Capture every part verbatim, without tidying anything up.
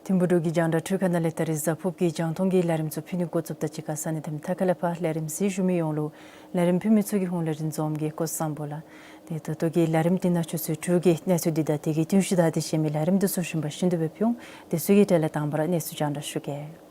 ཐིམ་ཕུག་འབྲུག་གི་རྒྱང་བསྒྲགས་འཕྲུལ་ཁང་ནང་ལས་ད་རིས་གཟའ་ཕུརཔ་གི་རྒྱང་མཐོང་གི་ལས་རིམ་ཚུ་ཕུལ་ནི་འགོ་བཙུགསཔ་ད་གཅིག་ཁར་ས་གནས་དང་མཐའ་ཁ་ལས་ཕར་ལས་རིམ་གཟིགས་བཞུགས་མི་ཡོངས་ལུ་ལས་རིམ་ཕུལ་མི་ཚུ་གི་ཧོངས་ལས་རིན་འཛོམས་ཀྱིས་སྐུ་གཟུགས་བཟང་པོ་ལགས། ཏེ་ད་ལྟོ་གི་ལས་རིམ་འདི་ནང་ཆུ་ཚོད་དྲུག་གི་གནས་ཚུལ་འདི་དང་དེ་གི་བསྟུན་གཞི་དང་དེ་བཤད་མི་ལས་རིམ་འདི་ཚུ་གཞན་པ་བཞིན་དུ་སྦེ་ཕུལ་འོང་། དེ་ཚུ་གི་གྲས་ལས་དང་པ་ར་གནས་ཚུལ་རྒྱང་བསྒྲགས་ཞུ་གེ།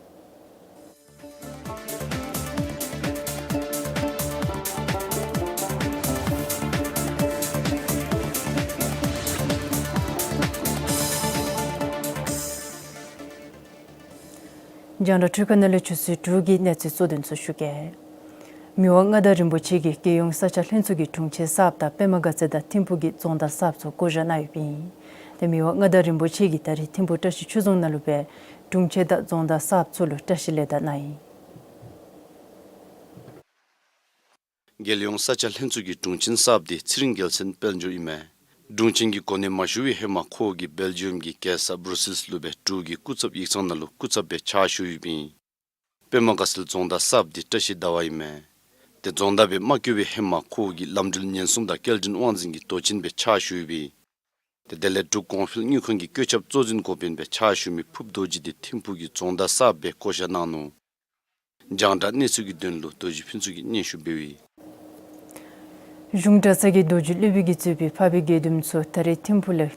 རྒྱང་བསྒྲགས་འཕྲུལ་ཁང་ནང་ལས་ཆུ་ཚོད་དྲུག་གི་གནས་ཚུལ་གཙོ་དོན་ཚུ་ཞུ་གེ། མི་དབང་མངའ་བདག་རིན་པོ་ཆེ་གིས་རྒྱལ་ཡོངས་ས་ཆ་ལྷན་ཚོགས་ཀྱི་དྲུང་ཆེན་གསརཔ་དང་པདྨ་དགའ་ཚལ་དང་ཐིམ་ཕུག་གི་རྫོང་བདག་གསརཔ་ཚུ་བསྐོ་བཞག་གནང་ཡོདཔ་ཨིན། ཏེ་མི་དབང་མངའ་བདག་རིན་པོ་ཆེ་གིས་ད་རིས་ཐིམ་ཕུག་བཀྲ་ཤིས་ཆོས་རྫོང་ནང་ལུ་སྦེ་དྲུང་ཆེན་དང་རྫོང་བདག་གསརཔ་ཚུ་ལུ་བཀྲ་ཤིས་ལེགས་དར་གནང་ཡི། རྒྱལ་ཡོངས་ས་ཆ་ལྷན་ཚོགས་ཀྱི་དྲུང་ཆེན་གསརཔ་འདི་ཚེ་རིང་རྒྱལ་མཚན་དཔལ་འབྱོར་ཨིན་མས། དྲུང་ཆེན་གྱི་གོ་གནས་མ་ཞུ་བའི་ཧེ་མ་ཁོ་གིས་སྦེལ་ཇི་ཡམ་གྱི་རྒྱལ་ས་བུ་རུ་སིལས་ལུ་སྦེ་འབྲུག་གི་སྐུ་ཚབ་ཡིག་ཚང་ནང་ལུ་སྐུ་ཚབ་སྦེ་ཕྱག་ཞུ་ཡོདཔ་ཨིན། པདྨ་དགའ་ཚལ་རྫོང་བདག་གསརཔ་འདི་བཀྲ་ཤིས་ཟླ་བ་ཨིན་མས། ཏེ་རྫོང་བདག་སྦེ་མ་བསྐོ་བའི་ཧེ་མ་ཁོ་གིས་ལམ་འགྲུལ་ཉེན་སྲུང་དང་སྐྱེལ་འདྲེན་དབང་འཛིན་གྱི་མདོ་ཆེན་སྦེ་ཕྱག་ཞུ་ཡོདཔ་ཨིན། ཏེ་དེ་ལས་འབྲུག་གོང་འཕེལ་དངུལ་ཁང་གི་བཀོད་ཁྱབ་གཙོ་འཛིན་འགོ་དཔོན་སྦེ་ཕྱག་ཞུ་མི་ཕུརཔ་རྡོ་རྗེ་འདི་ཐིམ་ཕུག་གི་རྫོང་བདག་གསརཔ་སྦེ་བསྐོ་བཞག་གནང་ནུག། རྒྱང་བསྒྲགས་གནས་ཚུལ་གྱི་དོན་ལུ་རྡོ་རྗེ་ཕུན་ཚོགས་ཀྱིས་སྙན་ཞུ་འབདཝ་ཨིན། གཞུང་གྲྭ་ཚང་གི་རྡོ་རྗེ་སློབ་དཔོན་གྱིས་གཙོས་པའི་འཕགས་པའི་དགེ་འདུན་ཚུ་ད་རིས་ཐིམ་ཕུག་ལས་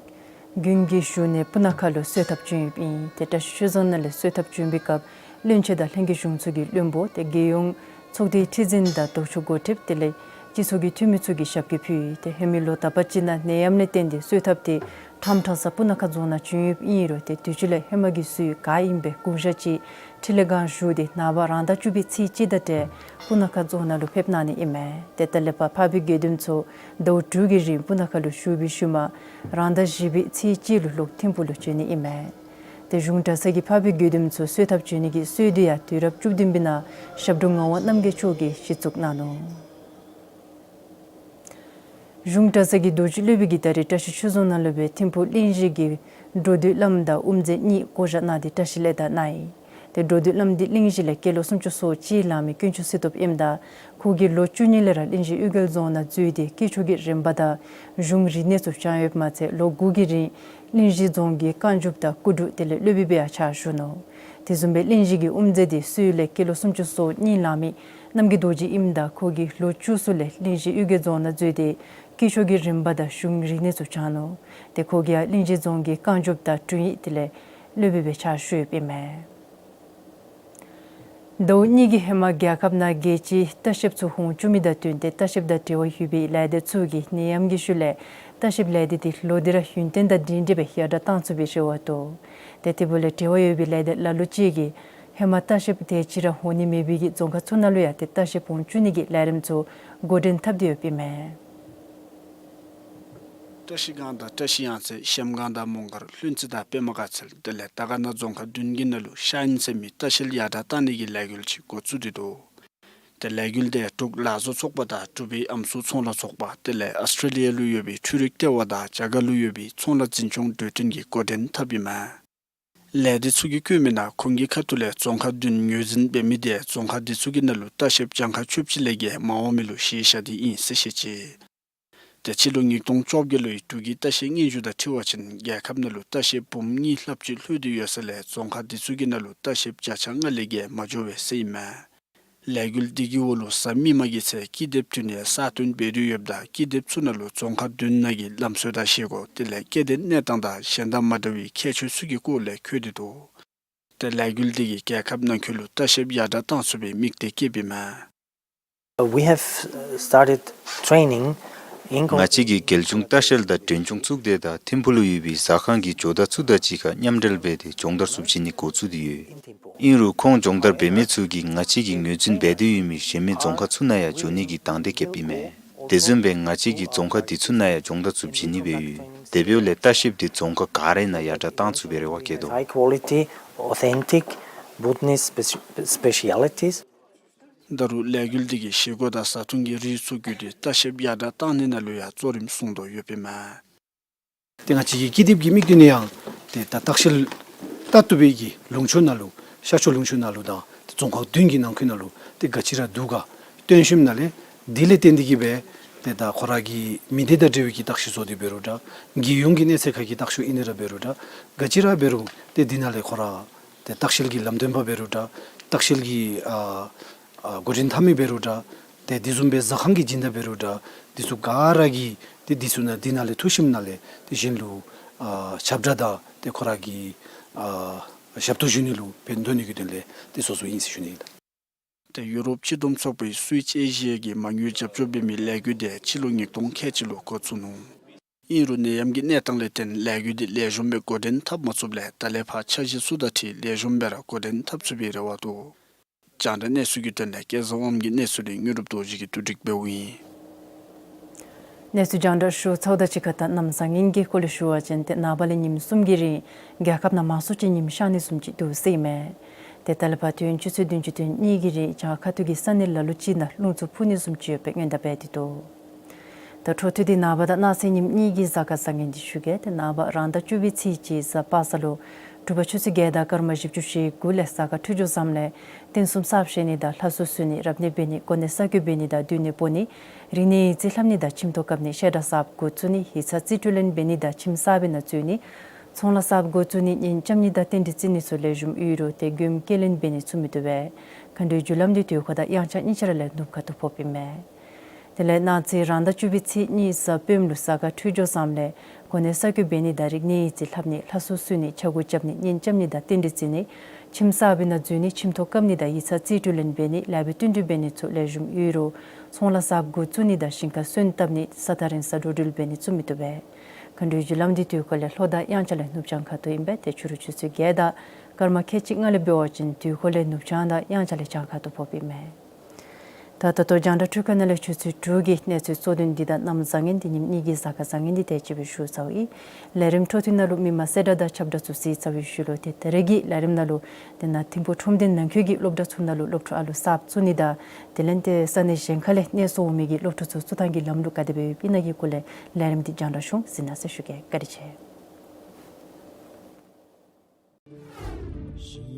དགུན་གྱི་བཞུགས་གནས་སྤུ་ན་ཁ་ལུ་གསོལ་ཐབ་བྱོན་ཡོདཔ་ཨིན། ཏེ་བཀྲ་ཤིས་ཆོས་རྫོང་ནང་ལས་གསོལ་ཐབ་བྱོན་པའི་སྐབས་བློན་ཆེན་དང་ལྷན་རྒྱས་གཞུང་ཚོགས་ཀྱི་བློན་པོ་ཏེ་རྒྱལ་ཡོངས་ཚོགས་སྡེའི་ཁྲི་འཛིན་དང་ལྡོག་ཕྱོགས་འགོ་ཁྲིདཔ་དེ་ལས་སྤྱི་ཚོགས་ཀྱི་འཐུས་མི་ཚུ་གིས་ཞབས་སྐྱེལ་ཕུལ་ཡི། ཏེ་ཧེ་མའི་ལོ་དག་པ་ཅིག་ནང་ནད་ཡམས་ལས་བརྟེན་ཏེ་གསོལ་ཐབ་དེ་ཁྲམ་ཁྲ་ས་སྤུ་ན་ཁ་རྫོང་ནང་བྱོན་ཡོདཔ་ཨིན་རུང་ཏེ་དུས་ཅི་ལས་ཧེ་མ་གི་སྲོལ་ག་ཨིནམ་སྦེ་དགུང་ཞག་གཅིག་ཁྲི་ལས་གང་བཞུགས་ཏེ་ནངས་པ་རང་ཟླ་བཅུ་པའི་ཚེས་གཅིག་དང་འབྲེལ་སྤུ་ན་ཁ་རྫོང་ནང་ལུ་ཕེབས་གནང་ནི་ཨིན་མས། ཏེ་ད་ལས་ཕར་འཕགས་པའི་དགེ་འདུན་ཚུ་ཟླཝ་དྲུག་གི་རིང་སྤུ་ན་ཁ་ལུ་བཞུགས་པའི་ཤུལ་མ་རང་ཟླ་བཞི་པའི་ཚེས་གཅིག་ལུ་ལོག་ཐིམ་ཕུག་ལུ་བྱོན་ནི་ཨིན་མས། ཏེ་གཞུང་གྲྭ་ཚང་གི་འཕགས་པའི་དགེ་འདུན་ཚུ་གསོལ་ཐབ་བྱོན་ནི་གི་སྲོལ་འདི་ཡང་དུས་རབས་བཅུ་བདུན་པའི་ནང་ཞབས་དྲུང་ངག་དབང་རྣམ་རྒྱལ་མཆོག་གིས་གཞི་བཙུགས་གནང་ནུག། གཞུང་གྲྭ་ཚང་གི་རྡོ་རྗེ་སློབ་དཔོན་གྱིས་ད་རིས་བཀྲ་ཤིས་ཆོས་རྫོང་ནང་ལུ་སྦེ་ཐིམ་ཕུག་གླིང་བཞི་གི་འགྲོ་འདུལ་བླམ་དང་དབུ་མཛད་གཉིས་བསྐོ་བཞག་གནང་སྟེ་བཀྲ་ཤིས་ལེགས་དར་གནང་ཡི། ཏེ་འགྲོ་འདུལ་བླམ་འདི་གླིང་བཞི་ལས་སྐྱེས་ལོ་སུམ་ཅུ་སོ་གཅིག་ལང་མི་དཀོན་མཆོག་གསེར་ཐུབ་ཨིནམ་ད་ཁོ་གིས་ལོ་བཅུ་གཉིས་ལས་ར་གླིང་བཞི་གཡུལ་རྒྱལ་རྫོང་ནང་འཛུལ་ཏེ་སྐྱེས་མཆོག་གི་རིམ་པ་དང་གཞུང་རིག་གནས་ཚུ་སྦྱངས་ཡོདཔ་མ་ཚད་ལོ་དགུ་གི་རིང་གླིང་བཞི་རྫོང་གི་རྐང་རྒྱུབ་དང་སྐུ་དྲུང་དེ་ལས་སློབ་དཔོན་སྦེ་ཡང་ཕྱག་ཞུ་ནུག། དེ་བཟུམ་སྦེ་གླིང་བཞི་གི་དབུ་མཛད་འདི་སྲོལ་ལས་སྐྱེས་ལོ་སུམ་ཅུ་སོ་གཉིས་ལང་མི་རྣམ་རྒྱལ་རྡོ་རྗེ་ཨིནམ་ད་ཁོ་གིས་ལོ་བཅུ་གསུམ་ལས་གླིང་བཞི་གཡུལ་རྒྱལ་རྫོང་ནང་འཛུལ་ཏེ་སྐྱེས་མཆོག་གི་རིམ་པ་དང་གཞུང་རིག་གནས་ཚུ་སྦྱངས་ནུག། ཏེ་ཁོ་གིས་ཡང་གླིང་བཞི་རྫོང་གི་རྐང་རྒྱུབ་དང་དྲུང་ཡིག་དེ་ལས་སློབ་དཔོན་སྦེ་ཕྱག་ཞུ་ཡོདཔ་ཨིན་མས། ཟླཝ་གཉིས་ཀྱི་ཧེ་མ་རྒྱལ་ཁབ་ནང་རྒྱལ་སྤྱིའི་ལྟ་བཤལཔ་ཚུ་འོང་བཅུག་མི་དང་བསྟུན་ཏེ་ལྟ་བཤལཔ་དང་འབྲེལ་བ་ཡོད་པའི་ལས་སྡེ་ཚུ་གིས་ནད་ཡམས་ཀྱི་ཤུལ་ལས་ལྟ་བཤལཔ་ལས་སྡེ་དེ་ལོག་སྟེ་ར་ཡུན་བརྟན་དང་སྒྲིང་སྒྲི་སྦེ་ཡར་དྲག་གཏང་ཚུགས་པའི་རེ་བ་འདུག། ཏེ་དེ་འབདཝ་ལས་འབྲེལ་བ་ཡོད་པའི་ལས་སྡེ་ལ་ལུ་ཅིག་གིས་ཧེ་མ་ལྟ་བཤལཔ་དེ་ཅིག་ར་འོང་ནི་མེད་པའི་གི་རྫོང་ཁག་ཚུ་ནང་ལུ་ཡང་ཏེ་ལྟ་བཤལཔ་འོང་བཅུག་ནི་གི་ལས་རིམ་ཚུ་འགོ་འདྲེན་འཐབ་སྟེ་ཡོདཔ་ཨིན་མས། བཀྲ་ཤིས་སྒང་དང་བཀྲ་ཤིས་གཡང་རྩེ་གཞལམ་སྒང་དང་མོང་སྒར་ལྷུན་རྩེ་དང་པདྨ་དགའ་ཚལ་དེ་ལས་དར་དཀར་ན་རྫོང་ཁག་བདུན་གྱི་ནང་ལུ་ཤར་གཉིས་ཚེས་མའི་ལྟ་བཤལ་ཡར་དྲག་གཏང་ནི་གི་ལས་འགུལ་ཅིག་འགོ་བཙུགས་ཏེ་འདུག། ཏེ་ལས་འགུལ་འདི་འབྲུག་ལག་བཟོ་ཚོགས་པ་དང་འབྲུག་པའི་ཨམ་སྲུ་ཚོང་ལཱ་ཚོགས་པ་དེ་ལས་ཨོསི་ཊྲེ་ལི་ཡ་ལུ་ཡོད་པའི་འཕྲུལ་རིག་ལྟེ་བ་དང་རྒྱ་གར་ལུ་ཡོད་པའི་ཚོང་ལཱ་འཛིན་སྐྱོང་གྲོས་མཐུན་གྱིས་འགོ་འདྲེན་འཐབ་ཨིན་མས། ལས་སྡེ་ཚུ་གིས་བཀོད་མི་ནང་ཁོང་གི་ཁ་ཐུག་ལས་རྫོང་ཁག་བདུན་ངོས་འཛིན་འབད་མི་དེ་རྫོང་ཁག་འདི་ཚུ་གི་ནང་ལུ་ལྟ་བཤལཔ་གྱངས་ཁ་བཅུ་གཅིག་ལས་བརྒལ་མ་འོང་མི་ལུ་གཞི་བཞག་སྟེ་ཨིན་ཟེར་བཤད་ཅི། ཏེ་སྤྱི་ལོ་ཉིས་སྟོང་བཅོ་བརྒྱད་ལོའི་འབྲུག་གི་ལྟ་བཤལ་སྙན་ཞུ་དང་འཁྲིལ་བ་ཅིན་རྒྱལ་ཁབ་ནང་ལུ་ལྟ་བཤལཔ་འབུམ་གཉིས་ལྷགཔ་ཅིག་ལྷོད་དེ་ཡོད་ས་ལས་རྫོང་ཁག་འདི་ཚུ་གི་ནང་ལུ་ལྟ་བཤལཔ་བརྒྱ་ཆ་ལྔ་ལས་བརྒལ་མ་འགྱོ་བས་ཟེར་ཨིན་མས། ལས་འགུལ་འདི་གི་འོག་ལུ་གཟའ་མིག་དམར་གྱི་ཚེས་ཀི་དེབ་བཏོན་ནས་གསར་བཏོན་འབད་དེ་ཡོདཔ་ད་ཀི་དེབ་ཚུ་ནང་ལུ་རྫོང་ཁག་བདུན་ནང་གི་ལམ་སྲོལ་དང་བཞེས་སྒོ་དེ་ལས་སྐྱེ་ལྡན་གནས་སྟངས་དང་གཞན་དང་མ་འདྲ་བའི་ཁྱད་ཆོས་ཚུ་གི་སྐོར་ལས་འཁོད་དེ་འདུག། ཏེ་ལས་འགུལ་འདི་གིས་རྒྱལ་ཁབ་ནང་འཁོད་ལུ་ལྟ་བཤལཔ་ཡར་དྲགས་གཏང་ཚུགས་པའི་དམིགས་གཏད་བསྐྱེདཔ་ཨིན་མས། We have started training in ང་བཅས་ཀྱིས་རྒྱལ་གཞུང་ལྟ་བཤལ་དང་མགྲོན་ཆུང་གཙུག་སྡེ་དང་ཐིམ་ཕུག་ལུ་ཡོད་པའི་ཟ་ཁང་གི་ཇོ་བདག་ཚུ་དང་གཅིག་ཁར་མཉམ་འབྲེལ་འབད་དེ་སྦྱོང་བརྡར་ཚུ་བྱིན་ནི་འགོ་བཙུགས་ཏེ་ཡོད། ཨིན་རུང་ཁོང་སྦྱོང་བརྡར་འབད་མི་ཚུ་གིས་ང་བཅས་ཀྱིས་ངོས་འཛིན་འབད་དེ་ཡོད་མི་གཞན་མི་རྫོང་ཁག་ཚུ་ནང་ཡང་འགྱོ་ནི་གི་དང་འདོད་བསྐྱེདཔ་ཨིན་མས། དེ་བཟུམ་སྦེ་ང་བཅས་ཀྱིས་རྫོང་ཁག་འདི་ཚུ་ནང་ཡང་སྦྱོང་བརྡར་ཚུ་བྱིན་ནི་སྦེ་ཡོད། དེ་འབདཝ་ལས་ལྟ་བཤལཔ་འདི་རྫོང་ཁག་ག་ར་ནང་ཡར་དྲགས་གཏང་ཚུགས་པའི་རེ་བ་བསྐྱེད་དོ། High quality, authentic Bhutanese speci- specialities. ད་རུང་ལས་འགུལ་འདི་གིས་བཞེས་སྒོ་དང་བཟའ་འཐུང་གི་རིགས་ཚུ་བརྒྱུད་དེ་ལྟ་བཤལཔ་ཡར་དྲགས་གཏང་ནི་ནང་ལུ་ཡང་གཙོ་རིམ་བཟུང་དོ་ཡོདཔ་ཨིན་མས། ཏེ་ང་བཅས་ཀྱི་ཀི་དེབ་ཀྱི་དམིགས་དོན་ནི་ཡང་ཏེ་ད་ལྟ་བཤལ་ལྟ་བཏུབ་པའི་གི་ལུང་ཕྱོགས་ནང་ལུ་ཤར་ཕྱོགས་ལུང་ཕྱོགས་ནང་ལུ་དང་ཏེ་རྫོང་ཁག་བདུན་གྱི་ནང་འཁོད་ནང་ལུ་ཏེ་ག་ཅི་ར་འདུག་ག་སྟོན་ཞིནམ་ལས་དེ་ལས་བརྟེན་ཏེ་གིས་སྦེ་ཏེ་ད་ཁོ་ར་གི་མི་སྡེ་དང་འབྲེལ་བའི་གི་བརྟག་ཞིབ་བཟོ་སྟེ་འབད་རུང་འདྲ། རྒྱལ་ཡོངས་ཀྱི་གནས་ཚད་ཁར་གྱི་བརྟག་ཞིབ་ཨིན་ན་ར་འབད་རུང་འདྲ། ག་ཅི་ར་འབད་རུང་ཏེ་འདི་ནང་ལས་ཁོ་ར་ཏེ་ལྟ་བཤལ་གྱི་ལམ་སྟོན་པ་འབད་རུང་འདྲ། ལྟ་བཤལ་གྱི་ཨ་ཨ་འགོ་འདྲེན་འཐབ་མི་འབད་རུང་འདྲ། ཏེ་དེ་བཟུམ་སྦེ་ཟ་ཁང་གི་སྦྱིན་བདག་འབད་རུང་འདྲ། འདི་ཚུ་ག་ར་གིས་ཏེ་འདི་ཚུ་ནང་འདི་ནང་ལས་ཐུགས་ཞིནམ་ལས་ཏེ་གཞན་ལུ་ཨ་ཁྱབ་བསྒྲགས་དང་ཏེ་ཁོ་ར་གི་ཨ་ཞབས་ཏོག་ཞུ་ནི་ལུ་ཕན་ཐོགས་ནི་གི་དོན་ལས་ཏེ་བཟོ་བཟོཝ་ཨིན་ཟེར་ཞུ་ནི་ཨིན། ཏེ་ཡུ་རོབ་སྤྱི་བསྡོམས་ཚོགས་པའི་སུའིཆ་ཨེ་ཤི་ཡ་གི་མ་དངུལ་རྒྱབ་སྐྱོར་འབད་མི་ལས་འགུལ་འདི་སྤྱི་ལོ་ཉིས་སྟོང་ཁལ་གཅིག་ལུ་འགོ་བཙུགས་ནུག། ཨིན་རུང་ནད་ཡམས་ཀྱི་གནས་སྟངས་ལས་བརྟེན་ལས་འགུལ་འདི་ལེགས་ཤོམ་སྦེ་འགོ་འདྲེན་འཐབ་མ་ཚུགསཔ་ལས་ད་ལས་ཕར་འཆར་གཞི་ཚུ་དང་འཁྲིལ་ལེགས་ཤོམ་སྦེ་ར་འགོ་འདྲེན་འཐབ་ཚུགས་པའི་རེ་བ་འདུག། རྒྱང་བསྒྲགས་གནས་ཚུལ་གྱི་དོན་ལས་སྐལ་བཟང་དབང་མོ་གི་གནས་ཚུལ་འདི་དངོས་གྲུབ་རྡོ་རྗེ་གིས་བསྡུ་སྒྲིག་འབདཝ་ཨིན། གནས་ཚུལ་རྒྱང་བསྒྲགས་ཞུ་ཚརཝ་དང་གཅིག་ཁར་ད་གནམ་བཟང་ངན་གྱི་སྐོར་ལས་ཞུ་བ་ཅིན་ཏེ་ནངས་པ་ལས་ཉིནམ་གསུམ་གྱི་རིང་རྒྱལ་ཁབ་ནང་མང་སུ་ཅིག་ཉིམ་ཤར་ནི་བཟུམ་ཅིག་འདུག་ཟེར་ཨིན་མས། ཏེ་ད་ལས་ཕར་དུས་ཡུན་ཆུ་ཚོད་བདུན་ཅུ་དོན་གཉིས་ཀྱི་རིང་བྱང་ཁ་ཐུག་གི་ས་གནས་ལ་ལུ་ཅིག་ནང་རླུང་འཚུབ་འཕུ་ནི་བཟུམ་ཅིག་ཡོད་པའི་སྔོན་བརྡ་འབད་དེ་འདུག། ད་འཕྲོ་མཐུད་དེ་ནངས་པ་དང་གནངས་ཚེ་ཉིནམ་གཉིས་ཀྱི་གཟའ་སྐར་བཟང་ངན་འདི་ཞུ་གེ། ཏེ་ནངས་པ་རང་ཟླ་བཅུ་པའི་ཚེས་གཅིག་གཟའ་པ་སངས་ལུ་དྲོ་པ་ཆུ་ཚོད་བརྒྱད་དང་སྐར་མ་བཞི་བཅུ་ཞེ་དགུ་ལས་གཟའ་སྐར་འཕྲོད་སྦྱོར་བཟངམ་ལས་རྟེན་གསུམ་གསར་བཞེངས་ནི་དང་ལྷ་གསོལ་གསོལ་ནི་རབ་གནས་འབད་ནི་གོ་གནས་གསར་བསྐོ་འབད་ནི་དང་འདུས་ནི་སྤོ་ནི་རིག་གནས་ཡིག་རྩིས་ལྷབ་ནི་དང་ཁྱིམ་ཐོག་བཀབ་ནི་བཤད་གྲྭ་གསརཔ་འགོ་བཙུགས་ནི་ཡིག་ཚང་རྩིས་སྤྲོད་ལེན་འབད་ནི་དང་ཁྱིམ་གསར་པའི་ནང་འཛུལ་ནི་ཚོང་ལཱ་གསརཔ་འགོ་བཙུགས་ནི་གཉེན་རྐྱབ་ནི་དང་རྟེན་འབྲེལ་བརྩི་ནི་ཚུ་ལེགས་ཤོམ་ཡོད་རུང་ཏེ་མགྱོནམ་སྐྱེལ་ལེན་འབད་ནི་ཚུ་མི་བཏུབ་པས། མཁའ་འགྲོའི་རྒྱུ་ལམ་འདི་དུས་འཁོར་དང་དབྱངས་འཆར་གཉིས་ཆ་ར་ལས་ནུབ་ཁ་ཐུག་ཕོགཔ་ཨིན་མས། དེ་ལས་གནངས་ཚེ་རང་ཟླ་བཅུ་པའི་ཚེས་གཉིས་གཟའ་སྤེནམ་ལུ་གཟའ་སྐར་འཕྲོད་སྦྱོར་བཟངམ་ལས་གོ་གནས་གསར་བསྐོ་འབད་ནི་དང་རིག་གནས་ཡིག་རྩིས་ལྷབ་ནི་ལྷ་གསོལ་གསོལ་ནི་ཕྱྭ་འགུགས་རྐྱབ་ནི་གཉེན་རྐྱབ་ནི་དང་རྟེན་འབྲེལ་བརྩི་ནི་ཁྱིམ་གསར་པའི་ནང་འཛུལ་ནི་ཁྱིམ་ཐོག་བཀབ་ནི་དང་ཡིག་ཚང་རྩིས་སྤྲོད་ལེན་འབད་ནི་ལཱ་འབད་བསྟུན་གྲོས་འབད་ནི་ཚུ་ལེགས་ཤོམ་ཡོད་རུང་ཚོང་ལཱ་གསརཔ་འགོ་བཙུགས་ནི་དང་ཞིང་ཁ་སོན་བཏབ་ནི་ས་ཐག་རིང་ས་འགྲོ་འགྲུལ་འབད་ནི་ཚུ་མི་བཏུབ་པས། མཁའ་འགྲོའི་རྒྱུ་ལམ་འདི་དུས་འཁོར་ལས་ལྷོ་དང་དབྱངས་འཆར་ལས་ནུབ་བྱང་ཁ་ཐུག་ཨིན་པས། ཏེ་ཕྱི་རུ་ཆུ་ཚོད་བརྒྱད་དང་སྐར་མ་ཁལ་གཅིག་ལྔ་ལས་འབད་བ་ཅིན་དུས་འཁོར་ལས་ནུབ་བྱང་དང་དབྱངས་འཆར་ལས་བྱང་ཁ་ཐུག་ཕོགཔ་ཨིན་མས། ད་ད་ལྟོ་རྒྱང་བསྒྲགས་འཕྲུལ་ཁང་ནང་ལས་ཆུ་ཚོད་དྲུག་གི་གནས་ཚུལ་གཙོ་དོན་འདི་དང་གནམ་བཟང་ངན་འདི་ཉིནམ་གཉིས་ཀྱི་གཟའ་སྐར་བཟང་ངན་འདི་དེ་ཅིག་སྦེ་ཞུ་ཚརཝ་ཨིན། ལས་རིམ་འཕྲོ་མཐུད་ནང་ལུ་མི་མང་གསལ་བསྒྲགས་དང་ཁྱབ་བསྒྲགས་ཚུ་གཟིགས་ཚར་བའི་ཤུལ་ལུ་ཏེ་ད་རེས་ཀྱི་ལས་རིམ་ནང་ལུ་ཏེ་ནཱ་ཐིམ་ཕུག་ཁྲོམ་སྡེ་ནང་འཁོད་ཀྱི་སློབ་གྲྭ་ཚུ་ནང་ལུ་སློབ་ཕྲུག་ཨ་ལུ་གསརཔ་བཙུགས་ནི་དང་དེ་ལས་ཏེ་ས་གནས་གཞན་ཁ་ལས་གནས་སོར་འོང་མི་གི་སློབ་ཕྲུག་ཚུ་བཙུགས་ཐངས་ཀྱི་ལམ་ལུགས་ག་དེ་སྦེ་ཡོདཔ་ཨིན་ན་གི་སྐོར་ལས་ལས་རིམ་འདི་རྒྱང་བསྒྲགས་ཤོང་གཟིགས་གནང་ཟེར་ཞུ་གེ། བཀའ་དྲིན་ཆེ།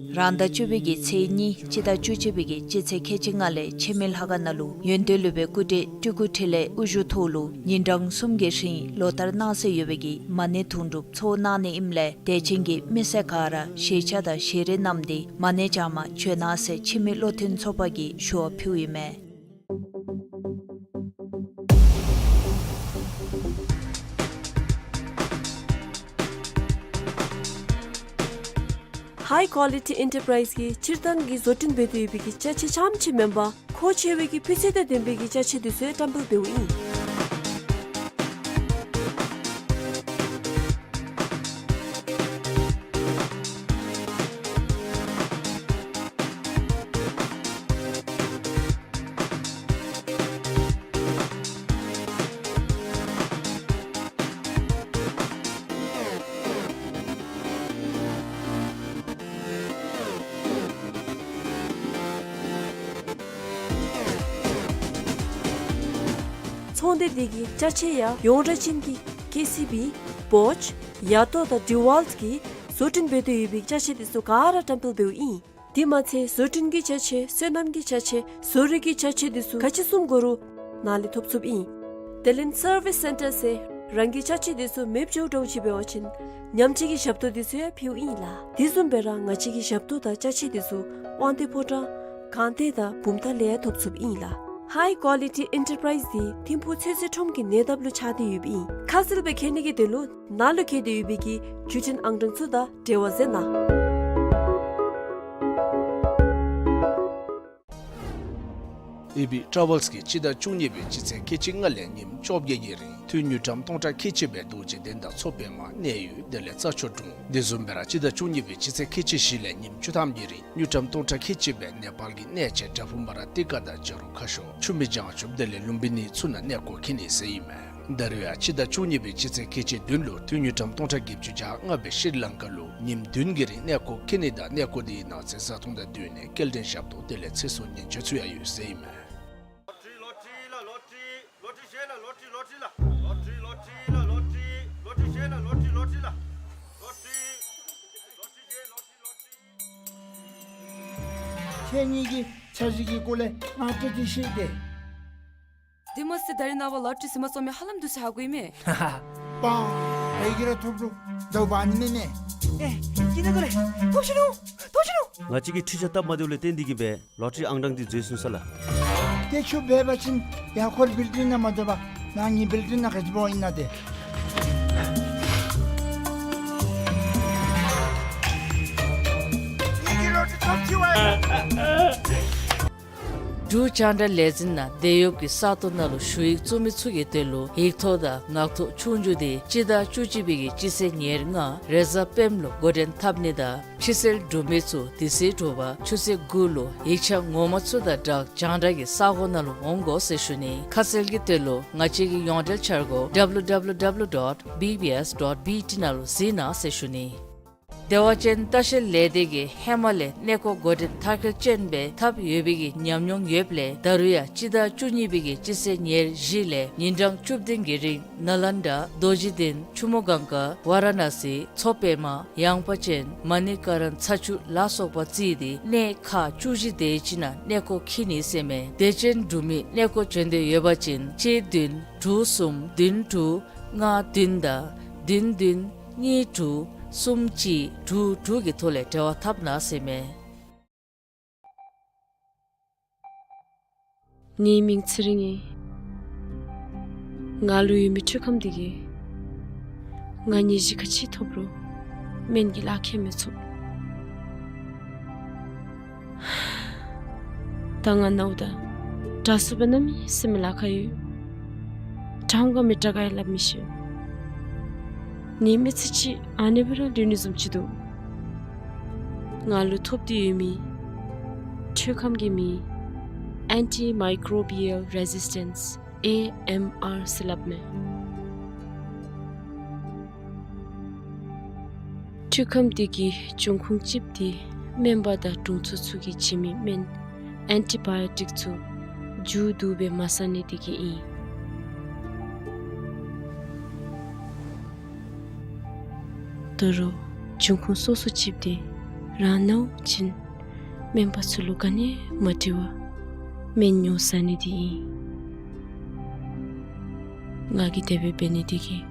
རང་ཟླ་བཅུ་པའི་གི་ཚེས་གཉིས་སྤྱི་ཟླ་བཅུ་གཅིག་པའི་གི་སྤྱི་ཚེས་ཁལ་གཅིག་ལྔ་ལས་ཆེན་མེ་ལྷ་ཁང་ནང་ལུ་ཡོན་ཏན་སློབ་དཔོན་སྐུ་བགྲེས་སྤྲུལ་སྐུ་འཕྲིན་ལས་དབུ་བཞུགས་ཐོག་ལུ་ཉིན་གྲངས་གསུམ་གྱི་རིང་ལོ་ལྟར་གནང་སྲོལ་ཡོད་པའི་གི་མ་ཎི་དུང་སྒྲུབ་ཚོགས་གནང་ནི་ཨིནམ་ལས་དད་ཅན་གྱི་མི་སེར་ག་ར་ཞལ་ཆས་དང་ཞལ་རས་བསྣམས་ཏེ་མ་ཎི་བགྱང་མ་བྱོན་གནང་ཟེར་ཆེན་མེ་བློ་མཐུན་ཚོགས་པ་གིས་ཞུ་བ་ཕུལཝ་ཨིན་མས། High Quality Enterprise གིས་སྤྱིར་བཏང་གི་བཟོ་སྐྲུན་འབད་དེ་ཡོད་པའི་གི་ཅ་ཆས་རྐྱངམ་ཅིག་མེན་པར་མཁོ་ཆེ་བའི་གི་སྤུས་ཚད་དང་ལྡན་པའི་གི་ཅ་ཆས་འདི་ཚུ་བཀྲམ་སྤེལ་འབདཝ་ཨིན། ཚོང་སྡེ་འདི་གི་ཅ་ཆས་ཡང་ཡོངས་གྲགས་ཅན་གྱི་ཀེ་སི་བི་བོཆ་ཡ་ཏོ་དང་ཌི་ཝལ་གྱིས་བཟོ་སྐྲུན་འབད་དེ་ཡོད་པའི་ཅ་ཆས་འདི་ཚུ་ག་ར་བཀྲམ་སྤེལ་འབདཝ་ཨིན། དེ་མ་ཚད་བཟོ་སྐྲུན་གྱི་ཅ་ཆས་སོ་ནམ་གྱི་ཅ་ཆས་བཟོ་རིག་གི་ཅ་ཆས་འདི་ཚུ་ག་ཅི་བཟུམ་དགོ་རུང་ནཱ་ལས་ཐོབ་ཚུགསཔ་ཨིན། དེ་ལས་སར་བིས་སེན་ཊར་ཟེར་རང་གི་ཅ་ཆས་འདི་ཚུ་མེདཔ་འགྱོཝ་འདྲཝ་ཅིག་འབད་བ་ཅིན་ཉམས་བཅོས་ཀྱི་ཞབས་ཏོག་འདི་ཚུ་ཡང་ཕུལཝ་ཨིན་ལགས། དེ་བཟུམ་སྦེ་ར་ང་བཅས་ཀྱི་ཞབས་ཏོག་དང་ཅ་ཆས་འདི་ཚུ་དབང་འདུས་ཕོ་བྲང་སྒང་སྟེང་དང་བུམ་ཐང་ལས་ཡང་ཐོབ་ཚུགསཔ་ཨིན་ལགས། ཧའི་ཀོ་ལི་ཊི་ཨེན་ཊར་པ་རའིཛ་འདི་ཐིམ་ཕུག་ཚོད་བསྲེ་ཁྲོམ་གྱི་ཉེ་འདབས་ལུ་ཆགས་ཏེ་ཡོདཔ་ཨིན། ཁ་གསལ་སྦེ་མཁྱེན་ནི་གི་དོན་ལུ་ནཱ་ལུ་བཀོད་དེ་ཡོད་པའི་གི་བརྒྱུད་འཕྲིན་ཨང་གྲངས་ཚུ་དང་འབྲེལ་བ་མཛད་གནང་། ཨེ་བི་ཊ་ར་ཝེལསི་གིས་སྤྱི་ཟླ་བཅུ་གཉིས་པའི་སྤྱི་ཚེས་ཁལ་གཅིག་ལྔ་ལས་ཉིནམ་བཅོ་བརྒྱད་ཀྱི་རིང་དངུལ་ཀྲམ་སྟོང་ཕྲག་ཁལ་གཅིག་སྦེ་རྡོ་རྗེ་གདན་དང་མཚོ་པདྨ་གནས་ཡུལ་དེ་ལས་རྩྭ་མཆོག་གྲོང་དེ་བཟུམ་སྦེ་ར་སྤྱི་ཟླ་བཅུ་གཉིས་པའི་སྤྱི་ཚེས་ཁལ་གཅིག་བཞི་ལས་ཉིནམ་བཅུ་ཐམ་གྱི་རིང་དངུལ་ཀྲམ་སྟོང་ཕྲག་ཁལ་གཅིག་སྦེ་ནེ་པཱལ་གྱི་གནས་ཆེན་བྲག་ཕུག་མ་ར་ཏི་ཀ་དང་བྱ་རུང་ཁ་ཤོར་ཆུ་སྨད་བྱང་ཆུབ་དེ་ལས་ལུམ་བི་ནི་ཚུ་ནང་གནས་སྐོར་འཁྱིད་ནི་ཟེར་ཨིན་མས། ད་རུང་ཡང་སྤྱི་ཟླ་བཅུ་གཉིས་པའི་སྤྱི་ཚེས་ཁལ་གཅིག་བདུན་ལུ་དངུལ་ཀྲམ་སྟོང་ཕྲག་བརྒྱད་ཅུ་གྱ་ལྔ་སྦེ་ཤྲི་ལང་ཀ་ལུ་ཉིནམ་བདུན་གྱི་རིང་གནས་སྐོར་འཁྱིད་ནི་དང་གནས་སྐོར་དེའི་ནང་གསེས་བཟའ་འཐུང་དང་བསྟུན་ནས་སྐྱེལ་འདྲེན་ཞབས་ཏོག་དེ་ལས་ཚེ་སྲོག་ཉེན་བཅོལ་ཚུ་ཡང་ཡོད་ཟེར་ཨིན་མས། ཁྱེད་གཉིས་ཀྱིས་འཆར་གཞི་གི་སྐོར་ལས་ང་བཀྲ་ཤིས་ཤིག་སྟེ། དེ་མ་ཚད་ད་རིས་ནངས་པ་ལོ་ཊ་རི་ཟིན་མ་ཚུགས་མི་ཧ་ལམ་འདུག་ཟེར་ཧ་གོ་ཡི་མས། པ། བལ་གྱི་ར་ཐོབ་རུང་དོ་བ་ནི་མེད་མས། ཨེ། ཡིན་ན་ག་ལས་ཐོབ་ཤི་ནུག། ཐོབ་ཤི་ནུག། ང་བཅས་ཀྱིས་འཕྲུལ་ཆས་བཏབ་མ་བདེཝ་ལས་བརྟེན་ཏེ་གིས་སྦེ་ལོ་ཊ་རི་ཨང་གྲངས་འདི་འཛོལ་སོང་ས་ལགས། ཏེ་ཁྱོད་འབད་བ་ཅིན་ཡར་འཁོར་བིལ་ཌིང་ནང་མ་འཛུལ་བར་ནང་ཉིད་བིལ་ཌིང་ནང་ག་ཅི་འབད་བ་ཨིན་ན་ཏེ། འབྲུག་རྒྱང་བསྒྲགས་ལས་འཛིན་ནང་འདེད་གཡོགཔ་གི་ས་སྟོང་ནང་ལུ་ཞུ་ཡིག་བཙུགས་མི་ཚུ་གི་དོན་ལུ་ཡིག་ཐོག་དང་ངག་ཐོག་ཆོས་རྒྱུགས་འདི་སྤྱི་ཟླ་བཅུ་གཅིག་པའི་གི་སྤྱི་ཚེས་ཉེར་ལྔ་རེས་གཟའ་སྤེནམ་ལུ་འགོ་འདྲེན་འཐབ་ནི་དང་ཕྱི་སེལ་འབྲུག་མི་ཚུ་དེ་ཚེ་དྲོ་པ་ཆུ་ཚོད་དགུ་ལུ་ཡིག་ཆ་ངོ་མ་ཚུ་དང་སྦྲགས་རྒྱང་བསྒྲགས་ཀྱི་ས་གོ་ནང་ལུ་འོང་དགོ་ཟེར་ཞུ་ནི། ཁ་གསལ་གྱི་དོན་ལུ་ང་བཅས་ཀྱི་ཡོངས་འབྲེལ་འཆར་སྒོ་W W W dot B B S dot B T ནང་ལུ་གཟིགས་གནང་ཟེར་ཞུ་ནི། བདེ་བ་ཅན་ལྟ་བཤལ་ལས་སྡེ་གིས་ཧེ་མ་ལས་གནས་སྐོར་འགོ་འདྲེན་མཐར་འཁྱོལ་ཅན་སྦེ་འཐབ་ཡོད་པའི་གི་ཉམས་མྱོང་ཡོདཔ་ལས་ད་རུང་ཡང་སྤྱི་ཟླ་བཅུ་གཉིས་པའི་གི་སྤྱི་ཚེས་ཉེར་བཞི་ལས་ཉིན་གྲངས་བཅུ་བདུན་གྱི་རིང་ནཱ་ལནྡ་རྡོ་རྗེ་གདན་ཆུ་མོ་གངྒཱ་ཝ་ར་ཎ་སི་མཚོ་པདྨ་ཡངས་པ་ཅན་མ་ཎི་ཀ་རན་ཚ་ཆུ་ལ་སོགས་པ་བརྩིས་ཏེ་གནས་ཁག་བཅུ་བཞི་དེ་ཅིག་ནང་གནས་སྐོར་འཁྱིད་ནི་ཟེར་མས། དད་ཅན་འབྲུག་མི་གནས་སྐོར་འབྱོན་འདོད་ཡོད་པ་ཅིན་གཅིག་བདུན་དྲུག་གསུམ་བདུན་དྲུག་ལྔ་བདུན་དང་བདུན་བདུན་གཉིས་དྲུག་གསུམ་གཅིག་དྲུག་དྲུག་གི་ཐོག་ལས་འབྲེལ་བ་འཐབ་གནང་ཟེར་མས། ངེའི་མིང་ཚེ་རིང་ཨིན། ང་ལུ་ཡོད་མི་འཕྲུལ་ཁམས་འདི་གིས་ང་ནད་གཞི་ག་ཅི་ཐོབ་རུང་སྨན་གྱི་ལག་ཁྱེར་མི་ཚུགས། ད་ང་ནཝ་ད་དྲག་སུ་སྦེ་གནམ་མེད་ས་མེད་ལཱ་ཁག་ཡོད། དྲག་འོང་ག་མི་དྲག་ག་ཡང་སླབ་མི་ཤེས། ངེའི་མི་ཚེ་གཅིག་ཨ་ནི་སྦེ་ར་ལུས་ནི་བཟུམ་ཅིག་འདུག། ང་ལུ་ཐོབ་སྟེ་ཡོད་མི་འཕྲུལ་ཁམས་ཀྱི་མིང་Antimicrobial Resistance ཨེ་ཨེམ་ཨར་ཟེར་སླབ་མས། འཕྲུལ་ཁམས་འདི་གི་འབྱུང་ཁུངས་གཅིགཔོ་འདི་སྨན་པ་དང་དྲུང་འཚོ་ཚུ་གིས་བྱིན་མི་སྨན་ཨེན་ཊི་བཱ་ཡོ་ཊིཀ་ཚུ་མཇུག་བསྡུ་སྦེ་མ་ཟ་ནི་འདི་གིས་ཨིན། ད་རུང་འབྱུང་ཁུངས་སོ་སོ་གཅིགཔོ་འདི་རང་ནཝ་ཅིན་སྨན་པ་ཚུ་ལུ་ག་ནི་མ་དྲི་བར་སྨན་ཉོ་ཟ་ནི་འདི་ཨིན། ང་གིས་དེ་སྦེ་འབད་ནི་འདི་གིས་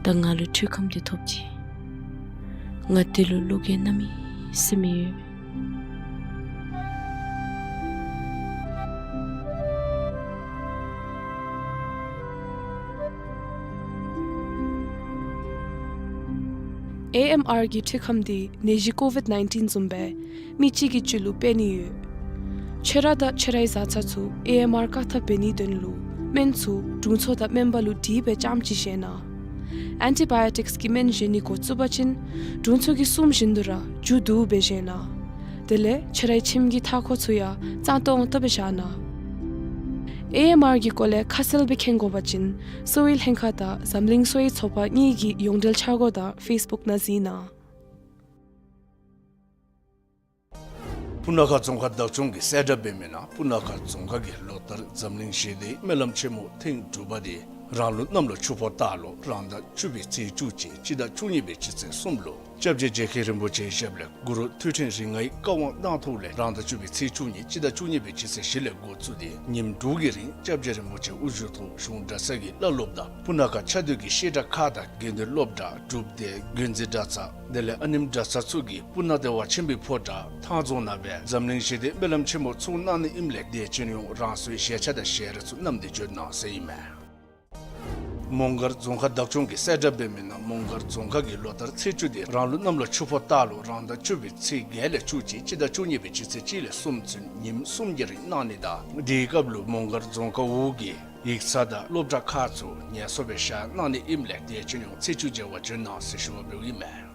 ད་ང་ལུ་འཕྲུལ་ཁམས་འདི་ཐོབ་ཅི། ང་འདི་ལུ་བློ་འགྱོད་གནམ་མེད་ས་མེད་ཡོད། ཨེ་ཨེམ་ཨར་གྱི་འཕྲུལ་ཁམས་འདི་ནད་གཞི་ཀོ་ཝིཌ་ནའིན་ཊིན་བཟུམ་སྦེ་མི་གཅིག་གི་རྒྱུད་ལུ་འཕེན་ནི་ཡོད། ཁྱོད་ར་དང་ཁྱོད་རའི་བཟའ་ཚང་ཚུ་ཨེ་ཨེམ་ཨར་བཀག་ཐབས་འབད་ནིའི་དོན་ལུ་སྨན་ཚུ་དྲུང་འཚོ་དང་སྨན་པ་ལུ་དྲིས་སྦེ་རྐྱངམ་ཅིག་བཞེས་གནང་། ཨེན་ཊི་བཱ་ཡོ་ཊིཀསི་གི་སྨན་བཞེས་ནི་འགོ་བཙུགས་པ་ཅིན་དྲུང་འཚོ་གིས་གསུངམ་བཞིན་དུ་ར་མཇུག་བསྡུ་སྦེ་བཞེས་གནང་། དེ་ལས་ཁྱོད་རའི་ཁྱིམ་གྱི་མཐའ་འཁོར་ཚུ་ཡང་གཙང་ཏོང་ཏོ་སྦེ་བཞག་གནང་། ཨེ་ཨེམ་ཨར་གྱི་སྐོར་ལས་ཁ་གསལ་སྦེ་མཁྱེན་དགོ་པ་ཅིན་གསོ་བའི་ལྷན་ཁག་དང་འཛམ་གླིང་གསོ་བའི་ཚོགས་པ་གཉིས་ཀྱི་ཡོངས་འབྲེལ་འཆར་སྒོ་དང་ཕེསི་བུཀ་ནང་གཟིགས་གནང་། སྤུ་ན་ཁ་རྫོང་ཁག་བདག་སྐྱོང་གིས་གསལ་བསྒྲགས་འབད་མི་ནང་སྤུ་ན་ཁ་རྫོང་ཁག་གིས་ལོ་ལྟར་འཛམ་གླིང་ཞི་བདེའི་སྨོན་ལམ་ཆེན་མོ་ཐེངས་དྲུག་པ་དེ་རང་ལུག་གནམ་ལོ་ཆུ་ཕོ་སྟག་ལོ་རང་ཟླ་བཅུ་པའི་ཚེས་བཅུ་གཅིག་སྤྱི་ཟླ་བཅུ་གཉིས་པའི་སྤྱི་ཚེས་གསུམ་ལུ་སྐྱབས་རྗེ་རྗེ་མཁན་རིན་པོ་ཆེའི་ཞབས་ལས་གུ་རུ་ཐོད་ཕྲེང་རིགས་ལྔའི་བཀའ་དབང་གནང་ཐོག་ལས་རང་ཟླ་བཅུ་པའི་ཚེས་བཅུ་གཉིས་སྤྱི་ཟླ་བཅུ་གཉིས་པའི་སྤྱི་ཚེས་བཞི་ལས་འགོ་བཙུགས་ཏེ་ཉིནམ་དྲུག་གི་རིང་སྐྱབས་རྗེ་རིན་པོ་ཆེ་དབུ་བཞུགས་ཐོག་གཞུང་གྲྭ་ཚང་གི་བླ་སློབ་དང་སྤུ་ན་ཁ་ཆ་སྡོད་ཀྱི་བཤད་གྲྭ་ཁག་དང་དགེ་འདུན་སློབ་གྲྭ་སྒྲུབ་སྡེ་དགོན་འཛིན་གྲྭ་ཚང་དེ་ལས་ཨ་ནེམ་གྲྭ་ཚང་ཚུ་གིས་སྤུ་ན་བདེ་བ་ཆེན་པོའི་ཕོ་བྲང་ཐང་རྫོང་ནང་སྦེ་འཛམ་གླིང་ཞི་བདེའི་སྨོན་ལམ་ཆེན་མོ་ཚོགས་གནང་ནི་ཨིནམ་ལས་དད་ཅན་ཡོངས་རང་སོའི་ཞལ་ཆས་དང་ཞལ་རས་ཚུ་བསྣམས་ཏེ་འབྱོན་གནང་ཟེར་ཨིན་མས། མོང་སྒར་རྫོང་ཁག་བདག་སྐྱོང་གིས་གསལ་བསྒྲགས་འབད་མི་ནང་མོང་སྒར་རྫོང་ཁག་གི་ལོ་ལྟར་ཚེས་བཅུ་དེ་རང་ལུག་གནམ་ལོ་ཆུ་ཕོ་སྟག་ལོ་རང་ཟླ་བཅུ་པའི་ཚེས་བརྒྱད་ལས་བཅུ་གཅིག་སྤྱི་ཟླ་བཅུ་གཉིས་པའི་སྤྱི་ཚེས་གཅིག་ལས་གསུམ་ཚུན་ཉིནམ་གསུམ་གྱི་རིང་གནང་ནི་དང་དེའི་སྐབས་ལུ་མོང་སྒར་རྫོང་ཁག་འོག་གི་ཡིག་ཚང་དང་སློབ་གྲྭ་ཁག་ཚུ་ངལ་གསོ་སྦེ་བཞག་གནང་ནི་ཨིནམ་ལས་དད་ཅན་ཡོངས་ཚེས་བཅུ་མཇལ་བར་འབྱོན་གནང་ཟེར་ཞུ་བ་འབདཝ་ཨིན་མས།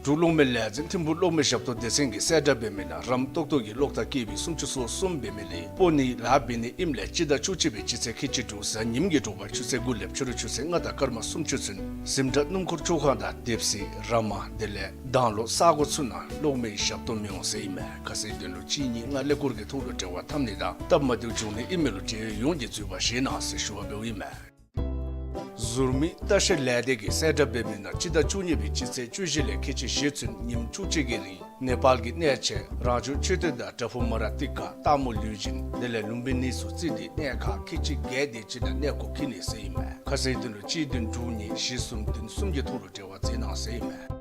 འབྲུག་གློག་མེ་ལས་འཛིན་ཐིམ་ཕུག་གློག་མེ་ཞབས་ཏོག་སྡེ་ཚན་གྱིས་གསལ་བསྒྲགས་འབད་མི་ནང་རམ་ཏོག་ཏོ་གི་གློག་ཐག་སྐྱེས་པའི་སུམ་ཅུ་སོ་གསུམ་འབད་མི་ལས་སྤོ་ནི་ལཱ་འབད་ནི་ཨིནམ་ལས་སྤྱི་ཟླ་བཅུ་གཅིག་པའི་སྤྱི་ཚེས་ཁལ་གཅིག་དྲུག་གཟའ་ཉིམ་གྱི་དྲོ་པ་ཆུ་ཚོད་དགུ་ལས་ཕྱི་རུ་ཆུ་ཚོད་ལྔ་དང་སྐར་མ་སུམ་ཅུ་ཚུན་གཟིམ་འཁྲུག་སྣུམ་འཁོར་བཅོ་ཁང་དང་དེབ་གཟིགས་ར་མ་དེ་ལས་དང་ལོག་ས་གོ་ཚུ་ནང་གློག་མེའི་ཞབས་ཏོག་མི་འོང་ཟེར་ཨིན་མས། ཁ་གསལ་དོན་ལུ་གཅིག་གཉིས་ལྔ་ཀླད་ཀོར་གྱི་ཐོག་ལུ་འབྲེལ་བ་འཐབ་ནི་དང་སྟབས་མ་བདེཝ་བྱུང་ནི་ཨིན་མི་ལུ་འབྲེལ་ཡོད་ཡོངས་ཀྱིས་འཛུལ་བ་བཞེས་གནང་ཟེར་ཞུ་བ་འབདཝ་ཨིན་མས། ཟུར་མིག་ལྟ་བཤལ་ལས་སྡེ་གིས་གསལ་བསྒྲགས་འབད་མི་ནང་སྤྱི་ཟླ་བཅུ་གཉིས་པའི་སྤྱི་ཚེས་བཅུ་བཞི་ལས་ཁལ་གཅིག་བཞི་ཚུན་ཉིནམ་བཅུ་གཅིག་གི་རིང་ནེ་པཱལ་གྱི་གནས་ཆེན་རང་བྱུང་མཆོད་རྟེན་དང་བྲག་ཕུག་མ་ར་ཏི་ཀ་སྟག་མོ་ལུས་སྦྱིན་དེ་ལས་ལུམ་བི་ནི་ཚུ་བརྩིས་ཏེ་གནས་ཁག་ཁལ་གཅིག་བརྒྱད་དེ་ཅིག་ནང་གནས་སྐོར་འཁྱིད་ནི་ཟེར་ཨིན་མས། ཁ་གསལ་དོན་ལུ་གཅིག་བདུན་དྲུག་གཉིས་བཞི་གསུམ་བདུན་གསུམ་གྱི་ཐོག་ལུ་འབྲེལ་བ་མཛད་གནང་ཟེར་ཨིན་མས།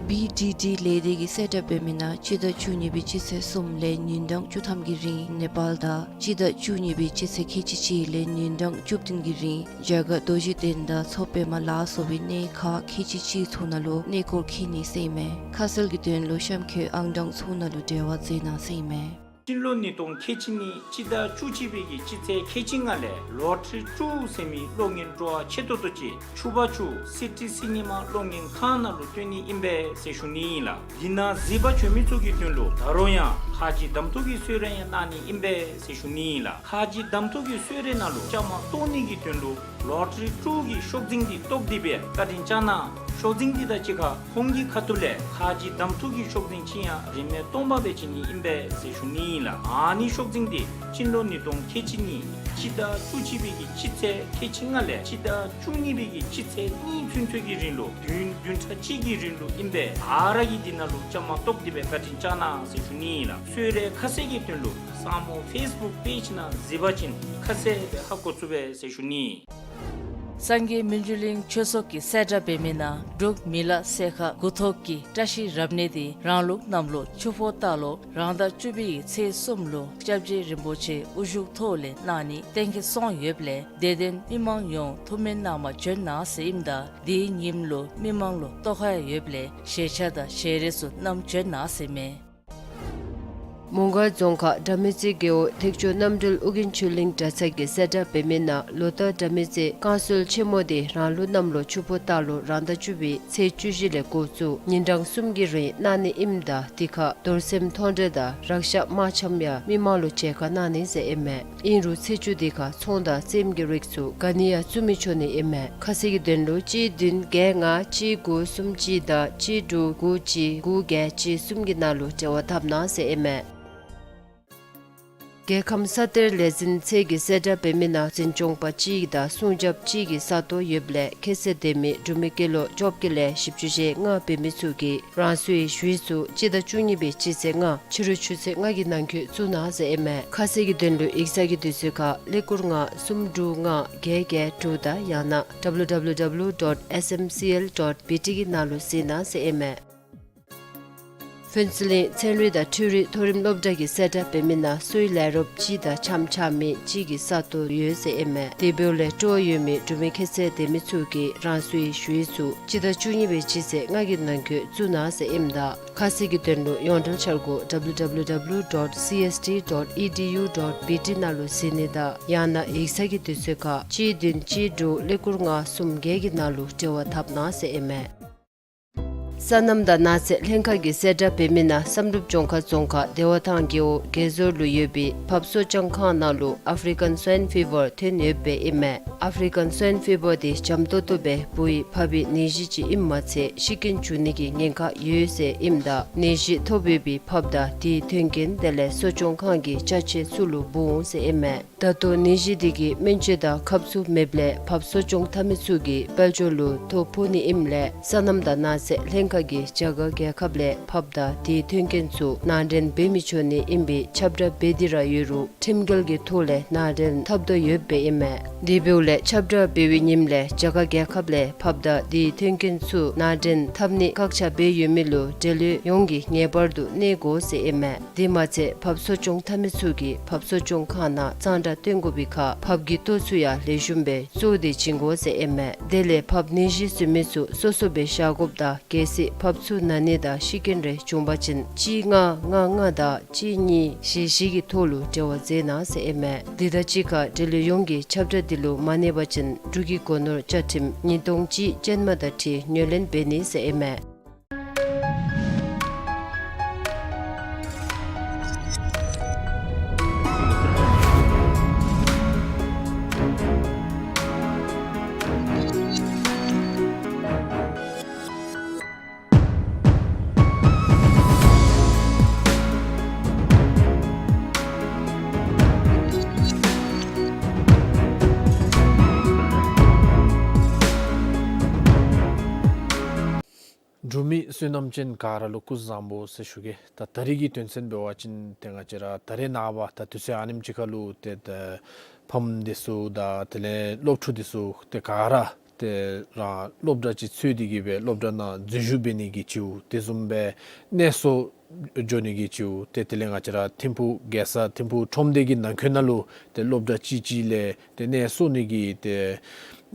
བི་ཌི་ཌི་ལས་སྡེ་གིས་གསལ་བསྒྲགས་འབད་མི་ནང་སྤྱི་ཟླ་བཅུ་གཉིས་པའི་སྤྱི་ཚེས་གསུམ་ལས་ཉིན་གྲངས་བཅུ་ཐམ་གྱི་རིང་ནེ་པཱལ་དང་སྤྱི་ཟླ་བཅུ་གཉིས་པའི་སྤྱི་ཚེས་ཁལ་གཅིག་གཅིག་ལས་ཉིན་གྲངས་བཅུ་བདུན་གྱི་རིང་རྒྱ་གར་རྡོ་རྗེ་གདན་དང་མཚོ་པདྨ་ལ་སོགས་པའི་གནས་ཁག་ཁལ་གཅིག་གཅིག་ཚུ་ནང་ལུ་གནས་སྐོར་འཁྱིད་ནི་ཟེར་ཨིན་མས། ཁ་གསལ་གྱི་དོན་ལུ་གཤམ་འཁོད་ཨང་གྲངས་ཚུ་ནང་ལུ་འབྲེལ་བ་མཛད་གནང་ཟེར་ཨིན་མས། སྤྱི་ལོ་ཉིས་སྟོང་ཁལ་གཅིག་གཉིས་སྤྱི་ཟླ་བཅུ་གཅིག་པའི་གི་སྤྱི་ཚེས་ཁལ་གཅིག་ལྔ་ལས་ལོ་ཊ་རི་ཊུ་ཟེར་མི་གློག་བརྙན་སྤྲོ་བ་ཆེ་ཏོག་ཏོ་ཅིག་ཕྱུ་པ་ཕྱུ་སི་ཊི་སི་ནི་མ་གློག་བརྙན་ཁང་ནང་ལུ་སྟོན་ནི་ཨིན་པས་ཟེར་ཞུ་ནི་ཨིན་ལགས། འདི་ནང་གཟིགས་པར་བྱོན་མི་ཚུ་གི་དོན་ལུ་ད་རུང་ཡང་ཁ་རྗེ་གདམ་འཐུ་གི་གསོལ་རས་ཡང་གནང་ནི་ཨིན་པས་ཟེར་ཞུ་ནི་ཨིན་ལགས། ཁ་རྗེ་གདམ་འཐུ་གི་གསོལ་རས་ནང་ལུ་བཅའ་མར་གཏོགས་ནི་གི་དོན་ལུ་ལོ་ཊ་རི་ཊུ་གི་ཤོག་འཛིན་འདི་བཏོག་སྟེ་སྦེ་བཀའ་དྲིན་བསྐྱང་གནང་། ཤོག་འཛིན་འདི་དང་གཅིག་ཁར་ཁོང་གི་ཁ་ཐུག་ལས་ཁ་རྗེ་གདམ་འཐུ་གི་ཤོག་འཛིན་ཅིག་ཡང་རིན་མེད་སྟོང་པ་སྦེ་བྱིན་ནི་ཨིན་པས་ཟེར་ཞུ་ནི་ཨིན་ལགས། ཨ་ནི་ཤོག་འཛིན་འདི་སྤྱི་ལོ་ཉིས་སྟོང་ཁལ་གཅིག་གཉིས་སྤྱི་ཟླ་བཅུ་གཅིག་པའི་གི་སྤྱི་ཚེས་ཁལ་གཅིག་ལྔ་ལས་སྤྱི་ཟླ་བཅུ་གཉིས་པའི་གི་སྤྱི་ཚེས་གཉིས་ཚུན་ཚོད་ཀྱི་རིང་ལུ་བདུན་བདུན་ཕྲག་གཅིག་གི་རིང་ལུ་ཨིན་པས། ཨ་ར་གིས་འདི་ནང་ལུ་བཅའ་མར་གཏོགས་ཏེ་སྦེ་བཀའ་དྲིན་བསྐྱང་གནང་ཟེར་ཞུ་ནི་ཨིན་ལགས། གསོལ་རས་ཁ་གསལ་གྱི་དོན་ལུ་སངས་མོ་ཕེསི་བུཀ་པེཇ་ནང་གཟིགས་པ་ཅིན་ཁ་གསལ་སྦེ་ཧ་གོ་ཚུགས་པས་ཟེར་ཞུ་ནི། སངས་རྒྱས་མི་འགྱུར་གླིང་ཆོས་ཚོགས་ཀྱིས་གསལ་བསྒྲགས་འབད་མི་ནང་འབྲུག་མི་ལ་སེར་ཁ་དགུ་ཐོག་གི་བཀྲ་ཤིས་རབ་གནས་དེ་རང་ལུག་གནམ་ལོ་ཆུ་ཕོ་སྟག་ལོ་རང་ཟླ་བཅུ་པའི་ཚེས་གསུམ་ལུ་སྐྱབས་རྗེ་རིན་པོ་ཆེ་དབུ་བཞུགས་ཐོག་ལས་གནང་ནི་གཏན་འཁེལ་སོང་ཡོདཔ་ལས་དད་ལྡན་མི་མང་ཡོངས་ཐུགས་སྨོན་གནང་བར་འབྱོན་གནང་ཟེར་ཨིནམ་ད་དེའི་ཉིནམ་ལུ་མི་མང་ལུ་གཏོགས་ཁ་ཡོདཔ་ལས་ཞལ་ཆས་དང་ཞལ་རས་ཚུ་བསྣམས་འབྱོན་གནང་ཟེར་མས། མོང་སྒར་རྫོང་ཁག་དགྲ་མེད་རྩེ་རྒེད་འོག་ཐེག་མཆོག་རྣམ་གྲོལ་ཨོ་རྒྱན་ཆོས་གླིང་གྲྭ་ཚང་གིས་གསལ་བསྒྲགས་འབད་མི་ནང་ལོ་ལྟར་དགྲ་མེད་རྩེ་བསྐང་གསོལ་ཆེན་མོ་དེ་རང་ལུག་གནམ་ལོ་ཆུ་ཕོ་སྟག་ལོ་རང་ཟླ་བཅུ་པའི་ཚེས་བཅུ་བཞི་ལས་འགོ་བཙུགས་ཉིན་གྲངས་གསུམ་གྱི་རིང་གནང་ནི་ཨིནམ་ད་དེ་ཁར་རྡོར་སེམས་མཐོང་གྲོལ་དང་རཀྵ་དམར་ཆམ་ཡང་མི་མང་ལུ་མཇལ་ཁ་གནང་ནི་ཟེར་ཨིན་མས། ཨིན་རུང་ཚེས་བཅུ་དེ་ཁར་ཚོང་དང་རྩེདམོ་གི་རིགས་ཚུ་ག་ནི་ཡང་བཙུགས་མི་ཆོག་ནི་ཨིན་མས། ཁ་གསལ་གྱི་དོན་ལུ་གཅིག་བདུན་བརྒྱད་ལྔ་གཅིག་དགུ་གསུམ་གཅིག་དང་གཅིག་དྲུག་དགུ་གཅིག་དགུ་བརྒྱད་གཅིག་གསུམ་གྱི་ནང་ལུ་འབྲེལ་བ་འཐབ་གནང་ཟེར་ཨིན་མས། རྒྱལ་ཁམས་ས་གཏེར་ལས་འཛིན་ཚད་ཀྱིས་གསལ་བསྒྲགས་འབད་མི་ནང་འཛིན་སྐྱོང་པ་གཅིག་དང་སྲུང་སྐྱོབ་གཅིག་གི་ས་སྟོང་ཡོདཔ་ལས་ཁྱད་ཚད་ལྡན་མི་འབྲུག་མི་སྐྱེས་ལོ་བཅོ་བརྒྱད་ལས་བཞི་བཅུ་ཞེ་ལྔ་འབད་མི་ཚུ་གིས་རང་སོའི་ཞུ་ཡིག་ཚུ་སྤྱི་ཟླ་བཅུ་གཉིས་པའི་སྤྱི་ཚེས་ལྔ་ཕྱི་རུ་ཆུ་ཚོད་ལྔ་གི་ནང་འཁོད་བཙུགས་གནང་ཟེར་ཨིན་མས། ཁ་གསལ་གྱི་དོན་ལུ་ཡིག་ཚང་གི་དུས་ཚོད་ཁར་ཀླད་ཀོར་ལྔ་གསུམ་དྲུག་ལྔ་བརྒྱད་བརྒྱད་དྲུག་དང་ཡང་ན་W W W dot S M C L dot B T གི་ནང་ལུ་གཟིགས་གནང་ཟེར་ཨིན་མས། ཕུན་ཚོགས་གླིང་ཚན་རིག་དང་འཕྲུལ་རིག་མཐོ་རིམ་སློབ་གྲྭ་གིས་གསལ་བསྒྲགས་འབད་མི་ནང་སོའི་ལས་རོགསཔ་གཅིག་དང་འཆམ་འཆམ་མི་གཅིག་གི་ས་སྟོང་ཡོད་ཟེར་ཨིན་མས། དེ་འབདཝ་ལས་སྤྲོ་བ་ཡོད་མི་འབྲུག་མི་ཁྱད་ཚད་ལྡན་མི་ཚུ་གིས་རང་སོའི་ཞུ་ཡིག་ཚུ་སྤྱི་ཟླ་བཅུ་གཉིས་པའི་སྤྱི་ཚེས་ལྔ་གི་ནང་འཁོད་བཙུགས་གནང་ཟེར་ཨིནམ་ད་ཁ་གསལ་གྱི་དོན་ལུ་ཡོངས་འབྲེལ་འཆར་སྒོ་W W W dot C S T dot E D U dot B T ནང་ལུ་གཟིགས་ནི་དང་ཡང་ན་ཡིག་ཚང་གི་དུས་ཚོད་ཁར་གཅིག་བདུན་གཅིག་དྲུག་ཀླད་ཀོར་ལྔ་གསུམ་བརྒྱད་ཀྱི་ནང་ལུ་འབྲེལ་བ་འཐབ་གནང་ཟེར་ཨིན་མས། སོ་ནམ་དང་ནགས་ཚལ་ལྷན་ཁག་གིས་གསལ་བསྒྲགས་འབད་མི་ནང་བསམ་གྲུབ་ལྗོངས་མཁར་རྫོང་ཁག་བདེ་བ་ཐང་རྒེད་འོག་དགེ་ཟོར་ལུ་ཡོད་པའི་ཕགཔ་གསོ་སྐྱོང་ཁང་ནང་ལུ་ཨཕ་རི་ཀན་སུའིན་ཕི་བར་ཐོན་ཡོདཔ་སྦེ་ཨིན་མས། ཨཕ་རི་ཀན་སུའིན་ཕི་བར་འདི་འཇམ་ཏོང་ཏོ་སྦེ་འབུ་བའི་ཕགཔ་གི་ནད་གཞི་ཅིག་ཨིནམ་མ་ཚད་ཤི་རྐྱེན་འབྱུང་ནི་གི་ཉེན་ཁ་ཡོད་ཟེར་ཨིནམ་ད་ནད་གཞི་ཐོབ་ཡོད་པའི་ཕགཔ་དང་དེའི་དོན་རྐྱེན་དེ་ལས་གསོ་སྐྱོང་ཁང་གི་ཅ་ཆས་ཚུ་ལུ་འབུ་འོང་ཟེར་ཨིན་མས། ད་ལྟོ་ནད་གཞི་འདི་གི་སྨན་བཅོས་དང་ཁབ་ཚུ་མེདཔ་ལས་ཕགཔ་གསོ་སྐྱོང་འཐབ་མི་ཚུ་གིས་དཔལ་འབྱོར་ལུ་ཐོ་ཕོག་ནི་ཨིནམ་ལས་སོ་ནམ་དང་ནགས་ཚལ་ལྷན་ཁག་གིས་རྒྱ་གར་རྒྱལ་ཁབ་ལས་ཕགཔ་དང་དེའི་དོན་རྐྱེན་ཚུ་ནང་འདྲེན་འབད་མི་ཆོག་ནི་ཨིན་པའི་ཁྱབ་བསྒྲགས་འབད་དེ་ར་ཡོད་རུང་ཁྲིམས་འགལ་གྱི་ཐོག་ལས་ནང་འདྲེན་འཐབ་དོ་ཡོདཔ་སྦེ་ཨིན་མས། དེ་འབདཝ་ལས་ཁྱབ་བསྒྲགས་འབད་བའི་ཉིནམ་ལས་རྒྱ་གར་རྒྱལ་ཁབ་ལས་ཕགཔ་དང་དེའི་དོན་རྐྱེན་ཚུ་ནང་འདྲེན་འཐབ་ནི་བཀག་ཆ་འབད་ཡོད་མི་ལུ་འབྲེལ་ཡོད་ཡོངས་ཀྱིས་ངེས་པར་དུ་གནས་དགོ་ཟེར་ཨིན་མས། དེ་མ་ཚད་ཕགཔ་གསོ་སྐྱོང་འཐབ་མི་ཚུ་གིས་ཕགཔ་གསོ་སྐྱོང་ཁང་ནང་གཙང་སྦྲ་བཏོན་དགོ་པའི་ཁར་ཕགཔ་གི་ལྟོ་ཚུ་ཡང་ལེགས་ཤོམ་སྦེ་བཙོ་སྟེ་བྱིན་དགོ་ཟེར་ཨིན་མས། དེ་ལས་ཕགཔ་ནད་གཞི་བཟོ་མི་ཚུ་སོ་སོ་སྦེ་བཞག་དགོཔ་དང་གལ་སྲིད་ཕགཔ་ཚུ་ན་ནི་དང་ཤི་རྐྱེན་རེ་བྱུང་པ་ཅིན་གཅིག་ལྔ་ལྔ་ལྔ་དང་གཅིག་གཉིས་བཞི་བཞི་གི་ཐོག་ལུ་འབྲེལ་བ་མཛད་གནང་ཟེར་ཨིན་མས། དེ་དང་གཅིག་ཁར་འབྲེལ་ཡོད་ཡོངས་ཀྱིས་ཁྱབ་བསྒྲགས་འདི་ལུ་མ་གནས་པ་ཅིན་འབྲུག་གི་སྒོ་ནོར་བཅའ་ཁྲིམས་ཉིས་སྟོང་གཅིག་ཅན་མ་དང་འཁྲིལ་ངོས་ལེན་འབད་ནི་ཟེར་ཨིན་མས། འབྲུག་མི་བསོད་ནམས་ཅན་ག་ར་ལུ་སྐུ་གཟུགས་བཟང་པོ་ཟེར་ཞུ་གེ། ད་ད་རིས་ཀྱི་དོན་ཚན་འབད་བ་ཅིན་ཏེ་ང་བཅས་ར་ད་རེས་ནངས་པ་ད་དུས་ཚོད་ཨ་ནེམ་ཅིག་ཁར་ལུ་ཏེ་ད་ཕམ་འདི་ཚུ་དང་དེ་ལས་སློབ་ཕྲུག་འདི་ཚུ་ཏེ་ག་ར་ཏེ་རང་སློབ་གྲྭ་ཅིག་འཚོལ་ཏེ་གི་སྦེ་སློབ་གྲྭ་ནང་འཛུལ་ཞུགས་འབད་ནི་གི་ཅིག་དེ་བཟུམ་སྦེ་གནས་སོར་འགྱོ་ནི་གི་ཅིག་ཏེ་དེ་ལས་ང་བཅས་ར་ཐིམ་ཕུག་རྒྱལ་ས་ཐིམ་ཕུག་ཁྲོམ་སྡེ་གི་ནང་འཁོད་ནང་ལུ་ཏེ་སློབ་གྲྭ་ཅིག་ཅིག་ལས་ཏེ་གནས་སོར་ནི་གི་ཏེ་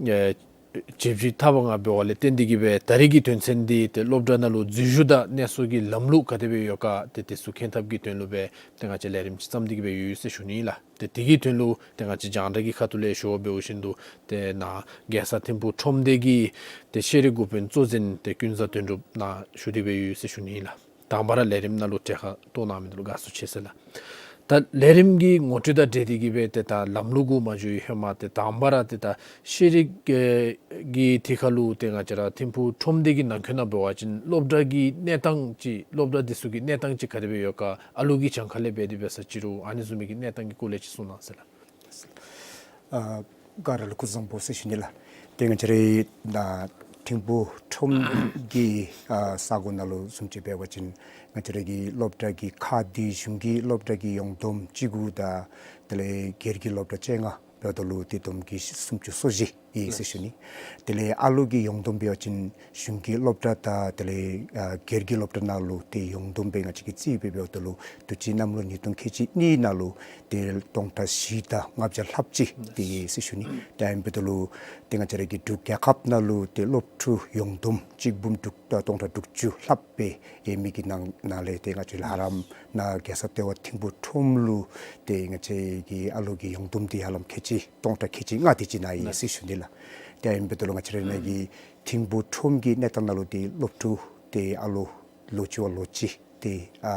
ཨེ་བྱེད་ཕྱིར་ཐབས་ལྔ་འབད་བ་ལས་བརྟེན་ཏེ་གི་སྦེ་ད་རིས་ཀྱི་དོན་ཚན་འདི་ཏེ་སློབ་གྲྭ་ནང་ལུ་འཛུལ་ཞུགས་དང་གནས་སོར་གྱི་ལམ་ལུགས་ག་དེ་སྦེ་ཡོད་ག་ཏེ་དེ་ཚུ་མཁྱེན་ཐབས་ཀྱི་དོན་ལུ་སྦེ་ཏེ་ང་བཅས་ལས་རིམ་ཅིག་བརྩམས་ཏེ་གི་སྦེ་ཡོད་ཟེར་ཞུ་ནི་ཨིན་ལགས། ཏེ་དེ་གི་དོན་ལུ་ཏེ་ང་བཅས་རྒྱང་བསྒྲགས་ཀྱི་ཁ་ཐུག་ལས་ཞུ་བ་འབདཝ་བཞིན་དུ་ཏེ་ནཱ་རྒྱལ་ས་ཐིམ་ཕུག་ཁྲོམ་སྡེ་གི་ཏེ་ཤེས་རིག་འགོ་དཔོན་གཙོ་འཛིན་ཏེ་ཀུན་བཟང་དོན་གྲུབ་ནཱ་ཞུ་སྟེ་སྦེ་ཡོད་ཟེར་ཞུ་ནི་ཨིན་ལགས། དང་པ་ར་ལས་རིམ་ནང་ལུ་གྲལ་ཁར་གཏོགས་གནང་མི་འདི་ལུ་དགའ་བསུ་ཆེ་ཟེར་ལགས། ད་ལས་རིམ་གྱི་ངོ་སྤྲོད་དང་འབྲེལ་ཏེ་གི་སྦེ་ཏེ་ད་ལམ་ལུགས་གུ་མ་འགྱོ་བའི་ཧེ་མ་ཏེ་དང་པ་ར་ཏེ་ད་ཤེས་རིག་ཨེ་གི་ཐད་ཁར་ལུ་ཏེ་ང་བཅས་ར་ཐིམ་ཕུག་ཁྲོམ་སྡེ་གི་ནང་འཁོད་ནང་འབད་བ་ཅིན་སློབ་གྲྭ་གི་གནས་སྟངས་ཅིག་སློབ་གྲྭ་འདི་ཚུ་གི་གནས་སྟངས་ཅིག་ག་དེ་སྦེ་ཡོད་ག་ཨ་ལུ་གི་གྱངས་ཁ་ལས་འབད་དེ་འབད་ས་ཅིག་རུང་ཨ་ནི་བཟུམ་མའི་གི་གནས་སྟངས་ཀྱི་སྐོར་ལས་ཅིག་གསུང་གནང་ཟེར་ལགས། ཨ་ག་ར་ལུ་སྐུ་གཟུགས་བཟང་པོ་ཟེར་ཞུ་ནི་ལགས། ཏེ་ང་བཅས་རའི་ད་ཐིམ་ཕུག་ཁྲོམ་གྱི་ཨ་ས་གོ་ནང་ལུ་བཟུམ་ཅིག་འབད་བ་ཅིན་ང་བཅས་ར་གི་སློབ་གྲྭ་གི་ཁག་འདི་གཞུང་གི་སློབ་གྲྭ་གི་ཡོངས་བསྡོམས་བཅུ་དགུ་དང་དེ་ལས་སྒེར་གྱི་སློབ་གྲྭ་བཅོ་ལྔ་འབདཝ་ད་ལུ་ཏེ་བསྡོམས་ཀྱིས་སུམ་ཅུ་སོ་བཞི་ཨིན་ཟེར་ཞུ་ནི། དེ་ལས་ཨ་ལུ་གི་ཡོངས་བསྡོམས་འབད་བ་ཅིན་གཞུང་གི་སློབ་གྲྭ་དང་དེ་ལས་ཨ་སྒེར་གྱི་སློབ་གྲྭ་ནང་ལུ་ཏེ་ཡོངས་བསྡོམས་སྦེ་ང་བཅས་ཀྱིས་རྩིས་སྦེ་འབདཝ་ད་ལུ་དུས་ཅི་གནམ་ལོ་ཉིས་སྟོང་ཁལ་གཅིག་གཉིས་ནང་ལུ་ཏེ་སྟོང་ཕྲག་བཞི་དང་ལྔ་བརྒྱ་ལྷགཔ་ཅིག་ཏེ་ཡོད་ཟེར་ཞུ་ནི། ཏེ་ཨ་ནི་འབདཝ་ད་ལུ་ཏེ་ང་བཅས་ར་གི་འབྲུག་རྒྱལ་ཁབ་ནང་ལུ་ཏེ་སློབ་ཕྲུག་ཡོངས་བསྡོམས་གཅིག་འབུམ་དྲུག་དང་སྟོང་ཕྲག་དྲུག་ཅུ་ལྷགཔ་སྦེ་ཡོད་མི་གི་ནང་ནང་ལས་ཏེ་ང་བཅས་ལུ་ཧ་ལམ་ནཱ་རྒྱལ་ས་ལྟེ་བ་ཐིམ་ཕུག་ཁྲོམ་ལུ་ཏེ་ང་བཅས་ཀྱི་ཨ་ལུ་གི་ཡོངས་བསྡོམས་འདི་ཧ་ལམ་ཁལ་གཅིག་སྟོང་ཕྲག་ཁལ་གཅིག་ལྔ་དེ་ཅིག་ནང་ཡོད་ཟེར་ཞུ་ནི་ལགས། ཏེ་ཨ་ནི་འབདཝ་ད་ལུ་ང་བཅས་ར་ནཱ་གི་ཐིམ་ཕུག་ཁྲོམ་གྱི་གནས་སྟངས་ནང་ལུ་ཏེ་སློབ་ཕྲུག་ཏེ་ཨ་ལུ་ལོ་གཅིག་བ་ལོ་གཅིག་ཏེ་ཨ་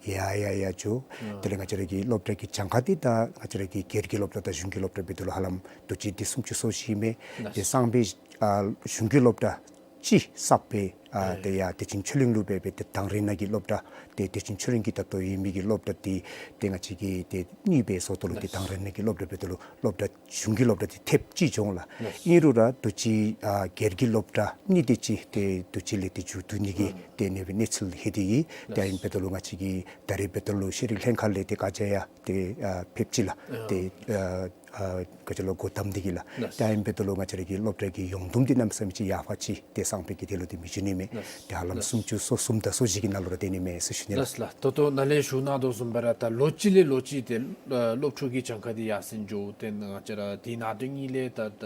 ཡར་ཡར་ཡར་འགྱོ། དེ་ལས་ང་བཅས་ར་གི་སློབ་གྲྭ་གི་གྱངས་ཁ་འདི་ད་ང་བཅས་ར་གི་སྒེར་གྱི་སློབ་གྲྭ་དང་གཞུང་གི་སློབ་གྲྭ་འབདཝ་ད་ལུ་ཧ་ལམ་དུས་ཅི་འདི་སུམ་ཅུ་སོ་བཞི་མས། ཏེ་སང་ཕོད་ཨ་གཞུང་གི་སློབ་གྲྭ་ཅིག་གསརཔ་སྦེ་ཨ་ཏེ་ཡར་བདེ་ཆེན་ཆོས་གླིང་ལུ་སྦེ་སྦེ་ཏེ་དང་རི་ནང་གི་སློབ་གྲྭ་ཏེ་བདེ་ཆེན་ཆོས་གླིང་གི་ད་ལྟོ་ཡོད་མི་གི་སློབ་གྲྭ་འདི་ཏེ་ང་བཅས་ཀྱིས་ཏེ་གཉིས་སྦེ་བཟོ་དོ་ལོ། ཏེ་དང་རི་ནང་གི་སློབ་གྲྭ་འབདཝ་ད་ལུ་སློབ་གྲྭ་གཞུང་གི་སློབ་གྲྭ་འདི་ཐེབས་གཅིག་བྱུང་ལགས། ཨིན་རུང་ར་དུས་ཅི་ཨ་སྒེར་གྱི་སློབ་གྲྭ་གཉིས་དེ་ཅིག་ཏེ་དུས་ཅི་ལས་ཏེ་མཇུག་བསྡུ་ནི་གི་ཏེ་ཨ་ནི་སྦེ་གནས་ཚུལ་ལྷོད་དེ་ཡོད། ཏེ་ཨ་ནི་འབདཝ་ད་ལུ་ང་བཅས་ཀྱིས་ད་རིས་འབདཝ་ད་ལུ་ཤེས་རིག་ལྷན་ཁག་ལས་ཏེ་བཀའ་རྒྱ་ཡང་ཏེ་ཨ་ཕེབས་ཅི་ལགས། ཏེ་ཨ་ཨ་ག་ཅི་ལོ་སྒོ་བསྡམས་ཏེ་གི་ལགས། ཏེ་ཨ་ནི་འབདཝ་ད་ལུ་ང་བཅས་ར་གི་སློབ་གྲྭ་གི་ཡོངས་བསྡོམས་འདི་གནམ་མེད་ས་མེད་ཅིག་ཡར་འཕར་ཅི། ཏེ་སང་ཕོད་ཀྱི་དེ་ལུ་ཏེ་མི་འགྱོ་ནི་མས། ཏེ་ཧ་ལམ་སུམ་ཅུ་སོ་གསུམ་དང་སོ་བཞི་གི་ནང་ལུ་ར་སྡོད་ནི་མས་ཟེར་ཞུ་ནི་ལགས། ལགས་ལགས། ད་ལྟོ་ནཱ་ལས་ཞུ་གནང་དོ་བཟུམ་སྦེ་ར་ད་ལོ་གཅིག་ལས་ལོ་གཅིག་ཏེ་ཨ་སློབ་ཕྲུག་གི་གྱངས་ཁ་འདི་ཡར་སེང་འགྱོ། ཏེ་ང་བཅས་ར་དེ་ནང་དོན་གཉིས་ལས་ད་ད་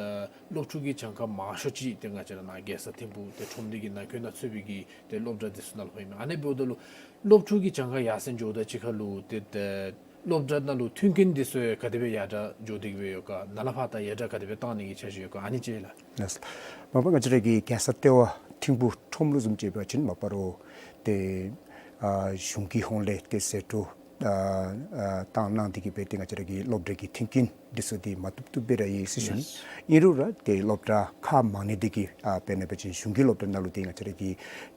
སློབ་ཕྲུག་གི་གྱངས་ཁ་མང་ཤོས་ཅིག་ཏེ་ང་བཅས་ར་ནཱ་རྒྱལ་ས་ཐིམ་ཕུག་ཏེ་ཁྲོམ་སྡེ་གི་ནང་འཁོད་ནང་ཚུད་པའི་གི་ཏེ་སློབ་གྲྭ་འདི་ཚུ་ནང་ལུ་ཕོག་ཨིན་མས། ཨ་ནི་འབདཝ་ད་ལུ་སློབ་ཕྲུག་གི་གྱངས་ཁ་ཡར་སེང་འགྱོཝ་དང་གཅིག་ཁར་ལུ་ཏེ་ཏེ་སློབ་གྲྭ་ནང་ལུ་མཐུན་རྐྱེན་འདི་ཚུ་ཡང་ག་དེ་སྦེ་ཡར་དྲག་འགྱོ་སྟེ་གི་སྦེ་ཡོད་ག། ནཱ་ལས་ཕར་ད་ཡར་དྲག་ག་དེ་སྦེ་བཏང་ནི་གི་འཆར་གཞི་ཡོད་ག། ཨ་ནི་ཅིག་ལགས། ལགས། མ་པ་ང་བཅས་ར་གི་རྒྱལ་ས་ལྟེ་བ་ ཐིམ་ཕུག་ཁྲོམ་ལུ་བཟུམ་ཅིག་འབད་བ་ཅིན་མ་པ་རོགས་ཏེ་ཨ་གཞུང་གི་ཧོངས་ལས་ཏེ་ཟད་འགྲོ་ཨ་ཨ་བཏང་གནང་སྟེ་གིས་སྦེ་ཏེ་ང་བཅས་ར་གི་སློབ་གྲྭ་གི་མཐུན་རྐྱེན་འདི་ཚུ་འདི་མ་བཏུབ་བཏུབ་སྦེ་ར་ཡོད་ཟེར་ཞུ་ནི། ཨིན་རུང་ར་ཏེ་སློབ་གྲྭ་ཁག་མང་ནི་འདི་གིས་ཨ་དཔེར་ན་འབད་བ་ཅིན་གཞུང་གི་སློབ་གྲྭ་ནང་ལུ་ཏེ་ང་བཅས་ར་གི་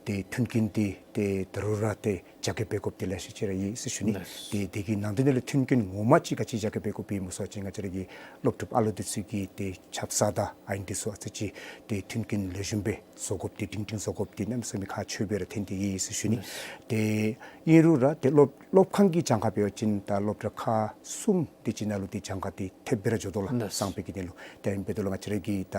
ཏེ་མཐུན་རྐྱེན་འདི་ཏེ་ད་རུང་ར་ཏེ་རྒྱ་སྐྱེད་འབད་དགོཔ་འདི་ལེ་ཤ་ཅིག་ར་ཡོད་ཟེར་ཞུ་ནི། ཏེ་དེ་གི་ནང་དོན་ལས་མཐུན་རྐྱེན་ངོ་མ་ཅིག་ག་ཅི་རྒྱ་སྐྱེད་འབད་དགོཔ་སྨོ་ཟེར་བ་ཅིན་ང་བཅས་ར་གི་སློབ་ཕྲུག་ཨ་ལུ་འདི་ཚུ་གི་ཏེ་ཆབ་གསང་དང་ཨ་ནི་འདི་ཚུ་ཨ་ཙི་ཅིག་ཏེ་མཐུན་རྐྱེན་ལེགས་ཤོམ་སྦེ་བཟོ་དགོཔ་འདི་སྒྲིང་སྒྲིང་བཟོ་དགོཔ་འདི་གནམ་མེད་ས་མེད་ཁག་ཆེཝ་སྦེ་ར་ཐོན་ཏེ་ཡོད་ཟེར་ཞུ་ནི། ཏེ་ཨིན་རུང་ར་ཏེ་སློབ་སློབ་ཁང་གི་གྱངས་ཁ་འབད་བ་ཅིན་ད་སློབ་གྲྭ་ཁག་གསུམ་དེ་ཅིག་ནང་ལུ་ཏེ་གྱངས་ཁ་འདི་ཐེབས་སྦེ་ར་འགྱོ་དོ་ལགས། གསརཔ་གི་དོན་ལུ། ཏེ་ཨ་ནི་འབདཝ་ད་ལུ་ང་བཅས་ར་གི་ད་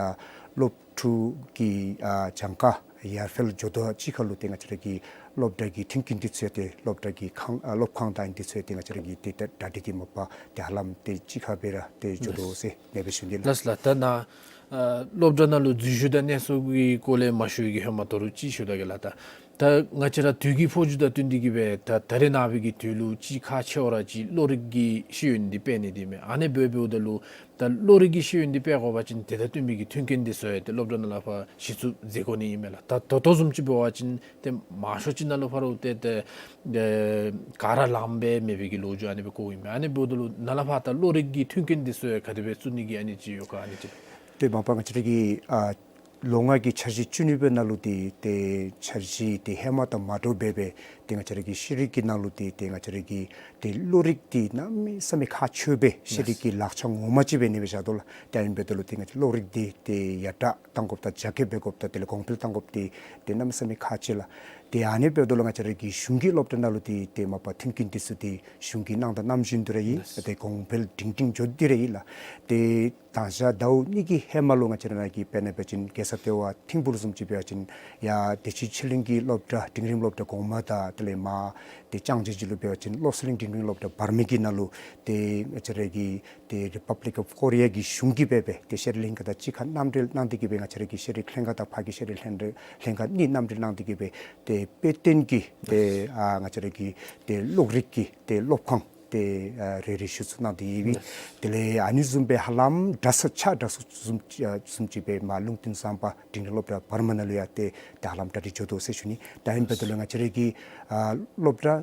སློབ་ཕྲུག་གི་ཨ་གྱངས་ཁ་ཡར་འཕེལ་འགྱོ་དོ་གཅིག་ཁར་ལུ་ཏེ་ང་བཅས་ར་གི་སློབ་གྲྭ་གི་མཐུན་རྐྱེན་འདི་ཚུ་ཡང་ཏེ་སློབ་གྲྭ་གི་ཁང་ཨ་སློབ་ཁང་དང་འདི་ཚུ་ཡང་ཏེ་ང་བཅས་ར་གི་ཏེ་ད་གྲ་སྒྲིག་འདི་མ་པ་ཏེ་ཧ་ལམ་ཏེ་གཅིག་ཁར་སྦེ་ར་ཏེ་འགྱོ་དོ་ཟེར་ཨ་ནེ་སྦེ་ཞུ་ནི་ལགས། ལགས་ལགས། ད་ནཱ་ཨ་སློབ་གྲྭ་ནང་ལུ་འཛུལ་ཞུགས་དང་གནས་གསོ་གི་སྐོར་ལས་མ་ཞུ་བའི་གི་ཧེ་མ་ད་རུང་ཅིག་ཞུ་ད་གེ་ལགས། ད་ད་ང་བཅས་ར་དུས་ཀྱི་འཕོ་འགྱུར་དང་བསྟུན་ཏེ་གིས་སྦེ་ད་ད་རེས་ནངས་པའི་གི་དུས་ལུ་ཅིག་ཁག་ཆེ་བ་ར་ཅིག་གློག་རིག་གི་ཤེས་ཡོན་འདི་སྤེལ་ནི་འདི་མས། ཨ་ནེ་འབདཝ་འབདཝ་ད་ལུ་ད་གློག་རིག་གི་ཤེས་ཡོན་འདི་སྤེལ་དགོ་པ་ཅིན་དེ་དང་བསྟུན་པའི་གི་མཐུན་རྐྱེན་འདི་ཚུ་ཡང་ཏེ་སློབ་གྲྭ་ནང་ལས་ཕར་གཞི་བཙུགས་མཛད་དགོ་ནི་ཨིན་མས་ལགས། ད་ད་ལྟོ་བཟུམ་ཅིག་འབད་བ་ཅིན་ཏེ་མང་ཤོས་ཅིག་ནང་ལུ་ཕར་ཏེ་ཏེ་ཨེ་ག་ར་ལངམ་སྦེ་མེད་པའི་གི་ལོ་རྒྱུས་ཨ་ནེ་སྦེ་གོཝ་ཨིན་མས། ཨ་ནེ་འབདཝ་ད་ལུ་ནཱ་ལས་ཕར་ད་གློག་རིག་གི་མཐུན་རྐྱེན་འདི་ཚུ་ཡང་ག་དེ་སྦེ་བཙུགས་ནི་གི་ཨ་ནི་ཅིག་ཡོད་ག་ཨ་ནི་ཅིག། ཏེ་མ་པ་ང་བཅས་ར་གི་ཨ་ལོ་ལྔ་གི་འཆར་གཞི་བཅུ་གཉིས་པའི་ནང་ལུ་ཏེ་ཏེ་འཆར་གཞི་འདི་ཧེ་མ་དང་མ་འདྲཝ་སྦེ་སྦེ་ཏེ་ང་བཅས་ར་གི་ཤེས་རིག་གི་ནང་ལུ་ཏེ་ཏེ་ང་བཅས་ར་གི་ཏེ་གློག་རིག་འདི་གནམ་མེད་ས་མེད་ཁག་ཆེཝ་སྦེ་ཤེས་རིག་གི་ལག་ཆ་ངོ་མ་ཅིག་སྦེ་ཨ་ནེ་སྦེ་བཞག་དོ་ལགས། ཏེ་ཨ་ནི་འབདཝ་ད་ལུ་ཏེ་ང་བཅས་གློག་རིག་འདི་ཏེ་ཡར་དྲག་གཏང་དགོཔ་དང་རྒྱ་སྐྱེད་འབད་དགོཔ་དང་དེ་ལས་གོང་འཕེལ་གཏང་དགོཔ་འདི་ཏེ་གནམ་མེད་ས་མེད་ཁག་ཆེ་ལགས། ཏེ་ཨ་ནི་འབདཝ་ད་ལུ་ང་བཅས་ར་གི་གཞུང་གི་སློབ་གྲྭ་ནང་ལུ་ཏེ་ཏེ་མ་པ་མཐུན་རྐྱེན་འདི་ཚུ་ཏེ་གཞུང་གིས་གནང་དང་གནང་བཞིན་དུ་ར་ཨིན། ཏེ་གོང་འཕེལ་སྒྲིང་སྒྲིང་འགྱོ་སྟེ་ར་ཨིན་ལགས། ཏེ་ད་ཞག་ཟླཝ་གཉིས་ཀྱི་ཧེ་མ་ལུ་ང་བཅས་ར་ནང་གི་དཔེར་ན་འབད་བ་ཅིན་རྒྱལ་ས་ལྟེ་བ་ཐིམ་ཕུག་ལུ་བཟུམ་ཅིག་འབད་བ་ཅིན་ཡར་བདེ་ཆེན་ཆོས་གླིང་གི་སློབ་གྲྭ་འབྲིང་རིམ་སློབ་གྲྭ་གོང་མ་དང་དེ་ལས་མར་ཏེ་ལྕང་སྦྱིས་ལུ་འབད་བ་ཅིན་བློ་གསལ་གླིང་འབྲིང་རིམ་སློབ་གྲྭ་བར་མ་གི་ནང་ལུ་ཏེ་ང་བཅས་ར་གི་ཏེ་Republic of Korea གི་གཞུང་གིས་སྦེ་སྦེ་ཏེ་ཤེས་རིག་ལྷན་ཁག་དང་གཅིག་ཁར་མཉམ་འབྲེལ་གནང་སྟེ་གིས་སྦེ་ང་བཅས་ར་གི་ཤེས་རིག་ལྷན་ཁག་དང་ཕར་གྱི་ཤེས་རིག་ལྷན་ཁག་གཉིས་མཉམ་འབྲེལ་གནང་སྟེ་གིས་སྦེ་ཏེ་དཔེ་སྟོན་གྱི་ཏེ་ཨ་ང་བཅས་ར་གི་ཏེ་གློག་རིག་གི་ཏེ་སློབ་ཁང་ཏེ་ཨ་རེ་རེ་གཞི་བཙུགས་གནང་སྟེ་ཡོད་པས། དེ་ལས་ཨ་ནི་བཟུམ་སྦེ་ཧ་ལམ་འདྲ་ས་ཆ་འདྲ་ས་བཟུམ་ཨ་བཟུམ་ཅིག་སྦེ་མར་ལུང་བསྟན་བཟང་པོ་འབྲིང་རིམ་སློབ་གྲྭ་བར་མ་ནང་ལུ་ཡང་ཏེ་ཏེ་ཧ་ལམ་གྲ་སྒྲིག་འགྱོ་དོ་ཟེར་ཞུ་ནི། ད་ཨ་ནི་འབདཝ་ད་ལུ་ང་བཅས་ར་གི་ཨ་སློབ་གྲྭ་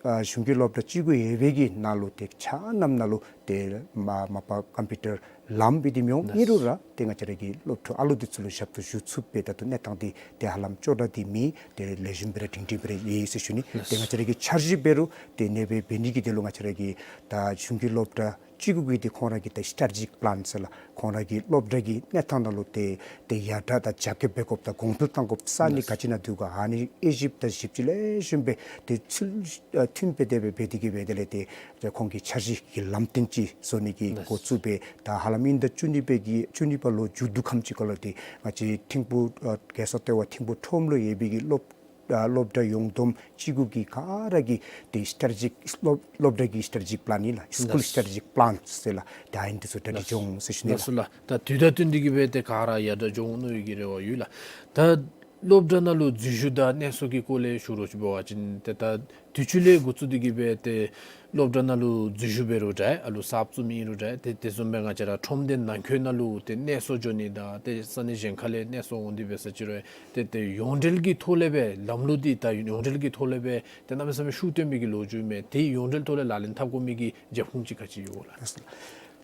ཨ་གཞུང་གི་སློབ་གྲྭ་བཅུ་དགུ་ཡོད་པའི་གི་ནང་ལུ་ཏེ་ཆ་མཉམ་ནང་ལུ་ཏེ་མ་མ་པ་ཀམ་པིའུ་ཊར་ལངམ་སྦེ་འདི་མི་འོང་། ཨིན་རུང་ར་ཏེ་ང་བཅས་ར་གི་སློབ་ཕྲུག་ཨ་ལུ་འདི་ཚུ་ལུ་ཞབས་ཏོག་ཞུ་ཚུགས་པའི་ད་ལྟོ་གནས་སྟངས་འདི་ཏེ་ཧ་ལམ་སྐྱོ་དྲགས་འདི་མེད། ཏེ་ལེགས་ཤོམ་སྦེ་ར་སྒྲིང་སྒྲིང་སྦེ་ར་ཡོད་ཟེར་ཞུ་ནི། ཏེ་ང་བཅས་ར་གི་འཆར་གཞི་འབད་རུང་ཏེ་ཨ་ནེ་སྦེ་འབད་ནི་གི་དོན་ལུ་ང་བཅས་ར་གི་ད་གཞུང་གི་སློབ་གྲྭ་བཅུ་དགུ་གི་ཏེ་ཁོང་ར་གི་ད་སི་ཊེ་ཊི་ཇིག་པི་ལཱན་ཟེར་ལགས། ཁོང་ར་གི་སློབ་གྲྭ་གི་གནས་སྟངས་ནང་ལུ་ཏེ་ཏེ་ཡར་དྲག་དང་རྒྱ་སྐྱེད་འབད་དགོཔ་དང་གོང་འཕེལ་གཏང་དགོཔ་ས་གནས་ག་ཅི་ནང་འདུག་ག་ཨ་ནི་དབྱེ་ཞིབ་དང་ཞིབ་དཔྱད་ལེགས་ཤོམ་སྦེ་ཏེ་ཚུལ་ཨ་མཐུན་སྦེ་དེ་སྦེ་འབད་དེ་གིས་སྦེ་དེ་ལས་ཏེ་ཁོང་གི་འཆར་གཞི་གི་ལམ་སྟོན་ཅིག་བཟོ་ནི་གི་འགོ་བཙུགས་སྦེ་ད་ཧ་ལམ་དབྱིན་ཟླ་བཅུ་གཉིས་པའི་གི་བཅུ་གཉིས་པ་ལོ་མཇུག་བསྡུ་ཁམས་ཅིག་ཁར་ལུ་ཏེ་ང་བཅས་ཐིམ་ཕུག་ཨ་རྒྱལ་ས་ལྟེ་བ་ཐིམ་ཕུག་ཁྲོམ་ལུ་ཡོད་པའི་གི་སློབ་ཨ་སློབ་གྲྭ་ཡོངས་བསྡོམས་བཅུ་དགུ་གི་ག་ར་གི་ཏེ་སི་ཊེ་ཊི་ཇིག་སློབ་སློབ་གྲྭ་གི་སི་ཊེ་ཊི་ཇིག་པི་ལཱན་ཨིན་ལགས། སི་ཀུལ་སི་ཊེ་ཊི་ཇིག་པི་ལཱན་ཟེར་ལགས། ཏེ་ཨ་ནི་འདི་ཚུ་གྲ་སྒྲིག་འགྱོ་འོང་ཟེར་ཞུ་ནི་ལགས། ལགས་སོ་ལགས། ད་དུས་དང་བསྟུན་ཏེ་གིས་སྦེ་ཏེ་ག་ར་ཡར་དྲག་འགྱོ་འོང་མནོ་བའི་གི་རེ་བ་ཡོད་ལགས། ད་སློབ་གྲྭ་ནང་ལུ་འཛུལ་ཞུགས་དང་གནས་གསོ་གི་སྐོར་ལས་ཞུ་རོགས་ཅིག་འབད་བ་ཅིན་ཏེ་ད་དུས་ཅི་ལས་འགོ་བཙུགས་ཏེ་གིས་སྦེ་ཏེ་སློབ་གྲྭ་ནང་ལུ་འཛུལ་ཞུགས་འབད་རུང་འདྲ་ཨ་ལུ་གསརཔ་བཙུགས་མི་ཨིན་རུང་འདྲ་ཏེ་དེ་བཟུམ་སྦེ་ང་བཅས་ར་ཁྲོམ་སྡེ་ནང་འཁོད་ནང་ལུ་ཏེ་གནས་གསོ་འགྱོ་ནི་དང་ཏེ་ས་གནས་གཞན་ཁ་ལས་གནས་གསོ་འོང་སྟེ་འབད་ས་ཅིག་རུང་ཏེ་ཏེ་ཡོངས་འབྲེལ་གྱི་ཐོག་ལས་སྦེ་ལམ་ལུགས་འདི་ད་ཡོངས་འབྲེལ་གྱི་ཐོག་ལས་སྦེ་ཏེ་གནམ་མེད་ས་མེད་ཤུགས་བཏོན་པའི་གི་ལོ་རྒྱུས་མས། ཏེ་ཡོངས་འབྲེལ་ཐོག་ལས་ལག་ལེན་འཐབ་དགོ་མི་གི་རྒྱབ་ཁུངས་ཅིག་ག་ཅི་ཡོད་ག་ལགས།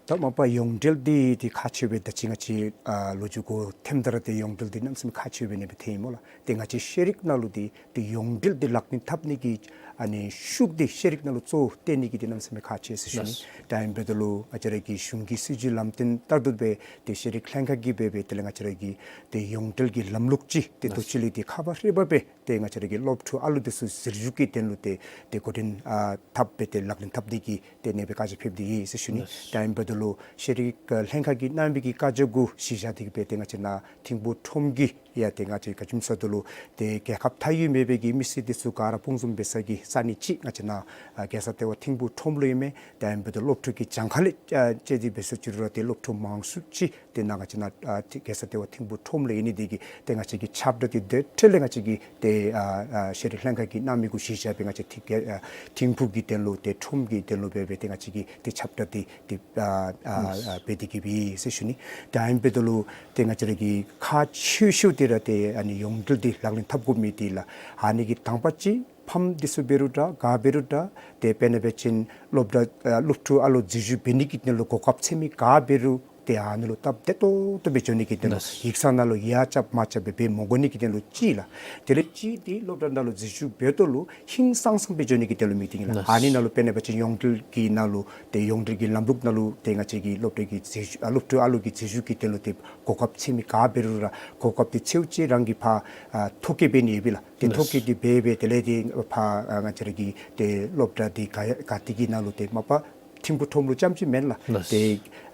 ད་མ་པ་ཡོངས་འབྲེལ་འདི་ཏེ་ཁག་ཆེ་བས། ད་ཅི་ང་བཅས་ཨ་ལོ་རྒྱུས་གོ་ཐེམ་ད་ར་ཏེ་ཡོངས་འབྲེལ་འདི་གནམ་མེད་ས་མེད་ཁག་ཆེ་བས་ཨ་ནེ་སྦེ་ཐོན་ཡི་སྨོ་ལགས། ཏེ་ང་བཅས་ཤེས་རིག་ནང་ལུ་འདི་ཏེ་ཡོངས་འབྲེལ་འདི་ལག་ལེན་འཐབ་ནི་གི་ཨ་ནི་ཤུགས་འདི་ཤེས་རིག་ནང་ལུ་གཙོ་བོ་བཏོན་ནི་གི་འདི་གནམ་མེད་ས་མེད་ཁག་ཆེ་ཟེར་ཞུ་ནི། ལགས། ད་ཨ་ནི་འབདཝ་ད་ལུ་ང་བཅས་ར་གི་གཞུང་གི་སྲིད་བྱུས་ལམ་སྟོན་ལྟར་དུ་སྦེ་ཏེ་ཤེས་རིག་ལྷན་ཁག་གིས་སྦེ་སྦེ་དེ་ལས་ང་བཅས་ར་གི་ཏེ་ཡོངས་འབྲེལ་གྱི་ལམ་ལུགས་ཅིག་ཏེ་ལགས། དུས་ཅི་ལས་ཏེ་ཁ་བ་རི་བ་སྦེ་ཏེ་ང་བཅས་ར་གི་སློབ་ཕྲུག་ཨ་ལུ་འདི་ཚུ་འཛུལ་ཞུགས་ཀྱི་དོན་ལུ་ཏེ་ཏེ་འགོ་འདྲེན་ཨ་འཐབ་སྦེ་ཏེ་ལག་ལེན་འཐབ་ནི་གི་ཏེ་ཨ་ནེ་སྦེ་བཀའ་རྒྱ་ཕེབས་ཏེ་ཡོད་ཟེར་ཞུ་ནི། ལགས། ད་ཨ་ནི་འབདཝ་ད་ལུ་ཤེས་རིག་ལྷན་ཁག་གིས་གནང་བའི་གི་བཀའ་རྒྱ་གུ་གཞི་བཞག་སྟེ་གིས་སྦེ་ཏེ་ང་བཅས་ནཱ་ཐིམ་ཕུག་ཁྲོམ་གྱི་ཡང་ཏེ་ང་བཅས་ག་ཅི་སྨོ་ཟེར་བ་ཅིན་ཏེ་རྒྱལ་ཁབ་མཐའ་དབུས་མེད་པའི་གི་མི་སེར་འདི་ཚུ་ག་ར་སྤུངས་འཛོམས་འབད་ས་གི་ ས་གནས་ཅིག་ང་བཅས་ནཱ་ཨ་རྒྱལ་ས་ལྟེ་བ་ཐིམ་ཕུག་ཁྲོམ་ལུ་ཨིན་མས། ཏེ་ཨ་ནི་འབདཝ་ད་སློབ་ཕྲུག་གི་གྱངས་ཁ་ལས་ཨ་དཔྱད་དེ་འབད་ས་ཅིག་རུང་ར་ཏེ་སློབ་ཕྲུག་མང་སུ་ཅིག་ཏེ་ནཱ་ང་བཅས་ནཱ་ཨ་ཏེ་རྒྱལ་ས་ལྟེ་བ་ཐིམ་ཕུག་ཁྲོམ་ལུ་ཨིན་ནི་དེ་གིས་ཏེ་ང་བཅས་ཀྱི་ཁྱབ་བསྒྲགས་འདི་དེ་འཕྲལ་ལས་ང་བཅས་ཀྱི་ཏེ་ཨ་ཨ་ཤེས་རིག་ལྷན་ཁག་གིས་གནང་མི་གུ་གཞི་བཞག་སྦེ་ང་བཅས་ཐིམ་ཨ་ཐིམ་ཕུག་གི་དོན་ལུ་ཏེ་ཁྲོམ་གྱི་དོན་ལུ་འབད་སྦེ་ཏེ་ང་བཅས་ཀྱིས་ཏེ་ཁྱབ་བསྒྲགས་འདི་ཏེ་ཨ་ཨ་ཨ་འབད་དེ་གི་སྦེ་ཟེར་ཞུ་ནི། ཏེ་ཨ་ནི་འབདཝ་ད་ལུ་ཏེ་ང་བཅས་ར་གི་ཁག་ཆེ་ཤོས་འདི་ར་ཏེ་ཨ་ནི་ཡོངས་འབྲེལ་འདི་ལག་ལེན་འཐབ་དགོ་མི་འདི་ལགས། ཨ་ནི་གི་དང་པ་ཅིག་ཕམ་འདི་ཚུ་འབད་རུང་འདྲ་ག་འབད་རུང་འདྲ་ཏེ་དཔེར་ན་འབད་བ་ཅིན་སློབ་གྲྭ་ཨ་སློབ་ཕྲུག་ཨ་ལོ་འཛུལ་ཞུགས་འབད་ནི་གི་དོན་ལུ་གོ་སྐབས་འཚོལ་མི་ག་འབད་རུང་ཏེ་ཨ་ནི་ལུ་སྟབས་བདེ་ཏོག་ཏོ་སྦེ་འགྱོ་ནི་གི་དོན་ལུ་ལགས། ཡིག་ཚང་ནང་ལུ་ཡར་རྐྱབ་མར་རྐྱབ་སྦེ་འབད་མི་དགོ་ནི་གི་དོན་ལུ་གཅིག་ལགས། དེ་ལས་གཅིག་འདི་སློབ་གྲྭ་ནང་ལུ་འཛུལ་ཞུགས་འབདཝ་ད་ལུ་ཧིང་སངས་སངས་སྦེ་འགྱོ་ནི་གི་དོན་ལུ་མི་འདི་ཨིན་ལགས། ལགས། ཨ་ནི་ནང་ལུ་དཔེར་ན་འབད་བ་ཅིན་ཡོངས་འབྲེལ་གྱི་ནང་ལུ་ཏེ་ཡོངས་འབྲེལ་གྱི་ལམ་ལུགས་ནང་ལུ་ཏེ་ང་བཅས་ཀྱི་སློབ་གྲྭ་གི་འཛུལ་ཞུགས་ཨ་སློབ་ཕྲུག་ཨ་ལོ་གི་འཛུལ་ཞུགས་ཀྱི་དོན་ལུ་ཏེ་གོ་སྐབས་འཚོལ་མི་ག་འབད་རུང་ར་གོ་སྐབས་འདི་འཚོལཝ་ཅིག་རང་གིས་ཕར་ཨ་ཐོ་བཀོད་འབད་ནི་ཡོད་པས་ལགས། ཏེ་ལགས། ཐོ་བཀོད་འདི་འབད་སྦེ་དེ་ལས་ཏེ་ཕར་ཨ་ང་བཅས་ར་གི་ཏེ་སློབ་གྲྭ་འདི་ག་ཡ་ག་ཏེ་གི་ནང་ལུ་ཏེ་མ་པ་ཐིམ་ཕུག་ཁྲོམ་ལུ་རྐྱངམ་ཅིག་མེན་ལགས། ལགས། ཏེ་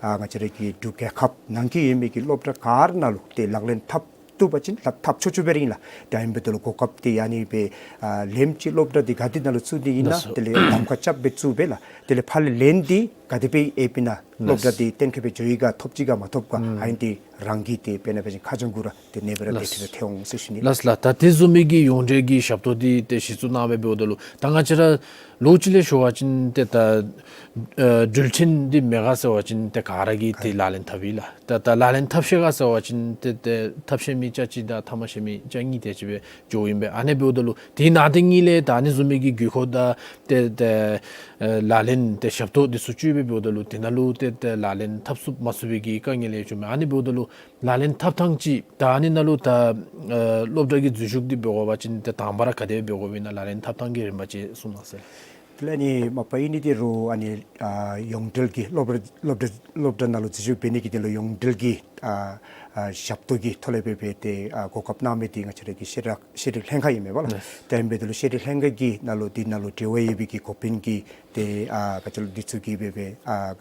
ཨ་ང་བཅས་ར་གི་འབྲུག་རྒྱལ་ཁབ་ནང་གི་ཡོད་མི་གི་སློབ་གྲྭ་ག་ར་ནང་ལུ་ཏེ་ལག་ལེན་འཐབ་བཏུབ་པ་ཅིན་ལགས་འཐབ་ཆོག་ཆོག་སྦེ་ར་ཨིན་ལགས། ཏེ་ཨ་ནི་འབདཝ་ད་ལུ་གོ་སྐབས་འདི་ཨ་ནི་སྦེ་ཨ་ལེནམ་ཅིག་སློབ་གྲྭ་འདི་ག་ཏེ་ནང་ལུ་བཙུགས་ནི་ཨིན་ན། ལགས་སོ། དེ་ལས་གདམ་ཁ་རྐྱབ་སྦེ་བཙུགས་སྦེ་ལགས། དེ་ལས་ཕར་ལས་ལན་འདི་ག་དེ་སྦེ་ཡོདཔ་ཨིན་ན། སློབ་གྲྭ་འདི་གཏན་འཁེལ་སྦེ་འགྱོ་ཡི་ག་ཐོབ་ཅི་ག་མ་ཐོབ་ག། ཨ་ནི་འདི་རང་གི་ཏེ་དཔེར་ན་འབད་བ་ཅིན་ཁ་བྱང་གུ་ར་ཏེ་ཨ་ནེ་སྦེ་ར་ཏེ་ལགས། ཁྲིད་དེ་འོང་ཟེར་ཞུ་ནི། ལགས་ལགས། ད་དེ་བཟུམ་མའི་གི་ཡོངས་འབྲེལ་གྱི་ཞབས་ཏོག་འདི་ཏེ་གཞི་བཙུགས་གནང་སྦེ་འབདཝ་ད་ལུ་ད་ང་བཅས་ར་ལོ་གཅིག་ལས་ཞུ་བ་ཅིན་ཏེ་ད་ཨ་འགྲུལ་འཕྲིན་འདི་མེད་ག་ཟེར་བ་ཅིན་ཏེ་ག་ར་གིས་ཏེ་ལག་ལེན་འཐབ་ཨིན་ལགས། ད་ད་ལག་ལེན་འཐབ་ཤེས་ག་ཟེར་བ་ཅིན་ཏེ་ཏེ་འཐབ་ཤེས་མི་ཆ་གཅིག་དང་འཐབ་མ་ཤེས་མི་ཆ་གཉིས་དེ་ཅིག་སྦེ་འགྱོཝ་ཨིན་པས། ཨ་ནི་འབདཝ་ད་ལུ་དེ་ནང་དེ་གཉིས་ལས་ད་ཨ་ནི་བཟུམ་མའི་གི་དགོས་མཁོ་དང་ཏེ་ཏེ་ཨ་ལག་ལེན་ཏེ་ཞབས་ཏོག་འདི་ཚུ་སྤྱོད་སྦེ་འབདཝ་ད་ལུ་དེ་ནང་ལུ་ཏེ་ཏེ་ལག་ལེན་འཐབ་ཚུགས་མ་ཚུགས་པའི་གི་དཀའ་ངལ་ཡང་བྱུངམ་མས། ཨ་ནི་འབདཝ་ད་ལུ་ལག་ལེན་འཐབ་ཐངས་ཅིག་ད་ཨ་ནི་ནང་ལུ་ད་ཨ་སློབ་གྲྭ་གི་འཛུལ་ཞུགས་འདི་འབད་དགོ་པ་ཅིན་ཏེ་དང་པ་ར་ག་དེ་འབད་དགོཔ་ཨིན་ན། ལག་ལེན་འཐབ་ཐངས་ཀྱི་རིམ་པ་ཅིག་གསུང་གནང་ཟེར། དེ་ལས་ཨ་ནི་མ་པ་ཨིན་ནི་འདི་རུང་ཨ་ནི་ཨ་ཡོངས་འབྲེལ་གྱི་སློབ་གྲྭ་སློབ་གྲྭ་སློབ་གྲྭ་ནང་ལུ་འཛུལ་ཞུགས་འབད་ནི་གི་དོན་ལུ་ཡོངས་འབྲེལ་གྱི་ཨ་ཨ་ཞབས་ཏོག་གི་ཐོག་ལས་འབད་སྦེ་ཏེ་ཨ་གོ་སྐབས་གནང་མི་འདི་ང་བཅས་ར་གི་ཤེས་རིག་ཤེས་རིག་ལྷན་ཁག་ཨིན་མས་པ་ལགས། ལགས། དེ་ཨིན་པའི་དོན་ལུ་ཤེས་རིག་ལྷན་ཁག་གི་ནང་ལུ་འདི་ནང་ལུ་འབྲེལ་བ་ཡོད་པའི་གི་འགོ་དཔོན་གྱིས་ཏེ་ཨ་ག་ཅི་ལོ་འདི་ཚུ་གིས་འབད་སྦེ་ཨ་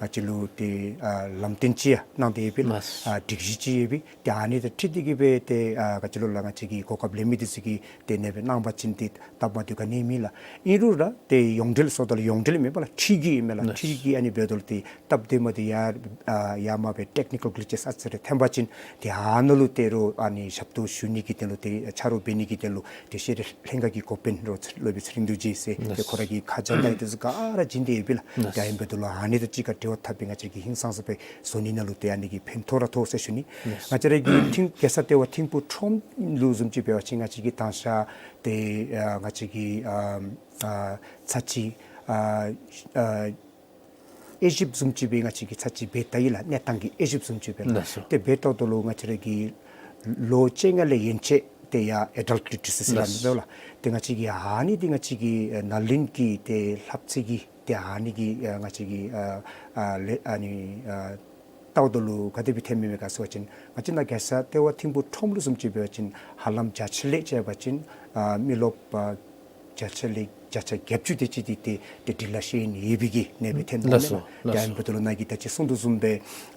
ག་ཅི་ལོ་ཏེ་ཨ་ལམ་སྟོན་ཅིག་ཡང་གནང་སྟེ་ཡོད་པས་ལགས། ལགས། ཨ་སྒྲིག་གཞི་ཅིག་ཡོད་པས། ཏེ་ཨ་ནི་དང་འཁྲིལ་ཏེ་གིས་སྦེ་ཏེ་ཨ་ག་ཅི་ལོ་ལགས་ང་བཅས་ཀྱི་གོ་སྐབས་ལེན་མི་འདི་ཚུ་གིས་ཏེ་ཨ་ནེ་སྦེ་གནང་པ་ཅིན་ཏེ་སྟབས་མ་བདེཝ་ག་ནི་མེད་ལགས། ཨིན་རུང་ར་ཏེ་ཡོངས་འབྲེལ་ཟེརཝ་ད་ལུ་ཡོངས་འབྲེལ་མེན་པ་ལགས། འཁྲིལ་གྱི་ཨིན་མས་ལགས། ལགས། འཁྲིལ་གྱི་ཨ་ནི་འབདཝ་ད་ལུ་ཏེ་སྟབས་བདེ་མ་བདེ་ཡར་ཨ་ཡར་མར་སྦེ་ཊེཀ་ནི་ཀཱལ་གི་ལི་ཅེསི་ཨ་ཙི་རེ་ཐོན་པ་ཅིན་ཏེ་ཨ་ནཱ་ལུ་ཏེ་རོགས་ཨ་ནི་ཞབས་ཏོག་ཞུ་ནི་གི་དོན་ལུ་ཏེ་ཆ་རོགས་འབད་ནི་གི་དོན་ལུ་ཏེ་ཤེས་རིག་ལྷན་ཁག་གི་འགོ་དཔོན་རོགས་སློབ་དཔོན་ཚེ་རིང་རྡོ་རྗེ་ཟེར་ཏེ་ལགས། ཁོ་ར་གིས་ཁ་བྱང་དང་འདི་ཚུ་ག་ར་བྱིན་ཏེ་ཡོད་པས་ལགས། ལགས། ཏེ་ཨ་ནི་འབདཝ་ད་ལུ་ཨ་ནི་དང་གཅིག་ཁར་འབྲེལ་བ་འཐབ་སྦེ་ང་བཅས་ཀྱིས་ཧིང་སངས་ས་སྦེ་བཟོ་ནི་ནང་ལུ་ཏེ་ཨ་ནི་གིས་ཕན་ཐོགས་ར་ཐོགས་ཟེར་ཞུ་ནི། ལགས། ང་བཅས་ར་གི་ཐིམ་རྒྱལ་ས་ལྟེ་བ་ཐིམ་ཕུག་ཁྲོམ་ལུ་བཟུམ་ཅིག་འབད་བ་ཅིན་ང་བཅས་ཀྱི་དང་ཤ་ཏེ་ཨ་ང་བཅས་ཀྱི་ཨ་ཨ་ཚར་གཅིག་ཨ་ཨ་དབྱེ་ཞིབ་བཟུམ་ཅིག་སྦེ་ང་བཅས་ཀྱིས་ཚར་གཅིག་འབད་བལྟ་ཡི་ལགས། གནས་སྟངས་ཀྱི་དབྱེ་ཞིབ་བཟུམ་ཅིག་སྦེ་ལགས། ལགས་སོ། ཏེ་འབད་བལྟཝ་ད་ལུ་ང་བཅས་ར་གི་ལོ་བཅོ་ལྔ་ལས་ཡན་ཆད་ཏེ་ཡར་ཨེ་ཌལཊ་ལི་ཊི་རེ་སི་ཟེར་སླབ་ནི་ལགས། འབདཝ་ལགས། ཏེ་ང་བཅས་ཀྱི་ཨ་ནི་འདི་ང་བཅས་ཀྱི་ཨ་ནཱ་ལེནྡྲ་གི་ཏེ་ལྷབ་རྩེ་གི་ཏེ་ཨ་ནི་གི་ཨ་ང་བཅས་ཀྱི་ཨ་ཨ་ལས་ཨ་ནི་ཨ་བལྟཝ་ད་ལུ་ག་དེ་སྦེ་ཐོནམ་མས་ག་ཟེར་བ་ཅིན་ང་བཅས་ནཱ་རྒྱལ་ས་ལྟེ་བ་ཐིམ་ཕུག་ཁྲོམ་ལུ་བཟུམ་ཅིག་འབད་བ་ཅིན་ཧ་ལམ་བརྒྱ་ཆ་ལས་བྱས་པ་ཅིན་ཨ་མི་རློབས་ཨ་བརྒྱ་ཆ་ལས་བརྒྱ་ཆ་བརྒྱད་ཅུ་དེ་ཅིག་འདི་ཏེ་ཏེ་འབྲི་ལྷག་ཤེས་ཡོན་ཡོད་པའི་གི་གནས་སྦེ་ཐོན་འོང་ལགས་མས་སོ། ལགས། ཏེ་ལགས་ཨ་ནི་སོ། འབདཝ་ད་ལུ་ནཱ་གིས་ད་ཅི་གསུང་དོ་བཟུམ་སྦེ་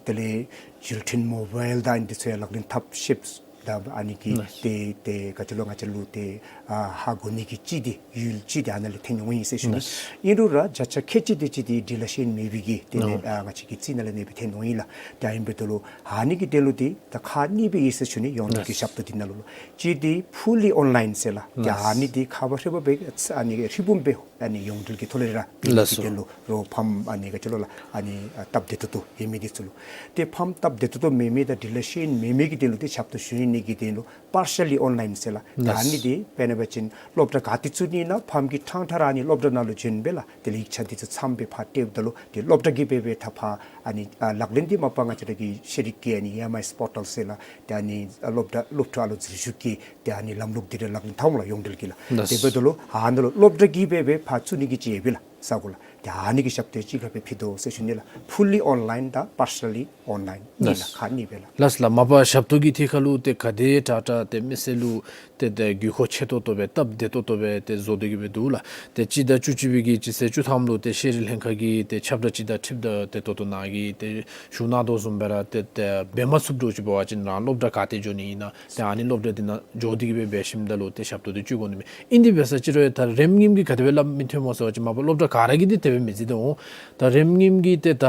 དེ་ལས་འགྲུལ་འཕྲིན་མོ་བཱའིལ་དང་འདི་ཚུ་ཡང་ལག་ལེན་འཐབ་ཤེསཔ་ད་ཨ་ནི་གིས་ལགས། ཏེ་ཏེ་ག་ཅི་ལོ་ང་བཅས་ལུ་ཏེ་ཨ་ཧ་གོ་ནི་གི་ཅིག་འདི་ཡུལ་ཅིག་འདི་ཨ་ནཱ་ལས་ཐོན་འོང་ཡི་ཟེར་ཞུ་ནི། ལགས། ཨིན་རུང་ར་བརྒྱ་ཆ་ཁལ་གཅིག་དེ་ཅིག་འདི་འབྲི་ལྷག་ཤེས་ཡོན་མེད་པའི་གི་དེ་ལས་ཨོ་ཨ་ང་བཅས་ཀྱི་རྩིས་ནང་ལས་ཨ་ནེ་སྦེ་ཐོན་འོང་ཡི་ལགས། ཏེ་ཨ་ནི་འབདཝ་ད་ལུ་ཨ་ནི་གི་དོན་ལུ་འདི་ད་ཁག་གཉིས་སྦེ་ཡོད་ཟེར་ཞུ་ནི། ཡོངས་འབྲེལ་གྱི་ལགས། ཞབས་ཏོག་འདི་ནང་ལུ་ལུ་གཅིག་འདི་ཕུ་ལི་ཨོན་ལའིན་ཟེར་ལགས། ཏེ་ལགས། ཨ་ནི་འདི་ཁ་བ་ཧྲིལ་བུ་སྦེ་ཨ་ནི་ཧྲིལ་བུམ་སྦེ་ཨ་ནི་ཡོངས་འབྲེལ་གྱི་ཐོག་ལས་ར་འབད་ནི་གི་ལགས་སོ། དོན་ལུ་རོགས་ཕམ་ཨ་ནི་ག་ཅི་ལོ་ལགས་ཨ་ནི་ཨ་སྟབས་བདེ་ཏོག་ཏོ་ཡོད་མི་འདི་ཚུ་ལུ། ཏེ་ཕམ་སྟབས་བདེ་ཏོག་ཏོ་མེད་མི་དང་འབྲི་ལྷག་ཤེས་ཡོན་མེད་མི་གི་དོན་ལུ་ཏེ་ཞབས་ཏོག་ཞུ་ནི་གི་དོན་ལུ་པར་ཤལ་ལི་ཨོན་ལའིན་ཟེར་ལགས། ད་ཨ་ནི་ལགས། འདི་དཔེར་ན་འབད་བ་ཅིན་སློབ་གྲྭ་ག་ཏེ་བཙུགས་ནི་ཨིན་ན་ཕམ་གྱིས་ཕྲང་ཕྲང་ར་ཨ་ནི་སློབ་གྲྭ་ནང་ལུ་བྱོན་སྦེ་ལགས། དེ་ལས་ཡིག་ཆ་འདི་ཚུ་ཚངམ་སྦེ་ཕར་སྤྲོདཔ་ད་ལུ་ཏེ་སློབ་གྲྭ་གིས་འབད་སྦེ་ད་ཕར་ཨ་ནི་ཨ་ལག་ལེན་འདི་མ་པ་ང་བཅས་ར་གི་ཤེས་རིག་གི་ཨ་ནི་ཨེམ་ཨའི་ཨེསི་པོར་ཊལ་ཟེར་ལགས། ཏེ་ཨ་ནི་ཨ་སློབ་གྲྭ་སློབ་ཕྲུག་ཨ་ལོ་འཛུལ་ཞུགས་ཀྱི་ཏེ་ཨ་ནི་ལམ་ལུགས་འདི་ར་ལག་ལེན་འཐབ་འོང་ལགས་ཡོངས་འབྲེལ་གྱི་ལགས། ལགས། དེ་འབདཝ་ད་ལུ་ཨ་ནཱ་ལུ་སློབ་གྲྭ་གིས་འབད་སྦེ་ཕར་བཙུགས་ནི་གི་ཅིག་ཡོད་པས་ལགས། ས་གོ་ལགས། ཏེ་ཨ་ནི་གི་ཞབས་ཏོག་གཅིག་ཁར་སྦེ་ཕུལ་དོ་ཟེར་ཞུ་ནི་ལགས། ཕུ་ལི་ཨོན་ལའིན་དང་པར་ཤ་ལི་ཨོན་ལའིན་གཉིས་ལགས། ལགས། ཁག་གཉིས་སྦེ་ལགས། ལགས་ལགས། མ་པ་ཞབས་ཏོག་གི་ཐད་ཁར་ལུ་ཏེ་ག་དེ་དྲག་དྲག་ཏེ་མི་སེར་ལུ་ཏེ་ཏེ་དགོས་མཁོ་ཆེ་ཏོག་ཏོ་སྦེ་སྟབས་བདེ་ཏོག་ཏོ་སྦེ་ཏེ་བཟོ་སྟེ་གི་སྦེ་འདུག་ལགས། ཏེ་སྤྱི་ཟླ་བཅུ་གཅིག་པའི་གི་སྤྱི་ཚེས་བཅུ་ཐམ་ལུ་ཏེ་ཤེས་རིག་ལྷན་ཁག་གིས་ཏེ་ཁྱབ་བསྒྲགས་ཅིག་ད་འཁྲིལཝ་ད་ཏེ་ད་ལྟོ་ནཱ་གིས་ཏེ་ཞུ་གནང་དོ་བཟུམ་སྦེ་ར་ཏེ་ཏེ་འབད་མ་ཚུགསཔ་འདྲཝ་ཅིག་འབད་བ་ཅིན་རང་སློབ་གྲྭ་ག་ཏེ་འགྱོ་ནི་ཨིན་ན་ཏེ་ཨ་ནི་སློབ་གྲྭ་འདི་ནང་འགྱོ་སྟེ་གི་སྦེ་འབད་ཞིནམ་ད་ལུ་ཏེ་ཞབས་ཏོག་འདི་སྤྱོད་དགོ་ནི་མས། ཨིན་དེ་འབད་ས་ཅིག་རུང་ད་རེམ་ངེམ་གྱིས་ག་དེ་སྦེ་སླབ་མི་ཐོནམ་སྨོ་ཟེར་བ་ཅིན་མ་པ་སློབ་གྲྭ་ག་ར་གིས་འདི་དེ་སྦེ་མི་བརྩི་དོ་འོང་། ད་རེམ་ངེམ་གྱིས་ཏེ་ད་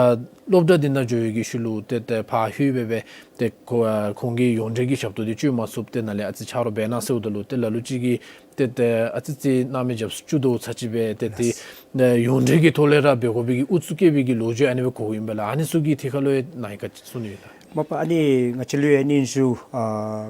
སློབ་གྲྭ་འདི་ནང་འགྱོ་བའི་གི་ཤུལ་ལུ་ཏེ་ཏེ་ཕར་ལྷོད་སྦེ་སྦེ་ཏེ་ཁོ་ཨ་ཁོང་གིས་ཡོངས་འབྲེལ་གྱི་ཞབས་ཏོག་འདི་སྤྱོད་མ་ཚུགསཔ་ཏེ་ནཱ་ལས་ཨ་ཙི་ཆ་རོགས་འབད་གནང་ཟེརཝ་ད་ལུ་ཏེ་ལ་ལུ་ཅིག་གིས་ཏེ་ཏེ་ཨ་ཙི་ཙི་གནམ་མེད་རྒྱབ་སུ་བཅུག་དོ་ཚར་ཅིག་སྦེ་ཏེ་ཏེ་ལགས། ཨ་ཡོངས་འབྲེལ་གྱི་ཐོག་ལས་ར་འབད་དགོ་པའི་གི་ཨུ་ཚུགས་བསྐྱེད་པའི་གི་ལོ་རྒྱུས་ཨ་ནི་སྦེ་གོཝ་ཨིན་པས་ལགས། ཨ་ནི་ཚུ་གི་ཐད་ཁར་ལུ་ཡང་ནཱ་གིས་ག་ཅི་གསུང་ནི་ཡོད་ལགས། མ་པ་ཨ་ནི་ང་བཅས་ལུ་ཡང་སྙན་ཞུ་ཨ་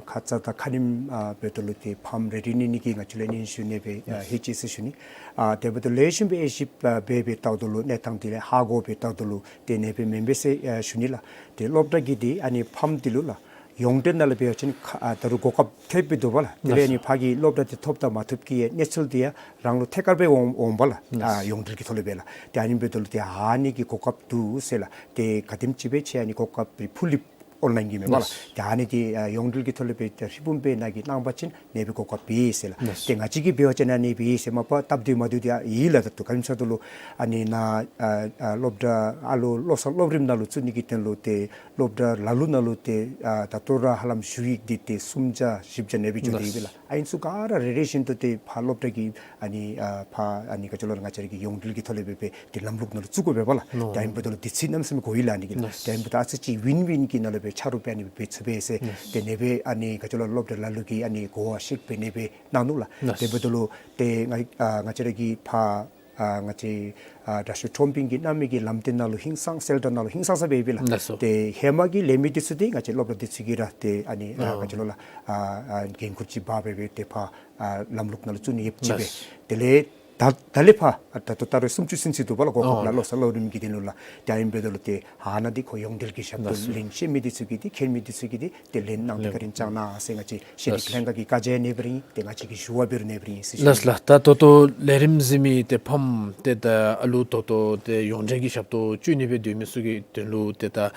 ཁ་ཙ་དང་ཁ་ཉིནམ་ཨ་འབདཝ་ད་ལུ་ཏེ་ཕཱམ་རེ་ཌི་ནི་ནི་གི་ང་བཅས་ལུ་སྙན་ཞུ་ཨ་ནི་སྦེ་ཨ་ལགས། ལྷོད་ཅི་ཟེར་ཞུ་ནི། ཨ་དེ་འབདཝ་ད་ལེགས་ཤོམ་སྦེ་ཨེ་ཞིབ་ཨ་འབད་འབད་བལྟཝ་ད་ལུ་གནས་སྟངས་འདི་ལས་ཧ་གོ་འབད་བལྟཝ་ད་ལུ་ཏེ་ཨ་ནི་སྦེ་མེན་པས་ཟེར་ཨ་ཞུ་ནི་ལགས། ཏེ་སློབ་གྲྭ་གི་འདི་ཨ་ནི་ཕཱམ་འདི་ལུ་ལགས། ཡོངས་འབྲེལ་ནང་ལུ་འབད་བ་ཅིན་ཁ་ཨ་ད་རུང་གོ་སྐབས་ཐེབས་སྦེ་འདུག་པ་ལགས། དེ་ལས་ཨ་ནི་ལགས། ཕར་གྱི་སློབ་གྲྭ་འདི་ཐོབ་དང་མ་ཐོབ་ཀྱི་གནས་ཚུལ་འདི་ཡང་རང་ལུ་ཐད་ཀར་སྦེ་འོང་འོང་པ་ལགས། ལགས། ཨ་ཡོངས་འབྲེལ་གྱི་ཐོག་ལས་སྦེ་ལགས། ཏེ་ཨ་ནི་འབདཝ་ད་ལུ་ཏེ་ཨ་ནི་གི་གོ་སྐབས་འདུག་ཟེར་ལགས། ཏེ་ག་དེམ་ཅིག་སྦེ་ཁྱེད་ཨ་ནི་གོ་སྐབས་འདི་ཕུལ་ཡི་ཨོན་ལའིན་གྱི་མེན་པ་ལགས། ལགས། ཏེ་ཨ་ནི་འདི་ཨ་ཡོངས་འབྲེལ་གྱི་ཐོག་ལས་སྦེ་ཏེ་ཧྲིལ་བུམ་སྦེ་ནཱ་གིས་གནང་པ་ཅིན་ཨ་ནི་སྦེ་གོ་སྐབས་ཡོད་ཟེར་ལགས། ལགས། ཏེ་ང་བཅས་ཀྱིས་འབད་བ་ཅིན་ཨ་ནི་སྦེ་ཡོད་ཟེར་མ་པ་སྟབས་བདེ་མ་བདེ་འདི་ཡང་ཡོད་ལགས། ད་ལྟོ་ག་ཅི་སྨོ་ཟེརཝ་ད་ལུ་ཨ་ནི་ནཱ་ཨ་ཨ་སློབ་གྲྭ་ཨ་ལོ་བློ་གསར་སློབ་རིམ་ནང་ལུ་བཙུགས་ནི་གི་དོན་ལུ་ཏེ་སློབ་གྲྭ་ལ་ལུ་ནང་ལུ་ཏེ་ཨ་ད་ལྟོ་ར་ཧ་ལམ་ཞུ་ཡིག་འདི་ཏེ་སུམ་བརྒྱ་བཞི་བརྒྱ་ཨ་ནི་སྦེ་འགྱོ་སྟེ་ལགས། ཡོད་པས་ལགས། ཨ་ནི་ཚུ་ག་ར་རེ་རེ་བཞིན་དུ་ཏེ་ཕར་སློབ་གྲྭ་གི་ཨ་ནི་ཨ་ཕར་ཨ་ནི་ག་ཅི་ལོ་ལགས། ང་བཅས་ར་གི་ཡོངས་འབྲེལ་གྱི་ཐོག་ལས་སྦེ་སྦེ་ཏེ་ལམ་ལུགས་ནང་ལུ་བཙུགས་དགོ་པས་ལགས། ལགས། ཏེ་ཨ་ནི་འབདཝ་ད་ལུ་དུས་ཚོད་གནམ་མེད་ས་མེད་འགོར་ཡི་ལགས་ཨ་ནི་གི་ལགས། ལགས། ཏེ་ཨ་ནི་འབདཝ་ད་ཨ་ཙི་ཅིག་ཝིན་ཝིན་གྱི་ནང་ལུ་སྦེ་ཆ་རོགས་སྦེ་ཨ་ནི་སྦེ་འབད་ཚུགས་པས་ཟེར། ལགས། ཏེ་ཨ་ནི་སྦེ་ཨ་ནི་ག་ཅི་ལོ་སློབ་གྲྭ་ལ་ལུ་གིས་ཨ་ནི་གོ་བ་བཤད་སྦེ་ཨ་ནི་སྦེ་གནང་ནུག་ལགས། ལགས། ཏེ་ཨ་ནི་འབདཝ་ད་ལུ་ཏེ་ང་ཨ་ང་བཅས་ར་གི་ཕར་ཨ་ང་བཅས་ཨ་དྲག་ཤོས་ཁྲོམ་པིང་གིས་གནང་མི་གི་ལམ་སྟོན་ནང་ལུ་ཧིང་སངས་གསལ་བསྒྲགས་ནང་ལུ་ཧིང་སངས་ས་སྦེ་ཡོད་པས་ལགས། ལགས་སོ། ཏེ་ཧེ་མ་གི་ལས་མི་འདི་ཚུ་འདི་ང་བཅས་སློབ་གྲྭ་འདི་ཚུ་གིས་ར་ཏེ་ཨ་ནི་ཨ་ཨོ་ག་ཅི་ལོ་ལགས། ཨ་ཨ་འགན་ཁུར་ཅིག་འབག་སྦེ་སྦེ་ཏེ་ཕར་ཨ་ལམ་ལུགས་ནང་ལུ་བཙུགས་ནི་ཡོདཔ་ཅིག་སྦེ། ལགས། དེ་ལས་ད་ད་ལས་ཕར་ཨ་ད་ལྟོ་ད་རེས་སུམ་ཅུ་ཚུན་ཚོད་འདུག་པ་ལགས། གོ་སྐབས་ཨོ་ལགས། བློ་གསར་སློབ་རིམ་གྱི་དོན་ལུ་ལགས། ཏེ་ཨ་ནི་འབདཝ་ད་ལུ་ཏེ་ཨ་ནཱ་འདི་ཁོ་ཡོངས་འབྲེལ་གྱི་ཞབས་ཏོག་ལགས་སོ། ལེན་ཤེས་མི་འདི་ཚུ་གིས་འདི་མཁྱེན་མི་འདི་ཚུ་གིས་འདི་ཏེ་ལེན་གནང་སྟེ་ལེན་བཀའ་དྲིན་བསྐྱང་གནང་ཟེར་ང་བཅས་ཤེས་རིག་ལགས་སོ། ལྷན་ཁག་གི་བཀའ་རྒྱ་ཨ་ནི་སྦེ་ར་ཨིན། ཏེ་ང་བཅས་ཀྱི་ཞུ་བ་འབད་རུང་ཨ་ནི་སྦེ་ར་ཨིན་ཟེར་ཞུ་ནི། ལགས་ལགས། ད་ད་ལྟོ་ལས་རིམ་གཟིགས་མི་ཏེ་ཕམ་ཏེ་ད་ཨ་ལུ་ད་ལྟོ་ཏེ་ཡོངས་འབྲེལ་གྱི་ཞབས་ཏོག་སྤྱོད་ནི་སྦེ་སྡོད་མི་ཚུ་གི་དོན་ལུ་ཏེ་ད་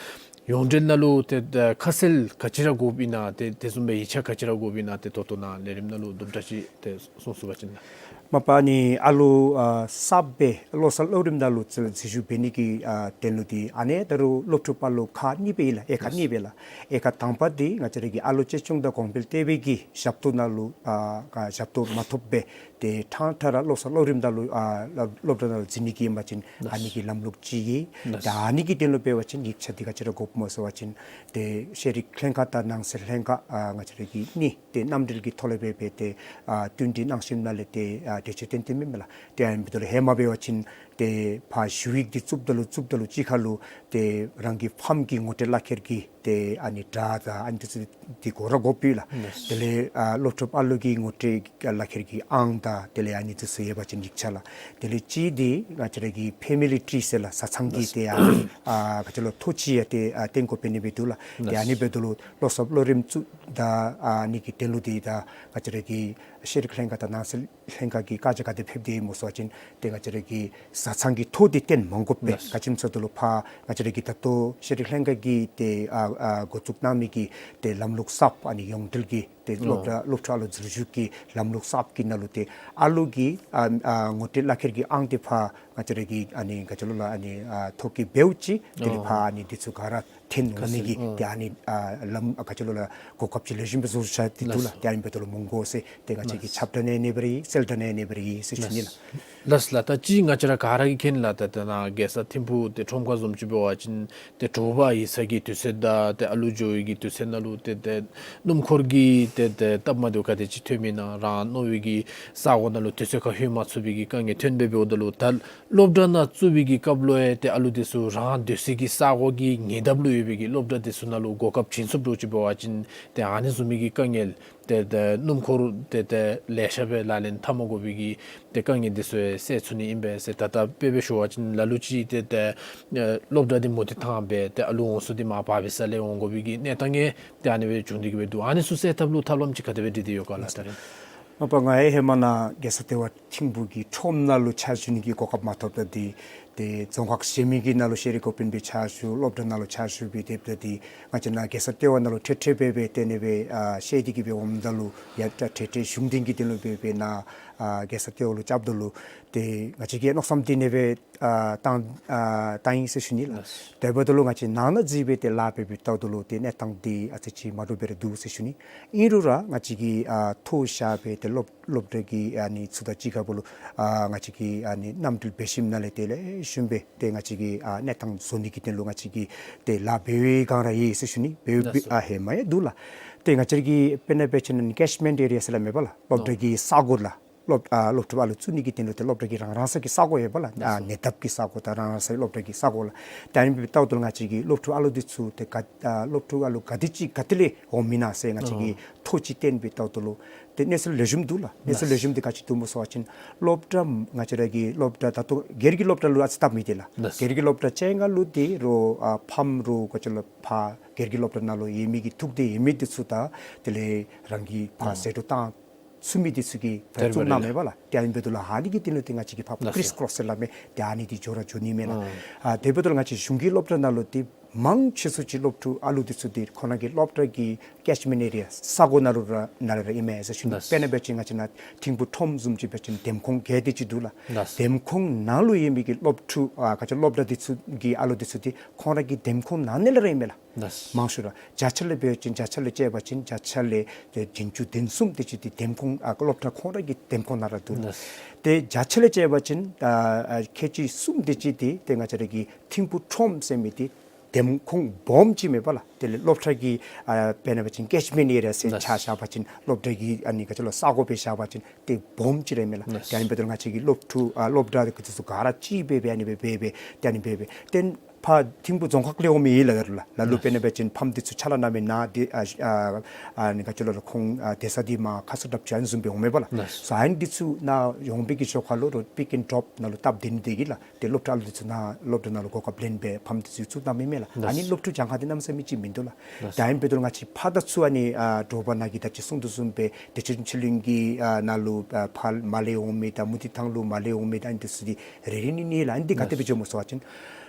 ཡོངས་འབྲེལ་ནང་ལུ་ཏེ་ད་ཁ་གསལ་ག་ཅི་ར་དགོཔ་ཨིན་ན་ཏེ་དེ་བཟུམ་སྦེ་ཡིག་ཆ་ག་ཅི་ར་དགོཔ་ཨིན་ན་ཏེ་ད་ལྟོ་ནཱ་ལས་རིམ་ནང་ལུ་དུམ་གྲ་ཅིག་ཏེ་གསུང་ཚུགས་པ་ཅིན་ལགས། མ་པ་ཨ་ནི་ཨ་ལུ་ཨ་གསརཔ་སྦེ་བློ་གསར་སློབ་རིམ་ནང་ལུ་འཛུལ་འཛུལ་ཞུགས་འབད་ནི་གི་ཨ་དོན་ལུ་འདི་ཨ་ནི་ད་རུང་སློབ་ཕྲུག་ཨ་ལུ་ཁག་གཉིས་སྦེ་ཨིན་ལགས། དབྱེ་ཁག་གཉིས་སྦེ་ལགས། དབྱེ་ཁག་དང་པ་འདི་ང་བཅས་ར་གི་ཨ་ལུ་གཅེས་སྐྱོང་དང་གོང་འཕེལ་གཏོད་པའི་གི་ཞབས་ཏོག་ནང་ལུ་ཨ་ཨ་ཞབས་ཏོག་མ་ཐོབ་སྦེ་ཏེ་ཕྲང་ཕྲང་ར་བློ་གསར་སློབ་རིམ་ནང་ལུ་ཨ་སློབ་སློབ་གྲྭ་ནང་ལུ་འཛུལ་ནི་གི་ཨིན་པ་ཅིན་ཨ་ནི་གི་ལམ་ལུགས་ཅིག་ཨིན། ཏེ་ཨ་ནི་གི་དོན་ལུ་འབད་བ་ཅིན་ཡིག་ཆ་འདི་ག་ཅི་ར་དགོཔ་སྨོ་ཟེར་བ་ཅིན་ཏེ་ཤེས་རིག་ལྷན་ཁག་དང་ནང་སྲིད་ལྷན་ཁག་ཨ་ང་བཅས་ར་གི་གཉིས་ཏེ་མཉམ་འབྲེལ་གྱི་ཐོག་ལས་སྦེ་སྦེ་ཏེ་ཨ་བསྟུན་གྲོས་གནང་ཞིནམ་ལས་ཏེ་ཨ་གྲོས་ཆོད་བཏོན་བཏོནམ་ཨིན་མས་ལགས། ཏེ་ཨ་ནི་འབདཝ་ད་ལུ་ཧེ་མ་འབད་བ་ཅིན་ཏེ་ཕར་ཞུ་ཡིག་འདི་བཙུགསཔ་ད་ལུ་བཙུགསཔ་ད་ལུ་གཅིག་ཁར་ལུ་ཏེ་རང་གི་ཕམ་གྱི་ངོ་སྤྲོད་གླ་འཁྱེར་གྱི་ཏེ་ཨ་ནི་སྒྲ་དང་ཨ་ནི་འདི་ཚུ་འདི་ག་ར་དགོཔ་ཨིན་ལགས། ལགས། དེ་ལས་ཨ་སློབ་ཕྲུག་ཨ་ལུ་གི་ངོ་སྤྲོད་གླ་འཁྱེར་གྱི་ཨང་དང་དེ་ལས་ཨ་ནི་འདི་ཚུ་ཡོད་པ་ཅིན་ཡིག་ཆ་ལགས། དེ་ལས་གཅིག་འདི་ང་བཅས་ར་གི་ཕེ་མི་ལི་ཊི་རི་ཟེར་ལགས། བཟའ་ཚང་གི་ལགས། ཏེ་ཨ་ཨ་ག་ཅི་ལོ་ཐོ་ཅིག་ཡང་ཏེ་ཨ་བཏོན་དགོཔ་འབད་ནི་སྦེ་འདུག་ལགས། ཏེ་ཨ་ནི་ལགས། འབདཝ་ད་ལུ་བློ་གསར་སློབ་རིམ་བཙུགས་ད་ཨ་ནི་གི་དོན་ལུ་འདི་ད་ང་བཅས་ར་གི་ཤེས་རིག་ལྷན་ཁག་དང་ནང་སྲིད་ལྷན་ཁག་གི་བཀའ་རྒྱ་ག་དེ་ཕེབས་ཏེ་ཨིན་སྨོ་ཟེར་བ་ཅིན་ཏེ་ང་བཅས་ར་གི་བཟའ་ཚང་གི་ཐོ་འདི་བཏོན་མ་དགོ་པས། ལགས། ག་ཅི་སྨོ་ཟེརཝ་ད་ལུ་ཕར་ང་བཅས་ར་གི་ད་ལྟོ་ཤེས་རིག་ལྷན་ཁག་གི་ཏེ་ཨ་ཨ་འགོ་བཙུགས་གནང་མི་གི་ཏེ་ལམ་ལུགས་གསརཔ་ཨ་ནི་ཡོངས་འབྲེལ་གྱི་ཏེ་སློབ་གྲྭ་ཨོ་སློབ་ཕྲུག་ཨ་ལུ་འཛུལ་ཞུགས་ཀྱི་ལམ་ལུགས་གསརཔ་གི་ནང་ལུ་ཏེ་ཨ་ལུ་གི་ཨ་ཨ་ངོ་སྤྲོད་གླ་འཁྱེར་གྱི་ཨང་འདི་ཕར་ང་བཅས་ར་གི་ཨ་ནི་ག་ཅི་ལོ་ལགས་ཨ་ནི་ཨ་ཐོ་བཀོད་འབདཝ་ཅིག་དེ་ལས་ཨོ་ཕར་ཨ་ནི་འདི་ཚུ་ག་ར་འཐོན་འོང་ནི་གི་ཁ་གསལ་ཨོ་ཏེ་ཨ་ནི་ཨ་ལམ་ཨ་ག་ཅི་ལོ་ལགས་གོ་སྐབས་ཅིག་ལེགས་ཤོམ་སྦེ་བཟོ་བཞག་སྟེ་འདུག་ལགས། ལགས་སོ། ཏེ་ཨ་ནི་འབདཝ་ད་ལུ་མི་དགོ་ཟེར་ཏེ་ང་བཅས་ཀྱིས་ལགས། ཁྱབ་བསྒྲགས་ཨ་ནི་སྦེ་ར་ཨིན་གསལ་བསྒྲགས་ཨ་ནི་སྦེ་ར་ཨིན་ཟེར་ཞུ་ནི་ལགས། ལགས་ལགས། ད་ཅི་ང་བཅས་ར་ག་ར་གིས་མཁྱེན་ལགས། ད་ད་ནཱ་རྒྱལ་ས་ཐིམ་ཕུག་ཏེ་ཁྲོམ་ཁ་བཟུམ་ཅིག་འབད་བ་ཅིན་ཏེ་དྲོ་པ་ཡིག་ཚང་གི་དུས་ཚོད་དང་ཏེ་ཨ་ལུ་འགྱོ་བའི་གི་དུས་ཚོད་ནང་ལུ་ཏེ་ཏེ་སྣུམ་འཁོར་གྱི་ཏེ་ཏེ་སྟབས་མ་བདེཝ་ག་དེ་ཅིག་ཐོན་མི་ན་རང་མནོ་བའི་གི་ས་གོ་ནང་ལུ་དུས་ཚོད་ཁར་ལྷོད་མ་ཚུགས་པའི་གི་དཀའ་ངལ་ཐོན་སྦེ་འབདཝ་ད་ལུ་ད་སློབ་གྲྭ་ནང་བཙུགས་པའི་གི་སྐབས་ལུ་ཡང་ཏེ་ཨ་ལུ་འདི་ཚུ་རང་སྡོད་སའི་གི་ས་གོ་གི་ཉེ་འདབས་ལུ་ཡོད་པའི་གི་སློབ་གྲྭ་འདི་ཚུ་ནང་ལུ་གོ་སྐབས་བྱིན་ཚུགསཔ་འདྲཝ་ཅིག་འབད་བ་ཅིན་ཏེ་ཨ་ནི་བཟུམ་མའི་གི་དཀའ་ངལ་ཏེ་ཏེ་སྣུམ་འཁོར་ཏེ་ཏེ་ལེ་ཤ་སྦེ་ལག་ལེན་འཐབ་མ་དགོ་པའི་གི་ཏེ་དཀའ་ངལ་འདི་ཚུ་ཡང་སེལ་ཚུགས་ནི་ཨིན་པས་ཟེར། ད་ལྟོ་དཔེ་སྦེ་ཞུ་བ་ཅིན་ལ་ལུ་ཅིག་ཏེ་ཏེ་ཨེ་སློབ་གྲྭ་འདི་མུ་མཐུད་བཏང་སྦེ་ཏེ་ཨ་ལུ་འོང་ས་འདི་མར་བར་བའི་ས་ལས་འོང་དགོ་པའི་གི་གནས་སྟངས་ཡང་ཏེ་ཨ་ནི་སྦེ་བྱུང་སྟེ་གི་སྦེ་འདུག། ཨ་ནི་ཚུ་སེལ་ཐབས་ལུ་ཐབས་ལམ་ཅིག་ག་དེ་སྦེ་སྒྲིག་སྟེ་ཡོད་ག་ལགས། ད་རེས་ མ་པ་ང་ཡང་ཧེ་མ་ནཱ་རྒྱལ་ས་ལྟེ་བ་ཐིམ་ཕུག་གི་ཁྲོམ་ནང་ལུ་ཕྱག་ཞུ་ནི་གི་གོ་སྐབས་མ་ཐོབ་ད་འདི་ཏེ་རྫོང་ཁག་གཞན་མི་གི་ནང་ལུ་ཤེས་རིག་འགོ་དཔོན་སྦེ་ཕྱག་ཞུ་སློབ་གྲྭ་ནང་ལུ་ཕྱག་ཞུ་སྦེ་སྡོདཔ་ད་འདི་ང་བཅས་ནཱ་རྒྱལ་ས་ལྟེ་བ་ནང་ལུ་ཁྲིད་ཁྲིད་སྦེ་སྦེ་ཏེ་ཨ་ནི་སྦེ་ཨ་བཤད་དེ་གི་སྦེ་འོངམ་ད་ལུ་ཡ་ཏྲ་ཁྲིད་ཁྲིད་གཞུང་འབྲེལ་གྱི་དོན་ལུ་སྦེ་སྦེ་ནཱ་ཨ་རྒྱལ་ས་ལྟེ་བ་ལུ་རྐྱབ་ད་ལུ་ཏེ་ང་བཅས་ཀྱིས་མནོ་བསམ་འདི་ཨ་ནི་སྦེ་ཨ་བཏང་ཨ་བཏང་ཡི་ཟེར་ཞུ་ནི་ལགས། དེ་འབདཝ་ད་ལུ་ང་བཅས་ནང་ན་འཛུལ་སྦེ་ཏེ་ལཱ་འབད་འབདཝ་ད་ལུ་ཏེ་གནས་སྟངས་འདི་ཨ་ཙི་ཅིག་མ་འདྲཝ་སྦེ་ར་འདུག་ཟེར་ཞུ་ནི། ཨིན་རུང་ར་ང་བཅས་ཀྱིས་ཨ་ཐོ་བཞག་སྦེ་ཏེ་སློབ་སློབ་གྲྭ་གི་ཨ་ནི་ཚུ་དང་གཅིག་ཁར་ལུ་ཨ་ང་བཅས་ཀྱིས་ཨ་ནི་མཉམ་འབྲེལ་འབད་ཞིནམ་ལས་དེ་ལས་ཞུམ་སྦེ་ཏེ་ང་བཅས་ཀྱིས་ཨ་གནས་སྟངས་བཟོ་ནི་གི་དོན་ལུ་ང་བཅས་ཀྱིས་ཏེ་ལཱ་འབད་བའི་སྒང་ར་ཡོད་ཟེར་ཞུ་ནི། འབད་ལགས་སོ། ཨ་ཧེ་མ་ཡང་འདུག་ལགས། ཏེ་ང་བཅས་ཀྱི་དཔེར་ན་འབད་བ་ཅིན་ཀེཆ་མེནཊ་ཨེ་རི་ཡ་ཟེར་སླབ་མས་པ་ལགས། སློབ་གྲྭ་ཨོ་གི་ས་གོ་ལགས། སློབ་ཨ་སློབ་ཕྲུག་ཨ་ལུ་བཙུགས་ནི་གི་དོན་ལུ་ཏེ་སློབ་གྲྭ་གི་རང་རང་སོའི་གི་ས་གོ་ཡོད་པ་ལགས། ལགས་ཨ་སོ། ཉེ་འདབས་ཀྱི་ས་གོ་དང་རང་རང་སོའི་སློབ་གྲྭ་གི་ས་གོ་ལགས། ཏེ་ཨ་ནི་སྦེ་ལྟཝ་ད་ལུ་ང་བཅས་ཀྱི་སློབ་ཕྲུག་ཨ་ལུ་འདི་ཚུ་ཏེ་ག་ཨ་སློབ་ཕྲུག་ཨ་ལུ་ག་དེ་ཅིག་ག་ཏེ་ལས་འོང་མི་ན་ཟེར་ང་བཅས་ཀྱིས་ཨོ་ཐོ་ཅིག་བཏོན་སྦེ་ལྟཝ་ད་ལུ་ཏེ་གནས་ཚུལ་ལེགས་ཤོམ་འདུག་ལགས། གནས་ཚུལ་ལེགས་ཤོམ་འདི་ག་ཅི་འདུག་སྨོ་ཟེར་བ་ཅིན་སློབ་གྲྭ་ང་བཅས་ར་གི་སློབ་གྲྭ་ད་ལྟོ་སྒེར་གྱི་སློབ་གྲྭ་ལུ་ཨ་ཙི་སྟབས་མི་བདེ་ལགས། ལགས་སོ། སྒེར་གྱི་སློབ་གྲྭ་ཅིག་ཁར་ལུ་ཏེ་རོགས་ཨ་ཕམ་རོགས་ག་ཅི་ལོ་ཕར་སྒེར་གྱི་སློབ་གྲྭ་ནང་ལུ་ཡོད་མི་གི་ཐུགས་འདོད་ཡོད་མི་འདི་ཚུ་དང་དེ་ལས་རང་གི་ཕར་ཨ་ཟད་འགྲོ་བཏང་ཚུགས་མི་འདི་ཚུ་གིས་ཕར་དེ་བཙུགས་གནང་མས་པ་ལགས། ཏེ་ཨ་ནི་འབདཝ་ད་ལུ་ཨ་ནི་གི་དོན་ལུ་ཏེ་ང་བཅས་ཀྱིས་ཕར་ལགས་སོ། ཀྲིས་ཀྲོས་ཟེར་སླབ་མས། ཏེ་ཨ་ནི་འདི་འགྱོ་ར་འགྱོ་ནི་མས་ལགས། ཨ་ཨ་དེ་འབདཝ་ད་ལུ་ང་བཅས་གཞུང་གི་སློབ་གྲྭ་ནང་ལུ་ཏེ་མང་ཆེ་ཤོས་ཅིག་སློབ་ཕྲུག་ཨ་ལུ་འདི་ཚུ་ཏེ་ཁོང་ར་གི་སློབ་གྲྭ་གི་ཀེཆ་མེནཊ་ཨེ་རི་ཡ་ས་གོ་ནང་ལུ་ར་ནང་ལས་ར་ཨིན་མས་ཟེར་ཞུ་ནི། ལགས་སོ། དཔེར་ན་འབད་བ་ཅིན་ང་བཅས་ནཱ་ཐིམ་ཕུག་ཁྲོམ་བཟུམ་ཅིག་འབད་བ་ཅིན་འདེམས་ཁོངས་བརྒྱད་དེ་ཅིག་འདུག་ལགས། ལགས་སོ། འདེམས་ཁོངས་ནང་ལུ་ཡོད་མི་གི་སློབ་ཕྲུག་ཨ་ག་ཅི་སློབ་གྲྭ་འདི་ཚུ་གི་ཨ་ལུ་འདི་ཚུ་ཏེ་ཁོང་ར་གི་འདེམས་ཁོངས་ནང་ལས་ར་ཨིན་མས་ལགས། ལགས་སོ། མང་ཤོས་ར་བརྒྱ་ཆ་ལས་འབད་བ་ཅིན་བརྒྱ་ཆ་ལས་བཅད་པ་ཅིན་བརྒྱ་ཆ་ལས་ཏེ་བདུན་ཅུ་དོན་གསུམ་དེ་ཅིག་ཏེ་འདེམས་ཁོངས་ཨ་སློབ་གྲྭ་ཁོང་ར་གི་འདེམས་ཁོངས་ནང་ར་འདུག། ལགས་སོ། ཏེ་བརྒྱ་ཆ་ལས་བཅད་པ་ཅིན་ཨ་ཨ་ཁལ་གཅིག་གསུམ་དེ་ཅིག་ཏེ་ཏེ་ང་བཅས་ར་གི་ཐིམ་ཕུག་ཁྲོམ་ཟེར་མི་འདི་འདེམས་ཁོངས་སྦོམ་ཅིག་མས་པ་ལགས། དེ་ལས་སློབ་གྲྭ་གི་ཨ་དཔེར་ན་འབད་བ་ཅིན་ཀེཆ་མེནཊ་ཨེ་རི་ཡ་ཟེར་ལགས་ཆ་བཞག་པ་ཅིན་སློབ་གྲྭ་གི་ཨ་ནི་ག་ཅི་ལོ་ས་གོ་སྦེ་བཞག་པ་ཅིན་ཏེ་སྦོམ་ཅིག་ར་ཨིན་མས་ལགས། ལགས་ཏེ་ཨ་ནི་འབདཝ་ད་ལུ་ང་བཅས་ཀྱི་སློབ་ཕྲུག་ཨ་སློབ་གྲྭ་འདི་ཚུ་ག་ར་གཅིག་སྦེ་སྦེ་ཨ་ནི་སྦེ་སྦེ་སྦེ་ཏེ་ཨ་ནི་སྦེ་སྦེ་ཏེ་ཕར་ཐིམ་ཕུག་རྫོང་ཁག་ལས་འོང་མི་ཡོད་ལགས། ལ་ལུ་ལགས་དཔེར་ན་འབད་བ་ཅིན་ཕམ་འདི་ཚུ་ཕྱག་ལཱ་གནང་མི་ནཱ་འདི་ཨ་ཨ་ཨ་ནི་ག་ཅི་ལོ་ཁོང་ཨ་སྡོད་ས་འདི་མར་ཁ་སོ་བྲགཔ་ཅིག་ཨ་ནི་བཟུམ་སྦེ་འོང་མས་པ་ལགས། ལགས་སོ། ཨ་ནི་འདི་ཚུ་ནཱ་འོང་པའི་གི་ཞོར་ཁར་ལུ་རོགས་པིཀ་ཨེནཌ་ཌོབ་ནང་ལུ་སྟབས་བདེ་ནི་དེ་གིས་ལགས། ཏེ་སློབ་ཕྲུག་ཨ་ལུ་འདི་ཚུ་ནཱ་སློབ་གྲྭ་ནང་ལུ་གོ་སྐབས་ལེན་སྦེ་ཕམ་འདི་ཚུ་བཙུགས་གནང་མི་མས་ལགས། ལགས་ཨ་ནི་སོ། སློབ་ཕྲུག་གྱངས་ཁ་འདི་གནམ་མེད་ས་མེད་ཅིག་མིན་འདུག་ལགས། ལགས་སོ། ཏེ་ཨ་ནི་འབདཝ་ད་ལུ་ང་བཅས་ཕར་དང་ཚུར་ཨ་ནི་ཨ་དྲོ་པ་ནཱ་གི་ད་ཅི་གསུང་དོ་བཟུམ་སྦེ་བདེ་ཆེན་ཆོས་གླིང་གི་ཨ་ནཱ་ལུ་ཨ་ཕར་མར་ལས་འོང་མི་དང་མུ་ཏིག་ཐང་ལུ་མར་ལས་འོང་མི་དང་ཨ་ནི་འདི་ཚུ་འདི་རེ་རེ་གཉིས་གཉིས་ལགས། ཨ་ནི་འདི་ག་དེ་སྦེ་ལགས་སོ། འགྱོཝ་སྨོ་ཟེར་བ་ཅིན་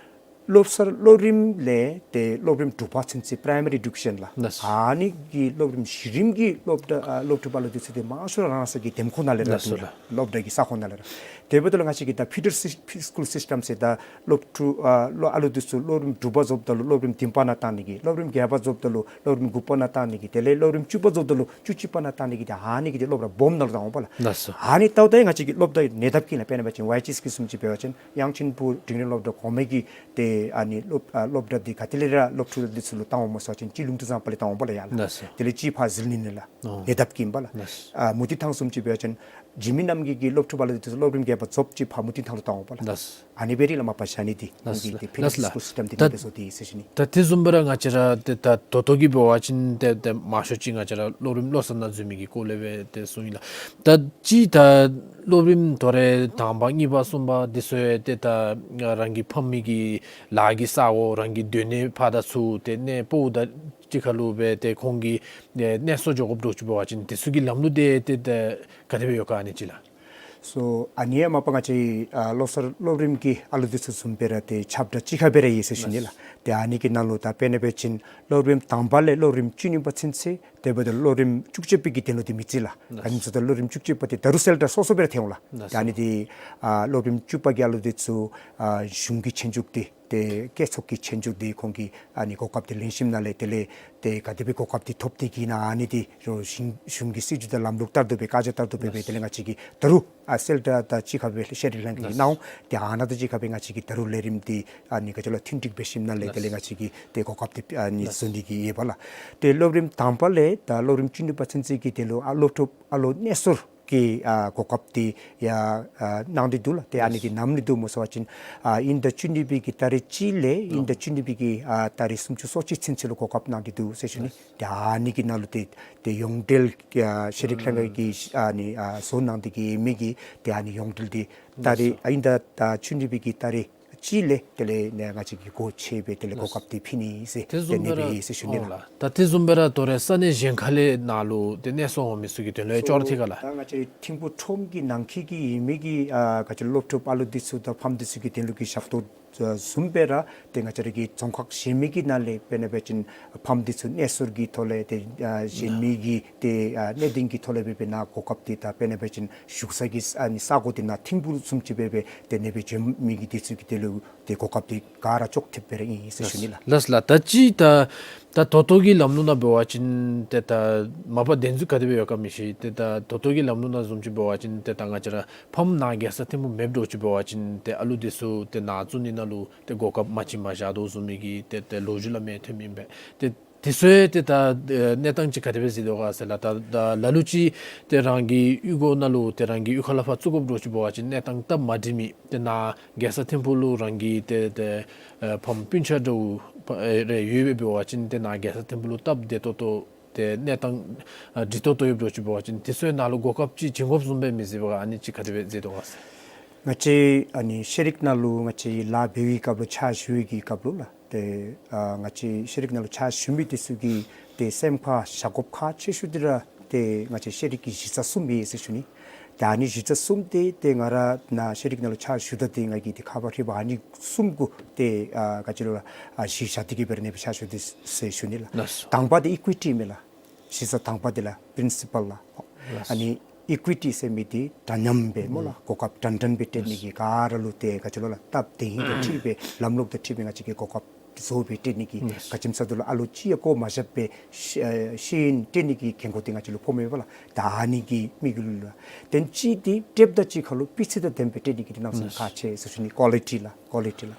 སློབ་གསར་སློབ་རིམ་ལས་ཏེ་སློབ་རིམ་དྲུག་པ་ཚུན་ཚོད་པ་རའི་མ་རི་ཨེ་ཌུ་ཀེ་ཤཱན་ལགས། ལགས་སོ། ཨ་ནི་གི་སློབ་རིམ་གཞི་རིམ་གྱི་སློབ་གྲྭ་ཨ་སློབ་ཕྲུག་པ་ལུ་འདི་ཚུ་ཏེ་མང་ཤོས་ར་རང་སོའི་གི་འདེམས་ཁོངས་ནང་ལས་ར་ལགས་སོ་འདུག་ལགས། ལགས། སློབ་གྲྭ་གི་ས་ཁོངས་ནང་ལས་ར། དེ་འབདཝ་ད་ལུ་ང་བཅས་ཀྱི་ད་ཕི་ཌར་སི་ཕི་སི་ཀུལ་སིསི་ཊམ་ཟེར་ད་སློབ་ཕྲུག་ཨ་སློབ་ཨ་ལུ་འདི་ཚུ་སློབ་རིམ་དྲུག་པ་རྫོགསཔ་ད་ལུ་སློབ་རིམ་བདུན་པ་ནང་བཏང་ནི་གི་སློབ་རིམ་བརྒྱད་པ་རྫོགསཔ་ད་ལུ་སློབ་རིམ་དགུ་པ་ནང་བཏང་ནི་གི་དེ་ལས་སློབ་རིམ་བཅུ་པ་རྫོགསཔ་ད་ལུ་བཅུ་གཅིག་པ་ནང་བཏང་ནི་གི་ད་ཨ་ནི་གི་ཏེ་སློབ་གྲྭ་སྦོམ་ནང་ལུ་བཏང་འོང་པ་ལགས། ལགས་སོ། ཨ་ནི་ལྟཝ་ད་ཡང་ང་བཅས་ཀྱི་སློབ་གྲྭ་ཉེ་འདབས་ཀྱི་ནང་དཔེར་ན་འབད་བ་ཅིན་ཝའི་ཨེཆ་ཨེསི་ཀྱི་བཟུམ་ཅིག་འབད་བ་ཅིན་དབྱངས་ཅན་ཕུ་འབྲིང་རིམ་སློབ་གྲྭ་གོང་མའི་གི་ཏེ་ཨ་ནི་སློབ་ཨ་སློབ་གྲྭ་འདི་ག་ཏེ་ལས་ར་སློབ་ཕྲུག་འདི་ཚུ་ལུ་བཏང་འོང་སྨོ་ཟེར་བ་ཅིན་གཅིག་ལུང་བསྟན་བཟང་པ་ལས་བཏང་འོང་པ་ལགས་ཡར་ལགས། ལགས་སོ། དེ་ལས་གཅིག་ཕར་ཟིལ་གནོན་ལས་ལགས། ཨོ། ཉེ་འདབས་ཀྱི་ཨིན་པ་ལགས། ལགས་སོ། ཨ་མུ་ཏིག་ཐང་བཟུམ་ཅིག་འབད་བ་ཅིན་འཇིགས་མེད་རྣམ་རྒྱལ་གྱི་སློབ་ཕྲུག་པ་ལུ་འདི་ཚུ་སློབ་རིམ་བརྒྱད་པ་རྫོགསཔ་ཅིག་ཕར་མུ་ཏིག་ཐང་ལུ་བཏང་འོང་པ་ལགས། ལགས་སོ། ཨ་ནི་སྦེ་ར་ལགས་མ་པ་བཞག་ནི་འདི་ལགས་སོ། ཁོང་གི་ཏེ་ཕི་ཌར་སི་ལགས་སི་ཀུལ་སིསི་ཊམ་འདི་ད་ནང་སྦེ་བཟོ་སྟེ་ཟེར་ཞུ་ནི། ད་དེ་བཟུམ་སྦེ་ར་ང་བཅས་ར་ཏེ་ད་ད་ལྟོ་གི་འབད་བ་ཅིན་ཏེ་ཏེ་མང་ཤོས་ཅིག་ང་བཅས་ར་སློབ་རིམ་བློ་གསར་ནང་འཛུལ་མི་གི་སྐོར་ལས་སྦེ་ཏེ་གསུངས་ཡི་ལགས། ད་ཅི་ད་སློབ་རིམ་དོ་རུང་དང་པ་གཉིས་པ་གསུམ་པ་འདི་ཚུ་ཡང་ཏེ་ད་རང་གི་ཕམ་གི་ལཱ་གི་ས་གོ་རང་གི་སྡོད་གནས་ཕར་དང་ཚུར་ཏེ་གནས་སྤོཝ་ད་གཅིག་ཁར་ལུ་སྦེ་ཏེ་ཁོང་གི་ཨེ་གནས་སོར་འགྱོ་དགོཔ་འདྲཝ་ཅིག་འབད་བ་ཅིན་དེ་ཚུ་གི་ལམ་ལུགས་འདི་ཏེ་ཏེ་ག་དེ་སྦེ་ཡོད་ག་ཨ་ནི་ཅིག་ལགས། སོ་ཨ་ནི་ཡང་མ་པ་ང་བཅས་ཨ་བློ་གསར་སློབ་རིམ་གྱི་ཨ་ལུ་འདི་ཚུ་བཟུམ་སྦེ་ར་ཏེ་ཁྱབ་བསྒྲགས་གཅིག་ཁར་སྦེ་ར་ཡོད་ཟེར་ཞུ་ནི་ལགས། ཏེ་ཨ་ནི་གི་ནང་ལུ་ད་དཔེར་ན་འབད་བ་ཅིན་སློབ་རིམ་དང་པ་ལས་སློབ་རིམ་བཅུ་གཉིས་པ་ཚུན་ཚོད་དེ་འབདཝ་ད་སློབ་རིམ་བཅུ་གཅིག་པའི་གི་དོན་ལུ་འདི་མི་བརྩི་ལགས། ཨ་ནི་ཚུ་ད་སློབ་རིམ་བཅུ་གཅིག་པ་འདི་ད་རུང་གསལ་བསྒྲགས་སོ་སོ་སྦེ་ར་ཐོན་འོང་ལགས། ཏེ་ཨ་ནི་འདི་ཨ་སློབ་རིམ་བཅུ་པ་གི་ཨ་ལུ་འདི་ཚུ་ཨ་གཞུང་གི་ཆོས་རྒྱུགས་འདི་ཏེ་སྐྱེད་ཚོགས་ཀྱི་ཆོས་རྒྱུགས་འདི་ཁོང་གིས་ཨ་ནི་གོ་སྐབས་འདི་ལེན་ཞིནམ་ལས་དེ་ལས་ཏེ་ག་དེ་སྦེ་གོ་སྐབས་འདི་ཐོབ་སྟེ་གི་ཨིན་ན་ཨ་ནི་འདི་རོགས་གཞུང་གཞུང་གི་སྲིད་བྱུས་དང་ལམ་ལུགས་ལྟར་དུ་སྦེ་བཀའ་རྒྱ་ལྟར་དུ་སྦེ་སྦེ་དེ་ལས་ང་བཅས་ཀྱིས་ད་རུང་ཨ་གསལ་བསྒྲགས་དང་གཅིག་ཁར་སྦེ་ཤེས་རིག་ལྷན་ཁག་གིས་གནང་འོང་། ཏེ་ཨ་ནཱ་དང་གཅིག་ཁར་སྦེ་ང་བཅས་ཀྱིས་ད་རུང་ལས་རིམ་འདི་ཨ་ནི་ག་ཅི་ལོ་མཐུན་འགྲིག་འབད་ཞིནམ་ལས་དེ་ལས་ང་བཅས་ཀྱིས་ཏེ་གོ་སྐབས་འདི་ཨ་ནི་བཟོ་ནི་གི་ཡོད་པ་ལགས། ཏེ་སློབ་རིམ་དང་པ་ལས་ད་སློབ་རིམ་བཅུ་གཉིས་པ་ཚུན་ཚོད་ཀྱི་དོན་ལུ་ཨ་སློབ་ཕྲུག་ཨ་ལུ་གནས་སོར་གྱི་ཨ་གོ་སྐབས་འདི་ཡང་ཨ་གནང་སྟེ་འདུག་ལགས། ཏེ་ཨ་ནི་འདི་ནམ་ལས་འདུག་སྨོ་ཟེར་བ་ཅིན་ཨ་དབྱིན་ཟླ་བཅུ་གཉིས་པའི་གི་ཏ་རིག་གཅིག་ལས་དབྱིན་ཟླ་བཅུ་གཉིས་པའི་གི་ཨ་ཏ་རིག་སུམ་ཅུ་སོ་གཅིག་ཚུན་ཚོད་ལུ་གོ་སྐབས་གནང་སྟེ་འདུག་ཟེར་ཞུ་ནི། ཏེ་ཨ་ནི་གི་ནང་ལུ་ཏེ་ཏེ་ཡོངས་འབྲེལ་ཨ་ཤེས་རིག་ལྷན་ཁག་གིས་ཨ་ནི་ཨ་བཟོ་གནང་སྟེ་གི་མི་གི་ཏེ་ཨ་ནི་ཡོངས་འབྲེལ་འདི་ཏ་རིག་ཨ་དབྱིན་ཟླ་ཨ་བཅུ་གཉིས་པའི་གི་ཏ་རིག་ ཅིག་ལས་དེ་ལས་ནཱ་ང་བཅས་ཀྱིས་སྒོ་ཕྱེ་སྦེ་དེ་ལས་གོ་སྐབས་འདི་ཕུལ་ནི་ཟེར་དེ་བཟུམ་སྦེ་ར་ནི་སྦེ་ཟེར་ཞུ་ནི་ལགས། ད་དེ་བཟུམ་སྦེ་ར་དོ་རུང་ས་གནས་གཞན་ཁ་ལས་ནཱ་ལུ་ཏེ་གནས་སོང་མི་ཚུ་གི་དོན་ལུ་ཡང་ཅོག་ར་འཐད་ག་ལགས། ད་ང་བཅས་ཐིམ་ཕུག་ཁྲོམ་གྱི་ནང་འཁོད་ཀྱི་ཡོད་མི་གི་ཨ་ག་ཅི་སློབ་ཕྲུག་ཨ་ལུ་འདི་ཚུ་དང་ཕམ་འདི་ཚུ་གི་དོན་ལུ་གི་ཞབས་ཏོག་བཟུམ་སྦེ་ར་ཏེ་ང་བཅས་ར་གི་རྫོང་ཁག་གཞན་མི་གི་ནང་ལས་དཔེར་ན་འབད་བ་ཅིན་ཕམ་འདི་ཚུ་གནས་སོར་གྱི་ཐོག་ལས་ཏེ་ཨ་གཞན་མི་གི་ཏེ་ཨ་གནས་སྟངས་ཀྱི་ཐོག་ལས་འབད་བ་ཅིན་ནཱ་གོ་སྐབས་འདི་ད་དཔེར་ན་འབད་བ་ཅིན་བཞུགས་ས་གི་ཨ་ནི་ས་གོ་འདི་ནཱ་ཐིམ་ཕུག་བཟུམ་ཅིག་འབད་བ་ཅིན་ཏེ་གནས་སྦེ་བྱོན་མི་གི་འདི་ཚུ་གི་དོན་ལུ་ཏེ་གོ་སྐབས་འདི་ག་ར་ཅོག་འཐདཔ་སྦེ་ར་ཨིན་ཟེར་ཞུ་ནི་ལགས། ལགས་ལགས། ད་ཅི་ད་ད་ད་ལྟོ་གི་ལམ་ལུགས་ནང་འབད་བ་ཅིན་ཏེ་ད་མ་པ་དེ་ཚུ་ག་དེ་སྦེ་ཡོད་ག་མི་ཤེས། ཏེ་ད་ད་ལྟོ་གི་ལམ་ལུགས་ནང་བཟུམ་ཅིག་འབད་བ་ཅིན་ཏེ་ད་ང་བཅས་ར་ཕམ་ནཱ་རྒྱལ་ས་ཐིམ་ཕུག་མེདཔ་འདྲཝ་ཅིག་འབད་བ་ཅིན་ཏེ་ཨ་ལུ་འདི་ཚུ་ཏེ་ནཱ་བཙུགས་ནི་ནང་ལུ་ཏེ་གོ་སྐབས་མ་ཅིག་མ་བཞག་དོ་བཟུམ་མའི་གི་ཏེ་ཏེ་ལོ་རྒྱུས་ལུ་མི་ཐོན་མི་ཨིན་པས། ཏེ་དེ་ཚུ་ཡང་ཏེ་ད་ཨེ་གནས་སྟངས་ཅིག་ག་དེ་སྦེ་གཟིགས་དོ་ག་ཟེར་ལགས། ད་ད་ལ་ལུ་ཅིག་ཏེ་རང་གི་གཡུས་སྒོ་ནང་ལུ་ཏེ་རང་གི་གཡུས་ཁ་ལས་ཕར་བཙུགས་དགོཔ་འདྲཝ་ཅིག་འབད་བ་ཅིན་གནས་སྟངས་སྟབས་མ་བདེ་མི་ཏེ་ནཱ་རྒྱལ་ས་ཐིམ་ཕུག་ལུ་རང་གི་ཏེ་ཏེ་ཨེ་ཕམ་སྤུན་ཆ་འདྲཝ་ཨེ་རེ་ཡོད་པའི་འབད་བ་ཅིན་ཏེ་ནཱ་རྒྱལ་ས་ཐིམ་ཕུག་ལུ་སྟབས་བདེ་ཏོག་ཏོ་ཏེ་གནས་སྟངས་ཨ་འགྲིག་ཏོག་ཏོ་ཡོདཔ་འདྲཝ་ཅིག་འབད་བ་ཅིན་དེ་ཚུ་ཡང་ནཱ་ལུ་གོ་སྐབས་ཅིག་བྱིན་དགོཔ་བཟུམ་སྦེ་མི་གཟིགས་པས་ག། ཨ་ནི་ཅིག་ག་དེ་སྦེ་གཟིགས་དོ་ག་ཟེར། ང་བཅས་ཨ་ནི་ཤེས་རིག་ནང་ལུ་ང་བཅས་ལཱ་འབད་བའི་སྐབས་ལུ་ཕྱག་ཞུ་བའི་གི་སྐབས་ལུ་ལགས། ཏེ་ཨ་ང་བཅས་ཤེས་རིག་ནང་ལུ་ཕྱག་ཞུ་མི་འདི་ཚུ་གི་ཏེ་སེམས་ཁར་བཞག་དགོཔ་ཁག་ཆེ་ཤོས་འདི་ར་ཏེ་ང་བཅས་ཤེས་རིག་གི་གཞི་རྩ་གསུམ་ཨིན་ཟེར་ཞུ་ནི། ཏེ་ཨ་ནི་གཞི་རྩ་གསུམ་འདི་ཏེ་ང་ར་ནཱ་ཤེས་རིག་ནང་ལུ་ཕྱག་ཞུ་ད་ཏེ་ང་གིས་ཏེ་ཁ་བ་ཧྲིལ་བ་ཨ་ནི་གསུམ་གུ་ཏེ་ཨ་ག་ཅི་ལོ་ལགས་ཨ་གཞི་བཞག་སྟེ་གི་སྦེ་ར་ནི་སྦེ་ཕྱག་ཞུ་དེས་ཟེར་ཞུ་ནི་ལགས། ལགས་སོ། དང་པ་འདི་ཨི་ཀུའི་ཊི་མས་ལགས། གཞི་རྩ་དང་པ་འདི་ལགས་པིརིན་སི་པཱལ་ལགས། ལགས་སོ། ཨ་ནི་ཨི་ཀུའི་ཊི་ཟེར་མི་འདི་འདྲ་མཉམ་སྦེ་སྨོ་ལགས། གོ་སྐབས་འདྲན་འདྲ་སྦེ་སྤྲོད་ནི་གི་ག་ར་ལུ་ཏེ་ག་ཅི་ལོ་ལགས་སྟབས་བདེ་ཧིང་དང་འཁྲིལ་སྦེ་ལམ་ལུགས་དང་འཁྲིལ་སྦེ་ང་བཅས་ཀྱིས་གོ་སྐབས་བཟོ་སྦེ་སྤྲོད་ནི་གི་ག་ཅི་མ་ཚད་དོ་ལགས་ཨ་ལུ་ཅིག་ཡང་བཀོ་མ་བཞག་པར་ཤེས་ཤེས་ཡོན་སྤྲོད་ནི་གི་འགན་ཁུར་འདི་ང་བཅས་ལུ་ཕོགཔ་མས་པ་ལགས། ད་ཨ་ནི་གི་དམིགས་ཡུལ་ལུ་ལགས། དེ་ཅིག་འདི་སྤྲོདཔ་དང་གཅིག་ཁར་ལུ་སྤུས་ཚད་དང་ལྡནམ་སྦེ་སྤྲོད་ནི་གི་འདི་གནམ་མེད་ས་མེད་ཁག་ཆེ་ཟེར་ཞུ་ནི། ཀོ་ལི་ཊི་ལགས། ཀོ་ལི་ཊི་ལགས།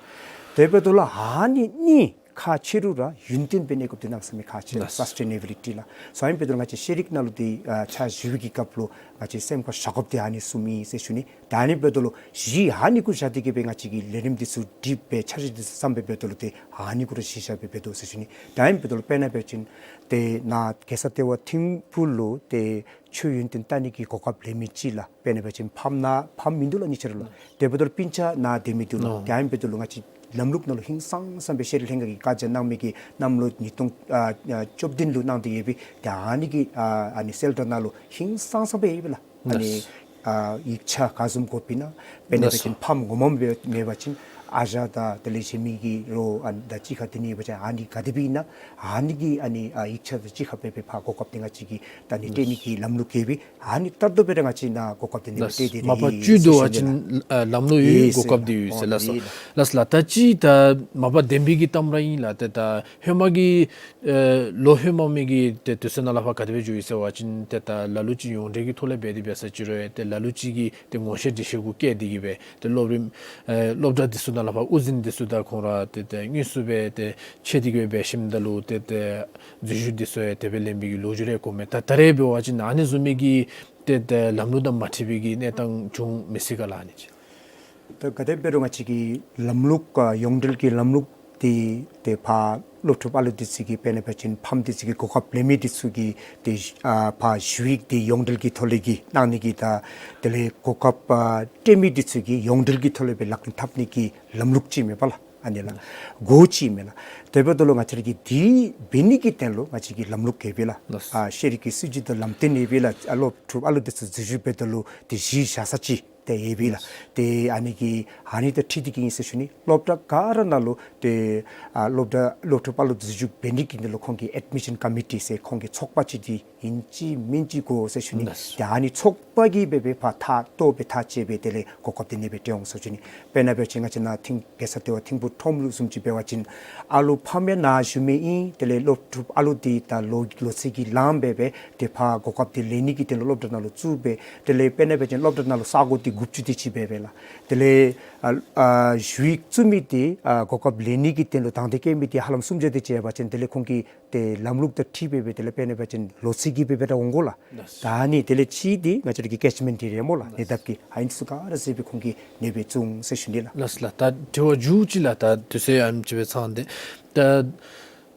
དེ་འབདཝ་ད་ལུ་ཨ་ནི་གཉིས་ཁག་ཆེ་རུང་ར་ཡུན་བརྟན་སྦེ་གནས་དགོཔ་འདི་གནམ་མེད་ས་མེད་ཁག་ཆེ་ལགས། ལགས། སཱསི་ཊེ་ནེ་བི་ལི་ཊི་ལགས། སོ་ཨ་ནི་འབདཝ་ད་ལུ་ང་བཅས་ཤེས་རིག་ནང་ལུ་འདི་ཨ་ཕྱག་ཞུ་བའི་གི་སྐབས་ལུ་ང་བཅས་སེམས་ཁར་བཞག་དགོཔ་འདི་ཨ་ནི་གསུམ་ཨིན་ཟེར་ཞུ་ནི། ད་ཨ་ནི་འབདཝ་ད་ལུ་གཞི་ཨ་ནི་གུ་བཞག་སྟེ་གི་སྦེ་ང་བཅས་ཀྱིས་ལས་རིམ་འདི་ཚུ་སྒྲིག་སྦེ་འཆར་གཞི་འདི་ཚུ་བརྩམ་སྦེ་འབདཝ་ད་ལུ་ཏེ་ཨ་ནི་གུ་ར་གཞི་བཞག་སྦེ་འབད་དོ་ཟེར་ཞུ་ནི། ད་ཨ་ནི་འབདཝ་ད་ལུ་དཔེར་ན་འབད་བ་ཅིན་ཏེ་ནཱ་རྒྱལ་ས་ལྟེ་བ་ཐིམ་ཕུག་ལུ་ཏེ་ཆོས་ཡུན་བརྟན་བལྟ་ནི་གི་གོ་སྐབས་ལེན་མི་ཅིག་ལགས། དཔེར་ན་འབད་བ་ཅིན་ཕམ་ནཱ་ཕམ་མིན་འདུག་ལགས་གཉིས་ཆ་ར་ལུ། དེ་འབདཝ་ད་ལུ་སྤུན་ཆ་ནཱ་སྡོད་མི་འདུག་ལགས། ཨོ། ཏེ་ཨ་ནི་འབདཝ་ད་ལུ་ང་བཅས་ལམ་ལུགས་ནང་ལུ་ཧིང་སངས་ས་སྦེ་ཤེས་རིག་ལྷན་ཁག་གིས་བཀའ་རྒྱ་གནང་མི་གི་གནམ་ལོ་ཉིས་སྟོང་ཨ་ཨ་བཅུ་བདུན་ལུ་གནང་སྟེ་ཡོད་པའི་ཏེ་ཨ་ནི་གི་ཨ་ཨ་ནི་གསལ་བསྒྲགས་ནང་ལུ་ཧིང་སངས་ས་སྦེ་ཡོད་པས་ལགས། ཨ་ནི་ལགས། ཨ་ཡིག་ཆ་ག་བཟུམ་དགོཔ་ཨིན་ན། དཔེར་ན་འབད་བ་ཅིན་ལགས་སོ། ཕམ་ངོ་མ་མེད་མེད་པ་ཅིན་ཨ་ཞང་དང་དེ་ལས་གཞན་མི་གི་རོགས་ཨ་ནི་དང་གཅིག་ཁར་སྡོད་ནི་ཡོད་པ་ཅིན་ཨ་ནི་ག་དེ་སྦེ་ཨིན་ན། ཨ་ནི་གི་ཨ་ནི་ཨ་ཡིག་ཆ་དང་གཅིག་ཁར་སྦེ་སྦེ་ཕར་གོ་སྐབས་འདི་ང་བཅས་ཀྱིས་ད་ཨ་ནི་སྤྲོད་ནི་གི་ལམ་ལུགས་ཡོད་པས། ཨ་ནི་ལྟར་དུ་སྦེ་ར་ང་བཅས་ནཱ་གོ་སྐབས་འདི་ཨ་ནི་སྦེ་ལགས། སྤྲོད་དེ་མ་པ་ཡོད་ཟེར་བཅུད་བསྡུ་བ་ཅིན་ཨ་ལམ་ལུགས་ཡོད་ཡོད་གོ་སྐབས་འདི་ཡོད་ཟེར་ལགས་སོ། ཨ་ནི་ལགས་ལགས། ད་ཅི་ད་མ་པ་བདེན་པའི་གི་གཏམ་ར་ཨིན་ལགས། ཏེ་ད་ཧེ་མ་གི་ཨེ་ལོ་ཧེ་མ་མི་གི་ཏེ་དུས་ཚོད་ནང་ལས་ཕར་ག་དེ་སྦེ་འགྱོ་ཡི་ཟེར་བ་ཅིན་ཏེ་ད་ལ་ལུ་ཅིག་ཡོངས་འབྲེལ་གྱི་ཐོག་ལས་འབད་དེ་འབད་ས་ཅིག་རུང་ཏེ་ལ་ལུ་ཅིག་གིས་ཏེ་ངོ་ཤེས་འདྲིས་ཤེས་གུ་བཀལ་ཏེ་གི་སྦེ་ཏེ་སློབ་རིམ་ཨེ་སློབ་གྲྭ་འདི་ཚུ་ནང་ལས་ཕར་དབུ་འཛིན་འདི་ཚུ་དང་ཁོང་ར་ཏེ་ཏེ་དངོས་སུ་སྦེ་ཏེ་ཕྱད་དེ་གི་སྦེ་འབད་ཞིནམ་ད་ལུ་ཏེ་ཏེ་འཛུལ་ཞུགས་འདི་ཚུ་ཡང་དེ་སྦེ་ལེན་པའི་གི་ལོ་རྒྱུས་རེ་གོཝ་མས། ད་ད་རེས་འབད་བ་ཅིན་ཨ་ནི་བཟུམ་མའི་གི་ཏེ་ཏེ་ལམ་ལུགས་དང་མ་འཁྲིལ་བའི་གི་གནས་སྟངས་འབྱུང་མི་སྲིད་ག་ལགས་ཨ་ནི་ཅིག། ད་ག་དེ་འབད་རུང་ང་བཅས་ཀྱི་ལམ་ལུགས་ཨ་ཡོངས་འབྲེལ་གྱི་ལམ་ལུགས་འདི་ཏེ་ཕར་སློབ་ཕྲུག་ཨ་ལུ་འདི་ཚུ་གི་དཔེར་ན་འབད་བ་ཅིན་ཕམ་འདི་ཚུ་གི་གོ་སྐབས་ལེན་མི་འདི་ཚུ་གི་ཏེ་ཨ་ཕར་ཞུ་ཡིག་འདི་ཡོངས་འབྲེལ་གྱི་ཐོག་ལས་ཀྱི་གནང་ནི་གི་ད་དེ་ལས་གོ་སྐབས་ཨ་སྤྲོད་མི་འདི་ཚུ་གི་ཡོངས་འབྲེལ་གྱི་ཐོག་ལས་སྦེ་ལག་ལེན་འཐབ་ནི་གི་ལམ་ལུགས་ཅིག་མས་པ་ལགས། ཨ་ནི་ལགས་སྒོ་ཅིག་མས་ལགས། དེ་འབདཝ་ད་ལུ་ང་བཅས་ར་གིས་འདི་འབད་ནི་གི་དོན་ལུ་ང་བཅས་ཀྱི་ལམ་ལུགས་ཡོད་པས་ལགས། ལགས། ཨ་ཤེས་རིག་གི་སྲིད་བྱུས་དང་ལམ་སྟོན་ཡོད་པས་ལགས། ཨ་སློབ་ཕྲུག་ཨ་ལུ་འདི་ཚུ་འཛུལ་ཞུགས་འབདཝ་ད་ལུ་ཏེ་གཞི་བཞག་ས་ཅིག་ཏེ་ཡོད་པས་ལགས། ལགས། ཏེ་ཨ་ནི་གི་ཨ་ནི་དང་འཁྲིལ་ཏེ་གི་ཨིན་ཟེར་ཞུ་ནི། སློབ་གྲྭ་ག་ར་ནང་ལུ་ཏེ་ཨ་སློབ་གྲྭ་སློབ་ཕྲུག་ཨ་ལུ་འཛུལ་ཞུགས་འབད་ནི་གི་དོན་ལུ་ཁོང་གི་ཨེཌ་མི་ཤཱན་ཀོ་མི་ཊི་ཟེར་ཁོང་གི་ཚོགས་པ་ཅིག་འདི་ཨིན་ཅི་མིན་ཅི་དགོ་ཟེར་ཞུ་ནི། ལགས། ཏེ་ཨ་ནི་ཚོགས་པ་གིས་འབད་འབད་ཕར་ཐག་བཏོག་སྦེ་ཐག་བཅད་སྦེ་དེ་ལས་གོ་སྐབས་འདི་ཨ་ནི་སྦེ་སྤྲོད་འོང་ཟེར་ཞུ་ནི། དཔེར་ན་འབད་བ་ཅིན་ང་བཅས་ནཱ་ཐིམ་རྒྱལ་ས་ལྟེ་བ་ཐིམ་ཕུག་ཁྲོམ་ལུ་བཟུམ་ཅིག་འབད་བ་ཅིན་ཨ་ལུ་ཕམ་ཡང་ནཱ་བཞུགས་མི་ཨིན། དེ་ལས་སློབ་ཕྲུག་ཨ་ལུ་འདི་ད་ལོ་ལོ་ཚད་ཀྱིས་ལངམ་སྦེ་འབད་དེ་ཕར་གོ་སྐབས་འདི་ལེན་ནི་གི་དོན་ལུ་སློབ་གྲྭ་ནང་ལུ་བཙུགས་སྦེ་དེ་ལས་དཔེར་ན་འབད་བ་ཅིན་སློབ་གྲྭ་ནང་ལུ་ས་གོ་འདི་དགུ་བཅུ་དེ་ཅིག་འབད་འབད་ལགས། དེ་ལས་ཨ་ཨ་ཞུ་ཡིག་བཙུགས་མི་འདི་ཨ་གོ་སྐབས་ལེན་ནི་གི་དོན་ལུ་དང་འདོད་བསྐྱེད་མི་འདི་ཧ་ལམ་སུམ་བརྒྱ་དེ་ཅིག་འབད་བ་ཅིན་དེ་ལས་ཁོང་གི་ཏེ་ལམ་ལུགས་དང་འཁྲིལ་སྦེ་འབད་དེ་ལས་དཔེར་ན་འབད་བ་ཅིན་ལོ་ཚད་ཀྱིས་འབད་འབད་ར་འོང་དགོ་ལགས། ལགས། ད་ཨ་ནི་དེ་ལས་ཅིག་འདི་ང་བཅས་ར་གི་ཀེཆ་མེནཊ་ཨེ་རི་ཡ་སྨོ་ལགས། ལགས། ཉེ་འདབས་ཀྱི་ཨ་ནི་ཚུ་ག་ར་གཟིགས་སྦེ་ཁོང་གིས་ཨ་ནི་སྦེ་བཙུགས་འོང་ཟེར་ཞུ་ནི་ལགས། ལགས་ལགས། ད་དྲི་བ་མཇུག་ཅིག་ལགས། ད་དུས་ཚོད་ཡང་ཅིག་སྦེ་ཚང་སྟེ་ད་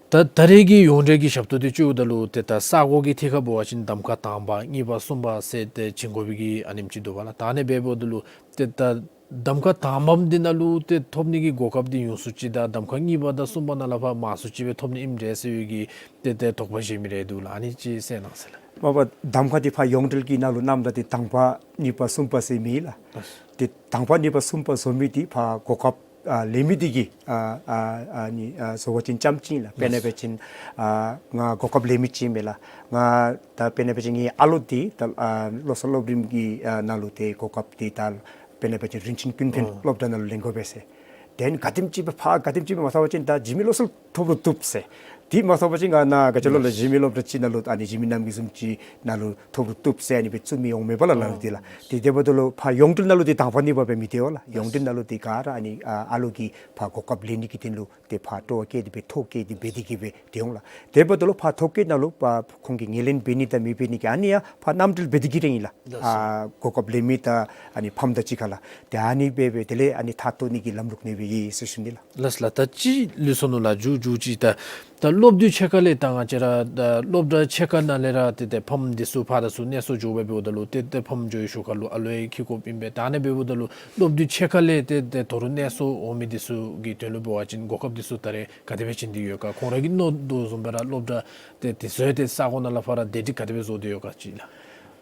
ད་ད་རེས་ཀྱི་ཡོངས་འབྲེལ་གྱི་ཞབས་ཏོག་འདི་བཙུགསཔ་ད་ལུ་ཏེ་ད་ས་གོ་གི་ཐད་ཁར་འབད་བ་ཅིན་གདམ་ཁ་དང་པ་གཉིས་པ་གསུམ་པ་ཟེར་ཏེ་བྱིན་དགོ་པའི་གི་ཨ་ནེམ་ཅིག་འདུག་པ་ལགས། ད་ཨ་ནི་འབདཝ་ད་ལུ་ཏེ་ད་ གདམ་ཁ་དང་པམ་འདི་ནང་ལུ་ཏེ་ཐོབ་ནི་གི་གོ་སྐབས་འདི་ཡོངས་སུ་ཅིག་དང་གདམ་ཁ་གཉིས་པ་དང་གསུམ་པ་ནང་ལས་ཕར་མང་སུ་ཅིག་སྦེ་ཐོབ་ནི་ཨིནམ་འདྲས་ཟེར་བའི་གི་ཏེ་ཏེ་དོགས་པ་བཞེས་མི་རེ་འདུག་ལགས། ཨ་ནི་ཅིག་གསལ་གནང་ཟེར་ལགས། མ་པ་གདམ་ཁ་འདི་ཕར་ཡོངས་འབྲེལ་གྱི་ནང་ལུ་གནངམ་ད་ཏེ་དང་པ་གཉིས་པ་གསུམ་པ་ཟེར་མེད་ལགས། ལགས། ཏེ་དང་པ་གཉིས་པ་གསུམ་པ་བཟོ་མི་འདི་ཕར་གོ་སྐབས་ཨ་ལེན་མི་འདི་གིས་ཨ་ཨ་ཨ་ནི་ཨ་བཟོ་བ་ཅིན་རྐྱངམ་ཅིག་ལགས། དཔེར་ན་འབད་བ་ཅིན་ཨ་ང་གོ་སྐབས་ལེན་མི་ཅིག་མས་ལགས། ང་ད་དཔེར་ན་འབད་བ་ཅིན་ངེའི་ཨ་ལོ་འདི་ད་ཨ་བློ་གསར་སློབ་རིམ་གྱི་ཨ་ནང་ལུ་ཏེ་གོ་སྐབས་འདི་ད་དཔེར་ན་འབད་བ་ཅིན་རིན་ཆེན་ཀུན་ཕན་ཨོ་སློབ་གྲྭ་ནང་ལུ་ལེན་དགོ་པས་ཟེར། དེ་ནི་ག་དེམ་ཅིག་སྦེ་ཕར་ག་དེམ་ཅིག་སྦེ་མ་ཚར་བ་ཅིན་ད་འཇིགས་མེད་བློ་གསར་ཐོབ་རུང་བཏུབ་ཟེར། དེ་མ་ཚར་བ་ཅིན་ང་ནཱ་ག་ཅི་ལོ་ལགས་འཇིགས་མེད་སློབ་གྲྭ་ཅིག་ནང་ལུ་ཨ་ནི་འཇིགས་མེད་རྣམ་རྒྱལ་བཟུམ་ཅིག་ནང་ལུ་ཐོབ་རུང་བཏུབ་ཟེར་ཨ་ནི་སྦེ་བཙུགས་མི་འོང་མས་པ་ལགས་ལམ་འདི་ལགས། དེ་དེ་འབདཝ་ད་ལུ་ཕར་ཡོངས་འབྲེལ་ནང་ལུ་ཏེ་དང་པ་གཉིས་པ་སྦེ་མི་སྡོད་པས་ལགས། ཡོངས་འབྲེལ་ནང་ལུ་ཏེ་ག་ར་ཨ་ནི་ཨ་ཨ་ལོ་གིས་ཕར་གོ་སྐབས་ལེན་ནི་གི་དོན་ལུ་ཏེ་ཕར་སྤྲོ་བ་བསྐྱེད་དེ་སྦེ་ཐོ་བཀོད་དེ་འབད་དེ་གིས་སྦེ་སྡོད་འོང་ལགས། དེ་འབདཝ་ད་ལུ་ཕར་ཐོ་བཀོད་ནང་ལུ་ཕར་ཁོང་གིས་ངོས་ལེན་འབད་ནི་དང་མི་འབད་ནི་གི་ཨ་ནི་ཡང་ཕར་རྣམ་འགྲེལ་འབད་དེ་གིས་ར་ཨིན་ལགས། ལགས་སོ། ཨ་གོ་སྐབས་ལེན་མི་དང་ཨ་ནི་ཕམ་དང་གཅིག་ཁར་ལགས། ཏེ་ཨ་ནི་སྦེ་སྦེ་དེ་ལས་ཨ་ནི་ཐག་བཏོག་ནི་གི་ལམ་ལུགས་ཨ་ནི་སྦེ་ཡོད་ཟེར་ཞུ་ནི་ལགས། ལགས་ལགས། ད་ཅིག་ལུས་སོ་ནུག་ལགས། མཇུག་མཇུག་ཅིག་ད་ད་སློབ་དུས་ཕྱེད་ཀ་ལས་ད་ང་བཅས་ར་ད་སློབ་གྲྭ་ཕྱེད་ཀ་ནང་ལས་ར་ཏེ་ཏེ་ཕམ་འདི་ཚུ་ཕར་དང་ཚུར་གནས་སོར་འགྱོ་སྦེ་འབདཝ་ད་ལུ་ཏེ་ཏེ་ཕམ་འགྱོ་བའི་ཤུལ་ཁར་ལུ་ཨ་ལོ་ཡང་འཁྱིད་དགོཔ་ཨིན་པས། ད་ཨ་ནི་སྦེ་འབདཝ་ད་ལུ་སློབ་དུས་ཕྱེད་ཀ་ལས་ཏེ་ཏེ་ད་རུང་གནས་སོར་འོང་མི་འདི་ཚུ་གི་དོན་ལུ་འབད་བ་ཅིན་གོ་སྐབས་འདི་ཚུ་ད་རེས་ག་དེ་སྦེ་བྱིན་ཏེ་ཡོད་ག། ཁོང་ར་གིས་མནོ་དོ་བཟུམ་སྦེ་ར་སློབ་གྲྭ་ཏེ་དེ་ཚུ་ཡང་ཏེ་ས་གོ་ནང་ལས་ཕར་ར་བདེ་སྒྲིག་ག་དེ་སྦེ་བཟོ་སྟེ་ཡོད་ག་ཅིག་ལགས།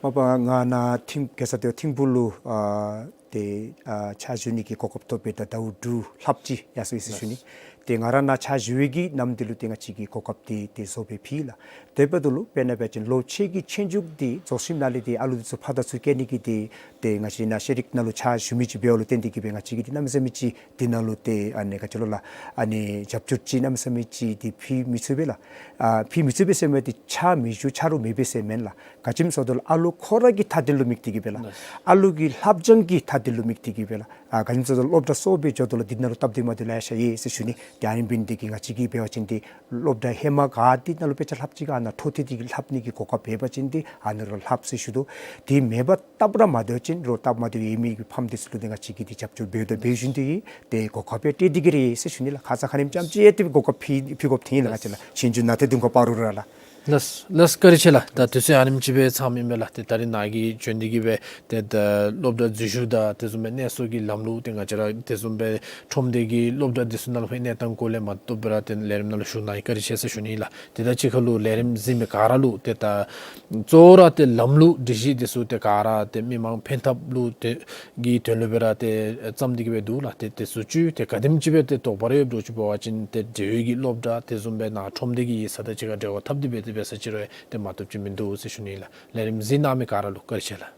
མ་པ་ང་ནཱ་ཐིམ་གེ་སར་རྡོ་ཐིམ་ཕུག་ལུ་ཨ་ཏེ་ཨ་ཕྱག་ཞུ་ནི་གི་གོ་སྐབས་ཐོབ་སྦེ་ད་ཟླཝ་དྲུག་ལྷགཔ་ཅིག་ཡར་སོ་ཡི་ཟེར་ཞུ་ནི། ལགས། ཏེ་ང་ར་ནཱ་ཕྱག་ཞུ་བའི་གི་ནམ་དེ་ལུ་ཏེ་ང་བཅས་ཀྱིས་གོ་སྐབས་འདི་ཏེ་བཟོ་སྦེ་ཕུལ་ལགས། དེ་འབདཝ་ད་ལུ་དཔེར་ན་འབད་བ་ཅིན་ལོ་ཕྱེད་ཀྱི་ཆོས་རྒྱུགས་འདི་རྫོགས་ཞིནམ་ལས་ཏེ་ཨ་ལོ་འདི་ཚུ་ཕར་དང་ཚུར་བསྐྱལ་ནི་གི་ཏེ་ཏེ་ང་བཅས་ནཱ་ཤེས་རིག་ནང་ལུ་ཕྱག་ཞུ་མི་ཅིག་འབདཝ་ལུ་བརྟེན་ཏེ་གིས་སྦེ་ང་བཅས་ཀྱིས་ཏེ་གནམ་མེད་ས་མེད་ཅིག་འདི་ནང་ལུ་ཏེ་ཨ་ནི་ག་ཅི་ལོ་ལགས་ཨ་ནི་རྒྱབ་སྐྱོར་ཅིག་གནམ་མེད་ས་མེད་ཅིག་འདི་ཕུལ་མི་ཚུགས་པས་ལགས། ཨ་ཕུལ་མི་ཚུགས་པས་ཟེར་མི་འདི་ཕྱག་མི་ཞུ་ཆ་རོགས་མེད་པས་ཟེར་མེན་ལགས། ག་ཅི་སྨོ་ཟེརཝ་ད་ལུ་ཨ་ལོ་ཁོ་ར་གི་མཐའ་དོན་ལུ་དམིགས་ཏེ་གིས་སྦེ་ལགས། ལགས། ཨ་ལོ་གི་ལྷབ་སྦྱང་གི་མཐའ་དོན་ལུ་དམིགས་ཏེ་གིས་སྦེ་ལགས། ཨ་ག་ཅི་སྨོ་ཟེརཝ་ད་ལུ་སློབ་གྲྭ་གསོ་སྦེ་འགྱོཝ་ད་ལུ་འདི་ནང་ལུ་སྟབས་བདེ་མ་བདེཝ་ལེ་ཤ་ཡོད་ཟེར་ཞུ་ནི། ཏེ་ཨ་ནི་འབད་ནི་འདི་གིས་ང་བཅས་ཀྱིས་འབད་བ་ཅིན་ཏེ་སློབ་གྲྭ་ཧེ་མ་ག་འདི་ནང་ལུ་དཔེ་ཆ་ལྷབ་ཅི་ག་ཨ་ནཱ་འཕྲོ་མཐུད་དེ་གིས་ལྷབ་ནི་གི་གོ་སྐབས་འབད་བ་ཅིན་ཏེ་ཨ་ནཱ་ལུ་ལྷབ་ཟེར་ཞུ་དོ། དེ་མེད་པར་སྟབས་ར་མ་བདེཝ་ཅིན་རོགས་སྟབས་མ་བདེཝ་ཡོད་མི་གི་ཕམ་འདི་ཚུ་ལུ་ཏེ་ང་བཅས་ཀྱིས་ཏེ་རྒྱབ་སྐྱོར་འབདཝ་ད་འབད་བཞིན་དུ་ཡོད། ཏེ་གོ་སྐབས་ཡང་སྤྲོད་དེ་གིས་ར་ཡོད་ཟེར་ཞུ་ནི་ལགས། ཁ་ཙ་ཁ་ཉིནམ་ཙམ་ཅིག་ཡང་ཏེ་གོ་སྐབས་ཕུལ་ཕུལ་དགོཔ་ཐོན་ཡི་ལགས། ང་བཅས་ལགས་ཆོས་རྒྱུགས་ནང་ཏེ་དུས་ཁར་འབད་རུང་ར་ལགས། ལགས་ལགས། བཀའ་དྲིན་ཆེ་ལགས། ད་དུས་ཚོད་ཨ་ནེམ་ཅིག་སྦེ་ཚངམ་ཨིན་མས་ལགས། ཏེ་ད་རེས་ནཱ་གིས་བྱོན་ཏེ་གིས་སྦེ་ཏེ་ད་སློབ་གྲྭ་འཛུལ་ཞུགས་དང་དེ་བཟུམ་སྦེ་གནས་སོར་གྱི་ལམ་ལུགས་ཏེ་ང་བཅས་ར་དེ་བཟུམ་སྦེ་ཁྲོམ་སྡེ་གི་སློབ་གྲྭ་འདི་ཚུ་ནང་ལུ་ཕར་གནས་སྟངས་སྐོར་ལས་མ་གཏོགས་པ་ར་ཏེ་ལས་རིམ་ནང་ལུ་ཞུགས་གནང་བཀའ་དྲིན་ཆེ་ཟེར་ཞུ་ནི་ལགས། ཏེ་ད་གཅིག་ཁར་ལུ་ལས་རིམ་གཟིགས་མི་ག་ར་ལུ་ཏེ་ད་གཙོ་བོ་ར་ཏེ་ལམ་ལུགས་སྒྲིག་གཞི་འདི་ཚུ་ཏེ་ག་ར་ཏེ་མི་མང་ཕན་ཐབས་ལུ་ཏེ་གི་དོན་ལུ་སྦེ་ར་ཏེ་བརྩམས་ཏེ་གིས་སྦེ་འདུག་ལགས། ཏེ་དེ་ཚུ་ཅིག་ཏེ་ག་དེམ་ཅིག་སྦེ་ཏེ་དོགས་པ་རེ་ཡོདཔ་འདྲཝ་ཅིག་འབད་བ་ཅིན་ཏེ་འབྲེལ་ཡོད་ཀྱི་སློབ་གྲྭ་དེ་བཟུམ་སྦེ་ནཱ་ཁྲོམ་སྡེ་གི་ཡིག་ཚང་དང་གཅིག་ཁར་འབྲེལ་བ་འཐབ་སྟེ་སྦེ་ཏེ་འབད་ས་ཅིག་རུང་ཏེ་མ་བཏུབ་ཅིག་མིན་འདུག་ཟེར་ཞུ་ནི་ལགས། ལས་རིམ་གཟིགས་གནང་མི་ག་ར་ལུ་བཀའ་དྲིན་ཆེ་ལགས།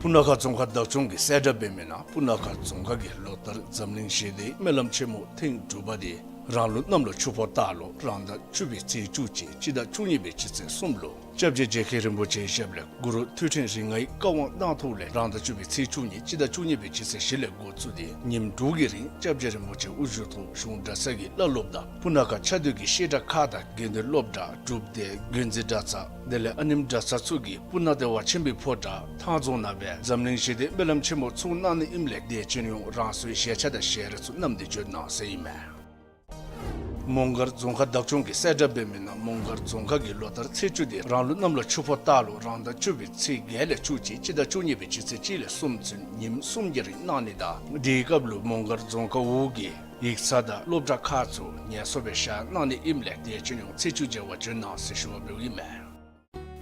སྤུ་ན་ཁ་རྫོང་ཁག་བདག་སྐྱོང་གིས་གསལ་བསྒྲགས་འབད་མི་ནང་སྤུ་ན་ཁ་རྫོང་ཁག་གི་ལོ་ལྟར་འཛམ་གླིང་ཞི་བདེའི་སྨོན་ལམ་ཆེན་མོ་ཐེངས་དྲུག་པ་འདི་རང་ལུག་གནམ་ལོ་ཆུ་ཕོ་སྟག་ལོ་རང་ཟླ་བཅུ་པའི་ཚེས་བཅུ་གཅིག་སྤྱི་ཟླ་བཅུ་གཉིས་པའི་སྤྱི་ཚེས་གསུམ་ལུ་སྐྱབས་རྗེ་རྗེ་མཁན་རིན་པོ་ཆེའི་ཞབས་ལས་གུ་རུ་ཐོད་ཕྲེང་རིགས་ལྔའི་བཀའ་དབང་གནང་ཐོག་ལས་རང་ཟླ་བཅུ་པའི་ཚེས་བཅུ་གཉིས་སྤྱི་ཟླ་བཅུ་གཉིས་པའི་སྤྱི་ཚེས་བཞི་ལས་འགོ་བཙུགས་ཏེ་ཉིནམ་དྲུག་གི་རིང་སྐྱབས་རྗེ་རིན་པོ་ཆེ་དབུ་བཞུགས་ཐོག་གཞུང་གྲྭ་ཚང་གི་བླ་སློབ་དང་སྤུ་ན་ཁ་ཆ་སྡོད་ཀྱི་བཤད་གྲྭ་ཁག་དང་དགེ་འདུན་སློབ་གྲྭ་སྒྲུབ་སྡེ་དགོན་འཛིན་གྲྭ་ཚང་དེ་ལས་ཨ་ནེམོ་གྲྭ་ཚང་ཚུ་གིས་སྤུ་ན་བདེ་བ་ཆེན་པོའི་ཕོ་བྲང་ཐང་རྫོང་ནང་སྦེ་འཛམ་གླིང་ཞི་བདེའི་སྨོན་ལམ་ཆེན་མོ་ཚོགས་གནང་ནི་ཨིནམ་ལས་དད་ཅན་ཡོངས་རང་སོའི་ཞལ་ཆས་དང་ཞལ་རས་ཚུ་བསྣམས་ཏེ་བྱོན་གནང་ཟེར་ཨིན་མས། མོང་སྒར་རྫོང་ཁག་བདག་སྐྱོང་གིས་གསལ་བསྒྲགས་འབད་མི་ནང་མོང་སྒར་རྫོང་ཁག་གི་ལོ་ལྟར་ཚེས་བཅུ་འདི་རང་ལུག་གནམ་ལོ་ཆུ་ཕོ་སྟག་ལོ་རང་ཟླ་བཅུ་པའི་ཚེས་བརྒྱད་ལས་བཅུ་གཅིག་སྤྱི་ཟླ་བཅུ་གཉིས་པའི་སྤྱི་ཚེས་གཅིག་ལས་གསུམ་ཚུན་ཉིནམ་གསུམ་གྱི་རིང་གནང་ནི་དང་དེའི་སྐབས་ལུ་མོང་སྒར་རྫོང་ཁག་འོག་གི་ཡིག་ཚང་དང་སློབ་གྲྭ་ཁག་ཚུ་ངལ་གསོ་སྦེ་བཞག་གནང་ནི་ཨིནམ་ལས་དད་ཅན་ཡོངས་ཚེས་བཅུ་མཇལ་བར་བྱོན་གནང་ཟེར་ཞུ་བ་འབདཝ་ཨིན་མས།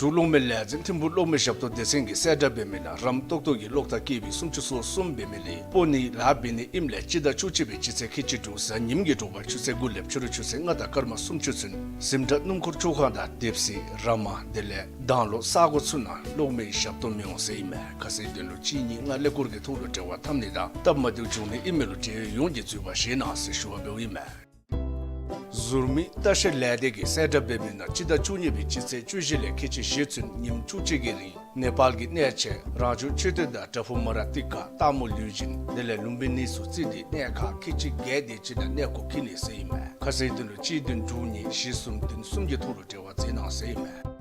འབྲུག་གློག་མེ་ལས་འཛིན་ཐིམ་ཕུག་གློག་མེ་ཞབས་ཏོག་སྡེ་ཚན་གྱིས་གསལ་བསྒྲགས་འབད་མི་ནང་རམ་ཏོག་ཏོ་གི་གློག་ཐག་ཀེ་བི་སུམ་ཅུ་སོ་གསུམ་འབད་མི་ལས་སྤོ་ནི་ལཱ་འབད་ནི་ཨིནམ་ལས་སྤྱི་ཟླ་བཅུ་གཅིག་པའི་སྤྱི་ཚེས་ཁལ་གཅིག་དྲུག་གཟའ་ཉིམ་གྱི་དྲོ་པ་ཆུ་ཚོད་དགུ་ལས་ཕྱི་རུ་ཆུ་ཚོད་ལྔ་དང་སྐར་མ་སུམ་ཅུ་ཚུན་གཟིམ་འཁྲུག་སྣུམ་འཁོར་བཅུ་ཁང་དང་དེབ་གཟིགས་ར་མ་དེ་ལས་དྭང་ལོ་ས་གོ་ཚུ་ནང་གློག་མེའི་ཞབས་ཏོག་མི་འོང་ཟེར་ཨིན་མས། ཁ་གསལ་དོན་ལུ་གཅིག་གཉིས་ལྔ་ཀླད་ཀོར་གྱི་ཐོག་ལུ་འབྲེལ་བ་འཐབ་ནི་དང་སྟབས་མ་བདེཝ་བྱུང་ནི་ཨིན་མི་ལུ་འབྲེལ་ཡོད་ཡོངས་ཀྱིས་འཛུལ་བ་བཞེས་གནང་ཟེར་ཞུ་བ་འབདཝ་ཨིན་མས། ཟུར་མིག་ལྟ་བཤལ་ལས་སྡེ་གིས་གསལ་བསྒྲགས་འབད་མི་ནང་སྤྱི་ཟླ་བཅུ་གཉིས་པའི་སྤྱི་ཚེས་བཅུ་བཞི་ལས་ཁལ་གཅིག་གཞེས་ཚུན་ཉིནམ་བཅུ་གཅིག་གི་རིང་ནེ་པཱལ་གྱི་གནས་ཆེན་རང་བྱུང་མཆོད་རྟེན་དང་བྲག་ཕུག་མ་ར་ཏི་ཀ་སྟག་མོ་ལུས་སྦྱིན་དེ་ལས་ལུམ་བི་ནི་ཚུ་བརྩིས་ཏེ་གནས་ཁག་ཁལ་གཅིག་བརྒྱད་དེ་ཅིག་ནང་གནས་སྐོར་འཁྱིད་ནི་ཟེར་ཨིན་མས། ཁ་གསལ་དོན་ལུ་གཅིག་བདུན་དྲུག་གཉིས་བཞི་གསུམ་བདུན་གསུམ་གྱི་ཐོག་ལུ་འབྲེལ་བ་མཛད་གནང་ཟེར་ཨིན་མས།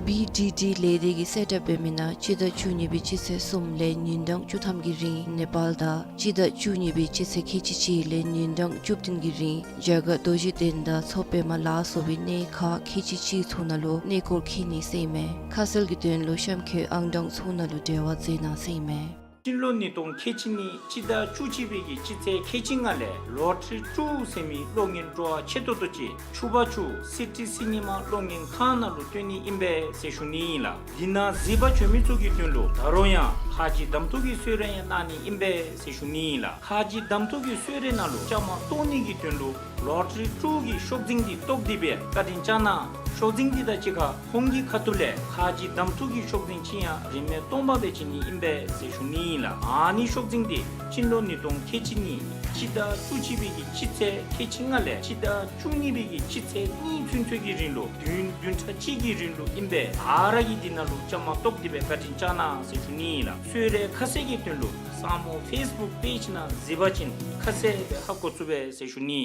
བི་ཌི་ཌི་ལས་སྡེ་གིས་གསལ་བསྒྲགས་འབད་མི་ནང་སྤྱི་ཟླ་བཅུ་གཉིས་པའི་སྤྱི་ཚེས་གསུམ་ལས་ཉིན་གྲངས་བཅུ་ཐམ་གྱི་རིང་ནེ་པཱལ་དང་སྤྱི་ཟླ་བཅུ་གཉིས་པའི་སྤྱི་ཚེས་ཁལ་གཅིག་གཅིག་ལས་ཉིན་གྲངས་བཅུ་བདུན་གྱི་རིང་རྒྱ་གར་རྡོ་རྗེ་གདན་དང་མཚོ་པདྨ་ལ་སོགས་པའི་གནས་ཁག་ཁལ་གཅིག་གཅིག་ཚུ་ནང་ལུ་གནས་སྐོར་འཁྱིད་ནི་ཟེར་ཨིན་མས། ཁ་གསལ་གྱི་དོན་ལུ་གཤམ་འཁོད་ཨང་གྲངས་ཚུ་ནང་ལུ་འབྲེལ་བ་མཛད་གནང་ཟེར་ཨིན་མས། སྤྱི་ལོ་ཉིས་སྟོང་ཁལ་གཅིག་གཉིས་སྤྱི་ཟླ་བཅུ་གཅིག་པའི་གི་སྤྱི་ཚེས་ཁལ་གཅིག་ལྔ་ལས་ལོ་ཊ་རི་ཊུ་ཟེར་མི་གློག་བརྙན་སྤྲོ་བ་ཆེ་ཏོག་ཏོ་ཅིག་ཆུ་བར་ཆུ་སི་ཊི་སི་ནི་མ་གློག་བརྙན་ཁང་ནང་ལུ་སྟོན་ནི་ཨིན་པས་ཟེར་ཞུ་ནི་ཨིན་ལགས། འདི་ནང་གཟིགས་པར་བྱོན་མི་ཚུ་གི་དོན་ལུ་ད་རུང་ཡང་ཁ་རྗེ་གདམ་འཐུ་གི་གསོལ་རས་ཡང་གནང་ནི་ཨིན་པས་ཟེར་ཞུ་ནི་ཨིན་ལགས། ཁ་རྗེ་གདམ་འཐུ་གི་གསོལ་རས་ནང་ལུ་བཅའ་མར་གཏོགས་ནི་གི་དོན་ལུ་ལོ་ཊ་རི་ཊུ་གི་ཤོག་འཛིན་འདི་གཏོགས་ཏེ་སྦེ་བཀའ་དྲིན་བསྐྱང་གནང་། ཤོག་འཛིན་འདི་དང་གཅིག་ཁར་ཁོང་གི་ཁ་ཐུག་ལས་ཁ་རྗེ་གདམ་འཐུ་གི་ཤོག་འཛིན་ཅིག་ཡང་རིན་མེད་སྟོང་པ་སྦེ་བྱིན་ནི་ཨིན་པས་ཟེར་ཞུ་ནི་ཨིན་ལགས། ཨ་ནི་ཤོག་འཛིན་འདི་སྤྱི་ལོ་ཉིས་སྟོང་ཁལ་གཅིག་གཉིས་སྤྱི་ཟླ་བཅུ་གཅིག་པའི་གི་སྤྱི་ཚེས་ཁལ་གཅིག་ལྔ་ལས་སྤྱི་ཟླ་བཅུ་གཉིས་པའི་གི་སྤྱི་ཚེས་གཉིས་ཚུན་ཚོད་ཀྱི་རིང་ལུ་བདུན་བདུན་ཕྲག་གཅིག་གི་རིང་ལུ་ཨིན་པས། ཨ་ར་གིས་འདི་ནང་ལུ་བཅའ་མར་གཏོགས་ཏེ་སྦེ་བཀའ་དྲིན་བསྐྱང་གནང་ཟེར་ཞུ་ནི་ཨིན་ལགས། གསོལ་རས་ཁ་གསལ་གྱི་དོན་ལུ་ས་མོ་ཕེསི་བུཀ་པེཇ་ནང་གཟིགས་པ་ཅིན་ཁ་གསལ་སྦེ་ཧ་གོ་ཚུགས་པས་ཟེར་ཞུ་ནི།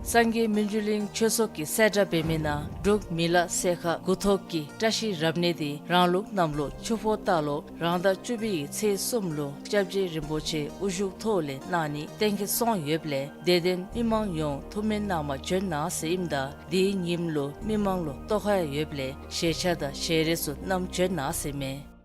སངས་རྒྱས་མི་འགྱུར་གླིང་ཆོས་ཚོགས་ཀྱིས་གསལ་བསྒྲགས་འབད་མི་ནང་འབྲུག་མི་ལ་སེར་ཁ་དགུ་ཐོག་གི་བཀྲ་ཤིས་རབ་གནས་འདི་རང་ལུགས་གནམ་ལོ་ཆུ་ཕོ་སྟག་ལོ་རང་ཟླ་བཅུ་པའི་ཚེས་གསུམ་ལུ་སྐྱབས་རྗེ་རིན་པོ་ཆེ་དབུ་བཞུགས་ཐོག་ལས་གནང་ནི་གཏན་འཁེལ་སོང་ཡོདཔ་ལས་དད་ལྡན་མི་མང་ཡོངས་ཐུགས་སྨོན་གནང་པར་བྱོན་གནང་ཟེར་ཨིནམ་ད་དེའི་ཉིནམ་ལུ་མི་མང་ལུ་ལྟོ་ཁ་ཡང་ཡོདཔ་ལས་ཞལ་ཆས་དང་ཞལ་རས་ཚུ་བསྣམས་བྱོན་གནང་ཟེར་མས།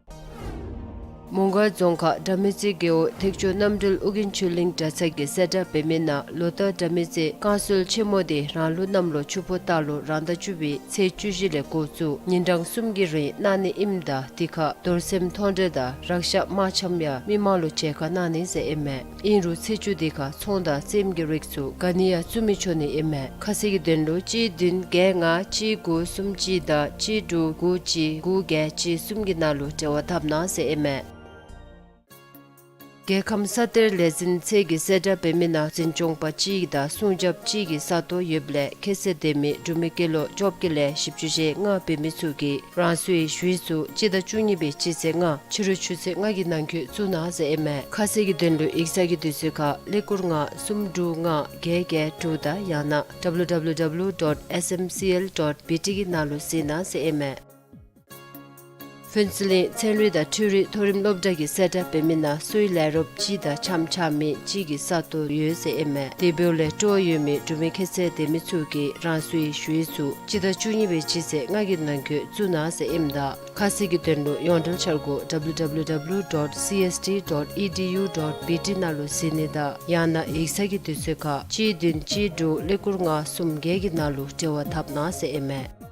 མོང་སྒར་རྫོང་ཁག་དགྲ་མེད་རྩེ་རྒེད་འོག་ཐེག་མཆོག་རྣམ་གྲོལ་ཨོ་རྒྱན་ཆོས་གླིང་གྲྭ་ཚང་གིས་གསལ་བསྒྲགས་འབད་མི་ནང་ལོ་ལྟར་དགྲ་མེད་རྩེ་བསྐང་གསོལ་ཆེན་མོ་འདི་རང་ལུགས་གནམ་ལོ་ཆུ་ཕོ་སྟག་ལོ་རང་ཟླ་བཅུ་པའི་ཚེས་བཅུ་བཞི་ལས་འགོ་བཙུགས་ཉིན་གྲངས་གསུམ་གྱི་རིང་གནང་ནི་ཨིནམ་ད་དེ་ཁར་རྡོར་སེམས་མཐོང་གྲོལ་དང་རཀྵ་དམར་ཆམ་ཡང་མི་མང་ལུ་མཇལ་ཁ་གནང་ནི་ཟེར་ཨིན་མས། ཨིན་རུང་ཚེས་བཅུ་དེ་ཁར་ཚོང་དང་རྩེདམོ་གི་རིགས་ཚུ་ག་ནི་ཡང་བཙུགས་མི་ཆོག་ནི་ཨིན་མས། ཁ་གསལ་གྱི་དོན་ལུ་གཅིག་བདུན་བརྒྱད་ལྔ་གཅིག་དགུ་གསུམ་གཅིག་དང་གཅིག་དྲུག་དགུ་གཅིག་དགུ་བརྒྱད་གཅིག་གསུམ་གྱི་ནང་ལུ་འབྲེལ་བ་འཐབ་གནང་ཟེར་ཨིན་མས། རྒྱལ་ཁམས་ས་གཏེར་ལས་འཛིན་ཚད་ཀྱིས་གསལ་བསྒྲགས་འབད་མི་ནང་འཛིན་སྐྱོང་པ་གཅིག་དང་སྲུང་སྐྱོབ་གཅིག་གི་ས་སྟོང་ཡོདཔ་ལས་ཁྱད་ཚད་ལྡན་མི་འབྲུག་མི་སྐྱེས་ལོ་བཅོ་བརྒྱད་ལས་བཞི་བཅུ་ཞེ་ལྔ་འབད་མི་ཚུ་གིས་རང་སོའི་ཞུ་ཡིག་ཚུ་སྤྱི་ཟླ་བཅུ་གཉིས་པའི་སྤྱི་ཚེས་ལྔ་ཕྱི་རུ་ཆུ་ཚོད་ལྔ་གི་ནང་འཁོད་བཙུགས་གནང་ཟེར་ཨིན་མས། ཁ་གསལ་གྱི་དོན་ལུ་ཡིག་ཚང་གི་དུས་ཚོད་ཁར་ཀླད་ཀོར་ལྔ་གསུམ་དྲུག་ལྔ་བརྒྱད་བརྒྱད་དྲུག་དང་ཡང་ན་W W W dot S M C L dot B T གི་ནང་ལུ་གཟིགས་གནང་ཟེར་ཨིན་མས། ཕུན་ཚོགས་གླིང་ཚན་རིག་དང་འཕྲུལ་རིག་མཐོ་རིམ་སློབ་གྲྭ་གིས་གསལ་བསྒྲགས་འབད་མི་ནང་སོའི་ལས་རོགསཔ་གཅིག་དང་འཆམ་འཆམ་མི་གཅིག་གི་ས་སྟོང་ཡོད་ཟེར་ཨིན་མས། དེ་འབདཝ་ལས་སྤྲོ་བ་ཡོད་མི་འབྲུག་མི་ཁྱད་ཚད་ལྡན་མི་ཚུ་གིས་རང་སོའི་ཞུ་ཡིག་ཚུ་སྤྱི་ཟླ་བཅུ་གཉིས་པའི་སྤྱི་ཚེས་ལྔ་གི་ནང་འཁོད་བཙུགས་གནང་ཟེར་ཨིནམ་ད་ཁ་གསལ་གྱི་དོན་ལུ་ཡོངས་འབྲེལ་འཆར་སྒོ་W W W dot C S T dot E D U dot B T ནང་ལུ་གཟིགས་ནི་དང་ཡང་ན་ཡིག་ཚང་གི་དུས་ཚོད་ཁར་གཅིག་བདུན་གཅིག་དྲུག་ཀླད་ཀོར་ལྔ་གསུམ་བརྒྱད་ཀྱི་ནང་ལུ་འབྲེལ་བ་འཐབ་གནང་ཟེར་ཨིན་མས།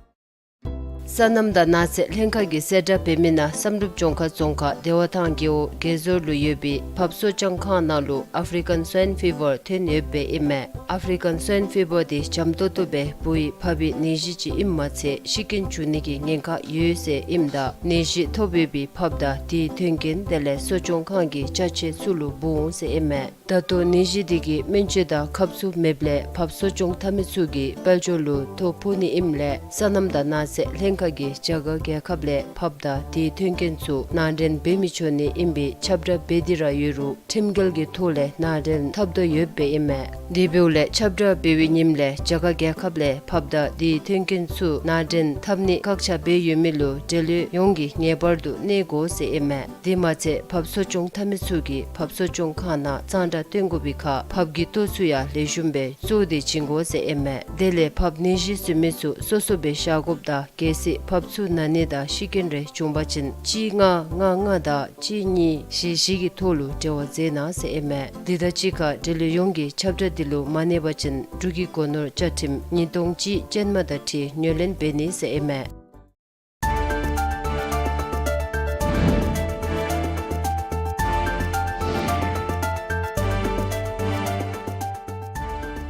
སོ་ནམ་དང་ནགས་ཚལ་ལྷན་ཁག་གིས་གསལ་བསྒྲགས་འབད་མི་ནང་བསམ་གྲུབ་ལྗོངས་མཁར་རྫོང་ཁག་བདེ་བ་ཐང་རྒེད་འོག་དགེ་ཟོར་ལུ་ཡོད་པའི་ཕགཔ་གསོ་སྐྱོང་ཁང་ནང་ལུ་ཨཕ་རི་ཀན་སུའིན་ཕི་བར་ཐོན་ཡོདཔ་ཨིན་མས། ཨཕ་རི་ཀན་སུའིན་ཕི་བར་འདི་འཇམ་ཏོག་ཏོ་སྦེ་འབུ་ཡི་ཕགཔ་གི་ནད་གཞི་ཅིག་ཨིནམ་མ་ཚད་ཤི་རྐྱེན་འབྱུང་ནི་གི་ཉེན་ཁ་ཡོད་ཟེར་ཨིནམ་ད་ནད་གཞི་ཐོབ་ཡོད་པའི་ཕགཔ་དང་དེའི་མཐུན་རྐྱེན་དེ་ལས་གསོ་སྐྱོང་ཁང་གི་ཅ་ཆས་ཚུ་ལུ་འབུ་འོང་ཟེར་ཨིན་མས། ད་ལྟོ་ནད་གཞི་འདི་གི་སྨན་བཅོས་དང་ཁབ་ཚུ་མེདཔ་ལས་ཕགཔ་གསོ་སྐྱོང་འཐབ་མི་ཚུ་གིས་དཔལ་འབྱོར་ལུ་ཐོ་ཕོག་ནི་ཨིནམ་ལས་སོ་ནམ་དང་ནགས་ཚལ་ལྷན་ཁག་གིས་རྒྱ་གར་རྒྱལ་ཁབ་ལས་ཕགཔ་དང་དེའི་མཐུན་རྐྱེན་ཚུ་ནང་འདྲེན་འབད་མི་ཆོག་ནི་ཨིན་པའི་ཁྱབ་བསྒྲགས་འབད་དེ་ར་ཡོད་རུང་ཁྲིམས་འགལ་གྱི་ཐོག་ལས་ནང་འདྲེན་འཐབ་དོ་ཡོདཔ་ཨིན་མས། དེ་འབདཝ་ལས་ཁྱབ་བསྒྲགས་འབད་བའི་ཉིནམ་ལས་རྒྱ་གར་རྒྱལ་ཁབ་ལས་ཕགཔ་དང་དེའི་མཐུན་རྐྱེན་ཚུ་ནང་འདྲེན་འཐབ་ནི་བཀག་ཆ་འབད་ཡོད་མི་ལུ་འབྲེལ་ཡོད་ཡོངས་ཀྱིས་ངེས་པར་དུ་གནས་དགོ་ཟེར་ཨིན་མས། དེ་མ་ཚད་ཕགཔ་གསོ་སྐྱོང་འཐབ་མི་ཚུ་གིས་ཕགཔ་གསོ་སྐྱོང་ཁང་ནང་གཙང་སྦྲ་བཏོན་དགོ་པའི་ཁར་ཕགཔ་གི་ལྟོ་ཚུ་ཡང་ལེགས་ཤོམ་སྦེ་བཙོ་སྟེ་བྱིན་དགོ་ཟེར་ཨིན་མས། དེ་ལས་ཕགཔ་ནད་གཞི་ཟོས་མི་ཚུ་སོ་སོ་སྦེ་བཞག་དགོཔ་དང་གལ་སྲིད་ཕགཔ་ཚུ་ན་ནི་དང་ཤི་རྐྱེན་རེ་བྱུང་པ་ཅིན་གཅིག་ལྔ་ལྔ་ལྔ་དང་གཅིག་གཉིས་བཞི་བཞི་གི་ཐོག་ལུ་འབྲེལ་བ་མཛད་གནང་ཟེར་ཨིན་མས། དེ་དང་གཅིག་ཁར་འབྲེལ་ཡོད་ཡོངས་ཀྱིས་ཁྱབ་བསྒྲགས་འདི་ལུ་མ་གནས་པ་ཅིན་འབྲུག་གི་སྒོ་ནོར་བཅའ་ཁྲིམས་ཉིས་སྟོང་གཅིག་ཅན་མ་དང་འཁྲིལ་ངོས་ལེན་འབད་ནི་ཟེར་ཨིན་མས།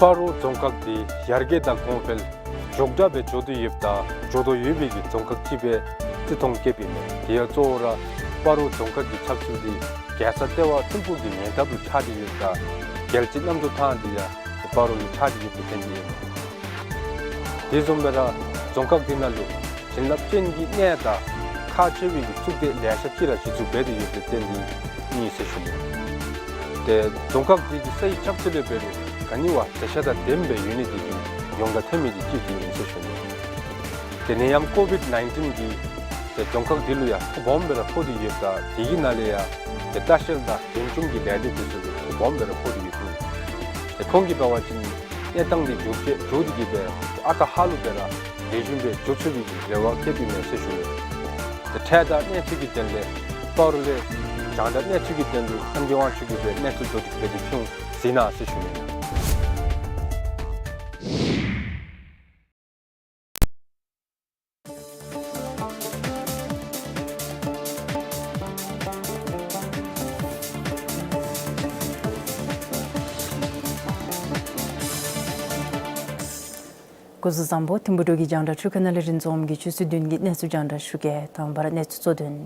སྤ་རོ་རྫོང་ཁག་འདི་ཡར་རྒྱས་དང་གོང་འཕེལ་མགྱོགས་དྲགས་སྦེ་འགྱོ་དོ་ཡོདཔ་དང་འགྱོ་དོ་ཡོད་པའི་གི་རྫོང་ཁག་ཅིག་སྦེ་བརྩི་མཐོང་བསྐྱེདཔ་ཨིན་མས། དེ་ཡང་གཙོ་བོ་ར་སྤ་རོ་རྫོང་ཁག་གི་ཆགས་ཚུལ་འདི་རྒྱལ་ས་ལྟེ་བ་ཐིམ་ཕུག་གི་ཉེ་འདབས་ལུ་ཆགས་ཏེ་ཡོདཔ་དང་རྒྱལ་སྤྱི་གནམ་གྲུ་ཐང་འདི་ཡང་ སྤ་རོ་ལུ་ཆགས་ཏེ་ཡོདཔ་ལུ་བརྟེན་ཏེ་ཨིན། དེ་བཟུམ་སྦེ་ར་རྫོང་ཁག་འདི་ནང་ལུ་བྱིན་རླབས་ཅན་གྱི་གནས་དང་ཁག་ཆེ་བའི་གི་གཙུག་སྡེ་ལེ་ཤ་ཅིག་ར་གཞི་བཙུགས་འབད་དེ་ཡོདཔ་ལུ་བརྟེན་ཏེ་ཨིན་ཟེར་ཞུ་ནི། ཏེ་རྫོང་ཁག་འདི་གི་སའི་ཁྱབ་ཚད་ལས་འབད་རུང་ག་ནི་བ་མཛེས་ཤ་དང་ལྡནམ་སྦེ་ཡོད་ནི་འདི་གིས་ཡོངས་གྲགས་ཐོན་མི་འདི་གཅིག་འདི་ཨིན་ཟེར་ཞུ་ནི། ཏེ་ནད་ཡམས་ཀོ་བིཌ་ནའིན་ཊིན་གྱིས་ཏེ་རྫོང་ཁག་འདི་ལུ་ཡང་ཐོ་སྦོམ་སྦེ་ར་ཕོག་སྟེ་ཡོདཔ་ད་དེ་གི་ནང་ལས་ཡང་ཏེ་ལྟ་བཤལ་དང་མགྲོན་ཆུང་གི་ལས་སྡེ་འདི་ཚུ་ལུ་ཐོ་སྦོམ་སྦེ་ར་ཕོག་སྟེ་ཡོདཔ་ཨིན། ཏེ་ཁོང་གིས་འབད་བ་ཅིན་གནས་སྟངས་འདི་མགྱོགས་ཆེ་མགྱོགས་ཏེ་གིས་སྦེ་ཨ་རྟག་ཧ་ལུགས་སྦེ་ར་ལེགས་ཤོམ་སྦེ་འགྱོ་ཚུགས་པའི་རེ་བ་བསྐྱེདཔ་ཨིན་མས་ཟེར་ཞུ་ནི། ཏེ་ཁྲལ་དང་གནས་ཚུལ་གྱི་དོན་ལས་སྤ་རོ་ལས་རྒྱང་བསྒྲགས་གནས་ཚུལ་གྱི་དོན་ལུ་ཧན་གྱི་དབང་ཕྱུག་གིས་སྦེ་གནས་ཚུལ་མདོར་བསྡུས་སྦེ་འདི་ཕུལ་ཟེར་ན་ཟེར་ཞུ་ནི། སྐུ་གཟུགས་བཟང་པོ། ཐིམ་ཕུག་འབྲུག་གི་རྒྱང་བསྒྲགས་ཁྲུ་ཁ་ནང་ལས་རིན་འཛོམས་ཀྱིས་ཆུ་ཚོད་བདུན་གྱི་གནས་ཚུལ་རྒྱང་བསྒྲགས་ཞུ་གེ། དང་པ་ར་གནས་ཚུལ་གཙོ་དོན།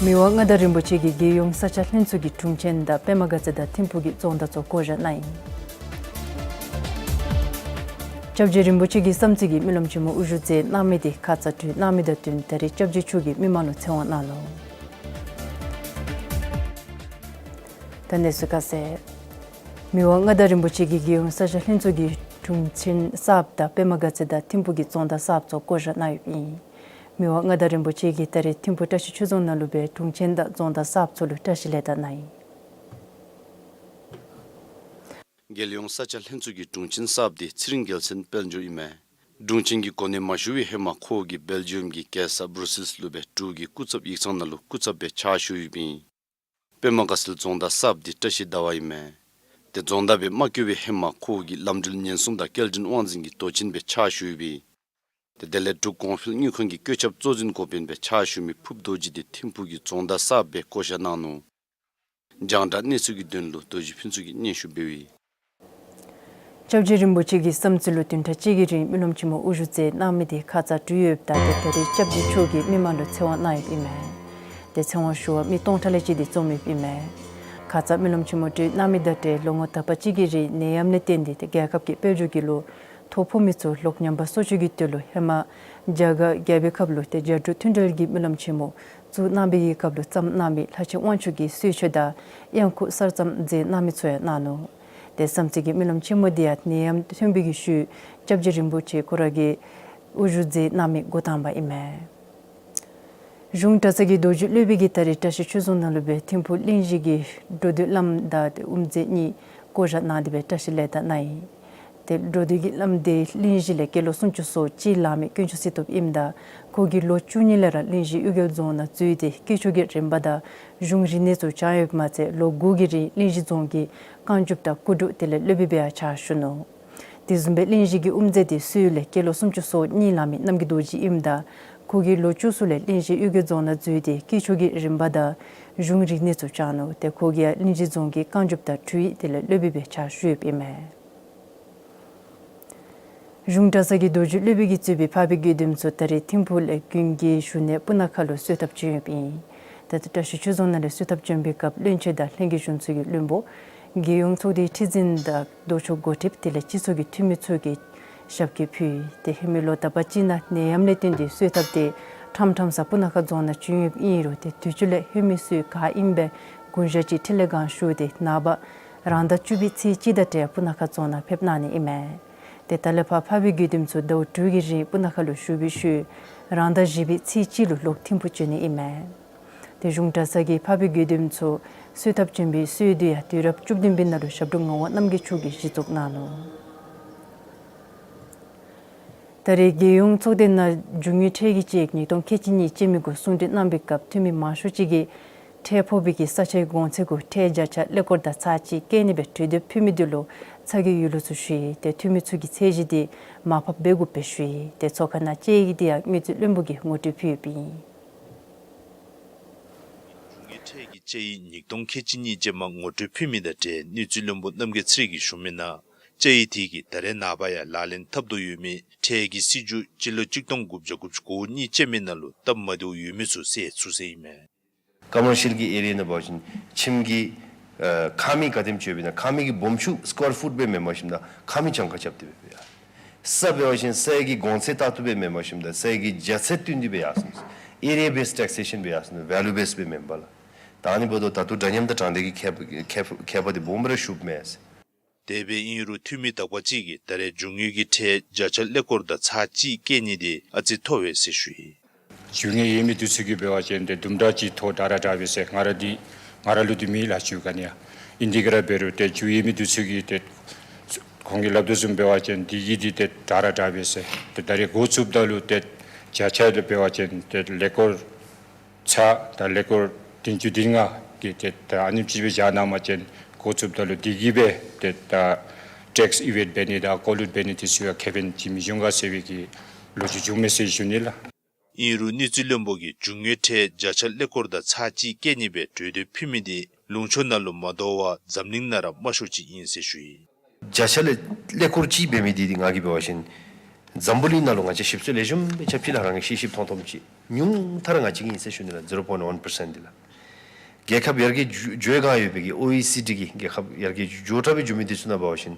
མི་དབང་མངའ་བདག་རིན་པོ་ཆེ་གིས་རྒྱལ་ཡོངས་ས་ཆ་ལྷན་ཚོགས་ཀྱི་དྲུང་ཆེན་དང་པདྨ་དགའ་ཚལ་དང་ཐིམ་ཕུག་གི་རྫོང་བདག་ཚུ་བསྐོ་བཞག་གནང་ཡི། སྐྱབས་རྗེ་རིན་པོ་ཆེ་གི་བསམ་རྩེ་གི་སྨོན་ལམ་ཆེན་མོ་དབུ་བཞུགས་མཛད་གནང་མི་དེ་ཁ་ཙ་གྲོལ་གནང་མི་དང་བསྟུན་ད་རེས་སྐྱབས་རྗེ་མཆོག་གིས་མི་མང་ལུ་ཚེ་དབང་གནང་ནུག། ད་གནས་ཚུལ་ཁ་གསལ། མི་དབང་མངའ་བདག་རིན་པོ་ཆེ་གིས་རྒྱལ་ཡོངས་ས་ཆ་ལྷན་ཚོགས་ཀྱི་དྲུང་ཆེན་གསརཔ་དང་པདྨ་དགའ་ཚལ་དང་ཐིམ་ཕུག་གི་རྫོང་བདག་གསརཔ་ཚུ་བསྐོ་བཞག་གནང་ཡོདཔ་ཨིན། མི་དབང་མངའ་བདག་རིན་པོ་ཆེ་གིས་ད་རེས་ཐིམ་ཕུག་བཀྲ་ཤིས་ཆོས་རྫོང་ནང་ལུ་སྦེ་དྲུང་ཆེན་དང་རྫོང་བདག་གསརཔ་ཚུ་ལུ་བཀྲ་ཤིས་ལེགས་དར་གནང་ཡི། རྒྱལ་ཡོངས་ས་ཆ་ལྷན་ཚོགས་ཀྱི་དྲུང་ཆེན་གསརཔ་དེ་ཚེ་རིང་རྒྱལ་མཚན་དཔལ་འབྱོར་ཨིན་མས། དྲུང་ཆེན་གྱི་གོ་གནས་མ་ཞུ་བའི་ཧེ་མ་ཁོ་གིས་སྦེལ་ཇི་ཡམ་གྱི་རྒྱལ་ས་བུ་རུ་སིལས་ལུ་སྦེ་འབྲུག་གི་སྐུ་ཚབ་ཡིག་ཚང་ནང་ལུ་སྐུ་ཚབ་སྦེ་ཕྱག་ཞུ་ཡོདཔ་ཨིན། པདྨ་དགའ་ཚལ་རྫོང་བདག་གསརཔ་དེ་བཀྲ་ཤིས་ཟླ་བ་ཨིན་མས། ཏེ་རྫོང་བདག་སྦེ་མ་བསྐོ་བའི་ཧེ་མ་ཁོ་གིས་ལམ་འགྲུལ་ཉེན་སྲུང་དང་སྐྱེལ་འདྲེན་དབང་འཛིན་གྱི་མདོ་ཆེན་སྦེ་ཕྱག་ཞུ་ཡོདཔ་ཨིན། ཏེ་དེ་ལས་འབྲུག་གོང་འཕེལ་དངུལ་ཁང་གི་བཀོད་ཁྱབ་གཙོ་འཛིན་འགོ་དཔོན་སྦེ་ཕྱག་ཞུ་མི་ཕུབ་རྡོ་རྗེ་དེ་ཐིམ་ཕུག་གི་རྫོང་བདག་གསརཔ་སྦེ་བསྐོ་བཞག་གནང་ནུག། རྒྱང་བསྒྲགས་གནས་ཚུལ་གྱི་དོན་ལུ་རྡོ་རྗེ་ཕུན་ཚོགས་ཀྱིས་སྙན་ཞུ་འབདཝ་ཨིན། སྐྱབས་རྗེ་རིན་པོ་ཆེ་གི་བསམ་རྩེ་ལུ་བདུན་ཕྲག་གཅིག་གི་རིང་སྨོན་ལམ་ཆེན་མོ་དབུ་བཞུགས་མཛད་གནང་མི་དེ་ཁ་ཙ་གྲོལ་ཡོདཔ་ད་ཏེ་ད་རེས་སྐྱབས་རྗེ་མཆོག་གིས་མི་མང་ལུ་ཚེ་དབང་གནང་ཡོདཔ་ཨིན་མས། ཏེ་ཚེ་དབང་ཞུ་བར་མི་སྟོང་ཕྲག་ལས་ཅིག་དེ་འཛོམས་ཡོདཔ་ཨིན་མས། ཁ་ཙ་སྨོན་ལམ་ཆེན་མོ་གྲོལ་གནང་མི་དང་འབྲེལ་ལོ་ངོ་དག་པ་ཅིག་གི་རིང་ནད་ཡམས་ལས་བརྟེན་ཏེ་ཏེ་རྒྱལ་ཁབ་ཀྱི་དཔལ་འབྱོར་གྱི་ལུ་ཐོ་ཕོག་མི་ཚུ་ལོག་ཉམས་པ་གསོ་བཅོས་ཀྱི་དོན་ལུ་ཧེ་མ་རྒྱ་གར་རྒྱལ་པོའི་ཁབ་ལུ་ཏེ་རྒྱ་འབྲུག་མཐུན་འབྲེལ་གྱི་སྨོན་ལམ་ཆེན་མོ་བཙུགས་གནང་བའི་གི་སྐབས་ལུ་བརྩམས་གནང་མི་ལྷ་ཆེན་དབང་ཕྱུག་གི་གསོལ་མཆོད་དང་གཡང་འགུགས་གསར་རྩོམ་མཛད་གནང་མི་ཚུ་ཡང་གནང་ནུག། ཏེ་བསམ་རྩེ་གི་སྨོན་ལམ་ཆེན་མོ་འདི་ཡང་ནད་ཡམས་ཐོན་པའི་གི་ཤུལ་སྐྱབས་རྗེ་རིན་པོ་ཆེ་ཁོ་ར་གིས་དབུ་བཞུགས་མཛད་གནང་མི་འགོ་དང་པ་ཨིན་མས། གཞུང་གྲྭ་ཚང་གི་རྡོ་རྗེ་སློབ་དཔོན་གྱིས་ད་རེས་བཀྲ་ཤིས་ཆོས་རྫོང་ནང་ལུ་སྦེ་ཐིམ་ཕུག་གླིང་བཞི་གི་འགྲོ་འདུག་བླམ་དང་ཏེ་དབུ་མཛད་གཉིས་བསྐོ་བཞག་གནང་སྟེ་སྦེ་བཀྲ་ཤིས་ལེགས་དར་གནང་ཡི། ཏེ་འགྲོ་འདུག་གི་བླམ་དེ་གླིང་བཞི་ལས་སྐྱེས་ལོ་སུམ་ཅུ་སོ་གཅིག་ལང་མི་དཀོན་མཆོག་གསེར་ཐུབ་ཨིནམ་ད་ཁོ་གིས་ལོ་བཅུ་གཉིས་ལས་ར་གླིང་བཞི་གཡུལ་རྒྱལ་རྫོང་ནང་འཛུལ་ཏེ་སྐྱེས་མཆོག་གི་རིམ་པ་དང་གཞུང་རིག་གནས་ཚུ་སྦྱངས་ཡོདཔ་མ་ཚད་ལོ་དགུ་གི་རིང་གླིང་བཞི་རྫོང་གི་རྐང་རྒྱུབ་དང་སྐུ་དྲུང་དེ་ལས་སློབ་དཔོན་སྦེ་ཡང་ཕྱག་ཞུ་ནུག། དེ་བཟུམ་སྦེ་གླིང་བཞི་གི་དབུ་མཛད་དེ་སུ་ལས་སྐྱེས་ལོ་སུམ་ཅུ་སོ་གཉིས་ལང་མི་རྣམ་རྒྱལ་རྡོ་རྗེ་ཨིནམ་ད་ཁོ་གིས་ལོ་བཅུ་གསུམ་ལས་གླིང་བཞི་གཡུལ་རྒྱལ་རྫོང་ནང་འཛུལ་ཏེ་སྐྱེས་མཆོག་གི་རིམ་པ་དང་གཞུང་རིག་གནས་ཚུ་སྦྱངས་ནུག། ཏེ་ཁོ་གིས་ཡང་གླིང་བཞི་རྫོང་གི་རྐང་རྒྱུབ་དང་དྲུང་ཡིག་དེ་ལས་སློབ་དཔོན་སྦེ་ཕྱག་ཞུ་ཡོདཔ་ཨིན་མས། གཞུང་གྲྭ་ཚང་གི་རྡོ་རྗེ་སློབ་དཔོན་གྱིས་གཙོས་པའི་འཕགས་པའི་དགེ་འདུན་ཚུ་ད་རེས་ཐིམ་ཕུག་ལས་དགུན་གྱི་བཞུགས་གནས་སྤུ་ན་ཁ་ལུ་གསོལ་ཐབ་བྱོན་ཡོདཔ་ཨིན། ད་ལྟོ་བཀྲ་ཤིས་ཆོས་རྫོང་ནང་ལས་གསོལ་ཐབ་བྱོན་པའི་སྐབས་བློན་ཆེན་དང་ལྷན་རྒྱས་གཞུང་ཚོགས་ཀྱི་བློན་པོ་རྒྱལ་ཡོངས་ཚོགས་སྡེའི་ཁྲི་འཛིན་དང་ལྡོག་ཕྱོགས་འགོ་ཁྲིདཔ་དེ་ལས་སྤྱི་ཚོགས་ཀྱི་འཐུས་མི་ཚུ་གིས་ཞབས་སྐྱེལ་ཕུལ་ཡི། ཏེ་ཧེ་མའི་ལོ་དག་པ་ཅིག་ནང་ནད་ཡམས་ལས་བརྟེན་ཏེ་གསོལ་ཐབ་དེ་ཕྲང་ཕྲང་ས་སྤུ་ན་ཁ་རྫོང་ནང་བྱོན་ཡོདཔ་ཨིན་རུང་ཏེ་དུས་ཅི་ལས་ལྷོད་མི་ཚུ་ག་ཨིནམ་སྦེ་དགུན་ཞག་ཅིག་འཕྲིན་ལས་སྒང་བཞུགས་ཏེ་ནངས་པ་རང་ཟླ་བཅུ་པའི་ཚེས་གཅིག་དང་འབྲེལ་སྤུ་ན་ཁ་རྫོང་ནང་ཕེབས་གནང་ནི་ཨིན་མས། ཏེ་ད་ལས་ཕར་འཕགས་པའི་དགེ་འདུན་ཚུ་ཟླཝ་དྲུག་གི་རིང་སྤུ་ན་ཁ་ལུ་བཞུགས་པའི་ཤུལ་རང་ཟླ་བཞི་པའི་ཚེས་གཅིག་ལུ་ལོག་ཐིམ་ཕུག་བྱོན་ནི་ཨིན་མས། ཏེ་གཞུང་གྲྭ་ཚང་གིས་འཕགས་པའི་དགེ་འདུན་ཚུ་གསོལ་ཐབ་བྱོན་པའི་གསོལ་འདེབས་ཡང་དུས་རབས་བཅུ་བདུན་པའི་ནང་ལུ་ཞབས་དྲུང་ངག་དབང་རྣམ་རྒྱལ་མཆོག་གིས་གཞི་བཙུགས་གནང་ནུག། ད་རེས་རྒྱལ་ཡོངས་ཚོགས་སྡེ་ནང་རྒྱུ་དངོས་ཁྲལ་གྱི་དཔྱད་ཡིག་ཉིས་སྟོང་ཁལ་གཅིག་གཉིས་དཔྱད་མི་གུ་གསུང་གྲོས་གནང་པའི་སྐབས་འཐུས་མི་མང་ཤོས་ཅིག་གིས་ཁྲལ་ཕོག་པའི་གི་ས་ཆའི་གོང་ཚད་གུ་ཁྲལ་བརྒྱ་ཆ་ཀླད་ཀོར་དང་ཚག་གཅིག་བཀལ་ནི་སྦེ་གྲོས་འདེབས་ཕུལ་མི་འདི་ལུ་ཚ་གྱང་ཡོད་ལུགས་ཚུ་ཞུ་ཡི། ཏེ་འཐུས་མི་ཚུ་གིས་ཚད་གཞི་འདི་མར་ཕབ་འབད་དགོཔ་སྦེ་ཞུ་ཡི། ཏེ་ཚོགས་ཁང་ནང་དཔྱད་ཡིག་འདི་ཡང་དངུལ་རྩིས་བློན་པོ་གིས་ངོ་སྤྲོད་ཕུལ་ཡོདཔ་ཨིན། རྒྱུ་དངོས་ཁྲལ་གྱི་དཔྱད་ཡིག་ཉིས་སྟོང་ཁལ་གཅིག་གཉིས་ཅན་མ་ངོ་སྤྲོད་ཕུལ་མི་དང་འབྲེལ་དངུལ་རྩིས་བློན་པོ་རྣམ་རྒྱལ་ཚེ་རིང་གིས་ཞུ་མི་ནང་དཔྱད་ཡིག་དེ་གིས་ད་རེས་ནངས་པ་ཡང་ལག་ལེན་འཐབ་དོ་ཡོད་མི་ཁྲལ་གྱི་སྲིད་བྱུས་སྤྱི་ལོ་གཅིག་སྟོང་དགུ་བརྒྱ་དགུ་བཅུ་གོ་གཉིས་ཅན་མའི་ནང་ལུ་སྟབས་མ་བདེཝ་ཡོད་མི་ཚུ་སེལ་ཚུགས་ཟེར་ཨིན་མས། ཀོ་མར་ཤལ་གྱི་ཨེ་རི་ཡ་ནང་འབད་བ་ཅིན་ཁྱིམ་གྱི་ ཨ་ཁང་མིག་ག་དེམ་ཅིག་ཡོདཔ་ཨིན་ན་ཁང་མིག་གི་སྦོམ་ཆུང་སི་ཀོར་ཕུཊ་སྦེ་མེན་པར་ཞིནམ་ད་ཁང་མིག་གྱངས་ཁ་རྐྱབ་སྟེ་སྦེ་ཡར། ས་འབད་བ་ཅིན་སའི་གི་གོང་ཚད་ལྟར་དུ་སྦེ་མེན་པར་ཞིནམ་ད་སའི་གི་རྒྱ་ཚད་བསྟུན་ཏེ་སྦེ་ཡར་སོང་། ཨེ་རི་ཡ་བེསི་ཊེག་སེ་ཤཱན་སྦེ་ཡར་སོང་། ཝེ་ལུ་བེསི་སྦེ་མེན་པར་ལགས། ད་ཨ་ནི་འབདཝ་ད་ད་ལྟོ་འདྲ་མཉམ་དང་དྲང་བདེན་གྱི་ཁྱད་ཁྱད་ཁྱད་པར་འདི་སྦོམ་ར་ཤུགས་མས་ཟེར། དེ་སྦེ་ཨིན་རུང་འཐུས་མི་དག་པ་ཅིག་གིས་ད་རེས་རྒྱུ་དངོས་ཀྱི་ཁྲལ་བརྒྱ་ཆ་ཀླད་ཀོར་དང་ཚག་གཅིག་བཀལ་ནི་དེ་ཨ་ཙི་མཐོ་བས་ཟེར་ཞུ་ཡི། རྒྱུ་དངོས་ཡོད་མི་འདི་ཚུ་གིས་འབད་བ་ཅིན་ཏེ་དུམ་གྲ་ཅིག་མཐོ་དྲགས་ར་དྲགས་པས་ཟེར། ང་ར་འདི་ང་ར་ལུ་འདི་མེད་ལགས། རྒྱུ་ག་ནི་ཡང་ཨིན་དེ་ག་ར་འབད་རུང་ཏེ་རྒྱུ་ཡོད་མི་འདི་ཚུ་གིས་ཏེ་ཁོང་གིས་སླབ་དོ་བཟུམ་འབད་བ་ཅིན་འདི་གིས་འདི་ཏེ་དྲགས་ར་དྲགས་པས་ཟེར། ཏེ་ད་རེས་འགོ་བཙུགསཔ་ད་ལུ་ཏེ་བརྒྱ་ཆ་ལུ་འབད་བ་ཅིན་ཏེ་ཀླད་ཀོར་ཚག་དང་ཀླད་ཀོར་བདུན་ཅུ་དོན་ལྔ་གི་ཏེ་ད་ཨ་ནེམ་ཅིག་སྦེ་བཞག་གནང་པ་ཅིན་འགོ་བཙུགསཔ་ད་ལུ་འདི་གིས་སྦེ་ཏེ་ད་ཊེགསི་ཨི་ཝེཊ་འབད་ནི་དང་ཀོ་ལུཊ་འབད་ནི་འདི་ཚུ་ཡང་ཁེ་ཕན་ཅིག་མི་འབྱུང་ག་ཟེར་བའི་གི་ལོ་རྒྱུས་བྱུངམ་མས་ཟེར་ཞུ་ནི་ལགས། ཨིན་རུང་དངུལ་རྩིས་བློན་པོ་གིས་རྒྱུ་དངོས་ཁྲལ་བརྒྱ་ཆ་ཀླད་ཀོར་དང་ཚག་གཅིག་བཀལ་ནི་སྦེ་གྲོས་བསྡུར་ཕུལ་མི་དེ་ལུང་ཕྱོགས་ནང་ལུ་མ་དོ་བར་འཛམ་གླིང་ནང་ར་མང་ཤོས་ཅིག་ཨིན་ཟེར་ཞུ་ཡི། བརྒྱ་ཆ་ལས་ཀླད་ཀོར་གཅིག་འབད་མི་འདི་འདི་ང་གིས་འབད་བ་ཅིན་འཛམ་བུ་གླིང་ནང་ལུ་ང་བཅས་ཞིབ་འཚོལ་ལེགས་ཤོམ་སྦེ་རྐྱབ་ཅི་ལགས། རང་གིས་ཤེས་ཤེསཔ་མཐོང་མཐོངམ་ཅིག་ཉུང་མཐའ་ར་ང་བཅས་ཀྱི་ཨིན་ཟེར་ཞུ་ནི་ལགས། ཟི་རོ་པོའིནཊ་ཝན་པར་སེནཊ་འདི་ལགས། རྒྱལ་ཁབ་ཡར་རྒྱས་འགྱོ་འགྱོ་སྒང་ཡོད་པའི་གི་ཨོ་ཨི་སི་ཌི་གི་རྒྱལ་ཁབ་ཡར་རྒྱས་འགྱོ་དྲགས་སྦེ་འགྱོ་མི་འདི་ཚུ་ནང་འབད་བ་ཅིན་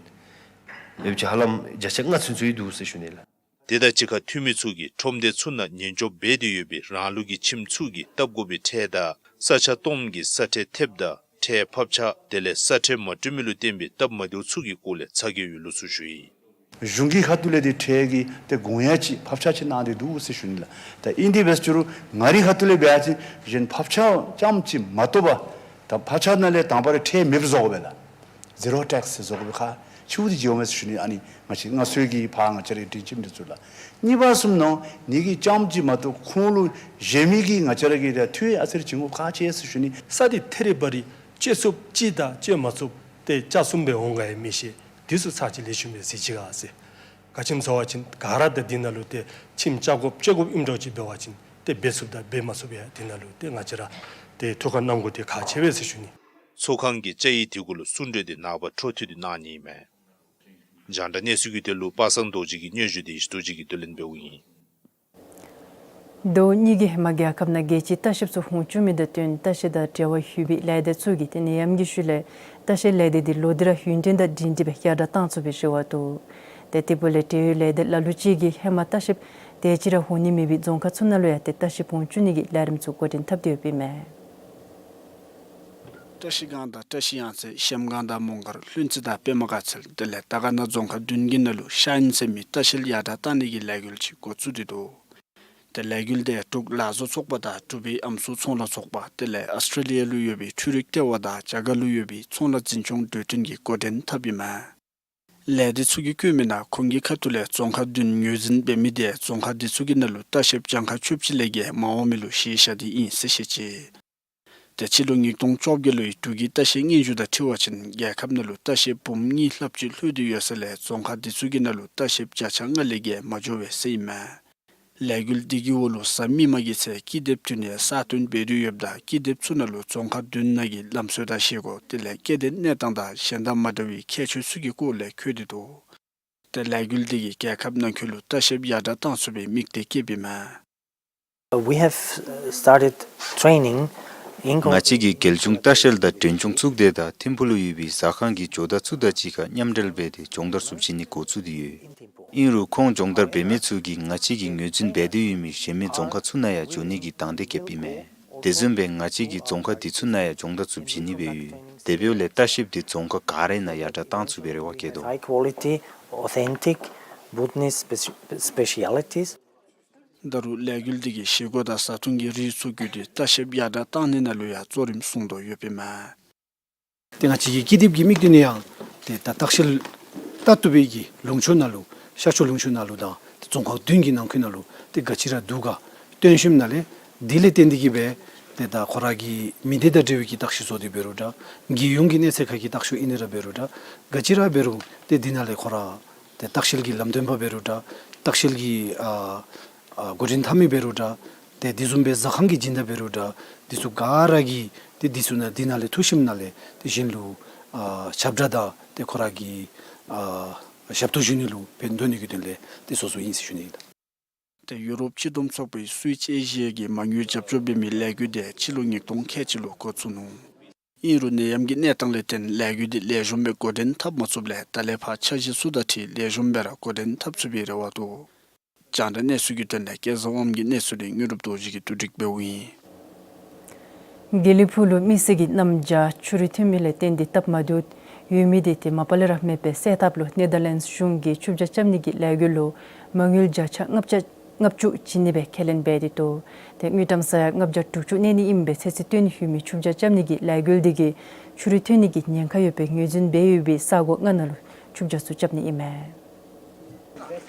ཡོདཔ་ཅིག་ཧ་ལམ་བརྒྱ་ཆ་ལྔ་ཚུན་ཚོད་ཡོད་འདུག་ཟེར་ཞུ་ནི་ལགས། དེ་དང་གཅིག་ཁར་འཐུས་མི་ཚུ་གིས་ཁྲོམ་སྡེ་ཚུ་ནང་ཉེན་སྐྱོབ་འབད་དེ་ཡོད་པའི་རང་ལུགས་ཀྱི་ཁྱིམ་ཚུ་གིས་བཏབ་དགོ་པའི་ཁྲལ་དང་ས་ཆ་སྟོངམ་གྱི་ས་ཁྲལ་ཐེབས་དང་ཁྲལ་ཕབ་ཆག་དེ་ལས་ས་ཁྲལ་མ་སྤྲོད་མི་ལུ་བརྟེན་པའི་སྟབས་མ་བདེཝ་ཚུ་གི་སྐོར་ལས་ཚ་གྱང་ཡོད་ལུགས་ཚུ་ཞུ་ཡི། གཞུང་གི་ཁ་ཐུག་ལས་འདི་ཁྲལ་གྱི་ཏེ་དགོངས་ཡངས་ཅིག་ཕབ་ཆག་ཅིག་གནང་སྟེ་འདུག་ཟེར་ཞུ་ནི་ལགས། ད་ཨིན་དེ་འབད་རུང་ང་རའི་ཁ་ཐུག་ལས་འབད་བ་ཅིན་གཞན་ཕབ་ཆག་རྐྱངམ་ཅིག་མ་གཏོགས་པ་ད་ཕབ་ཆག་ནང་ལས་དང་པ་ར་ཁྲལ་མེདཔ་བཟོ་དགོ་པས་ལགས། ཟི་རོ་ཊེགསི་བཟོ་དགོ་པའི་ཁག་ཆེཝ་འདི་ཅིག་འོང་མས་ཟེར་ཞུ་ནི། ཨ་ནི་ང་བཅས་སྔར་སྲོལ་གྱི་ཕར་ང་བཅས་རའི་སྒྲིང་ཁྱིམ་འདི་ཚུ་ལགས། གཉིས་པ་བཟུམ་ནང་ནི་གི་རྐྱངམ་ཅིག་མ་གཏོགས་ཁོང་ལུ་གཞན་མི་གིས་ང་བཅས་ར་གིས་ར་འཐུས་ཨ་ཙི་རེ་བྱིན་དགོཔ་ཁག་ཆེ་ཟེར་ཞུ་ནི། ས་འདི་ཐེ་རི་བ་རི་སྤྱོད་ཚུགསཔ་ཅིག་དང་སྤྱོད་མ་ཚུགསཔ་ཏེ་ཆ་གསུམ་སྦེ་འོང་ག་ཡང་མི་ཤེས། འདི་ཚུ་ཚར་གཅིག་ལེགས་ཤོམ་སྦེ་གཟིགས་ཅི་ག་ཟེར། ག་ཅི་སྨོ་ཟེར་བ་ཅིན་ག་ར་ད་འདི་ནང་ལུ་ཏེ་ཁྱིམ་རྐྱབ་དགོཔ་སྤྱོད་དགོཔ་ཨིནམ་འདྲཝ་ཅིག་འབད་བ་ཅིན་ཏེ་འབད་ཚུགསཔ་དང་འབད་མ་ཚུགསཔ་ཡང་འདི་ནང་ལུ་ཏེ་ང་བཅས་ར་ཏེ་ཐུགས་ཁར་གནང་དགོཔ་འདི་ཁག་ཆེ་བས་ཟེར་ཞུ་ནི། ཚོགས་ཁང་གིས་བཅའ་ཡིག་དེ་གུ་ལུ་གསུང་གྲོས་དེ་ནངས་པ་འཕྲོ་མཐུད་དེ་གནང་ནི་ཨིན་མས། རྒྱང་བསྒྲགས་གནས་ཚུལ་གྱི་དོན་ལུ་པ་སངས་རྡོ་རྗེ་གི་སྙན་ཞུ་དེ་ཡེ་ཤེས་རྡོ་རྗེ་གིས་བསྡུ་ལེན་འབདཝ་ཨིན། ཟླཝ་གཉིས་ཀྱི་ཧེ་མ་རྒྱལ་ཁབ་ནང་རྒྱལ་སྤྱིའི་ལྟ་བཤལཔ་ཚུ་འོང་བཅུག་མི་དང་བསྟུན་ལྟ་བཤལ་དང་འབྲེལ་བ་ཡོད་པའི་ལས་སྡེ་ཚུ་གིས་ཏེ་ནད་ཡམས་ཀྱི་ཤུལ་ལས་ལྟ་བཤལ་ལས་སྡེ་འདི་ལོག་སྟེ་ར་ཡུན་བརྟན་དང་སྒྲིང་སྒྲི་སྦེ་ཡར་དྲགས་གཏང་ཚུགས་པའི་རེ་བ་འདུག། ཏེ་དེ་འབདཝ་ལས་འབྲེལ་ཡོད་ལས་སྡེ་ལ་ལུ་ཅིག་གིས་ཧེ་མ་ལྟ་བཤལཔ་དེ་ཅིག་ར་འོང་ནི་མེད་པའི་རྫོང་ཁག་ཚུ་ནང་ལུ་ཡང་ཏེ་ལྟ་བཤལཔ་འོང་བཅུག་ནི་གི་ལས་རིམ་ཚུ་འགོ་འདྲེན་འཐབ་སྟེ་ཡོདཔ་ཨིན་མས། བཀྲ་ཤིས་སྒང་དང་བཀྲ་ཤིས་གཡང་རྩེ་གཤམ་སྒང་དང་མོང་སྒར་ལྷུན་རྩེ་དང་པདྨ་དགའ་ཚལ་དེ་ལས་དར་དཀར་ན་རྫོང་ཁག་བདུན་གྱི་ནང་ལུ་ཤ་ཡིན་ཟེར་མི་ལྟ་བཤལ་ཡར་དྲགས་གཏང་ནི་གི་ལས་འགུལ་ཅིག་འགོ་བཙུགས་ཏེ་འདུག། ཏེ་ལས་འགུལ་དེ་འབྲུག་ལག་བཟོ་ཚོགས་པ་དང་འབྲུག་པའི་ཨམ་སྲུ་ཚོང་ལཱ་ཚོགས་པ་དེ་ལས་ཨཱོས་ཊྲེ་ལི་ཡ་ལུ་ཡོད་པའི་འཕྲུལ་རིག་ལྟེ་བ་དང་རྒྱ་གར་ལུ་ཡོད་པའི་ཚོང་ལཱ་འཛིན་སྐྱོང་གྲོས་མཐུན་གྱིས་འགོ་འདྲེན་འཐབ་ཨིན་མས། ལས་སྡེ་ཚུ་གིས་བཀོད་མི་ནང་ཁོང་གི་ཁ་ཐུག་ལས་རྫོང་ཁག་བདུན་ངོས་འཛིན་འབད་མི་དེ་རྫོང་ཁག་འདི་ཚུ་གི་ནང་ལུ་ལྟ་བཤལཔ་གྱངས་ཁ་བཅུ་གཅིག་ལས་བརྒལ་མ་འོང་མི་ལུ་གཞི་བཞག་སྟེ་ཨིན་ཟེར་བཤད་ཅི། ཏེ་སྤྱི་ལོ་ཉིས་སྟོང་བཅོ་བརྒྱད་ལོའི་འབྲུག་གི་ལྟ་བཤལ་སྙན་ཞུ་དང་འཁྲིལ་བ་ཅིན་རྒྱལ་ཁབ་ནང་ལུ་ལྟ་བཤལཔ་འབུམ་གཉིས་ལྷགཔ་ཅིག་ལྷོད་དེ་ཡོད་ས་ལས་རྫོང་ཁག་འདི་ཚུ་གི་ནང་ལུ་ལྟ་བཤལཔ་བརྒྱ་ཆ་ལྔ་ལས་བརྒལ་མ་འགྱོ་བས་ཟེར་ཨིན་མས། ལས་འགུལ་འདི་གི་འོག་ལུ་གཟའ་མིག་དམར་གྱི་ཚེས་ཀི་དེབ་བཏོན་ནི་གསར་བཏོན་འབད་དེ་ཡོདཔ་ད་ཀི་དེབ་ཚུ་ནང་ལུ་རྫོང་ཁག་བདུན་ནང་གི་ལམ་སྲོལ་དང་བཞེས་སྒོ་དེ་ལས་སྐྱེ་ལྡན་གནས་སྟངས་དང་གཞན་དང་མ་འདྲ་བའི་ཁྱད་ཆོས་ཚུ་གི་སྐོར་ལས་འཁོད་དེ་འདུག། ཏེ་ལས་འགུལ་འདི་གིས་རྒྱལ་ཁབ་ནང་འཁོད་ལུ་ལྟ་བཤལཔ་ཡར་དྲགས་གཏང་ཚུགས་པའི་དམིགས་གཏད་བསྐྱེདཔ་ཨིན་མས། We have, uh, started training in co- ང་བཅས་ཀྱིས་རྒྱལ་གཞུང་ལྟ་བཤལ་དང་འབྲེལ་ལྗོངས་གཙུག་སྡེ་དང་ཐིམ་ཕུག་ལུ་ཡོད་པའི་ཟ་ཁང་གི་ཇོ་བདག་ཚུ་དང་གཅིག་ཁར་མཉམ་འབྲེལ་འབད་དེ་སྦྱོང་བརྡར་ཚུ་བྱིན་ནི་འགོ་བཙུགས་ཏེ་ཡོད། ཨིན་རུང་ཁོང་སྦྱོང་བརྡར་འབད་མི་ཚུ་གིས་ང་བཅས་ཀྱིས་ངོས་འཛིན་འབད་དེ་ཡོད་མི་གཞན་མི་རྫོང་ཁག་ཚུ་ནང་ཡང་འགྱོ་ནི་གི་དང་འདོད་བསྐྱེདཔ་ཨིན་མས། དེ་བཟུམ་སྦེ་ང་བཅས་ཀྱིས་རྫོང་ཁག་འདི་ཚུ་ནང་ཡང་སྦྱོང་བརྡར་ཚུ་བྱིན་ནི་སྦེ་ཡོད། དེ་འབདཝ་ལས་ལྟ་བཤལཔ་འདི་རྫོང་ཁག་ག་རའི་ནང་ཡར་དྲགས་གཏང་ཚུགས་པའི་རེ་བ་བསྐྱེད་དོ། High quality, authentic Bhutanese speci- specialities. ད་རུང་ལས་འགུལ་འདི་གིས་བཞེས་སྒོ་དང་བཟའ་འཐུང་གི་རིགས་ཚུ་བརྒྱུད་དེ་ལྟ་བཤལཔ་ཡར་དྲགས་གཏང་ནི་ནང་ལུ་ཡང་གཙོ་རིམ་བཟུང་དོ་ཡོདཔ་ཨིན་མས། ཏེ་ང་བཅས་ཀྱི་ཀི་དེབ་ཀྱི་དམིགས་དོན་ནི་ཡང་ཏེ་ད་ལྟ་བཤལ་ལྟ་བཏུབ་པའི་གི་ལུང་ཕྱོགས་ནང་ལུ་ཤར་ཕྱོགས་ལུང་ཕྱོགས་ནང་ལུ་དང་ཏེ་རྫོང་ཁག་བདུན་གྱི་ནང་འཁོད་ནང་ལུ་ཏེ་ག་ཅི་ར་འདུག་ག་སྟོན་ཞིནམ་ལས་དེ་ལས་བརྟེན་ཏེ་གིས་སྦེ་ཏེ་ད་ཁོ་ར་གི་མི་སྡེ་དང་འབྲེལ་བའི་གི་བརྟག་ཞིབ་བཟོ་སྟེ་འབད་རུང་འདྲ་རྒྱལ་ཡོངས་ཀྱི་གནས་ཚད་ཁར་གྱི་བརྟག་ཞིབ་ཨིན་ནི་ར་འབད་རུང་འདྲ་ག་ཅི་ར་འབད་རུང་ཏེ་འདི་ནང་ལས་ཁོ་ར་ཏེ་བརྟག་ཞིབ་ཀྱི་ལམ་སྟོན་པ་འབད་རུང་འདྲ་བརྟག་ཞིབ་ཀྱི་ཨ་ཨ་འགོ་འདྲེན་འཐབ་མི་འབད་རུང་འདྲ་ཏེ་དེ་བཟུམ་སྦེ་ཟ་ཁང་གི་སྦྱིན་བདག་འབད་རུང་འདྲ་འདི་ཚུ་ག་ར་གིས་ཏེ་འདི་ཚུ་ནང་འདི་ནང་ལས་ཐུགས་ཞིནམ་ལས་ཏེ་གཞན་ལུ་ཨ་ཞབས་ཁྲ་དང་ཏེ་ཁོ་ར་གི་ཨ་ཞབས་ཏོག་ཞུ་ནི་ལུ་ཕན་ཐོགས་ནི་གི་དོན་ལས་ཏེ་བཟོ་བཟོཝ་ཨིན་ཟེར་ཞུ་ནི་ཨིན། ཏེ་ཡུ་རོབ་སྤྱི་བསྡོམས་ཚོགས་པའི་སུད་ཨེ་ཤི་ཡ་གི་མ་དངུལ་རྒྱབ་སྐྱོར་འབད་མི་ལས་འགུལ་དེ་སྤྱི་ལོ་ཉིས་སྟོང་ཁལ་གཅིག་ལུ་འགོ་བཙུགས་ནུག། ཨིན་རུང་ནད་ཡམས་ཀྱི་གནས་སྟངས་ལས་བརྟེན་ལས་འགུལ་འདི་ལེགས་ཤོམ་སྦེ་འགོ་འདྲེན་འཐབ་མ་ཚུགསཔ་ལས་ད་ལས་ཕར་འཆར་གཞི་ཚུ་དང་འཁྲིལ་ལེགས་ཤོམ་སྦེ་ར་འགོ་འདྲེན་འཐབ་ཚུགས་པའི་རེ་བ་འདུག། རྒྱང་བསྒྲགས་གནས་ཚུལ་གྱི་དོན་ལས་སྐལ་བཟང་དབང་གི་གནས་ཚུལ་འདི་དངོས་གྲུབ་རྡོ་རྗེ་གིས་བསྡུ་སྒྲིག་འབདཝ་ཨིན། དགེ་ལེགས་ཕུག་ལུ་མི་སེར་གྱིས་གནམ་བྱཱར་ཆུ་རུད་ཐོན་མི་ལས་བརྟེན་ཏེ་སྟབས་མ་བདེཝ་ཡོད་མི་འདི་ཏེ་མ་པ་ལས་ར་མེདཔ་སྦེ་སེལ་ཐབས་ལུ་ནེ་དར་ལེནཌསི་གཞུང་གིས་ཆུ་བྱ་རྐྱབ་ནི་གི་ལས་འགུལ་ལུ་མ་དངུལ་བརྒྱ་ཆ་ལྔ་བརྒྱ་ལྔ་བཅུ་བྱིན་ནི་སྦེ་ཁས་ལེན་འབད་དེ་འདུག། ཏེ་དངུལ་ཀྲམ་ས་ཡ་ལྔ་བརྒྱ་དྲུག་ཅུ་གནས་ནི་ཨིནམ་སྦེ་ཚོད་རྩིས་བཏོན་ནི་ཡོད་མི་ཆུ་བྱ་རྐྱབ་ནི་གི་ལས་འགུལ་འདི་གིས་ཆུ་རུད་ཐོན་ནི་གི་ཉེན་ཁ་ཡོད་པའི་ངོས་འཛིན་འབད་ཡོད་པའི་ས་གོ་ལྔ་ནང་ལུ་ཆུ་བྱ་ཚུ་རྐྱབ་ནི་ཨིན་མས།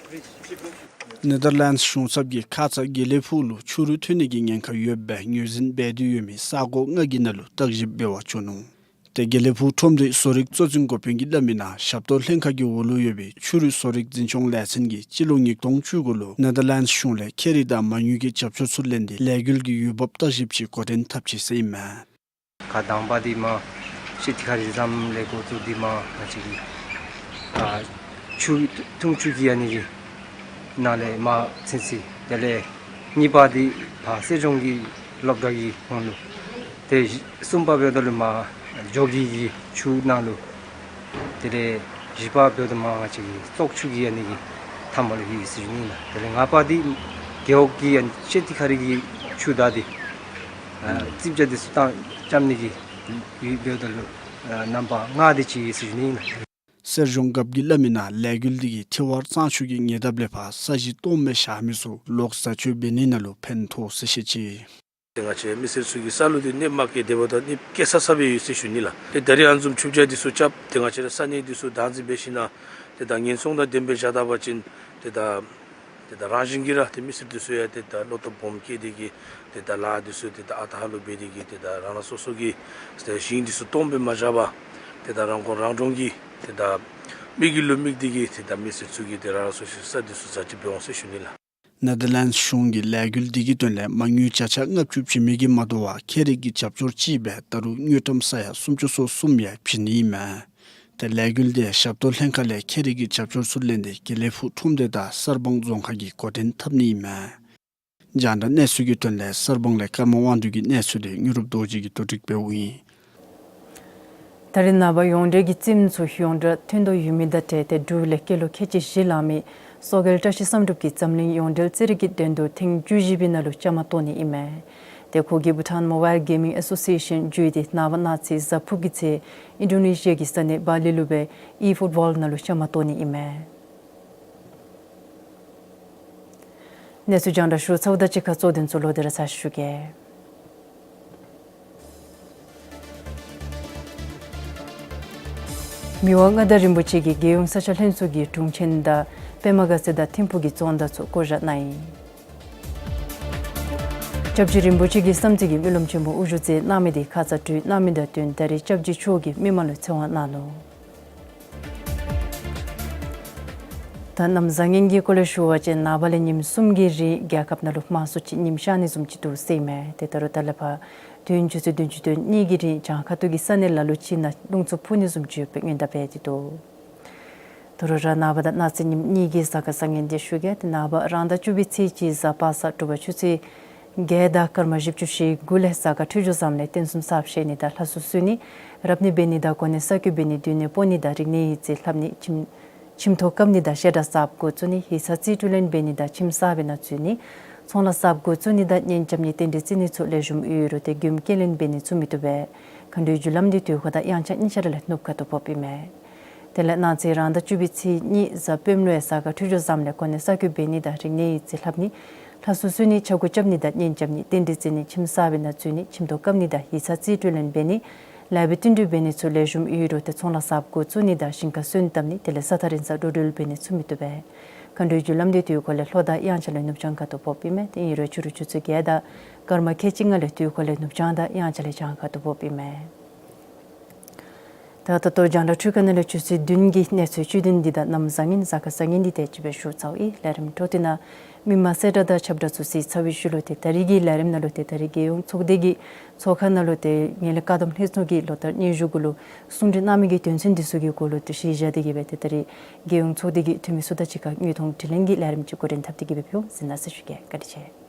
ནེ་དར་ལེནཌསི་གཞུང་ཚབ་ཀྱིས་ཁ་ཙ་དགེ་ལེགས་ཕུག་ལུ་ཆུ་རུད་ཐོན་ནི་གི་ཉེན་ཁ་ཡོདཔ་སྦེ་ངོས་འཛིན་འབད་དེ་ཡོད་མི་ས་གོ་ལྔ་གི་ནང་ལུ་བརྟག་ཞིབ་འབད་བར་བྱོན་ནུག། ཏེ་དགེ་ལེགས་ཕུག་ཁྲོམ་སྡེའི་བཟོ་རིག་གཙོ་འཛིན་འགོ་དཔོན་གྱིས་སླབ་མིའི་ནང་ཞབས་ཏོག་ལྷན་ཁག་གི་འོག་ལུ་ཡོད་པའི་ཆུ་རུད་བཟོ་རིག་འཛིན་སྐྱོང་ལས་ཚན་གྱིས་སྤྱི་ལོ་ཉིས་སྟོང་བཅུ་དགུ་ལུ་ནེ་དར་ལེནཌསི་གཞུང་ལས་ཁྱད་རིག་དང་མ་དངུལ་གྱི་རྒྱབ་སྐྱོར་ཚུ་ལེན་ཏེ་ལས་འགུལ་གྱི་འོས་འབབ་བརྟག་ཞིབ་ཅིག་འགོ་འདྲེན་འཐབ་ཅི་ཟེར་ཨིན་མས། ཁ་དང་པ་འདི་མར་ཤེ་ཏི་ཁ་རི་ཟམ་ལས་འགོ་བཙུགས་ཏེ་མར་ང་བཅས་ཀྱི་ཨ་ཆུ་འཐུང་ཆུ་གི་ཨ་ནི་གི་ནང་ལས་མར་ཚུན་ཚོད། དེ་ལས་གཉིས་པ་འདི་ཕར་གསེར་ལྗོངས་ཀྱི་སློབ་གྲྭ་གི་ཧོང་ལུ། ཏེ་གསུམ་པ་འབདཝ་ད་ལུ་མར་འཇོ་སྒེག་གི་ཆུ་ནང་ལུ། དེ་ལས་བཞི་པ་འབདཝ་ད་མར་ང་བཅས་ཀྱི་བཙོག་ཆུ་གི་ཨ་ནི་གི་མཐའ་མ་ལུ་ཡོད་ཟེར་ཞུ་ནི་ཨིན་ལགས། དེ་ལས་ལྔ་པ་འདི་རྒེད་འོག་གི་ཨ་ནི་ཤེ་ཏི་ཁ་རི་གི་ཆུ་དང་འདི་ཨ་རྩིགཔ་བྱ་འདི་ཚུ་བཏང་རྐྱབ་ནི་གི་ཡོདཔ་འབདཝ་ད་ལུ་ཨ་རྣམ་པ་ལྔ་དེ་ཅིག་ཡོད་ཟེར་ཞུ་ནི་ཨིན་ལགས། གསེར་ལྗོངས་རྒཔོ་གིས་སླབ་མིའི་ནང་ལས་འགུལ་འདི་གིས་ཐེ་ཝར་གཙང་ཆུ་གི་ཉེ་འདབས་ལས་ཕར་ས་གཞི་སྟོངམ་སྦེ་བཞག་མི་ཚུ་ལོག་བཟའ་སྤྱོད་འབད་ནི་ནང་ལུ་ཕན་ཐོགས་ཟེར་བཤད་ཅི། ཏེ་ང་བཅས་མི་སེར་ཚུ་གི་ས་ལུ་འདི་གནོདཔ་མ་བཀལ་དེ་འབདཝ་ད་གནོདཔ་བཀལ་ས་ས་སྦེ་ཡོད་ཟེར་ཞུ་ནི་ལགས། ཏེ་ད་རིས་ཨ་ནི་བཟུམ་ཆུ་བྱ་འདི་ཚུ་རྐྱབ་སྟེ་ང་བཅས་ར་ས་གནས་འདི་ཚུ་བདག་འཛིན་འབད་ཞིན་ན་ཏེ་ད་ཉེན་སྲུང་དང་ལྡནམ་སྦེ་བཞག་ད་པ་ཅིན་ཏེ་ད་ཏེ་ད་རང་བཞིན་གྱིས་ར་ཏེ་མི་སེར་འདི་ཚུ་ཡང་ཏེ་ད་བློ་སྟོབས་སྦོམ་བསྐྱེད་དེ་གིས་ཏེ་ད་ལཱ་འདི་ཚུ་ཏེ་ད་ཨ་རྟག་ལུ་འབད་དེ་གིས་ཏེ་ད་རང་རང་སོ་སོ་གི་ཏེ་ཞིང་འདི་ཚུ་སྟོངམ་སྦེ་མ་བཞག་པར་ཏེ་ད་རང་མགོ་རང་འདྲོངས་ཀྱིས་ཏེ་ད་དམིགས་ཡུལ་ལུ་དམིགས་ཏེ་གིས་ཏེ་ད་མི་སེར་ཚུ་གིས་ཏེ་རང་རང་སོ་སོའི་ས་འདི་ཚུ་བཟའ་སྤྱོད་འབད་འོང་ཟེར་ཞུ་ནི་ལགས། ནེ་དར་ལེནཌསི་གཞུང་གིས་ལས་འགུལ་འདི་གི་དོན་ལས་མ་དངུལ་བརྒྱ་ཆ་ལྔ་བཅུ་བྱིན་མི་གིས་མ་དོ་བར་ཁྱད་རིག་གི་རྒྱབ་སྐྱོར་ཅིག་སྦེ་ད་རུང་དངུལ་ཀྲམ་ས་ཡ་སུམ་ཅུ་སོ་གསུམ་ཡང་བྱིན་ནི་ཨིན་མས། ཏེ་ལས་འགུལ་འདི་ཞབས་ཏོག་ལྷན་ཁག་ལས་ཁྱད་རིག་གི་རྒྱབ་སྐྱོར་ཚུ་ལེན་ཏེ་དགེ་ལེགས་ཕུག་ཁྲོམ་སྡེ་དང་གསར་སྤང་རྫོང་ཁག་གིས་འགོ་འདྲེན་འཐབ་ནི་ཨིན་མས། རྒྱང་བསྒྲགས་གནས་ཚུལ་གྱི་དོན་ལས་གསར་སྤང་ལས་ཀརྨ་དབང་འདུས་ཀྱི་གནས་ཚུལ་འདི་དངོས་གྲུབ་རྡོ་རྗེ་གིས་བསྡུ་སྒྲིག་འབདཝ་ཨིན། ད་རེས་ནངས་པ་ཡོངས་འབྲེལ་གྱི་རྩེདམོ་ཚུ་ཡོངས་གྲགས་ཐོན་དོ་ཡོད་མི་དང་འབྲེལ་ཏེ་འབྲུག་ལས་སྐྱེས་ལོ་ཁལ་གཅིག་བཞི་ལང་མི་སོག་རྒྱལ་བཀྲ་ཤིས་བསམ་གྲུབ་ཀྱིས་འཛམ་གླིང་ཡོངས་འབྲེལ་རྩེད་རིགས་ཀྱི་འགྲན་བསྡུར་ཐེངས་བཅུ་བཞི་པའི་ནང་ལུ་བཅའ་མར་གཏོགས་ནི་ཨིན་མས། ཏེ་ཁོ་གིས་བྷུ་ཊཱན་མོ་བཱའིལ་གེ་མིང་ཨེ་སོ་སི་ཨེ་ཤཱན་བརྒྱུད་དེ་ནངས་པ་གནངས་ཚེ་གཟའ་ཕུར་བུ་གི་ཚེ་ཨིན་ཌོ་ནེ་ཤི་ཡ་གི་ས་གནས་བཱ་ལི་ལུ་སྦེ་ཨི་ཕུཊ་བཱོལ་ནང་ལུ་བཅའ་མར་གཏོགས་ནི་ཨིན་མས། གནས་ཚུལ་རྒྱང་བསྒྲགས་ཞུ་ཚརཝ་དང་གཅིག་ཁར་གཙོ་དོན་ཚུ་ལོག་སྟེ་ར་ཚར་ཞུ་གེ། མི་དབང་མངའ་བདག་རིན་པོ་ཆེ་གིས་རྒྱལ་ཡོངས་ས་ཆ་ལྷན་ཚོགས་ཀྱི་དྲུང་ཆེན་དང་པདྨ་དགའ་ཚལ་དང་ཐིམ་ཕུག་གི་ཚོང་བདག་ཚུ་བསྐོ་བཞག་གནང་ཡི། སྐྱབས་རྗེ་རིན་པོ་ཆེ་གི་བསམ་རྩེ་གི་སྨོན་ལམ་ཆེན་མོ་དབུ་བཞུགས་མཛད་གནང་མི་དེ་ཁ་ཙ་གྲོལ་གནང་མི་དང་བསྟུན་ད་རེས་སྐྱབས་རྗེ་མཆོག་གིས་མི་མང་ལུ་ཚེ་དབང་གནང་ནུག། ད་གནམ་བཟང་ངན་གྱི་སྐོར་ལས་ཞུ་བ་ཅིན་ནངས་པ་ལས་ཉིནམ་གསུམ་གྱི་རིང་རྒྱལ་ཁབ་ནང་ལུ་དམར་གསོད་ཀྱི་ཉིམ་ཤར་ནི་བཟུམ་ཅིག་འདུག་ཟེར་ཨིན་མས། ཏེ་ད་རུང་ད་ལས་ཕར་དུས་ཡུན་ཆུ་ཚོད་བདུན་ཅུ་དོན་གཉིས་ཀྱི་རིང་བྱང་ཁ་ཐུག་གི་ས་གནས་ལ་ལུ་ཅིག་ནང་རླུང་འཚུབ་འཕུ་ནི་བཟུམ་ཅིག་ཡོད་པའི་སྔོན་བརྡ་སྤེལ་ཏེ་འདུག། ད་རུང་ར་ནངས་པ་དང་གནངས་ཚེ་ཉིནམ་གཉིས་ཀྱི་གཟའ་སྐར་བཟང་ངན་འདི་ཞུ་གེ། ཏེ་ནངས་པ་རང་ཟླ་བཅུ་པའི་ཚེས་གཅིག་གཟའ་པ་སངས་དྲོ་པ་ཆུ་ཚོད་བརྒྱད་དང་སྐར་མ་བཞི་བཅུ་ཞེ་དགུ་ལས་གཟའ་སྐར་འཕྲོད་སྦྱོར་བཟངམ་ལས་རྟེན་གསུམ་གསརཔ་བཞེངས་ནི་དང་ལྷ་གསོལ་གསོལ་ནི་རབ་གནས་འབད་ནི་དང་གོ་གནས་གསར་བསྐོ་འབད་ནི་འདུལ་ནི་སྤོ་ནི་དང་རིག་གནས་ཡིག་རྩིས་ལྷབ་ནི་ཁྱིམ་ཁྱིམ་ཐོག་བཀབ་ནི་དང་བཤད་གྲྭ་གསརཔ་འགོ་བཙུགས་ནི་ཡིག་ཚང་རྩིས་སྤྲོད་ལེན་འབད་ནི་དང་ཁྱིམ་གསར་པའི་ནང་འཛུལ་ནི་ཚོང་ལཱ་གསརཔ་འགོ་བཙུགས་ནི་དང་གཉེན་རྐྱབ་ནི་རྟེན་འབྲེལ་བརྩི་ནི་ཚུ་ལེགས་ཤོམ་ཡོད་རུང་ཏེ་མགྱོནམ་སྐྱེལ་ལེན་འབད་ནི་ཚུ་མི་བཏུབ་པས། མཁའ་འགྲོའི་རྒྱུ་ལམ་འདི་དུས་འཁོར་དང་དབྱངས་འཆར་གཉིས་ཆ་ར་ལས་ནུབ་ཁ་ཐུག་ཕོགཔ་ཨིན་མས། དེ་ལས་གནངས་ཚེ་རང་ཟླ་བཅུ་པའི་ཚེས་གཉིས་གཟའ་སྤེནམ་ལུ་ཡང་གཟའ་སྐར་འཕྲོད་སྦྱོར་བཟངམ་ལས་གོ་གནས་གསར་བསྐོ་འབད་ནི་དང་རིག་གནས་ཡིག་རྩིས་ལྷབ་ནི་ལྷ་གསོལ་གསོལ་ནི་ཆ་བགོས་རྐྱབ་ནི་དང་གཉེན་རྐྱབ་ནི་རྟེན་འབྲེལ་བརྩི་ནི་ཁྱིམ་གསར་པའི་ནང་འཛུལ་ནི་ཁྱིམ་ཐོག་བཀབ་ནི་དང་ཡིག་ཚང་རྩིས་སྤྲོད་ལེན་འབད་ནི་ལཱ་འབད་བསྟུན་གྲོས་འབད་ནི་ཚུ་ལེགས་ཤོམ་ཡོད་རུང་ཏེ་ཚོང་ལཱ་གསརཔ་འགོ་བཙུགས་ནི་དང་ཞིང་ཁ་སོན་བཏབ་ནི་དེ་ལས་ས་ཐག་རིང་ས་འགྲོ་འགྲུལ་འབད་ནི་ཚུ་མི་བཏུབ་པས། མཁའ་འགྲོའི་རྒྱུ་ལམ་འདི་དུས་འཁོར་ལས་ལྷོ་དང་དབྱངས་འཆར་ལས་ནུབ་བྱང་ཁ་ཐུག་ཕོགཔ་ཨིན་མས། ཏེ་ཨིན་རུང་ཕྱི་རུ་ཆུ་ཚོད་བརྒྱད་དང་སྐར་མ་ཁལ་གཅིག་ལྔ་ལས་དུས་འཁོར་ལས་ནུབ་བྱང་དང་དབྱངས་འཆར་ལས་བྱང་ཁ་ཐུག་ཕོགཔ་ཨིན་མས། ད་ད་ལྟོ་རྒྱང་བསྒྲགས་འཕྲུལ་ཁང་ནང་ལས་ཆུ་ཚོད་བདུན་གྱི་གནས་ཚུལ་བཅུད་དོན་འདི་དང་གནམ་བཟང་ངན་གཟའ་སྐར་བཟང་ངན་འདི་དེ་ཅིག་སྦེ་ཞུ་ཚརཝ་ཨིན། ལས་རིམ་འཕྲོ་མཐུད་ནང་མི་མང་གསལ་བསྒྲགས་དང་ཁྱབ་བསྒྲགས་ཚུ་གཟིགས་ཚར་བའི་ཤུལ་ལུ་ཏེ་ད་རིས་ཀྱི་ལས་རིམ་ནང་ལུ་ཏེ་ད་རིས་རྒྱལ་ཡོངས་ཚོགས་སྡེ་གི་ཚོགས་ཁང་ནང་ལུ་ཏེ་ངན་ལྷད་བཀག་སྡོམ་ལྷན་ཚོགས་ཀྱིས་ལོ་ལྟར་སྙན་ཞུ་གུ་ལུ་གསུང་གྲོས་གནང་མི་གི་དོན་ཚན་འདི་ཚུ་གི་སྐོར་ལུ་ཏེ་གཞི་བཞག་སྟེ་གིས་སྦེ་ཏེ་ད་རིས་རྒྱལ་ཡོངས་ཚོགས་སྡེ་གི་འཐུས་མི་ཚུ་དང་གཅིག་ཁར་དངོས་མཐོང་དྲི་ལན་གྱི་ལས་རིམ་ཅིག་འགོ་འདྲེན་འཐབ་སྟེ་གིས་སྦེ་ཕུལ་འོང་ཟེར་གནང་ཟེར་ཞུ་གེ། བཀའ་དྲིན་ཆེ།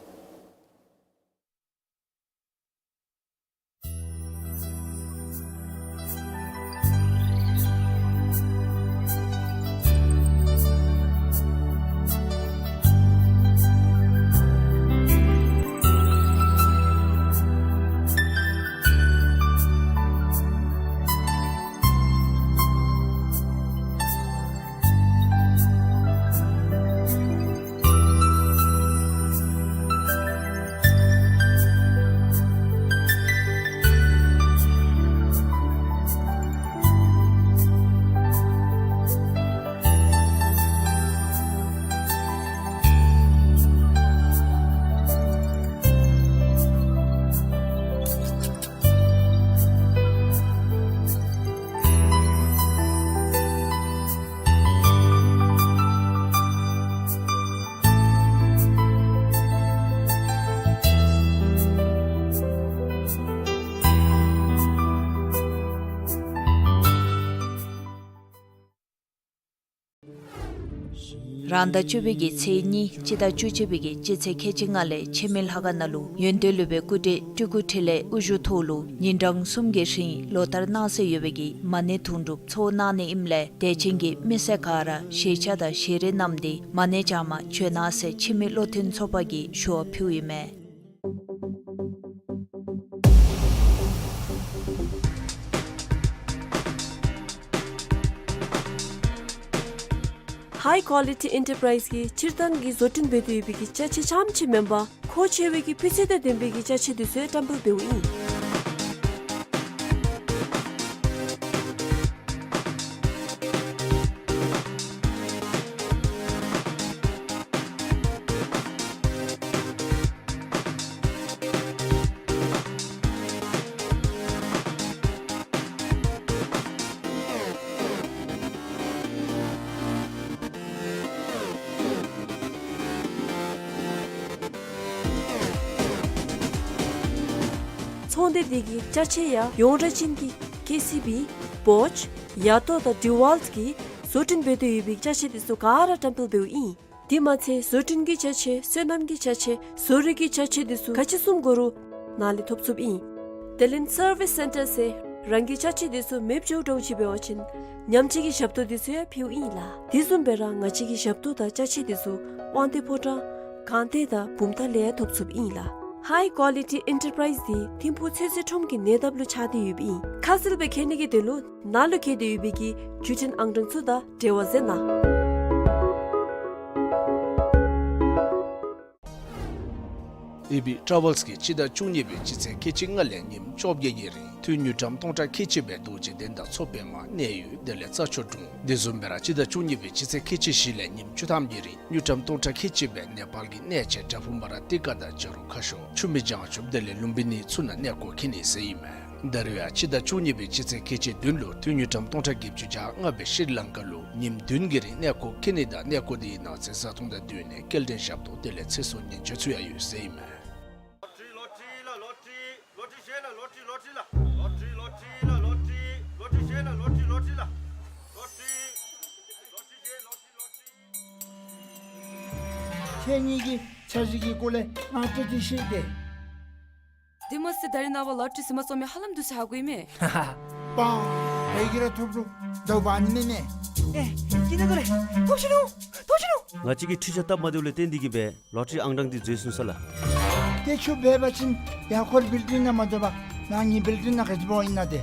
རང་ཟླ་བཅུ་པའི་གི་ཚེས་གཉིས་སྤྱི་ཟླ་བཅུ་གཅིག་པའི་གི་སྤྱི་ཚེས་ཁལ་གཅིག་ལྔ་ལས་ཕྱི་མི་ལྷ་ཁང་ནང་ལུ་ཡོན་ཏན་སློབ་དཔོན་སྐུ་བགྲེས་སྤྲུལ་སྐུ་འཕྲིན་ལས་དབུ་བཞུགས་ཐོག་ལུ་ཉིན་གྲངས་གསུམ་གྱི་རིང་ལོ་ལྟར་གནང་སྲོལ་ཡོད་པའི་གི་མ་ཎི་དུང་སྒྲུབ་ཚོགས་གནང་ནི་ཨིནམ་ལས་དད་ཅན་གྱི་མི་སེར་ག་ར་ཞལ་ཆས་དང་ཞལ་རས་བསྣམས་ཏེ་མ་ཎི་བགྱང་མ་བྱོན་གནང་ཟེར་ཕྱི་མི་བློ་མཐུན་ཚོགས་པ་གིས་ཞུ་བ་ཕུལཝ་ཨིན་མས། High Quality Enterprise གིས་སྤྱིར་བཏང་གི་བཟོ་སྐྲུན་འབད་དེ་ཡོད་པའི་གི་ཅ་ཆས་རྐྱངམ་ཅིག་མེན་པར་མཁོ་ཆེ་བའི་གི་སྤུས་ཚད་དང་ལྡན་པའི་གི་ཅ་ཆས་འདི་ཚུ་ཡང་བཀྲམ་སྤེལ་འབདཝ་ཨིན། ཚོང་སྡེ་འདི་གི་ཅ་ཆས་ཡང་ཡོངས་གྲགས་ཅན་གྱི་ཀེ་སི་བི། བོཆ། ཡ་ཏོ་དང་ཌི་ཝཱལཊ་གིས་བཟོ་སྐྲུན་འབད་དེ་ཡོད་པའི་ཅ་ཆས་འདི་ཚུ་ག་ར་བཀྲམ་སྤེལ་འབདཝ་ཨིན། དེ་མ་ཚད་བཟོ་སྐྲུན་གྱི་ཅ་ཆས་སོ་ནམ་གྱི་ཅ་ཆས་བཟོ་རིག་གི་ཅ་ཆས་འདི་ཚུ་ག་ཅི་བཟུམ་དགོ་རུང་ནཱ་ལས་ཐོབ་ཚུགསཔ་ཨིན། དེ་ལས་སར་བིས་སེན་ཊར་ཟེར་རང་གི་ཅ་ཆས་འདི་ཚུ་མེདཔ་འགྱོཝ་འདྲཝ་ཅིག་འབད་བ་ཅིན་ཉམས་བཅོས་ཀྱི་ཞབས་ཏོག་འདི་ཚུ་ཡང་ཕུལཝ་ཨིན་ལགས། དེ་བཟུམ་སྦེ་ར་ང་བཅས་ཀྱི་ཞབས་ཏོག་དང་ཅ་ཆས་འདི་ཚུ་དབང་འདུས་ཕོ་བྲང་སྒང་སྟེང་དང་བུམ་ཐང་ལས་ཡང་ཐོབ་ཚུགསཔ་ཨིན་ལགས། High Quality Enterprise འདི་ཐིམ་ཕུག་ཚོད་བསྲེ་ཁྲོམ་གྱི་ཉེ་འདབས་ལུ་ཆགས་ཏེ་ཡོདཔ་ཨིན། ཁ་གསལ་སྦེ་མཁྱེན་ནི་གི་དོན་ལུ་ནཱ་ལུ་བཀོད་དེ་ཡོད་པའི་གི་བརྒྱུད་འཕྲིན་ཨང་གྲངས་ཚུ་དང་འབྲེལ་བ་མཛད་གནང་། ཨེ་བི་ཊ་ཝེལསི་གིས་སྤྱི་ཟླ་བཅུ་གཉིས་པའི་སྤྱི་ཚེས་ཁལ་གཅིག་ལྔ་ལས་ཉིནམ་བཅོ་བརྒྱད་ཀྱི་རིང་ཐུན་དངུལ་ཀྲམ་སྟོང་ཕྲག་ཁལ་གཅིག་སྦེ་རྡོ་རྗེ་གདན་དང་མཚོ་པདྨ་གནས་ཡུལ་དེ་ལས་རྩྭ་མཆོག་གྲོང་དེ་བཟུམ་སྦེ་ར་སྤྱི་ཟླ་བཅུ་གཉིས་པའི་སྤྱི་ཚེས་ཁལ་གཅིག་བཞི་ལས་ཉིནམ་བཅུ་ཐམ་གྱི་རིང་དངུལ་ཀྲམ་སྟོང་ཕྲག་ཁལ་གཅིག་སྦེ་ནེ་པཱལ་གྱི་གནས་ཆེན་བྲག་ཕུག་མ་ར་ཏི་ཀ་དང་བྱ་རུང་ཁ་ཤོར་ཆུ་སྨད་བྱང་ཆུབ་དེ་ལས་ལུམྦི་ནི་ཚུ་ནང་གནས་སྐོར་འཁྱིད་ནི་ཟེར་ཨིན་མས། ད་རུང་ཡང་སྤྱི་ཟླ་བཅུ་གཉིས་པའི་སྤྱི་ཚེས་ཁལ་གཅིག་བདུན་ལུ་ཐུན་དངུལ་ཀྲམ་སྟོང་ཕྲག་བརྒྱད་ཅུ་གྱ་ལྔ་སྦེ་ཤྲི་ལང་ཀ་ལུ་ཉིནམ་བདུན་གྱི་རིང་གནས་སྐོར་འཁྱིད་ནི་དང་གནས་སྐོར་དེའི་ནང་ཚེ་བཟའ་འཐུང་དང་སྡོད་གནས་སྐྱེལ་འདྲེན་ཞབས་ཏོག་དེ་ལས་ཚེ་སྲོག་ཉེན་བཅོལ་ཚུ་ཡང་ཡོད་ཟེར་ཨིན་མས། ཁྱེད་གཉིས་ཀྱིས་འཆར་གཞི་གི་སྐོར་ལས་ང་བཀྲ་ཤིས་ཤིག་སྟེ། དེ་མ་ཚད་ད་རིས་ནངས་པ་ལོ་ཊ་རི་ཟིན་པ་ཚང་མས་ཧ་ལམ་འདུག་ཟེར་ཧ་གོ་ཡི་མས། པ། ངེ་གི་ར་ཐོབ་རུང་དོ་བ་ནི་མེན་མས། ཨེ། ཀི་ན་ག་རེ། ཐོབ་ཤི་ནུག། ཐོབ་ཤི་ནུག། ང་བཅས་ཀྱིས་འཕྲུལ་ཆས་བཏབ་མ་སྟེརཝ་ལས་བརྟེན་ཏེ་གིས་སྦེ་ལོ་ཊ་རི་ཨང་གྲངས་འདི་འཛོལ་སོང་ས་ལགས། ཏེ་ཁྱོད་འབད་བ་ཅིན་ཡར་ཁོ་རའི་བིལ་ཌིང་ནང་མ་སྡོད་པར་ནཱ་ངེའི་བིལ་ཌིང་ནང་ག་ཅི་འབད་འོང་ཨིན་ན་ཏེ།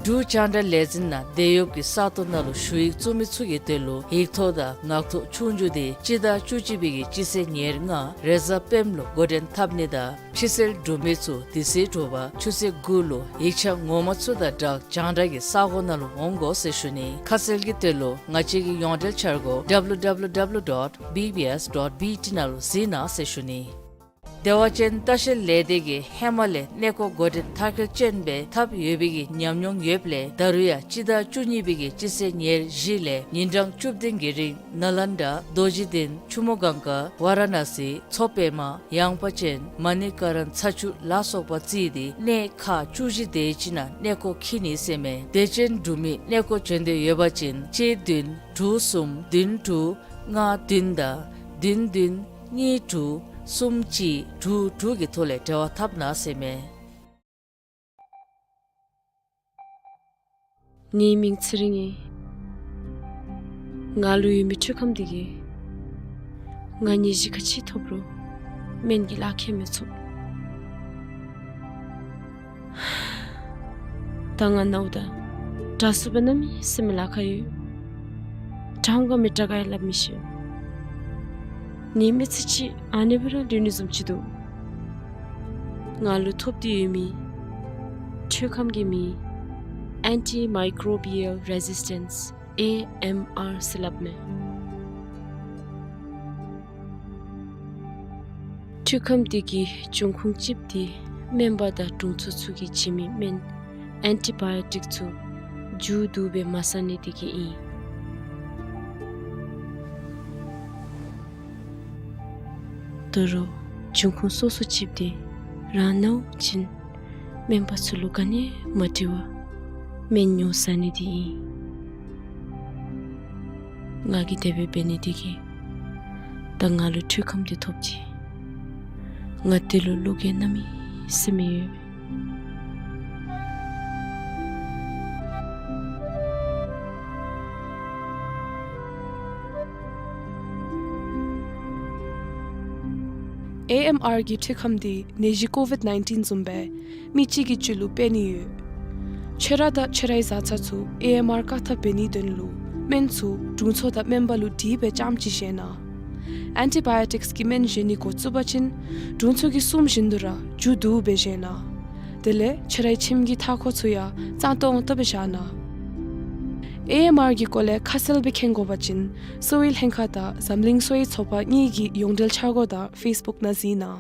འབྲུག་རྒྱང་བསྒྲགས་ལས་འཛིན་ནང་འདེད་གཡོགཔ་གི་ས་སྟོང་ནང་ལུ་ཞུ་ཡིག་བཙུགས་མི་ཚུ་གི་དོན་ལུ་ཡིག་ཐོག་དང་ངག་ཐོག་ཆོས་རྒྱུགས་འདི་སྤྱི་ཟླ་བཅུ་གཅིག་པའི་གི་སྤྱི་ཚེས་ཉེར་ལྔ་རེས་གཟའ་སྤེནམ་ལུ་འགོ་འདྲེན་འཐབ་ནི་དང་ཕྱི་སེལ་གྲུབ་མི་ཚུ་དེ་ཚེ་དྲོ་པ་ཆུ་ཚོད་དགུ་ལུ་ཡིག་ཆ་ངོ་མ་ཚུ་དང་སྦྲགས་རྒྱང་བསྒྲགས་ཀྱི་ས་གོ་ནང་ལུ་འོང་དགོ་ཟེར་ཞུ་ནི། ཁ་གསལ་གྱི་དོན་ལུ་ང་བཅས་ཀྱི་ཡོངས་འབྲེལ་འཆར་སྒོ་W W W dot B B S dot B T ནང་ལུ་གཟིགས་གནང་ཟེར་ཞུ་ནི། བདེ་བ་ཅན་ལྟ་བཤལ་ལས་སྡེ་གིས་ཧེ་མ་ལས་གནས་སྐོར་འགོ་འདྲེན་མཐར་འཁྱོལ་ཅན་སྦེ་འཐབ་ཡོད་པའི་གི་ཉམས་མྱོང་ཡོདཔ་ལས་ད་རུང་ཡང་སྤྱི་ཟླ་བཅུ་གཉིས་པའི་གི་སྤྱི་ཚེས་ཉེར་བཞི་ལས་ཉིན་གྲངས་བཅུ་བདུན་གྱི་རིང་ནཱ་ལེནྡྲ་རྡོ་རྗེ་གདན་ཆུ་མོ་གངས་དཀར་ཝ་ར་ཎ་སི་མཚོ་པདྨ་ཡངས་པ་ཅན་མ་ཎི་ཀ་རན་ཚ་ཆུ་ལ་སོགས་པ་བརྩིས་ཏེ་གནས་ཁག་བཅུ་བཞི་དེ་ཅིག་ནང་གནས་སྐོར་འཁྱིད་ནི་ཟེར་མས། དད་ཅན་འབྲུག་མི་གནས་སྐོར་བྱོན་འདོད་ཡོད་པ་ཅིན་གཅིག་བདུན་དྲུག་གསུམ་བདུན་དྲུག་ལྔ་བདུན་དང་བདུན་བདུན་གཉིས་དྲུག་གསུམ་གཅིག་དྲུག་དྲུག་གི་ཐོག་ལས་འབྲེལ་བ་འཐབ་གནང་ཟེར་མས། ངེའི་མིང་ཚེ་རིང་ཨིན། ང་ལུ་ཡོད་མི་འཕྲུལ་ཁམས་འདི་གིས་ང་ནད་གཞི་ག་ཅི་ཐོབ་རུང་སྨན་གྱི་ལག་ཁྱེར་མི་ཚུགས། ད་ང་ནཝ་ད་དྲག་སུ་སྦེ་གནམ་མེད་ས་མེད་ལཱ་ཁག་ཡོད། དྲག་འོང་ག་མི་དྲག་ག་ཡང་སླབ་མི་ཤེས། ངེའི་མི་ཚེ་ཅིག་ཨ་ནི་སྦེ་ར་ལུས་ནི་བཟུམ་ཅིག་འདུག། ང་ལུ་ཐོབ་སྟེ་ཡོད་མི་འཕྲུལ་ཁམས་ཀྱི་མིང་Antimicrobial Resistance ཨེ་ཨེམ་ཨར་ཟེར་སླབ་མས། འཕྲུལ་ཁམས་འདི་གི་འབྱུང་ཁུངས་གཅིགཔོ་འདི་སྨན་པ་དང་དྲུང་འཚོ་ཚུ་གིས་བྱིན་མི་སྨན་ཨེན་ཊི་བཱ་ཡོ་ཊིཀ་ཚུ་མཇུག་བསྡུ་སྦེ་མ་ཟ་ནི་འདི་གིས་ཨིན། ད་རུང་འབྱུང་ཁུངས་སོ་སོ་གཅིགཔོ་འདི་ རང་ནཝ་ཅིན་སྨན་པ་ཚུ་ལུ་ག་ནི་མ་དྲི་བར་སྨན་ཉོ་ཟ་ནི་འདི་ཨིན། ང་གིས་དེ་སྦེ་འབད་ནི་འདི་གིས་ད་ང་ལུ་འཕྲུལ་ཁམས་འདི་ཐོབ་ཅི། ང་འདི་ལུ་བློ་འགྱོད་གནམ་མེད་ས་མེད་ཡོད། ཨེ་ཨེམ་ཨར་གྱི་འཕྲུལ་ཁམས་འདི་ནད་གཞི་ཀོ་ཝིཌ་ནའིན་ཊིན་བཟུམ་སྦེ་མི་གཅིག་གི་རྒྱུད་ལུ་སྤེལ་ནི་ཡོད། ཁྱོད་ར་དང་ཁྱོད་རའི་བཟའ་ཚང་ཚུ་ཨེ་ཨེམ་ཨར་བཀག་ཐབས་འབད་ནིའི་དོན་ལུ་སྨན་ཚུ་དྲུང་འཚོ་དང་སྨན་པ་ལུ་དྲིས་སྦེ་ཙམ་ཅིག་བཞེས་གནང་། ཨེན་ཊི་བཱ་ཡོ་ཊིཀསི་གི་སྨན་བཞེས་ནི་འགོ་བཙུགས་པ་ཅིན་དྲུང་འཚོ་གིས་གསུངམ་བཞིན་དུ་ར་མཇུག་བསྡུ་སྦེ་བཞེས་གནང་། དེ་ལས་ཁྱོད་རའི་ཁྱིམ་གྱི་མཐའ་འཁོར་ཚུ་ཡང་གཙང་ཏོང་ཏོ་སྦེ་བཞག་གནང་། ཨེ་ཨེམ་ཨར་གྱི་སྐོར་ལས་ཁ་གསལ་སྦེ་མཁྱེན་དགོ་པ་ཅིན་གསོ་བའི་ལྷན་ཁག་དང་འཛམ་གླིང་གསོ་བའི་ཚོགས་པ་གཉིས་ཀྱི་ཡོངས་འབྲེལ་འཆར་སྒོ་དང་ཕེསི་བུཀ་ནང་གཟིགས་གནང་།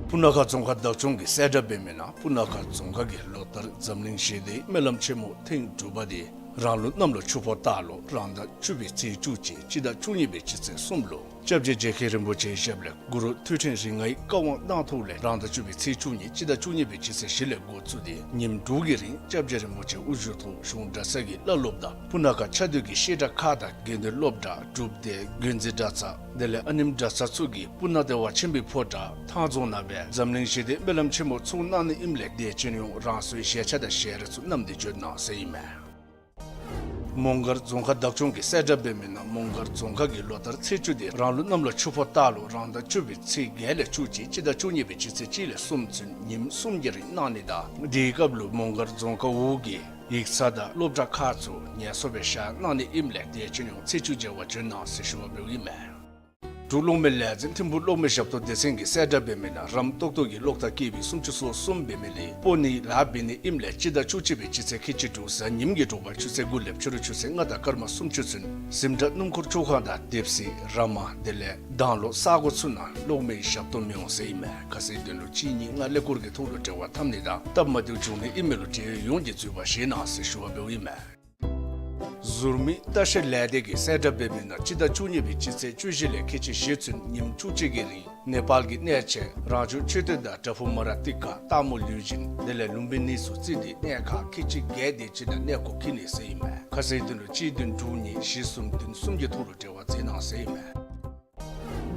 སྤུ་ན་ཁ་རྫོང་ཁག་བདག་སྐྱོང་གིས་གསལ་བསྒྲགས་འབད་མི་ནང་སྤུ་ན་ཁ་རྫོང་ཁག་གིས་ལོ་ལྟར་འཛམ་གླིང་ཞི་བདེའི་སྨོན་ལམ་ཆེན་མོ་ཐེངས་དྲུག་པ་འདི་རང་ལུགས་གནམ་ལོ་ཆུ་ཕོ་སྟག་ལོ་རང་ཟླ་བཅུ་པའི་ཚེས་བཅུ་གཅིག་སྤྱི་ཟླ་བཅུ་གཉིས་པའི་སྤྱི་ཚེས་གསུམ་ལུ་སྐྱབས་རྗེ་རྗེ་མཁན་རིན་པོ་ཆེའི་ཞབས་ལས་གུ་རུ་ཐོད་ཕྲེང་རིགས་ལྔའི་བཀའ་དབང་གནང་ཐོག་ལས་རང་ཟླ་བཅུ་པའི་ཚེས་བཅུ་གཉིས་སྤྱི་ཟླ་བཅུ་གཉིས་པའི་སྤྱི་ཚེས་བཞི་ལས་འགོ་བཙུགས་ཏེ་ཉིནམ་དྲུག་གི་རིང་སྐྱབས་རྗེ་རིན་པོ་ཆེ་དབུ་བཞུགས་ཐོག་གཞུང་གྲྭ་ཚང་གི་བླ་སློབ་དང་སྤུ་ན་ཁ་ཆ་སྡོད་ཀྱི་བཤད་གྲྭ་ཁག་དང་དགེ་འདུན་སློབ་གྲྭ་སྒྲུབ་སྡེ་དགོན་འཛིན་གྲྭ་ཚང་དེ་ལས་ཨ་ནེམ་གྲྭ་ཚང་ཚུ་གིས་སྤུ་ན་བདེ་བ་ཆེན་པོའི་ཕོ་བྲང་ཐང་རྫོང་ནང་སྦེ་འཛམ་གླིང་ཞི་བདེའི་སྨོན་ལམ་ཆེན་མོ་ཚོགས་གནང་ནི་ཨིནམ་ལས་དད་ཅན་ཡོངས་རང་སོའི་ཞལ་ཆས་དང་ཞལ་རས་ཚུ་བསྣམས་ཏེ་བྱོན་གནང་ཟེར་ཨིན་མས། མོང་སྒར་རྫོང་ཁག་བདག་སྐྱོང་གིས་གསལ་བསྒྲགས་འབད་མི་ནང་མོང་སྒར་རྫོང་ཁག་གི་ལོ་ལྟར་ཚེས་བཅུ་འདི་རང་ལུགས་གནམ་ལོ་ཆུ་ཕོ་སྟག་ལོ་རང་ཟླ་བཅུ་པའི་ཚེས་བརྒྱད་ལས་བཅུ་གཅིག་སྤྱི་ཟླ་བཅུ་གཉིས་པའི་སྤྱི་ཚེས་གཅིག་ལས་གསུམ་ཚུན་ཉིནམ་གསུམ་གྱི་རིང་གནང་ནི་དང་དེའི་སྐབས་ལུ་མོང་སྒར་རྫོང་ཁག་འོག་གི་ཡིག་ཚང་དང་སློབ་གྲྭ་ཁག་ཚུ་ངལ་གསོ་སྦེ་བཞག་གནང་ནི་ཨིནམ་ལས་དད་ཅན་ཡོངས་ཚེས་བཅུ་མཇལ་བར་བྱོན་གནང་ཟེར་ཞུ་བ་འབདཝ་ཨིན་མས། འབྲུག་གློག་མེ་ལས་འཛིན་ཐིམ་ཕུག་གློག་མེ་ཞབས་ཏོག་སྡེ་ཚན་གྱིས་གསལ་བསྒྲགས་འབད་མི་ནང་རམ་ཏོག་ཏོ་གི་གློག་ཐག་སྐྱེས་པའི་སུམ་ཅུ་སོ་གསུམ་འབད་མི་ལས་སྤོ་ནི་ལཱ་འབད་ནི་ཨིནམ་ལས་སྤྱི་ཟླ་བཅུ་གཅིག་པའི་སྤྱི་ཚེས་ཁལ་གཅིག་དྲུག་གཟའ་ཉིམ་གྱི་དྲོ་པ་ཆུ་ཚོད་དགུ་ལས་ཕྱི་རུ་ཆུ་ཚོད་ལྔ་དང་སྐར་མ་སུམ་ཅུ་ཚུན་གཟིམ་དྲག་སྣུམ་འཁོར་བཅུག་ཁང་དང་དེབ་གཟིགས་ར་མ་དེ་ལས་དྭང་ལོ་ས་གོ་ཚུ་ནང་གློག་མེའི་ཞབས་ཏོག་མི་འོང་ཟེར་ཨིན་མས། ཁ་གསལ་དོན་ལུ་གཅིག་གཉིས་ལྔ་ཀླད་ཀོར་གྱི་ཐོག་ལུ་འབྲེལ་བ་འཐབ་ནི་དང་སྟབས་མ་བདེཝ་བྱུང་ནི་ཨིན་མི་ལུ་འབྲེལ་ཡོད་ཡོངས་ཀྱིས་འཛོལ་བ་བཞེས་གནང་ཟེར་ཞུ་བ་འབདཝ་ཨིན་མས། ཟུར་མིག་ལྟ་བཤལ་ལས་སྡེ་གིས་གསལ་བསྒྲགས་འབད་མི་ནང་སྤྱི་ཟླ་བཅུ་གཉིས་པའི་སྤྱི་ཚེས་བཅུ་བཞི་ལས་ཁལ་གཅིག་བཞི་ཚུན་ཉིནམ་བཅུ་གཅིག་གི་རིང་ནེ་པཱལ་གྱི་གནས་ཆེན་རང་བྱུང་མཆོད་རྟེན་དང་བྲག་ཕུག་མ་ར་ཏི་ཀ་སྟག་མོ་ལུས་སྦྱིན་དེ་ལས་ལུམ་བི་ནི་ཚུ་བརྩིས་ཏེ་གནས་ཁག་ཁལ་གཅིག་བརྒྱད་དེ་ཅིག་ནང་གནས་སྐོར་འཁྱིད་ནི་ཟེར་ཨིན་མས། ཁ་གསལ་དོན་ལུ་གཅིག་བདུན་དྲུག་གཉིས་བཞི་གསུམ་བདུན་གསུམ་གྱི་ཐོག་ལུ་འབྲེལ་བ་མཛད་གནང་ཟེར་ཨིན་མས།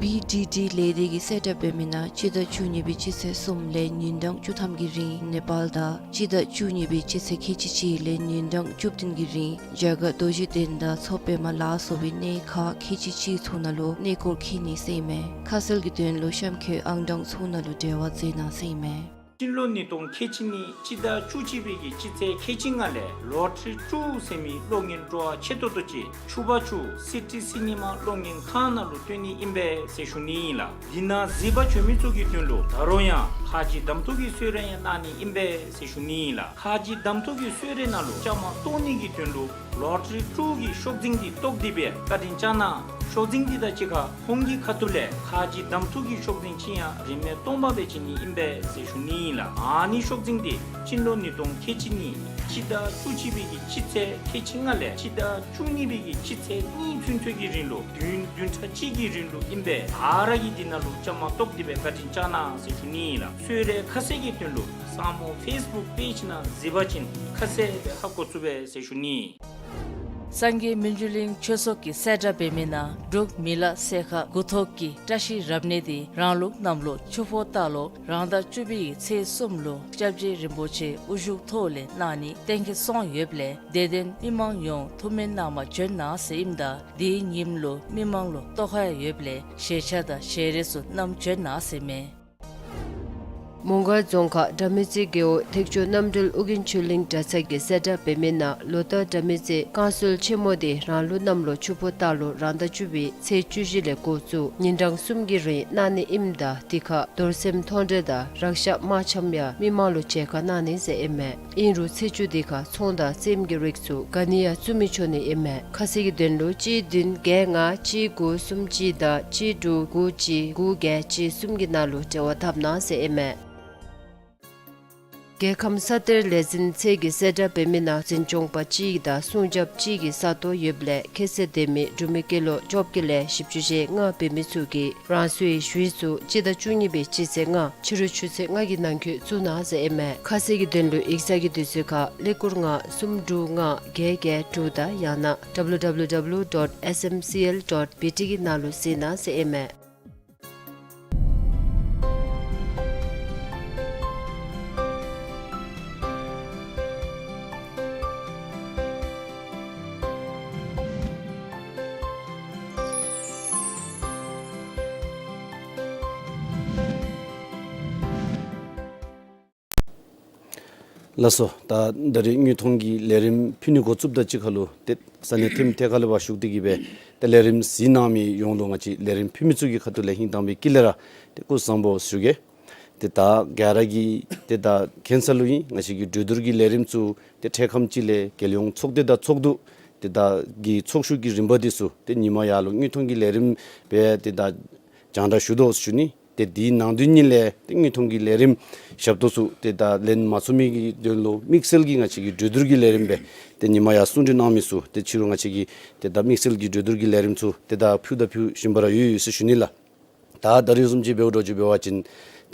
བི་ཌི་ཌི་ལས་སྡེ་གིས་གསལ་བསྒྲགས་འབད་མི་ནང་སྤྱི་ཟླ་བཅུ་གཉིས་པའི་སྤྱི་ཚེས་གསུམ་ལས་ཉིན་གྲངས་བཅུ་ཐམ་གྱི་རིང་ནེ་པཱལ་དང་སྤྱི་ཟླ་བཅུ་གཉིས་པའི་སྤྱི་ཚེས་ཁལ་གཅིག་གཅིག་ལས་ཉིན་གྲངས་བཅུ་བདུན་གྱི་རིང་རྒྱ་གར་རྡོ་རྗེ་གདན་དང་མཚོ་པདྨ་ལ་སོགས་པའི་གནས་ཁག་ཁལ་གཅིག་གཅིག་ཚུ་ནང་ལུ་གནས་སྐོར་འཁྱིད་ནི་ཟེར་ཨིན་མས། ཁ་གསལ་གྱི་དོན་ལུ་གཤམ་འཁོད་ཨང་གྲངས་ཚུ་ནང་ལུ་འབྲེལ་བ་མཛད་གནང་ཟེར་ཨིན་མས། སྤྱི་ལོ་ཉིས་སྟོང་ཁལ་གཅིག་གཉིས་སྤྱི་ཟླ་བཅུ་གཅིག་པའི་གི་སྤྱི་ཚེས་ཁལ་གཅིག་ལྔ་ལས་ལོ་ཊ་རི་ཊུ་ཟེར་མི་གློག་བརྙན་སྤྲོ་བ་ཆེ་ཏོག་ཏོ་ཅིག་ཕྱུ་པ་ཕྱུ་སི་ཊི་སི་ནི་མ་གློག་བརྙན་ཁང་ནང་ལུ་སྟོན་ནི་ཨིན་པས་ཟེར་ཞུ་ནི་ཨིན་ལགས། འདི་ནང་གཟིགས་པར་བྱོན་མི་ཚུ་གི་དོན་ལུ་ད་རུང་ཡང་ཁ་རྗེ་གདམ་འཐུ་གི་གསོལ་རས་ཡང་གནང་ནི་ཨིན་པས་ཟེར་ཞུ་ནི་ཨིན་ལགས། ཁ་རྗེ་གདམ་འཐུ་གི་གསོལ་རས་ནང་ལུ་བཅའ་མར་གཏོགས་ནི་གི་དོན་ལུ་ལོ་ཊ་རི་ཊུ་གི་ཤོག་འཛིན་འདི་བཏོག་སྟེ་སྦེ་བཀའ་དྲིན་བསྐྱང་གནང་། ཤོག་འཛིན་འདི་དང་གཅིག་ཁར་ཁོང་གི་ཁ་ཐུག་ལས་ཁ་རྗེ་གདམ་འཐུ་གི་ཤོག་འཛིན་ཅིག་ཡང་རིན་མེད་སྟོང་པ་སྦེ་བྱིན་ནི་ཨིན་པས་ཟེར་ཞུ་ནི་ཨིན་ལགས། ཨ་ནི་ཤོག་འཛིན་འདི་སྤྱི་ལོ་ཉིས་སྟོང་ཁལ་གཅིག་གཉིས་སྤྱི་ཟླ་བཅུ་གཅིག་པའི་གི་སྤྱི་ཚེས་ཁལ་གཅིག་ལྔ་ལས་སྤྱི་ཟླ་བཅུ་གཉིས་པའི་གི་སྤྱི་ཚེས་གཉིས་ཚུན་ཚོད་ཀྱི་རིང་ལུ་བདུན་བདུན་ཕྲག་གཅིག་གི་རིང་ལུ་ཨིན་པས། ཨ་ར་གིས་འདི་ནང་ལུ་བཅའ་མར་གཏོགས་ཏེ་སྦེ་བཀའ་དྲིན་བསྐྱང་གནང་ཟེར་ཞུ་ནི་ཨིན་ལགས། གསོལ་རས་ཁ་གསལ་གྱི་དོན་ལུ་ས་སྨོ་ཕེསི་བུཀ་པེཇ་ནང་གཟིགས་པ་ཅིན་ཁ་གསལ་སྦེ་ཧ་གོ་ཚུགས་པས་ཟེར་ཞུ་ནི། སངས་རྒྱས་མི་འགྱུར་གླིང་ཆོས་ཚོགས་ཀྱིས་གསལ་བསྒྲགས་འབད་མི་ནང་འབྲུག་མི་ལ་སྲས་མཁར་དགུ་ཐོག་གི་བཀྲ་ཤིས་རབ་གནས་འདི་རང་ལུགས་གནམ་ལོ་ཆུ་ཕོ་སྟག་ལོ་རང་ཟླ་བཅུ་པའི་ཚེས་གསུམ་ལུ་སྐྱབས་རྗེ་རིན་པོ་ཆེ་དབུ་བཞུགས་ཐོག་ལས་གནང་ནི་གཏན་འཁེལ་སོང་ཡོདཔ་ལས་དད་ལྡན་མི་མང་ཡོངས་ཐུགས་སྨོན་གནང་བར་བྱོན་གནང་ཟེར་ཨིནམ་ད་དེའི་ཉིནམ་ལུ་མི་མང་ལུ་ལྟོ་ཁ་ཡང་ཡོདཔ་ལས་ཞལ་ཆས་དང་ཞལ་རས་ཚུ་བསྣམས་བྱོན་གནང་ཟེར་མས། མོང་སྒར་རྫོང་ཁག་དགྲ་མེད་རྩེ་རྒེད་འོག་ཐེག་མཆོག་རྣམ་གྲོལ་ཨོ་རྒྱན་ཆོས་གླིང་གྲྭ་ཚང་གིས་གསལ་བསྒྲགས་འབད་མི་ནང་ལོ་ལྟར་དགྲ་མེད་རྩེ་བསྐང་གསོལ་ཆེན་མོ་འདི་རང་ལུགས་གནམ་ལོ་ཆུ་ཕོ་སྟག་ལོ་རང་ཟླ་བཅུ་པའི་ཚེས་བཅུ་བཞི་ལས་འགོ་བཙུགས་ཉིན་གྲངས་གསུམ་གྱི་རིང་གནང་ནི་ཨིནམ་ད་དེ་ཁར་རྡོར་སེམས་མཐོང་གྲོལ་དང་རཀྵ་དམར་ཆམ་ཡང་མི་མང་ལུ་མཇལ་ཁ་གནང་ནི་ཟེར་ཨིན་མས། ཨིན་རུང་ཚེས་བཅུ་དེ་ཁར་ཚོང་དང་རྩེདམོ་གི་རིགས་ཚུ་ག་ནི་ཡང་བཙུགས་མི་ཆོག་ནི་ཨིན་མས། ཁ་གསལ་གྱི་དོན་ལུ་གཅིག་བདུན་བརྒྱད་ལྔ་གཅིག་དགུ་གསུམ་གཅིག་དང་གཅིག་དྲུག་དགུ་གཅིག་དགུ་བརྒྱད་གཅིག་གསུམ་གྱི་ནང་ལུ་འབྲེལ་བ་འཐབ་གནང་ཟེར་ཨིན་མས། རྒྱལ་ཁམས་ས་གཏེར་ལས་འཛིན་ཚད་ཀྱི་གསལ་བསྒྲགས་འབད་མི་ནང་འཛིན་སྐྱོང་པ་གཅིག་དང་སྲུང་སྐྱོབ་གཅིག་གི་ས་སྟོང་ཡོདཔ་ལས་ཁྱད་ཚད་ལྡན་མི་འབྲུག་མི་སྐྱེས་ལོ་བཅོ་བརྒྱད་ལས་བཞི་བཅུ་ཞེ་ལྔ་འབད་མི་ཚུ་གིས་རང་སོའི་ཞུ་ཡིག་ཚུ་སྤྱི་ཟླ་བཅུ་གཉིས་པའི་སྤྱི་ཚེས་ལྔ་ཕྱི་རུ་ཆུ་ཚོད་ལྔ་གི་ནང་འཁོད་བཙུགས་གནང་ཟེར་ཨིན་མས། ཁ་གསལ་གྱི་དོན་ལུ་ཡིག་ཚང་གི་དུས་ཚོད་ཁར་ཀླད་ཀོར་ལྔ་གསུམ་དྲུག་ལྔ་བརྒྱད་བརྒྱད་དྲུག་དང་ཡང་ན་W W W dot S M C L dot B T གི་ནང་ལུ་གཟིགས་གནང་ཟེར་ཨིན་མས། ལགས་སོ། ད་ད་རིས་དངོས་མཐོང་གི་ལས་རིམ་ཕུལ་ནི་འགོ་བཙུགསཔ་དང་གཅིག་ཁར་ལུ་ཏེ་ས་གནས་ཐིམ་ཐེ་ཁ་ལས་ཕར་ཞུགས་ཏེ་གི་སྦེ་ཏེ་ལས་རིམ་གཟིགས་གནང་མི་ཡོངས་ལུ་ང་བཅས་ལས་རིམ་ཕུལ་མི་ཚུ་གི་ཁ་ཐུག་ལས་ཧིང་དྭངས་པའི་དཀྱིལ་ལས་ར་ཏེ་སྐུ་གཟུགས་བཟང་པོ་ཞུ་གེ། ཏེ་ད་ག་ར་གིས་ཏེ་ད་མཁྱེན་ས་ལུ་ཨིན། ང་བཅས་ཀྱི་གྲོས་བསྡུར་གྱི་ལས་རིམ་ཚུ་ཏེ་འཕྲལ་ཁམས་ཅིག་ལས་རྒྱལ་ཡོངས་ཚོགས་སྡེ་དང་ཚོགས་འདུ་ཏེ་ད་གི་ཚོགས་བཞུགས་ཀྱི་རིམ་པ་འདི་ཚུ་ཏེ་ཉིན་མ་ཡར་ལུ་དངོས་མཐོང་གི་ལས་རིམ་སྦེ་ཏེ་ད་རྒྱང་བསྒྲགས་ཞུ་དོ་ཟེར་ཞུ་ནི། ཏེ་དེའི་ནང་དོན་ཉིད་ལས་ཏེ་དངོས་མཐོང་གི་ལས་རིམ་ཞབས་ཏོག་ཚུ་ཏེ་ད་ལེན་མ་ཚུགས་མི་གི་དོན་ལུ་དམིགས་བསལ་གྱི་ང་བཅས་ཀྱི་གྲོས་བསྡུར་གྱི་ལས་རིམ་སྦེ་ཏེ་ཉིན་མ་ཡར་གསུང་གྲོས་གནང་མི་ཚུ་ཏེ་ཕྱི་རུ་ང་བཅས་ཀྱི་ཏེ་ད་དམིགས་བསལ་གྱི་གྲོས་བསྡུར་གྱི་ལས་རིམ་ཚུ་ཏེ་ད་ཕུལ་དང་ཕུལ་བཞིན་པ་ར་ཡོད་ཡོད་ཟེར་ཞུ་ནི་ལགས། ད་ད་རིས་བཟུམ་ཅིག་འབདཝ་འདྲཝ་ཅིག་འབད་བ་ཅིན་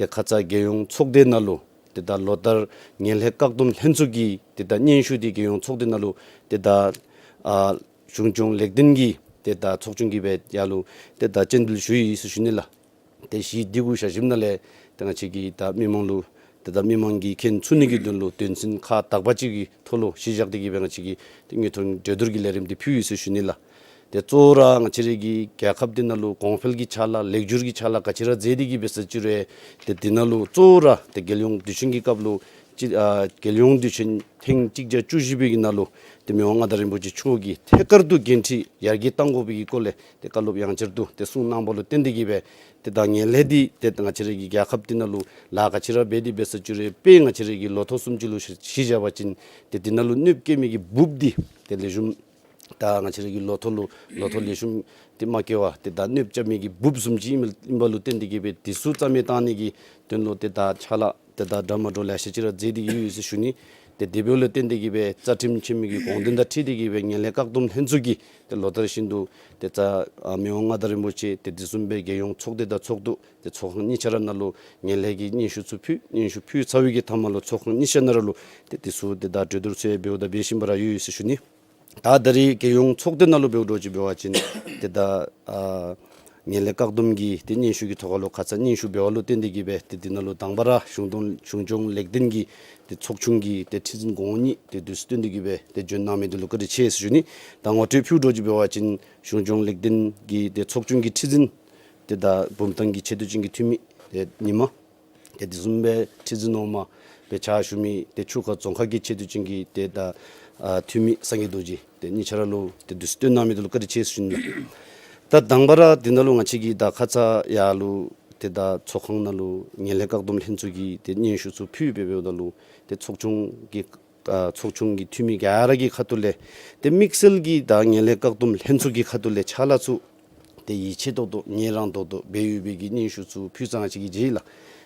ཏེ་ཁ་ཙ་རྒྱལ་ཡོངས་ཚོགས་སྡེ་ནང་ལུ་ཏེ་ད་ལོ་ལྟར་ངན་ལྷད་བཀག་སྡོམ་ལྷན་ཚོགས་ཀྱི་ཏེ་ད་སྙན་ཞུ་འདི་རྒྱལ་ཡོངས་ཚོགས་སྡེ་ནང་ལུ་ཏེ་ད་ཨ་གཞུང་སྐྱོང་ལེགས་ལྡན་གྱིས་ཏེ་ད་ཚོགས་ཆུང་གིས་སྦེ་ཡར་ལུ་ཏེ་ད་སྤྱན་འབུལ་ཞུ་ཡི་ཟེར་ཞུ་ནི་ལགས། ཏེ་གཞི་འདི་གུ་བཞག་ཞིནམ་ལས་ཏེ་ང་བཅས་ཀྱིས་ད་མི་མང་ལུ་ཏེ་ད་མི་མང་གིས་མཁྱེན་ཚུགས་ནི་གི་དོན་ལུ་དོན་ཚན་ཁག་དག་པ་ཅིག་གི་ཐོག་ལུ་གཞི་བཞག་སྟེ་གི་སྦེ་ང་བཅས་ཀྱིས་ཏེ་དངོས་མཐོང་གྲོས་བསྡུར་གྱི་ལས་རིམ་འདི་ཕུལ་ཡི་ཟེར་ཞུ་ནི་ལགས། ཏེ་གཙོ་བོ་ར་ང་བཅས་རའི་གི་རྒྱལ་ཁབ་འདི་ནང་ལུ་གོང་འཕེལ་གྱི་ཕྱག་ལཱ་ལེགས་བསྒྱུར་གྱི་ཕྱག་ལཱ་ག་ཅི་ར་མཛད་དེ་གི་སྦེ་ཟེར་ཅི་རུང་ཏེ་འདི་ནང་ལུ་གཙོ་བོ་ར་ཏེ་རྒྱལ་ཡོངས་དུས་ཆེན་གྱི་སྐབས་ལུ་ཅིག་ཨ་རྒྱལ་ཡོངས་དུས་ཆེན་ཐེངས་གཅིག་བརྒྱ་བཅུ་བཞི་པའི་གི་ནང་ལུ་ཏེ་མི་དབང་མངའ་བདག་རིན་པོ་ཆེ་མཆོག་གིས་ཐད་ཀར་དུ་འགན་འཁྲི་ཡར་རྒྱས་གཏང་དགོ་པའི་གི་སྐོར་ལས་ཏེ་བཀའ་སློབ་ཡང་བསྐྱར་དུ་ཏེ་གསུངས་གནང་བ་ལུ་བརྟེན་ཏེ་གི་སྦེ་ཏེ་ད་ངན་ལྷད་འདི་ཏེ་ང་བཅས་རའི་གི་རྒྱལ་ཁབ་འདི་ནང་ལུ་ལཱ་ག་ཅི་ར་འབད་དེ་སྦེ་ཟེར་ཅི་རུང་དཔེ་ང་བཅས་རའི་གི་ལོ་ཐོག་བཟུམ་ཅིག་ལུ་གཞི་བཞག་པ་ཅིན་ཏེ་འདི་ནང་ལུ་གནོདཔ་བཀལ་མི་གི་འབུཔ་འདི་ཏེ་ལེགས་ཤོམ་ད་ང་བཅས་རའི་གི་ལོ་ཐོག་ལུ་ལོ་ཐོག་ལེགས་ཤོམ་ཏེ་མ་བཀལ་བར་ཏེ་ད་གནོདཔ་རྐྱབ་མི་གི་འབུཔ་བཟུམ་ཅིག་ཨིན་པ་ལུ་བརྟེན་ཏེ་གི་སྦེ་འདི་ཚུ་རྩ་མེད་བཏང་ནི་གི་དོན་ལུ་ཏེ་ད་ཕྱག་ལཱ་ཏེ་ད་འདྲ་མ་འདྲཝ་ལེ་ཤ་ཅིག་ར་མཛད་དེ་གི་ཡོད་ཟེར་ཞུ་ནི། ཏེ་དེ་འབདཝ་ལུ་བརྟེན་ཏེ་གི་སྦེ་རྩ་ཁྲིམས་ཆེན་མོ་གི་དགོངས་དོན་དང་འཁྲིལ་ཏེ་གི་སྦེ་ངན་ལྷད་བཀག་སྡོམ་ལྷན་ཚོགས་ཀྱིས་ཏེ་ལོ་ལྟར་བཞིན་དུ་ཏེ་རྩ་ཨ་མི་དབང་མངའ་བདག་རིན་པོ་ཆེ་ཏེ་དེ་བཟུམ་སྦེ་རྒྱལ་ཡོངས་ཚོགས་སྡེ་དང་ཚོགས་འདུ་ཏེ་ཚོགས་ཁང་གཉིས་ཆ་ར་ནང་ལུ་ངན་ལྷད་ཀྱི་སྙན་ཞུ་ཚུ་ཕུལ། སྙན་ཞུ་ཕུལ་ཚར་བའི་གི་མཐའ་མ་ལུ་ཚོགས་ཁང་གཉིས་ཆ་ནང་ར་ལུ་ཏེ་དེ་ཚུ་ཏེ་ད་གྲོས་བསྡུར་ཚུ་ཡང་འབདཝ་ད་འབད་བཞིན་པ་ར་ཡོད་ཡོད་ཟེར་ཞུ་ནི། ད་ད་རིས་རྒྱལ་ཡོངས་ཚོགས་སྡེ་ནང་ལུ་འབདཝ་འདྲཝ་ཅིག་འབད་བ་ཅིན་ཏེ་ད་ཨ་ངན་ལྷད་བཀག་སྡོམ་གྱི་ཏེ་སྙན་ཞུ་གི་ཐོག་ཁ་ལུ་ཁ་ཙ་སྙན་ཞུ་འབད་བ་ལུ་བརྟེན་ཏེ་གི་སྦེ་ཏེ་འདི་ནང་ལུ་དང་པ་ར་གཞུང་དོན་གཞུང་སྐྱོང་ལེགས་ལྡན་གྱི་ཏེ་ཚོགས་ཆུང་གི་ཏེ་ཁྲི་འཛིན་གོང་འོག་གཉིས་ཏེ་དུས་སུ་བསྟུན་ཏེ་གི་སྦེ་ཏེ་བྱོན་གནང་མི་འདི་ལུ་བཀའ་དྲིན་ཆེ་ཟེར་ཞུ་ནི། ད་ངོ་སྤྲོད་ཕུལཝ་འདྲཝ་ཅིག་འབད་བ་ཅིན་གཞུང་སྐྱོང་ལེགས་ལྡན་གྱི་ཏེ་ཚོགས་ཆུང་གི་ཁྲི་འཛིན་ཏེ་ད་བུམ་ཐང་གི་ཆེ་བསྟོད་ཅན་གྱི་འཐུས་མི་ཏེ་ཉི་མ་ཏེ་དེ་བཟུམ་སྦེ་ཁྲི་འཛིན་འོག་མ་སྦེ་ཕྱག་ཞུ་མི་ཏེ་ཆུ་ཁ་རྫོང་ཁག་གི་ཆེ་བསྟོད་ཅན་གྱི་ཏེ་ད་ཨ་འཐུས་མི་སངས་རྒྱས་རྡོ་རྗེ་ཏེ་གཉིས་ཆ་ར་ལུ་ཏེ་དུས་སུ་བསྟུན་གནང་མི་འདི་ལུ་བཀའ་དྲིན་ཆེ་ཟེར་ཞུ་ནི། ད་དང་པ་ར་འདི་ནང་ལུ་ང་བཅས་ཀྱིས་ད་ཁ་ཙ་ཡར་ལུ་ཏེ་ད་ཚོགས་ཁང་ནང་ལུ་ངན་ལྷད་བཀག་སྡོམ་ལྷན་ཚོགས་ཀྱིས་ཏེ་སྙན་ཞུ་ཚུ་ཕུལ་སྦེ་འབདཝ་ད་ལུ་ཏེ་ཚོགས་ཆུང་གི་ཨ་ཚོགས་ཆུང་གི་འཐུས་མི་ག་ར་གི་ཁ་ཐུག་ལས་ཏེ་དམིགས་བསལ་གྱིས་ད་ངན་ལྷད་བཀག་སྡོམ་ལྷན་ཚོགས་ཀྱི་ཁ་ཐུག་ལས་ཕྱག་ལཱ་ཚུ་ཏེ་ཡིད་ཆེས་ཏོག་ཏོ་ངལ་རངས་ཏོག་ཏོ་འབད་ཡོད་པའི་གི་སྙན་ཞུ་ཚུ་ཕུལ་ཙང་ང་བཅས་ཀྱིས་མཇལ་ཡི་ལགས།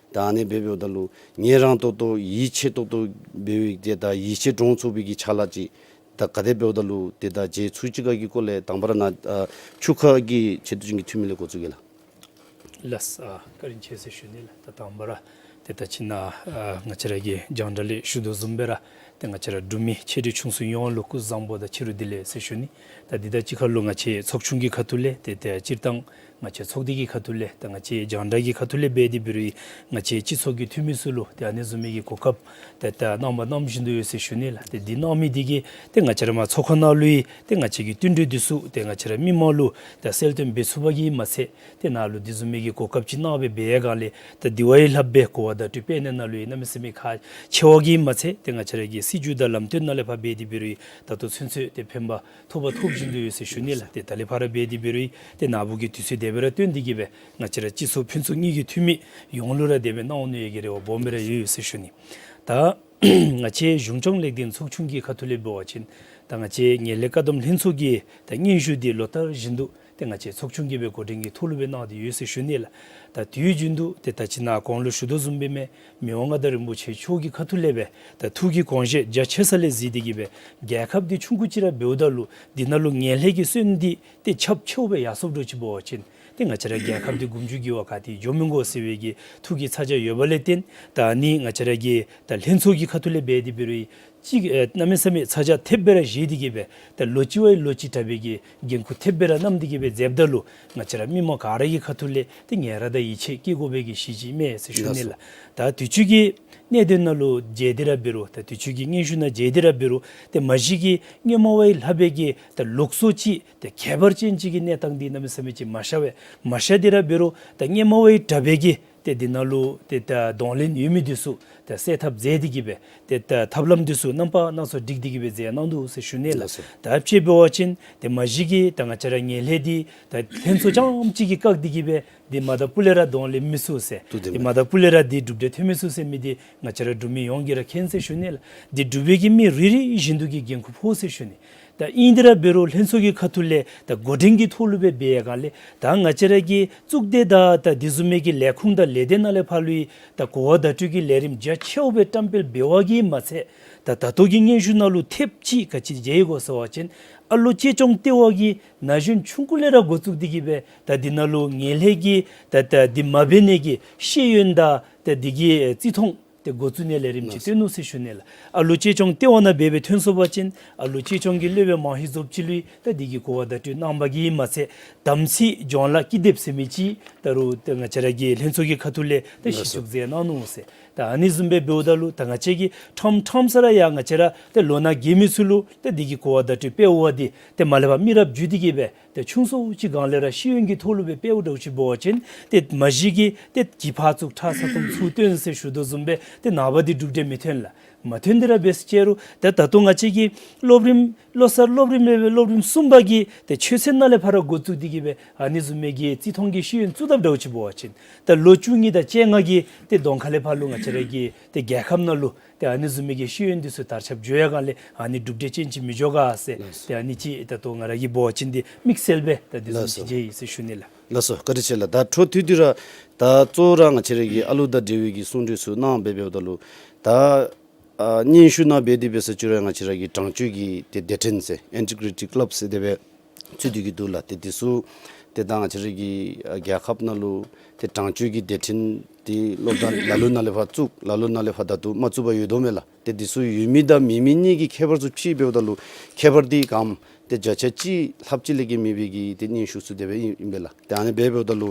ད་ཨ་ནི་སྦེ་འབདཝ་ད་ལུ་ངལ་རངས་ཏོག་ཏོ་ཡིད་ཆེས་ཏོག་ཏོ་འབད་བའི་ཏེ་ད་ཡིད་ཆེས་འདྲོངས་ཚུགས་པའི་གི་ཕྱག་ལཱ་ཅིག་ད་ག་དེ་འབདཝ་ད་ལུ་ཏེ་ད་མཇལ་ཚུགས་ཅི་ག་གི་སྐོར་ལས་དང་པ་ར་ནཱ་ཨ་ཆུ་ཁ་གི་ཆེ་བསྟོད་ཅན་གྱི་འཐུས་མི་ལས་འགོ་བཙུགས་གེ་ལགས། ལགས་སོ། ཨ་བཀའ་དྲིན་ཆེ་ཟེར་ཞུ་ནི་ལགས། ད་དང་པ་ར་ཏེ་ད་ཅི་ནཱ་ཨ་ང་བཅས་ར་གི་རྒྱང་བསྒྲགས་ལས་ཞུ་དོ་བཟུམ་སྦེ་ར་ཏེ་ང་བཅས་ར་འབྲུག་མི་ཆེ་འབྲིང་ཆུང་གསུམ་ཡོངས་ལུ་སྐུ་གཟུགས་བཟང་པོ་དང་ཕྱི་རུ་བདེ་ལེགས་ཟེར་ཞུ་ནི། ད་འདི་དང་གཅིག་ཁར་ལུ་ང་བཅས་ཚོགས་ཆུང་གི་ཁ་ཐུག་ལས་ཏེ་ཏེ་སྤྱིར་བཏང་ང་བཅས་ཚོགས་སྡེ་གི་ཁ་ཐུག་ལས་ཏེ་ང་བཅས་རྒྱང་བསྒྲགས་ཀྱི་ཁ་ཐུག་ལས་འབད་དེ་འབད་རུང་ང་བཅས་སྤྱི་ཚོགས་ཀྱི་འཐུས་མི་ཚུ་ལུ་ཏེ་ཨ་ནི་བཟུམ་མའི་གི་གོ་སྐབས་ཏེ་ད་གནང་བ་གནང་བཞིན་དུ་ཡོད་ཟེར་ཞུ་ནི་ལགས། ཏེ་འདི་གནང་མི་འདི་གིས་ཏེ་ང་བཅས་ར་མར་ཚོགས་ཁང་ནང་ལུ་ཡང་ཏེ་ང་བཅས་ཀྱི་བསྟུན་གྲོས་འདི་ཚུ་ཏེ་ང་བཅས་ར་མི་མང་ལུ་ཏེ་གསལ་སྟོན་འབད་ཚུགས་པ་གིས་མ་ཚད་ཏེ་ནཱ་ལུ་འདི་བཟུམ་མའི་གི་གོ་སྐབས་ཅིག་གནང་སྦེ་འབད་ཡི་ག་ལས་ཏེ་འདི་བ་ཡི་ལྷག་སྦེ་གོ་བ་བརྡ་སྤྲོད་སྤེལ་ནི་ནང་ལུ་ཡང་གནམ་མེད་ས་མེད་ཁག་ཆེ་བ་གིས་མ་ཚད་ཏེ་ང་བཅས་ར་གི་སྲིད་བྱུས་དང་ལམ་སྟོན་ནང་ལས་ཕར་འབད་དེ་འབད་རུང་ད་ལྟོ་ཚུན་ཚོད་ཏེ་ཕན་པ་ཐོགས་པ་ཐོབ་བཞིན་དུ་ཡོད་ཟེར་ཞུ་ནི་ལགས། ཏེ་ད་ལས་ཕར་འབད་དེ་འབད་རུང་ཏེ་ནཱ་བུ་གི་དུས་ཚོད་དེ་སྦེ་ར་བཏོན་ཏེ་གིས་སྦེ་ང་བཅས་ར་སྤྱི་ཚོགས་ཕུན་ཚོགས་གཉིས་ཀྱི་འཐུས་མི་ཡོངས་ལུ་ར་དེ་སྦེ་གནང་འོང་ནི་ཡོད་གི་རེ་བ་སྦོམ་སྦེ་ར་ཡོད་ཡོད་ཟེར་ཞུ་ནི། ད་ང་བཅས་གཞུང་སྐྱོང་ལེགས་ལྡན་ཚོགས་ཆུང་གི་ཁ་ཐུག་ལས་འབད་བ་ཅིན་ད་ང་བཅས་ངན་ལྷད་བཀག་སྡོམ་ལྷན་ཚོགས་ཀྱི་ད་སྙན་ཞུ་འདི་ལོ་ལྟར་བཞིན་དུ་ ཏེ་ང་བཅས་ཚོགས་ཆུང་གིས་སྦེ་འགོ་འདྲེན་གྱི་ཐོག་ལུ་སྦེ་གནང་སྟེ་ཡོད་ཟེར་ཞུ་ནི་ལགས། ད་དུས་རྒྱུན་དུ་ཏེ་ད་ཅི་ནཱ་གོང་ལུ་ཞུ་དོ་བཟུམ་སྦེ་མི་དབང་མངའ་བདག་རིན་པོ་ཆེ་མཆོག་གི་ཁ་ཐུག་ལས་སྦེ་ད་ཐུགས་ཀྱི་དགོངས་བཞེད་རྒྱ་ཆེ་ས་ལས་གཟིགས་ཏེ་གིས་སྦེ་རྒྱལ་ཁབ་འདི་ཆུང་ཀུ་ཅིག་ར་འབདཝ་ད་ལུ་འདི་ནང་ལུ་ངན་ལྷད་ཀྱི་སོན་འདི་ཏེ་ཁྱབ་ཆེཝ་སྦེ་ཡར་སོངམ་འདྲཝ་ཅིག་འབད་བ་ཅིན་ཏེ་ང་བཅས་ར་རྒྱལ་ཁབ་འདི་འགོ་མཇུག་བསྒྱུར་བར་ག་ཏེ་འགྱོ་མི་དགོ་ཟེར་བའི་གི་ཐུགས་ཀྱི་ཚ་གྱང་ཡོད་པ་ལས་བརྟེན་ད་ཨ་ནི་ང་བཅས་ར་གི་ད་ལྷན་ཚོགས་ཀྱི་ཁ་ཐུག་ལས་འབད་དེ་འབད་རུང་ཅིག་ཨེ་གནམ་མེད་ས་མེད་ཚ་གྱང་ཐེབས་སྦེ་ར་བཞེས་ཏེ་གིས་སྦེ་ད་ལོ་གཅིག་བ་ལོ་གཅིག་དྲག་པའི་གི་འགན་ཁུར་ཐེབས་སྦེ་ར་བསྣམས་ཏེ་གིས་སྦེ་མཛདཔ་ད་ལུ་ང་བཅས་ར་མི་དམངས་ག་ར་གི་ཁ་ཐུག་ལས་ཏེ་ངལ་རངས་དང་ཡིད་ཆེས་སྐྱེ་དགོ་པའི་གི་གཞི་ཅིག་མས་ཟེར་ཞུ་ནི་ལགས། ད་དུས་ཅི་གི་གནད་དོན་ནང་ལུ་མཇལ་ཏེ་ར་འབད་རུང་ད་དུས་ཅི་གི་སྙན་ཞུ་ནང་མཇལ་ཏེ་ར་འབད་རུང་ཏེ་མ་གཞི་གི་སྔོན་མ་བ་ལྷག་པའི་གི་ད་ལུགས་སྲོལ་ཅིག་ཏེ་ཁྱད་པར་ཅན་ཅིག་གི་གནས་སྟངས་འདི་གནམ་མེད་ས་མེད་ཅིག་མ་ཤར་བས། མ་ཤར་ཏེ་ར་འབད་རུང་ད་སྔོན་མ་བ་དྲག་པའི་གི་ཏེ་འདི་ནང་ལུ་ཏེ་ད་གདོང་ལེན་ཡོད་མི་འདི་ཚུ་ད་སེལ་ཐབས་མཛད་དེ་གིས་སྦེ་ཏེ་ད་ཐབས་ལམ་འདི་ཚུ་རྣམ་པ་སྣ་ཚོགས་སྒྲིག་སྟེ་གིས་སྦེ་མཛད་གནང་འདུག་ཟེར་ཞུ་ནི་ལགས། ལགས་སོ། ད་དཔྱེ་འབད་བ་ཅིན་ཏེ་མ་གཞི་གི་ད་ང་བཅས་ར་ངན་ལྷད་འདི་ད་ལྷན་ཚོགས་རྐྱངམ་གཅིག་གིས་བཀག་སྟེ་གིས་སྦེ་འདི་མ་ད་པུ་ལས་ར་གདོང་ལེན་མི་ཚུགས་ཟེར། ཏེ་མ་ད་པུ་ལས་ར་འདི་གྲུབ་འབྲས་ཐོན་མི་ཚུགས་ཟེར་མི་འདི་ང་བཅས་ར་འབྲུག་མི་ཡོངས་ཀྱིས་ར་མཁྱེན་ཟེར་ཞུ་ནི་ལགས། འདི་འབྲུག་པའི་གི་མི་རེ་རེ་བཞིན་དུ་གིས་འགན་ཁུར་ཕོག་ཟེར་ཞུ་ནི། ད་ཨིན་ཏེ་ར་འབད་རུང་ལྷན་ཚོགས་ཀྱི་ཁ་ཐུག་ལས་ད་འགོ་འདྲེན་གྱི་ཐོག་ལུ་སྦེ་འབད་ཡ་ག་ལས་ད་ང་བཅས་ར་གི་གཙུག་སྡེ་དང་ད་དེ་བཟུམ་མའི་གི་ལས་ཁུངས་དང་ལས་སྡེ་ནང་ལས་ཕར་ལུ་ཡི་ད་གོ་བ་བརྡ་སྤྲོད་ཀྱི་ལས་རིམ་རྒྱ་ཆེཝ་སྦེ་བཀྲམ་སྤེལ་འབད་བ་གིས་མ་ཚད་ད་ད་ལྟོ་གི་སྙན་ཞུ་ནང་ལུ་ཐེབས་ཅིག་ག་ཅི་མཇལ་ཡི་གོ་ཟེར་བ་ཅིན་ཨ་ལོ་གཅེས་སྐྱོང་ལྟེ་བ་གིས་ན་གཞོན་ཆུང་ཀུ་ལས་ར་འགོ་བཙུགས་ཏེ་གིས་སྦེ་ད་འདི་ནང་ལུ་ངན་ལྷད་ཀྱི་ད་ད་འདི་མ་འབད་ནི་གི་ཤེས་ཡོན་དང་ད་འདི་གི་ཨེ་བརྩི་མཐོང་ཏེ་འགོ་བཙུགས་ནི་ལས་རིམ་ཅིག་སྟོན་ནུག་ཟེར་ཞུ་ནི་ལགས། ཨ་ལོ་གཅེས་སྐྱོང་ལྟེ་བ་ནང་འབད་སྦེ་ཐོན་སོང་པ་ཅིན་ཨ་ལོ་གཅེས་སྐྱོང་གི་སློབ་དཔོན་མང་ཤོས་ཚུ་ཅིག་ལུ་ད་འདི་གི་གོ་བ་བརྡ་སྤྲོད་གནང་བ་གིས་མ་ཚད་དམ་ཚིག་སྦྱོང་ལཱ་ཀི་དེབ་ཟེར་མི་ཅིག་ད་རུང་ད་ང་བཅས་ར་གི་ལྷན་ཚོགས་ཀྱི་ཁ་ཐུག་ལས་ད་གཞི་བཙུགས་མཛད་གནང་ནུག་ཟེར། ད་ཨ་ནི་བཟུམ་སྦེ་འབདཝ་ད་ལུ་ད་ང་བཅས་ཀྱིས་ཁྲོམ་ཁྲོམ་ས་ར་ཡང་ང་བཅས་ར་ད་ལོ་ན་རྒས་མི་ཚུ་ལུ་ད་འདི་གི་གོ་བ་བརྡ་སྤྲོད་སྤེལ་བ་འདི་ཏེ་མ་ལས་ཕར་མི་རབས་བརྒྱུད་དེ་གིས་སྦེ་ཏེ་ཆུང་སུ་ཅིག་སྒང་ལས་ར་ཤེས་ཡོན་གྱི་ཐོག་ལུ་སྦེ་སྤེལཝ་འདྲཝ་ཅིག་འབད་བ་ཅིན་ཏེ་མ་གཞི་གི་ཏེ་གྱི་ཕར་བཙུགས་ཁྲ་ས་གཏུམ་ཚུར་བཏོན་ཟེར་ཞུ་དོ་བཟུམ་སྦེ་ཏེ་ནངས་པ་འདི་གྲུབ་འབྲས་མི་ཐོན་ལགས། མ་ཐོན་ཏེ་ར་འབད་ཟེར་ཅི་རུང་ད་ད་ལྟོ་ང་བཅས་ཀྱི་སློབ་རིམ་བློ་གསར་སློབ་རིམ་ལས་སློབ་རིམ་གསུམ་པ་གི་ཏེ་ཆོས་ཚན་ནང་ལས་ཕར་ར་འགོ་བཙུགས་ཏེ་གིས་སྦེ་ཨ་ནི་བཟུམ་མའི་གི་བརྩི་མཐོང་གི་ཤེས་ཡོན་བཙུགས་དཔ་འདྲཝ་ཅིག་འབད་བ་ཅིན་ད་ལོ་བཅུ་གཉིས་དང་བཅོ་ལྔ་གི་ཏེ་གདོང་ཁ་ལས་ཕར་ལུ་ང་བཅས་ར་གི་ཏེ་རྒྱལ་ཁབ་ནང་ལུ་ཏེ་ཨ་ནི་བཟུམ་མའི་གི་ཤེས་ཡོན་འདི་ཚུ་དར་ཁྱབ་འགྱོ་ཡ་ག་ལས་ཨ་ནི་གྲུབ་འབྲས་ཅན་ཅིག་མི་འགྱོ་ག་ཟེར། ལགས་སོ། ཏེ་ཨ་ནི་ཅིག་ད་ལྟོ་ང་ར་གིས་འབད་བ་ཅིན་འདི་དམིགས་བསལ་སྦེ་ད་འདི་བཟུམ་ལགས་སོ། ཅིག་མཇལ་ཡི་ཟེར་ཞུ་ནི་ལགས། ལགས་སོ། བཀའ་དྲིན་ཆེ་ལགས། ད་འཕྲོ་མཐུད་དེ་ར་ད་གཙོ་བོ་ར་ང་བཅས་ར་གི་ཨ་ལུ་དང་འབྲེལ་བའི་གི་གསུང་གྲོས་ཚུ་གནང་སྦེ་འབདཝ་ད་ལུ་ད་ཨ་སྙན་ཞུ་ནང་འབད་དེ་འབད་ཟེར་ཅི་རུང་ང་བཅས་ར་གི་དྲང་སྤྱོད་ཀྱི་ཏེ་སྡེ་ཕྲན་ཟེར་ཨིན་ཊི་གི་རི་ཊི་ཀི་ལབ་ཟེར་དེ་སྦེ་ཚུད་དེ་གི་འདུག་ལགས། ཏེ་འདི་ཚུ་ཏེ་ད་ང་བཅས་ར་གི་ཨ་རྒྱལ་ཁབ་ནང་ལུ་ཏེ་དྲང་སྤྱོད་ཀྱི་སྡེ་ཕྲན་འདི་སློབ་གྲྭ་ལ་ལུ་ནང་ལས་ཕར་བཙུགས་ལ་ལུ་ནང་ལས་ཕར་ད་ལྟོ་མ་བཙུགས་པར་ཡོད་དོ་མས་ལགས། ཏེ་འདི་ཚུ་ཡོད་མི་དང་མེད་མི་གཉིས་ཀྱི་ཁྱད་པར་ཚུ་ཕྱེ་འབདཝ་ད་ལུ་ཁྱད་པར་འདི་ག་ཏེ་བརྒྱ་ཆ་གཅིག་ལྷགཔ་ཅིག་ལས་བརྒལ་མེད་པའི་གི་ཏེ་སྙན་ཞུ་ཚུ་དེ་སྦེ་ཨིན་ཨིན་པས་ལགས། ཏེ་ཨ་ནི་སྦེ་འབདཝ་ད་ལུ་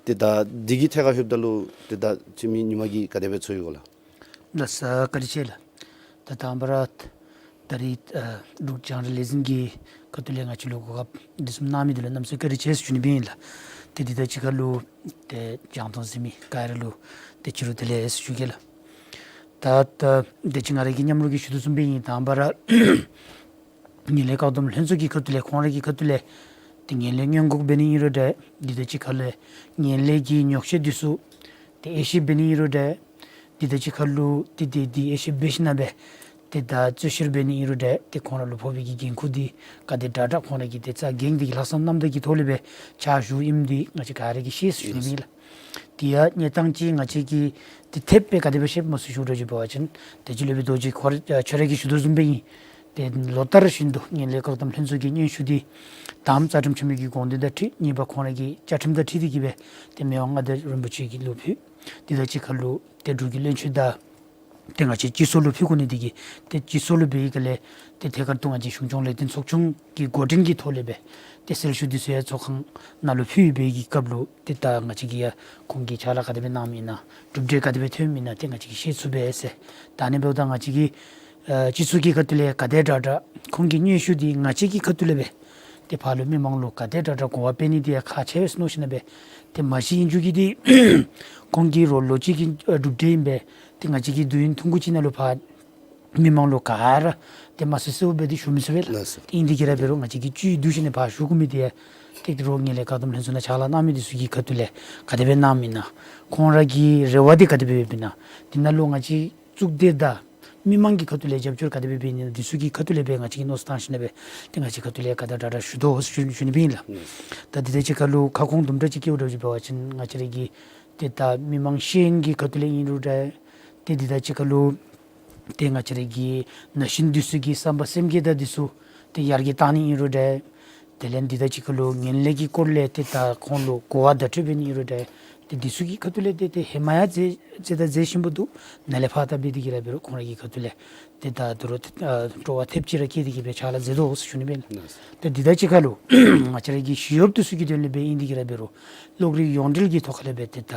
ཏེ་ད་འདི་གི་ཐད་ཁར་ལྷོདཔ་ད་ལུ་ཏེ་ད་ཚུ་མི་ཉི་མ་གིས་ག་དེ་སྦེ་ཚོར་ཡི་གོ་ལགས། ལགས་སོ། བཀའ་དྲིན་ཆེ་ལགས། ད་དང་པ་ར་ད་རིས་ཨ་འབྲུག་རྒྱང་བསྒྲགས་ལས་འཛིན་གྱི་ཁ་ཐུག་ལས་ང་བཅས་ལུ་གོ་སྐབས་འདི་བཟུམ་གནང་མི་འདི་ལུ་གནམ་མེད་ས་མེད་བཀའ་དྲིན་ཆེ་ཟེར་ཞུ་ནི་སྦེ་ཨིན་ལགས། ཏེ་འདི་དང་གཅིག་ཁར་ལུ་ཏེ་རྒྱང་མཐོང་གཟིགས་མི་ག་ར་ལུ་ཏེ་ཕྱི་རུ་བདེ་ལེགས་ཟེར་ཞུ་གེ་ལགས། ད་ད་དེ་ཅིག་ང་ར་གིས་མཉམ་རོགས་ཀྱིས་ཞུ་དོ་བཟུམ་སྦེ་ཨིན། དང་པ་ར་ངན་ལྷད་བཀག་སྡོམ་ལྷན་ཚོགས་ཀྱི་ཁ་ཐུག་ལས་ཁོང་ར་གི་ཁ་ཐུག་ལས་ཏེ་ངན་ལྷད་སྔོན་འགོག་འབད་ནི་ཨིན་རུང་འདྲ། འདི་དང་གཅིག་ཁར་ལས་ངན་ལྷད་ཀྱི་ཉོག་བཤད་འདི་ཚུ་ཏེ་དབྱེ་ཞིབ་འབད་ནི་ཨིན་རུང་འདྲ། འདི་དང་གཅིག་ཁར་ལུ་ཏེ་ཏེ་འདི་དབྱེ་ཞིབ་འབད་ཞིནམ་ལས་ཏེ་ད་རྩོད་བཤེར་འབད་ནི་ཨིན་རུང་འདྲ། ཏེ་ཁོང་ར་ལུ་ཕོག་པའི་གི་འགན་ཁུར་འདི་ག་དེ་དྲག་དྲག་ཁོང་ར་གིས་ཏེ་རྩ་འགེངས་ཏེ་གི་ལྷག་བསམ་རྣམ་དག་གི་ཐོག་ལས་སྦེ་ཕྱག་ཞུཝ་ཨིནམ་འདི་ང་བཅས་ག་ར་གིས་ཤེས་ཟེར་ཞུ་ནི་ཨིན་ལགས། དེ་ཡང་གནས་སྟངས་ཅིག་ང་བཅས་ཀྱིས་ཏེ་ཐེབས་སྦེ་ག་དེ་སྦེ་ཤེསཔ་སྨོ་ཟེར་ཞུ་འདྲཝ་ཅིག་འབད་བ་ཅིན་ཏེ་སྤྱི་ལོ་པའི་རྡོ་རྗེ་ཁོ་ར་ཁྱོད་ར་གིས་ཞུ་དོ་བཟུམ་སྦེ་ཨིན། ཏེ་ལོ་ལྟར་བཞིན་དུ་ངན་ལྷད་བཀག་སྡོམ་ལྷན་ཚོགས་ཀྱི་སྙན་ཞུ་འདི་དང་རྩ་ཁྲིམས་ཆེན་མོའི་གི་དགོངས་དོན་དང་འཁྲིལ་གཉིས་པ་ཁོང་ར་གི་བཅའ་ཁྲིམས་དང་འཁྲིལ་ཏེ་གི་སྦེ་ཏེ་མི་དབང་མངའ་བདག་རིན་པོ་ཆེ་གི་ལུ་ཕུལ། འདི་དང་གཅིག་ཁར་ལུ་ཏེ་འབྲུག་གི་བློན་ཆེན་དང་ཏེ་ང་བཅས་སྤྱི་ཚོགས་ལུ་ཕུལ་དགོ་ནི་འདི་གིས་ཏེ་སྤྱི་ཚོགས་ལུ་འབད་བའི་སྐབས་ལས་ཏེ་ཐད་ཀར་དུ་ང་བཅས་གཞུང་སྐྱོང་ལས་དོན་ཚོགས་ཆུང་གི་འགོ་འདྲེན་གྱི་ཐོག་ལས་སྦེ་ཏེ་གསལ་ཞུ་འདི་ཚུ་ཡང་ཚོགས་ཁང་ནང་ལུ་ཕུལ་བའི་གི་སྐབས་ལུ་ཏེ་ད་ང་བཅས་ཀྱིས་ཡང་ཁོང་གིས་ཕྱག་ལཱ་ག་དེ་སྦེ་གནངམ་ཨིན་ན་གྲུབ་འབྲས་ག་དེ་སྦེ་ཐོནམ་ཨིན་ན་ཏེ་ང་བཅས་ཀྱིས་ཤེས་ཚུགས་པས་ཟེར། ད་ཨ་ནི་འབདཝ་ད་ང་བཅས་ཀྱིས་ཨ་སྤྱི་ཚོགས་ཀྱི་ཁ་ཐུག་ལས་ག་དེ་དྲག་དྲག་ཁོང་གི་སྙན་ཞུ་འདི་ང་བཅས་ཀྱི་ཁ་ཐུག་ལས་སྦེ་ཏེ་ཕར་ལུ་མི་མང་ལུ་ག་དེ་དྲག་དྲག་གོ་བ་སྤེལ་ནི་འདི་ཡང་ཁག་ཆེ་བས་ཟེར་མནོ་ཞིནམ་ལས་སྦེ་ཏེ་མ་གཞི་ཨིན་རྒྱུ་གི་འདི་ཁོང་གི་རོགས་ལོ་གཅིག་གི་ཨ་གྲུབ་འབྲས་ཨིན་པས། ཏེ་ང་བཅས་ཀྱིས་དུས་ཡུན་ཐུང་ཀུ་ཅིག་ནང་ལུ་ཕར་མི་མང་ལུ་ག་ར་ཏེ་མ་གསལ་གསལཝ་སྦེ་ཏེ་ཞུ་མི་ཚུགས་པས་ལགས། ལགས་སོ། ཏེ་ཨིན་དེ་གིས་ར་འབད་རུང་ང་བཅས་ཀྱིས་བཅུད་བསྡུ་ཞིནམ་ལས་ཕར་ཞུ་དགོ་མི་འདི་ཡང་ཏེ་རོགས་ངན་ལྷད་བཀག་སྡོམ་ལྷན་ཚོགས་ནང་ཕྱག་ལཱ་གནང་མི་འདི་ཚུ་གི་ཁ་ཐུག་ལས་ག་དེ་སྦེ་གནངམ་ཨིན་ན་ཁོང་ར་གི་རེ་བ་འདི་ག་དེ་སྦེ་ཡོདཔ་ཨིན་ན་འདི་ནང་ལུ་ང་བཅས་གཙུག་སྡེ་དང་ མི་མང་གི་ཁ་ཐུག་ལས་རྒྱབ་སྐྱོར་ག་དེ་སྦེ་འབད་ནི་ན་འདི་ཚུ་གི་ཁ་ཐུག་ལས་སྦེ་ང་བཅས་ཀྱིས་མནོ་བསམ་བཏང་ཞིནམ་ལས་སྦེ་ཏེ་ང་བཅས་ཁ་ཐུག་ལས་ག་དང་དྲག་དྲག་ཞུ་དོ་ཟེར་ཞུ་ཞུ་ནི་ཨིན་ལགས། ད་འདི་དང་གཅིག་ཁར་ལུ་ཁ་སྐོང་དུམ་གྲ་ཅིག་བཀོད་འདྲཝ་ཅིག་འབད་བ་ཅིན་ང་བཅས་ར་གི་ཏེ་ད་མི་མང་ཤེས་ཡོན་གྱི་ཁ་ཐུག་ལས་ཨིན་རུང་འདྲ། ཏེ་འདི་དང་གཅིག་ཁར་ལུ་ཏེ་ང་བཅས་ར་གི་ན་གཞོན་འདི་ཚུ་གི་བསམ་པ་སེམས་བསྐྱེད་དང་འདི་ཚུ་ཏེ་ཡར་རྒྱས་བཏང་ནི་ཨིན་རུང་འདྲ། དེ་ལས་འདི་དང་གཅིག་ཁར་ལུ་ངན་ལྷད་ཀྱི་སྐོར་ལས་ཏེ་ད་ཁོང་ལུ་གོ་བ་བརྡ་སྤྲོད་འབད་ནི་ཨིན་རུང་འདྲ། ཏེ་འདི་ཚུ་གི་ཁ་ཐུག་ལས་ཏེ་ཏེ་ཧེ་མ་ཡང་མཛད་མཛད་དང་མཛད་བཞིན་པ་འདུག། ནཱ་ལས་ཕར་ད་འབད་དེ་གི་ར་འབད་རུང་ཁོང་ར་གི་ཁ་ཐུག་ལས་ཏེ་ད་དོ་རུང་ཨ་སྤྲོ་བ་ཐེབས་ཅིག་ར་བསྐྱེད་དེ་གི་སྦེ་ཕྱག་ལཱ་མཛད་དོ་ཟེར་ཞུ་ནི་ཨིན་ལགས། ལགས། ཏེ་འདི་དང་གཅིག་ཁར་ལུ་ང་བཅས་ར་གི་ཞི་གཡོགཔ་འདི་ཚུ་གི་དོན་ལས་སྦེ་ཨིན་དེ་གི་ར་འབད་རུང་གློག་རིག་ཡོངས་འབྲེལ་གྱི་ཐོག་ཁ་ལས་སྦེ་ཏེ་ད་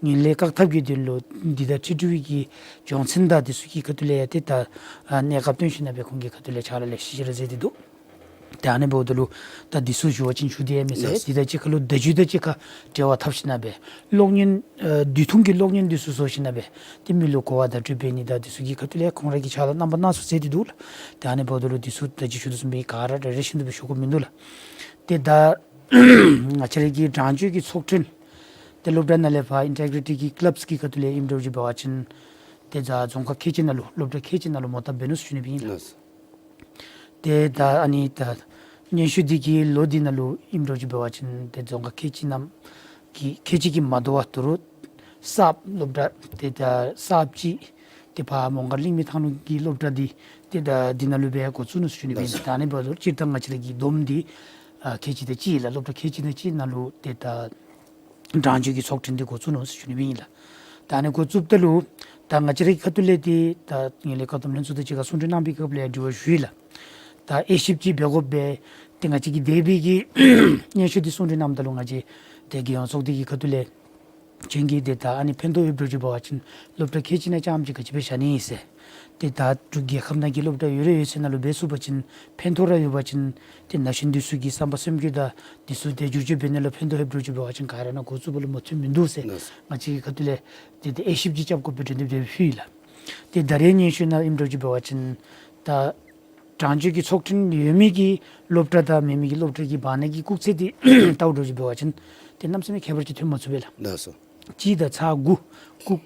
ངན་ལྷད་བཀག་ཐབས་ཀྱི་དོན་ལུ་འདི་དང་འཁྲིལ་འཁྲིལ་བའི་གི་སྦྱོང་ཚན་དང་འདི་ཚུ་གི་ཁ་ཐུག་ལས་ཡང་ཏེ་ད་ཨ་གནས་སྐབས་བཏོན་ཞིནམ་ལས་སྦེ་ཁོང་གི་ཁ་ཐུག་ལས་ཕྱག་ལཱ་ལེ་ཤ་ཅིག་ར་མཛད་དེ་འདུག། ཏེ་ཨ་ནི་འབདཝ་ད་ལུ་ད་འདི་ཚུ་ཞུ་བ་ཅིན་ཞུ་སྟེ་ཡང་མི་ཟད། ལགས། འདི་དང་གཅིག་ཁར་ལུ་བརྡ་བརྒྱུད་དང་གཅིག་ཁར་འབྲེལ་བ་འཐབ་ཞིནམ་ལས་སྦེ་གློག་བརྙན་ཨ་དུས་ཐུང་གི་གློག་བརྙན་འདི་ཚུ་བཟོ་ཞིནམ་ལས་སྦེ་ཏེ་མི་ལུ་གོ་བ་བརྡ་སྤྲོད་འབད་ནི་དང་འདི་ཚུ་གི་ཁ་ཐུག་ལས་ཁོང་ར་གིས་ཕྱག་ལཱ་རྣམ་པ་སྣ་ཚོགས་མཛད་དེ་འདུག་ལགས། ཏེ་ཨ་ནི་འབདཝ་ད་ལུ་འདི་ཚུ་ད་ཅི་ཞུ་དོ་བཟུམ་སྦེ་ག་ར་རེ་རེ་བཞིན་དུ་སྦེ་ཞུ་དགོཔ་མིན་འདུག་ལགས། ཏེ་ད་ང་བཅས་ར་གི་དྲང་སྤྱོད་ཀྱི་ཚོགས་ཐུན་ཏེ་སློབ་གྲྭ་ནང་ལས་ཕར་ཨིན་ཊེག་རི་ཊི་གི་ཀི་ལབས་ཀྱི་ཁ་ཐུག་ལས་ཨིནམ་འདྲཝ་ཅིག་འབད་བ་ཅིན་ཏེ་ད་རྫོང་ཁག་ཁལ་གཅིག་ནང་ལུ་སློབ་གྲྭ་ཁལ་གཅིག་ནང་ལུ་མོ་བཏབ་འབད་ནུག་ཟེར་ཞུ་ནི་ཨིན་ལགས། ལགས། ཏེ་ད་ཨ་ནི་ད་སྙན་ཞུ་འདི་གི་ལོ་འདི་ནང་ལུ་ཨིནམ་འདྲཝ་ཅིག་འབད་བ་ཅིན་ཏེ་རྫོང་ཁག་ཁལ་གཅིག་ནང་གི་ཁལ་གཅིག་གིས་མ་དོ་བར་དོ་རུང་གསརཔ་སློབ་གྲྭ་ཏེ་ད་གསརཔ་ཅིག་ཏེ་ཕར་མོང་སྒར་གླིང་མི་ཐང་ལུ་གི་སློབ་གྲྭ་འདི་ཏེ་ད་འདི་ནང་ལུ་སྦེ་འགོ་བཙུགས་ནུག་ཟེར་ཞུ་ནི་ཨིན། ད་ཨ་ནི་འབདཝ་ད་སྤྱིར་བཏང་ང་བཅས་ར་གི་བསྡོམས་འདི་ཨ་ཁལ་གཅིག་དང་གཅིག་ལགས། སློབ་གྲྭ་ཁལ་གཅིག་དང་གཅིག་ནང་ལུ་ཏེ་ད་དྲང་སྤྱོད་ཀྱི་ཚོགས་ཐུན་འདི་འགོ་བཙུགས་ནུག་ཟེར་ཞུ་ནི་ཨིན་ལགས། ད་ཨ་ནི་འགོ་བཙུགསཔ་ད་ལུ་ད་ང་བཅས་རའི་ཁ་ཐུག་ལས་ཏེ་ད་ངན་ལྷད་བཀག་སྡོམ་ལྷན་ཚོགས་དང་གཅིག་ཁར་གསུང་གྲོས་གནང་བའི་སྐབས་ལས་དྲི་བ་ཞུ་ཡི་ལགས། ད་དབྱེ་ཞིབ་ཅིག་འབད་དགོ་པས། ཏེ་ང་བཅས་ཀྱིས་དེ་སྦེ་གི་སྙན་ཞུ་འདི་གསུང་གྲོས་གནངམ་ད་ལུ་ང་བཅས་ཏེ་རྒྱལ་ཡོངས་ཚོགས་སྡེ་གི་ཁ་ཐུག་ལས་ཁྱོད་ཀྱིས་ཏེ་ད་ཨ་ནི་ཕན་ཐོགས་ཡོདཔ་འདྲཝ་ཅིག་འབད་བ་ཅིན་སློབ་གྲྭ་ཁལ་གཅིག་ནང་རྐྱངམ་ཅིག་ག་ཅི་སྦེ་བཞག་ནི་ཨིན་ཟེར། ཏེ་ད་འབྲུག་རྒྱལ་ཁབ་ནང་གི་སློབ་གྲྭ་ཡོད་ར་ཡོད་ཚད་ནང་ལུ་འབད་ཚུགས་པ་ཅིན་ཕན་ཐོགས་ར་ཡོད་པ་ཅིན་ཏེ་ན་གཞོན་འདི་ཚུ་གི་བསམ་པ་སེམས་བསྐྱེད་དང་འདི་ཚུ་ཏེ་བསྒྱུར་བཅོས་འབད་ནི་ལུ་ཕན་ཐོགས་ཡོདཔ་འདྲཝ་ཅིག་འབད་བ་ཅིན་ག་ར་ནཱ་འགོ་བཙུགས་པ་ལུ་མ་ཐོན་མིན་འདུག་ཟེར། ལགས། ང་བཅས་ཀྱི་ཁ་ཐུག་ལས་ཏེ་ཏེ་དབྱེ་ཞིབ་ཅིག་རྐྱབ་དགོ་པའི་དྲན་འདུན་དེ་སྦེ་ཕུལ་ཡི་ལགས། ཏེ་ད་རེས་སྙན་ཞུ་ནང་ཨིནམ་འདྲཝ་ཅིག་འབད་བ་ཅིན་ད་དྲང་སྤྱོད་ཀྱི་ཚོགས་ཐུན་ཡོད་མི་གི་སློབ་གྲྭ་དང་མེད་མི་གི་སློབ་གྲྭ་གི་བར་ན་གི་སྐུགས་ཚད་འདི་བལྟཝ་འདྲཝ་ཅིག་འབད་བ་ཅིན་ཏེ་གནམ་མེད་ས་མེད་ཁྱད་པར་ཅིག་ཐོན་མ་ཚུགས་པས་ལགས། ལགས་སོ། གཅིག་དང་ཚག་དགུ། སྐུགས་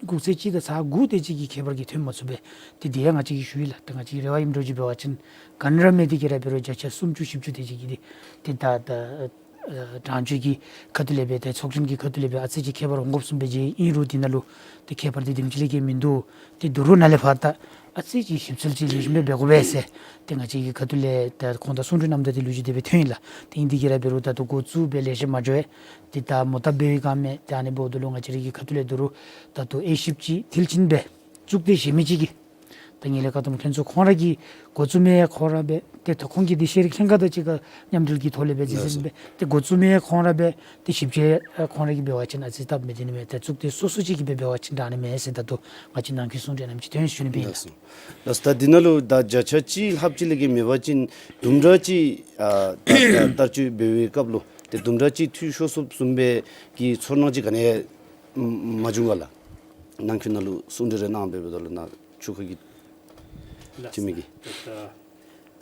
སྐུགས་ཚད་གཅིག་དང་ཚག་དགུ་དེ་ཅིག་གི་ཁྱད་པར་གྱིས་ཐོན་མ་ཚུགས་པས། ཏེ་དེ་ཡང་ང་བཅས་ཀྱིས་ཞུ་ཡི་ལགས། ཏེ་ང་བཅས་ཀྱི་རེ་བ་ཨིནམ་འདྲཝ་ཅིག་འབད་བ་ཅིན་ག་ནི་ར་མེད་དེ་གི་ར་འབད་རུང་བརྒྱ་ཆ་སུམ་ཅུ་བཞི་བཅུ་དེ་ཅིག་གིས་ཏེ་ཏེ་ད་ད་ཨ་དྲང་སྤྱོད་ཀྱི་ཁ་ཐུག་ལས་སྦེ་ཏེ་ཚོགས་ཆུང་གི་ཁ་ཐུག་ལས་སྦེ་ཨ་ཙི་ཅིག་ཁྱད་པར་འོང་དགོཔ་བཟུམ་སྦེ་མཇལ་ཨིན་རུང་འདི་ནང་ལུ་ཏེ་ཁྱད་པར་འདི་དེམ་ཅིག་ལས་བརྒལ་མིན་འདུག། ཏེ་དོ་རུང་ནཱ་ལས་ཕར་ད་ཨ་ཙི་ཅིག་ཞིབ་འཚོལ་ཅིག་ལེགས་ཤོམ་སྦེ་འབད་དགོ་པས་ཟེར་ཏེ་ང་བཅས་ཀྱི་ཁ་ཐུག་ལས་ད་ཁོང་དང་གསུང་གྲོས་གནངམ་ད་དེ་ལུ་ཅིག་དེ་སྦེ་ཐོན་ཡི་ལགས། ཏེ་ཨིན་དེ་གི་ར་འབད་རུང་ད་ལྟོ་འགོ་བཙུགས་སྦེ་ལེགས་ཤོམ་མ་འགྱོ་བས། ཏེ་ད་མོ་བཏབ་འབད་བའི་བསྒང་མས། ཏེ་ཨ་ནི་འབདཝ་ད་ལུ་ང་བཅས་ར་གི་ཁ་ཐུག་ལས་དོ་རུང་ད་ལྟོ་དབྱེ་ཞིབ་ཅིག་མཐིལ་ཕྱིན་སྦེ་གཙུག་སྡེ་གཞན་མི་ཅིག་གིས་ད་ངན་ལྷད་བཀག་སྡོམ་ལྷན་ཚོགས་ཁོང་ར་གིས་འགོ་བཙུགས་མི་ཁོང་ར་སྦེ་ཏེ་ད་ཁོང་གིས་འདི་ཤེས་རིག་ལྷན་ཁག་དང་གཅིག་ཁར་མཉམ་འབྲེལ་གྱི་ཐོག་ལས་སྦེ་མཛད་ཟེར་ཨིན་པས། ཏེ་འགོ་བཙུགས་མི་ཁོང་ར་སྦེ་ཏེ་ཞིབ་དཔྱད་ཁོང་ར་གིས་འབད་བ་ཅིན་ཨ་ཙི་སྟབས་མི་བདེ་ནི་མས། ཏེ་གཙུག་སྡེ་སོ་སོ་ཅིག་གིས་སྦེ་འབད་བ་ཅིན་དྲག་ནི་མས་ཟེར་ད་ལྟོ་ང་བཅས་ནང་འཁོད་གསུང་གྲོས་གནངམ་ཅིག་ཐོན་ཞུ་ནི་སྦེ་ཨིན་ལགས། ལགས་སོ། ལགས་སོ། ད་འདི་ནང་ལུ་ད་བརྒྱ་ཆ་གཅིག་ལྷགཔ་ཅིག་ལས་བརྒལ་མེད་པ་ཅིན་དུམ་གྲ་ཅིག་ཨ་ད་ད་བསྟར་སྤྱོད་འབད་བའི་སྐབས་ལུ་ཏེ་དུམ་གྲ་ཅིག་འཐུས་ཤོར་སོངམ་བཟུམ་སྦེ་གི་ཚོར་སྣང་ཅིག་ག་ནི་ཡང་མ་བྱུང་ག་ལགས། ནང་འཁོད་ནང་ལུ་གསུང་གྲོས་རེ་གནང་འབདཝ་ད་ལུ་ནཱ་ཆུ་ཁ་གི་ལགས། ཅི་མི་གི། ད་ད་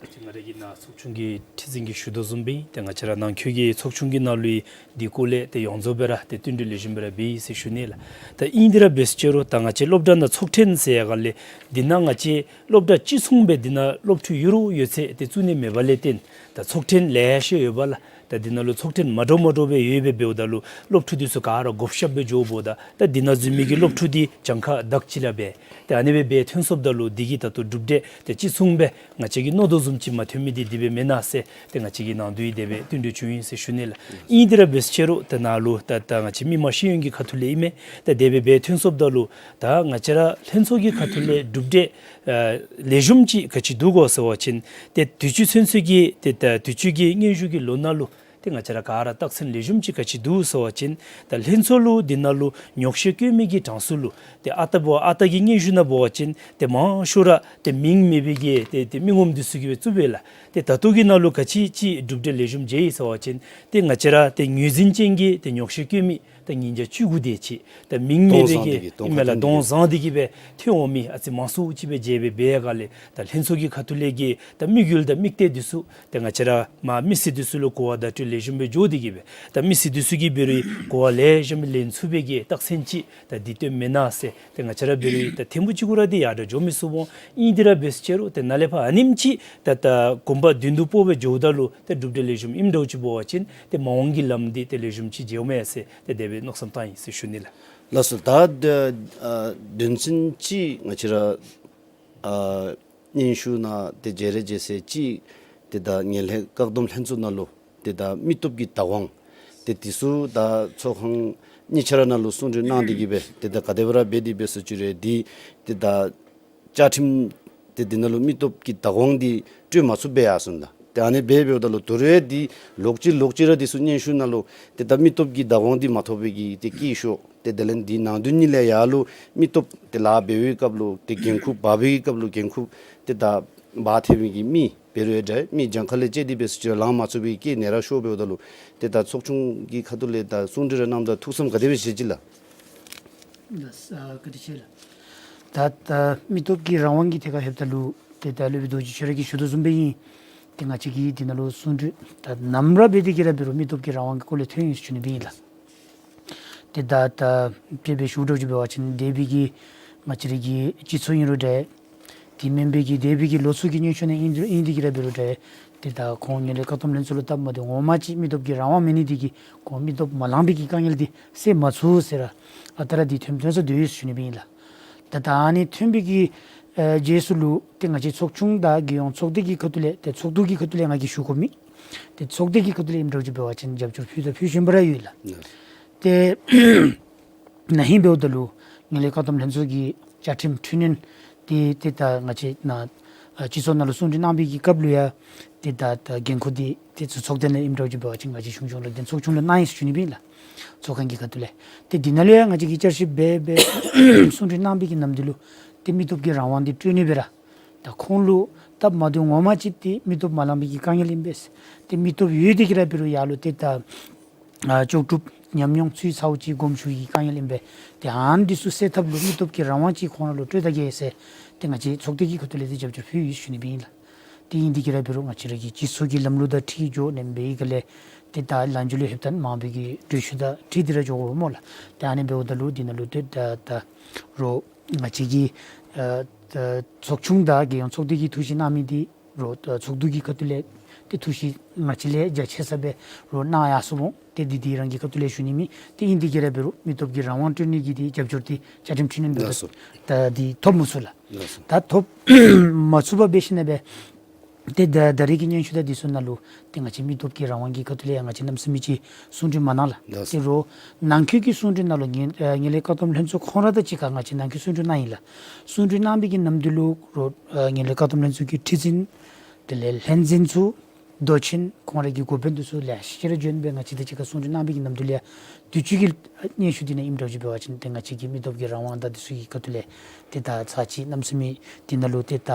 ད་ཅི་ང་ར་གི་ནཱ་ཚོགས་ཆུང་གི་ཁྲི་འཛིན་གྱིས་ཞུ་དོ་བཟུམ་སྦེ་ཏེ་ང་བཅས་ར་ནང་འཁོད་ཀྱི་ཚོགས་ཆུང་གི་ནང་ལུ་འདི་སྐོར་ལས་ཏེ་ཡོངས་རྫོགས་སྦེ་ར་ཏེ་བསྟུན་གྲོས་ལེགས་ཤོམ་སྦེ་ར་འབད་ཡི་ཟེར་ཞུ་ནི་ལགས། ད་ཨིན་དེ་ར་འབད་ཟེར་ཅི་རུང་ད་ང་བཅས་སློབ་གྲྭ་ནང་ཚོགས་ཐུན་ཟེར་ཡ་ག་ལས་འདི་ནང་ང་བཅས་སློབ་གྲྭ་གཅིག་མཚུངས་སྦེ་འདི་ནང་སློབ་ཕྲུག་ཡོད་རུང་ཡོད་ཚད་ཏེ་བཙུགས་ནི་མེད་པ་ལས་བརྟེན་ད་ཚོགས་ཐུན་ལེ་ཤ་ཡོད་པས་ལགས། ད་འདི་ནང་ལུ་ཚོགས་ཐུན་མ་འདྲཝ་མ་འདྲཝ་སྦེ་ཡོདཔ་སྦེ་འབདཝ་ད་ལུ་སློབ་ཕྲུག་འདི་ཚུ་ག་ར་བགོ་བཤའ་སྦེ་འགྱོཝ་ད་ད་འདི་ནང་འཛུལ་མི་གི་སློབ་ཕྲུག་འདི་གྱངས་ཁ་དག་ཅིག་ར་འབད། ཏེ་ཨ་ནི་སྦེ་འབད་ཐོན་སོངམ་ད་ལུ་འདི་གིས་ད་ལྟོ་གྲུབ་འབྲས་ཏེ་གཅིག་མཚུངས་སྦེ་ང་བཅས་ཀྱིས་མནོ་དོ་བཟུམ་ཅིག་མ་ཐོན་མི་འདི་དེ་སྦེ་མེན་ན་ཟེར་ཏེ་ང་བཅས་ཀྱི་ནང་དོན་དེ་སྦེ་བསྟུན་གྲོས་བྱུང་ཡི་ཟེར་ཞུ་ནི་ལགས། ཨིན་དེ་ར་འབད་ཟེར་ཅི་རུང་ད་ནཱ་ལུ་ད་ད་ང་བཅས་མི་མང་ཤེས་ཡོན་གྱི་ཁ་ཐུག་ལས་ཨིན་མས། ད་དེ་སྦེ་འབད་ཐོན་སོངམ་ད་ལུ་ད་ང་བཅས་ར་ལྷན་ཚོགས་ཀྱི་ཁ་ཐུག་ལས་གྲུབ་འབྲས་ཨ་ལེགས་ཤོམ་ཅིག་ག་ཅི་འདུག་གོ་ཟེར་བ་ཅིན་ཏེ་དུས་ཅི་ཚུན་ཚོད་ཀྱི་ཏེ་ད་དུས་ཅི་གི་སྙན་ཞུ་གི་ལོ་ནང་ལུ་ཏེ་ང་བཅས་ར་ག་ར་རྟགས་མཚན་ལེགས་ཤོམ་ཅིག་ག་ཅི་འདུག་ཟེར་བ་ཅིན་ད་ལྷན་ཚོགས་ལུ་འདི་ནང་ལུ་ཉོགས་བཤད་བཀོད་མི་གི་གྲངས་སུ་ལུ་ཏེ་ཨ་རྟག་འབད་བ་ཨ་རྟག་གི་སྙན་ཞུ་ནང་འབད་བ་ཅིན་ཏེ་མང་ཤོས་ར་ཏེ་མིང་མེད་པའི་གི་ཏེ་ཏེ་མི་ངོམ་འདི་ཚུ་གིས་སྦེ་བཙུགས་པས་ལགས། ཏེ་ད་ལྟོ་གི་ནང་ལུ་ག་ཅི་ཅིག་གྲུབ་འབྲས་ལེགས་ཤོམ་མཇལ་ཡི་ཟེར་བ་ཅིན་ཏེ་ང་བཅས་ར་ཏེ་ངོས་འཛིན་ཅན་གྱི་ཏེ་ཉོགས་བཤད་བཀོད་མི་ ད་ཉིས་བརྒྱ་བཅུ་དགུ་དེ་ཅིག་ད་མིང་མེད་པའི་གི་ཨིན་མས་ལགས། གདོང་བཟང་སྟེ་གི་སྦེ་ཐོན་འོང་མི་ཨ་ཙི་མང་སུ་ཅིག་སྦེ་མཇལ་སྦེ་འབད་ཡ་ག་ལས་ད་ལྷན་ཚོགས་ཀྱི་ཁ་ཐུག་ལས་ཀྱི་ད་དམིགས་ཡུལ་དང་དམིགས་གཏད་འདི་ཚུ་ད་ང་བཅས་ར་མ་མི་སེར་འདི་ཚུ་ལུ་གོ་བ་བརྡ་སྤྲོད་ལེགས་ཤོམ་སྦེ་འགྱོ་སྟེ་གི་སྦེ་ད་མི་སེར་འདི་ཚུ་གིས་འབད་རུང་གོ་བ་ལེགས་ཤོམ་སྦེ་ལེན་ཚུགས་པའི་གི་རྟགས་མཚན་ཅིག་ད་འདི་སྟོནམ་མེན་ན་ཟེར། ཏེ་ང་བཅས་ར་འབད་རུང་ད་ཐེངས་པོ་གཅིག་གུ་ར་འདི་ཡར་དྲག་འགྱོ་མི་ཚུགས་འོང་། ཨིན་དེ་ར་འབད་ཟེར་རུང་ཏེ་ནཱ་ལས་ཕར་ཨ་ནེམ་ཅིག་ད་ད་གོམ་པ་མདུན་དུ་སྤོ་སྦེ་འགྱོཝ་ད་ལུ་ཏེ་གྲུབ་འབྲས་ལེགས་ཤོམ་ཨིནམ་འདྲཝ་ཅིག་འབད་བ་ཅིན་ཏེ་མ་འོངས་ཀྱི་ལམ་འདི་ཏེ་ལེགས་ཤོམ་ཅིག་མཇལཝ་མས་ཟེར་ཏེ་དེ་སྦེ་མནོ་བསམ་བཏང་ཡི་ཟེར་ཞུ་ནི་ལགས། ལགས་སོ། ད་ད་ཨ་དོན་ཚན་ཅིག་ང་བཅས་ར་ཨ་སྙན་ཞུ་ནང་ཏེ་བརྗེ་རེ་བརྗེ་ས་ཅིག་ཏེ་ད་ངན་ལྷད་བཀག་སྡོམ་ལྷན་ཚོགས་ནང་ལུ་ཏེ་ད་མི་སྟོབས་ཀྱི་བདག་དབང་ཏེ་འདི་ཚུ་ད་ཚོགས་ཁང་གཉིས་ཆ་ར་ནང་ལུ་གསུང་གྲོས་གནང་སྟེ་གི་སྦེ་ཏེ་ད་ག་དེ་སྦེ་ར་འབད་དེ་འབད་ཟེར་ཅི་རུང་འདི་ཏེ་ད་བཅའ་ཁྲིམས་ཏེ་འདི་ནང་ལུ་མི་སྟོབས་ཀྱི་བདག་དབང་འདི་སྤྲོད་མ་ཚུགསཔ་སྦེ་ཡར་སོང་ད། ཏེ་ཨ་ནི་སྦེ་འབདཝ་ད་ལུ་དོ་རུང་འདི་ལོག་ཅི་ལོག་ཅི་ར་འདི་ཚུ་སྙན་ཞུ་ནང་ལུ་ཏེ་ད་མི་སྟོབས་ཀྱི་བདག་དབང་འདི་མ་ཐོབ་པའི་གི་ཏེ་སྐྱིད་ཤོས་ཏེ་དེ་ལས་འདི་ནང་དོན་ཉིད་ལས་ཡར་ལུ་མི་སྟོབས་ཏེ་ལཱ་འབད་བའི་སྐབས་ལུ་ཏེ་འགན་ཁུར་འབག་པའི་སྐབས་ལུ་འགན་ཁུར་ཏེ་ད་འབག་ཐེབས་མི་གི་མི་འབད་རུང་འདྲ་མི་གྱངས་ཁ་ལས་བཅད་དེ་འབད་ཟེར་ཅི་རུང་ལང་མ་ཚུགས་པའི་སྐྱིད་ནི་ར་ཤོར་འབདཝ་ད་ལུ་ཏེ་ད་ཚོགས་ཆུང་གི་ཁ་ཐུག་ལས་ད་གསུང་གྲོས་ར་གནངམ་ད་ཐུགས་བསམ་ག་དེ་སྦེ་བཞེས་ཅི་ལགས། ལགས་སོ། བཀའ་དྲིན་ཆེ་ལགས། ད་ད་མི་སྟོབས་ཀྱི་རང་དབང་གི་ཐད་ཁར་ལྷོདཔ་ད་ལུ་ཏེ་ད་སློབ་དཔོན་རྡོ་རྗེ་ཁྱོད་ར་གིས་ཞུ་དོ་བཟུམ་སྦེ་ཨིན། ཏེ་ང་བཅས་ཀྱིས་འདི་ནང་ལུ་གསུང་གྲོས་ད་ནམ་ར་འབད་དེ་གི་ར་འབད་རུང་མི་སྟོབས་ཀྱི་རང་དབང་གི་སྐོར་ལས་ཐོན་ཡི་ཟེར་ཞུ་ནི་སྦེ་ཨིན་ལགས། ཏེ་ད་ད་དཔེ་སྦེ་ཞུ་འདྲཝ་ཅིག་འབད་བ་ཅིན་འདས་པའི་གི་ང་བཅས་ར་གི་སྤྱི་ཚོགས་ཨིན་རུང་འདྲ་དེ་མེན་པའི་གི་འདས་པའི་གི་ལོ་ཚུ་གི་སྙན་ཞུ་ནང་ཨིན་ཨིན་དེ་གི་ར་འབད་རུང་འདྲ་ཏེ་ད་ཁོང་ངན་ལྷད་བཀག་སྡོམ་ལྷན་ཚོགས་ལུ་སྟབས་མ་བདེཝ་ངོ་མ་ཅིག་མི་སྟོབས་ཀྱི་རང་དབང་མེད་ནི་དེ་གིས་ཁོང་མི་སྟོབས་མ་ལང་པའི་གི་དཀའ་ངལ་འདི་སེལ་མ་ཚུགས་ཟེར་ར་ཨ་རྟག་ར་འདི་ཐོནམ་ཐོན་ས་འདུག་ཡོད་ཟེར་ཞུ་ནི་སྦེ་ཨིན་ལགས། ད་ད་ཨ་ནི་ཐོན་པའི་གི་ཨེ་རྗེས་སུ་ལུ་ཏེ་ང་བཅས་ཚོགས་ཆུང་དང་རྒྱལ་ཡོངས་ཚོགས་སྡེ་གི་ཁ་ཐུག་ལས་ཏེ་ཚོགས་འདུ་གི་ཁ་ཐུག་ལས་ང་གིས་ཞུ་དགོ་མི་ཏེ་ཚོགས་སྡེ་གི་ཁ་ཐུག་ལས་ཨིནམ་འདྲཝ་ཅིག་འབད་བ་ཅིན་རྒྱབ་སྐྱོར་ཕུལ་དང་ཕུལ་བཞིན་པ་ར་ཡོད་ལགས། ལགས། ཏེ་ན་ཧིང་འབདཝ་ད་ལུ་ངན་ལྷད་བཀག་སྡོམ་ལྷན་ཚོགས་ཀྱི་བཅའ་ཁྲིམས་འཕྲི་སྣོན་འདི་ཏེ་ད་ང་བཅས་ནཱ་ཨ་སྤྱི་ཚོགས་ནང་ལུ་གསུང་གྲོས་གནང་བའི་གི་སྐབས་ལུ་ཡང་ཏེ་ད་ད་འགན་ཁུར་འདི་ཏེ་ཚོགས་སྡེ་ནང་ཨིནམ་འདྲཝ་ཅིག་འབད་བ་ཅིན་ང་བཅས་གཞུང་སྐྱོང་ལུ་ཏེ་ཚོགས་ཆུང་ལུ་གནང་ཡི་ཟེར་ཞུ་ནི་སྦེ་ཨིན་ལགས། ཚོགས་ཁང་གི་ཁ་ཐུག་ལས་ཏེ་འདི་ནང་ལུ་ཡང་ང་བཅས་ཀྱིས་བསྐྱར་ཞིབ་འབད་འབད་གསུང་གྲོས་གནང་བའི་གི་ནམ་དུས་ལུ་ཏེ་མི་སྟོབས་ཀྱི་རང་དབང་འདི་སྤྲོད་ནི་སྦེ་ར་ད་ཁོང་ལུ་སྟབས་མ་བདེཝ་ངོ་མ་ཅིག་ཏེ་མི་སྟོབས་མ་ལང་པའི་གི་དཀའ་ངལ་ཨིན་པས། ཏེ་མི་སྟོབས་ཡོད་དེ་གི་ར་འབད་རུང་ཡར་ལུ་ཏེ་ད་ཨ་ལྕོགས་གྲུབ་ཉམས་མྱོང་ཚུད་ཚརཝ་ཅིག་དགོངསམ་ཞུ་ཡི་དཀའ་ངལ་ཨིན་པས། ཏེ་ཨ་ནི་འདི་ཚུ་སེལ་ཐབས་ལུ་མི་སྟོབས་ཀྱི་རང་དབང་ཅིག་ཁོང་ར་ལུ་སྤྲོད་ད་གེ་ཟེར་ཏེ་ང་བཅས་ཚོགས་སྡེ་གི་ཁ་ཐུག་ལས་ཏེ་རྒྱབ་སྐྱོར་ཕུལ་ཡི་ཟེར་ཞུ་ནི་སྦེ་ཨིན་ལགས། ཏེ་ཨིན་དེ་གི་ར་འབད་རུང་ང་བཅས་ར་གི་སྤྱི་ཚོགས་ཀྱི་ལམ་ལུགས་དང་འཁྲིལ་འགྱོ་ནི་ཨིན་པའི་གི་ལས་ཏེ་ད་ལམ་འཇུག་ལུ་ལྷོདཔ་ད་མང་པོའི་གི་གྲོས་ཆོད་དང་འཁྲིལ་ཏེ་ར་འགྱོ་དགོ་སྨོ་ལགས། ཏེ་ཨ་ནི་འབདཝ་ད་ལུ་འདི་ནང་ལུ་ཏེ་ད་ད་རུང་ང་བཅས་ཀྱི་ཨ་ད་ཚོགས་ཆུང་དང་རྒྱལ་ཡོངས་ཚོགས་སྡེ་གིས་ཐུགས་བཞེད་གནང་མི་འདི་རུང་ད་ཚོགས་འདུ་གི་ཁ་ཐུག་ལས་ཏེ་ཐུགས་བཞེད་ང་བཅས་ལས་རྒྱ་ཆེ་ས་སྦེ་རུང་གནང་ཡར་སོང་འོང་། ཏེ་འདི་འདི་རང་གི་ཁ་ཐུག་ལས་ཞུ་ནི་མེད། ཏེ་ཨིན་དེ་གི་ར་འབད་རུང་མི་སྟོབས་ཀྱི་རང་དབང་སྤྲོད་ནི་གི་འདི་རྒྱབ་སྐྱོར་འདི་བཅའ་ཁྲིམས་འཕྲི་སྣོན་འབདཝ་ད་ལགས་སོ། ད་འདི་ཐོབ་མ་ཚུགས་ལགས། ལགས་སོ། ད་ཐོབ་མ་ཚུགས་པར་འབད་ཞིནམ་ལས་ཏེ་ད་ད་རེས་ཀྱི་སྙན་ཞུ་དང་འདི་ཚུ་ནང་ལུ་ཏེ་ང་བཅས་མི་སྟོབས་ཀྱི་རང་དབང་གི་ཁ་ཐུག་ལས་ཡང་ང་བཅས་གནམ་མེད་ས་མེད་ཅིག་གསུང་གྲོས་མ་གནང་ལགས། ལགས་སོ། ཏེ་རུང་ནང་འཁོད་ཀྱི་གསུང་གྲོས་ནང་ལུ་ངན་ཨ་ངན་ལྷད་བཀག་སྡོམ་ལྷན་ཚོགས་ཁོང་ར་དང་གཅིག་ཁར་ང་བཅས་ནང་འཁོད་གསུང་གྲོས་གནང་ཡི་ལགས། གསུང་གྲོས་གནང་བའི་གི་ནམ་དུས་ལུ་རུང་ཨ་ངན་ལྷད་བཀག་སྡོམ་ལྷན་ཚོགས་ཀྱི་ཁྲི་འཛིན་དེ་ལས་ལྷན་འཛིན་ཚུ་མདོ་ཆེན་ཁོང་ར་གི་འགོ་དཔོན་འདི་ཚུ་ལེ་ཤ་ཅིག་ར་བྱོན་སྦེ་ང་བཅས་དང་གཅིག་ཁར་གསུང་གྲོས་གནང་བའི་གི་ནམ་དུས་ལུ་ཡང་དུས་ཅི་གི་སྙན་ཞུ་འདི་ནང་ཨིནམ་འདྲཝ་ཅིག་འབད་བ་ཅིན་ཏེ་ང་བཅས་ཀྱི་མི་སྟོབས་ཀྱི་རང་དབང་དང་འདི་ཚུ་གི་ཁ་ཐུག་ལས་ཏེ་ད་ཚར་གཅིག་གནམ་མེད་ས་མེད་འདི་ནང་ལུ་ཏེ་ད་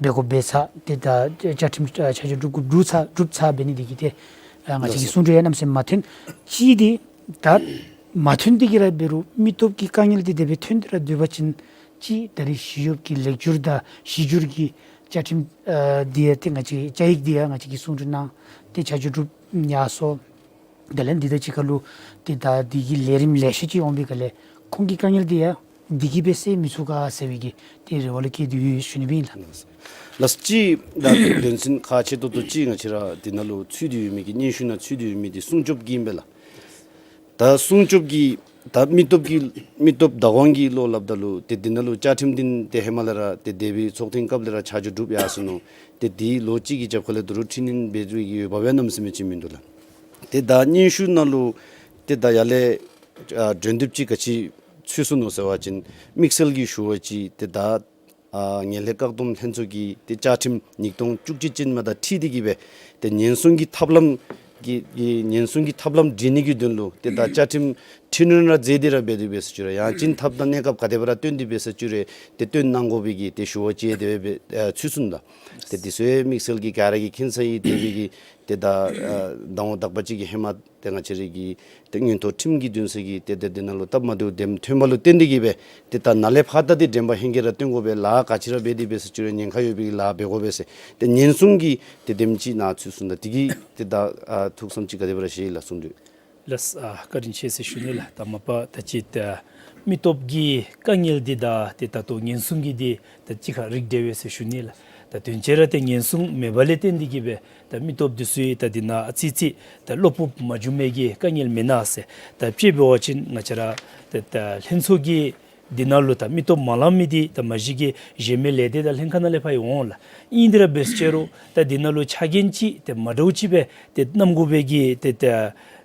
འབད་དགོཔ་འབད་ཚར། ཏེ་ད་བཅའ་ཁྲིམས་ཨ་ཆ་འཇོག་གྲུབ་གྲུབ་ཚར་གྲུབ་ཚར་འབད་ནི་འདི་གིས་ཏེ་ཨ་ང་བཅས་ཀྱི་གསུང་གྲོས་ཡང་གནམ་མེད་ས་མེད་མ་ཐོན། གཅིག་འདི་ད་མ་ཐོན་ཏེ་གི་ར་འབད་རུང་མི་སྟོབས་ཀྱི་དཀའ་ངལ་འདི་དེ་སྦེ་ཐོན་ཏེ་ར་སྡོད་པ་ཅིན་གཅིག་ད་རེས་ཞི་གཡོགཔ་ཀྱི་ལེགས་སྒྱུར་དང་གཞི་སྒྱུར་གྱི་བཅའ་ཁྲིམས་ཨ་འདི་ཡང་ཏེ་ང་བཅས་བཅའ་ཡིག་འདི་ཡང་ང་བཅས་ཀྱིས་གསུང་གྲོས་གནང་སྟེ་ཆ་འཇོག་གྲུབ་ཡར་སོང་། དེ་ལས་འདི་དང་གཅིག་ཁར་ལུ་ཏེ་ད་འདི་གི་ལས་རིམ་ལེ་ཤ་ཅིག་འོང་བའི་སྒང་ལས་ཁོང་གི་དཀའ་ངལ་འདི་ཡང་འདི་གིས་སྦེ་སེལ་མི་ཚུགས་ག་ཟེར་བའི་གི་ཏེ་རེ་བ་ལུ་བསྐྱེད་དེ་ཡོད་ཞུ་ནི་སྦེ་ཨིན་ལགས། ལགས་སོ། གཅིག་ད་དོན་ཚན་ཁག་ཆེ་ཏོག་ཏོ་གཅིག་ང་བཅས་ར་འདི་ནང་ལུ་ཚུད་དེ་ཡོད་མི་གི་སྙན་ཞུ་ནང་ཚུད་དེ་ཡོད་མི་འདི་སྲུང་སྐྱོབ་ཀྱི་ཨིན་པས་ལགས། ད་སྲུང་སྐྱོབ་ཀྱི་ད་མི་སྟོབས་ཀྱི་མི་སྟོབས་བདག་དབང་གི་ལོགས་སླབ་ད་ལུ་ཏེ་འདི་ནང་ལུ་བཅའ་ཁྲིམས་འདི་ཏེ་ཧེ་མ་ལས་ར་ཏེ་འདས་པའི་ཚོགས་ཐེངས་སྐབས་ལས་ར་ཆ་འཇོག་གྲུབ་ཡར་སོང་ནུག། ཏེ་འདི་ལོ་གཅིག་གི་རྒྱབ་ཁ་ལས་དོ་རུང་འཕྲི་སྣོན་འབད་དེ་གི་ཡོདཔ་སྦེ་གནམ་མེད་ས་མེད་ཅིག་མིན་འདུག་ལགས། ཏེ་ད་སྙན་ཞུ་ནང་ལུ་ཏེ་ད་ཡར་ལས་ཨ་གྲོས་འདེབས་ཅིག་ག་ཅི་ཚུད་སོང་ནུག་ཟེར་བ་ཅིན་དམིགས་བསལ་གྱིས་ཞུ་བ་ཅིན་ཏེ་ད་ཨ་ངན་ལྷད་བཀག་སྡོམ་ལྷན་ཚོགས་ཀྱི་ཏེ་བཅའ་ཁྲིམས་ཉིས་སྟོང་བཅུ་གཅིག་ཅན་མ་དང་འཁྲིལ་ཏེ་གི་སྦེ་ཏེ་ཉེན་སྲུང་གི་ཐབས་ལམ་གྱི་གི་ཉེན་སྲུང་གི་ཐབས་ལམ་སྒྲིག་ནི་གི་དོན་ལུ་ཏེ་ད་བཅའ་ཁྲིམས་ འཕྲི་སྣོན་ར་མཛད་དེ་ར་འབད་དེ་འབད་ས་ཅིག་རུང་ཡང་བྱིན་ཐབས་དང་གནས་སྐབས་ག་དེ་སྦེ་ར་སྟོན་ཏེ་འབད་ས་ཅིག་རུང་ཏེ་སྟོན་གནང་དགོ་པའི་གི་ཏེ་ཞུ་བ་ཅིག་དེ་སྦེ་ཨ་ཚུད་སོང་ལགས། ཏེ་འདི་ཚུ་ཡང་དམིགས་བསལ་གྱི་ག་ར་གིས་མཁྱེན་ས་ཨིན། དེ་སྦེ་གི་ཏེ་ད་ཨ་ཟླཝ་དག་པ་ཅིག་གི་ཧེ་མ་ཏེ་ང་བཅས་རའི་གི་ཏེ་མངོན་རྟོགས་ཁྲིམས་ཀྱི་འདུན་ས་གིས་ཏེ་ཏེ་འདི་ནང་ལུ་སྟབས་མ་བདེཝ་དེམ་ཐོན་པ་ལུ་བརྟེན་ཏེ་གིས་སྦེ་ཏེ་ད་ནཱ་ལས་ཕར་ད་ཏེ་དྲན་པ་ཧེང་སྐལ་ར་སྟོན་དགོ་པས། ལཱ་ག་ཅི་ར་འབད་དེ་འབད་ས་ཅིག་རུང་ཉེན་ཁ་ཡོད་པའི་ལཱ་འབད་དགོ་པས་ཟེར་ཏེ་ཉེན་སྲུང་གི་ཏེ་དེམ་ཅིག་ནང་ཚུད་སོང་ད། དེ་གིས་ཏེ་ད་ཨ་ཐུགས་བསམ་ཅིག་ག་དེ་སྦེ་ར་བཞེས་ཡི་ལགས་གསུང་དོ། ལགས་ཨ་བཀའ་དྲིན་ཆེ་ཟེར་ཞུ་ནི་ལགས། ད་མ་པ་ད་ཅི་ད་མི་སྟོབས་ཀྱི་དཀའ་ངལ་འདི་དང་ཏེ་ད་ལྟོ་ཉེན་སྲུང་གི་འདི་ད་གཅིག་ཁར་རིགས་འདྲ་བས་ཟེར་ཞུ་ནི་ལགས། ད་དོན་ཆེ་ར་ཏེ་ཉེན་སྲུང་མེད་པ་ལས་བརྟེན་ཏེ་གིས་སྦེ་ད་མི་སྟོབས་འདི་ཚུ་ད་འདི་ནང་ཨ་ཙི་ཙི་ད་བློ་སྤོབས་མ་བྱུང་མི་གི་དཀའ་ངལ་མེན་ན་ཟེར། ད་དཔྱེ་འབད་བ་ཅིན་ང་བཅས་ར་ད་ད་ལྷན་ཚོགས་ཀྱི་འདི་ནང་ལུ་ད་མི་སྟོབས་མ་ལང་མི་འདི་ད་མ་གཞི་གི་གཞན་མི་ལས་སྡེ་དང་ལྷན་ཁག་ནང་ལས་ཕར་ཡང་འོང་ལགས། ཨིན་དེ་ར་འབད་ཟེར་རུང་ད་འདི་ནང་ལུ་ཆ་རྐྱེན་ཅིག་ཏེ་མ་འདྲཝ་ཅིག་སྦེ་ཏེ་གནང་དགོ་པའི་གི་ཏེ་ད་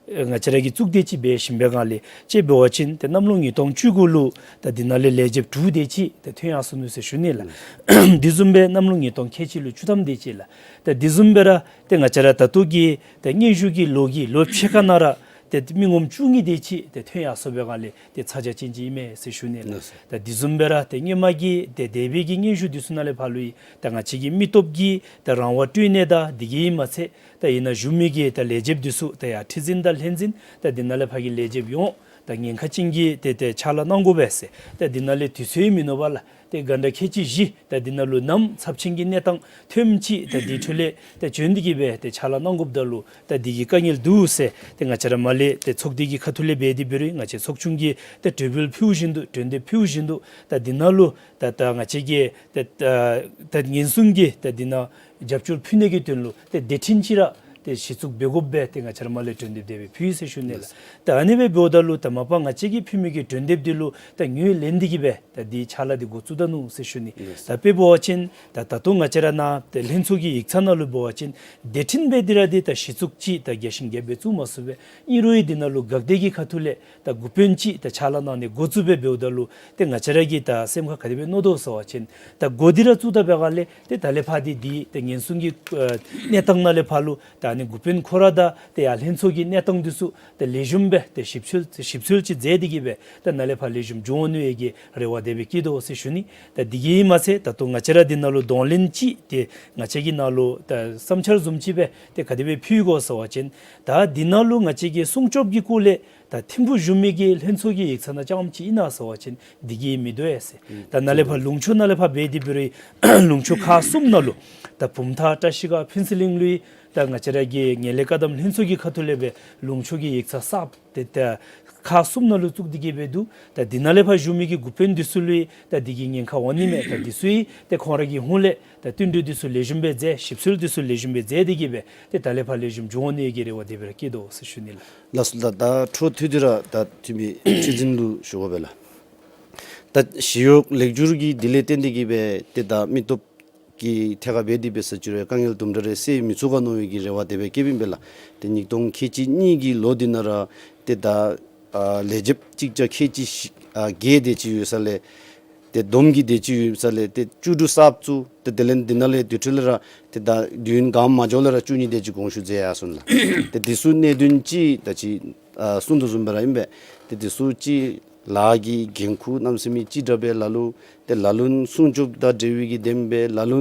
ང་བཅས་ར་གིས་གཙུག་སྡེ་ཅིག་འབད་བཞིན་པའི་སྒང་ལས་དཔྱེ་འབད་བ་ཅིན་ཏེ་གནམ་ལོ་ཉིས་སྟོང་བཅུ་དགུ་ལུ་ད་འདི་ནང་ལས་ལས་བྱེདཔ་དྲུག་དེ་ཅིག་ཏེ་ཐོན་ཡར་སོ་ནུག་ཟེར་ཞུ་ནི་ལགས། དེ་བཟུམ་སྦེ་གནམ་ལོ་ཉིས་སྟོང་ཁལ་གཅིག་ལུ་བཅུ་ཐམ་དེ་ཅིག་ལགས། ད་དེ་བཟུམ་སྦེ་ར་ཏེ་ང་བཅས་ར་ད་ལྟོ་གི་ཏེ་སྙན་ཞུ་གི་ལོ་གི་ལོ་ཕྱེད་ཀ་ནང་ར་ཏེ་མི་ངོམ་བཅུ་གཉིས་དེ་ཅིག་ཏེ་ཐོན་ཡར་སོ་བའི་སྒང་ལས་ཏེ་ཚ་གྱང་ཅན་ཅིག་ཨིན་མས་ཟེར་ཞུ་ནི་ལགས། ལགས་སོ། ད་དེ་བཟུམ་སྦེ་ར་ཏེ་སྔོན་མ་གི་ཏེ་འདས་པའི་གི་སྙན་ཞུ་འདི་ཚུ་ནང་ལས་ཕར་ལུ་ཡང་ད་ང་བཅས་ཀྱི་མི་སྟོབས་ཀྱི་ད་རང་དབང་སྤྲོད་ནི་དང་འདི་གིས་མ་ཚད་ད་ཨ་ནཱ་བཞུགས་མི་གི་ད་ལས་བྱེདཔ་འདི་ཚུ་ད་ཡར་ཁྲི་འཛིན་དང་ལྷན་འཛིན་ད་འདི་ནང་ལས་ཕར་གྱི་ལས་བྱེདཔ་ཡོངས་ད་ཉེན་ཁ་ཅན་གྱི་ཏེ་ཏེ་ཕྱག་ལཱ་གནང་དགོ་པས་ཟེར། ད་འདི་ནང་ལས་དུས་ཚོད་མིན་ནུག་པ་ལགས། ཏེ་ག་འདྲ་ཁལ་གཅིག་བཞི་ད་འདི་ནང་ལུ་ནམ་ཚབས་ཆེན་གྱི་གནས་སྟངས་ཐོནམ་ཅིག་ད་འདི་འཕྲོ་ལས་ད་བྱོན་ཏེ་གིས་སྦེ་ཏེ་ཕྱག་ལཱ་གནང་དགོཔ་ད་ལུ་ད་འདི་གི་དཀའ་ངལ་འདུག་ཟེར་ཏེ་ང་བཅས་ར་མར་ལས་ཏེ་ཚོགས་སྡེ་གི་ཁ་ཐུག་ལས་འབད་དེ་འབད་རུང་ང་བཅས་ཚོགས་ཆུང་གིས་ད་གྲོས་འབུལ་ཕུལ་བཞིན་དུ་གྲོས་འདེབས་ཕུལ་བཞིན་དུ་ད་འདི་ནང་ལུ་ད་ད་ང་བཅས་ཀྱིས་ད་ད་ད་ཉེན་སྲུང་གི་ད་འདི་ནང་རྒྱབ་སྐྱོར་ཕུལ་ནི་གི་དོན་ལུ་ཏེ་སྡེ་འཕྲིན་ཅིག་ར་ཏེ་གཞི་བཙུགས་འབད་དགོཔ་སྦེ་ཏེ་ང་བཅས་ར་མར་ལས་གྲོས་འདེབས་དེ་སྦེ་ཕུལ་ཡི་ཟེར་ཞུ་ནི་ལགས། ད་ཨ་ནི་སྦེ་འབདཝ་ད་ལུ་ད་མ་པ་ང་བཅས་ཀྱིས་ཕུལ་མི་གི་གྲོས་འདེབས་འདི་ལུ་ད་ངོས་ལེན་ཏེ་གིས་སྦེ་ད་འདི་ཕྱག་ལཱ་འདི་འགོ་བཙུགས་ད་ནུག་ཟེར་ཞུ་ནི། ད་དཔེ་འབད་བ་ཅིན་ད་ད་ལྟོ་ང་བཅས་ར་ནཱ་ཏེ་ལྷན་ཚོགས་ཀྱི་ཡིག་ཚང་ནང་ལུ་འབད་བ་ཅིན་སྡེ་འཕྲིན་སྦེ་འདི་ར་འདི་ད་གཞི་བཙུགས་ཅིག་ད་རྒྱས་ཤིང་རྒྱསཔ་སྦེ་བཙུགས་མ་ཚུགས་པས། ཨིན་རུང་ཡང་འདི་ནང་ལུ་འགག་སྡེ་གི་ཁ་ཐུག་ལས་ད་འགོ་དཔོན་ཅིག་ད་ཕྱག་ལཱ་གནང་ནི་འགོ་བཙུགས་སྦེ་འབདཝ་ད་ལུ་ཏེ་ང་བཅས་ར་གི་ད་སེམས་ཁར་ག་དེ་སྦེ་མནོ་དོ་ཟེར་བ་ཅིན་ད་འགོ་འདི་ར་བཙུགས་ད་པའི་སྒང་ལས་ཏེ་ད་ལས་ཕར་འདི་འདི་ཏེ་ཉེན་སྲུང་གི་ཨ་གནས་སྟངས་ནང་ལས་ཕར་ལུ་ད་ཨ་ནི་འགོ་དཔོན་ཁོ་ར་དང་ཏེ་ཡར་ལྷན་ཚོགས་ཀྱི་གནས་སྟངས་འདི་ཚུ་ཏེ་ལེགས་ཤོམ་སྦེ་ཏེ་ཞིབ་འཚོལ་ཞིབ་འཚོལ་ཅིག་མཛད་དེ་གིས་སྦེ་ད་ནཱ་ལས་ཕར་ལེགས་ཤོམ་འགྱོ་འོང་ནི་ཡོད་ཀྱི་རེ་བ་དེ་སྦེ་བསྐྱེད་དོ་ཟེར་ཞུ་ནི། ད་འདི་གིས་མ་ཚད་ད་ལྟོ་ང་བཅས་ར་འདི་ནང་ལུ་གདོང་ལེན་ཅིག་ཏེ་ང་བཅས་ཀྱི་ནང་ལུ་ད་བསམ་འཆར་བཟུམ་ཅིག་སྦེ་ཏེ་ག་དེ་སྦེ་ཕུལ་དགོ་ཟེར་བ་ཅིན་ད་འདི་ནང་ལུ་ང་བཅས་ཀྱི་སྲུང་སྐྱོབ་ཀྱི་སྐོར་ལས་ད་ཐིམ་ཕུག་བཞུགས་མི་གི་ལྷན་ཚོགས་ཀྱི་ཡིག་ཚང་ནང་རྐྱངམ་ཅིག་ཨིན་ན་ཟེར་བ་ཅིན་འདི་གིས་མི་དོ་ཡ་ཟེར། ད་ནཱ་ལས་ཕར་ལུང་ཕྱོགས་ནང་ལས་ཕར་འབད་དེ་འབད་རུང་ལུང་ཕྱོགས་ཁག་གསུམ་ནང་ལུ་ད་བུམ་ཐང་བཀྲ་ཤིས་སྒར་ཕུན་ཚོགས་གླིང་ལུ་ཡང་ད་ང་བཅས་ར་གི་ངན་ལྷད་བཀག་སྡོམ་ལྷན་ཚོགས་ཀྱི་ཁ་ཐུག་ལས་སྦེ་ལུང་ཕྱོགས་ཀྱི་ཡིག་ཚང་གསརཔ་ཏེ་ད་ཁག་གསུམ་ནང་ལུ་བཙུགས་ཏེ་གིས་སྦེ་འདུག། ད་འདི་ནང་ལས་ཕར་བཞུགས་མི་གི་འགོ་དཔོན་འདི་ཚུ་ལུ་ཡང་ད་འདི་གི་ཉེན་ཁ་འོང་ནི་མས། ད་འདི་ཚུ་ཡང་ཏེ་ཁོང་ར་གི་ཧོངས་ལས་ད་བསྟུན་གྲོས་འདི་ཚུ་ལེགས་ཤོམ་སྦེ་མཛད་ཞིབ་འཚོལ་འདི་ཚུ་ལེགས་ཤོམ་སྦེ་མཛད་དེ་གིས་སྦེ་ཏེ་ད་ལས་ཕར་ལེགས་ཤོམ་འགྱོ་འོང་ནི་ཡོད་ཀྱི་རེ་བ་དེ་སྦེ་ར་བསྐྱེད་དོ་ཟེར་ཞུ་ནི་ལགས། ལགས་སོ། ད་ད་འཕྲོ་མཐུད་དེ་ར་ད་འཐུས་མི་ཁྲི་འཛིན་ལུ་ཞུ་དགོ་པས་ལགས། ད་ཞི་གཡོག་ལེགས་བསྒྱུར་གྱི་དེ་ལས་བརྟེན་ཏེ་གིས་སྦེ་ཏེ་ད་མི་སྟོབས་ཀྱི་ཐད་ཁར་འབད་དེ་འབད་ས་ཅིག་རུང་དཀའ་ངལ་དུམ་གྲ་རེ་སེལ་མི་ཚུགས་ག་མནོ་བའི་གི་རེ་བ་དེ་སྦེ་བསྐྱེདཔ་ཨིན་པས་ལགས། ཏེ་ཉིས་སྟོང་ཁལ་གཅིག་གཉིས་ཀྱི་ལོ་འདི་ནང་ར་ཏེ་ད་ཨ་ལས་བྱེདཔ་གཅིག་བརྒྱ་ཁལ་གཅིག་ཨ་བརྒྱད་དེ་ཅིག་ཡོད་ས་ལས་ཏེ་བསྡོམས་ཀྱི་དེ་ཅིག་ཡོད་ས་ལས་ཏེ་བཅུ་དྲུག་གསརཔ་བཙུགས། ཏེ་དེ་ལས་འདི་ནང་ལས་དེ་འཕྲོ་ལས་ར་ཏེ་ད་དུས་ཡུན་གང་མ་འགྱོ་ལས་ར་བཅུ་གཉིས་དེ་ཅིག་དགོངས་ཞུ་མཛད་ཡར་སོང་ལགས། ཏེ་འདི་ཚུ་གནད་དོན་ཅིག་ད་ཅི་ཨ་གསུངས་དོ་བཟུམ་སྦེ་ར་ཨིན་པས། ཏེ་འདི་ཚུ་ཅིག་ལཱ་གི་འགན་ཁུར་གནམ་མེད་ས་མེད་ཅིག་དྲག་པས་ལ་ལུ། ཏེ་ལ་ལུ་སྲུང་སྐྱོབ་དང་འབྲེལ་བའི་གི་དེམ་སྦེ་ལ་ལུ་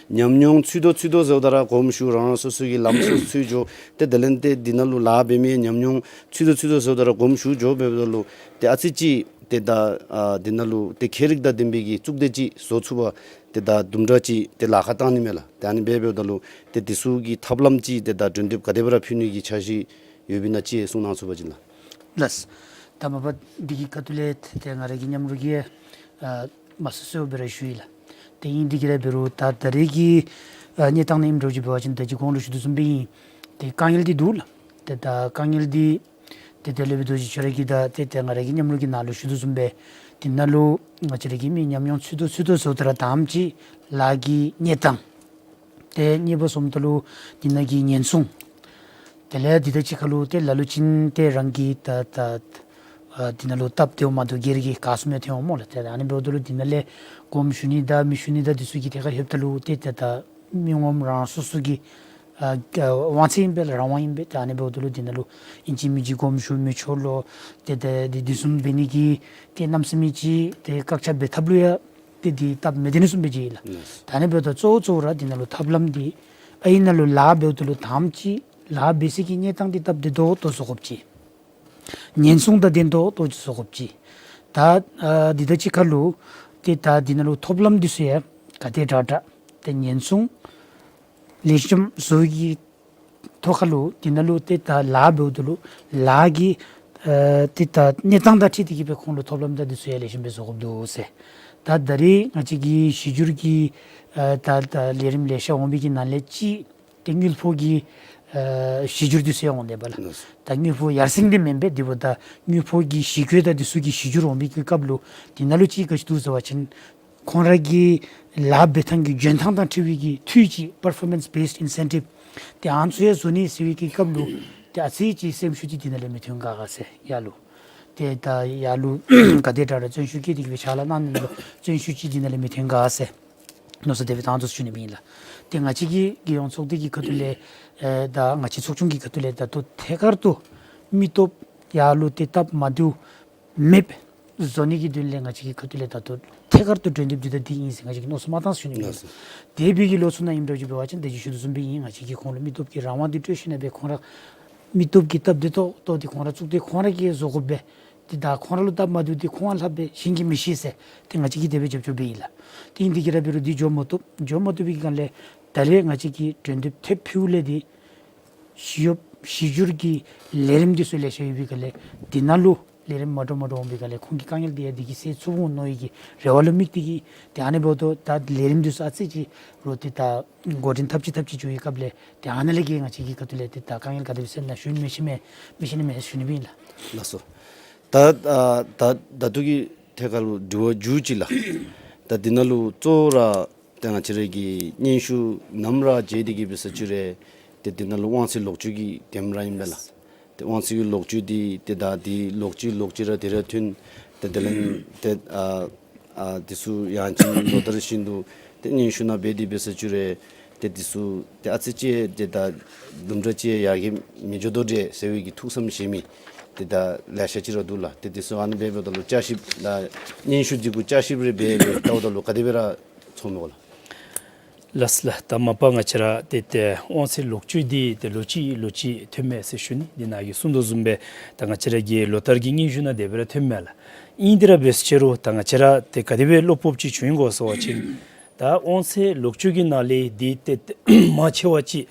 ཉམས་མྱོང་ཚུད་དོ་ཚུད་དོ་ཟེརཝ་ད་ར་དགོངསམ་ཞུ། རང་རང་སོ་སོ་གི་ལམ་སོ་སོ་འགྱོ། ཏེ་དེ་ལས་ཏེ་འདི་ནང་ལུ་ལཱ་འབད་མི་ཉམས་མྱོང་ཚུད་དོ་ཚུད་དོ་ཟེརཝ་ད་ར་དགོངསམ་ཞུ་འགྱོ་འབདཝ་ད་ལུ་ཏེ་ཨ་ཙི་ཅིག་ཏེ་ད་ཨ་འདི་ནང་ལུ་ཏེ་ཁྱད་རིག་དང་ལྡན་པའི་གི་གཙུག་སྡེ་ཅིག་བཟོ་ཚུགས་པར་ཏེ་ད་དུམ་གྲ་ཅིག་ཏེ་ལཱ་ཁག་བཏང་ནི་མས་ལགས། ཏེ་ཨ་ནི་འབད་འབདཝ་ད་ལུ་ཏེ་འདི་ཚུ་གི་ཐབས་ལམ་ཅིག་ཏེ་ད་གྲོས་འདེབས་ག་དེ་སྦེ་ར་ཕུལ་ནི་གི་འཆར་གཞི་ཡོདཔ་ཨིན་ན་ཅིག་གསུང་གནང་ཚུགས་པ་ཅིན་ལགས། ལགས། ད་མ་པ་འདི་གི་ཁ་ཐུག་ལས་ཏེ་ང་ར་གི་མཉམ་རོགས་ཀྱིས་ཨ་མ་སོ་སོ་སྦེ་ར་ཞུ་ཡི་ལགས། ཏེ་ཨིན་འདི་གིས་ར་འབད་རུང་ད་ད་རེས་ཀྱི་ཨ་གནས་སྟངས་ནང་ཨིནམ་འདྲཝ་ཅིག་འབད་བ་ཅིན་ད་ཅི་གོང་ལུ་ཞུ་དོ་བཟུམ་སྦེ་ཨིན། ཏེ་དཀའ་ངལ་འདི་འདུག་ལགས། ཏེ་ད་དཀའ་ངལ་འདི་ཏེ་དེ་ལས་སྦེ་རྡོ་རྗེ་ཁྱོད་ར་གིས་ད་ཏེ་ཏེ་ང་ར་གི་མཉམ་རོགས་ཀྱི་ནང་ལུ་ཞུ་དོ་བཟུམ་སྦེ་འདི་ནང་ལུ་ང་བཅས་ར་གི་མི་ཉམས་མྱོང་ཚུད་དོ་ཚུད་དོ་ཟེརཝ་ད་ར་དང་པ་ཅིག་ལཱ་གི་གནས་སྟངས། ཏེ་གཉིས་པ་སོངམ་ད་ལུ་འདི་ནང་གི་ཉེན་སྲུང་། དེ་ལས་འདི་དང་གཅིག་ཁར་ལུ་ཏེ་ལ་ལུ་ཅིག་ཏེ་རང་གི་ད་ད་ཨ་འདི་ནང་ལུ་སྟབས་བདེཝ་མ་བདེཝ་སྒེར་གྱི་ག་སོང་མི་ཐོན་འོང་སྨོ་ལགས། ཏེ་ཨ་ནི་འབདཝ་ད་ལུ་འདི་ནང་ལས་དགོངསམ་ཞུ་ནི་དང་མི་ཞུ་ནི་དང་འདི་ཚུ་གི་ཐད་ཁར་ལྷོདཔ་ད་ལུ་ཏེ་ད་ད་མི་ངོམ་རང་སོ་སོ་གི་ ཨ་དབང་ཚད་ཨིན་པས་ལགས། རང་དབང་ཨིན་པས། ད་ཨ་ནི་འབདཝ་ད་ལུ་འདི་ནང་ལུ་ཨིན་ཅི་མིན་ཅི་དགོངསམ་ཞུ་མི་ཆོག་ལོ། ཏེ་ཏེ་འདི་འདི་བཟུམ་འབད་ནི་གི་ཏེ་གནམ་མེད་ས་མེད་ཅིག་ཏེ་བཀག་ཆ་འབད་ཐབས་ལུ་ཡང་ཏེ་འདི་སྟབས་མི་བདེ་ནི་བཟུམ་སྦེ་ཅིག་ཨིན་ལགས། ལགས། ད་ཨ་ནི་འབདཝ་ད་གཙོ་བོ་གཙོ་བོ་ར་འདི་ནང་ལུ་ཐབས་ལམ་འདི་ཨ་ཨིན་ནང་ལུ་ལཱ་འབདཝ་ད་ལུ་དང་པ་ཅིག་ལཱ་འབད་སའི་གི་གནས་སྟངས་འདི་སྟབས་བདེ་ཏོག་ཏོ་བཟོ་དགོཔ་ཅིག། ཉེན་སྲུང་དང་ལྡན་ཏོག་ཏོ་ཅིག་བཟོ་དགོཔ་ཅིག། ད་ཨ་འདི་དང་གཅིག་ཁར་ལུ་ཏེ་ད་འདི་ནང་ལུ་ཐོབ་ལམ་འདི་ཚུ་ཡང་ག་དེ་དྲག་དྲག་ཏེ་ཉེན་སྲུང་ལེགས་ཤོམ་བཟོ་བའི་གི་ཐོག་ཁར་ལུ་འདི་ནང་ལུ་ཏེ་ད་ལཱ་འབདཝ་ད་ལུ་ལཱ་གི་ཨ་ཏེ་ད་གནས་སྟངས་དང་འཁྲིལ་ཏེ་གིས་སྦེ་ཁོང་ལུ་ཐོབ་ལམ་དང་འདི་ཚུ་ཡང་ལེགས་ཤོམ་སྦེ་བཟོ་དགོཔ་འདུག་ཟེར། ད་ད་རེས་ང་བཅས་ཀྱི་གཞི་འགྱུར་གྱི་ཨ་ད་ད་ལས་རིམ་ལེ་ཤ་འོང་བའི་གི་ནང་ལས་ཅིག་ཏེ་དངུལ་ཕོགས་ཀྱི་ཨ་གཞི་འགྱུར་འདི་ཚུ་ཡང་འོང་དེས་པ་ལགས། ལགས། ད་དངུལ་ཕོགས་ཡར་སེང་འདི་མེན་པས། དེ་འབདཝ་ད་དངུལ་ཕོགས་ཀྱི་གཞི་བཀོད་དང་འདི་ཚུ་གི་གཞི་འགྱུར་འོང་བའི་གི་སྐབས་ལུ་འདི་ནང་ལུ་ཅིག་ག་ཅི་འདུག་ཟེར་བ་ཅིན་ཁོང་ར་གི་ལཱ་འབད་ཐངས་ཀྱི་འཇོན་ཐངས་དང་འཁྲིལ་བའི་གི་འཐུས་ཅིག་performance based incentive ཏེ་ཨ་ནི་ཚུ་ཡང་བཟོ་ནི་ཟེར་བའི་གི་སྐབས་ལུ་ཏེ་ཨ་ཙི་ཅིག་སེམས་ཤུགས་ཅིག་འདི་ནང་ལས་མི་ཐོན་ག་ག་ཟེར་ཡར་ལུ། ཏེ་ད་ཡར་ལུ་ག་དེ་དྲག་དྲག་བརྩོན་ཤུགས་བསྐྱེད་དེ་གིས་སྦེ་ཕྱག་ལཱ་གནང་ནི་ལུ་བརྩོན་ཤུགས་ཅིག་འདི་ནང་ལས་མི་ཐོན་ག་ཟེར་མནོ་བསམ་དེ་སྦེ་བཏང་དོ་ཟེར་ཞུ་ནི་ཨིན་ལགས། ཏེ་ང་བཅས་ཀྱི་རྒྱལ་ཡོངས་ཚོགས་སྡེ་གི་ཁ་ཐུག་ལས་ཨེ་ད་ང་བཅས་ཚོགས་ཆུང་གི་ཁ་ཐུག་ལས་ད་ལྟོ་ཐད་ཀར་དུ་མི་སྟོབས་ཡར་ལུ་ཏེ་སྟབས་མ་བདེཝ་མེདཔ་བཟོ་ནི་གི་དོན་ལས་ང་བཅས་ཀྱི་ཁ་ཐུག་ལས་ད་ལྟོ་ཐད་ཀར་དུ་གྲོས་འདེབས་འདི་ད་འདི་ཨིན་ཟེར་ང་བཅས་ཀྱིས་མནོ་བསམ་མ་བཏང་ཟེར་ཞུ་ནི་ཨིན་ལགས། འདས་པའི་གི་ལོ་ཚུ་ནང་ཨིནམ་འདྲཝ་ཅིག་འབད་བ་ཅིན་ད་ཅི་ཞུ་དོ་བཟུམ་སྦེ་ཨིན། ང་བཅས་ཀྱིས་ཁོང་ལུ་མི་སྟོབས་ཀྱི་རང་དབང་འདི་སྤྲོད་ཞིནམ་ལས་ཁོང་ར་མི་སྟོབས་ཀྱི་སྟབས་བདེ་ཏོག་ཏོ་འདི་ཁོང་ར་ཚོགས་སྡེ་ཁོང་ར་གིས་བཟོ་དགོ་པས། ཏེ་ད་ཁོང་ར་ལུ་སྟབས་མ་བདེཝ་འདི་ཁོང་ལྷག་པའི་གཞན་གྱིས་མི་ཤེས་ཟེར་ཏེ་ང་བཅས་ཀྱིས་དེ་སྦེ་རྒྱབ་སྐྱོར་འབད་ཡི་ལགས། ཏེ་ཨིན་དེ་གིས་ར་འབད་རུང་འདི་འགྱོ་མ་བཏུབ། འགྱོ་མ་བཏུབ་པའི་སྒང་ལས་ད་རེས་ང་བཅས་ཀྱིས་གྲོས་འདེབས་ཐེབས་ཕུལཝ་ལས་འདི་ཞི་གཡོགཔ་གཞི་འགྱུར་གྱི་ལས་རིམ་འདི་ཚུ་ལེ་ཤ་ཡོད་པའི་སྒང་ལས་འདི་ནང་ལུ་ལས་རིམ་མ་འདྲཝ་མ་འདྲཝ་འོང་བའི་སྒང་ལས་ཁོང་གི་དཀའ་ངལ་འདི་ཡང་འདི་གིས་སེལ་ཚུགས་འོང་མནོ་བའི་གི་རེ་བ་ལུ་དམིགས་ཏེ་གིས་ཏེ་ཨ་ནི་འབདཝ་ད་ད་ལས་རིམ་འདི་ཚུ་ཨ་ཙི་ཅིག་རོགས་ཏེ་ད་འགོ་འདྲེན་ཐབས་ཅིག་ཐབས་ཅིག་འགྱོ་བའི་སྐབས་ལས་ཏེ་ཨ་ནི་ལས་ཀྱི་ང་བཅས་ཀྱི་ཁ་ཐུག་ལས་ཏེ་ད་དཀའ་ངལ་ག་དེ་སྦེ་སེལ་ན་ཞུ་ནི་མི་ཤེས་མས། མི་ཤེས་ནི་མས་ཞུ་ནི་ཨིན་ལགས། ལགས་སོ། ད་ཨ་ད་ད་ལྟོ་གི་ཐད་ཁར་ལུ་དྲི་བ་མཇུག་ཅིག་ལགས། ད་འདི་ནང་ལུ་གཙོ་བོ་ར་ཏེ་ང་བཅས་ར་གི་སྙན་ཞུ་ནམ་ར་མཇལ་ཏེ་གིས་སྦེ་ས་ཅིག་རེ་ཏེ་འདི་ནང་ལུ་དབང་ཚད་ལོག་སྤྱོད་ཀྱི་དེམ་ར་ཨིན་པས་ལགས། ཏེ་དབང་ཚད་ཀྱི་ལོག་སྤྱོད་འདི་ཏེ་ད་འདི་ལོག་སྤྱོད་ལོག་སྤྱོད་ར་དེ་ར་ཐོན། ཏེ་དེ་ལས་ཏེ་ཨ་ཨ་འདི་ཚུ་ཡང་ཅིན་ལོ་ལྟར་བཞིན་དུ་ཏེ་སྙན་ཞུ་ནང་འབད་དེ་སྦེ་ས་ཅིག་རེ་ཏེ་འདི་ཚུ་ཏེ་ཨ་ཙི་ཅིག་ཏེ་ད་དུམ་གྲ་ཅིག་ཡར་རྒྱས་མི་འགྱོ་དོ་འདྲས་ཟེར་བའི་གི་ཐུགས་བསམ་བཞེས་མི་ཏེ་ད་ལེ་ཤ་ཅིག་ར་འདུག་ལགས། ཏེ་འདི་ཚུ་ཨ་ནི་འབདཝ་ད་ལུ་བསྐྱར་ཞིབ་ད་སྙན་ཞུ་འདི་གུ་བསྐྱར་ཞིབ་རེ་འབད་འབད་ལྟཝ་ད་ལུ་ག་དེ་སྦེ་ར་ཚོར་མི་གོ་ལགས། ལགས་ལགས། ད་མ་པ་ང་བཅས་ར་ཏེ་ཏེ་དབང་ཚད་ལོག་སྤྱོད་འདི་ཏེ་ལོ་གཅིག་ལོ་གཅིག་ཐོནམ་མས་ཟེར་ཞུ་ནི། འདི་ནཱ་གིས་གསུངས་དོ་བཟུམ་སྦེ་ད་ང་བཅས་ར་གི་ལོ་ལྟར་གྱི་སྙན་ཞུ་ནང་དེ་སྦེ་ར་ཐོནམ་མས་ལགས། ཨིན་དེ་ར་འབད་ཟེར་རུང་ད་ང་བཅས་ར་ཏེ་ག་དེ་སྦེ་བློ་སྤོབས་ཅིག་བྱུང་ཡི་གོ་ཟེར་བ་ཅིན་ད་དབང་ཚད་ལོག་སྤྱོད་ཀྱི་ནང་ལས་འདི་ཏེ་ཏེ་མང་ཆེ་བ་ཅིག་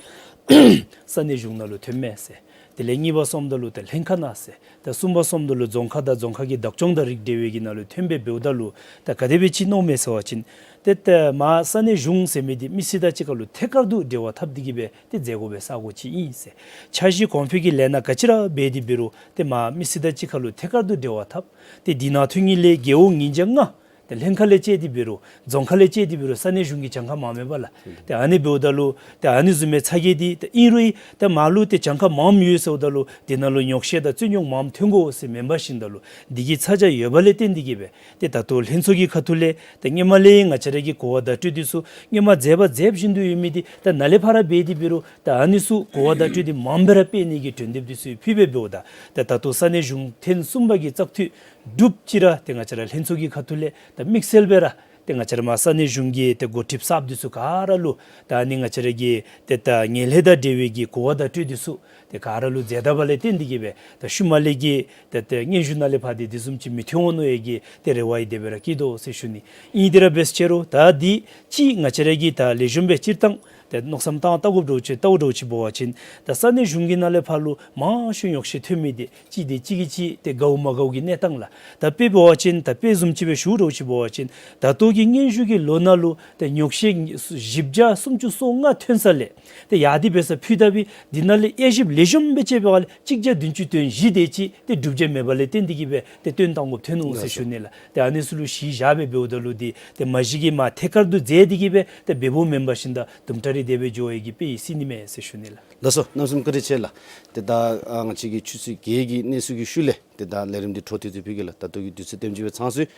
ས་གནས་གཞུང་ནང་ལུ་ཐོནམ་མས་ཟེར། དེ་ལས་གཉིས་པ་སོངམ་ད་ལུ་ཏེ་ལྷན་ཁག་ནང་ཟེར། ད་གསུམ་པ་སོངམ་ད་ལུ་རྫོང་ཁག་དང་རྫོང་ཁག་གི་བདག་སྐྱོང་དང་རིགས་འབྲེལ་བའི་གི་ནང་ལུ་ཐོནམ་སྦེ་འབདཝ་ད་ལུ་ད་ག་དེ་སྦེ་ཅིག་མནོཝ་མས་ཟེར་བ་ཅིན་ཏེ་ཏེ་མར་ས་གནས་གཞུང་ཟེར་མི་འདི་མི་སེར་དང་གཅིག་ཁར་ལུ་ཐད་ཀར་དུ་འབྲེལ་བ་འཐབ་སྟེ་གིས་སྦེ་ཏེ་མཛད་དགོ་པའི་ས་གོ་ཅིག་ཨིན་ཟེར། འཆར་གཞི་གོང་འཕེལ་གྱི་ལས་སྣ་ག་ཅི་ར་འབད་དེ་འབད་རུང་ཏེ་མར་མི་སེར་དང་གཅིག་ཁར་ལུ་ཐད་ཀར་དུ་འབྲེལ་བ་འཐབ། ཏེ་འདི་ནང་འཐོན་ནི་ལས་རྒེད་འོག་ཉིས་བརྒྱ་ལྔ་ཏེ་ལྷན་ཁག་ལས་བཅད་དེ་འབད་རུང་རྫོང་ཁག་ལས་བཅད་དེ་འབད་རུང་ས་གནས་གཞུང་གི་གྱངས་ཁ་མངམ་མས་པ་ལགས། ཏེ་ཨ་ནི་འབདཝ་ད་ལུ་ཏེ་ཨ་ནི་བཟུམ་མའི་ཚ་གྱང་འདི་ཏེ་ཨིན་རུང་ཏེ་མར་ལུ་ཏེ་གྱངས་ཁ་མངམ་ཡོད་ཟེརཝ་ད་ལུ་འདི་ནང་ལུ་ཉོག་བཤད་དང་རྩོད་རྙོག་མངམ་ཐོན་དགོ་ཟེར་མེན་པར་ཞིནམ་ད་ལུ་འདི་གི་ཚ་གྱང་ཡོད་པ་ལས་བརྟེན་ཏེ་གིས་སྦེ་ཏེ་ད་ལྟོ་ལྷན་ཚོགས་ཀྱི་ཁ་ཐུག་ལས་ཏེ་སྔོན་མ་ལས་ང་བཅས་ར་གི་གོ་བ་བརྡ་སྤྲོད་འདི་ཚུ་སྔོན་མ་མཛད་པ་མཛད་བཞིན་དུ་ཡོད་མི་འདི་ད་ནཱ་ལས་ཕར་འབད་དེ་འབད་རུང་ད་ཨ་ནི་ཚུ་གོ་བ་བརྡ་སྤྲོད་འདི་མངམ་སྦེ་ར་སྤེལ་ནི་གི་གྲོས་འདེབས་འདི་ཚུ་ཕུལ་སྦེ་འབདཝ་ད་ད་ད་ལྟོ་ས་གནས་གཞུང་ཐེངས་གསུམ་པ་གི་བཙག་འཐུ་གྲུབ་ཅིག་ར་ཏེ་ང་བཅས་ར་ལྷན་ཚོགས་ཀྱི་ཁ་ཐུག་ལས་ད་དམིགས་བསལ་སྦེ་ར་ཏེ་ང་བཅས་ར་མར་ས་གནས་གཞུང་གི་ཏེ་འགོ་ཁྲིདཔ་གསརཔ་འདི་ཚུ་ག་ར་ལུ་ད་ཨ་ནི་ང་བཅས་ར་གི་ཏེ་ད་ངན་ལྷད་དང་འབྲེལ་བའི་གི་གོ་བ་བརྡ་སྤྲོད་འདི་ཚུ་ཏེ་ག་ར་ལུ་མཛད་ད་པ་ལས་བརྟེན་ཏེ་གིས་སྦེ་ད་ཤུལ་མ་ལས་ཀྱི་ཏེ་ཏེ་སྙན་ཞུ་ནང་ལས་ཕར་འདི་འདི་བཟུམ་ཅིག་མི་ཐོན་འོང་མནོ་བའི་གི་ཏེ་རེ་བ་ཡང་དེ་སྦེ་ར་བསྐྱེད་དོ་ཟེར་ཞུ་ནི། ཨིན་དེ་ར་འབད་ཟེར་རུང་ད་འདི་ཅིག་ང་བཅས་ར་གིས་ད་ལེགས་ཤོམ་སྦེ་སྤྱིར་བཏང་ཏེ་མནོ་བསམ་བཏང་བལྟ་དགོཔ་འདྲཝ་ཅིག་བལྟཝ་འདྲཝ་ཅིག་འབད་བ་ཅིན་ད་ས་གནས་གཞུང་གི་ནང་ལས་ཕར་ལུ་མང་ཤོས་ཉོག་བཤད་ཐོན་མི་འདི་གཅིག་འདི་གཅིག་གིས་གཅིག་ཏེ་དགའཝ་མ་དགའཝ་གི་གནས་སྟངས་ལགས། ད་དཔེ་འབད་བ་ཅིན་ད་དཔེ་བཟུམ་ཅིག་སྦེ་ཞུཝ་འདྲཝ་ཅིག་འབད་བ་ཅིན་ད་ལྟོ་གི་སྙན་ཞུ་གི་ལོ་ནང་ལུ་ཏེ་ཉོག་བཤད་བཞི་བརྒྱ་སུམ་ཅུ་སོ་ལྔ་ཐོན་ས་ལས་ཏེ་ཡར་འདི་འབད་ས་ཕུལ་ད་པའི་འདི་ནང་ལས་དབྱེ་ཞིབ་ལེགས་ཤོམ་སྦེ་དཔྱད་པའི་སྒང་ལས་གཅིག་བརྒྱ་བདུན་ཅུ་དོན་བཞི་དེ་ཅིག་ཏེ་སྒྲུབ་བྱ་མེད་པ་ལས་བརྟེན་ཏེ་གིས་སྦེ་ཏེ་བཏོན་བཏང་དགོཔ་ཐོན་འོང་ཟེར་ཞུ་ནི་ལགས། ཏེ་ཨ་ནི་ཚུ་ལུ་གཞི་བཞག་སྦེ་འབདཝ་ད་ལུ་འདི་ཏེ་མ་གཞི་གིས་མར་ཐད་ཀར་དུ་མཛད་དེ་གིས་སྦེ་ཏེ་འབདཝ་མེན་པར་ཞིནམ་ད་དུམ་གྲ་རེ་དེ་སྦེ་འགྱོ་བའི་གི་དཔེ་ཡང་སྲིད་ནི་མས་ཟེར་ཞུ་ནི་ལགས། ལགས་སོ། གནམ་མེད་ས་མེད་བཀའ་དྲིན་ཆེ་ལགས། ཏེ་ད་ཨ་ང་བཅས་ཀྱི་ཆུ་ཚོད་བརྒྱད་ཀྱི་གནས་ཚུལ་གྱི་ཤུལ་ལས་ཏེ་ད་ལས་རིམ་འདི་འཕྲོ་མཐུད་དེ་ཕུལ་གེ་ལགས། ད་ལྟོ་གི་དུས་ཚོད་དེམ་ཅིག་སྦེ་ཚང་སོང་།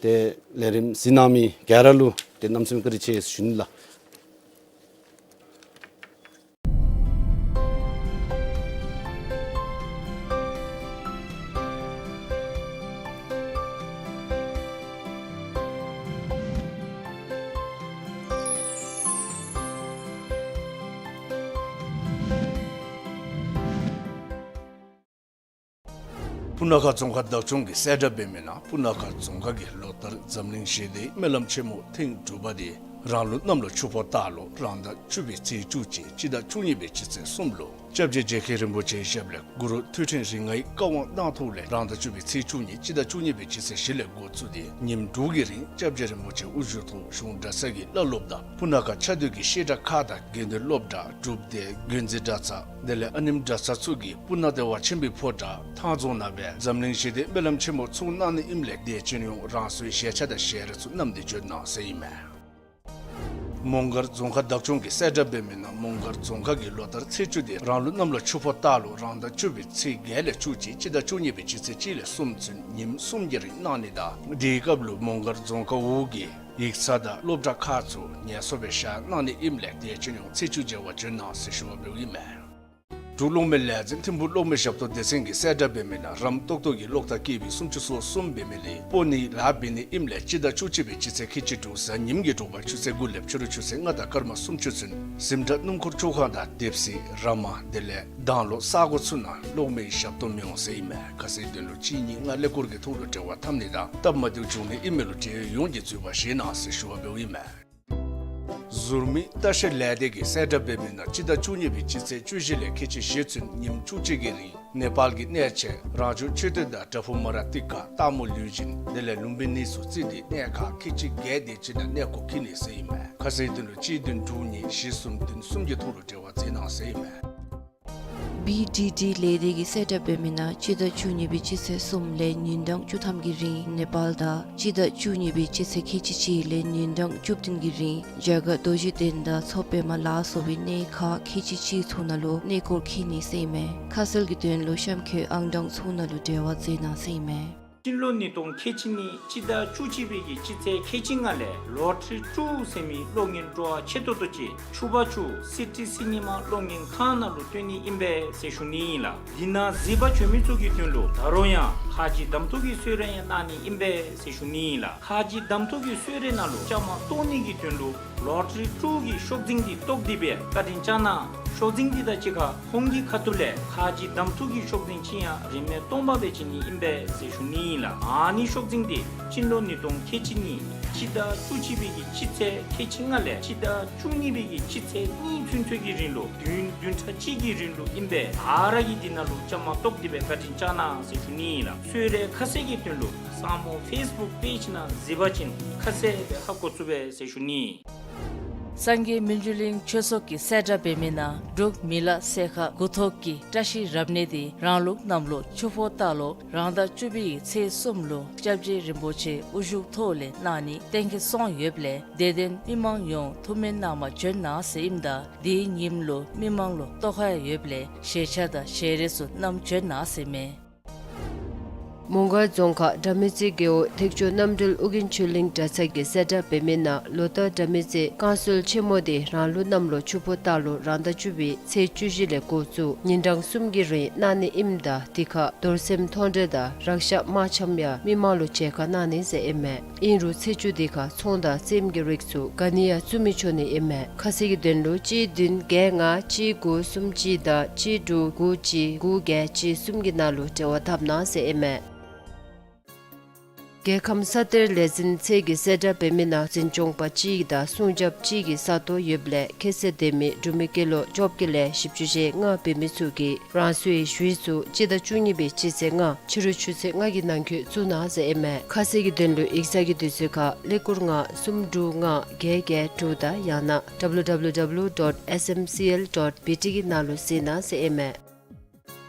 ཏེ་ལས་རིམ་གཟིགས་གནང་མི་ག་ར་ལུ་ཏེ་གནམ་མེད་ས་མེད་བཀའ་དྲིན་ཆེ་ཟེར་ཞུ་ནི་ལགས། སྤུ་ན་ཁ་རྫོང་ཁག་བདག་སྐྱོང་གིས་གསལ་བསྒྲགས་འབད་མི་ནང་སྤུ་ན་ཁ་རྫོང་ཁག་གིས་ལོ་ལྟར་འཛམ་གླིང་ཞི་བདེའི་སྨོན་ལམ་ཆེན་མོ་ཐེངས་དྲུག་པ་དེ་རང་ལུགས་གནམ་ལོ་ཆུ་ཕོ་སྟག་ལོ་རང་ཟླ་བཅུ་པའི་ཚེས་བཅུ་གཅིག་སྤྱི་ཟླ་བཅུ་གཉིས་པའི་སྤྱི་ཚེས་གསུམ་ལུ་སྐྱབས་རྗེ་རྗེ་མཁན་རིན་པོ་ཆེའི་ཞབས་ལས་གུ་རུ་ཐོད་ཕྲེང་རིགས་ལྔའི་བཀའ་དབང་གནང་ཐོག་ལས་རང་ཟླ་བཅུ་པའི་ཚེས་བཅུ་གཉིས་སྤྱི་ཟླ་བཅུ་གཉིས་པའི་སྤྱི་ཚེས་བཞི་ལས་འགོ་བཙུགས་ཏེ་ཉིནམ་དྲུག་གི་རིང་སྐྱབས་རྗེ་རིན་པོ་ཆེ་དབུ་བཞུགས་ཐོག་གཞུང་གྲྭ་ཚང་གི་བླ་སློབ་དང་སྤུ་ན་ཁ་ཆ་སྡོད་ཀྱི་བཤད་གྲྭ་ཁག་དང་དགེ་འདུན་སློབ་གྲྭ་སྒྲུབ་སྡེ་དགོན་འཛིན་གྲྭ་ཚང་དེ་ལས་ཨ་ནེམ་གྲྭ་ཚང་ཚུ་གིས་སྤུ་ན་བདེ་བ་ཆེན་པོའི་ཕོ་བྲང་ཐང་རྫོང་ནང་སྦེ་འཛམ་གླིང་ཞི་བདེའི་སྨོན་ལམ་ཆེན་མོ་ཚོགས་གནང་ནི་ཨིནམ་ལས་དད་ཅན་ཡོངས་རང་སོའི་ཞལ་ཆས་དང་ཞལ་རས་ཚུ་བསྣམས་ཏེ་འབྱོན་གནང་ཟེར་ཨིན་མས། མོང་སྒར་རྫོང་ཁག་བདག་སྐྱོང་གིས་གསལ་བསྒྲགས་འབད་མི་ནང་མོང་སྒར་རྫོང་ཁག་གི་ལོ་ལྟར་ཚེས་བཅུ་དེ་རང་ལུགས་གནམ་ལོ་ཆུ་ཕོ་སྟག་ལོ་རང་ཟླ་བཅུ་པའི་ཚེས་བརྒྱད་ལས་བཅུ་གཅིག་སྤྱི་ཟླ་བཅུ་གཉིས་པའི་སྤྱི་ཚེས་གཅིག་ལས་གསུམ་ཚུན་ཉིནམ་གསུམ་གྱི་རིང་གནང་ནི་དང་དེའི་སྐབས་ལུ་མོང་སྒར་རྫོང་ཁག་འོག་གི་ཡིག་ཚང་དང་སློབ་གྲྭ་ཁག་ཚུ་ངལ་གསོ་སྦེ་བཞག་གནང་ནི་ཨིནམ་ལས་དད་ཅན་ཡོངས་ཚེས་བཅུ་མཇལ་བར་འབྱོན་གནང་ཟེར་ཞུ་བ་འབདཝ་ཨིན་མས། འབྲུག་གློག་མེ་ལས་འཛིན་ཐིམ་ཕུག་གློག་མེ་ཞབས་ཏོག་སྡེ་ཚན་གྱིས་གསལ་བསྒྲགས་འབད་མི་ནང་རམ་ཏོག་ཏོ་གི་གློག་ཐག་སྐྱེས་པའི་སུམ་ཅུ་སོ་གསུམ་འབད་མི་ལས་སྤོ་ནིའི་ལཱ་འབད་ནི་ཨིནམ་ལས་སྤྱི་ཟླ་བཅུ་གཅིག་པའི་སྤྱི་ཚེས་ཁལ་གཅིག་དྲུག་གཟའ་ཉིམ་གྱི་དྲོ་པ་ཆུ་ཚོད་དགུ་ལས་ཕྱི་རུ་ཆུ་ཚོད་ལྔ་དང་སྐར་མ་སུམ་ཅུ་ཚུན་གཟིམ་གྲྭ་སྣུམ་འཁོར་ཆོག་ཁང་དང་དེབ་གཟིགས་ར་མ་དེ་ལས་དྭང་ལོག་ས་གོ་ཚུ་ནང་གློག་མེའི་ཞབས་ཏོག་མི་འོང་ཟེར་ཨིན་མས། ཁ་གསལ་དོན་ལུ་གཅིག་གཉིས་ལྔ་ཀླད་ཀོར་གྱི་ཐོག་ལུ་འབྲེལ་བ་འཐབ་ནི་དང་སྟབས་མ་བདེཝ་བྱུང་ནི་ཨིན་མི་ལུ་འབྲེལ་ཡོད་ཡོངས་ཀྱིས་འཛོལ་བ་བཞེས་གནང་ཟེར་ཞུ་བ་འབདཝ་ཨིན་མས། ཟུར་མིག་ལྟ་བཤལ་ལས་སྡེ་གིས་གསལ་བསྒྲགས་འབད་མི་ནང་སྤྱི་ཟླ་བཅུ་གཉིས་པའི་སྤྱི་ཚེས་བཅུ་བཞི་ལས་ཁལ་གཅིག་བཞི་ཚུན་ཉིནམ་བཅུ་གཅིག་གི་རིང་ནེ་པཱལ་གྱི་གནས་ཆེན་རང་བྱུང་མཆོད་རྟེན་དང་བྲག་ཕུག་མ་ར་ཏི་ཀ་སྟག་མོ་ལུས་སྦྱིན་དེ་ལས་ལུམ་བི་ནི་ཚུ་བརྩིས་ཏེ་གནས་ཁག་ཁལ་གཅིག་བརྒྱད་དེ་ཅིག་ནང་གནས་སྐོར་འཁྱིད་ནི་ཟེར་ཨིན་མས། ཁ་གསལ་དོན་ལུ་གཅིག་བདུན་དྲུག་གཉིས་བཞི་གསུམ་བདུན་གསུམ་གྱི་ཐོག་ལུ་འབྲེལ་བ་མཛད་གནང་ཟེར་ཨིན་མས། བི་ཌི་ཌི་ལས་སྡེ་གིས་གསལ་བསྒྲགས་འབད་མི་ནང་སྤྱི་ཟླ་བཅུ་གཉིས་པའི་སྤྱི་ཚེས་གསུམ་ལས་ཉིན་གྲངས་བཅུ་ཐམ་གྱི་རིང་ནེ་པཱལ་དང་སྤྱི་ཟླ་བཅུ་གཉིས་པའི་སྤྱི་ཚེས་ཁལ་གཅིག་གཅིག་ལས་ཉིན་གྲངས་བཅུ་བདུན་གྱི་རིང་རྒྱ་གར་རྡོ་རྗེ་གདན་དང་མཚོ་པདྨ་ལ་སོགས་པའི་གནས་ཁག་ཁལ་གཅིག་གཅིག་ཚུ་ནང་ལུ་གནས་སྐོར་འཁྱིད་ནི་ཟེར་ཨིན་མས། ཁ་གསལ་གྱི་དོན་ལུ་གཤམ་འཁོད་ཨང་གྲངས་ཚུ་ནང་ལུ་འབྲེལ་བ་མཛད་གནང་ཟེར་ཨིན་མས། སྤྱི་ལོ་ཉིས་སྟོང་ཁལ་གཅིག་གཉིས་སྤྱི་ཟླ་བཅུ་གཅིག་པའི་གི་སྤྱི་ཚེས་ཁལ་གཅིག་ལྔ་ལས་ལོ་ཊ་རི་ཊུ་ཟེར་མི་གློག་བརྙན་སྤྲོ་བ་ཆེ་ཏོག་ཏོ་ཅིག་ཕྱུ་པ་ཕྱུ་སི་ཊི་སི་ནི་མ་གློག་བརྙན་ཁང་ནང་ལུ་སྟོན་ནི་ཨིན་པས་ཟེར་ཞུ་ནི་ཨིན་ལགས། འདི་ནང་གཟིགས་པར་བྱོན་མི་ཚུ་གི་དོན་ལུ་ད་རུང་ཡང་ཁ་རྗེ་གདམ་འཐུ་གི་གསོལ་རས་ཡང་གནང་ནི་ཨིན་པས་ཟེར་ཞུ་ནི་ཨིན་ལགས། ཁ་རྗེ་གདམ་འཐུ་གི་གསོལ་རས་ནང་ལུ་བཅའ་མར་གཏོགས་ནི་གི་དོན་ལུ་ལོ་ཊ་རི་ཊུ་གི་ཤོག་འཛིན་འདི་གཏོགས་ཏེ་སྦེ་བཀའ་དྲིན་བསྐྱང་གནང་། ཤོག་འཛིན་འདི་དང་གཅིག་ཁར་ཁོང་གི་ཁ་ཐུག་ལས་ཁ་རྗེ་གདམ་འཐུ་གི་ཤོག་འཛིན་ཅིག་ཡང་རིན་མེད་སྟོང་པ་སྦེ་བྱིན་ནི་ཨིན་པས་ཟེར་ཞུ་ནི་ཨིན་ལགས། ཨ་ནི་ཤོག་འཛིན་འདི་སྤྱི་ལོ་ཉིས་སྟོང་ཁལ་གཅིག་གཉིས་སྤྱི་ཟླ་བཅུ་གཅིག་པའི་གི་སྤྱི་ཚེས་ཁལ་གཅིག་ལྔ་ལས་སྤྱི་ཟླ་བཅུ་གཉིས་པའི་གི་སྤྱི་ཚེས་གཉིས་ཚུན་ཚོད་ཀྱི་རིང་ལུ་བདུན་བདུན་ཕྲག་གཅིག་གི་རིང་ལུ་ཨིན་པས། ཨ་ར་གིས་འདི་ནང་ལུ་བཅའ་མར་གཏོགས་ཏེ་སྦེ་བཀའ་དྲིན་བསྐྱང་གནང་ཟེར་ཞུ་ནི་ཨིན་ལགས། གསོལ་རས་ཁ་གསལ་གྱི་དོན་ལུ་སངས་མོ་ཕེསི་བུཀ་པེཇ་ནང་གཟིགས་པ་ཅིན་ཁ་གསལ་སྦེ་ཧ་གོ་ཚུགས་པས་ཟེར་ཞུ་ནི། སངས་རྒྱས་མི་འགྱུར་གླིང་ཆོས་ཚོགས་ཀྱིས་གསལ་བསྒྲགས་འབད་མི་ནང་འབྲུག་མི་ལ་སྲས་མཁར་དགུ་ཐོག་གི་བཀྲ་ཤིས་རབ་གནས་འདི་རང་ལུགས་གནམ་ལོ་ཆུ་ཕོ་སྟག་ལོ་རང་ཟླ་བཅུ་པའི་ཚེས་གསུམ་ལུ་སྐྱབས་རྗེ་རིན་པོ་ཆེ་དབུ་བཞུགས་ཐོག་ལས་གནང་ནི་གཏན་འཁེལ་སོང་ཡོདཔ་ལས་དད་ལྡན་མི་མང་ཡོངས་ཐུགས་སྨོན་གནང་བར་འབྱོན་གནང་ཟེར་ཨིནམ་ད་དེའི་ཉིནམ་ལུ་མི་མང་ལུ་གཏོགས་ཁ་ཡོདཔ་ལས་ཞལ་ཆས་དང་ཞལ་རས་ཚུ་བསྣམས་འབྱོན་གནང་ཟེར་མས། མོང་སྒར་རྫོང་ཁག་དགྲ་མེད་རྩེ་རྒེད་འོག་ཐེག་མཆོག་རྣམ་འབྲེལ་ཨོ་རྒྱན་ཆོས་གླིང་གྲྭ་ཚང་གིས་གསལ་བསྒྲགས་འབད་མི་ནང་ལོ་ལྟར་དགྲ་མེད་རྩེ་བསྐང་གསོལ་ཆེན་མོ་འདི་རང་ལུགས་གནམ་ལོ་ཆུ་ཕོ་སྟག་ལོ་རང་ཟླ་བཅུ་པའི་ཚེས་བཅུ་བཞི་ལས་འགོ་བཙུགས་ཉིན་གྲངས་གསུམ་གྱི་རིང་གནང་ནི་ཨིནམ་ད་དེ་ཁར་རྡོར་སེམས་མཐོང་གྲོལ་དང་རཀྵ་དམར་ཆམ་ཡང་མི་མང་ལུ་མཇལ་ཁ་གནང་ནི་ཟེར་ཨིན་མས། ཨིན་རུང་ཚེས་བཅུ་དེ་ཁར་ཚོང་དང་རྩེདམོ་གི་རིགས་ཚུ་ག་ནི་ཡང་བཙུགས་མི་ཆོག་ནི་ཨིན་མས། ཁ་གསལ་གྱི་དོན་ལུ་གཅིག་བདུན་བརྒྱད་ལྔ་གཅིག་དགུ་གསུམ་གཅིག་དང་གཅིག་དྲུག་དགུ་གཅིག་དགུ་བརྒྱད་གཅིག་གསུམ་གྱི་ནང་ལུ་འབྲེལ་བ་འཐབ་གནང་ཟེར་ཨིན་མས། རྒྱལ་ཁམས་ས་གཏེར་ལས་འཛིན་ཚད་ཀྱིས་གསལ་བསྒྲགས་འབད་མི་ནང་འཛིན་སྐྱོང་པ་གཅིག་དང་སྲུང་སྐྱོབ་གཅིག་གི་ས་སྟོང་ཡོདཔ་ལས་ཁྱད་ཚད་ལྡན་མི་འབྲུག་མི་སྐྱེས་ལོ་བཅོ་བརྒྱད་ལས་བཞི་བཅུ་ཞེ་ལྔ་འབད་མི་ཚུ་གིས་རང་སོའི་ཞུ་ཡིག་ཚུ་སྤྱི་ཟླ་བཅུ་གཉིས་པའི་སྤྱི་ཚེས་ལྔ་ཕྱི་རུ་ཆུ་ཚོད་ལྔ་གི་ནང་འཁོད་བཙུགས་གནང་ཟེར་ཨིན་མས། ཁ་གསལ་གྱི་དོན་ལུ་ཡིག་ཚང་གི་དུས་ཚོད་ཁར་ཀླད་ཀོར་ལྔ་གསུམ་དྲུག་ལྔ་བརྒྱད་བརྒྱད་དྲུག་དང་ཡང་ན་W W W dot S M C L dot B T གི་ནང་ལུ་གཟིགས་གནང་ཟེར་ཨིན་མས།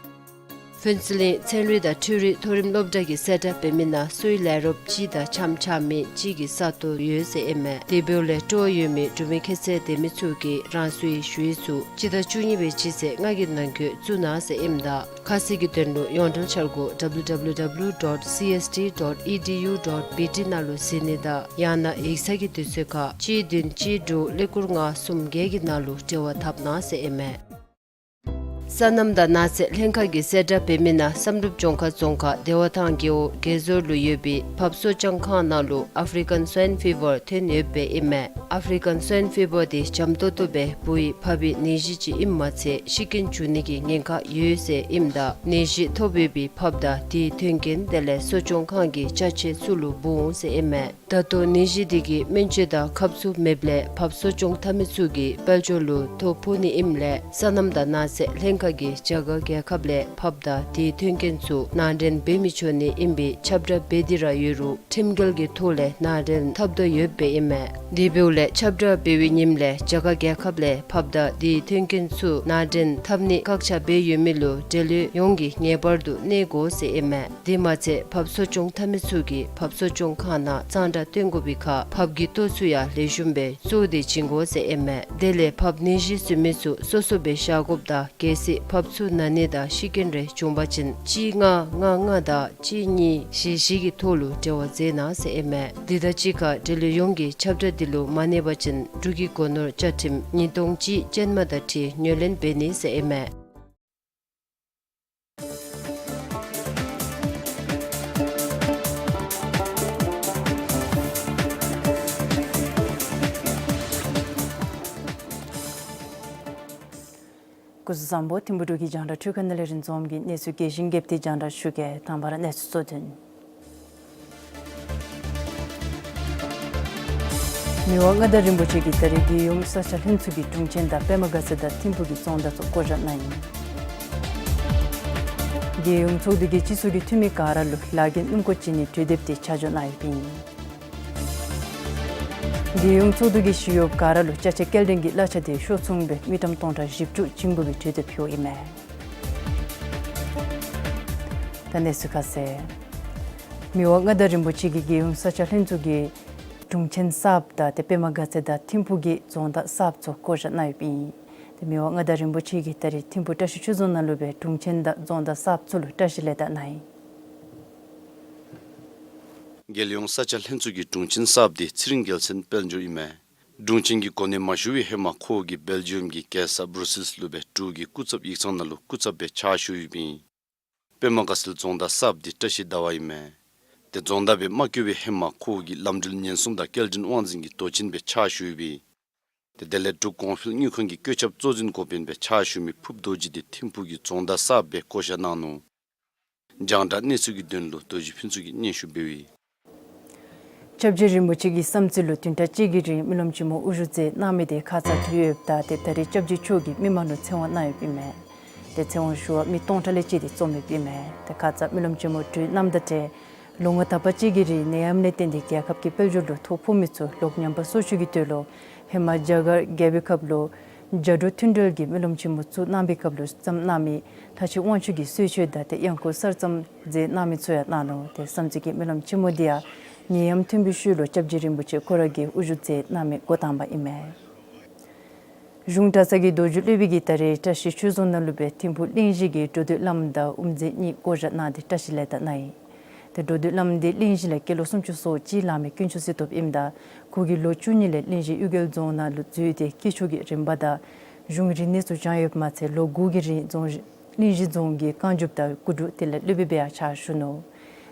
ཕུན་ཚོགས་གླིང་ཚན་རིག་དང་འཕྲུལ་རིག་མཐོ་རིམ་སློབ་གྲྭ་གིས་གསལ་བསྒྲགས་འབད་མི་ནང་སོའི་ལས་རོགསཔ་གཅིག་དང་འཆམ་འཆམ་མི་གཅིག་གི་ས་སྟོང་ཡོད་ཟེར་ཨིན་མས། དེ་འབདཝ་ལས་སྤྲོ་བ་ཡོད་མི་འབྲུག་མི་ཁྱད་ཚད་ལྡན་མི་ཚུ་གིས་རང་སོའི་ཞུ་ཡིག་ཚུ་སྤྱི་ཟླ་བཅུ་གཉིས་པའི་སྤྱི་ཚེས་ལྔ་གི་ནང་འཁོད་བཙུགས་གནང་ཟེར་ཨིནམ་ད་ཁ་གསལ་གྱི་དོན་ལུ་ཡོངས་འབྲེལ་འཆར་སྒོ་W W W dot C S T dot E D U dot B T ནང་ལུ་གཟིགས་ནི་དང་ཡང་ན་ཡིག་ཚང་གི་དུས་ཚོད་ཁར་གཅིག་བདུན་གཅིག་དྲུག་ཀླད་ཀོར་ལྔ་གསུམ་བརྒྱད་ཀྱི་ནང་ལུ་འབྲེལ་བ་འཐབ་གནང་ཟེར་ཨིན་མས། སོ་ནམ་དང་ནགས་ཚལ་ལྷན་ཁག་གིས་གསལ་བསྒྲགས་འབད་མི་ནང་བསམ་གྲུབ་ལྗོངས་མཁར་རྫོང་ཁག་བདེ་བ་ཐང་རྒེད་འོག་དགེ་ཟོར་ལུ་ཡོད་པའི་ཕགཔ་གསོ་སྐྱོང་ཁང་ནང་ལུ་ཨ་ཕི་རི་ཀན་སུའིན་ཕི་བར་ཐོན་ཡོདཔ་སྦེ་ཨིན་མས། ཨ་ཕི་རི་ཀན་སུའིན་ཕི་བར་འདི་འཇམ་ཏོང་ཏོ་སྦེ་འབུ་ཡི་ཕགཔ་གི་ནད་གཞི་ཅིག་ཨིནམ་མ་ཚད་ཤི་རྐྱེན་འབྱུང་ནི་གི་ཉེན་ཁ་ཡོད་ཟེར་ཨིནམ་ད་ནད་གཞི་ཐོབ་ཡོད་པའི་ཕགཔ་དང་དེའི་མཐུན་རྐྱེན་དེ་ལས་གསོ་སྐྱོང་ཁང་གི་ཅ་ཆས་ཚུ་ལུ་འབུ་འོང་ཟེར་ཨིན་མས། ད་ལྟོ་ནད་གཞི་འདི་གི་སྨན་བཅོས་དང་ཁབ་ཚུ་མེདཔ་ལས་ཕགཔ་གསོ་སྐྱོང་འཐབ་མི་ཚུ་གིས་དཔལ་འབྱོར་ལུ་ཐོ་ཕོག་ནི་ཨིནམ་ལས་སོ་ནམ་དང་ནགས་ཚལ་ལྷན་ཁག་གིས་རྒྱ་གར་རྒྱལ་ཁབ་ལས་ཕགཔ་དང་དེའི་མཐུན་རྐྱེན་ཚུ་ནང་འདྲེན་འབད་མི་ཆོག་ནི་ཨིན་པའི་ཁྱབ་བསྒྲགས་འབད་དེ་ར་ཡོད་རུང་ཁྲིམས་འགལ་གྱི་ཐོག་ལས་ནང་འདྲེན་འཐབ་དོ་ཡོདཔ་སྦེ་ཨིན་མས། དེ་འབདཝ་ལས་ཁྱབ་བསྒྲགས་འབད་བའི་ཉིནམ་ལས་རྒྱ་གར་རྒྱལ་ཁབ་ལས་ཕགཔ་དང་དེའི་མཐུན་རྐྱེན་ཚུ་ནང་འདྲེན་འཐབ་ནི་བཀག་ཆ་འབད་ཡོད་མི་ལུ་འབྲེལ་ཡོད་ཡོངས་ཀྱིས་ངེས་པར་དུ་གནས་དགོ་ཟེར་ཨིན་མས། དེ་མ་ཚད་ཕགཔ་གསོ་སྐྱོང་འཐབ་མི་ཚུ་གིས་ཕགཔ་གསོ་སྐྱོང་ཁང་ནང་གཙང་སྦྲ་བཏོན་དགོ་པའི་ཁར་ཕགཔ་གི་ལྟོ་ཚུ་ཡང་ལེགས་ཤོམ་སྦེ་བཙོ་སྟེ་བྱིན་དགོ་ཟེར་ཨིན་མས། དེ་ལས་ཕགཔ་ནད་གཞི་བཟོ་མི་ཚུ་སོ་སོ་སྦེ་བཞག་དགོཔ་དང་གལ་སྲིད་ཕགཔ་ཚུ་ན་ནི་དང་ཤི་རྐྱེན་རེ་བྱུང་པ་ཅིན་གཅིག་ལྔ་ལྔ་ལྔ་དང་གཅིག་གཉིས་བཞི་བཞི་གི་ཐོག་ལུ་འབྲེལ་བ་མཛད་གནང་ཟེར་ཨིན་མས། འདི་དང་གཅིག་ཁར་འབྲེལ་ཡོད་ཡོངས་ཀྱིས་ཁྱབ་བསྒྲགས་འདི་ལུ་མ་གནས་པ་ཅིན་འབྲུག་གི་སྒོ་ནོར་བཅའ་ཁྲིམས་ཉིས་སྟོང་གཅིག་ཅན་མ་དང་འཁྲིལ་ངོས་ལེན་འབད་ནི་ཟེར་ཨིན་མས། སྐུ་གཟུགས་བཟང་པོ། ཐིམ་ཕུ་འབྲུག་གི་རྒྱང་བསྒྲགས་འཕྲུལ་ཁང་ནང་ལས་རིན་འཛོམས་ཀྱིས་གནས་ཚུལ་རྒྱས་ཤིང་རྒྱསཔ་སྦེ་རྒྱང་བསྒྲགས་ཞུ་གེ། དང་པ་ར་གནས་ཚུལ་གཙོ་དོན། མི་དབང་མངའ་བདག་རིན་པོ་ཆེ་གིས་ད་རིས་རྒྱལ་ཡོངས་ས་ཆ་ལྷན་ཚོགས་ཀྱི་དྲུང་ཆེན་དང་པདྨ་དགའ་ཚལ་དང་ཐིམ་ཕུ་གི་རྫོང་བདག་ཚུ་བསྐོ་བཞག་གནང་ཡི། རྒྱལ་ཡོངས་ཚོགས་འདུ་གིས་སྤྱི་ཚོགས་ཀྱི་འཐུས་མི་ག་ར་ལུ་ལཱ་འགན་སྣུམ་འཁོར་བྱིན་ནིའི་གྲོས་འདེབས་དེ་ཆ་འཇོག་གནང་ཡོདཔ་ཨིན། རྒྱལ་ཡོངས་ཚོགས་འདུ་གིས་ཞི་གཡོགཔ་ག་ར་ལུ་ཅ་ཆས་སྐྱེལ་འདྲེན་གྱི་གླ་ཆ་དེ་ཤོག་ཚོང་སྦེ་མི་ཀྲམ་སྟོང་ཕྲག་བཞི་བཅུ་བྱིན་དགོ་པའི་གྲོས་འདེབས་ཕུལཝ་ཨིན་མས། ད་གནས་ཚུལ་ཁ་གསལ། མི་དབང་མངའ་བདག་རིན་པོ་ཆེ་གིས་རྒྱལ་ཡོངས་ས་ཆ་ལྷན་ཚོགས་ཀྱི་དྲུང་ཆེན་གསརཔ་དང་ཏེ་པདྨ་དགའ་ཚལ་དང་ཐིམ་ཕུ་གི་རྫོང་བདག་གསརཔ་ཚུ་བསྐོ་བཞག་གནང་ཡོདཔ་ཨིན། ཏེ་མི་དབང་མངའ་བདག་རིན་པོ་ཆེ་གིས་ད་རིས་ཐིམ་ཕུ་བཀྲ་ཤིས་ཆོས་རྫོང་ནང་ལུ་སྦེ་དྲུང་ཆེན་དང་རྫོང་བདག་གསརཔ་ཚུ་ལུ་བཀྲ་ཤིས་ལེགས་དར་གནང་ཡི། རྒྱལ་ཡོངས་ས་ཆ་ལྷན་ཚོགས་ཀྱི་དྲུང་ཆེན་གསརཔ་དེ་ཚེ་རིང་རྒྱལ་མཚན་དཔལ་འབྱོར་ཨིན་མས། དྲུང་ཆེན་གྱི་གོ་གནས་མ་ཞུ་བའི་ཧེ་མ་ཁོ་གིས་སྦེལ་ཇི་ཡམ་གྱི་རྒྱལ་ས་བུ་རུ་སིལས་ལུ་སྦེ་འབྲུག་གི་སྐུ་ཚབ་ཡིག་ཚང་ནང་ལུ་སྐུ་ཚབ་སྦེ་ཕྱག་ཞུ་ཡོདཔ་ཨིན། པདྨ་དགའ་ཚལ་རྫོང་བདག་གསརཔ་དེ་བཀྲ་ཤིས་ཟླ་བ་ཨིན་མས། ཏེ་རྫོང་བདག་སྦེ་མ་བསྐོ་བའི་ཧེ་མ་ཁོ་གིས་ལམ་འགྲུལ་ཉེན་སྲུང་དང་སྐྱེལ་འདྲེན་དབང་འཛིན་གྱི་མདོ་ཆེན་སྦེ་ཕྱག་ཞུ་ཡོདཔ་ཨིན། ཏེ་དེ་ལས་འབྲུག་གོང་འཕེལ་དངུལ་ཁང་གི་བཀོད་ཁྱབ་གཙོ་འཛིན་འགོ་དཔོན་སྦེ་ཕྱག་ཞུ་མི་ཕུབ་རྡོ་རྗེ་དེ་ཐིམ་ཕུ་གི་རྫོང་བདག་གསརཔ་སྦེ་བསྐོ་བཞག་གནང་ནུག། རྒྱང་བསྒྲགས་གནས་ཚུལ་གྱི་དོན་ལུ་རྡོ་རྗེ་ཕུན་ཚོགས་ཀྱིས་སྙན་ཞུ་འབདཝ་ཨིན། སྐྱབས་རྗེ་རིན་པོ་ཆེ་གི་བསམ་ཚུལ་ལུ་བདུན་ཕྲག་གཅིག་གི་རིང་སྨོན་ལམ་ཆེན་མོ་དབུ་བཞུགས་མཛད་གནང་མི་དེ་ཁ་ཙ་ཐུག་ཡོདཔ་ད་ཏེ་ད་རིས་སྐྱབས་རྗེ་མཆོག་གིས་མི་མང་ལུ་ཚེ་དབང་གནང་ཡོདཔ་ཨིན་མས། ཏེ་ཚེ་དབང་ཞུ་བ་མི་སྟོང་ཕྲག་ལས་བཅད་དེ་འཛོམས་ཡོདཔ་ཨིན་མས། ཏེ་ཁ་ཙ་སྨོན་ལམ་ཆེན་མོ་གྲོལ་གནངམ་ད་ཏེ་ལོ་ངོ་དག་པ་ཅིག་གི་རིང་ནད་ཡམས་ལས་བརྟེན་ཏེ་རྒྱལ་ཁབ་ཀྱི་དཔལ་འབྱོར་ལུ་ཐོ་ཕོག་མི་ཚུ་ལོག་ཉམས་པ་གསོ་བཅོས་ཀྱི་དོན་ལུ་ཧེ་མ་རྒྱ་གར་རྒྱལ་པོའི་སྐབས་ལུ་རྒྱ་འབྲུག་མཐུན་འབྲེལ་གྱི་སྨོན་ལམ་ཆེན་མོ་བཙུགས་གནང་པའི་སྐབས་ལུ་བརྩམས་གནང་མི་ལྷ་ཆོས་དབང་ཕྱུག་གི་གསོལ་མཆོད་དང་ཏེ་གཡང་འགུགས་གསར་རྩོམ་མཛད་གནང་མི་ཚུ་ཡང་གནང་ནུག། ཏེ་བསམ་རྩེ་གི་སྨོན་ལམ་ཆེན་མོ་འདི་ཡང་ནད་ཡམས་ཐོན་པའི་ཤུལ་ལུ་སྐྱབས་རྗེ་རིན་པོ་ཆེ་ཁོ་ར་གིས་དབུ་བཞུགས་མཛད་གནང་མི་འགོ་དང་པ་ཨིན་མས། གཞུང་གྲྭ་ཚང་གི་རྡོ་རྗེ་སློབ་དཔོན་གྱིས་ད་རིས་བཀྲ་ཤིས་ཆོས་རྫོང་ནང་ལུ་སྦེ་ཐིམ་ཕུ་གླིང་བཞི་གི་འགྲོ་འདུལ་བླམ་དང་དབུ་མཛད་གཉིས་བསྐོ་བཞག་གནང་སྟེ་བཀྲ་ཤིས་ལེགས་དར་གནང་ཡི། ཏེ་འགྲོ་འདུལ་བླམ་འདི་གླིང་བཞི་ལས་སྐྱེས་ལོ་སུམ་ཅུ་སོ་གཅིག་ལང་མི་དཀོན་མཆོག་གསེར་ཐུབ་ཨིནམ་ད་ཁོ་གིས་ལོ་བཅུ་གཉིས་ལས་གླིང་བཞི་གཡུལ་རྒྱལ་རྫོང་ནང་ལུ་འཛུལ་ཏེ་སྐྱེས་མཆོག་གི་རིམ་པ་དང་གཞུང་རིག་གནས་ཚུ་སྦྱངས་ཡོདཔ་མ་ཚད་ལོ་དགུ་གི་རིང་རྫོང་གླིང་བཞི་རྫོང་གི་བཀའ་འགྱུརཔ་དང་སྐུ་དྲུང་དེ་ལས་སློབ་དཔོན་སྦེ་ཡང་ཕྱག་ཞུ་ནུག།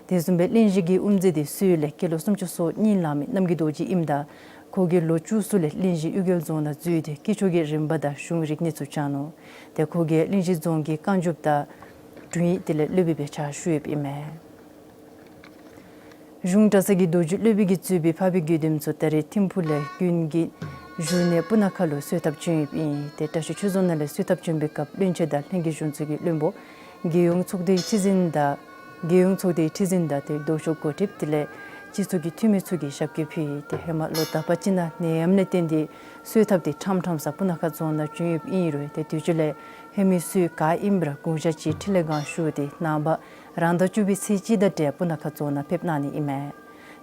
དེ་བཟུམ་སྦེ་གླིང་བཞི་གི་དབུ་མཛད་དེ་སུ་ལས་སྐྱེས་ལོ་སུམ་ཅུ་སོ་གཉིས་ལང་མི་རྣམ་རྒྱལ་རྡོ་རྗེ་ཨིནམ་ད་ཁོ་གིས་ལོ་བཅུ་གསུམ་ལས་གླིང་བཞི་གཡུལ་རྒྱལ་རྫོང་ནང་འཛུལ་ཏེ་སྐྱེས་མཆོག་གི་རིམ་པ་དང་གཞུང་རིག་གནས་ཚུ་སྦྱངས་ནུག། ཏེ་ཁོ་གིས་གླིང་བཞི་རྫོང་གི་བཀའ་འགྱུརཔ་དང་དྲུང་ཡིག་དེ་ལས་སློབ་དཔོན་སྦེ་ཕྱག་ཞུ་ཡོདཔ་ཨིན་མས། གཞུང་གྲྭ་ཚང་གི་རྡོ་རྗེ་སློབ་དཔོན་གྱིས་གཙོས་པའི་འཕགས་པའི་དགེ་འདུན་ཚུ་ད་རིས་ཐིམ་ཕུ་ལས་དགུན་གྱི་བཞུགས་གནས་སྤུ་ན་ཁ་ལུ་གསོལ་ཐབ་བྱོན་ཡོདཔ་ཨིན། ཏེ་བཀྲ་ཤིས་ཆོས་རྫོང་ནང་ལས་གསོལ་ཐབ་བྱོན་པའི་སྐབས་བློན་ཆེན་དང་ལྷན་རྒྱས་གཞུང་ཚོགས་ཀྱི་བློན་པོ་རྒྱལ་ཡོངས་ཚོགས་སྡེའི་ཁྲི་འཛིན་དང་རྒྱལ་ཡོངས་ཚོགས་སྡེའི་ཁྲི་འཛིན་དང་ཏེ་ལྡོག་ཕྱོགས་འགོ་ཁྲིདཔ་དེ་ལས་སྤྱི་ཚོགས་ཀྱི་འཐུས་མི་ཚུ་གིས་ཞབས་སྐྱེལ་ཕུལ་ཡི། ཏེ་ཧེ་མ་ལོ་དག་པ་ཅིག་ནང་ནད་ཡམས་ལས་བརྟེན་ཏེ་གསོལ་ཐབ་དེ་ཕྲང་ཕྲང་ས་སྤུ་ན་ཁ་རྫོང་ནང་བྱོན་ཡོདཔ་ཨིན་རུང་ཏེ་དུས་ཅི་ལས་ཧེ་མའི་སྲོལ་ག་ཨིནམ་ར་དགུང་ཞག་གཅིག་ཕྲིན་ལས་སྒང་བཞུགས་ཏེ་ནངས་པ་རང་ཟླ་བཅུ་པའི་ཚེས་གཅིག་དང་འབྲེལ་སྤུ་ན་ཁ་རྫོང་ནང་ཕེབས་གནང་ནི་ཨིན་མས།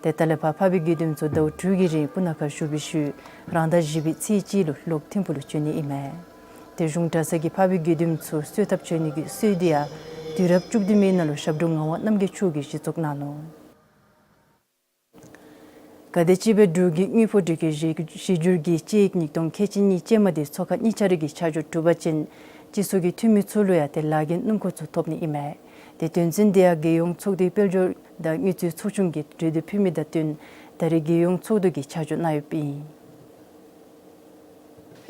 ཏེ་ད་ལས་ཕར་འཕགས་པའི་དགེ་འདུན་ཚུ་ཟླཝ་དྲུག་གི་རིང་སྤུ་ན་ཁ་བཞུགས་པའི་ཤུལ་རང་ཟླ་བཞི་པའི་ཚེས་གཅིག་ལུ་ལོག་ཐིམ་ཕུ་ལུ་བྱོན་ནི་ཨིན་མས། ཏེ་གཞུང་གྲྭ་ཚང་གིས་འཕགས་པའི་དགེ་འདུན་ཚུ་གསོལ་ཐབ་བྱོན་ནི་གི་སྲོལ་འདི་ཡང་དུས་རབས་བཅུ་བདུན་མའི་ནང་ལུ་ཞབས་དྲུང་ངག་དབང་རྣམ་རྒྱལ་མཆོག་གིས་གཞི་བཙུགས་གནང་ནུག། ག་དེམ་ཅིག་སྦེ་འབྲུག་གི་དངུལ་ཕོགས་འགྲུལ་སྐྱེལ་གཞི་གཞི་བསྒྱུར་གྱི་དཔྱད་ཡིག་ཉིས་སྟོང་ཁལ་གཅིག་གཉིས་ཅན་མ་དེ་ཚོགས་ཁང་གཉིས་ཆ་རེ་གིས་ཆ་འཇོག་གྲུབ་པ་ཅིན་ སྤྱི་ཚོགས་ཀྱི་འཐུས་མི་ཚུ་ལུ་ཡང་ཏེ་ལཱ་འགན་སྣུམ་འཁོར་ཚུ་ཐོབ་ནི་ཨིན་མས། ཏེ་དོན་ཚན་འདི་ཡང་རྒྱལ་ཡོངས་ཚོགས་འདུའི་དཔལ་འབྱོར་དང་དངུལ་རྩིས་ཚོགས་ཆུང་གིས་གྲོས་འདེབས་ཕུལ་མི་དང་བསྟུན་ད་རེས་རྒྱལ་ཡོངས་ཚོགས་འདུ་གིས་ཆ་འཇོག་གནང་ཡོདཔ་ཨིན།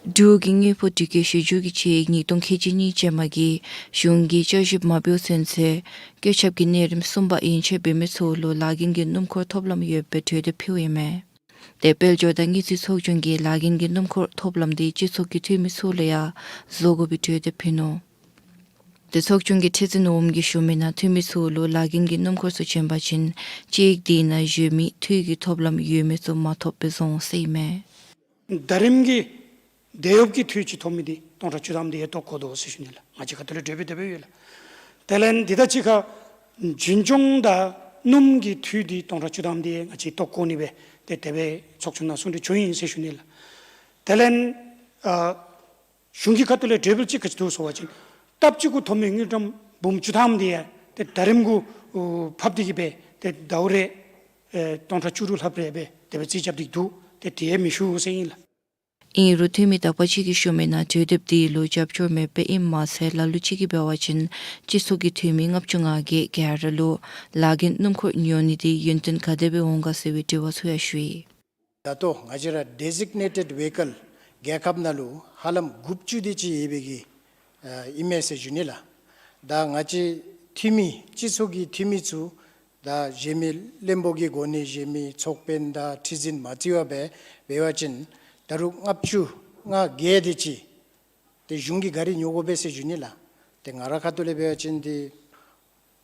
འབྲུག་གི་དངུལ་ཕོགས་སྒྲིག་བཀོད་བཞི་འགྱུར་གྱི་དཔྱད་ཡིག་ཉིས་སྟོང་ཁལ་གཅིག་གཉིས་ཅན་མ་གིས་གཞུང་གི་བསྐྱར་ཞིབ་མ་འབད་བའི་ཚུན་ཚོད་བཀོད་ཁྱབ་ཀྱི་གནས་རིམ་གསུམ་པ་ཡན་ཆད་འབད་མི་ཚུ་ལུ་ལཱ་འགན་གྱི་སྣུམ་འཁོར་ཐོབ་ལམ་ཡོད་པའི་གྲོས་འདེབས་ཕུལཝ་ཨིན་མས། ཏེ་དཔལ་འབྱོར་དང་དངུལ་རྩིས་ཚོགས་ཆུང་གིས་ལཱ་འགན་གྱི་སྣུམ་འཁོར་ཐོབ་ལམ་འདི་སྤྱི་ཚོགས་ཀྱི་འཐུས་མི་ཚུ་ལུ་ཡང་བཟོ་དགོ་པའི་གྲོས་འདེབས་ཕུལ་ནུག། ཏེ་ཚོགས་ཆུང་གི་ཁྲི་འཛིན་འོགམ་གིས་ཞུ་མི་ནང་འཐུས་མི་ཚུ་ལུ་ལཱ་འགན་གྱི་སྣུམ་འཁོར་ཚུ་བྱིན་པ་ཅིན་དཔྱད་ཡིག་དེ་ནང་བཞུགས་མི་འཐུས་ཀྱི་ཐོབ་ལམ་ཡོད་མི་ཚུ་མ་ཐོབ་པའི་བཟོ་ཟེར་ཨིན་མས། ཟླ་རིམ་གྱི་དེད་གཡོགཔ་གི་འཐུས་ཅིག་ཐོབ་མི་འདི་སྟོང་ཕྲག་བཅུ་ཐམ་འདི་ཡང་བཏོག་བཀོ་དོ་ཟེར་ཞུ་ནི་ལགས། ང་བཅས་ཁ་ཐུག་ལས་གྲོས་འབུལ་དེ་སྦེ་ཡོད་ལགས། དེ་ལས་འདི་དང་གཅིག་ཁར་རྒྱུན་སྐྱོང་དང་སྣུམ་གྱི་འཐུས་འདི་སྟོང་ཕྲག་བཅུ་ཐམ་འདི་ཡང་ང་བཅས་བཏོག་བཀོ་ནི་སྦེ་ཏེ་དེ་སྦེ་ཚོགས་ཆུང་ནང་གསུང་གྲོས་བྱུང་ཡི་ཟེར་ཞུ་ནི་ལགས། དེ་ལས་ཨ་གཞུང་གི་ཁ་ཐུག་ལས་གྲོས་འབུལ་ཅིག་ག་ཅི་འདུག་ཟེར་བ་ཅིན་སྟབས་གཅིག་གུ་ཐོབ་མི་དངུལ་ཀྲམ་འབུམ་བཅུ་ཐམ་འདི་ཡང་ཏེ་ཟླ་རིམ་གུ་ཨོ་ཕབ་སྟེ་གི་སྦེ་ཏེ་ཟླཝ་རེ་ཨེ་སྟོང་ཕྲག་བཅུ་དྲུག་ལྷགཔ་རེ་སྦེ་དེ་སྦེ་རྩིས་རྐྱབ་སྟེ་འདུག། ཏེ་དེ་ཡང་མི་ཞུ་ཟེར་ཨིན་ལགས། ཨིན་རུང་འཐུས་མི་དག་པ་ཅིག་གིས་ཞུ་མི་ནང་གྲོས་འདེབས་འདི་ལུ་རྒྱབ་སྐྱོར་མེདཔ་ཨིནམ་མ་ཚད་ལ་ལུ་ཅིག་གིས་འབད་བ་ཅིན་སྤྱི་ཚོགས་ཀྱི་འཐུས་མི་ལྔ་བཅུ་ང་བརྒྱད་ག་ར་ལུ་ལཱ་འགན་སྣུམ་འཁོར་ཉོ་ནི་འདི་ཡུན་བརྟན་ག་དེ་སྦེ་འོང་ག་ཟེར་བའི་དྲི་བ་ཚུ་ཡང་ཞུ་ཡི། ད་ལྟོ་ང་བཅས་ར་ཌི་ཟིག་ནེ་ཊེཌ་ཝེ་ཧི་ཀལ་རྒྱལ་ཁབ་ནང་ལུ་ཧ་ལམ་དགུ་བཅུ་དེ་ཅིག་ཡོད་པའི་གི་ཨ་ཨིན་མས་ཟེར་ཞུ་ནི་ལགས། ད་ང་བཅས་འཐུས་མི་སྤྱི་ཚོགས་ཀྱི་འཐུས་མི་ཚུ་ད་གཞན་མི་བློན་པོ་གི་གོ་གནས་བཞེས་མི་ཚོགས་དཔོན་དང་ཁྲི་འཛིན་མ་བརྩི་བར་འབད་བ་ཅིན་ད་རུང་ལྔ་བཅུ་ང་བརྒྱད་དེ་ཅིག་ཏེ་གཞུང་གི་གཱ་རི་ཉོ་དགོ་པས་ཟེར་ཞུ་ནི་ལགས། ཏེ་ང་རའི་ཁ་ཐུག་ལས་འབད་བ་ཅིན་ཏེ་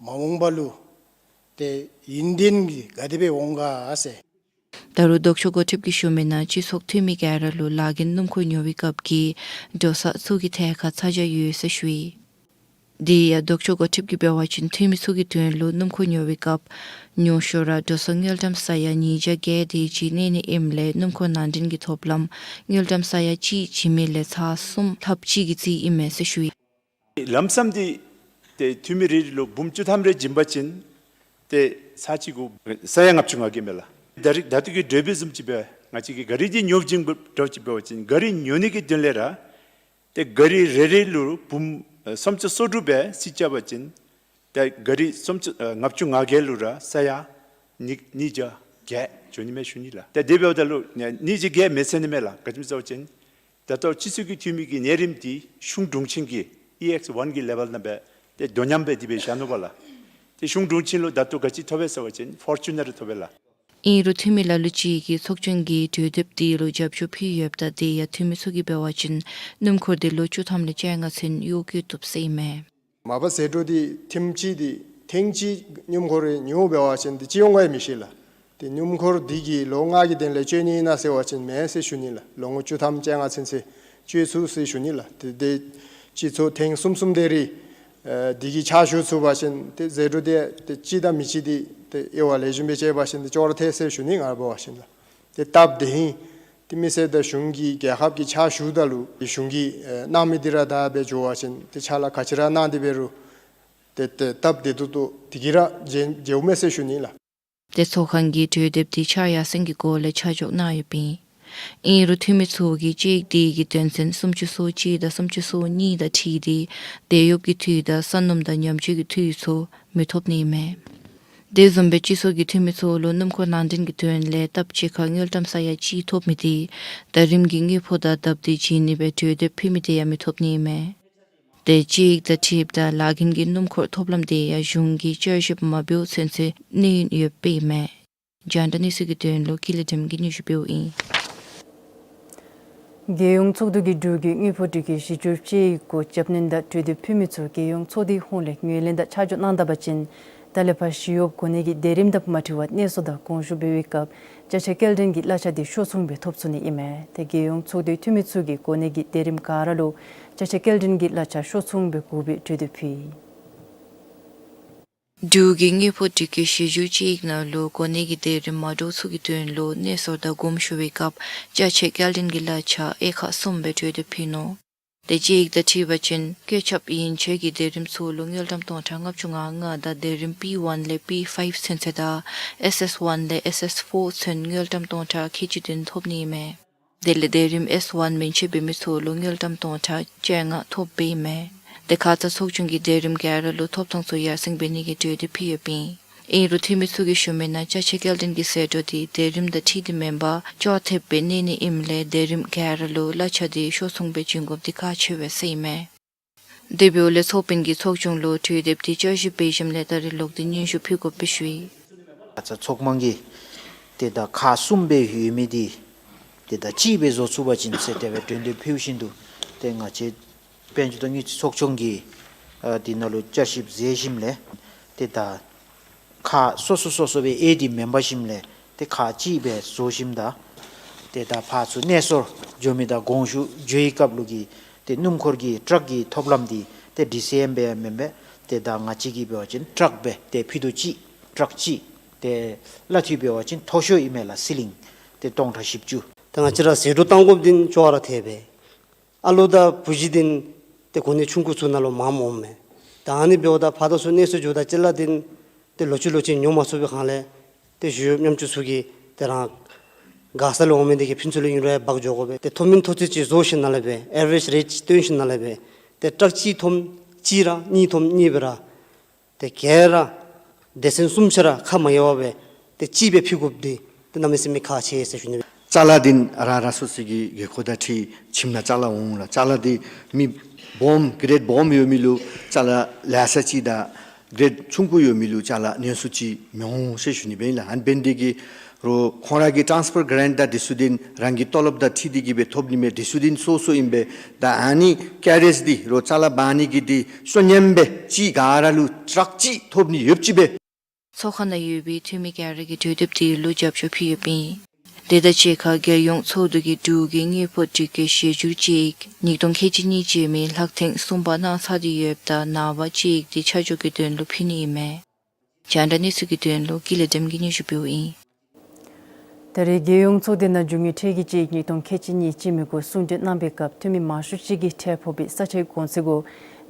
མ་འོངས་པ་ལུ་ཏེ་ཡུན་བརྟན་གྱི་ག་དེ་སྦེ་འོང་ག་ཟེར། ད་རུང་ལྡོག་ཕྱོགས་འགོ་ཁྲིདཔ་གིས་ཞུ་མི་ནང་སྤྱི་ཚོགས་འཐུས་མི་ག་ར་ལུ་ལཱ་འགན་སྣུམ་འཁོར་ཉོ་བའི་སྐབས་ཀྱི་འགྲོ་སོང་ཚུ་གི་ཐད་ཁར་ཚ་གྱང་ཡོད་ཟེར་ཞུ་ཡི། དེ་ཡང་ལྡོག་ཕྱོགས་འགོ་ཁྲིདཔ་གིས་འབད་བ་ཅིན་འཐུས་མི་ཚུ་གི་དོན་ལུ་སྣུམ་འཁོར་ཉོ་བའི་སྐབས་ཉུང་ཤོས་ར་འགྲོ་སོང་དངུལ་ཀྲམ་ས་ཡ་ཉིས་བརྒྱ་བརྒྱད་དེ་ཅིག་གནས་ནི་ཨིནམ་ལས་སྣུམ་འཁོར་ནང་འདྲེན་གྱི་ཐོབ་ལམ་དངུལ་ཀྲམ་ས་ཡ་གཅིག་བྱིན་མི་ལས་ཚར་གསུམ་ལྷགཔ་ཅིག་གི་རྩིས་ཨིན་མས་ཟེར་ཞུ་ཡི། ལམ་སམ་འདི་ཏེ་འཐུས་མི་རེ་རེ་ལུ་འབུམ་བཅུ་ཐམ་རེ་བྱིན་པ་ཅིན་ཏེ་ཚར་གཅིག་གུ་ས་ཡ་ལྔ་བཅུ་ང་བརྒྱད་མས་ལགས། ད་རིས་ད་ལྟོ་གི་གྲོས་འབུལ་བཟུམ་ཅིག་སྦེ་ང་བཅས་ཀྱིས་གཱ་རི་འདི་ཉོ་བྱིན་དགོཔ་འདྲཝ་ཅིག་འབད་བ་ཅིན་གཱ་རི་ཉོ་ནི་གི་དོན་ལས་ར་ཏེ་གཱ་རི་རེ་རེ་ལུ་འབུམ་ཨེ་སུམ་ཅུ་སོ་དྲུག་སྦེ་རྩིས་རྐྱབ་པ་ཅིན་ཏེ་གཱ་རི་སུམ་ཅུ་ཨེ་ལྔ་བཅུ་ང་བརྒྱད་ལུ་ར་ས་ཡ་ཉིས་ཉིས་བརྒྱ་བརྒྱད་འགྱོ་ནི་མས་ཞུ་ནི་ལགས། ཏེ་དེ་འབདཝ་ད་ལུ་ཉིས་བརྒྱ་བརྒྱད་མི་ཚད་ནི་མས་ལགས། ག་ཅི་སྨོ་ཟེར་བ་ཅིན་ད་ལྟོ་སྤྱི་ཚོགས་ཀྱི་འཐུས་མི་གི་གནས་རིམ་འདི་གཞུང་དྲུང་ཆེན་གྱི་ཨི་ཨེགསི་ཝན་གྱི་ལེ་བཱལ་ནང་སྦེ་ཏེ་དོ་མཉམ་སྦེ་དེ་སྦེ་བཞག་ནུག་པ་ལགས། ཏེ་གཞུང་དྲུང་ཆེན་ལུ་ད་ལྟོ་ག་ཅི་ཐོབ་པས་ཟེར་བ་ཅིན་ཕོར་ཅུ་ནར་ཐོབ་པས་ལགས། ཨིན་རུང་འཐུས་མི་ལ་ལུ་ཅིག་གིས་ཚོགས་ཆུང་གི་གྲོས་འདེབས་འདི་ལུ་རྒྱབ་སྐྱོར་ཕུལ་ཡོདཔ་ད་དེ་ཡང་འཐུས་མི་ཚུ་གིས་འབད་བ་ཅིན་སྣུམ་འཁོར་འདི་ལོ་བཅུ་ཐམ་ལས་བཅོ་ལྔ་ཚུན་གཡོག་བཀོལ་བཏུབ་ཟེར་ཨིན་མས། མ་པ་ཟད་འགྲོ་འདི་ཐེངས་གཅིག་འདི་ཐེངས་གཅིག་སྣུམ་འཁོར་རེ་ཉོ་འབད་བ་ཅིན་འདི་ཅིག་འོང་ག་ཡང་མི་ཤེས་ལགས། ཏེ་སྣུམ་འཁོར་འདི་གིས་ལོ་ལྔ་གི་དོན་ལས་བཅོ་ནི་ཨིན་ན་ཟེར་བ་ཅིན་མེན་ཟེར་ཞུ་ནི་ལགས། ལོ་ངོ་བཅུ་ཐམ་བཅོ་ལྔ་ཚུན་ཚོད་བཅོ་ཚུགས་ཟེར་ཞུ་ནི་ལགས། ཏེ་དེ་སྤྱི་ཚོགས་ཐེངས་གསུམ་གསུམ་དེ་རེ་ཨེ་འདི་གིས་ཕྱག་ཞུ་ཚུགས་པ་ཅིན་ཏེ་ཟད་འགྲོ་འདི་ཏེ་གཅིག་དང་མི་གཅིག་འདི་ཏེ་དབྱེ་བ་ལེགས་ཤོམ་སྦེ་དཔྱད་པ་ཅིན་ཏེ་ཅོག་ར་འཐད་ཟེར་ཞུ་ནི། ང་འབད་བ་ཅིན་ལགས། ཏེ་སྟབས་བདེ་ཧིང་ཏེ་མི་སེར་དང་གཞུང་གིས་རྒྱལ་ཁབ་ཀྱིས་ཕྱག་ཞུཝ་ད་ལུ་གཞུང་གིས་ཨེ་གནང་མི་འདི་ར་ད་སྦེ་འགྱོ་བ་ཅིན་ཏེ་ཕྱག་ལཱ་ག་ཅི་ར་གནང་སྟེ་འབད་རུང་ཏེ་ཏེ་སྟབས་བདེ་ཏོག་ཏོ་དེ་གིས་ར་མཇལ་མཇལཝ་མས་ཟེར་ཞུ་ནི་ལགས། ཏེ་ཚོགས་ཁང་གིས་གྲོས་འདེབས་འདི་ཕྱག་ཡར་སེང་གི་སྒོ་ལས་ཆ་འཇོག་གནང་ཡོདཔ་ཨིན། ཨིན་རུང་འཐུས་མི་ཚུ་གིས་དཔྱད་ཡིག་དེ་གི་དོན་ཚན་སུམ་ཅུ་སོ་གཅིག་དང་སུམ་ཅུ་སོ་གཉིས་དང་འཁྲིལ་ཏེ་དེད་གཡོགཔ་གི་འཐུས་དང་ས་སྣུམ་དང་ཉམས་བཅོས་ཀྱི་འཐུས་ཚུ་མི་ཐོབ་ནི་ཨིན་མས། དེ་བཟུམ་སྦེ་སྤྱི་ཚོགས་ཀྱི་འཐུས་མི་ཚུ་ལུ་སྣུམ་འཁོར་ནང་འདྲེན་གྱི་དོན་ལས་སྟབས་གཅིག་ཁར་དངུལ་ཀྲམ་ས་ཡ་གཅིག་ཐོབ་མི་དེ་ཟླ་རིམ་གྱི་དངུལ་ཕོགས་དང་སྡེབ་སྟེ་བྱིན་ནི་སྦེ་གྲོས་འདེབས་ཕུལ་མི་དེ་ཡང་མི་ཐོབ་ནི་ཨིན་མས། ཏེ་དཔྱད་ཡིག་དང་འཁྲིལཝ་ད་ལཱ་འགན་གྱི་སྣུམ་འཁོར་ཐོབ་ལམ་དེ་ཡང་གཞུང་གིས་བསྐྱར་ཞིབ་མ་འབད་བའི་ཚུན་ཚོད་གནས་ཡུན་ཡོདཔ་ཨིན་མས། རྒྱང་བསྒྲགས་གནས་ཚུལ་གྱི་དོན་ལུ་ཀུན་ལེགས་སྒྲོལམ་གིས་སྙན་ཞུ་འབདཝ་ཨིན། རྒྱལ་ཡོངས་ཚོགས་འདུ་གིས་འབྲུག་གི་དངུལ་ཕོགས་སྒྲིག་གི་གཞི་འགྱུར་དཔྱད་ཡིག་གུ་རྒྱབ་སྣོན་དང་གྲོས་འདེབས་ཕུལ་མི་ཚུ་རྒྱལ་ཡོངས་ཚོགས་སྡེའི་ཧོངས་ལས་ངོས་ལེན་དང་ཆ་འཇོག་གནང་ད་པ་ཅིན་ད་ལས་ཕར་ཞི་གཡོགཔ་གོ་གནས་ཀྱི་དེ་རིམ་དང་མ་འཁྲིལ་བར་གནས་སོར་དང་དགོངས་ཞུ་འབད་བའི་སྐབས་ཅ་ཆས་སྐྱེལ་འདྲེན་གྱི་གླ་ཆ་དེ་ཤོག་ཚོང་སྦེ་ཐོབ་ཚུགས་ནི་ཨིན་མས། ཏེ་རྒྱལ་ཡོངས་ཚོགས་སྡེའི་འཐུས་མི་ཚུ་གིས་གོ་གནས་ཀྱི་དེ་རིམ་ག་ར་ལུ་ཅ་ཆས་སྐྱེལ་འདྲེན་གྱི་གླ་ཆ་ཤོག་ཚོང་སྦེ་དགོ་པའི་གྲོས་འདེབས་ཕུལ་ཡི། འབྲུག་གི་དངུལ་ཕོགས་སྒྲིག་གི་གཞི་འགྱུར་དཔྱད་ཡིག་ནང་ལུ་གོ་གནས་ཀྱི་དེ་རིམ་མ་འདྲཝ་ཚུ་གི་དོན་ལུ་གནས་སོར་དང་དགོངས་ཞུ་བའི་སྐབས་ཅ་ཆས་སྐྱེལ་འདྲེན་གྱི་གླ་ཆ་དབྱེ་ཁག་གསུམ་སྦེ་གྲོས་འདེབས་ཕུལ་ནུག། ཏེ་དཔྱད་ཡིག་དང་འཁྲིལ་བ་ཅིན་བཀོད་ཁྱབ་ཡན་ཆད་ཀྱི་དེ་རིམ་ཚུ་ལུ་དངུལ་ཀྲམ་སྟོང་ཕྲག་ལྔ་བཅུ་ང་ལྔ་དང་དེ་རིམ་པི་ཝན་ལས་པི་ཕའིབ་ཚུན་ཚོད་དང་ཨེསི་ཨེསི་ཝན་ལས་ཨེསི་ཨེསི་ཕོར་ཚུན་དངུལ་ཀྲམ་སྟོང་ཕྲག་ཁལ་གཅིག་བདུན་ཐོབ་ནི་ཨིན་མས། དེ་ལས་སྡེ་རིམ་ཨེསི་ཝན་མན་ཆད་འབད་མི་ཚུ་ལུ་དངུལ་ཀྲམ་སྟོང་ཕྲག་བཅོ་ལྔ་ཐོབ་པའི་ཨིན་མས། དེ་ཁ་ཙ་ཚོགས་ཆུང་གིས་སྡེ་རིམ་ག་ར་ལུ་ཐོབ་ཐངས་ཚུ་ཡར་སེང་འབད་ནི་གི་གྲོས་འདེབས་ཕུལ་ཡོདཔ་ཨིན། ཨིན་རུང་འཐུས་མི་ཚུ་གིས་ཞུ་མི་ནང་ཅ་ཆས་སྐྱེལ་འདྲེན་གྱི་ཟད་འགྲོ་འདི་སྡེ་རིམ་དང་འཁྲིལ་ཏེ་མེན་པར་ཅོག་འཐདཔ་སྦེ་གནས་ནི་ཨིནམ་ལས་སྡེ་རིམ་ག་ར་ལུ་གླ་ཆ་འདི་ཤོར་སོང་སྦེ་བྱིན་དགོཔ་འདི་ཁག་ཆེ་བས་ཟེར་ཨིན་མས། དེ་འབདཝ་ལས་ཚོགས་དཔོན་གྱིས་ཚོགས་ཆུང་ལུ་གྲོས་འདེབས་འདི་བསྐྱར་ཞིབ་འབད་ཞིནམ་ལས་ད་རིས་ལོག་སྟེ་སྙན་ཞུ་ཕུལ་དགོཔ་སྦེ་ཞུ་ཡི། ཁ་ཙ་ཚོགས་དམངས་ཀྱིས་ཏེ་ད་ཁག་གསུམ་སྦེ་ཡོད་མི་འདི་ཏེ་ད་གཅིག་སྦེ་བཟོ་ཚུགས་པ་ཅིན་ཟེར་དེ་སྦེ་གྲོས་འདེབས་ཕུལ་བཞིན་དུ་ཏེ་ང་བཅས་དཔལ་འབྱོར་དང་དངུལ་རྩིས་ཚོགས་ཆུང་གིས་ཨ་འདི་ནང་ལུ་བསྐྱར་ཞིབ་མཛད་ཞིནམ་ལས་ཏེ་ད་ཁག་སོ་སོ་སོ་སོ་སྦེ་ཨེ་འདི་མེན་པར་ཞིནམ་ལས་ཏེ་ཁག་གཅིག་སྦེ་བཟོ་ཞིནམ་ད་ཏེ་ད་ཕར་ཚུར་གནས་སོར་འགྱོ་མི་དང་གོང་ཞུ་འགྱོ་བའི་སྐབས་ལུ་གི་ཏེ་སྣུམ་འཁོར་གྱི་ཊཱརཀ་གི་ཐོབ་ལམ་འདི་ཏེ་ཌི་སི་ཨེམ་སྦེ་མེན་པར་ཏེ་ད་ང་བཅས་ཀྱིས་འབད་བ་ཅིན་ཊཱརཀ་སྦེ་ཏེ་ཕུད་རྡོག་གཅིག་ཊཱརཀ་གཅིག་ཏེ་གླ་འཐུས་འབད་བ་ཅིན་མཐོ་ཤོས་ཨིན་མས་ལགས། སི་ལིང་ཏེ་སྟོང་ཕྲག་བཞི་བཅུ། ད་ང་བཅས་ར་ཟད་འགྲོ་བཏང་དགོཔ་འདི་ཅོག་ར་འཐདཔ་སྦེ། ཨ་ལོ་དང་བུ་གཞི་འདི་ཏེ་གོ་གནས་ཆུང་ཀུ་ཚུ་ནང་ལུ་མངམ་འོངམ་མས། ད་ཨ་ནི་འབདཝ་ད་ཕར་དང་ཚུར་གནས་སོར་འགྱོཝ་ད་ཅིག་ལ་འདི་ཏེ་ལོག་ཅི་ལོག་ཅི་ཉོ་མ་ཚུགས་པའི་སྒང་ལས་ཏེ་ཞུ་ཉམ་ཆུང་ཚུ་གིས་ཏེ་རང་དགའ་ས་ལུ་འོང་མི་འདི་གིས་ཕུན་ཚོགས་ལུ་ཨིན་རུང་འབག་འགྱོ་དགོ་པས། ཏེ་མཐོ་དམན་མཐོ་ཚད་ཅིག་བཟོ་ཞིནམ་ལས་སྦེ་ཨེ་ཝ་རེཇ་རེཊ་ཅིག་སྟོན་ཞིནམ་ལས་སྦེ་ཏེ་ཊཱརཀ་གཅིག་འཐོམ་གཅིག་ར་གཉིས་འཐོམ་གཉིས་སྦེ་ར་ཏེ་ག་ར་སྡེ་ཚན་གསུམ་ཆ་ར་ཁ་མ་གཡར་བར་སྦེ་ཏེ་གཅིག་སྦེ་ཕུལ་དགོཔ་འདི་ཏེ་གནམ་མེད་ས་མེད་ཁག་ཆེ་ཟེར་ཞུ་ནི། ཅ་ལ་འདི་རང་རང་སོ་སོ་གི་དགོས་མཁོ་དང་འཁྲིལ་ཁྱིམ་ནང་ཅ་ལ་འོང་ལགས། ཅ་ལ་འདི་མི་སྦོམ་གྲེཌ་སྦོམ་ཡོད་མི་ལུ་ཅ་ལ་ལེ་ཤ་ཅིག་དང་གྲེཌ་ཆུང་ཀུ་ཡོད་མི་ལུ་ཅ་ལ་ཉུང་སུ་ཅིག་མི་འོང་ཟེར་ཞུ་ནི་སྦེ་ཨིན་ལགས། ཨ་ནི་འབད་ནི་འདི་གིས་རོགས་ཁོང་ར་གི་ཊཱནསི་ཕར་གྷ་རེནཊ་དང་འདི་ཚུ་འདི་རང་གི་ཏོ་ལོབ་དང་འཁྲིལ་ཏེ་གིས་སྦེ་ཐོབ་ནི་མས། འདི་ཚུ་འདི་སོ་སོ་ཨིན་པས། ད་ཨ་ནི་ཀེ་རེཇ་འདི་རོགས་ཅ་ལ་འབག་ནི་གི་འདི་སོ་ཉམས་སྦེ་གཅིག་ག་ར་ལུ་ཊཱརཀ་གཅིག་ཐོབ་ནི་ཡོདཔ་ཅིག་སྦེ། ཚོགས་ཁང་ནང་ཡོད་པའི་འཐུས་མི་ག་ར་གིས་གྲོས་འདེབས་འདི་ལུ་རྒྱབ་སྐྱོར་ཕུལ་ཡོདཔ་ཨིན། དེ་དང་གཅིག་ཁར་རྒྱལ་ཡོངས་ཚོགས་འདུ་གིས་འབྲུག་གི་དངུལ་ཕོགས་སྒྲིག་བཀོད་བཞེས་སྒྱུར་དཔྱད་ཡིག་ཉིས་སྟོང་ཁལ་གཅིག་གཉིས་ཅན་མའི་ལྷག་ཐེངས་གསུམ་པ་གནང་ཚར་ཏེ་ཡོདཔ་ད་ནངས་པ་དཔྱད་ཡིག་འདི་ཆ་འཇོག་གི་དོན་ལུ་ཕུལ་ནི་ཨིན་མས། རྒྱང་བསྒྲགས་གནས་ཚུལ་གྱི་དོན་ལུ་ཀུན་ལེགས་བདེམ་གིས་སྙན་ཞུ་འབདཝ་ཨིན། ད་རེས་རྒྱལ་ཡོངས་ཚོགས་སྡེ་ནང་རྒྱུ་དངོས་ཁྲལ་གྱི་དཔྱད་ཡིག་ཉིས་སྟོང་ཁལ་གཅིག་གཉིས་ཅན་མའི་སྐོར་གསུང་གྲོས་གནང་བའི་སྐབས་འཐུས་མི་མང་ཤོས་ཅིག་གིས་ཁྲལ་ཕོག་པའི་ས་ཁྲལ་གོང་ཚད་གུ་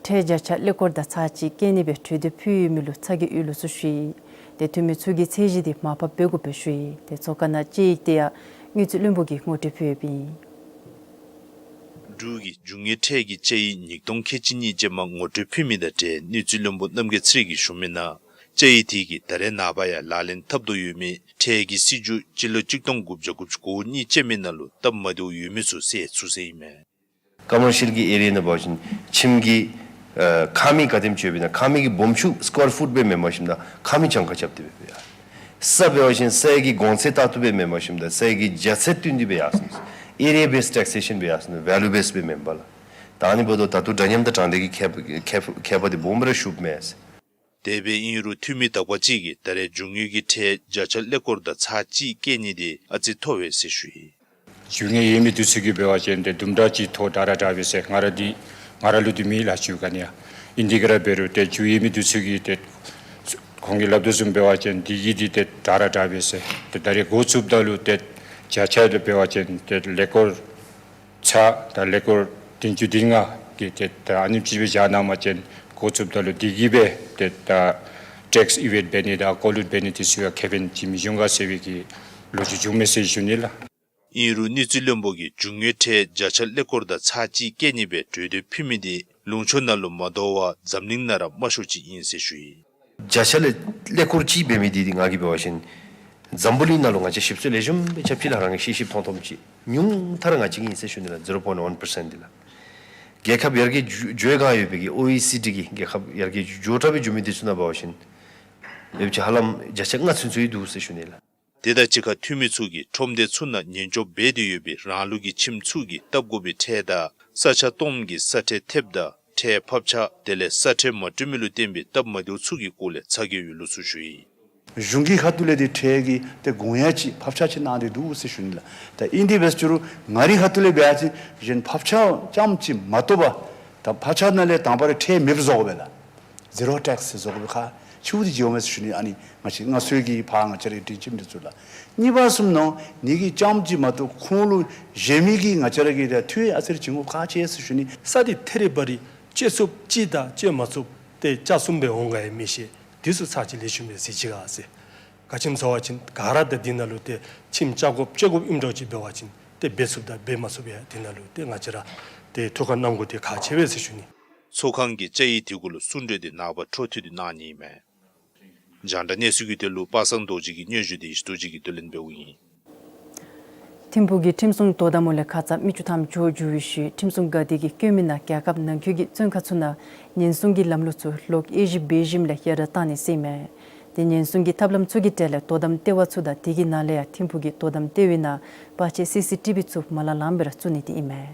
ཁྲལ་བརྒྱ་ཆ་ཀླད་ཀོར་དང་ཚག་གཅིག་བཀལ་ནི་སྦེ་གྲོས་འདེབས་ཕུལ་ཡོད་མི་ལུ་ཚ་གྱང་ཡོད་ལུགས་ཚུ་ཞུ་ཡི། ཏེ་འཐུས་མི་ཚུ་གིས་ཚད་གཞི་འདི་མར་ཕབ་འབད་དགོ་པའི་ཞུ་ཡི། ཏེ་ཚོགས་ཁང་ནང་དཔྱད་ཡིག་དེ་ཡང་དངུལ་རྩིས་བློན་པོ་གིས་ངོ་སྤྲོད་ཕུལ་ཡོདཔ་ཨིན། འབྲུག་གི་རྒྱུ་དངོས་ཁྲལ་གྱི་དཔྱད་ཡིག་ཉིས་སྟོང་ཁལ་གཅིག་གཉིས་ཅན་མ་ངོ་སྤྲོད་ཕུལ་མི་དང་འབྲེལ་དངུལ་རྩིས་བློན་པོ་རྣམ་རྒྱལ་ཚེ་རིང་གིས་ཞུ་མི་ནང་དཔྱད་ཡིག་དེ་གིས་ད་རེས་ནངས་པ་ཡང་ལག་ལེན་འཐབ་དོ་ཡོད་མི་ཁྲལ་གྱི་སྲིད་བྱུས་སྤྱི་ལོ་གཅིག་སྟོང་དགུ་བརྒྱ་དགུ་བཅུ་གོ་གཉིས་ཅན་མའི་ནང་ལུ་སྟབས་མ་བདེཝ་ཡོད་མི་ཚུ་སེལ་ཚུགས་ཟེར་ཨིན་མས། ཀོ་མར་ཤལ་གྱི་ཨེ་རི་ཡ་ནང་འབད་བ་ཅིན་ཁྱིམ་གྱི་ཨ་ཁང་མིག་ག་དེམ་ཅིག་ཡོདཔ་ཨིན་ན་ཁང་མིག་གི་སྦོམ་ཆུང་སི་ཀོར་ཕུཊ་སྦེ་མེན་པར་ཞིནམ་ད་ཁང་མིག་གྱངས་ཁ་རྐྱབ་སྟེ་སྦེ་ཡར། ས་འབད་བ་ཅིན་སའི་གི་གོང་ཚད་ལྟར་དུ་སྦེ་མེན་པར་ཞིནམ་ད་སའི་གི་རྒྱ་ཚད་བསྟུན་ཏེ་སྦེ་ཡར་སོང་། ཨེ་རི་ཡ་བེསི་ཊེག་སེ་ཤཱན་སྦེ་ཡར་སོང་། ཝེ་ལུ་བེསི་སྦེ་མེན་པར་ལགས། ད་ཨ་ནི་འབདཝ་ད་ད་ལྟོ་འདྲ་མཉམ་དང་དྲང་བདེན་གྱི་ཁྱད་ཁྱད་ཁྱད་པར་འདི་སྦོམ་ར་ཤུགས་མས། དེ་སྦེ་ཨིན་རུང་འཐུས་མི་དག་པ་ཅིག་གིས་ད་རེས་རྒྱུ་དངོས་ཀྱི་ཁྲལ་བརྒྱ་ཆ་ཀླད་ཀོར་དང་ཚག་གཅིག་བཀལ་ནི་དེ་ཨ་ཙི་མཐོ་བས་ཟེར་ཞུ་ཡི། རྒྱུ་དངོས་ཡོད་མི་འདི་ཚུ་གིས་འབད་བ་ཅིན་ཏེ་དུམ་གྲ་ཅིག་མཐོ་དྲགས་ར་དྲགས་པས་ཟེར། ང་ར་འདི་ང་ར་ལུ་འདི་མེད་ལགས། རྒྱུ་ག་ནི་ཡང་ཨིན། དེ་ག་ར་འབད་རུང་ཏེ་རྒྱུ་ཡོད་མི་འདི་ཚུ་གིས་ཏེ་ཁོང་གིས་སླབ་དོ་བཟུམ་འབད་བ་ཅིན་འདི་གིས་འདི་ཏེ་དྲགས་ར་དྲགས་པས་ཟེར། ཏེ་ད་རེས་འགོ་བཙུགསཔ་ད་ལུ་ཏེ་བརྒྱ་ཆ་ལུ་འབད་བ་ཅིན་ཏེ་ཀླད་ཀོར་ཚག་དང་ཀླད་ཀོར་བདུན་ཅུ་དོན་ལྔ་གི་ཏེ་ད་ཨ་ནེམ་ཅིག་སྦེ་བཞག་གནང་པ་ཅིན་འགོ་བཙུགསཔ་ད་ལུ་འདི་གིས་སྦེ་ཏེ་ད་ཊེགསི་ཨི་ཝེཊ་འབད་ནི་དང་ཀོ་ལུཊ་འབད་ནི་འདི་ཚུ་ཡང་ཁེ་ཕན་ཅིག་མི་འབྱུང་ག་ཟེར་བའི་གི་ལོ་རྒྱུས་བྱུངམ་མས་ཟེར་ཞུ་ནི་ལགས། ཨིན་རུང་དངུལ་རྩིས་བློན་པོ་གིས་རྒྱུ་དངོས་ཁྲལ་བརྒྱ་ཆ་ཀླད་ཀོར་དང་ཚག་གཅིག་བཀལ་ནི་སྦེ་གྲོས་འདེབས་ཕུལ་མི་དེ་ལུང་ཕྱོགས་ནང་ལུ་མ་དོ་བར་འཛམ་གླིང་ནང་ར་དམའ་ཤོས་ཅིག་ཨིན་ཟེར་ཞུ་ཡི། བརྒྱ་ཆ་ལས་ཀླད་ཀོར་གཅིག་འབད་མི་འདི་འདི་ང་གིས་འབད་བ་ཅིན་འཛམ་བུ་གླིང་ནང་ལུ་ང་བཅས་ཞིབ་འཚོལ་ལེགས་ཤོམ་སྦེ་རྐྱབ་ཅི་ལགས། རང་གིས་ཤེས་ཤེསཔ་མཐོང་མཐོངམ་ཅིག་ཉུང་མཐའ་ར་ང་བཅས་ཀྱི་ཨིན་ཟེར་ཞུ་ནི་ལགས། ཟི་རོ་པོའིནཊ་ཝན་པར་སེནཊ་འདི་ལགས། རྒྱལ་ཁབ་ཡར་རྒྱས་འགྱོ་འགྱོ་སྒང་ཡོད་པའི་གི་ཨོ་ཨི་སི་ཌི་གི་རྒྱལ་ཁབ་ཡར་རྒྱས་འགྱོ་དྲགས་སྦེ་འགྱོ་མི་འདི་ཚུ་ནང་འབད་བ་ཅིན་ཡོདཔ་ཅིག་ཧ་ལམ་བརྒྱ་ཆ་ལྔ་ཚུན་ཚོད་འདུག་ཟེར་ཞུ་ནི་ལགས། དེ་དང་གཅིག་ཁར་འཐུས་མི་ཚུ་གིས་ཁྲོམ་སྡེ་ཚུ་ནང་ཉེན་སྐྱོབ་འབད་དེ་ཡོད་པའི་རང་ལུགས་ཀྱི་ཁྱིམ་ཚུ་གིས་བཏབ་དགོ་པའི་ཁྲལ་དང་ས་ཆ་སྟོངམ་གི་ས་ཁྲལ་ཐེབས་དང་ཁྲལ་ཕབ་ཆག་དེ་ལས་ས་ཁྲལ་མ་སྤྲོད་མི་ལུ་བརྟེན་པའི་སྟབས་མ་བདེཝ་ཚུ་གི་སྐོར་ལས་ཚ་གྱང་ཡོད་ལུགས་ཚུ་ཞུ་ཡི། གཞུང་གི་ཁ་ཐུག་ལས་འདི་ཁྲལ་གྱི་ཏེ་དགོངས་ཡངས་ཅིག་ཕབ་ཆག་ཅིག་གནང་སྟེ་འདུག་ཟེར་ཞུ་ནི་ལགས། ད་ཨིན་དེ་འབད་རུང་ཅིག་རུང་ང་རའི་ཁ་ཐུག་ལས་འབད་བ་ཅིན་གཞན་ཕབ་ཆག་རྐྱངམ་ཅིག་མ་གཏོགས་པ་ད་ཕབ་ཆག་ནང་ལས་དང་པ་ར་ཁྲལ་མེདཔ་བཟོ་དགོ་པས་ལགས། ཟི་རོ་ཊེགསི་བཟོ་དགོ་པའི་ཁག་ཆེཝ་འདི་ཅིག་འོང་མས་ཟེར་ཞུ་ནི། ཨ་ནི་ང་བཅས་སྔར་སྲོལ་གྱི་ཕར་ང་བཅས་རའི་སྒྲིག་ཁྲིམས་འདི་ཚུ་ལགས། གཉིས་པ་བཟུམ་ནང་ནི་གི་རྐྱངམ་ཅིག་མ་གཏོགས་ཁོང་ལུ་གཞན་མི་གིས་ང་བཅས་ར་གི་ད་འཐུས་ཨ་ཙི་རེ་བྱིན་དགོཔ་ཁག་ཆེ་ཟེར་ཞུ་ནི། ས་འདི་ཐེ་རི་བ་རི་སྤྱི་ཚོགས་སྤྱི་དང་སྤྱི་མ་ཚོགས་ཏེ་ཆ་གསུམ་སྦེ་འོང་ག་ཡང་མི་ཤེས། འདི་ཚུ་ཚར་གཅིག་ལེགས་ཤོམ་སྦེ་གཟིགས་ཅི་ག་ཟེར། ག་ཅི་སྨོ་ཟེར་བ་ཅིན་ག་ར་ད་འདི་ནང་ལུ་ཏེ་ཁྱིམ་རྐྱབ་དགོཔ་བཅད་དགོཔ་ཨིནམ་འདྲཝ་ཅིག་འབད་བ་ཅིན་ ཏེ་འབད་ཚུགསཔ་དང་འབད་མ་ཚུགསཔ་ཡང་དེ་ནང་ལུ་ཏེ་ང་བཅས་ར་ཏེ་ཐུགས་ཁར་གནང་དགོཔ་འདི་ཁག་ཆེ་བས་ཟེར་ཞུ་ནི། ཚོགས་ཁང་གི་བཅའ་ཡིག་དེ་གུ་ལུ་གསུང་གྲོས་འདི་ནངས་པ་འཕྲོ་མཐུད་དེ་གནང་ནི་ཨིན་མས། རྒྱང་བསྒྲགས་གནས་ཚུལ་གྱི་དོན་ལུ་པ་སངས་རྡོ་རྗེ་གི་སྙན་ཞུ་འདི་ཡེ་ཤེས་རྡོ་རྗེ་གིས་བསྡུ་ལེན་འབདཝ་ཨིན། ཐིམ་ཕུག་གི་ཁྲིམས་སྲུང་དོ་དམ་འོག་ལས་ཁ་ཙ་མི་བཅུ་ཐམ་འགྱོ་འགྱོ་བའི་ཤུལ་ཁྲིམས་སྲུང་འགག་སྡེ་གིས་བཀོད་མི་ནང་རྒྱལ་ཁབ་ནང་འཁོད་ཀྱི་བཙོན་ཁང་ཚུ་ནང་ཉེན་སྲུང་གི་ལམ་ལུགས་ཚུ་ལོག་དབྱེ་ཞིབ་འབད་ཞིནམ་ལས་ཡར་དྲག་བཏང་ནི་ཟེར་ཨིན་མས། ཏེ་ཉེན་སྲུང་གི་ཐབས་ལམ་ཚུ་གི་གྲས་ལས་དོ་དམ་ལྟེ་བ་ཚུ་དང་དེ་གི་ནང་ལས་ཡང་ཐིམ་ཕུག་གི་དོ་དམ་ལྟེ་བའི་ནང་པ་ཆེ་སི་སི་ཊི་བི་ཚུ་མ་ལང་ལངམ་སྦེ་ར་བཙུགས་ནི་འདི་ཨིན་མས།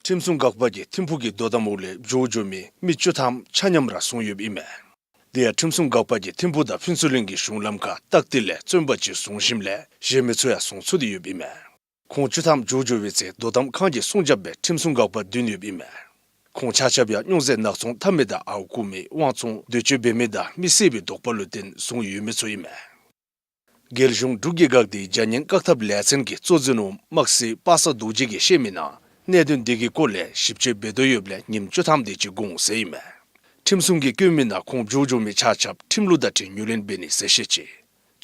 ཁྲིམས་སྲུང་འགག་པ་གིས་ཐིམ་ཕུག་གི་དོ་དམ་འོག་ལས་འགྱོ་འགྱོ་མི་མི་བཅུ་ཐམ་ཆ་མཉམ་ར་བཟུང་ཡོདཔ་ཨིན་མས། དེ་ཡང་ཁྲིམས་སྲུང་འགག་པ་གིས་ཐིམ་ཕུག་དང་ཕུན་ཚོགས་གླིང་གི་གཞུང་ལམ་ཁར་སྟག་ཏི་ལས་བཙོན་པ་ཅིག་བཟུང་ཞིནམ་ལས་གཞན་མི་ཚུ་ཡང་བཟུང་ཚུགས་ཏེ་ཡོདཔ་ཨིན་མས། ཁོང་བཅུ་ཐམ་འགྱོ་འགྱོ་བའི་ཚེ་དོ་དམ་ཁང་གི་སྲུང་རྒྱབ་སྦེ་ཁྲིམས་སྲུང་འགག་པ་བདུན་ཡོདཔ་ཨིན་མས། ཁོང་ཆ་ཁྱབ་ཡང་སྨྱོ་རྫས་ནག་ཚོང་འཐབ་མི་དང་ཨརཝ་རྐུ་མི་དབང་བཙོང་འདོད་སྤྱོད་འབད་མི་དང་མི་བསད་པའི་དོགས་པ་ལུ་བརྟེན་བཟུང་ཡོད་མི་ཚུ་ཨིན་མས། རྒྱལ་གཞུང་འབྲུག་གི་འགག་སྡེའི་བྱ་ངན་བཀག་ཐབས་ལས་ཚན་གྱི་གཙོ་འཛིན་འོགམ་དམག་སྲིད་པ་སངས་རྡོ་རྗེ་གིས་བཤད་མི་ནང་གནད་དོན་འདི་གི་སྐོར་ལས་ཞིབ་དཔྱད་འབད་དོ་ཡོདཔ་ལས་ཉིནམ་བཅུ་ཐམ་དེ་ཅིག་འགོར་འོང་ཟེར་ཨིན་མས། ཁྲིམས་སྲུང་གིས་བཀོད་མི་ནང་ཁོང་འགྱོ་འགྱོ་མི་ཆ་ཁྱབ་ཁྲིམས་ལུགས་དང་འཁྲིལ་ངོས་ལེན་འབད་ནི་ཟེར་བཤད་ཅི།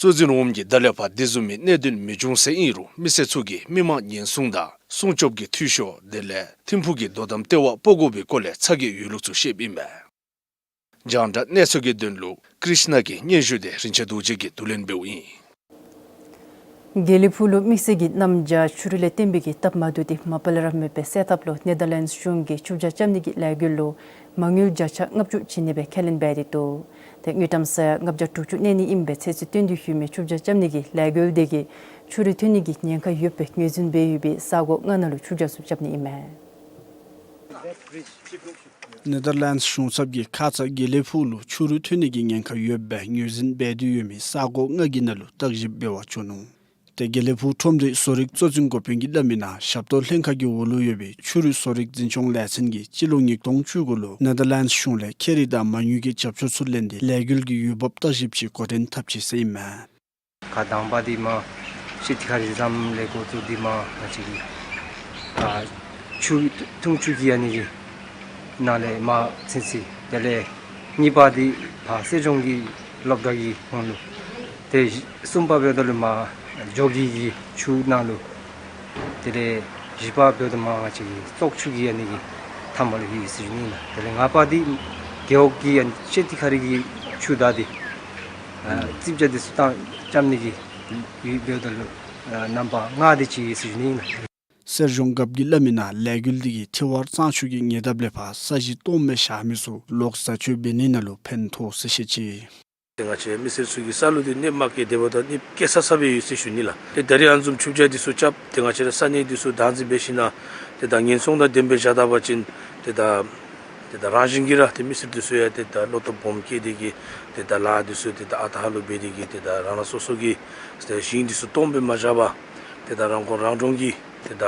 གཙོ་འཛིན་འོགམ་གིས་ད་ལས་ཕར་དེ་བཟུམ་མའི་གནད་དོན་མི་འབྱུང་ཟེར་ཨིན་རུང་མི་སེར་ཚུ་གིས་མི་མང་ཉེན་སྲུང་དང་སྲུང་སྐྱོབ་ཀྱི་འཐུས་ཤོར་དེ་ལས་ཐིམ་ཕུག་གི་དོ་དམ་ལྟེ་བ་སྤོ་དགོ་པའི་སྐོར་ལས་ཚ་གྱང་ཡོད་ལུགས་ཚུ་བཤདཔ་ཨིན་མས། རྒྱང་བསྒྲགས་གནས་ཚུལ་གྱི་དོན་ལུ་ཀྲིཤ་ན་གི་སྙན་ཞུ་དེ་རིན་ཆེན་རྡོ་རྗེ་གིས་བསྡུ་ལེན་འབདཝ་ཨིན། དགེ་ལེགས་ཕུག་ལུ་དམིགས་བསལ་གྱི་གནམ་བྱཱར་ཆུ་རུད་ལས་བརྟེན་པའི་གི་སྟབས་མ་བདེཝ་དེ་མ་པ་ལས་ར་མེདཔ་སྦེ་སེལ་ཐབས་ལུ་ནེ་དར་ལེནཌསི་གཞུང་གིས་ཆུ་བྱ་རྐྱབ་ནི་གི་ལས་འགུལ་ལུ་མ་དངུལ་བརྒྱ་ཆ་ལྔ་བཅུ་བྱིན་ནི་སྦེ་ཁས་ལེན་འབད་དེ་འདུག། ཏེ་དངུལ་ཀྲམ་ས་ཡ་ལྔ་བརྒྱ་དྲུག་ཅུ་གནས་ནི་ཨིནམ་སྦེ་ཚོད་རྩིས་བཏོན་ཏེ་ཡོད་མི་ཆུ་བྱ་རྐྱབ་ནི་གི་ལས་འགུལ་དེ་གིས་ཆུ་རུད་ཐོན་ནི་གི་ཉེན་ཁ་ཡོདཔ་སྦེ་ངོས་འཛིན་འབད་ཡོད་པའི་ས་གོ་ལྔ་ནང་ལུ་ཆུ་བྱ་ཚུ་རྐྱབ་ནི་ཨིན་མས། ནེ་དར་ལེནཌསི་གཞུང་ཚབ་ཀྱིས་ཁ་ཙ་དགེ་ལེགས་ཕུག་ལུ་ཆུ་རུད་ཐོན་ནི་གི་ཉེན་ཁ་ཡོདཔ་སྦེ་ངོས་འཛིན་འབད་དེ་ཡོད་མི་ས་གོ་ལྔ་གི་ནང་ལུ་བརྟག་ཞིབ་འབད་བར་འགྱོ་ནུག། ཏེ་དགེ་ལེགས་ཕུག་ཁྲོམ་སྡེའི་བཟོ་རིག་གཙོ་འཛིན་འགོ་དཔོན་གྱིས་སླབ་མི་ནང་ཞབས་ཏོག་ལྷན་ཁག་གི་འོག་ལུ་ཡོད་པའི་ཆུ་རུད་བཟོ་རིག་འཛིན་སྐྱོང་ལས་ཚན་གྱིས་སྤྱི་ལོ་ཉིས་སྟོང་བཅུ་དགུ་ལུ་ནེ་དར་ལེནཌསི་གཞུང་ལས་ཁྱད་རིག་དང་མ་དངུལ་གྱི་རྒྱབ་སྐྱོར་ཚུ་ལེན་ཏེ་ལས་འགུལ་གྱི་འོས་འབབ་བརྟག་ཞིབ་ཅིག་འགོ་འདྲེན་འཐབ་ཅི་ཟེར་ཨིན་མས། ཁ་དང་པ་འདི་མར་ཤེ་ཏི་ཁ་རི་ཟམ་ལས་འགོ་བཙུགས་ཏེ་མར་ང་བཅས་ཀྱི་ཨ་ཆུ་འཐུང་ཆུ་གི་ཨ་ནི་གི་ནང་ལས་མར་ཚུན་ཚོད། དེ་ལས་གཉིས་པ་འདི་ཕར་གསེར་ལྗོངས་ཀྱི་སློབ་གྲྭ་གི་ཧོངས་ལུ། ཏེ་གསུམ་པ་འབདཝ་ད་ལུ་མར་ཇོ་དགེ་གི་ཆུ་ནང་ལུ། དེ་ལས་བཞི་པ་འབདཝ་ད་མར་ང་བཅས་ཀྱི་བཙོག་ཆུ་གི་ཨ་ནི་གི་མཐའ་མ་ལུ་ཡོད་ཟེར་ཞུ་ནི་ལགས། དེ་ལས་ལྔ་པ་འདི་རྒེད་འོག་གི་ཨ་ནི་ཤེ་ཏི་ཁ་རི་གི་ཆུ་དང་འདི་ཨ་རྩིགཔ་བྱ་འདི་ཚུ་བཏང་རྐྱབ་ནི་གི་ཡོད། འབདཝ་ད་ལུ་ཨ་རྣམ་པ་ལྔ་འདི་ཅིག་ཡོད་ཟེར་ཞུ་ནི་ལགས། གསེར་ལྗོངས་རྒཔོ་གིས་སླབ་མི་ནང་ལས་འགུལ་འདི་གིས་ཐི་ཝར་གཙང་ཆུ་གི་ཉེ་འདབས་ལས་ཕར་ས་གཞི་སྟོངམ་སྦེ་བཞག་མི་ཚུ་ལོག་བཟའ་སྤྱོད་འབད་ནི་ནང་ལུ་ཕན་ཐོགས་ཟེར་བཤད་ཅི། ཏེ་ང་བཅས་མི་སེར་ཚུ་གི་ས་ལུ་འདི་གནོདཔ་མ་བཀལ་དེ་འབདཝ་ད་གནོདཔ་བཀལ་ས་ས་སྦེ་ཡོད་ཟེར་ཞུ་ནི་ལགས། ཏེ་ད་རིས་ཨ་ནི་བཟུམ་ཆུ་བྱ་འདི་ཚུ་རྐྱབ་སྟེ་ང་བཅས་ར་ས་གནས་འདི་ཚུ་བདག་འཛིན་འབད་ཞིན་ན་ཏེ་ད་ཉེན་སྲུང་དང་ལྡནམ་སྦེ་བཞག་ད་པ་ཅིན་ཏེ་ད་ཏེ་ད་རང་བཞིན་གྱིས་ར་ཏེ་མི་སེར་འདི་ཚུ་ཡང་ཏེ་ད་བློ་སྟོབས་སྦོམ་བསྐྱེད་དེ་གིས་ཏེ་ད་ལཱ་འདི་ཚུ་ཏེ་ད་ཨ་རྟག་ལུ་འབད་དེ་གིས་ཏེ་ད་རང་རང་སོ་སོ་གི་ཏེ་ཞིང་འདི་ཚུ་སྟོངམ་སྦེ་མ་བཞག་པར་ཏེ་ད་རང་ཁོངས་རང་གྲོང་གི་ཏེ་ད་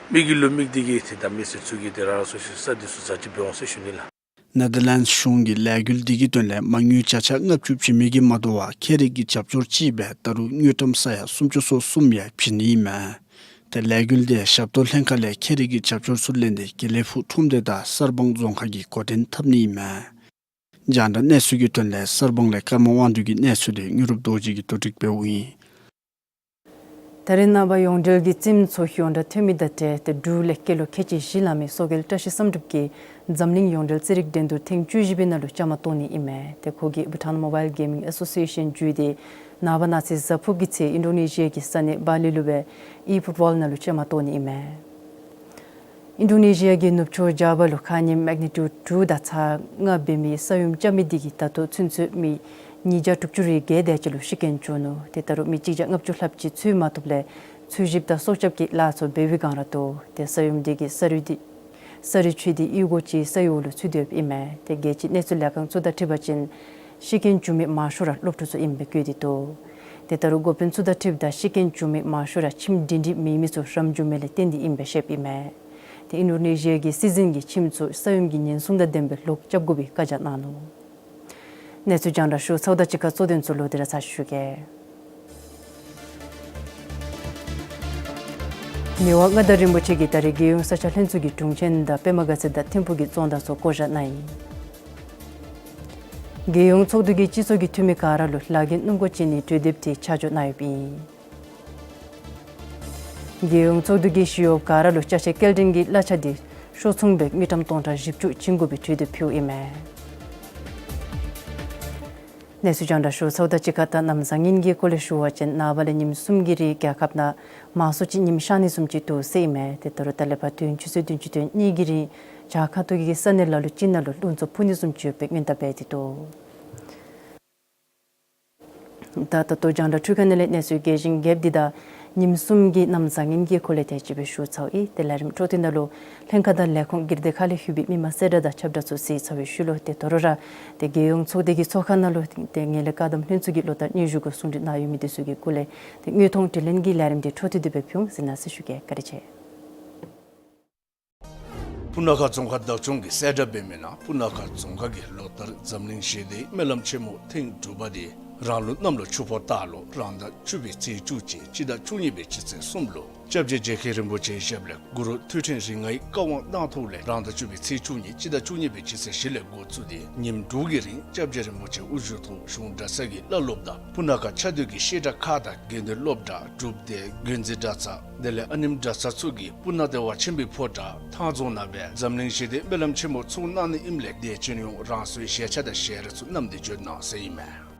དམིགས་ཡུལ་ལུ་དམིགས་ཏེ་གིས་ཏེ་ད་མི་སེར་ཚུ་གིས་ཏེ་རང་རང་སོ་སོའི་ས་འདི་ཚུ་བཟའ་སྤྱོད་འབད་འོང་ཟེར་ཞུ་ནི་ལགས། ནེ་དར་ལེནཌསི་གཞུང་གིས་ལས་འགུལ་འདི་གི་དོན་ལས་མ་དངུལ་བརྒྱ་ཆ་ལྔ་བཅུ་བྱིན་མི་གིས་མ་དོ་བར་ཁྱད་རིག་གི་རྒྱབ་སྐྱོར་ཅིག་སྦེ་ད་རུང་དངུལ་ཀྲམ་ས་ཡ་སུམ་ཅུ་སོ་གསུམ་ཡང་བྱིན་ནི་ཨིན་མས། ཏེ་ལས་འགུལ་འདི་ཞབས་ཏོག་ལྷན་ཁག་ལས་ཁྱད་རིག་གི་རྒྱབ་སྐྱོར་ཚུ་ལེན་ཏེ་དགེ་ལེགས་ཕུག་ཁྲོམ་སྡེ་དང་གསར་སྤང་རྫོང་ཁག་གིས་འགོ་འདྲེན་འཐབ་ནི་ཨིན་མས། རྒྱང་བསྒྲགས་གནས་ཚུལ་གྱི་དོན་ལས་གསར་སྤང་ལས་ཀརྨ་དབང་འདུས་ཀྱི་གནས་ཚུལ་འདི་དངོས་གྲུབ་རྡོ་རྗེ་གིས་བསྡུ་སྒྲིག་འབདཝ་ཨིན། ད་རེས་ནངས་པ་ཡོངས་འབྲེལ་གྱི་རྩེདམོ་ཚུ་ཡོངས་གྲགས་ཐོན་མི་དང་འབྲེལ་ཏེ་འབྲུག་ལས་སྐྱེས་ལོ་ཁལ་གཅིག་བཞི་ལང་མི་སོག་རྒྱལ་བཀྲ་ཤིས་བསམ་གྲུབ་ཀྱིས་འཛམ་གླིང་ཡོངས་འབྲེལ་རྩེད་རིགས་འགྲན་བསྡུར་ཐེངས་བཅུ་བཞི་པའི་ནང་ལུ་བཅའ་མར་གཏོགས་ནི་ཨིན་མས། ཏེ་ཁོ་གིས་བྷུ་ཊཱན་མོ་བཱའིལ་གེ་མིང་ཨེ་སོ་སི་ཨེ་ཤཱན་བརྒྱུད་དེ་ནངས་པ་གནངས་ཚེ་གཟའ་ཕུར་གྱི་ཚེ་ཨིན་ཌོ་ནེ་ཤི་ཡ་གི་ས་གནས་བཱ་ལི་ལུ་སྦེ་ཨི་ཕུཊ་བཱོལ་ནང་ལུ་བཅའ་མར་གཏོགས་ནི་ཨིན་མས། ཨིན་ཌོ་ནེ་ཤི་ཡ་གི་ནུབ་ཕྱོགས་ཇཱ་བ་ལུ་ཁ་ཉིནམ་མེག་ནི་ཊིའུཌ་དྲུག་དང་ཚག་ལྔ་འབད་མི་ས་ཡོམ་རྐྱབ་མི་འདི་གིས་ད་ལྟོ་ཚུན་ཚོད་མི་ཉིས་བརྒྱ་དྲུག་ཅུ་རེ་བརྒྱད་དེ་ཅིག་ལུ་ཤི་རྐྱེན་བྱུང་ནུག། ཏེ་ད་རུང་མི་གཅིག་བརྒྱ་ལྔ་བཅུ་ལྷགཔ་ཅིག་འཚོལ་མ་ཐོབ་ལས་འཚོལ་ཞིབ་དང་སྲོག་སྐྱབས་ཀྱི་ལཱ་ཚུ་འབད་བའི་བསྒང་ར་འདུག། ཏེ་ས་ཡོམ་འདི་གིས་ས་རུད་འདི་ས་རུད་ཆད་དེ་གཡུས་སྒོ་ཅིག་ས་གཡོ་ལུ་ཚུད་དེ་ཡོདཔ་ཨིན་མས། ཏེ་རྒྱལ་སྤྱིའི་གནས་ཚུལ་ལས་ཁང་ཚུ་དང་འཁྲིལ་བ་ཅིན་ཤི་རྐྱེན་བྱུང་མི་མང་ཤོས་ར་སློབ་ཕྲུག་ཚུ་ཨིནམ་སྦེ་བཀོད་དེ་འདུག། ཏེ་ད་རུང་འགོ་དཔོན་ཚུ་དང་འཁྲིལཝ་ད་ཤི་རྐྱེན་བྱུང་མི་མང་ཤོས་ར་ཁྱིམ་སྒྲིང་སྒྲིང་མེད་མི་ཚུ་རམ་འགྱོ་མི་ལས་བརྟེན་ཏེ་ཨིནམ་སྦེ་བཤདཔ་ཨིན་མས། ཏེ་ཨིན་ཌོ་ནེ་ཤི་ཡ་གི་སྲིད་འཛིན་གྱིས་ཁྱིམ་ཚུ་ས་ཡོམ་གྱི་ཉེན་སྲུང་དང་ལྡནམ་སྦེ་ལོག་རྐྱབ་དགོ་པའི་བཀའ་རྒྱ་གནང་ནུག། གནས་ཚུལ་རྒྱང་བསྒྲགས་ཞུ་ཚརཝ་དང་གཅིག་ཁར་གཙོ་དོན་ཚུ་ལོག་སྟེ་ར་ཚར་ཞུ་གེ། མི་དབང་མངའ་བདག་རིན་པོ་ཆེ་གིས་ད་རེས་རྒྱལ་ཡོངས་ས་ཆ་ལྷན་ཚོགས་ཀྱི་དྲུང་ཆེན་དང་པདྨ་དགའ་ཚལ་དང་ཐིམ་ཕུག་གི་བཙོན་དང་ཚོགས་བསྐོ་བཞག་གནང་ཡི། རྒྱལ་ཡོངས་ཚོགས་འདུ་གིས་སྤྱི་ཚོགས་ཀྱི་འཐུས་མི་ག་ར་ལུ་ལཱ་འགན་སྣུམ་འཁོར་བྱིན་ནིའི་གྲོས་འདེབས་དེ་ཆ་འཇོག་གནང་ཡོདཔ་ཨིན། རྒྱལ་ཡོངས་ཚོགས་འདུ་གིས་ཞི་གཡོགཔ་ག་ར་ལུ་ཅ་ཆས་སྐྱེལ་འདྲེན་གྱི་གླ་ཆ་དེ་ཤོག་ཚོང་པའི་མི་ཀྲམ་སྟོང་ཕྲག་བཞི་བཅུ་བྱིན་དགོ་པའི་གྲོས་འདེབས་ཕུལཝ་ཨིན་མས། གནས་ཚུལ་རྒྱང་བསྒྲགས་ཞུ་ཚརཝ་དང་གཅིག་ཁར་ད་གནམ་བཟང་ངན་གྱི་སྐོར་ལས་ཞུ་བ་ཅིན་ནངས་པ་ལས་ཉིནམ་གསུམ་གྱི་རིང་རྒྱལ་ཁབ་ནང་མང་སུ་ཅིག་ཉིམ་ཤར་ནི་བཟུམ་ཅིག་འདུག་ཟེར་ཨིན་མས། དེ་དོ་རུང་ད་ལས་ཕར་དུས་ཡུན་ཆུ་ཚོད་བདུན་ཅུ་དོན་གཉིས་ཀྱི་རིང་བྱང་ཁ་ཐུག་གི་ས་གནས་ལ་ལུ་ཅིག་ནང་ལུ་རླུང་འཚུབ་འཕུ་ནི་བཟུམ་ཅིག་ཡོད་པའི་སྔོན་བརྡ་འབད་དེ་འདུག། ད་ད་ལྟོ་རྒྱང་བསྒྲགས་འཕྲུལ་ཁང་ནང་ལས་གནས་ཚུལ་རྒྱས་ཤིང་རྒྱསཔ་འདི་དང་ཉིནམ་གསུམ་གྱི་གནམ་བཟང་ངན་གྱི་སྐོར་ལས་དེ་ཅིག་སྦེ་ཞུ་ཚརཝ་ཨིན། དེ་ལས་རིམ་འཕྲོ་མཐུད་ནང་ལུ་ལྷན་ཁག་དང་ལས་ཁུངས་སྒེར་སྡེ་ཁག་ལས་ཞུ་བའི་མི་མང་གསལ་བསྒྲགས་དང་ཁྱབ་བསྒྲགས་ཚུ་གཟིགས་ཚར་བའི་ཤུལ་ལུ་དེ་དོ་རུང་ར་དེ་རྒྱལ་ཡོངས་ཚོགས་སྡེ་གི་ཚོགས་ཁང་ནང་ལུ་དེ་ངན་ལྷད་བཀག་སྡོམ་ལྷན་ཚོགས་ཀྱི་ལོ་བསྟར་སྙན་ཞུ་གུ་གསུང་གྲོས་གནང་ཡོད་མི་དེ་ཚུ་གི་སྐོར་ལས་དེ་དངོས་མཐོང་དྲི་ལན་གྱི་ལས་རིམ་དེ་འཕྲོ་མཐུད་དེ་སྦེ་ཕུལ་འོང་། གཟིགས་གནང་ཟེར་ཞུ་གེ། བཀའ་དྲིན་ཆེ། སྤུ་ན་ཁ་རྫོང་ཁག་བདག་སྐྱོང་གིས་གསལ་བསྒྲགས་འབད་མི་ནང་སྤུ་ན་ཁ་རྫོང་ཁག་གི་ལོ་བསྟར་འཛམ་གླིང་ཞི་བདེའི་སྨོན་ལམ་ཆེན་མོ་ཐེངས་དྲུག་པ་དེ་རང་ལུགས་གནམ་ལོ་ཆུ་ཕོ་སྟག་ལོ་རང་ཟླ་བཅུ་པའི་ཚེས་བཅུ་གཅིག་སྤྱི་ཟླ་བཅུ་གཉིས་པའི་སྤྱི་ཚེས་གསུམ་ལུ་སྐྱབས་རྗེ་རྗེ་མཁན་རིན་པོ་ཆེའི་ཞབས་ལས་གུ་རུ་ཐོད་ཕྲེང་རིགས་ལྔའི་བཀའ་དབང་གནང་ཐོག་ལས་རང་ཟླ་བཅུ་པའི་ཚེས་བཅུ་གཉིས་སྤྱི་ཟླ་བཅུ་གཉིས་པའི་སྤྱི་ཚེས་བཞི་ལས་འགོ་བཙུགས་ཏེ་ཉིནམ་དྲུག་གི་རིང་སྐྱབས་རྗེ་རིན་པོ་ཆེ་དབུ་བཞུགས་ཐོག་གཞུང་གྲྭ་ཚང་གི་བླ་སློབ་དང་སྤུ་ན་ཁ་ཆ་འདུས་ཀྱི་བཤད་གྲྭ་ཁག་དང་དགེ་འདུན་སློབ་གྲྭ་སྒྲུབ་སྡེ་དགོན་འཛིན་གྲྭ་ཚང་དེ་ལས་ཨ་ནེམ་གྲྭ་ཚང་ཚུ་གིས་སྤུ་ན་བདེ་བ་ཆེན་པོའི་ཕོ་བྲང་ཐང་རྫོང་ནང་སྦེ་འཛམ་གླིང་ཞི་བདེའི་སྨོན་ལམ་ཆེན་མོ་ཚོགས་གནང་ནི་ཨིནམ་ལས་དད་ཅན་ཡོངས་རང་སོའི་ཞལ་ཆས་དང་ཞལ་རས་ཚུ་བསྣམས་ཏེ་འབྱོན་གནང་ཟེར་ཨིན་མས།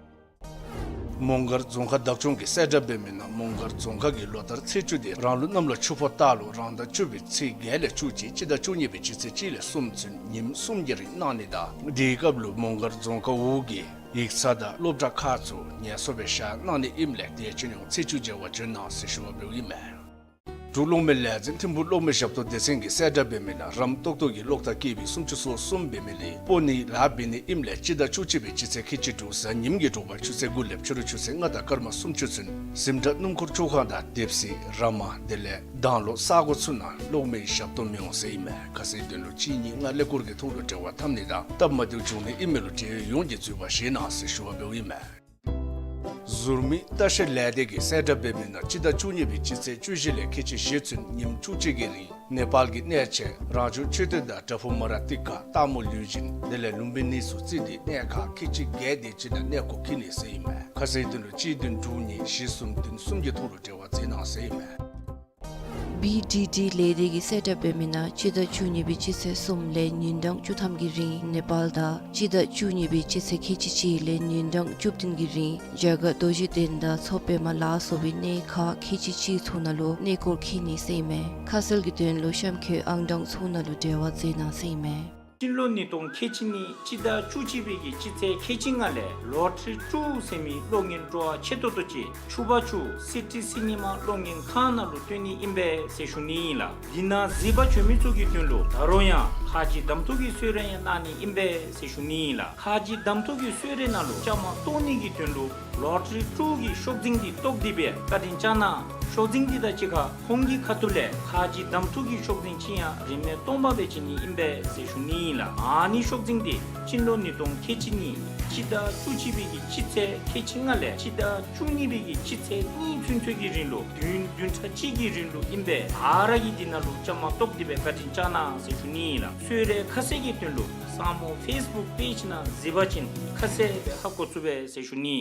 མོང་སྒར་རྫོང་ཁག་བདག་སྐྱོང་གིས་གསལ་བསྒྲགས་འབད་མི་ནང་མོང་སྒར་རྫོང་ཁག་གི་ལོ་བསྟར་ཚེས་བཅུ་དེ་རང་ལུགས་གནམ་ལོ་ཆུ་ཕོ་སྟག་ལོ་རང་ཟླ་བཅུ་པའི་ཚེས་བརྒྱད་ལས་བཅུ་གཅིག་སྤྱི་ཟླ་བཅུ་གཉིས་པའི་སྤྱི་ཚེས་གཅིག་ལས་གསུམ་ཚུན་ཉིནམ་གསུམ་གྱི་རིང་གནང་ནི་དང་དེའི་སྐབས་ལུ་མོང་སྒར་རྫོང་ཁག་འོག་གི་ཡིག་ཚང་དང་སློབ་གྲྭ་ཁག་ཚུ་ངལ་གསོ་སྦེ་བཞག་གནང་ནི་ཨིནམ་ལས་དད་ཅན་ཡོངས་ཚེས་བཅུ་མཇལ་བར་འབྱོན་གནང་ཟེར་ཞུ་བ་འབདཝ་ཨིན་མས། འབྲུག་གློག་མེ་ལས་འཛིན་ཐིམ་ཕུག་གློག་མེ་ཞབས་ཏོག་སྡེ་ཚན་གྱིས་གསལ་བསྒྲགས་འབད་མི་ནང་རམ་ཏོག་ཏོ་གི་གློག་ཐག་སྐྱེས་པའི་སུམ་ཅུ་སོ་གསུམ་འབད་མི་དེ་སྤོ་ནི་ལཱ་འབད་ནི་ཨིནམ་ལས་སྤྱི་ཟླ་བཅུ་གཅིག་པའི་སྤྱི་ཚེས་ཁལ་གཅིག་དྲུག་གཟའ་ཉིམ་གྱི་དྲོ་པ་ཆུ་ཚོད་དགུ་ལས་ཕྱི་རུ་ཆུ་ཚོད་ལྔ་དང་སྐར་མ་སུམ་ཅུ་ཚུན་ཟིམ་དྲ་སྣུམ་འཁོར་བཅུ་ཁང་དང་སྡེབ་སྲིད་ར་མ་དེ་ལས་དྭང་ལོ་ས་གོ་ཚུ་ནང་གློག་མེའི་ཞབས་ཏོག་མི་འོང་ཟེར་ཨིན་མས། ཁ་གསལ་དོན་ལུ་གཅིག་གཉིས་ལྔ་ཀླད་ཀོར་གྱི་ཐོག་ལུ་འབྲེལ་བ་འཐབ་ནི་དང་སྟབས་མ་བདེཝ་བྱུང་ནི་ཨིན་མི་ལུ་འབྲེལ་ཡོད་ཡོངས་ཀྱིས་འཛོལ་བ་བཞེས་གནང་ཟེར་ཞུ་བ་འབདཝ་ཨིན་མས། ཟུར་མིག་ལྟ་བཤལ་ལས་སྡེ་གིས་གསལ་བསྒྲགས་འབད་མི་ནང་སྤྱི་ཟླ་བཅུ་གཉིས་པའི་སྤྱི་ཚེས་བཅུ་བཞི་ལས་ཁལ་གཅིག་བཞི་ཚུན་ཉིནམ་བཅུ་གཅིག་གི་རིང་ནེ་པཱལ་གྱི་གནས་ཆེན་རང་བྱུང་མཆོད་རྟེན་དང་བྲག་ཕུག་མ་ར་ཏི་ཀ་སྟག་མོ་ལུས་སྦྱིན་དེ་ལས་ལུམ་བི་ནི་ཚུ་བརྩིས་ཏེ་གནས་ཁག་ཁལ་གཅིག་བརྒྱད་དེ་ཅིག་ནང་གནས་སྐོར་འཁྱིད་ནི་ཟེར་ཨིན་མས། ཁ་གསལ་དོན་ལུ་གཅིག་བདུན་དྲུག་གཉིས་བཞི་གསུམ་བདུན་གསུམ་གྱི་ཐོག་ལུ་འབྲེལ་བ་མཛད་གནང་ཟེར་ཨིན་མས། བི་ཌི་ཌི་ལས་སྡེ་གིས་གསལ་བསྒྲགས་འབད་མི་ནང་སྤྱི་ཟླ་བཅུ་གཉིས་པའི་སྤྱི་ཚེས་གསུམ་ལས་ཉིན་གྲངས་བཅུ་ཐམ་གྱི་རིང་ནེ་པཱལ་དང་སྤྱི་ཟླ་བཅུ་གཉིས་པའི་སྤྱི་ཚེས་ཁལ་གཅིག་གཅིག་ལས་ཉིན་གྲངས་བཅུ་བདུན་གྱི་རིང་རྒྱ་གར་རྡོ་རྗེ་གདན་དང་མཚོ་པདྨ་ལ་སོགས་པའི་གནས་ཁག་ཁལ་གཅིག་གཅིག་ཚུ་ནང་ལུ་གནས་སྐོར་འཁྱིད་ནི་ཟེར་ཨིན་མས། ཁ་གསལ་གྱི་དོན་ལུ་གཤམ་འཁོད་ཨང་གྲངས་ཚུ་ནང་ལུ་འབྲེལ་བ་མཛད་གནང་ཟེར་ཨིན་མས། སྤྱི་ལོ་ཉིས་སྟོང་ཁལ་གཅིག་གཉིས་སྤྱི་ཟླ་བཅུ་གཅིག་པའི་གི་སྤྱི་ཚེས་ཁལ་གཅིག་ལྔ་ལས་ལོ་ཊ་རི་ཊུ་ཟེར་མི་གློག་བརྙན་སྤྲོ་བ་ཆེ་ཏོག་ཏོ་ཅིག་ཆུ་བར་ཆུ་སི་ཊི་སི་ནི་མ་གློག་བརྙན་ཁང་ནང་ལུ་སྟོན་ནི་ཨིན་པས་ཟེར་ཞུ་ནི་ཨིན་ལགས། འདི་ནང་གཟིགས་པར་བྱོན་མི་ཚུ་གི་དོན་ལུ་ད་རུང་ཡང་ཁ་རྗེ་གདམ་འཐུ་གི་གསོལ་རས་ཡང་གནང་ནི་ཨིན་པས་ཟེར་ཞུ་ནི་ཨིན་ལགས། ཁ་རྗེ་གདམ་འཐུ་གི་གསོལ་རས་ནང་ལུ་བཅའ་མར་གཏོགས་ནི་གི་དོན་ལུ་ལོ་ཊ་རི་ཊུ་གི་ཤོག་འཛིན་འདི་གཏོགས་ཏེ་སྦེ་བཀའ་དྲིན་བསྐྱང་གནང་། ཤོག་འཛིན་འདི་དང་གཅིག་ཁར་ཁོང་གི་ཁ་ཐུག་ལས་ཁ་རྗེ་གདམ་འཐུ་གི་ཤོག་འཛིན་ཅིག་ཡང་རིན་མེད་སྟོང་པ་སྦེ་བྱིན་ནི་ཨིན་པས་ཟེར་ཞུ་ནི་ཨིན་ལགས། ཨ་ནི་ཤོག་འཛིན་འདི་སྤྱི་ལོ་ཉིས་སྟོང་ཁལ་གཅིག་གཉིས་སྤྱི་ཟླ་བཅུ་གཅིག་པའི་གི་སྤྱི་ཚེས་ཁལ་གཅིག་ལྔ་ལས་སྤྱི་ཟླ་བཅུ་གཉིས་པའི་གི་སྤྱི་ཚེས་གཉིས་ཚུན་ཚོད་ཀྱི་རིང་ལུ་བདུན་བདུན་ཕྲག་གཅིག་གི་རིང་ལུ་ཨིན་པས། ག་ར་གིས་འདི་ནང་ལུ་བཅའ་མར་གཏོགས་ཏེ་སྦེ་བཀའ་དྲིན་བསྐྱང་གནང་ཟེར་ཞུ་ནི་ཨིན་ལགས། གསོལ་རས་ཁ་གསལ་གྱི་དོན་ལུ་སངས་མོ་ཕེསི་བུཀ་པེཇ་ནང་གཟིགས་པ་ཅིན་ཁ་གསལ་སྦེ་ཧ་གོ་ཚུགས་པས་ཟེར་ཞུ་ནི།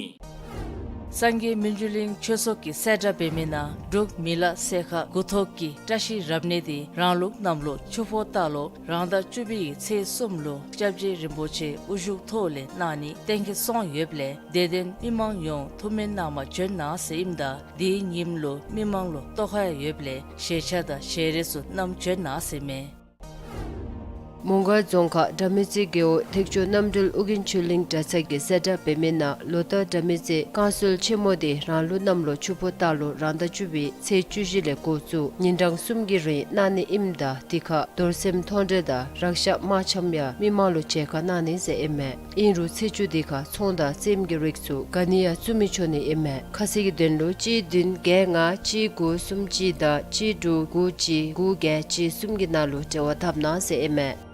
སངས་རྒྱས་མི་འགྱུར་གླིང་ཆོས་ཚོགས་ཀྱིས་གསལ་བསྒྲགས་འབད་མི་ནང་འབྲུག་མི་ལ་སེར་ཁ་དགུ་ཐོག་གི་བཀྲ་ཤིས་རབ་གནས་དེ་རང་ལུགས་གནམ་ལོ་ཆུ་ཕོ་སྟག་ལོ་རང་ཟླ་བཅུ་པའི་ཚེས་གསུམ་ལུ་སྐྱབས་རྗེ་རིན་པོ་ཆེ་དབུ་བཞུགས་ཐོག་ལས་གནང་ནི་གཏན་འཁེལ་སོང་ཡོདཔ་ལས་དད་ལྡན་མི་མང་ཡོངས་ཐུགས་སྨོན་གནང་བར་འབྱོན་གནང་ཟེར་ཨིནམ་ད་དེའི་ཉིནམ་ལུ་མི་མང་ལུ་གཏོགས་ཁ་ཡོདཔ་ལས་ཞལ་ཆས་དང་ཞལ་རས་ཚུ་བསྣམས་འབྱོན་གནང་ཟེར་མས། མོང་སྒར་རྫོང་ཁག་དགྲ་མེད་རྩེ་རྒེད་འོག་ཐེག་མཆོག་རྣམ་གྲོལ་ཨོ་རྒྱན་ཆོས་གླིང་གྲྭ་ཚང་གིས་གསལ་བསྒྲགས་འབད་མི་ནང་ལོ་ལྟར་དགྲ་མེད་རྩེ་བསྐང་གསོལ་ཆེན་མོ་དེ་རང་ལུགས་གནམ་ལོ་ཆུ་ཕོ་སྟག་ལོ་རང་ཟླ་བཅུ་པའི་ཚེས་བཅུ་བཞི་ལས་འགོ་བཙུགས་ཉིན་གྲངས་གསུམ་གྱི་རིང་གནང་ནི་ཨིནམ་ད་དེ་ཁར་རྡོར་སེམས་མཐོང་གྲོལ་དང་རཀྵ་དམར་འཆམ་ཡང་མི་མང་ལུ་མཇལ་ཁ་གནང་ནི་ཟེར་ཨིན་མས། ཨིན་རུང་ཚེས་བཅུ་དེ་ཁར་ཚོང་དང་རྩེདམོ་གི་རིགས་ཚུ་ག་ནི་ཡང་བཙུགས་མི་ཆོག་ནི་ཨིན་མས། ཁ་གསལ་གྱི་དོན་ལུ་གཅིག་བདུན་བརྒྱད་ལྔ་གཅིག་དགུ་གསུམ་གཅིག་དང་གཅིག་དྲུག་དགུ་གཅིག་དགུ་བརྒྱད་གཅིག་གསུམ་གྱི་ནང་ལུ་འབྲེལ་བ་འཐབ་གནང་ཟེར་ཨིན་མས།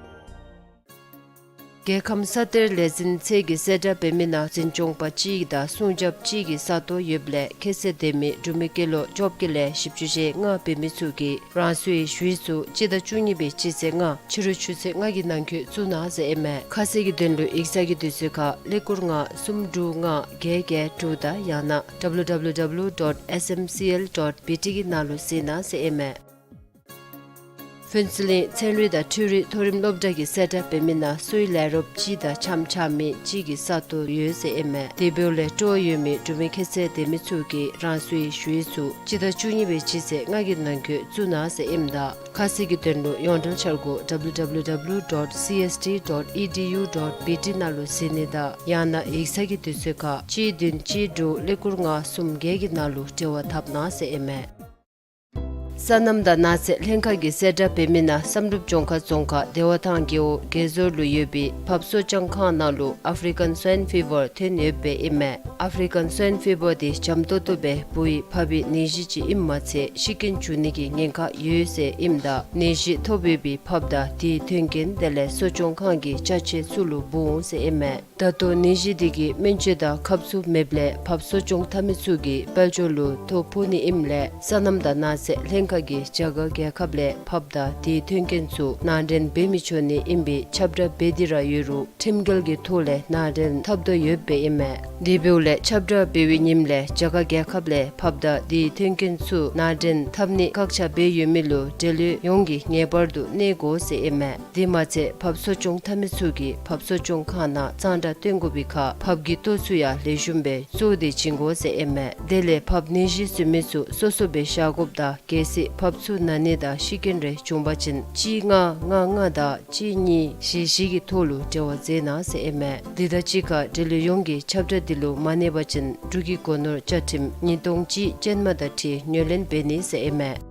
རྒྱལ་ཁམས་ས་གཏེར་ལས་འཛིན་ཚད་ཀྱི་གསལ་བསྒྲགས་འབད་མི་ནང་འཛིན་སྐྱོང་པ་གཅིག་དང་སྲུང་སྐྱོབ་གཅིག་གི་ས་སྟོང་ཡོདཔ་ལས་ཁྱད་ཚད་ལྡན་མི་འབྲུག་མི་སྐྱེས་ལོ་བཅོ་བརྒྱད་ལས་བཞི་བཅུ་ཞེ་ལྔ་འབད་མི་ཚུ་གིས་རང་སོའི་ཞུ་ཡིག་ཚུ་སྤྱི་ཟླ་བཅུ་གཉིས་པའི་སྤྱི་ཚེས་ལྔ་ཕྱི་རུ་ཆུ་ཚོད་ལྔ་གི་ནང་འཁོད་བཙུགས་གནང་ཟེར་ཨིན་མས། ཁ་གསལ་གྱི་དོན་ལུ་ཡིག་ཚང་གི་དུས་ཚོད་ཁར་ཀླད་ཀོར་ལྔ་གསུམ་དྲུག་ལྔ་བརྒྱད་བརྒྱད་དྲུག་དང་ཡང་ན་W W W dot S M C L dot B T གི་ནང་ལུ་གཟིགས་གནང་ཟེར་ཨིན་མས། ཕུན་ཚོགས་གླིང་ཚན་རིག་དང་འཕྲུལ་རིག་མཐོ་རིམ་སློབ་གྲྭ་གི་གསལ་བསྒྲགས་འབད་མི་ནང་སོའི་ལས་རོགསཔ་གཅིག་དང་འཆམ་འཆམ་མི་གཅིག་གི་ས་སྟོང་ཡོད་ཟེར་ཨིན་མས། དེ་འབདཝ་ལས་སྤྲོ་བ་ཡོད་མི་འབྲུག་མི་ཁྱད་ཚད་ལྡན་མི་ཚུ་གིས་རང་སོའི་ཞུ་ཡིག་ཚུ་སྤྱི་ཟླ་བཅུ་གཉིས་པའི་སྤྱི་ཚེས་ལྔ་གི་ནང་འཁོད་བཙུགས་གནང་ཟེར་ཨིནམ་ད་ཁ་གསལ་གྱི་དོན་ལུ་ཡོངས་འབྲེལ་འཆར་སྒོ་W W W dot C S T dot E D U dot B T ནང་ལུ་གཟིགས་ནི་དང་ཡང་ན་ཡིག་ཚང་གི་དུས་ཚོད་ཁར་གཅིག་བདུན་གཅིག་དྲུག་ཀླད་ཀོར་ལྔ་གསུམ་བརྒྱད་ཀྱི་ནང་ལུ་འབྲེལ་བ་འཐབ་གནང་ཟེར་ཨིན་མས། སོ་ནམ་དང་ནགས་ཚལ་ལྷན་ཁག་གི་གསལ་བསྒྲགས་འབད་མི་ནང་བསམ་གྲུབ་ལྗོངས་མཁར་རྫོང་ཁག་བདེ་བ་ཐང་རྒེད་འོག་དགེ་ཟོར་ལུ་ཡོད་པའི་ཕགཔ་གསོ་སྐྱོང་ཁང་ནང་ལུ་ཨཕ་རི་ཀན་སྭའིན་ཕི་བར་ཐོན་ཡོདཔ་ཨིན་མས། ཨཕ་རི་ཀན་སྭའིན་ཕི་བར་དེ་འཇམ་ཏོང་ཏོ་སྦེ་འབུ་བའི་ཕགཔ་གི་ནད་གཞི་ཅིག་ཨིནམ་མ་ཚད་ཤི་རྐྱེན་འབྱུང་ནི་གི་ཉེན་ཁ་ཡོད་ཟེར་ཨིནམ་ད་ནད་གཞི་ཐོབ་ཡོད་པའི་ཕགཔ་དང་དེའི་མཐུན་རྐྱེན་དེ་ལས་གསོ་སྐྱོང་ཁང་གི་ཅ་ཆས་ཚུ་ལུ་འབུ་འོང་ཟེར་ཨིན་མས། ད་ལྟོ་ནད་གཞི་དེ་གི་སྨན་བཅོས་དང་ཁབ་ཚུ་མེདཔ་ལས་ཕགཔ་གསོ་སྐྱོང་འཐབ་མི་ཚུ་གིས་དཔལ་འབྱོར་ལུ་ཐོ་ཕོག་ནི་ཨིནམ་ལས་སོ་ནམ་དང་ནགས་ཚལ་ལྷན་ཁག་གིས་རྒྱ་གར་རྒྱལ་ཁབ་ལས་ཕགཔ་དང་དེའི་མཐུན་རྐྱེན་ཚུ་ནང་འདྲེན་འབད་མི་ཆོག་ནི་ཨིན་པའི་ཁྱབ་བསྒྲགས་འབད་དེ་ར་ཡོད་རུང་ཁྲིམས་འགལ་གྱི་ཐོག་ལས་ནང་འདྲེན་འཐབ་དོ་ཡོདཔ་ཨིན་མས། དེ་འབདཝ་ལས་ཁྱབ་བསྒྲགས་འབད་བའི་ཉིནམ་ལས་རྒྱ་གར་རྒྱལ་ཁབ་ལས་ཕགཔ་དང་དེའི་མཐུན་རྐྱེན་ཚུ་ནང་འདྲེན་འཐབ་ནི་བཀག་ཆ་འབད་ཡོད་མི་ལུ་འབྲེལ་ཡོད་ཡོངས་ཀྱིས་ངེས་པར་དུ་གནས་དགོ་ཟེར་ཨིན་མས། དེ་མ་ཚད་ཕགཔ་གསོ་སྐྱོང་འཐབ་མི་ཚུ་གིས་ཕགཔ་གསོ་སྐྱོང་ཁང་ནང་གཙང་སྦྲ་བཏོན་དགོ་པའི་ཁར་ཕགཔ་གི་ལྟོ་ཚུ་ཡང་ལེགས་ཤོམ་སྦེ་བཙོ་སྟེ་བྱིན་དགོ་ཟེར་ཨིན་མས། དེ་ལས་ཕགཔ་ནད་གཞི་ཟོས་མི་ཚུ་སོ་སོ་སྦེ་བཞག་དགོཔ་དང་གལ་སྲིད་ཕགཔ་ཚུ་ན་ནི་དང་ཤི་རྐྱེན་རེ་བྱུང་པ་ཅིན་གཅིག་ལྔ་ལྔ་ལྔ་དང་གཅིག་གཉིས་བཞི་བཞི་གི་ཐོག་ལུ་འབྲེལ་བ་མཛད་གནང་ཟེར་ཨིན་མས། དེ་དང་གཅིག་ཁར་འབྲེལ་ཡོད་ཡོངས་ཀྱིས་ཁྱབ་བསྒྲགས་འདི་ལུ་མ་གནས་པ་ཅིན་འབྲུག་གི་སྒོ་ནོར་བཅའ་ཁྲིམས་ཉིས་སྟོང་གཅིག་ཅན་མ་དང་འཁྲིལ་ངོས་ལེན་འབད་ནི་ཟེར་ཨིན་མས།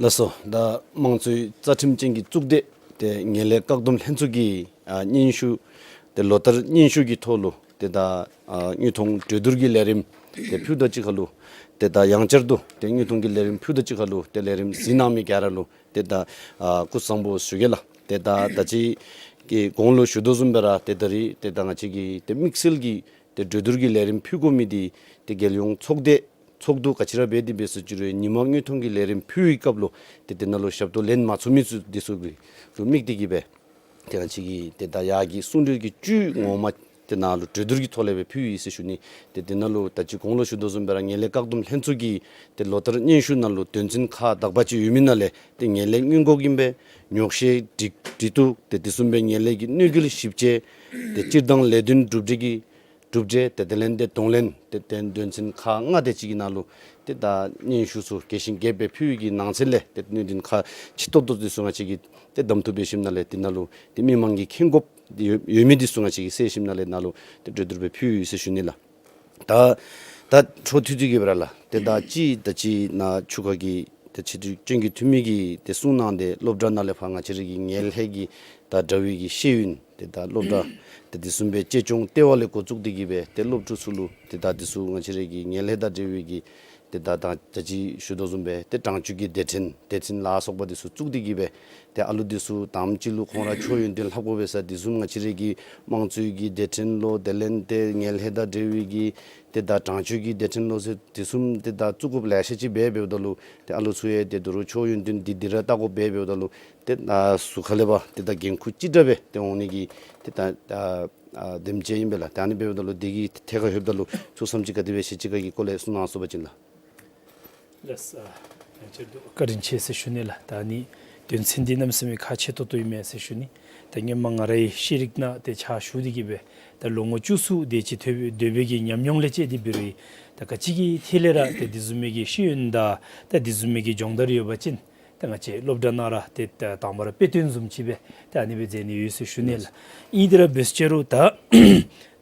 ལགས་སོ། ད་དམངས་གཙོའི་རྩ་ཁྲིམས་ཅན་གྱི་གཙུག་སྡེ་ཏེ་ངན་ལྷད་བཀག་སྡོམ་ལྷན་ཚོགས་ཀྱི་ཨ་སྙན་ཞུ་ཏེ་ལོ་ལྟར་སྙན་ཞུ་གི་ཐོག་ལུ་ཏེ་ད་ཨ་དངོས་མཐོང་གྲོས་བསྡུར་གྱི་ལས་རིམ་ཏེ་ཕུལཝ་ད་གཅིག་ཁར་ལུ་ཏེ་ད་ཡང་བསྐྱར་དུ་ཏེ་དངོས་མཐོང་གི་ལས་རིམ་ཕུལཝ་ད་གཅིག་ཁར་ལུ་ཏེ་ལས་རིམ་གཟིགས་གནང་མི་ག་ར་ལུ་ཏེ་ད་ཨ་སྐུ་གཟུགས་བཟང་པོ་ཞུ་གེ་ལགས། ཏེ་ད་ད་ཅི་གི་གོང་ལུ་ཞུ་དོ་བཟུམ་སྦེ་ར་ཏེ་ད་རིས་ཏེ་ད་ང་བཅས་ཀྱི་ཏེ་དམིགས་བསལ་གྱི་ཏེ་གྲོས་བསྡུར་གྱི་ལས་རིམ་ཕུལ་དགོ་མི་འདི་ཏེ་རྒྱལ་ཡོངས་ཚོགས་སྡེ་ཚོགས་འདུ་ག་ཅི་ར་འབད་དེ་འབད་ཟེར་ཅི་རུང་ཉིན་མ་དངོས་མཐོང་གི་ལས་རིམ་ཕུལ་བའི་སྐབས་ལུ་ཏེ་དེ་ནང་ལུ་ཞབས་ཏོག་ལེན་མ་ཚུགས་མི་ཚུ་འདི་ཚུ་གི་ལུ་དམིགས་ཏེ་གི་སྦེ་ཏེ་ང་བཅས་ཀྱི་ཏེ་ད་ཡར་གྱི་གསུང་གྲོས་ཀྱི་བཅུད་ངོ་མ་དེ་ནང་ལུ་གྲོས་བསྡུར་གྱི་ཐོག་ལས་སྦེ་ཕུལ་ཡི་ཟེར་ཞུ་ནི། ཏེ་དེ་ནང་ལུ་ད་ཅི་གོང་ལུ་ཞུ་དོ་བཟུམ་སྦེ་ར་ངན་ལྷད་བཀག་སྡོམ་ལྷན་ཚོགས་ཀྱི་ཏེ་ལོ་ལྟར་སྙན་ཞུ་ནང་ལུ་དོན་ཚན་ཁག་དག་པ་ཅིག་ཡོད་མི་ནང་ལས་ཏེ་ངན་ལྷད་སྔོན་འགོག་ཨིན་པས། ཉོག་བཤད་འབྲི་འབྲི་གཏུག་ཏེ་དེ་བཟུམ་སྦེ་ངན་ལྷད་ཀྱི་གནོད་འགེལ་ཞིབ་དཔྱད་ཏེ་སྤྱིར་བཏང་ལས་དོན་གྲུབ་འབྲས་ཀྱི་གྲུབ་འབྲས་ཏེ་དེ་ལས་ཏེ་གདོང་ལེན་ཏེ་ཏེ་དོན་ཚན་ཁག་ལྔ་དེ་ཅིག་གི་ནང་ལུ་ཏེ་ད་སྙན་ཞུ་ཚུ་རྒྱས་ཤིང་རྒྱསཔ་སྦེ་ཕུལ་བའི་གི་ནང་གསེས་ལས་ཏེ་གནད་དོན་ཁག་ཆེ་ཏོག་ཏོ་འདི་ཚུ་ང་བཅས་ཀྱིས་ཏེ་གདམ་འཐུ་འབད་ཞིནམ་ལས་དེ་ནང་ལུ་ཏེ་མི་མང་གིས་མཁྱེན་དགོཔ་ཡོད་ཡོད་མི་འདི་ཚུ་ང་བཅས་ཀྱིས་གསལ་ཞིནམ་ལས་ནང་ལུ་ཏེ་གྲོས་བསྡུར་སྦེ་ཕུལ་ཡི་ཟེར་ཞུ་ནི་ལགས། ད་ད་འཕྲོ་མཐུད་དེ་གི་སྦེ་ར་ལགས། ཏེ་ད་ཅི་ད་ཅི་ནཱ་ཆུ་ཁ་གི་ཏེ་སྤྱི་འཐུས་སྐྱོན་གྱི་འཐུས་མི་གིས་ཏེ་གསུང་གནང་སྟེ་སློབ་གྲྭ་ནང་ལས་ཕར་ང་བཅས་ར་གི་ངན་ལྷད་ཀྱི་ད་དྲག་པོའི་གི་ཤེས་ཡོན་ཏེ་ད་སློབ་གྲྭ་ཏེ་དེ་བཟུམ་སྦེ་གཅེས་སྐྱོང་ལྟེ་བ་ལས་འགོ་བཙུགས་ཏེ་གི་སྦེ་ཏེ་སློབ་ཕྲུག་ཚུ་ལུ་ཏེ་ད་འདི་ཚུ་ང་བཅས་ར་གི་ངན་ལྷད་དང་འབྲེལ་བའི་གི་ཏེ་ད་ད་ད་ཅི་ཞུ་དོ་བཟུམ་སྦེ་ཏེ་དྲང་སྤྱོད་ཀྱི་སྡེ་ཕྲན་སྡེ་ཚན་ལ་སོགས་པ་འདི་ཚུ་བཙུགས་ཏེ་གི་སྦེ་ཏེ་ཨ་ལུ་འདི་ཚུ་དང་པ་ཅིག་ལུ་ཁོང་ར་ཆོས་ཡོན་ཏན་ལྷབ་དགོ་པས་ཟེར་འདི་བཟུམ་ང་བཅས་ར་གི་དམངས་གཙོའི་གི་སྡེ་ཕྲན་ལོ་དེ་ལས་ཏེ་ངན་ལྷད་དང་འབྲེལ་བའི་གི་ཏེ་ད་དྲང་སྤྱོད་ཀྱི་སྡེ་ཕྲན་ལོ་ཟེར་འདི་བཟུམ་ཏེ་ད་བཙུགས་དགོཔ་ལེ་ཤ་ཅིག་འབད་འབདཝ་ད་ལུ་ཏེ་ཨ་ལུ་ཚུ་ཡང་ཏེ་དོ་རུང་ཆོས་ཡོན་ཏན་འདི་འདི་ར་བལྟ་དགོཔ་འབད་འབདཝ་ད་ལུ་ཏེ་ཨ་ཟུར་ཁ་ལས་ཕར་ཏེ་ད་འགན་ཁུར་ཅི་འདྲ་སྦེ་ཏེ་འོང་ནི་གི་ཏེ་ད་ཨ་ཨ་དེམ་ཅིག་ཨིན་པས་ལགས། ཏེ་ཨ་ནི་འབདཝ་ད་ལུ་འདི་གི་ཐད་ཁར་ལྷོདཔ་ད་ལུ་ཚུགས་སམ་ཅིག་ག་དེ་སྦེ་ཤེས་ཅི་ག་གི་སྐོར་ལས་གསུང་གནང་ཚུགས་པ་ཅིན་ལགས། ལགས་སོ། ཨ་ཡང་བསྐྱར་དུ་བཀའ་དྲིན་ཆེ་ཟེར་ཞུ་ནི་ལགས། ད་ཨ་ནི་དོན་ཚན་འདི་གནམ་མེད་ས་མེད་ཁག་ཆེ་ཏོག་ཏོ་ཨིན་མས་ཟེར་ཞུ་ནི། ད་སྔོན་མ་ང་རའི་ཤེས་རིག་ནང་ཏེ་ཕྱག་ཞུ་སྟེ་གི་སྦེ་ད་ལོ་ངོ་བཅུ་གསུམ་དེ་ཅིག་ཐོན་སྡོད་པའི་གི་ཉམས་མྱོང་ལས་བཅད་དེ་འབད་རུང་ད་ག་ཅི་གི་ཐད་ལས་ར་ཏེ་འདི་བཟུམ་མའི་གི་ཤེས་ཡོན་དང་ད་འདི་བཟུམ་མའི་གི་སྦྱོང་བརྡར་ཡོད་པ་ཅིན་ད་ང་བཅས་སློབ་གྲྭ་ནང་ར་ཏེ་ད་དང་པ་ར་དཔེ་སྟོན་བཟུམ་ཅིག་སྦེ་ད་ཨ་ནི་སྦེ་མཛད་ནི་ཡོད་ཟེར་ཞུ་ནི་ལགས། ཨིན་དེ་ར་འབད་ཟེར་རུང་ད་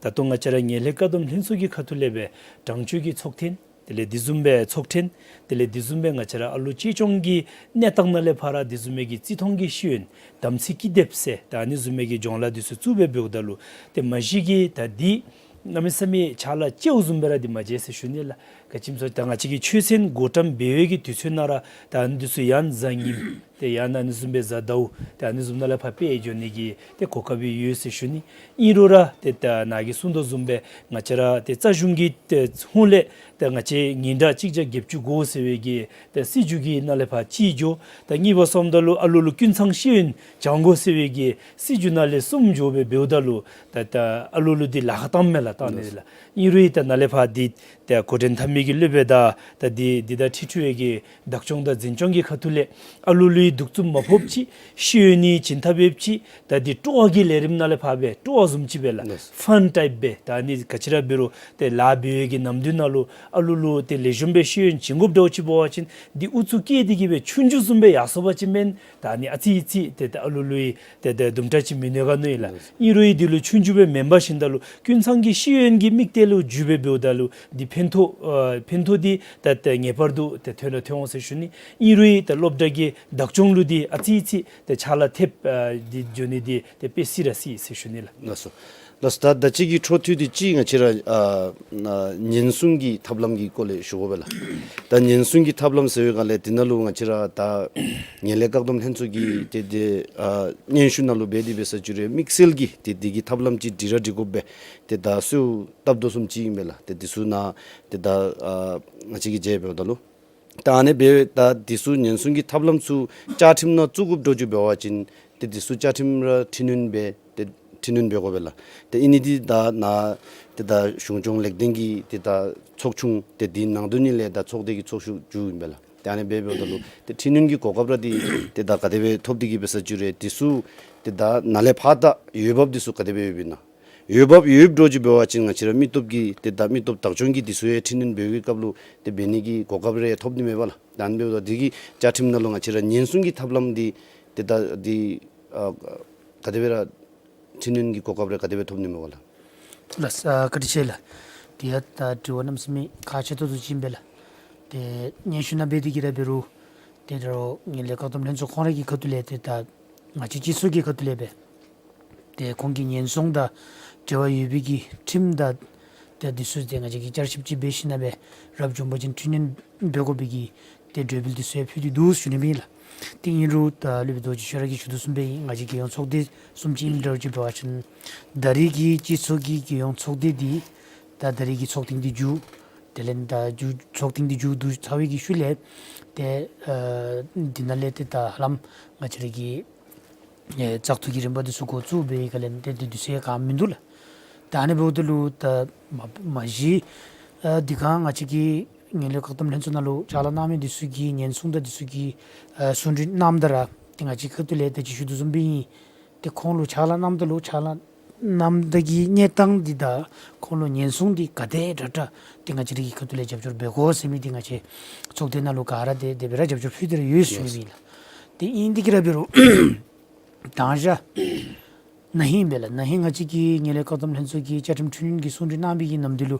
ད་ལྟོ་ང་བཅས་ར་ངན་ལྷད་བཀག་སྡོམ་ལྷན་ཚོགས་ཀྱི་ཁ་ཐུག་ལས་སྦེ་དྲང་སྤྱོད་ཀྱི་ཚོགས་ཐེངས་ དེ་ལས་དེ་བཟུམ་སྦེ་ཚོགས་ཕྲན། དེ་ལས་དེ་བཟུམ་སྦེ་ང་བཅས་ར་ཨ་ལོ་གཅེས་སྐྱོང་གི་གནས་སྟངས་ནང་ལས་ཕར་དེ་བཟུམ་མའི་གི་བརྩི་མཐོང་གི་ཤེས་ཡོན་དམ་ཚིག་ཀྱི་སྡེབ་ཟེར་ད་ཨ་ནི་བཟུམ་མའི་གི་སྦྱོང་བརྡར་དེ་ཚུ་བཙུགས་སྦེ་འབདཝ་ད་ལུ་ཏེ་མ་གཞི་གིས་ད་འདི་གནམ་མེད་ས་མེད་ཕྱག་ལཱ་གཅེས་བཟུམ་སྦེ་ར་འདི་མ་མཇལ་ཟེར་ཞུ་ནི་ལགས། ག་ཅི་སྨོ་ཟེར་ད་ང་བཅས་ཀྱི་ཆོས་ཚན་བགོ་བཀྲམ་འབད་བའི་གི་དུས་ཚོད་ནང་ར་ད་ཨ་ནི་དེ་ཚུ་ཡང་གཟའ་ཉིམ་ཏེ་ཡང་ན་ཨ་ནི་བཟུམ་སྦེ་གཟའ་ཟླཝ་ཏེ་ཨ་ནི་བཟུམ་ནང་ལས་ཕར་སྤེལ་འགྱོ་ནི་གི་ཏེ་གོ་སྐབས་ཡོད་ཟེར་ཞུ་ནི། ཨིན་རུང་ར་ཏེ་ད་ནཱ་གིས་གསུངས་དོ་བཟུམ་སྦེ་ང་བཅས་ར་ཏེ་རྩ་གཞུང་གི་ཏེ་ཧོངས་ལས་ཏེ་ང་བཅས་ཉིན་གྲངས་གཅིག་བརྒྱ་བརྒྱད་ཅུ་དགོ་ཟེར་བའི་གི་ཏེ་སྲིད་བྱུས་ཀྱི་ནང་ལས་ཕར་གཅིག་འགྱོ། ད་གཉིས་པ་སོངམ་ད་ལུ་ཨ་ལུ་ལུ་ཀུན་ཚང་ཤེས་ཡོན་སྦྱང་དགོ་ཟེར་བའི་གི་སྲིད་བྱུས་ནང་ལས་གསུམ་འགྱོ་སྦེ་འབདཝ་ད་ལུ་ད་ད་ཨ་ལུ་ལུ་འདི་ལཱ་ཁག་བཏངམ་མས་ལགས། བཏང་ནི་ལགས། ཨིན་རུང་ད་ནཱ་ལས་ཕར་འདི་ཏེ་འགོ་འདྲེན་འཐབ་མི་གི་སློབ་དཔོན་དང་ད་འདི་འདི་དང་འཁྲིལ་འཁྲིལ་བའི་གི་བདག་སྐྱོང་དང་འཛིན་སྐྱོང་གི་ཁ་ཐུག་ལས་ཨ་ལུ་ལུའི་གདུག་རྩུབ་མ་ཕོགཔ་ཅིག་ཤེས་ཡོན་ནི་བྱིན་ཐབས་འབདཝ་ཅིག་ད་འདི་སྤྲོ་བ་གི་ལས་རིམ་ནང་ལས་ཕར་སྦེ་སྤྲོ་བ་བཟུམ་ཅིག་སྦེ་ལགས། ལགས། ཕཱན་ཊའིཔ་སྦེ་ད་ཨ་ནི་ག་ཅི་ར་འབད་རུང་ཏེ་ལཱ་འབད་བའི་གི་ནམ་དུས་ནང་ལུ་ཨ་ལུ་ལུ་ཏེ་ལེགས་ཤོམ་སྦེ་ཤེས་ཡོན་བྱིན་དགོཔ་འདྲཝ་ཅིག་འབད་བ་ཅིན་འདི་ཨུ་ཚུགས་བསྐྱེད་དེ་གི་སྦེ་ཆུང་ཆུང་བཟུམ་སྦེ་ཡར་སོང་པ་ཅིན་མེན་ད་ཨ་ནི་ཨ་ཙི་ཙི་ཏེ་ད་ཨ་ལུ་ལུ་ཡང་ཏེ་ད་དུམ་གྲ་ཅིག་མི་གནོད་ག་མནོ་ཡི་ལགས། ཨིན་རུང་འདི་ལུ་ཆུང་ཆུང་སྦེ་མེན་པར་ཞིནམ་ད་ལུ་ཀུན་ཚང་གི་ཤེས་ཡོན་གྱི་དམིགས་གཏད་ལུ་འཇུག་སྦེ་འབདཝ་ད་ལུ་འདི་ཕན་ཐོགས་ཨ་ཕན་ཐོགས་འདི་ད་ད་ངེས་པར་དུ་ཏེ་ཐོན་ར་ཐོན་འོང་ཟེར་ཞུ་ནི། ཨིན་རུང་ད་སློབ་གྲྭ་གི་བདག་སྐྱོང་ལུ་འདི་ཨ་ཙི་ཙི་ཏེ་ཕྱག་ལཱ་ཐེབས་ཨ་འདི་འགྱོ་ནི་འདི་ཏེ་དཔེ་སྲིད་ར་སྲིད་ཟེར་ཞུ་ནི་ལགས། ལགས་སོ། ལགས་སོ། ད་ད་ཅི་གི་འཕྲོ་མཐུད་དེ་ཅིག་ང་བཅས་ར་ཨ་ཨ་ཉེན་སྲུང་གི་ཐབས་ལམ་གྱི་སྐོར་ལས་ཞུ་དགོ་པས་ལགས། ད་ཉེན་སྲུང་གི་ཐབས་ལམ་ཟེར་བའི་སྒང་ལས་འདི་ནང་ལུ་ང་བཅས་ར་ད་ངན་ལྷད་བཀག་སྡོམ་ལྷན་ཚོགས་ཀྱི་ཏེ་ཏེ་ཨ་སྙན་ཞུ་ནང་ལུ་འབད་དེ་འབད་ས་བཅུག་རུང་དམིགས་བསལ་གྱི་ཏེ་འདི་གི་ཐབས་ལམ་ཅིག་སྒྲིག་ར་སྒྲིག་དགོ་པས། ཏེ་ད་གསོལཝ་བཏབ་དོ་བཟུམ་ཅིག་ཨིན་པས་ལགས། ཏེ་འདི་ཚུ་ནང་ཏེ་ད་ཨ་ང་བཅས་ཀྱིས་མཇལ་འབདཝ་ད་ལུ་ད་ཨ་ནི་འབདཝ་ད་འདི་ཚུ་ཉེན་སྲུང་གི་ཐབས་ལམ་ཚུ་བཅའ་ཁྲིམས་ནང་བཙུགས་དགོཔ་འདྲཝ་ཅིག་འབད་བ་ཅིན་ཏེ་འདི་ཚུ་བཅའ་ཁྲིམས་ར་འཕྲི་སྣོན་འབད་ཏེ་འཕྲི་སྣོན་འབད་དགོ་པས་ལགས། ཏེ་ཨིན་ནི་འདི་ད་ནཱ་ཏེ་ད་གཞུང་སྐྱོང་ལེགས་ལྡན་གྱི་ཏེ་ད་ཚོགས་ཆུང་ཏེ་འདི་ནང་དོན་ཉིད་ལས་ད་ཚོགས་སྡེ་གི་ཚོགས་ཞུགས་མཇུག་ཨིན་པས་ལགས། ཏེ་ཨ་ནི་འབདཝ་འབདཝ་ད་ལུ་ཏེ་འཕྲི་སྣོན་གྱི་གོ་སྐབས་ར་འདི་ཏེ་ད་ག་དེ་སྦེ་ཐོབ་སྟེ་གི་འབད་ས་བཅུག་རུང་འདི་ཚུ་ཏེ་ད་ནཱ་ལས་ཕར་ད་འོས་འབབ་འདི་ཚུ་ག་དེ་སྦེ་ཡོདཔ་ཨིན་ན། འོས་འབབ་ཡོདཔ་འདྲཝ་ཅིག་འབད་བ་ཅིན་ང་བཅས་ར་མི་སྟོབས་ཀྱི་ཏེ་ད་མི་སྟོབས་བདག་སྐྱོང་གི་འདི་ཚུ་ཡང་འཕྲི་སྣོན་འབད་བའི་སྐབས་ལུ་ཏེ་འབད་ནི་གི་གོ་སྐབས་རེ་ཐོབ་ནི་མས་པ་ལགས། ད་ཨ་ནི་འབདཝ་ད་འདི་གི་བཅའ་ཁྲིམས་ནང་ལུ་ང་བཅས་ར་ཉེན་སྲུང་གི་ཐབས་ལམ་འདི་ཏེ་ད་འདི་ཨ་ག་དེ་སྦེ་ར་འཕྲི་སྣོན་གྱི་གོ་སྐབས་རེ་ག་དེ་སྦེ་ཐོབ་ནི་མས་པ་ལགས། ལགས་སོ། བཀའ་དྲིན་ཆེ་ལགས། དེ་ཡང་ད་དྲི་བ་གནམ་མེད་ས་མེད་ཁག་ཆེ་ཏོག་ཏོ་ཅིག་ཨིན་པས་ལགས། ཏེ་སྙན་ཞུ་ནང་འབད་དེ་གི་ར་འབད་རུང་ཏེ་ད་རུང་ངན་ལྷད་བཀག་སྡོམ་ལྷན་ཚོགས་ཁོང་ར་གི་ཁ་ཐུག་ལས་ཏེ་ད་ང་བཅས་སྤྱི་ཚོགས་ཀྱི་ཁ་ཐུག་ལས་སྦེ་ཏེ་ཁོང་གི་ཉེན་སྲུང་དང་འབྲེལ་བ་ཡོད་པའི་གི་ཁྲིམས་དང་ཏེ་འདི་ཚུ་ཏེ་ང་བཅས་ཀྱིས་བསྐྱར་ཞིབ་ཅིག་འབད་ཞིནམ་ལས་རབ་བྱུང་པ་ཅིན་འཕྲི་སྣོན་འབད་དགོ་པའི་གི་ཏེ་གྲོས་འབུལ་འདི་ཚུ་ཡང་ཕུལ་ཏེ་འདུག་ཟེར་ཞུ་ནི་ཨིན་ལགས། ཏེ་ཨིན་རུང་ད་སློབ་དཔོན་རྡོ་རྗེ་ཤེས་རབ་ཀྱིས་ཞུ་དོ་བཟུམ་སྦེ་ང་བཅས་རྒྱལ་ཡོངས་ཚོགས་སྡེ་བཟུམ་ཅིག་ཨིནམ་འདྲཝ་ཅིག་འབད་བ་ཅིན་ད་རེས་ཀྱི་སྤྱི་ཚོགས་ཀྱི་རྒྱལ་ཡོངས་ཚོགས་སྡེ་འདི་ད་ད་རེས་ཀྱི་ཚོགས་ཐེངས་འདི་མཇུག་དེ་ལས་ད་མཇུག་ཚོགས་ཐེངས་འདི་མཇུག་བསྡུ་ཚར་བའི་གི་ཤུལ་ལས་ཏེ་ཨ་འདི་ནང་ལས་ཏེ་ད་ཧ་ལམ་ང་བཅས་ར་གི་ཨེ་བཙག་འཐུ་གི་རིམ་པ་འདི་ཚུ་འགོ་བཙུགས་པའི་སྒང་ལས་ཏེ་འདི་འདི་ཚུ་ཡང་ག་མིན་འདུག་ལགས། ད་ཨ་ནི་འབདཝ་ད་ལུ་ད་མ་མ་གཞི་ཨ་འདི་ག་ང་བཅས་ཀྱི་ངན་ལྷད་བཀག་སྡོམ་ལྷན་ཚོགས་ནང་ལུ་ཕྱག་ལཱ་གནང་མི་འདི་ཚུ་གིས་ཉེན་སྲུང་དང་འདི་ཚུ་གི་ཨ་གསུང་གྲོས་གནངམ་ད་ར་ཏེ་ང་བཅས་ཁ་ཐུག་ལས་ད་ཅི་ཞུ་དོ་བཟུམ་སྦེ་ཨིན། ཏེ་ཁོང་ལུ་ཕྱག་ལཱ་གནངམ་ད་ལུ་ཕྱག་ལཱ་གནངམ་ད་གི་གནས་སྟངས་འདི་དང་ཁོང་ལུ་ཉེན་སྲུང་འདི་ག་དེ་དྲག་དྲག་ཏེ་ང་བཅས་ར་གི་ཁ་ཐུག་ལས་རྒྱབ་སྐྱོར་འབད་དགོ་ཟེར་མི་འདི་ང་བཅས་ཚོགས་སྡེ་ནང་ལུ་ག་ར་ཏེ་དེ་སྦེ་ར་རྒྱབ་སྐྱོར་ཕུལ་ཏེ་ར་ཡོད་ཟེར་ཞུ་ནི་ཨིན་ལགས། ཏེ་ཨིན་དེ་གི་ར་འབད་རུང་ད་ང་བཅས་ན་ཧིང་ཨིན་པས་ལགས། ན་ཧིང་ང་བཅས་ཀྱི་ངན་ལྷད་བཀག་སྡོམ་ལྷན་ཚོགས་ཀྱིས་བཅའ་ཁྲིམས་འཕྲི་སྣོན་གྱི་གསུང་གྲོས་གནང་བའི་གི་ནམ་དུས་ལུ་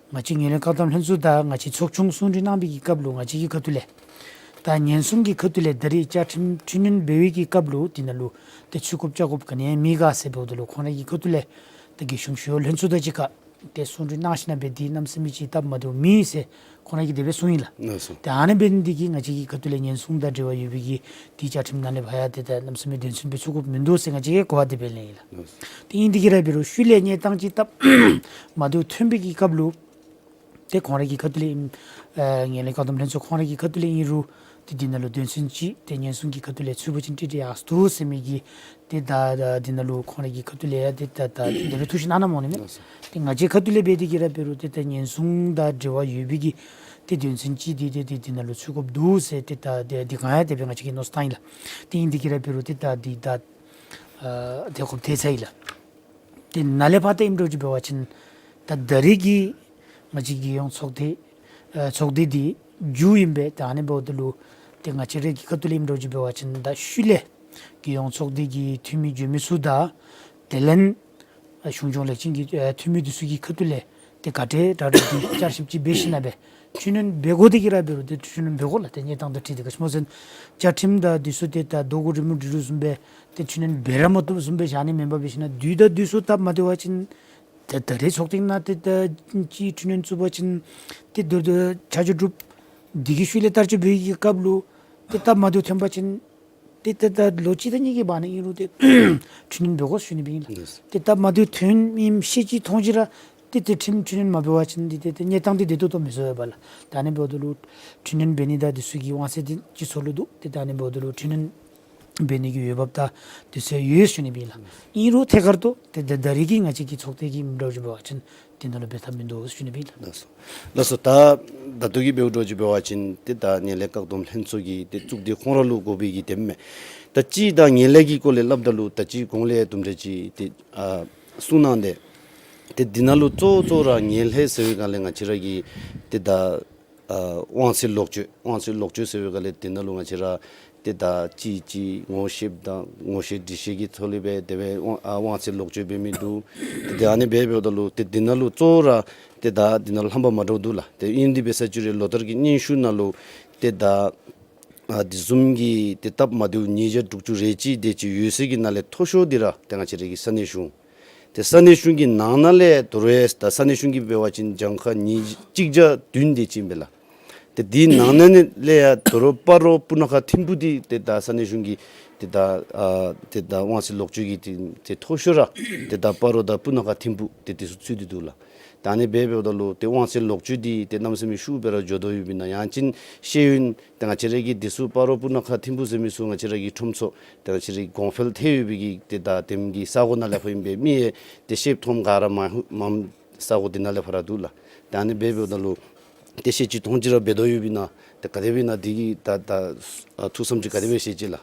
ང་བཅས་ངན་ལྷད་བཀག་སྡོམ་ལྷན་ཚོགས་དང་ང་བཅས་ཚོགས་ཆུང་གསུང་གྲོས་གནང་བའི་གི་སྐབས་ལུ་ང་བཅས་ཀྱི་ཁ་ཐུག་ལས་ད་ཉེན་སྲུང་གི་ཁ་ཐུག་ལས་ད་རེས་བཅའ་ཁྲིམས་འཕྲི་སྣོན་འབད་བའི་གི་སྐབས་ལུ་དེ་ནང་ལུ་ཏེ་ཚུད་དགོཔ་བཅར་དགོཔ་ག་ནི་ཡང་མེད་ག་ཟེར་འབདཝ་ད་ལུ་ཁོང་ར་གི་ཁ་ཐུག་ལས་ད་རྒྱལ་གཞུང་ཞི་གཡོག་ལྷན་ཚོགས་དང་གཅིག་ཁར་ཏེ་གསུང་གྲོས་གནང་ཞིནམ་ལས་འབད་དེ་གནམ་མེད་ས་མེད་ཅིག་སྟབས་མ་བདེཝ་མེད་ཟེར་ཁོང་ར་གིས་དེ་སྦེ་གསུངས་ཡི་ལགས། ལགས་སོ། ཏེ་ཨ་ནི་འབད་ནི་འདི་གིས་ང་བཅས་ཀྱི་ཁ་ཐུག་ལས་ཉེན་སྲུང་དང་འབྲེལ་བ་ཡོད་པའི་གི་ཏེ་བཅའ་ཁྲིམས་ནང་ལས་ཕར་ཡང་ཏེ་ད་གནམ་མེད་ས་མེད་དོན་ཚན་སྦེ་ཚུད་དགོཔ་མིན་འདུག་ཟེར་ང་བཅས་ཀྱིས་གོ་བ་དེ་སྦེ་ལེན་ཡི་ལགས། ལགས་སོ། ཏེ་ཨིན་དེ་གི་ར་འབད་རུང་ཤུལ་ལས་གནས་སྟངས་ཅིག་སྟབས་མ་བདེཝ་ཐོན་པའི་གི་སྐབས་ལུ་ཏེ་ཁོང་ར་གི་ཁ་ཐུག་ལས་ཨིན་ཨ་ངན་ལྷད་བཀག་སྡོམ་ལྷན་ཚོགས་ཁོང་ར་གི་ཁ་ཐུག་ལས་ཨིན་རུང་ཏེ་འདི་ནང་ལུ་དོན་ཚན་ཅིག་ཏེ་ཉེན་སྲུང་གི་ཁ་ཐུག་ལས་ཚུད་པ་ཅིན་ཏེ་ཏེ་ཡར་སོ་འདུག་ཟེར་མི་གི་ཏེ་ད་ད་འདི་ནང་ལུ་ཁོང་ར་གི་ཁ་ཐུག་ལས་ཡང་ཏེ་ད་ད་དེ་སྦེ་ཐུགས་བཞེད་གནང་གནངམ་འོང་ནི་མས། ལགས་སོ། ཏེ་ང་བཅས་ཁ་ཐུག་ལས་འབད་དེ་གི་ར་འབད་རུང་ཏེ་ད་ཉེན་སྲུང་དང་འབྲེལ་བ་ཡོད་པའི་གི་ཏེ་དོན་ཚན་ཅིག་འདི་ཏེ་ཏེ་འདི་ནང་ལུ་ཚུད་དགོཔ་འདུག་ཟེར་ཏེ་ད་ཏེ་འདི་ག་ཡང་དེ་སྦེ་ང་བཅས་ཀྱིས་མནོ་བསམ་བཏང་ཡི་ལགས། ཏེ་ཨིན་དེ་གི་ར་འབད་རུང་ཏེ་ད་འདི་ད་ཨ་ཏེ་ཁོབ་ཐལ་ཚར་ཡི་ལགས། ཏེ་ནཱ་ལས་ཕར་ད་ཨིནམ་འདྲཝ་ཅིག་འབད་བ་ཅིན་ད་ད་རེས་ཀྱི་ང་བཅས་རྒྱལ་ཡོངས་ཚོགས་སྡེ་ཨ་ཚོགས་སྡེ་འདི་མཇུག་ཨིན་པས། ད་ཨ་ནི་འབདཝ་ད་ལུ་ཏེ་ང་བཅས་ར་གི་ཁ་ཐུག་ལས་ཨིནམ་འདྲཝ་ཅིག་འབད་བ་ཅིན་ད་ཤུལ་ལས་རྒྱལ་ཡོངས་ཚོགས་སྡེ་གི་འཐུས་མི་འགྱོ་མི་ཚུ་དང་དེ་ལས་ཨ་གཞུང་སྐྱོང་ལེགས་ལྡན་གྱི་ཨ་འཐུས་མི་འདི་ཚུ་གི་ཁ་ཐུག་ལས་ ཏེ་ག་ཏེ་དྲག་དྲག་ཏེ་བསྐྱར་ཞིབ་ཅིག་འབད་ཞིནམ་ལས་འབད་འཕྲི་སྣོན་འབད་དགོ། དེ་གིས་ར་འབད་རུང་ཏེ་འཕྲི་སྣོན་འབད་དགོ་ལགས། ཏེ་གནས་སྟངས་དང་འཁྲིལ་ཏེ་ག་ཅི་སྨོ་ཟེར་ན་བཅའ་ཁྲིམས་དང་འདི་ཚུ་ཏེ་ད་རྡོ་གུ་རི་མོ་འབྲི་རུང་བཟུམ་སྦེ་ཏེ་འཕྲི་སྣོན་འབད་ར་མ་བཏུབ་བཟུམ་སྦེ་བཞག་ནི་མེན་པར་འབད་ཞིནམ་ལས་དུས་དང་དུས་སུ་སྟབས་མ་བདེ་བ་ཅིན་ཏེ་ད་རེས་ཚོགས་ཐེངས་ནང་ཏེ་ད་ཅིག་འཕྲི་སྣོན་བཙུགས་པ་ཅིན་ཏེ་ད་ད་ཆ་འཇོག་གྲུབ། དེ་གི་ཤུལ་ལས་བསྟར་སྤྱོད་འབད་བའི་སྐབས་ལུ་ཏེ་སྟབས་མ་བདེཝ་ཐོན་པ་ཅིན་ཏེ་ཏེ་ད་ལོ་གཅིག་དང་གཉིས་ཀྱི་བར་ན་ཨིན་རུང་ཏེ་འཕྲི་སྣོན་འབད་དགོ་ཟེར་ཞུ་ནི་སྦེ་ཨིན་ལགས། ལགས། ཏེ་སྟབས་མ་བདེཝ་ཐོན་མི་ཤེས་ཅི་མཐོང་ཅི་ར་ཏེ་ཏེ་ཁྲིམས་འཕྲི་སྣོན་མ་འབད་བ་ཅིན་འདི་ཏེ་ཏེ་གནས་སྟངས་འདི་བདེ་ཏོག་ཏོ་མི་བཟོ་བས་ལགས། ད་ཨ་ནི་འབདཝ་ད་ལུ་འཕྲི་སྣོན་འབད་ནི་དང་འདི་ཚུ་གི་དབང་ཚད་འདི་སྤྱི་ཚོགས་ལུ་འདུག། ཏེ་ད་ཨ་ནི་འབདཝ་ད་ལུ་འཕྲི་སྣོན་འབད་ནི་གི་འོས་འབབ་དང་འདི་ཚུ་ཡོད་ཟེར་ཞུ་ནི་སྦེ་ཨིན་ལགས། ཨིན་རུང་ཐད་ཀར་དུ་ཏེ་ད་ད་རེས་ཀྱི་ང་བཅས་ཀྱི་ཚོགས་སྡེ་གི་མི་འདྲཝ་ཅིག་འབད་བ་ཅིན་དེ་ནང་ལུ་འབད་ཐབས་མིན་འདུག་ཟེར་ཞུ་ནི་སྦེ་ཨིན་ལགས། ལགས་སོ། ལགས་སོ། ད་ད་ལྟོ་གི་འབདཝ་འདྲཝ་ཅིག་འབད་བ་ཅིན་ཏེ་ད་ངན་ལྷད་བཀག་སྡོམ་ལྷན་ཚོགས་ཀྱི་ཏེ་གཙུག་སྡེ་ཁོང་ར་ལུ་དགོ་པའི་གི་དེམ་མས། ད་ཅི་ད་ངན་ལྷད་ཀྱི་སྐོར་ལས་སླབ་ད་ལུ་ད་ཅི་གོང་ལས་དུམ་གྲ་ཅིག་ཏེ་ཨ་གསུངས་གནང་སྟེ། ཏེ་འདི་ནང་ལུ་གཙོ་བོ་གཙོ་བོ་ར་ངན་ལྷད་ཟེར་བའི་སྒང་ལས་ང་བཅས་ར་གི་ཏེ་ད་ཨ་དབང་ཚད་ལོག་སྤྱོད་དབང་ཚད་ལོག་སྤྱོད་ཟེར་བའི་སྒང་ལས་འདི་ནང་ལུ་ང་བཅས་ར་ཏེ་ད་ཅི་ཅི་ངོ་ཤེསཔ་དང་ངོ་ཤེས་འདྲིས་ཤེས་ཀྱི་ཐོག་ལས་སྦེ་དེ་སྦེ་དབང་ཨ་དབང་ཚད་ལོག་སྤྱོད་འབད་མི་འདུག། ཏེ་ཏེ་ཨ་ནི་སྦེ་འབདཝ་ད་ལུ་ཏེ་འདི་ནང་ལུ་གཙོ་བོ་ར་ཏེ་ད་འདི་ནང་ལུ་རྣམ་པ་མ་འདྲཝ་འདུག་ལགས། ཏེ་ཨིན་དེ་འབད་ས་ཅིག་རུང་ལོ་ལྟར་གྱི་སྙན་ཞུ་ནང་ལུ་ཏེ་ད་ཨ་དེ་བཟུམ་གྱི་ཏེ་སྟབས་མ་བདེཝ་ཉིས་བརྒྱ་དྲུག་ཅུ་རེ་གཅིག་དེ་ཅིག་ཡོད་ས་གི་ནང་ལས་མཐོ་ཤོས་འདི་ར་ཏེ་ང་བཅས་ར་གི་ས་གནས་གཞུང་། ཏེ་ས་གནས་གཞུང་གི་ནང་ན་ལས་དོ་རུང་ཡང་ད་ས་གནས་གཞུང་གི་འབད་བ་ཅིན་གྱངས་ཁ་ཉིས་གཅིག་བརྒྱ་བདུན་དེ་ཅིག་ཨིན་པས་ལགས། ཏེ་དེའི་ནང་ན་ལས་ཡང་དོ་རུང་སྤ་རོ་སྤུ་ན་ཁ་ཐིམ་ཕུ་འདི་ཏེ་ད་ས་གནས་གཞུང་གི་ཏེ་ད་ཨ་ཏེ་ད་དབང་ཚད་ལོག་སྤྱོད་ཀྱི་ཏེ་ཏེ་མཐོ་ཤོས་ར་ཏེ་ད་སྤ་རོ་དང་སྤུ་ན་ཁ་ཐིམ་ཕུ་ཏེ་དེ་ཚུ་ཚུད་དེ་འདུག་ལགས། ད་ཨ་ནི་སྦེ་འབདཝ་ད་ལུ་ཏེ་དབང་ཚད་ལོག་སྤྱོད་འདི་ཏེ་གནམ་མེད་ས་མེད་ཤུགས་སྦེ་ར་འགྱོ་དོ་ཡོདཔ་ཨིན་ན། ཡང་ཅིན་ཤེས་ཡོན་ཏེ་ང་བཅས་ར་གི་འདི་ཚུ་སྤ་རོ་སྤུ་ན་ཁ་ཐིམ་ཕུ་ཟེར་མི་ཚུ་ང་བཅས་ར་གི་ཁྲོམ་ཚོགས་ཏེ་ང་བཅས་ར་གི་གོང་འཕེལ་ཐལ་ཡོད་པའི་གི་ཏེ་ད་དེམ་གྱི་ས་གོ་ནང་ལས་ཕར་ཨིན་པས། མི་ཡང་ཏེ་ཤེསཔ་མཐོངམ་ག་ར་མངམ་ས་གོ་འདི་ནང་ལས་ཕར་ར་འདུག་ལགས། ད་ཨ་ནི་སྦེ་འབདཝ་ད་ལུ་ཏེ་ཤེས་ཅི་མཐོང་ཅི་ར་འབད་དོ་ཡོདཔ་ཨིན་ན། ཏེ་ག་དེ་སྦེ་ཨིན་ན་འདི་གི་ད་ད་ཨ་ཐུགས་བསམ་ཅིག་ག་དེ་སྦེ་བཞེས་ཅི་ལགས།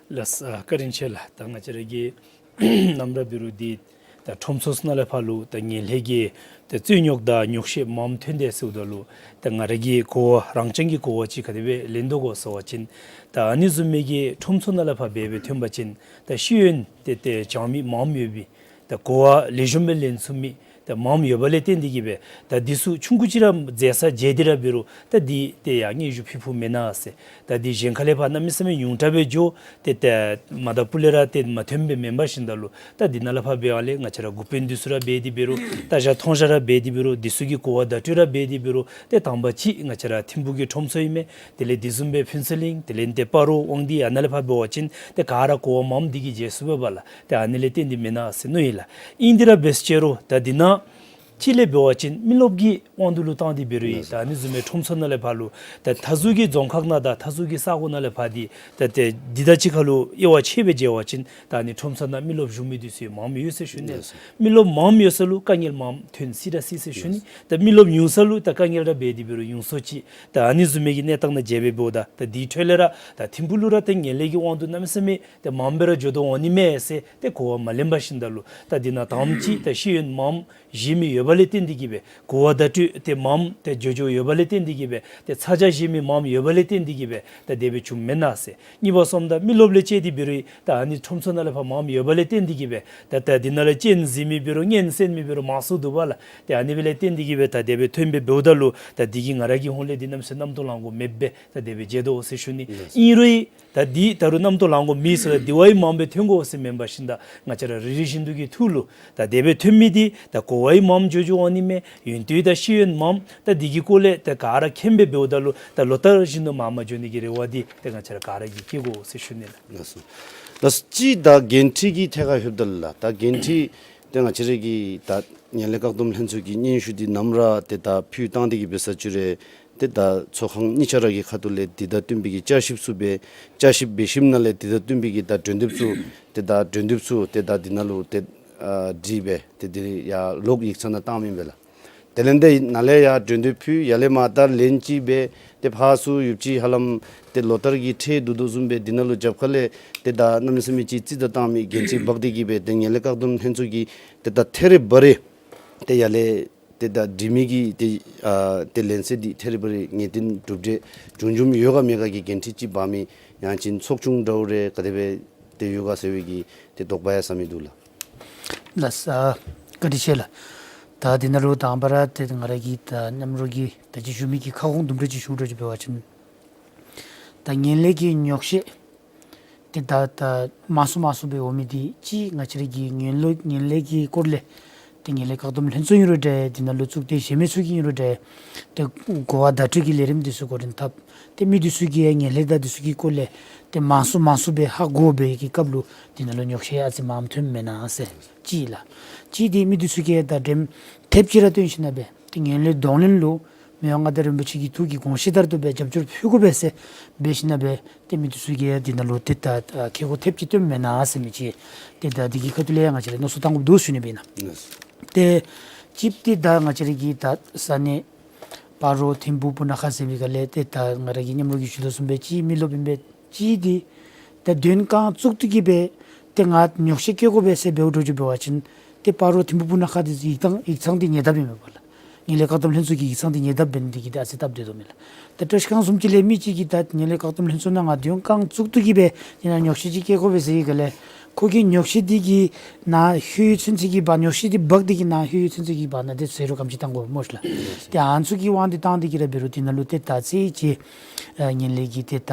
ལགས་སོ། བཀའ་དྲིན་ཆེ་ལགས། ད་ང་བཅས་ར་གི་ནམ་ར་འབད་རུང་འདི་ད་ཁྲོམ་ཚོགས་ནང་ལས་ཕར་ལུ་ད་ངན་ལྷད་ཀྱི་ད་རྩོད་རྙོགས་དང་ཉོག་བཤད་མངམ་ཐོན་དེས་ཟེརཝ་ད་ལུ་ད་ང་ར་གི་གོ་བ་རང་རྐྱང་གི་གོ་བ་ཅིག་ག་དེ་སྦེ་ལེན་དོ་གོ་ཟེར་བ་ཅིན་ད་ཨ་ནི་བཟུམ་མའི་གི་ཁྲོམ་ཚོགས་ནང་ལས་ཕར་འབད་འབད་ཐོན་པ་ཅིན་ད་ཤེས་ཡོན་ཏེ་ཏེ་སྦྱང་མི་མངམ་ཡོད་པའི་ད་གོ་བ་ལེགས་ཤོམ་སྦེ་ལེན་ཚུགས་མི་ད་མངམ་ཡོད་པ་ལས་བརྟེན་ཏེ་གིས་སྦེ་ད་འདི་ཚུ་ཆུང་ཀུ་ཅིག་ར་མཛད་ས་མཇལ་ཏེ་ར་འབད་རུང་ད་འདི་ཏེ་ཡང་སྙན་ཞུ་ཕུལ་ཕུལཝ་མེན་ན་ཟེར། ད་འདི་གཞན་ཁ་ལས་ཕར་གནམ་མེད་ས་མེད་ཉུང་དྲགས་སྦེ་འགྱོ། ཏེ་ཏེ་མ་དང་ཕུ་ལས་ར་ཏེ་མ་ཐོནམ་སྦེ་མེན་པར་ཞིནམ་ད་ལུ་ད་འདི་ནང་ལས་ཕར་འབད་བ་ལས་ང་བཅས་ར་འགོ་དཔོན་འདི་ཚུ་ར་འབད་དེ་འབད་རུང་ད་བཞག་མཐོང་བཞག་ར་འབད་དེ་འབད་རུང་འདི་ཚུ་གི་གོ་བ་བརྡ་སྤྲོད་ར་འབད་དེ་འབད་རུང་ཏེ་དང་པ་ཅིག་ང་བཅས་ར་ཐིམ་ཕུག་གི་ཁྲོམ་ཚོགས་ཨིན་མས། དེ་ལས་དེ་བཟུམ་སྦེ་ཕུན་ཚོགས་གླིང་དེ་ལས་ཏེ་སྤ་རོ་དབང་འདུས་ཨ་ནཱ་ལས་ཕར་འབད་བ་ཅིན་ཏེ་ག་ར་གོ་བ་མངམ་འདི་གིས་མཇལ་ཚུགས་པས་ལགས། ཏེ་ཨ་ནི་ལས་བརྟེན་ཏེ་མེན་ན་ཟེར་མནོ་ཡི་ལགས། ཨིན་དེ་ར་འབད་ཟེར་རུང་ད་འདི་ནང་ཅིག་ལས་འབད་བ་ཅིན་མི་རློབས་ཀྱི་དབང་དུ་ལུ་བཏང་སྟེ་འབད་རུང་ཡི། ད་ཨ་ནི་བཟུམ་མའི་ཁྲོམ་ཚོགས་ནང་ལས་ཕར་ལུ་ད་མཐའ་ཟུར་གྱི་རྫོང་ཁག་ནང་དང་མཐའ་ཟུར་གྱི་ས་གོ་ནང་ལས་ཕར་འདི་ད་ཏེ་འདི་དང་གཅིག་ཁར་ལུ་དབྱེ་བ་ཕྱེ་སྦེ་མཇལ་བ་ཅིན་ད་ཨ་ནི་ཁྲོམ་ཚོགས་ནང་མི་རློབས་བཞུགས་མི་འདི་ཚུ་མངམ་ཡོད་ཟེར་ཞུ་ནི་ལགས། མི་རློབས་མངམ་ཡོད་ས་ལུ་དཀའ་ངལ་མངམ་ཐོན་སྲིད་ར་སྲིད་ཟེར་ཞུ་ནི། ད་མི་རློབས་ཉུང་ས་ལུ་ད་དཀའ་ངལ་ར་འབད་དེ་འབད་རུང་ཉུང་སུ་ཅིག། ད་ཨ་ནི་བཟུམ་མའི་གི་གནས་སྟངས་ནང་མཇལ་སྦེ་འབདཝ་ད་ད་འདི་འཕྲོ་ལས་ར་ད་ཐིམ་ཕུག་ལུ་ར་ད་ངན་ལྷད་ཀྱི་དབང་དུ་གནམ་མེད་ས་མེད་ཏེ་མངམ་སྦེ་ར་འགྱོ་དོ་འོང་ནི་མས་ཟེར་ཏེ་གོ་བ་མ་ལེན་པར་ཞིནམ་ད་ལུ་ད་འདི་ནང་དང་པ་ཅིག་ད་ཤེས་ཡོན་མངམ་བཞེས་མི་ཡོད་པ་ལས་བརྟེན་ཏེ་གིས་སྦེ་གོ་བ་བརྡ་སྤྲོད་ཏེ་མངམ་ཏེ་འགྱོ་འགྱོཝ་ཡོད་པ་ལས་བརྟེན་ཏེ་གིས་སྦེ་ཏེ་ཚ་གྱང་བཞེས་མི་མངམ་ཡོད་པ་ལས་བརྟེན་ཏེ་གིས་སྦེ་ད་དེ་སྦེ་བྱུངམ་མེན་ན་ཟེར། གཉིས་པ་སོངམ་ད་མི་རློབས་ལས་བཅད་དེ་འབད་རུང་ད་ཨ་ནི་ཁྲོམ་ཚོགས་ནང་ལས་ཕར་མངམ་ཡོད་པ་ལས་བརྟེན་ཏེ་གིས་སྦེ་ད་ད་འདི་ནང་ལས་གཅན་གཟིགས་མི་འབད་རུང་གཉན་གསན་མི་འབད་རུང་མང་སུ་འདུག་པ་ལགས། ཏེ་ཨ་ནི་སྦེ་ལས་བརྟེན་ཏེ་གིས་སྦེ་ད་དེ་སྦེ་ཐོན་སྦེ་འབདཝ་ད་ལུ་ད་འདི་གིས་ང་ར་གི་ཧོངས་ལས་འདི་གནམ་མེད་ས་མེད་རྣམ་རྟོག་ལང་དགོཔ་མེདཔ་སྦེ་ད་དེ་སྦེ་མཇལ་དོ་ཟེར་ཞུ་ནི། ཨིན་རུང་ད་འདི་ད་རུང་རྣམ་རྟོག་ལང་དགོཔ་མེད་ཟེར་ད་འདི་བ་ཡང་མངམ་སྦེ་ཐོན་དགོ་ཟེར་མེན་པར་ཞིནམ་ད་ང་བཅས་ར་རེ་རེ་བཞིན་དུ་གི་ཐོག་ལུ་ད་དེ་སྦེ་ཐོན་མི་འདི་ད་གོ་བ་ཡང་མངམ་འགྱོ་འགྱོཝ་འོང་ནི་མས། ཡོན་ཏན་དང་ཤེས་ཡོན་མངམ་ད་འདི་གི་སྐོར་ལས་ད་ག་ར་མཁྱེན་སྦེ་འབདཝ་ད་ལུ་ད་ལོ་ལྟར་བཞིན་དུ་མངམ་འགྱོ་ནི་གི་རེ་བ་འདི་ད་ང་བཅས་ར་ག་ར་གིས་བསྐྱེད་དགོ་ཟེར་ཞུ་ནི་ལགས། ལགས་སོ། ལགས་སོ། ཅིག་ད་འགན་འཁྲི་གི་ཐད་ཁར་ལྷོདཔ་ད་ལགས། ད་འགན་འཁྲི་ཏེ་ང་བཅས་ར་གི་ད་ངན་ལྷད་བཀག་སྡོམ་ལྷན་ཚོགས་ཀྱི་སྙན་ཞུ་འདི་ནམ་ར་ཏེ་ད་ཕུལ་བཏང་སྟེ་གིས་འབད་ས་ཅིག་རུང་ཏེ་ད་ཚོགས་ཁང་གཉིས་ཆ་ར་གི་ཁ་ཐུག་ལས་འདི་དང་བསྟུན་པའི་གི་བསྐྱར་ཞིབ་ཚུ་འབད། བསྐྱར་ཞིབ་འབད་ཞིནམ་ལས་འདི་དང་བསྟུན་པའི་གི་ད་གྲོས་འདེབས་ཚུ་ཏེ་ད་གྲོས་འདེབས་ཚུ་ཏེ་ད་འདི་ནང་ལུ་ཏེ་ཨ་བྲིས་སྦེ་ཏེ་འདི་ཡར་ལོག་ཡིག་ཚང་ནང་བཏངམ་ཨིན་པས་ལགས། དེ་ལས་འདི་ནང་ལས་ཡར་གྲོས་འདེབས་ཕུལ། ཡར་ལས་མར་ད་ལན་ཅིག་འབད། ཏེ་ཕར་ཚུར་ཡོདཔ་ཅིག་ཧ་ལམ་ཏེ་ལོ་ལྟར་གྱི་ཁྲལ་བསྡུ་དོ་བཟུམ་སྦེ་འདི་ནང་ལུ་རྒྱབ་ཁ་ལས་ཏེ་ད་གནམ་མེད་ས་མེད་ཅིག་རྩིས་ད་བཏང་མི་འགན་འཁྲི་འབག་སྟེ་གིས་སྦེ་ཏེ་ངན་ལྷད་བཀག་སྡོམ་ལྷན་ཚོགས་ཀྱིས་ཏེ་ད་ཐད་རི་བ་རི་ཏེ་ཡར་ལས་ཏེ་ད་འབྲི་མི་གི་ཏེ་ཨ་ཏེ་ལན་གསལ་འདི་ཐད་རི་བ་རི་ངེས་གཏན་གྲུབ་འབྲས་བྱུང་བྱུངམ་ཡོད་ག་མེད་ག་གི་འགན་འཁྲི་ཅིག་འབག་མི་ཡང་ཅིན་ཚོགས་ཆུང་འདྲཝ་རེ་ག་དེ་སྦེ་ཏེ་ཡོད་ག་ཟེར་བའི་གི་ཏེ་དོགས་པ་ཡང་ཟ་མི་འདུག་ལགས། ལགས་སོ། བཀའ་དྲིན་ཆེ་ལགས། ད་ ད་འདི་ནང་ལུ་དང་པ་ར་ཏེ་ང་ར་གིས་ད་མཉམ་རོགས་ཀྱིས་ད་ཅི་ཞུ་མི་གི་ཁ་སྐོང་དུམ་གྲ་ཅིག་ཞུ་འགྱོ་འབད་བ་ཅིན། ད་ངན་ལྷད་ཀྱི་ཉོག་བཤད་ཏེ་ད་ད་མང་སུ་མང་སུ་སྦེ་འོང་མི་འདི་གཅིག་ང་བཅས་ར་གི་ངན་ལྷད་ངན་ལྷད་ཀྱི་སྐོར་ལས་ཏེ་ངན་ལྷད་བཀག་སྡོམ་ལྷན་ཚོགས་ཨིན་རུང་འདྲ། འདི་ནང་ལུ་གཙུག་སྡེ་གཞན་མི་ཚུ་གིས་ཨིན་རུང་འདྲ། ཏེ་གོ་བ་བརྡ་སྤྲོད་ཀྱི་ལས་རིམ་འདི་ཚུ་འགོ་འདྲེན་འཐབ། ཏེ་མི་འདི་ཚུ་གིས་ཡང་ངན་ལྷད་དང་འདི་ཚུ་གི་སྐོར་ལས་ཏེ་མང་སུ་མང་སུ་སྦེ་ཧ་གོ་བའི་གི་སྐབས་ལུ་འདི་ནང་ལུ་ཉོག་བཤད་ཨ་ཙི་མངམ་ཐོནམ་མེན་ན་ཟེར་གཅིག་ལགས། གཅིག་འདི་མི་འདི་ཚུ་གིས་ད་འགྲེམས་ཐེབས་ཅིག་ར་སྟོན་ཞིན་ན་སྦེ་ཏེ་ངན་ལྷད་གདོང་ལེན་ལུ་མི་དབང་མངའ་བདག་རིན་པོ་ཆེ་གི་ཐུགས་ཀྱི་དགོངས་བཞེད་ལྟར་དུ་སྦེ་རྒྱབ་སྐྱོར་ཕུལ་དགོ་པས་ཟེར་འབད་ཞིན་ན་སྦེ་ཏེ་མི་འདི་ཚུ་གིས་འདི་ནང་ལུ་ཏེ་ད་ཁེ་ཀོ་ཐེབས་ཅིག་སྟོནམ་མེན་ན་ཟེར་མི་ཅིག་ཏེ་ད་འདི་གི་ཁ་ཐུག་ལས་ཡང་ང་བཅས་ར་མནོ་བསམ་བཏང་དགོཔ་འདུག་ཟེར་ཞུ་ནི་སྦེ་ཨིན་ལགས། ཏེ་གཅིག་འདི་ད་ང་བཅས་ར་གི་ད་ས་གནས་སྤ་རོ་ཐིམ་ཕུག་སྤུ་ན་ཁ་ཟེར་བའི་སྒང་ལས་ཏེ་ད་ང་ར་གིས་མཉམ་རོགས་ཀྱིས་ཞུ་དོ་བཟུམ་སྦེ་གཅིག་མི་རློབས་ཨིན་པས། གཅིག་འདི་ད་དོན་ཁུངས་བཙུགས་ཏེ་གིས་སྦེ་ཏེ་ང་ཉོག་བཤད་བཀལ་དགོ་པས་ཟེར་འབདཝ་འདྲཝ་ཅིག་འབད་བ་ཅིན་ཏེ་སྤ་རོ་ཐིམ་ཕུག་སྤུ་ན་ཁ་འདི་ཡིག་ཚང་ཡིག་ཚང་འདི་ཉེ་འདབས་ཨིན་མས་པ་ལགས། ངན་ལྷད་བཀག་སྡོམ་ལྷན་ཚོགས་ཀྱི་ཡིག་ཚང་འདི་ཉེ་འདབས་འབད་ནི་འདི་གིས་ད་ཨ་ཙི་སྟབས་བདེ་དོ་མས་ལགས། ད་བཀྲིས་སྒང་བཟུམ་ཅིག་ལས་མི་གཅིག་གིས་ད་ངན་ལྷད་བཀག་སྡོམ་ལྷན་ཚོགས་ནང་ང་དོན་ཁུངས་བཙུགས་ཏེ་གིས་སྦེ་ཏེ་ནཱ་ཉོག་བཤད་ཅིག་བཀལ་དགོ་པས་ཟེར་བའི་སྒང་ལས་ཁོ་གིས་ཉོག་བཤད་འདི་གིས་ནཱ་ལྷོད་ཡོད་ཚུན་ཚོད་ཀྱི་བར་ཉོག་བཤད་འདི་འབག་སྟེ་གིས་ནཱ་ལྷོད་ཡོད་ཚུན་ཚོད་ཀྱི་བར་ན་ཏེ་ཟད་འགྲོ་ག་དེམ་ཅིག་བཏང་དགོཔ་སྨོ་ཤིག་ལགས། ཏེ་ཨ་ནི་ཚུ་གི་དབང་འདི་བཏང་སྟེ་གིས་ར་འབད་རུང་འདི་ནང་ལུ་ཏེ་ད་ཅི་ཅི་ཨ་ངན་ལྷད་ཀྱི་ཏེ་ད་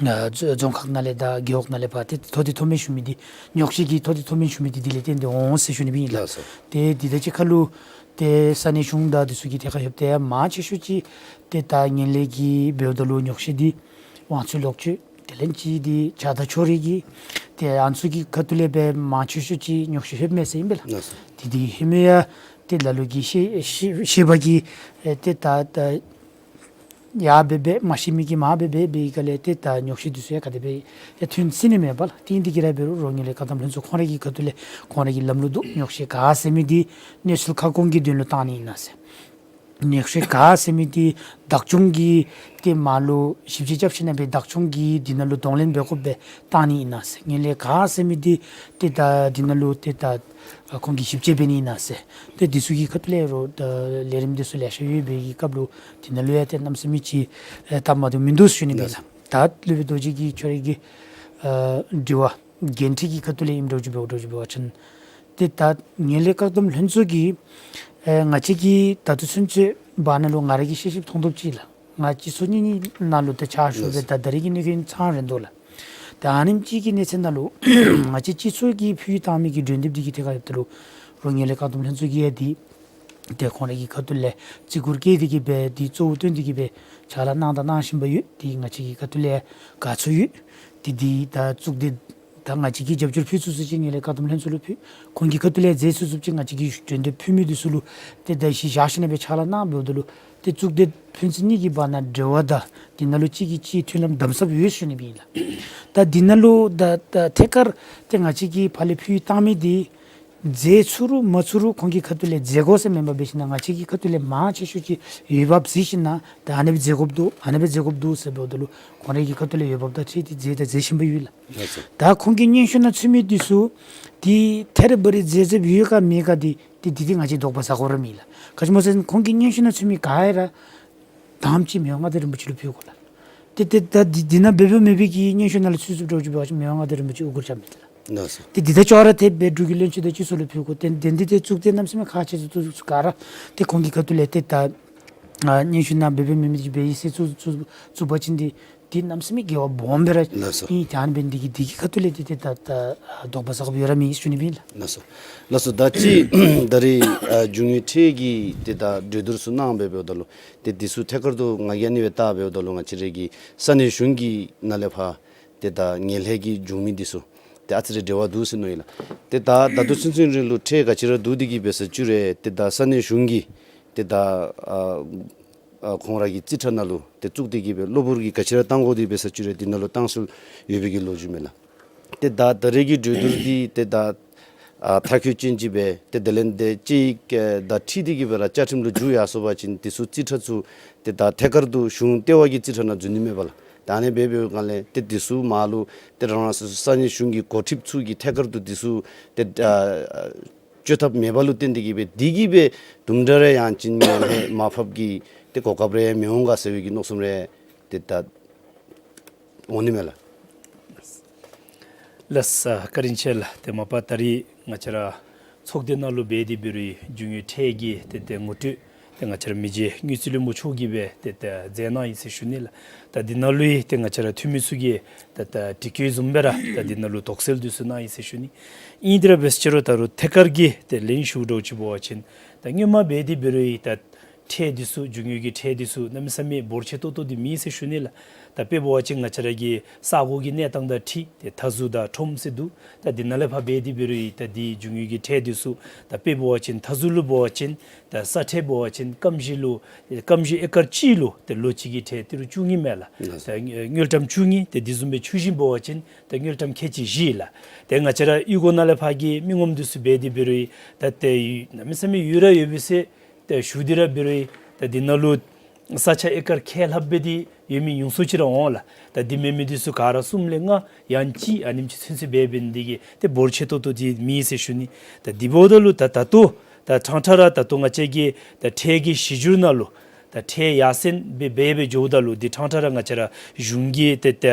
ཨ་རྫོང་རྫོང་ཁག་ནང་ལས་དང་རྒེད་འོག་ནང་ལས་ཕར་ཏེ་མཐོ་འདི་མཐོ་དམན་ཞུ་མི་འདི་ཉོག་བཤད་ཀྱི་མཐོ་འདི་མཐོ་དམན་ཞུ་མི་འདི་འདི་ལས་བརྟེན་ཏེ་འོང་ཟེར་ཞུ་ནི་སྦེ་ཨིན་ལགས། ལགས་སོ། ཏེ་འདི་ད་ཅི་ཁ་ལུ་ཏེ་ས་གནས་གཞུང་དང་འདི་ཚུ་གི་ཐད་ཁར་ཡོདཔ་ཏེ་མང་ཆེ་ཤོས་ཅིག་ཏེ་ད་ངན་ལྷད་ཀྱི་འབདཝ་ད་ལུ་ཉོག་བཤད་འདི་དབང་ཚད་ལོག་སྤྱོད་དེ་ལས་གཅིག་འདི་ཆགས་སྡང་ཕྱོགས་རིས་ཀྱི་ཏེ་ཨ་ནི་ཚུ་གི་ཁ་ཐུག་ལས་སྦེ་མང་ཆེ་ཤོས་ཅིག་ཉོག་བཤད་ལྷོདཔ་མས་ཟེར་ཨིན་པས་ལགས། ལགས་སོ། ཏེ་འདི་ལྷོདཔ་མས་ཡ་ཏེ་ལ་ལུ་གིས་ཤེས་ཤེས་ཤེས་པ་གིས་ཨེ་ཏེ་ད་ད་ཡར་འབད་འབད་མ་ཤེས་མི་གིས་མར་འབད་འབད་འབད་བའི་སྒང་ལས་ཏེ་ད་ཉོག་བཤད་འདི་ཚུ་ཡང་ག་དེ་སྦེ་ཡང་ཐོན་སྲིད་ནི་མས་པ་ལགས། ཏེ་འདི་གིས་ར་འབད་རུང་རོགས་ངན་ལྷད་བཀག་སྡོམ་ལྷན་ཚོགས་ཁོང་ར་གི་ཁ་ཐུག་ལས་ཁོང་ར་གི་ལམ་ལུགས་འདུག། ཉོག་བཤད་ག་ཟེར་མི་འདི་གནས་ཚུལ་ཁ་སྐོང་གི་དོན་ལུ་བཏང་ནི་ཨིན་ན་ཟེར། ཉོག་བཤད་ག་ཟེར་མི་འདི་བདག་སྐྱོང་གི་ཏེ་མར་ལུ་ཞིབ་དཔྱད་རྐྱབ་ཞིན་ན་སྦེ་བདག་སྐྱོང་གི་འདི་ནང་ལུ་གདོང་ལེན་འབད་དགོཔ་སྦེ་བཏང་ནི་ཨིན་ན་ཟེར། ངན་ལྷད་ག་ཟེར་མི་འདི་ཏེ་ད་འདི་ནང་ལུ་ཏེ་ད་ཨ་ཁོང་གིས་ཞིབ་དཔྱད་འབད་ནི་ཨིན་ན་ཟེར། ཏེ་འདི་ཚུ་གི་ཁ་ཐུག་ལས་རོགས་ད་ལས་རིམ་འདི་ཚུ་ལེ་ཤ་ཡོད་པའི་གི་སྐབས་ལུ་འདི་ནང་ལུ་ཡང་ཏེ་གནམ་མེད་ས་མེད་ཅིག་ཨེ་སྟབས་མ་བདེཝ་མིན་འདུག་ཟེར་ཞུ་ནི་མས་ལགས། ད་སློབ་དཔོན་རྡོ་རྗེ་གིས་ཁྱོད་རའི་གི་ཨ་དྲི་བ་འགན་འཁྲི་གི་ཁ་ཐུག་ལས་ཨིནམ་འདྲཝ་ཅིག་འབད་འདྲཝ་ཅིག་འབད་བ་ཅིན་ཏེ་ད་ངན་ལྷད་བཀག་སྡོམ་ལྷན་ཚོགས་ཀྱིས་ཨེ་ང་བཅས་ཀྱིས་ད་ལྟོ་ཚུན་ཚོད་བར་ན་ལུ་ང་ར་གིས་ཤེས་ཤེསཔ་མཐོང་དོ་ཅིག་ལགས། ང་སྤྱི་ཚོགས་གཉིས་གཉིས་ནང་ལུ་ད་ཕྱག་ཞུ་སྦེ་ད་ད་རེས་ཀྱི་གནད་དོན་ཚང་རན་དོ་ལགས། ད་ཨ་ནེམ་ཅིག་གི་གནས་ཚད་ནང་ལུ་ང་བཅས་སྤྱི་ཚོགས་ཀྱིས་ཕུལ་བཏང་མི་གི་གྲོས་འདེབས་འདི་གི་ཐད་ཁར་ཡོདཔ་ད་ལུ་རོགས་ངན་ལྷད་བཀག་སྡོམ་ལྷན་ཚོགས་ཀྱིས་ཡང་འདི་ཏེ་ཁོང་རའི་གི་ཁ་ཐུག་ལས་བརྩི་བཀུར་བསྐྱེད་དེ་གིས་སྦེ་འདི་གཙོ་བོ་བཏོན་ཏེ་གིས་སྦེ་ཕྱག་ལཱ་གནང་དང་གནང་བཞིན་པ་ཡོད། འདི་ང་བཅས་ཀྱི་ཁ་ཐུག་ལས་ཡང་དགའ་ཚོར་ཡོད། ཏེ་འདི་ད་གཙུག་སྡེ་ད་ང་བཅས་ཀྱིས་རྒྱབ་སྐྱོར་ཕུལ་ཚུགས་ཚུགས་ཅིག་ངན་ལྷད་བཀག་སྡོམ་ལྷན་ཚོགས་ལུ་ཕུལ། ཁོང་གི་ཁ་ཐུག་ལས་མཛད་ཚུགས་ཚུགས་ཅིག་ང་བཅས་ཀྱིས་གྲོས་འདེབས་ཕུལ་མི་འདི་ཚུ་ལུ་ཏེ་ད་གཞི་བཞག་ཞིན་ན་སྦེ་ཕྱག་ལཱ་གནང་འབདཝ་ད་ལུ་ཏེ་གཙུག་སྡེ་ཕན་ཚུན་གཉིས་ཀྱི་བར་ན་འབྲེལ་བ་དང་འདི་ནང་ལུ་གཅིག་གིས་གཅིག་མཐུན་ལམ་དམ་ཟབ་ཡོད་ཟེར་ཞུ་ནི་སྦེ་ཨིན་ལགས། ད་འདི་ནང་ལུ་ད་ད་ཐད་ཀར་ཏེ་ང་བཅས་ཀྱིས་ཕར་ལས་ཕུལ་བཏང་མི་འདི་མཛད་ཚུགས་རུང་མ་ཚུགས་རུང་ཁོང་གི་ཁ་ཐུག་ལས་མཛད་དགོ་ཟེར་མེན་པར་འབད་ཞིན་ན་ང་བཅས་ཀྱི་ཁ་ཐུག་ལས་མང་ཆེ་ཤོས་ཅིག་འོས་འབབ་གཟིགས་ཞིན་ན་ད་ཨ་ནི་སྦེ་མཛད་དགོཔ་འདུག། ཨ་ནི་སྦེ་མཛད་དགོཔ་འདུག་ཟེར་འབདཝ་ད་ལུ་ཁོང་རའི་གི་ཁ་ཐུག་ལས་འོས་འབབ་དང་འཁྲིལ་ཏེ་མཛད་དང་མཛད་བཞིན་པ་ཡོད་ལགས། ལགས་སོ། ད་ཁོང་གི་སྙན་ཞུ་ནང་ཚུད་མི་འདི་ཚུ་འདི་ཐད་རི་བ་རི་མཛད་མཛདཔ་ཡོད་ག་མེད་ག་འདི་ཏེ་འདི་འདི་ང་བཅས་དོགས་པ་ཟ་དགོ་ར་མེད་ལགས། ག་ཅི་སྨོ་ཟེར་ན་ཁོང་གི་སྙན་ཞུ་ནང་ཚུད་མི་ག་ར་དང་པ་ཅིག་མི་དབང་མངའ་བདག་རིན་པོ་ཆེ་ལུ་ཕུལ་དགོ་ལགས། ཏེ་ཏེ་ད་འདི་འདི་ནང་འབད་འབདཝ་མེད་པའི་གི་སྙན་ཞུ་ནང་ལུ་ཚུད་ཚུདཔ་འདྲཝ་ཅིག་འབད་བ་ཅིན་མི་དབང་མངའ་བདག་རིན་པོ་ཆེ་དབུ་གུར་རྐྱབ་མི་འདི་ལགས། ལགས་སོ། ཏེ་འདི་ད་ཅོག་ར་འཐདཔ་སྦེ་འབྲུག་གི་བློན་ཆེན་དང་སྤྱི་ཚོགས་ལུ་ཕུལ་དགོ། ཏེ་དེ་འདི་ཏེ་གཙུག་སྡེ་གནམ་མེད་ས་མེད་ཁག་ཆེ་ཚུ་ཚུ་ག་ར་ཏེ་ཁོང་གི་ཁ་ཐུག་ལས་ཏེ་ད་ཨ་སྙན་ཞུ་ནང་འབད་འབདཝ་མེད་མི་འབད་ཡི་ཟེར་ཚུ་ཚུ་ཚུ་བ་ཅིན་འདི་འདི་གནམ་མེད་ས་མེད་དགེ་བ་སྦོམ་སྦེ་ར་ལགས་སོ། ཨིན། ད་ཨ་ནི་འབད་ནི་འདི་གིས་འདི་གི་ཁ་ཐུག་ལས་ཏེ་ཏེ་ད་ད་དོགས་པ་ཟ་དགོཔ་ཡོད་ར་མེད་ཟེར་ཞུ་ནི་སྦེ་ཨིན་ལགས། ལགས་སོ། ལགས་སོ། ད་ཅི་ད་རེས་ཨ་རྒྱུ་དངོས་འཕྲལ་གྱི་ཏེ་ད་གྲོས་བསྡུར་ཚུ་གནང་འབདཝ་ད་ལུ་ཏེ་འདི་ཚུ་ཐད་ཀར་དུ་ང་གིས་ཨ་ནི་སྦེ་བལྟ་འབདཝ་ད་ལུ་ང་བཅས་རའི་གི་ས་གནས་གཞུང་གི་ནང་ལས་ཕར་ཏེ་ད་ངན་ལྷད་ཀྱི་འབྱུང་མི་འདི་ཚུ་ཏེ་ཨ་ཙི་རེ་འབྲེལ་བ་འདུག་ཟེར་མནོ་ཡི་ལགས། ཏེ་ད་ད་ལྟོ་ཚུན་ཚོད་རིང་ལུ་འཕྲལ་ག་ཅི་ར་འདུག་འདི་གིས་འབད་ས་བཅུག་རུང་ཏེ་ད་ས་གནས་གཞུང་གི་ཏེ་ད་ཨ་ཨ་ཁོང་ར་གི་རྩིས་ཁྲ་ནང་ལུ་ཏེ་བཙུགས་ཏེ་གིས་སྦེ་གློ་བུར་གྱིས་ག་ཅི་ར་བཏང་དགོ་འདི་འབད་ས་བཅུག་རུང་འདི་ནང་ལུ་བཏང་སྲོལ་ཡོད་པའི་གི་ལོ་རྒྱུས་མས་ལགས། ཏེ་ད་ད་རེས་ཀྱི་གྲོས་བསྡུར་འདི་ཏེ་ད་ཨ་མཐར་འཁྱོལ་ཅན་ཅིག་སྦེ་ཏེ་དེ་ལས་ཏེ་ཅིག་ཨེ་ད་འཁྲིལ་ཏེ་གིས་སྦེ་ར་བཅའ་ཁྲིམས་ལུ་འཇུག་ཡར་སོང་པ་ཅིན་འདི་ཚུ་རྩིས་ཁྲ་ཚུ་ཏེ་ད་ཐད་ཀར་དུ་གཞུང་ལྟེ་བ་གི་རྩིས་ཁྲ་ནང་འཛུལ་ནི་མས་པ་ལགས། ད་ཨ་ནི་སྦེ་འབད་བའི་སྒང་ལས་ཏེ་འདི་ཚུ་མར་ལུ་ཏེ་རང་རང་སོ་སོ་ས་གནས་གཞུང་གི་འགོ་ཁྲིདཔ་ཚུ་གིས་ཐད་ཀར་དུ་འདི་ཚུ་ཏེ་ཨ་བཅོ་ཐབས་མེད་པ་ལུ་བརྟེན་ཏེ་གིས་སྦེ་འདི་གིས་སྦེ་དུམ་གྲ་རེ་ཡང་ཅིན་མེན་ཧེ་མར་ཕབ་ཀྱི་ཏེ་གོ་སྐབས་རེ་མི་འོང་ག་ཟེར་བའི་གི་མནོ་བསམ་རེ་ཏེ་ད་འོང་ནི་མས་ལགས། ལགས་སོ། བཀའ་དྲིན་ཆེ་ལགས། ཏེ་མ་པ་ད་རེས་ང་བཅས་ར་ ཚོགས་སྡེ་ནང་ལུ་འབད་དེ་འབད་རུང་རྒྱུ་དངོས་ཁྲལ་གྱི་ཏེ་ཏེ་ངོ་སྤྲོད་ཏེ་ང་བཅས་ར་མི་རྗེ་དངུལ་རྩིས་བློན་པོ་མཆོག་གིས་སྦེ་ཏེ་ཏེ་མཛད་གནང་ཡི་ཟེར་ཞུ་ནི་ལགས། ད་འདི་ནང་ལུ་ཡང་ཏེ་ང་བཅས་ར་འཐུས་མི་ཚུ་གིས་ད་ད་དྲི་བཀོད་བཟུམ་སྦེ་ར་ད་འདི་ནང་ལུ་དོགས་སེལ་འདི་ཚུ་གནང་ཡི་ཟེར་ཞུ་ནི། ཨིན་ཏེ་ར་འབད་ཟེར་རུང་ད་རུང་ཐད་ཀར་གྱི་ཏེ་ལན་ཞུ་འདྲཝ་ཅིག་འབད་བ་ཅིན་ད་སྔོན་མ་འབད་དེ་འབད་རུང་ཡང་ད་ཁྲལ་འདི་ཚུ་རྒྱུ་དངོས་ཀྱི་ཁྲལ་འདི་ཚུ་གནམ་མེད་ས་མེད་འབོར་ཆེ་ཏོག་ཏོ་འདི་མེད་ཟེར་ཞུ་ནི་ལགས། ད་དཔེ་འབད་བ་ཅིན་ང་བཅས་ར་གི་ས་གོ་གི་གནས་སྟངས་དང་འཁྲིལ་ཏེ་མཐའ་ཟུར་དང་ཁྲོམ་ཟེར་འདུག། ད་འདི་ནང་ལས་ཕར་འབད་དེ་འབད་རུང་ཡང་ད་འདི་རྒྱུ་དངོས་ཀྱི་ཁྲལ་འདི་ཚུ་ད་དཔེ་འབད་བ་ཅིན་མཐའ་ཟུར་ལུ་འབད་བ་ཅིན་ད་ས་ཁྲལ་འབད་བ་ཅིན་སྐམ་ཞིང་ལུ་སྐམ་ཞིང་ཨེ་ཀར་གཅིག་ལུ་ཏེ་ལོ་གཅིག་གི་ཁྲལ་ཏི་རུ་བཅུ་གཉིས་མས་ལགས། ལགས་སོ། ད་དངུལ་ཀྲམ་བཅུ་གཉིས། ཏེ་འདི་བཟུམ་སྦེ་ཆུ་ཞིང་འབད་བ་ཅིན་ད་དངུལ་ཀྲམ་ཁལ་གཅིག་བཞི་ལགས། ཏེ་ང་བཅས་ར་གཡུས་སྒོ་ནང་ལས་ཕར་གྱི་མི་ངོམ་འདི་ཚུ་འབད་དེ་འབད་རུང་ཡང་ད་ཏེ་གནམ་མེད་ས་མེད་ཡོད་ར་ཡོད་པས་ཟེར་ཏེ་ཞུ་སྟེ་ར་འབད་རུང་ཡང་ད་འདི་ནང་ལུ་ས་ཆ་ཨེ་ཀར་ཁལ་ལྷགཔ་སྦེ་འདི་ཡོད་མི་ཉུང་སུ་ཅིག་ར་འོང་ལགས། ད་འདི་མེན་མི་འདི་ཚུ་ག་ར་གསུམ་ལས་ལྔ་ཡང་གཅིག་ཨ་ནེམ་ཅིག་ཚུན་ཚོད་འབད་འབད་ནི་འདི་གིས་ཏེ་འབོར་ཆེ་ཏོག་ཏོ་འདི་མེད་ཟེར་ཞུ་ནི། ད་འདི་འབདཝ་ད་ལུ་ད་ད་ལྟོ་ད་ཕྲང་ཕྲང་ར་ད་ལྟོ་ང་བཅས་ཀྱི་ད་ཁྲལ་གྱི་གཞི་འགྱུར་ནང་ལུ་ད་ཁྲལ་ཡར་སེང་སྦེ་འབད་འབད་འགྱོཝ་ད་ལུ་འདི་ཕྲང་ཕྲང་ར་ང་བཅས་ར་གཞུང་གིས་ཏེ་ད་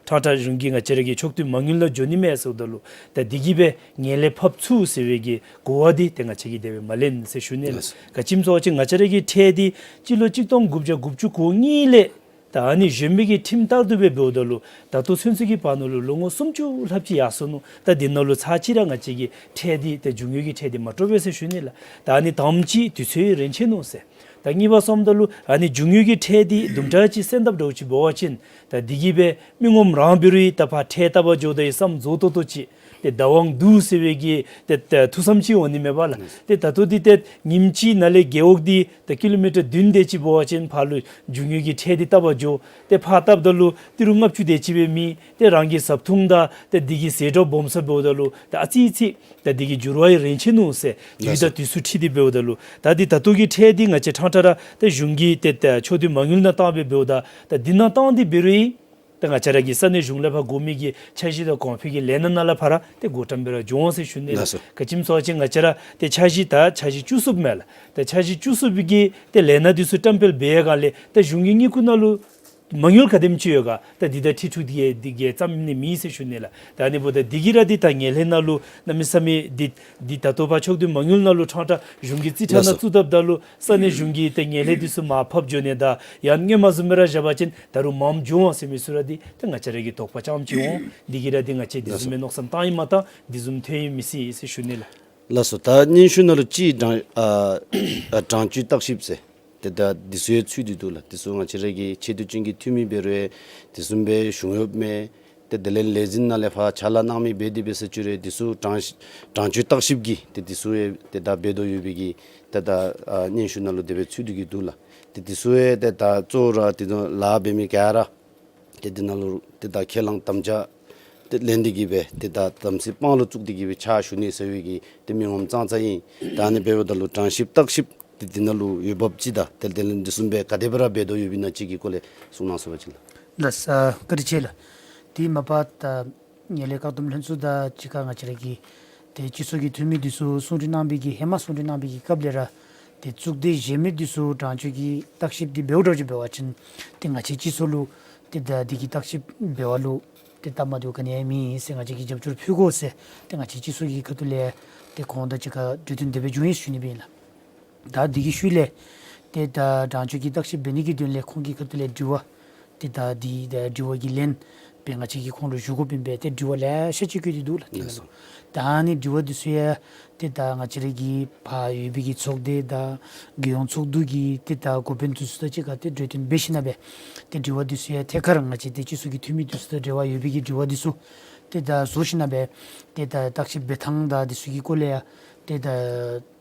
ཕྲང་ཕྲང་གཞུང་གིས་ང་བཅས་ར་གི་ཕྱོགས་བསྡུས་མ་དངུལ་ནང་འགྱོ་ནི་མས་ཟེརཝ་ད་ལུ་ད་འདི་གིས་སྦེ་ངན་ལྷད་ཕབ་ཚུགས་ཟེར་བའི་གི་གོ་བ་འདི་ཏེ་ང་བཅས་ཀྱིས་དེ་སྦེ་མ་ལེན་ཟེར་ཞུ་ནི་ལགས། ལགས་སོ། ག་ཅི་སྨོ་ཟེར་བ་ཅིན་ང་བཅས་ར་གི་ཁྲལ་འདི་སྤྱི་ལོ་གཅིག་སྟོང་དགུ་བརྒྱ་དགུ་བཅུ་གོ་གཉིས་ལས་ད་ཨ་ནི་གཞོན་པའི་གི་ཁྲིམས་ལྟར་དུ་སྦེ་འབདཝ་ད་ལུ་ད་ལྟོ་ཚུན་ཚོད་ཀྱི་བར་ན་ལུ་ལོ་ངོ་སུམ་ཅུ་ལྷགཔ་ཅིག་ཡར་སོ་ནུག། ད་འདི་ནང་ལུ་ཚར་གཅིག་ར་ང་བཅས་ཀྱི་ཁྲལ་འདི་ཏེ་རྒྱུ་དངོས་ཀྱི་ཁྲལ་འདི་མ་སྤྲོད་པས་ཟེར་ཞུ་ནི་ལགས། ད་ཨ་ནི་དང་པ་ཅིག་དུས་ཚོད་རན་ཆི་ནུག་ཟེར། ད་གཉིས་པ་སོངམ་ད་ལུ་ཨ་ནི་རྒྱུ་དངོས་ཀྱི་ཁྲལ་འདི་དུམ་གྲ་ཅིག་སེང་ལྡབ་འདྲཝ་ཅིག་འབད་བ་ཅིན་ད་འདི་གིས་སྦེ་མི་ངོམ་རང་འབད་རུང་ཡང་ད་ཕར་ཁྲལ་བཏབ་པར་འགྱོཝ་ད་ཡང་བསམ་རྫོགས་ཏོག་ཏོ་ཅིག་ཏེ་བདག་དབང་འདུག་ཟེར་བའི་གི་ཏེ་ཏེ་ཐུགས་བསམ་ཅིག་འོང་ནི་མས་པ་ལགས། ཏེ་ད་ལྟོ་འདི་ཏེ་ཉིནམ་གཅིག་ནང་ལས་རྒེད་འོག་འདི་ཏེ་ཀི་ལོ་མི་ཊར་བདུན་དེ་ཅིག་འབད་བ་ཅིན་ཕར་ལུ་རྒྱུ་དངོས་ཀྱི་ཁྲལ་འདི་བཏབ་པར་འགྱོ། ཏེ་ཕར་བཏབ་ད་ལུ་ཏི་རུ་ལྔ་བཅུ་དེ་ཅིག་སྦེ་མེད། ཏེ་རང་གི་བཟའ་འཐུང་དང་ཏེ་འདི་གི་ཟད་འགྲོ་སྦོམ་ས་འབདཝ་ད་ལུ་ཏེ་ཨ་ཙི་ཅིག་ཏེ་འདི་གི་འགྱུར་བ་ཡང་རན་ཆི་ནུག་ཟེར། དུས་དང་དུས་སུ་འཁྲིལ་ཏེ་འབདཝ་ད་ལུ་ད་འདི་ད་ལྟོ་གི་ཁྲལ་འདི་ང་བཅས་ཕྲང་ཕྲང་ར་ཏེ་གཞུང་གིས་ཏེ་ཏེ་ཕྱོགས་བསྡུས་མ་དངུལ་ནང་བཏང་སྦེ་འབདཝ་ད་ད་འདི་ནང་བཏང་སྟེ་འབད་རུང་ཡང་ད་ང་བཅས་ར་གི་ས་གནས་གཞུང་ལས་ཕར་དགོ་མི་གི་འཆར་གཞི་དང་གོང་འཕེལ་གྱི་ལས་སྣ་ནང་ལས་ཕར་ར་ཏེ་འགོ་བཀྲམ་སྦེ་ར་འགྱོ་འོང་ཟེར་ཞུ་ནི་ལགས། ལགས་སོ། ག་ཅི་སྨོ་ཟེར་བ་ཅིན་ང་བཅས་ར་ཏེ་འཆར་གཞི་ད་འཆར་གཞི་བཅུ་གསུམ་མས་ལགས། ད་འཆར་གཞི་བཅུ་གསུམ་གྱི་ཏེ་ལས་སྣ་འདི་ཚུ་བཀྲམ་སྤེལ་འབད་བའི་སྒང་ལས་ད་གཞུང་གི་དངུལ་ཁུག་ནང་ལུ་མ་དངུལ་ག་དེམ་ཅིག་ཡོད་ག་ད་འདི་དང་འཁྲིལ་འཁྲུགས་འདི་གིས་འདི་གིས་བརྩམ་ནི་མེད་ཟེར་ཞུ་ནི་ལགས། ད་ཨ་ནི་འབདཝ་ད་འདི་གིས་ར་འདི་ད་ངན་ལྷད་ནང་ལུ་གནམ་མེད་ས་མེད་འདི་འདི་ད་ལྟོ་ཕར་ཕྱོགས་བསྡུས་མ་དངུལ་ནང་ལུ་ཕྲང་ཕྲང་གཞུང་གི་རྩིས་ཁྲ་ནང་ལགས་སོ། བཙུགས་བཏབ་ད་ལུ་ས་གནས་གཞུང་གིས་ཏེ་ངན་ལྷད་འདི་ཚུ་མར་ཕབ་འགྱོ་ནི་དང་ཡང་སྔོན་མ་བཟུམ་སྦེ་ར་བཞག་པ་ཅིན་ད་རུང་མངམ་འགྱོ་འོང་ཟེར་མི་ཚུ་ར་འདི་ད་ང་བཅས་ར་གི་དོགས་པ་རྐྱངམ་ཅིག་འོང་། འདི་གིས་ར་འདི་ང་བཅས་འདི་བཟུམ་མའི་མནོ་བསམ་བཏང་ཡི་མ་བཏང་འདི་བཟུམ་ཐོན་ཡི་མི་སྲིད་ཟེར་ཞུ་ནི་ལགས། ལགས་སོ། ད་སྙན་ཞུ་ནང་ལུ་ཅིག་དྲང་ཨ་ཨ་དྲང་སྤྱོད་བརྟག་ཞིབ་ཟེར་ཏེ་ད་འདི་ཚུ་ཡང་ཚུད་དེ་འདུག་ལགས། འདི་ཚུ་ང་བཅས་ར་གི་ཆེ་བསྟོད་ཅན་གྱི་འཐུས་མི་འབད་རུང་ཡང་འདི་བཟུམ་སྦེ་ཞུ་འོང་མས། ཏེ་དེ་ལས་ལས་འཛིན་ནང་ལས་ཕར་ཕྱག་ལཱ་གནང་མི་འབད་དེ་འབད་ཟེར་ཅི་རུང་འདི་ཚུ་དྲང་དྲང་སྤྱོད་བརྟག་ཞིབ་ཀྱིས་ཏེ་འདི་ཚུ་ཡང་ཏེ་ད་འབད་དོ་ཡོད་པའི་གི་ཏེ་ད་ཨ་སྙན་ཞུ་ནང་ལུ་དེ་སྦེ་ཚུད་དེ་གི་འདུག་ལགས། ཏེ་འདི་ཚུ་ཡང་ཏེ་ད་གཙོ་བོ་ར་ཏེ་ད་ལཱ་འབད་མི་ག་ར་ཏེ་འདི་ནང་ལུ་ཏེ་ད་ཁས་བླངས་དམ་བཅའ་ཏེ་ལེན་ཏེ་གི་སྦེ་ཏེ་ད་དམ་ཚིག་དཔང་ལུ་བཙུགས་ཏེ་གི་སྦེ་ཕྱག་ཞུ་ནི་ཟེར་བའི་གི་ཏེ་མི་ངོམ་ཙང་ཙ་ཨིན། ད་ཨ་ནི་འབདཝ་ད་ལུ་དྲང་སྤྱོད་བརྟག་ཞིབ་ཏེ་འདི་ནང་ལུ་འོས་འབབ་ཅིག་དང་ཏེ་དེ་ལས་འདི་བཟུམ་སྦེ་ག་དེ་སྦེ་ར་འབད་དོ་ཡོད་པའི་ནང་ཅིག་གི་སྐོར་ལས་གསུང་གནང་ཟེར་བ་ཅིན་ལགས། ལགས་སོ། བཀའ་དྲིན་ཆེ་ལགས། དེ་མ་པ་ད་ངན་ལྷད་བཀག་སྡོམ་ལྷན་ཚོགས་དང་གཅིག་ཁར་ང་བཅས་ར་གི་ཏེ་སྤྱི་ཚོགས་ཀྱི་འཐུས་མི་འདི་ཚུ་གསུང་གྲོས་གནང་བའི་གི་ཧེ་མ་གསུང་གྲོས་གནང་བའི་གི་སྐབས་ལས་ར་ཏེ་གཙུག་སྡེ་གཞན་མི་འདི་ཚུ་དྲང་སྤྱོད་ཀྱི་བརྟག་ཞིབ་འདི་འབདཝ་འདྲཝ་ཅིག་འབད་བ་ཅིན་ཏེ་ང་བཅས་སྤྱི་ཚོགས་ལུ་ཏེ་ད་འདི་གི་བརྟག་ཞིབ་འབད་བ་ལུ་ཏེ་སྟབས་མ་བདེཝ་ག་ནི་ཡང་མེད་ཟེར་ང་བཅས་ཀྱིས་རྒྱབ་སྐྱོར་ཕུལ་དགོ་ཟེར་ཏེ་ང་བཅས་སྤྱི་ཚོགས་ཀྱི་ཁ་ཐུག་ལས་ཏེ་ཁོང་དང་གཅིག་ཁར་གྲོས་བསྟུན་དེ་སྦེ་བྱུང་ཡི་ཞུ་ནི་སྦེ་ཨིན་ལགས། ད་འདི་གི་ཤུལ་ལས་ཏེ་ད་དྲང་སྤྱོད་ཀྱི་བརྟག་ཞིབ་འབད་ནི་གི་དོན་ལས་ཁོང་གི་ཁ་ཐུག་ལས་དྲི་བ་ཏེ་ད་འདི་ད་དྲི་བ་གི་ལན་སྦེ་ང་བཅས་ཀྱིས་ཁོང་ལུ་ཞུ་དགོཔ་ཨིན་པས། ཏེ་དྲི་བ་ལེ་ཤ་ཅིག་བཀོད་དེ་འདུག་ལགས། ཏེ་ལགས་སོ། ད་ཨ་ནི་དྲི་བ་འདི་ཚུ་ཡང་ཏེ་ད་ང་བཅས་ར་གི་ཕར་ཡོད་པའི་གི་ཚོགས་སྡེ་དང་རྒྱལ་ཡོངས་ཚོགས་འདུ་གི་ཏེ་ད་འགོ་དཔོན་འདི་ཚུ་དང་གཅིག་ཁར་ཏེ་གྲོས་བསྟུན་འབད་ཞིནམ་ལས་ཏེ་དྲི་བ་འདི་ཚུ་ཡང་ཐད་ཀར་ང་བཅས་ཏེ་སྤྱི་ཚོགས་ཀྱི་འཐུས་མི་འདི་ཚུ་དང་འབྲེལ་བ་ཡོད་པའི་གི་དྲི་བ་འདི་ཚུ་ཏེ་ད་བཟོ་ཞིནམ་ལས་ཏེ་ད་བརྟག་ཞིབ་འབད་ཐངས་དང་འདི་ཚུ་གི་སྐོར་ལས་ཡང་ཏེ་ད་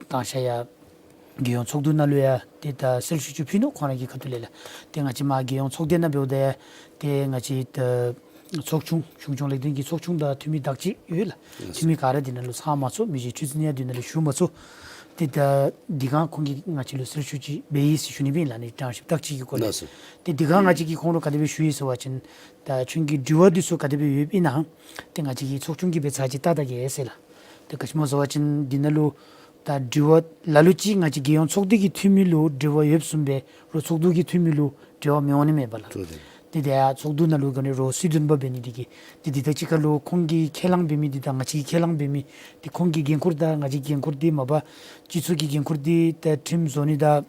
དང་ཤ་ཡང་རྒྱལ་ཡོངས་ཚོགས་འདུ་ནང་ལུ་ཡང་ཏེ་ད་གསལ་ཞུ་ཅིག་ཕུལ་ནུག། ཁོང་ར་གི་ཁ་ཐུག་ལས་ལགས། ཏེ་ང་བཅས་མར་རྒྱལ་ཡོངས་ཚོགས་སྡེ་ནང་འབདཝ་ད་ཡང་ཏེ་ང་བཅས་ད་ཚོགས་ཆུང་གཞུང་སྐྱོང་ལས་དོན་གྱི་ཚོགས་ཆུང་དང་འཐུས་མི་དག་ཅིག་ཡོད་ལགས། ལགས་སོ། འཐུས་མི་ག་ར་འདི་ནང་ལུ་ཚང་མ་ཚུད། མི་རྗེ་ཁྲི་འཛིན་ཡང་འདི་ནང་ལུ་ཞུ་མ་ཚུགས། ཏེ་ད་འདི་གང་ཁོང་གིས་ང་བཅས་ལུ་གསལ་ཞུ་ཅིག་འབད་ཡི་ཟེར་ཞུ་ནི་སྦེ་ཨིན་ལགས། ཨ་ནི་དྲང་སྤྱོད་བརྟག་དཔྱད་ཀྱི་སྐོར་ལས། ལགས་སོ། ཏེ་འདི་གང་ང་བཅས་ཀྱིས་ཁོང་ལུ་ག་དེ་སྦེ་ཞུ་ཡི་ཟེར་བ་ཅིན་ད་ཁྱོད་ཀྱི་དྲི་བ་འདི་ཚུ་ག་དེ་སྦེ་ཡོདཔ་ཨིན་ན་ཏེ་ང་བཅས་ཀྱིས་ཚོགས་ཆུང་གིས་སྦེ་ཚར་གཅིག་བལྟ་ད་གེ་ཟེར་ལགས། ཏེ་ག་ཅི་སྨོ་ཟེར་བ་ཅིན་འདི་ནང་ལུ་ད་དྲི་བ་ལ་ལུ་ཅིག་ང་བཅས་རྒྱལ་ཡོངས་ཚོགས་སྡེ་གི་འཐུས་མི་ལུ་དྲི་བ་ཡོདཔ་བཟུམ་སྦེ་རོགས་ཚོགས་འདུ་གི་འཐུས་མི་ལུ་དྲི་བ་མི་འོང་ནི་མས་པ་ལགས། ཚོགས་འདུ། ཏེ་དེ་ཡང་ཚོགས་འདུ་ནང་ལུ་ག་ནི་རོགས་སྲིད་དོན་པ་འབད་ནི་འདི་གིས་ཏེ་འདི་དང་གཅིག་ཁར་ལུ་ཁོང་གིས་ཁས་བླངས་འབད་མི་འདི་དང་ང་བཅས་ཀྱིས་ཁས་བླངས་འབད་མི་འདི་ཁོང་གི་འགན་ཁུར་དང་ང་བཅས་ཀྱི་འགན་ཁུར་འདི་མ་པ་སྤྱི་ཚོགས་ཀྱི་འགན་ཁུར་འདི་ཏེ་ཁྲིམས་བཟོ་ནི་དང་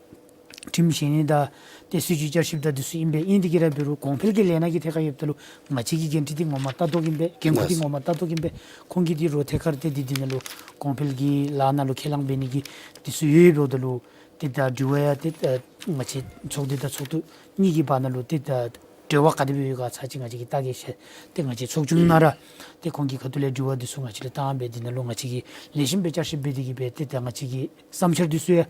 ཁྲིམས་བཞེངས་ནི་དང་ཏེ་སྲིད་བྱུས་བསྐྱར་ཞིབ་དང་འདི་ཚུ་ཨིན་པས། ཨིན་འདི་གིས་ར་འབད་རུང་གོང་འཕེལ་གྱི་ལས་སྣ་གི་ཐད་ཁར་ཡོདཔ་ད་ལུ་ང་བཅས་ཀྱི་འགན་འཁྲི་འདི་ངོ་མ་ལྟ་རྟོག་ཨིན་པས། འགན་ཁུར་འདི་ལགས། ངོ་མ་ལྟ་རྟོག་ཨིན་པས། ཁོང་གིས་འདི་རོགས་ཐད་ཁར་ཏེ་འདི་འདི་ནང་ལུ་གོང་འཕེལ་གྱི་ལཱ་ནང་ལུ་ཁས་བླངས་འབད་ནི་གི་འདི་ཚུ་ཡོདཔ་ད་ལུ་ཏེ་ད་དྲི་བ་ཡང་ཏེ་ད་ང་བཅས་ཚོགས་སྡེ་དང་ཚོགས་འདུ་གཉིས་ཀྱི་བར་ན་ལུ་ཏེ་ད་འབྲེལ་བ་ག་དེ་སྦེ་ཡོད་ག་ཚར་གཅིག་ང་བཅས་ཀྱིས་བལྟ་གེ་ཟེར། ཏེ་ང་བཅས་ཚོགས་ཆུང་ནང་ར་ཏེ་ཁོང་གི་ཁ་ཐུག་ལས་དྲི་བ་འདི་ཚུ་ང་བཅས་ལུ་བཏང་སྦེ་འདི་ནང་ལུ་ང་བཅས་ཀྱིས་ལེགས་ཤོམ་སྦེ་བསྐྱར་ཞིབ་འབད་དེ་གིས་སྦེ་ཏེ་ད་ང་བཅས་ཀྱི་བསམ་འཆར་འདི་ཚུ་ཡང་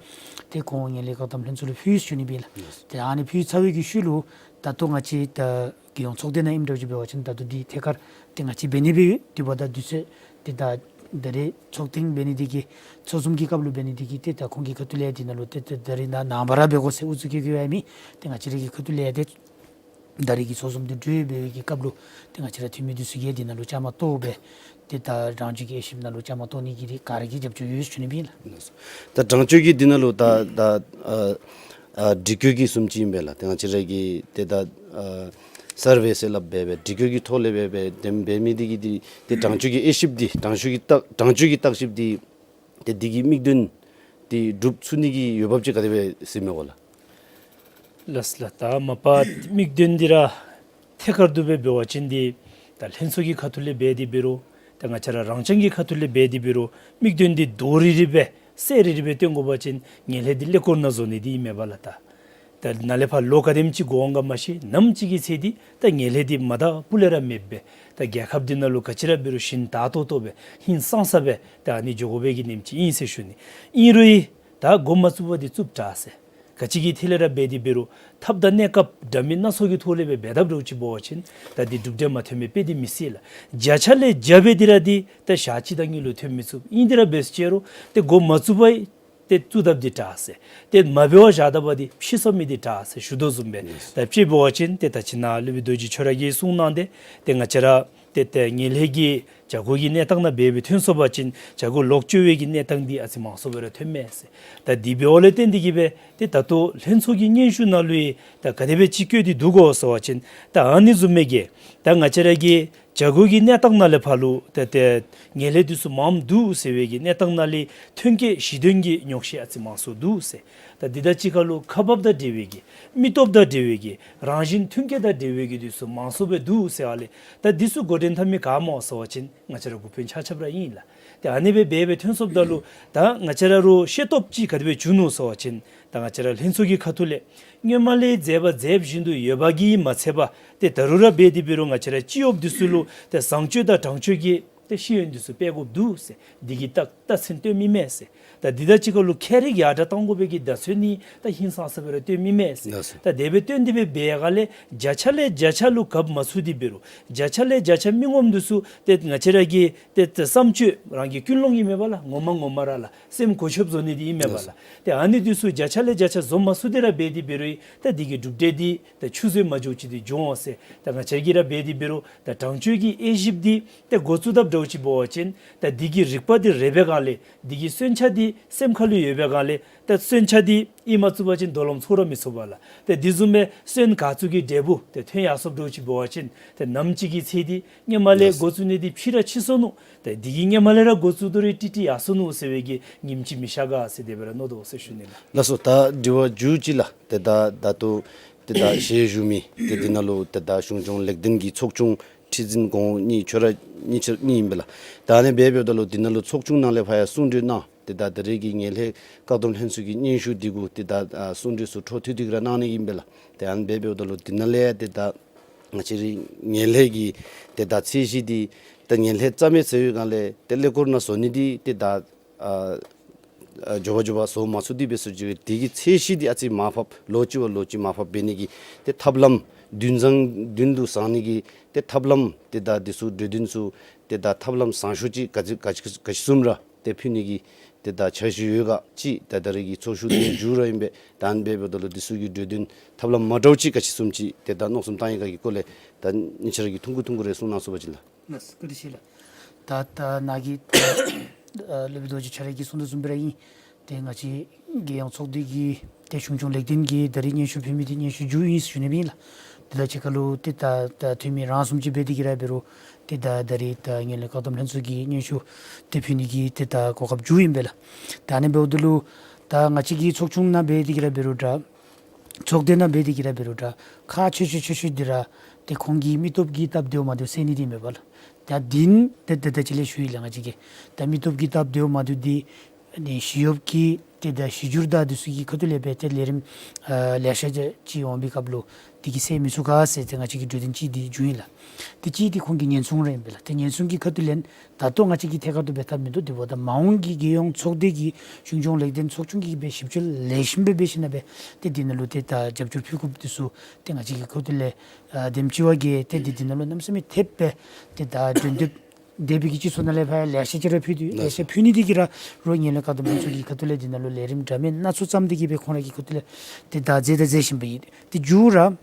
ཏེ་ཁོང་ངན་ལྷད་བཀག་སྡོམ་ལྷན་ཚོགས་ལུ་ཕུལ་ཞུ་ནི་སྦེ་ཨིན་ལགས། ཏེ་ཨ་ནི་ཕུལ་ཚར་བའི་གི་ཤུལ་ལུ་ད་ལྟོ་ང་བཅས་ད་རྒྱལ་ཡོངས་ཚོགས་སྡེ་ནང་ཨིནམ་འདྲཝ་ཅིག་འབད་བ་ཅིན་ད་ལྟོ་འདི་ཐད་ཁར་ཏེ་ང་བཅས་འབད་ནི་སྦེ་ཡོད། དེ་འབདཝ་ད་དུས་ཚོད་ཏེ་ད་ད་རེས་ཚོགས་ཐེངས་འབད་ནི་འདི་གིས་ཚོགས་འཛོམས་ཀྱི་སྐབས་ལུ་འབད་ནི་འདི་གིས་ཏེ་ད་ཁོང་གི་ཁ་ཐུག་ལས་འདི་ནང་ལུ་ཏེ་ཏེ་ད་རེས་ནཱ་ནངས་པ་ར་འབད་དགོ་ཟེར་ཨུ་ཚུགས་བཀལ་བཀལཝ་ཡང་མེད། ཏེ་ང་བཅས་ར་གི་ཁ་ཐུག་ལས་ཏེ་ད་རེས་ཀྱི་ཚོགས་འཛོམས་འདི་གྲོལ་འབད་བའི་གི་སྐབས་ལུ་ཏེ་ང་བཅས་ར་འཐུས་མི་འདི་ཚུ་གིས་འདི་ནང་ལུ་བཅའ་མར་གཏོགས་སྦེ་ཏེ་ད་དྲང་སྤྱོད་ཀྱི་དབྱེ་ཞིབ་ནང་ལུ་བཅའ་མར་གཏོགས་ནི་གི་འདི་ག་ར་གིས་རྒྱབ་སྐྱོར་ཡོད་ཞུ་ནི་སྦེ་ཨིན་ལགས། ད་དྲང་སྤྱོད་ཀྱི་འདི་ནང་ལུ་ད་ད་ཨ་ཨ་སྒྲིག་བཀོད་ཀྱི་བཟུམ་ཅིག་ཨིན་པས་ལགས། ཏེ་ང་བཅས་ར་གི་ཏེ་ད་ཨ་སར་ཝེ་ཟེར་སླབ་སྦེ་སྦེ་སྒྲིག་བཀོད་ཀྱི་ཐོག་ལས་སྦེ་སྦེ་དེམ་འབད་མི་འདི་གིས་འདི་ཏེ་དྲང་སྤྱོད་ཀྱི་དབྱེ་ཞིབ་འདི་དྲང་སྤྱོད་ཀྱི་བརྟག་དྲང་སྤྱོད་ཀྱི་བརྟག་ཞིབ་འདི་ཏེ་འདི་གི་དམིགས་དོན་འདི་འགྲུབ་ཚུགས་ནི་གི་འོས་འབབ་ཅིག་ག་དེ་སྦེ་ཟེར་མི་གོ་ལགས། ལགས་ལགས། ད་མ་པ་དམིགས་དོན་འདི་ར་ཐད་ཀར་དུ་སྦེ་འབད་བ་ཅིན་འདི་ད་ལྷན་ཚོགས་ཀྱི་ཁ་ཐུག་ལས་འབད་དེ་འབད་རུང་ད་ང་བཅས་ར་རང་རྐྱང་གི་ཁ་ཐུག་ལས་འབད་དེ་འབད་རུང་དམིགས་དོན་འདི་རྡོག་རིལ་རི་སྦེ་གསལ་རི་རི་སྦེ་སྟོན་དགོ་པ་ཅིན་ངན་ལྷད་འདི་ཀླད་ཀོར་ནང་བཟོ་ནི་འདི་ཨིན་མས་པ་ལགས། ད་ད་ནཱ་ལས་ཕར་ལོ་ག་དེམ་ཅིག་འགོར་འོང་ག་མ་ཤེས། ནམ་ཅིག་གི་ཚེ་འདི་ད་ངན་ལྷད་འདི་མ་དག་སྤུ་ལས་ར་མེདཔ་སྦེ་ད་རྒྱལ་ཁབ་འདི་ནང་ལུ་ག་ཅི་ར་འབད་རུང་ཞིན་ད་ཏོག་ཏོ་སྦེ་ཧིང་སངས་ས་སྦེ་ད་ཨ་ནི་འགྱོ་དགོ་པའི་གི་ཉིནམ་ཅིག་ཨིན་ཟེར་ཞུ་ནི། ཨིན་རུང་ཡང་ད་འགོ་མ་བཙུགས་པར་འདི་བཙུགསཔ་དྲག་ཟེར། ག་ཅི་གི་ཐད་ལས་ར་འབད་དེ་འབད་རུང་ཐབས་དང་གནས་སྐབས་འདྲ་མིན་སྣ་ཚོགས་ཀྱི་ཐོག་ལས་སྦེ་འབད་དཔ་འདྲཝ་ཅིག་འབད་བ་ཅིན་ད་འདི་གྲུབ་འབྲས་མ་ཐོན་མི་དཔེ་འདི་མི་སྲིད་ལགས། བརྒྱ་ཆ་ལས་བརྒྱ་སྦེ་འདི་ར་འདི་ད་ཞག་གཅིག་དང་གཉིས་ལུ་ཐོན་མི་ཚུགས། ཨིན་འདི་ར་འབད་ཟེར་ཅི་རུང་ཏེ་འགོ་མ་བཙུགས་པར་ཏེ་བཙུགས་དཔ་འདི་དྲག་ཟེར། ཏེ་མ་འབད་བར་བཞག་ད་པ་འདི་ཕྱི་སོང་མི་འདི་དྲག་ཟེར་ཞུ་དོ་བཟུམ་སྦེ། ལགས་སོ། ད་དཔྱེ་འབད་བ་ཅིན་ཏེ་ད་ཅི་ནཱ་སློབ་དཔོན་རྡོ་རྗེ་ཁྱོད་ར་གིས་གསུངས་གནང་སྟེ་ཏེ་ང་བཅས་ར་ཏེ་ཏེ་ངན་ལྷད་ཀྱི་བྱ་སྒོ་གི་གནས་སྟངས་ནང་འབད་སྦེ་ཐོན་སོང་པ་ཅིན་བྱ་སྒོ་ལོག་སྤྱོད་པའི་གི་གནས་སྟངས་འདི་ཨ་ཙི་མང་སུ་སྦེ་ར་ཐོན་མས་ཟེར། ད་འདི་འབདཝ་ལས་བརྟེན་ཏེ་གིས་སྦེ་ཏེ་ད་ལྟོ་ལྷན་ཚོགས་ཀྱི་སྙན་ཞུ་ནང་ལུ་ཡང་ད་ག་དེ་སྦེ་ཅིག་བཀོད་དེ་འདུག་གོ་ཟེར་བ་ཅིན་ད་ཨ་ནི་བཟུམ་མའི་གི་ད་ང་བཅས་ར་གི་བྱ་སྒོ་གི་གནས་སྟངས་ནང་ལས་ཕར་ལུ་ཏེ་ཏེ་ངན་ལྷད་འདི་ཚུ་མངམ་འདུག་ཟེར་བའི་གི་གནས་སྟངས་ནང་ལས་ཐོན་སྐྱེད་གཞི་དོན་གྱི་ཉོགས་བཤད་ཨ་ཙི་མང་སུ་འདུག་ཟེར། ད་འདི་དང་གཅིག་ཁར་ལུ་ཁག་འབགཔ་དང་འབྲེལ་བའི་གི་མི་སྟོབས་དང་འབྲེལ་བའི་གི་རང་བཞིན་མཐུན་རྐྱེན་དང་འབྲེལ་བའི་གི་འདི་ཚུ་མང་སུ་སྦེ་འདུག་ཟེར་བ་ལས་ད་འདི་ཚུ་འགོ་འདྲེན་འཐབ་མི་ག་སྨོ་ཟེར་བ་ཅིན་ང་བཅས་ར་འགོ་དཔོན་ཆ་ཁྱབ་ར་ཨིན་ལགས། ཏེ་ཨ་ནི་སྦེ་འབད་སྦེ་ཐོན་སོངམ་ད་ལུ་ད་ང་བཅས་ར་ལུ་ཤེས་རྟོགས་ཅིག་ག་དེ་སྦེ་བྱུང་ནུག་ཟེར་བ་ཅིན་ད་ང་བཅས་ར་ལྷན་ཚོགས་ཀྱི་ཁ་ཐུག་ལས་སྔོན་མ་ལས་མཛདཔ་མཛདཔ་བཞིན་དུ་ཡོད་པ་གིས་མ་ཚད་པར་ཏེ་ད་རུང་ར་འབད་དེ་འབད་རུང་ང་བཅས་ར་སྤྱི་གཡོགཔ་འདི་ཚུ་ལུ་ཏེ་བཟང་སྤྱོད་དང་དྲང་སྤྱོད་ཀྱི་ཏེ་ཤེས་ཡོན་འདི་ཚུ་སྤེལ་དགོཔ་འདུག་ཟེར། འདི་གི་རྟགས་རྟགས་མཚན་སྟོན་མི་མས་ཟེར། ད་འདི་དང་གཅིག་ཁར་ལུ་ཁྱད་རིག་ཡར་དྲག་གཏང་དགོ་པའི་གི་བརྡ་མཚོན་ནི་ད་ཧིང་སངས་ས་སྦེ་ར་སྟོན་མི་མས་ཟེར། ལགས་སོ། ད་དེ་སྦེ་སྟོན་ཏེ་སྦེ་འབད་ཡ་ག་ལས་བརྒྱ་ཆ་ལས་བརྒྱ་ཆ་ལུ་གབ་མ་ཚུགས་ཏེ་འབད་རུང་བརྒྱ་ཆ་ལས་བརྒྱ་ཆ་མི་ངོམ་འདི་ཚུ་ཏེ་ང་བཅས་ར་གི་ཏེ་ཏེ་བསམ་སྤྱོད་རང་གི་ཀུན་སློང་ཨིན་མས་པ་ལགས། ངོ་མ་ངོ་མ་ར་ལགས་སེམས་གོ་ཆོདཔ་བཟོ་ནི་འདི་ཨིན་མས་པ་ལགས། ལགས་སོ། ཏེ་ཨ་ནི་འདི་ཚུ་བརྒྱ་ཆ་ལས་བརྒྱ་ཆ་བཟོ་མ་ཚུགས་ཏེ་ར་འབད་དེ་འབད་རུང་ད་འདི་གི་གྲུབ་འབྲས་འདི་ད་ཆུད་ཟོས་མ་འགྱོ་ཅིག་འདི་འགྱོ་འོང་ཟེར། ད་ང་བཅས་ཀྱིས་ར་འབད་དེ་འབད་རུང་ད་དྲང་སྤྱོད་ཀྱི་དབྱེ་ཞིབ་འདི་ཏེ་འགོ་བཙུགས་དཔ་འདྲཝ་ཅིག་འབད་བ་ཅིན་ད་འདི་གི་རིག་པ་འདི་རེག་པའི་སྒང་ལས་འདི་གི་སོན་ཆ་འདི་སེམས་ཁ་ལུ་ཡོད་པའི་སྒང་ལས་ད་སོན་ཆ་འདི་ཨིན་མ་བཙུགས་པ་ཅིན་རྡོ་ལམ་ཚུགས་ར་མི་ཚུགས་པས་ལགས། ཏེ་འདི་བཟུམ་སྦེ་སོན་ག་ཚུགས་ཀྱི་འབྲས་བུ་ཏེ་ཐོན་ཡར་སོངམ་འདྲཝ་ཅིག་འབད་བ་ཅིན་ཏེ་ནམ་ཅིག་གི་ཚེ་འདི་སྔོན་མ་ལས་འགོ་བཙུགས་ནི་འདི་ཕྱི་ར་ཕྱི་སོ་ནུག། ཏེ་འདི་གིས་སྔོན་མ་ལས་ར་འགོ་བཙུགས་དོ་རུང་ཏིག་ཏིག་ཡར་སོ་ནུག་ཟེར་བའི་གི་ཉིནམ་ཅིག་མི་ཤར་ག་ཟེར་དེ་སྦེ་ར་མནོ་དོ་ཟེར་ཞུ་ནི་ལགས། ལགས་སོ། ད་དྲི་བ་མཇུག་ཅིག་ལགས། ཏེ་ད་ད་ལྟོ་ཏེ་ད་ཞལ་བཞུགས་མི་ཏེ་འདི་ནང་ལུ་ཏེ་ད་གཞུང་སྐྱོང་ལེགས་ལྡན་གྱི་ཚོགས་ཆུང་ཁྲི་འཛིན་གོང་འོག་གཉིས་ཁྱོད་ར་གཉིས་ཆ་གཉིས་ཨིན་པས་ལགས། ད་ཨ་ནི་སྦེ་འབདཝ་ད་ལུ་འདི་ནང་ལུ་ཚོགས་ཆུང་ནང་ལས་ཕར་ཡང་གསུང་གྲོས་གནང་ཏེ་ད་ད་རེས་ཀྱི་ངན་ལྷད་བཀག་སྡོམ་ལྷན་ཚོགས་ཀྱི་སྙན་ཞུ་འདི་གུ་ཏེ་ད་ཨ་གསུང་གྲོས་ཚུ་འཕྲོ་མཐུད་དེ་ར་གནང་ནི་ཨིན་པས་ལགས། ཏེ་ཨ་ནི་སྦེ་འབདཝ་ད་ལུ་འདི་ནང་ལས་ཡང་ཏེ་ད་ང་བཅས་རའི་ངན་ལྷད་ཀྱི་ཏེ་ད་ཚད་གཞི་འདི་ད་ངན་ལྷད་རྩ་མེད་ཟེར་བའི་སྒང་ལས་ཏེ་ཀླད་ཀོར་ནང་བཟོ་ནི་འདི་ཏེ་ད་ཨ་ཨ་མགྱོགས་པ་མགྱོགས་པ་བཟོ་མ་ཚུགས་ཏེ་འབད་སོང་ཅི་འདི་གི་ཚད་གཞི་འདི་ཨ་ཙི་མར་ཕབ་ལོག་ཅི་བ་ལོག་ཅི་མར་ཕབ་འབད་ནི་གི་ཏེ་ཐབས་ལམ་འདུན་བཟང་འདུན་དུ་བཟང་ནི་གི་ཏེ་ཐབས་ལམ་ཏེ་ད་འདི་ཚུ་གྲོས་འདུན་ཚུ་ཏེ་ད་ཐབས་ལམ་བཟང་ཤོས་ཅིག་ག་ཅི་ག་ཅི་ག་ཅི་བཟུམ་ར་ཏེ་ཕུལ་ནི་གི་ཏེ་ད་འཆར་གཞི་ཡོད་ག་ཅིག་ད་ད་རེས་ཀྱི་ཚོགས་ཞུགས་འདི་མཇུག་ར་ཨིན་པས། ད་ཨ་ནི་སྦེ་འབདཝ་ད་ལུ་འདི་ཚུ་གི་གྲོས་འདུན་ཐབས་ལམ་མ་འདྲཝ་ཅིག་ག་ཅི་བཟུམ་ཅིག་ཏེ་ད་མནོ་བསམ་བཏང་ཡི་ག་གི་སྐོར་ལས་ད་ཉེ་ཆར་གྱི་ཐུང་ཀུ་ཐུང་ཀུ་རེ་གསུང་གནང་ཚུགས་པ་ཅིན་ལགས། ལགས་སོ། བཀའ་དྲིན་ཆེ་ལགས། ད་ད་ནཱ་གི་ཨ་སློབ་དཔོན་རྡོ་རྗེ་ཁྱོད་ར་གིས་གསུང་དོ་བཟུམ་སྦེ་ར་ཨིན། ཏེ་ང་བཅས་རྒྱལ་ཡོངས་ཚོགས་སྡེ་གི་ཏེ་གཞུང་སྐྱོང་ལེགས་ལྡན་གྱིས་ད་རེས་སྙན་ཞུ་ཕུལ་མི་འདི་སྙན་ཞུ་མཇུག་ཨིན་ཟེར་ཞུ་ནི་སྦེ་ཨིན་ལགས། དེ་དང་གཅིག་ཁར་ལུ་ཏེ་ད་ད་འཐུས་མི་རང་གསུམ་ཅིག་འབད་དེ་གིས་ར་འབད་རུང་ཏེ་ད་ད་རིས་ད་ངན་ལྷད་བཀག་སྡོམ་ལྷན་ཚོགས་ཀྱི་སྙན་ཞུ་དེ་ཕུལ་ནི་གི་ཏེ་ད་གོ་སྐབས་བྱུང་ཡི་ཨིན་པས་ལགས། ད་ཨ་ནི་འབདཝ་ད་ལུ་ད་ང་བཅས་ཀྱི་ཚོགས་ཆུང་ནང་འབད་དེ་གིས་ར་འབད་རུང་འདྲ། ཚོགས་སྡེ་ནང་འབད་དེ་གིས་ར་འབད་རུང་འདྲ། ཁག་ཆེ་ཤོས་ཆེ་ཤོས་འདི་ར་ཏེ་ཁོང་གི་མི་སྟོབས་ཀྱིས་སྟབས་བདེཝ་མ་བདེཝ་སེལ་ནི་འདི་ཨིན་པས་ལགས། ད་འདི་ནི་ད་ད་ད་ཅི་ལས་ཞུ་ཡི་ལགས། ང་བཅས་ཀྱིས་ད་མི་སྟོབས་ཀྱིས་སྟབས་བདེཝ་མ་བདེཝ་འདི་ཨ་ནི་ཞི་གཡོགཔ་གི་ཏེ་ད་གཞི་འགྱུར་དང་འདི་ཚུ་གི་ཁ་ཐུག་ལས་འབད་ཏེ་ལས་རིམ་ཨ་ལེ་ཤ་ཅིག་འོང་པའི་སྐབས་ལུ་འདི་གིས་སེལ་མི་ཚུགས་ག་ཟེར་ཏེ་ང་བཅས་ཀྱི་གྲོས་དོན་ཅིག་འདི་བྱུང་ཡི་ལགས། ཏེ་གཅིག་འདི་ཁོང་གི་ཉེན་སྲུང་ར་ཨིན་པས་ལགས། ཏེ་ཉེན་སྲུང་གི་ཁ་ཐུག་ལས་ད་ལྟོ་ང་བཅས་ཀྱིས་ཐད་ཀར་དུ་འབད་ཐབས་མིན་འདུག། དེ་འབདཝ་ད་མ་འོངས་ཀྱི་རྒྱལ་ཡོངས་ཚོགས་སྡེ་གི་གཞུང་སྐྱོང་ལེགས་ལྡན་ཚོགས་ཆུང་གིས་འབད་ཞིབ་དཔྱོད་ལེགས་ཤོམ་སྦེ་འབད་ཞིནམ་ལས་འབད་ཏེ་འདི་ནང་ལུ་ཏེ་ད་རྒྱབ་སྐྱོར་ཕུལ་དགོཔ་འདི་ཚུ་ཏེ་ང་བཅས་ཀྱི་ཁ་ཐུག་ལས་ཨ་དེམ་ཅིག་བ་གིས་ཏེ་འདི་འདི་ནང་ལུ་གནམ་མེད་ས་མེད་ཐེབས་སྦེ་ཏེ་ད་འགྲན་བསྡུར་འདས་པའི་གི་སྤྱི་ཚོགས་ནང་ལས་ཕར་ཡང་ལེ་ཤ་ཅིག་ར་ཕུལ་ཏེ་ལེ་ཤ་ཕུལ་ནི་འདི་གིས་ར་རོགས་ངན་ལྷད་བཀག་སྡོམ་ལྷན་ཚོགས་ཀྱི་ཁ་ཐུག་ལས་འདི་ནང་ལུ་ལས་རིམ་འདྲ་མིན་སྣ་ཚོགས་བརྩམས་ཏེ་གིས་འབད་ཁོང་ར་གི་ཁ་ཐུག་ལས་ཏེ་ད་མཛད་དང་མཛད་བཞིན་པ་ཨིན། ཏེ་མཇུག་ར་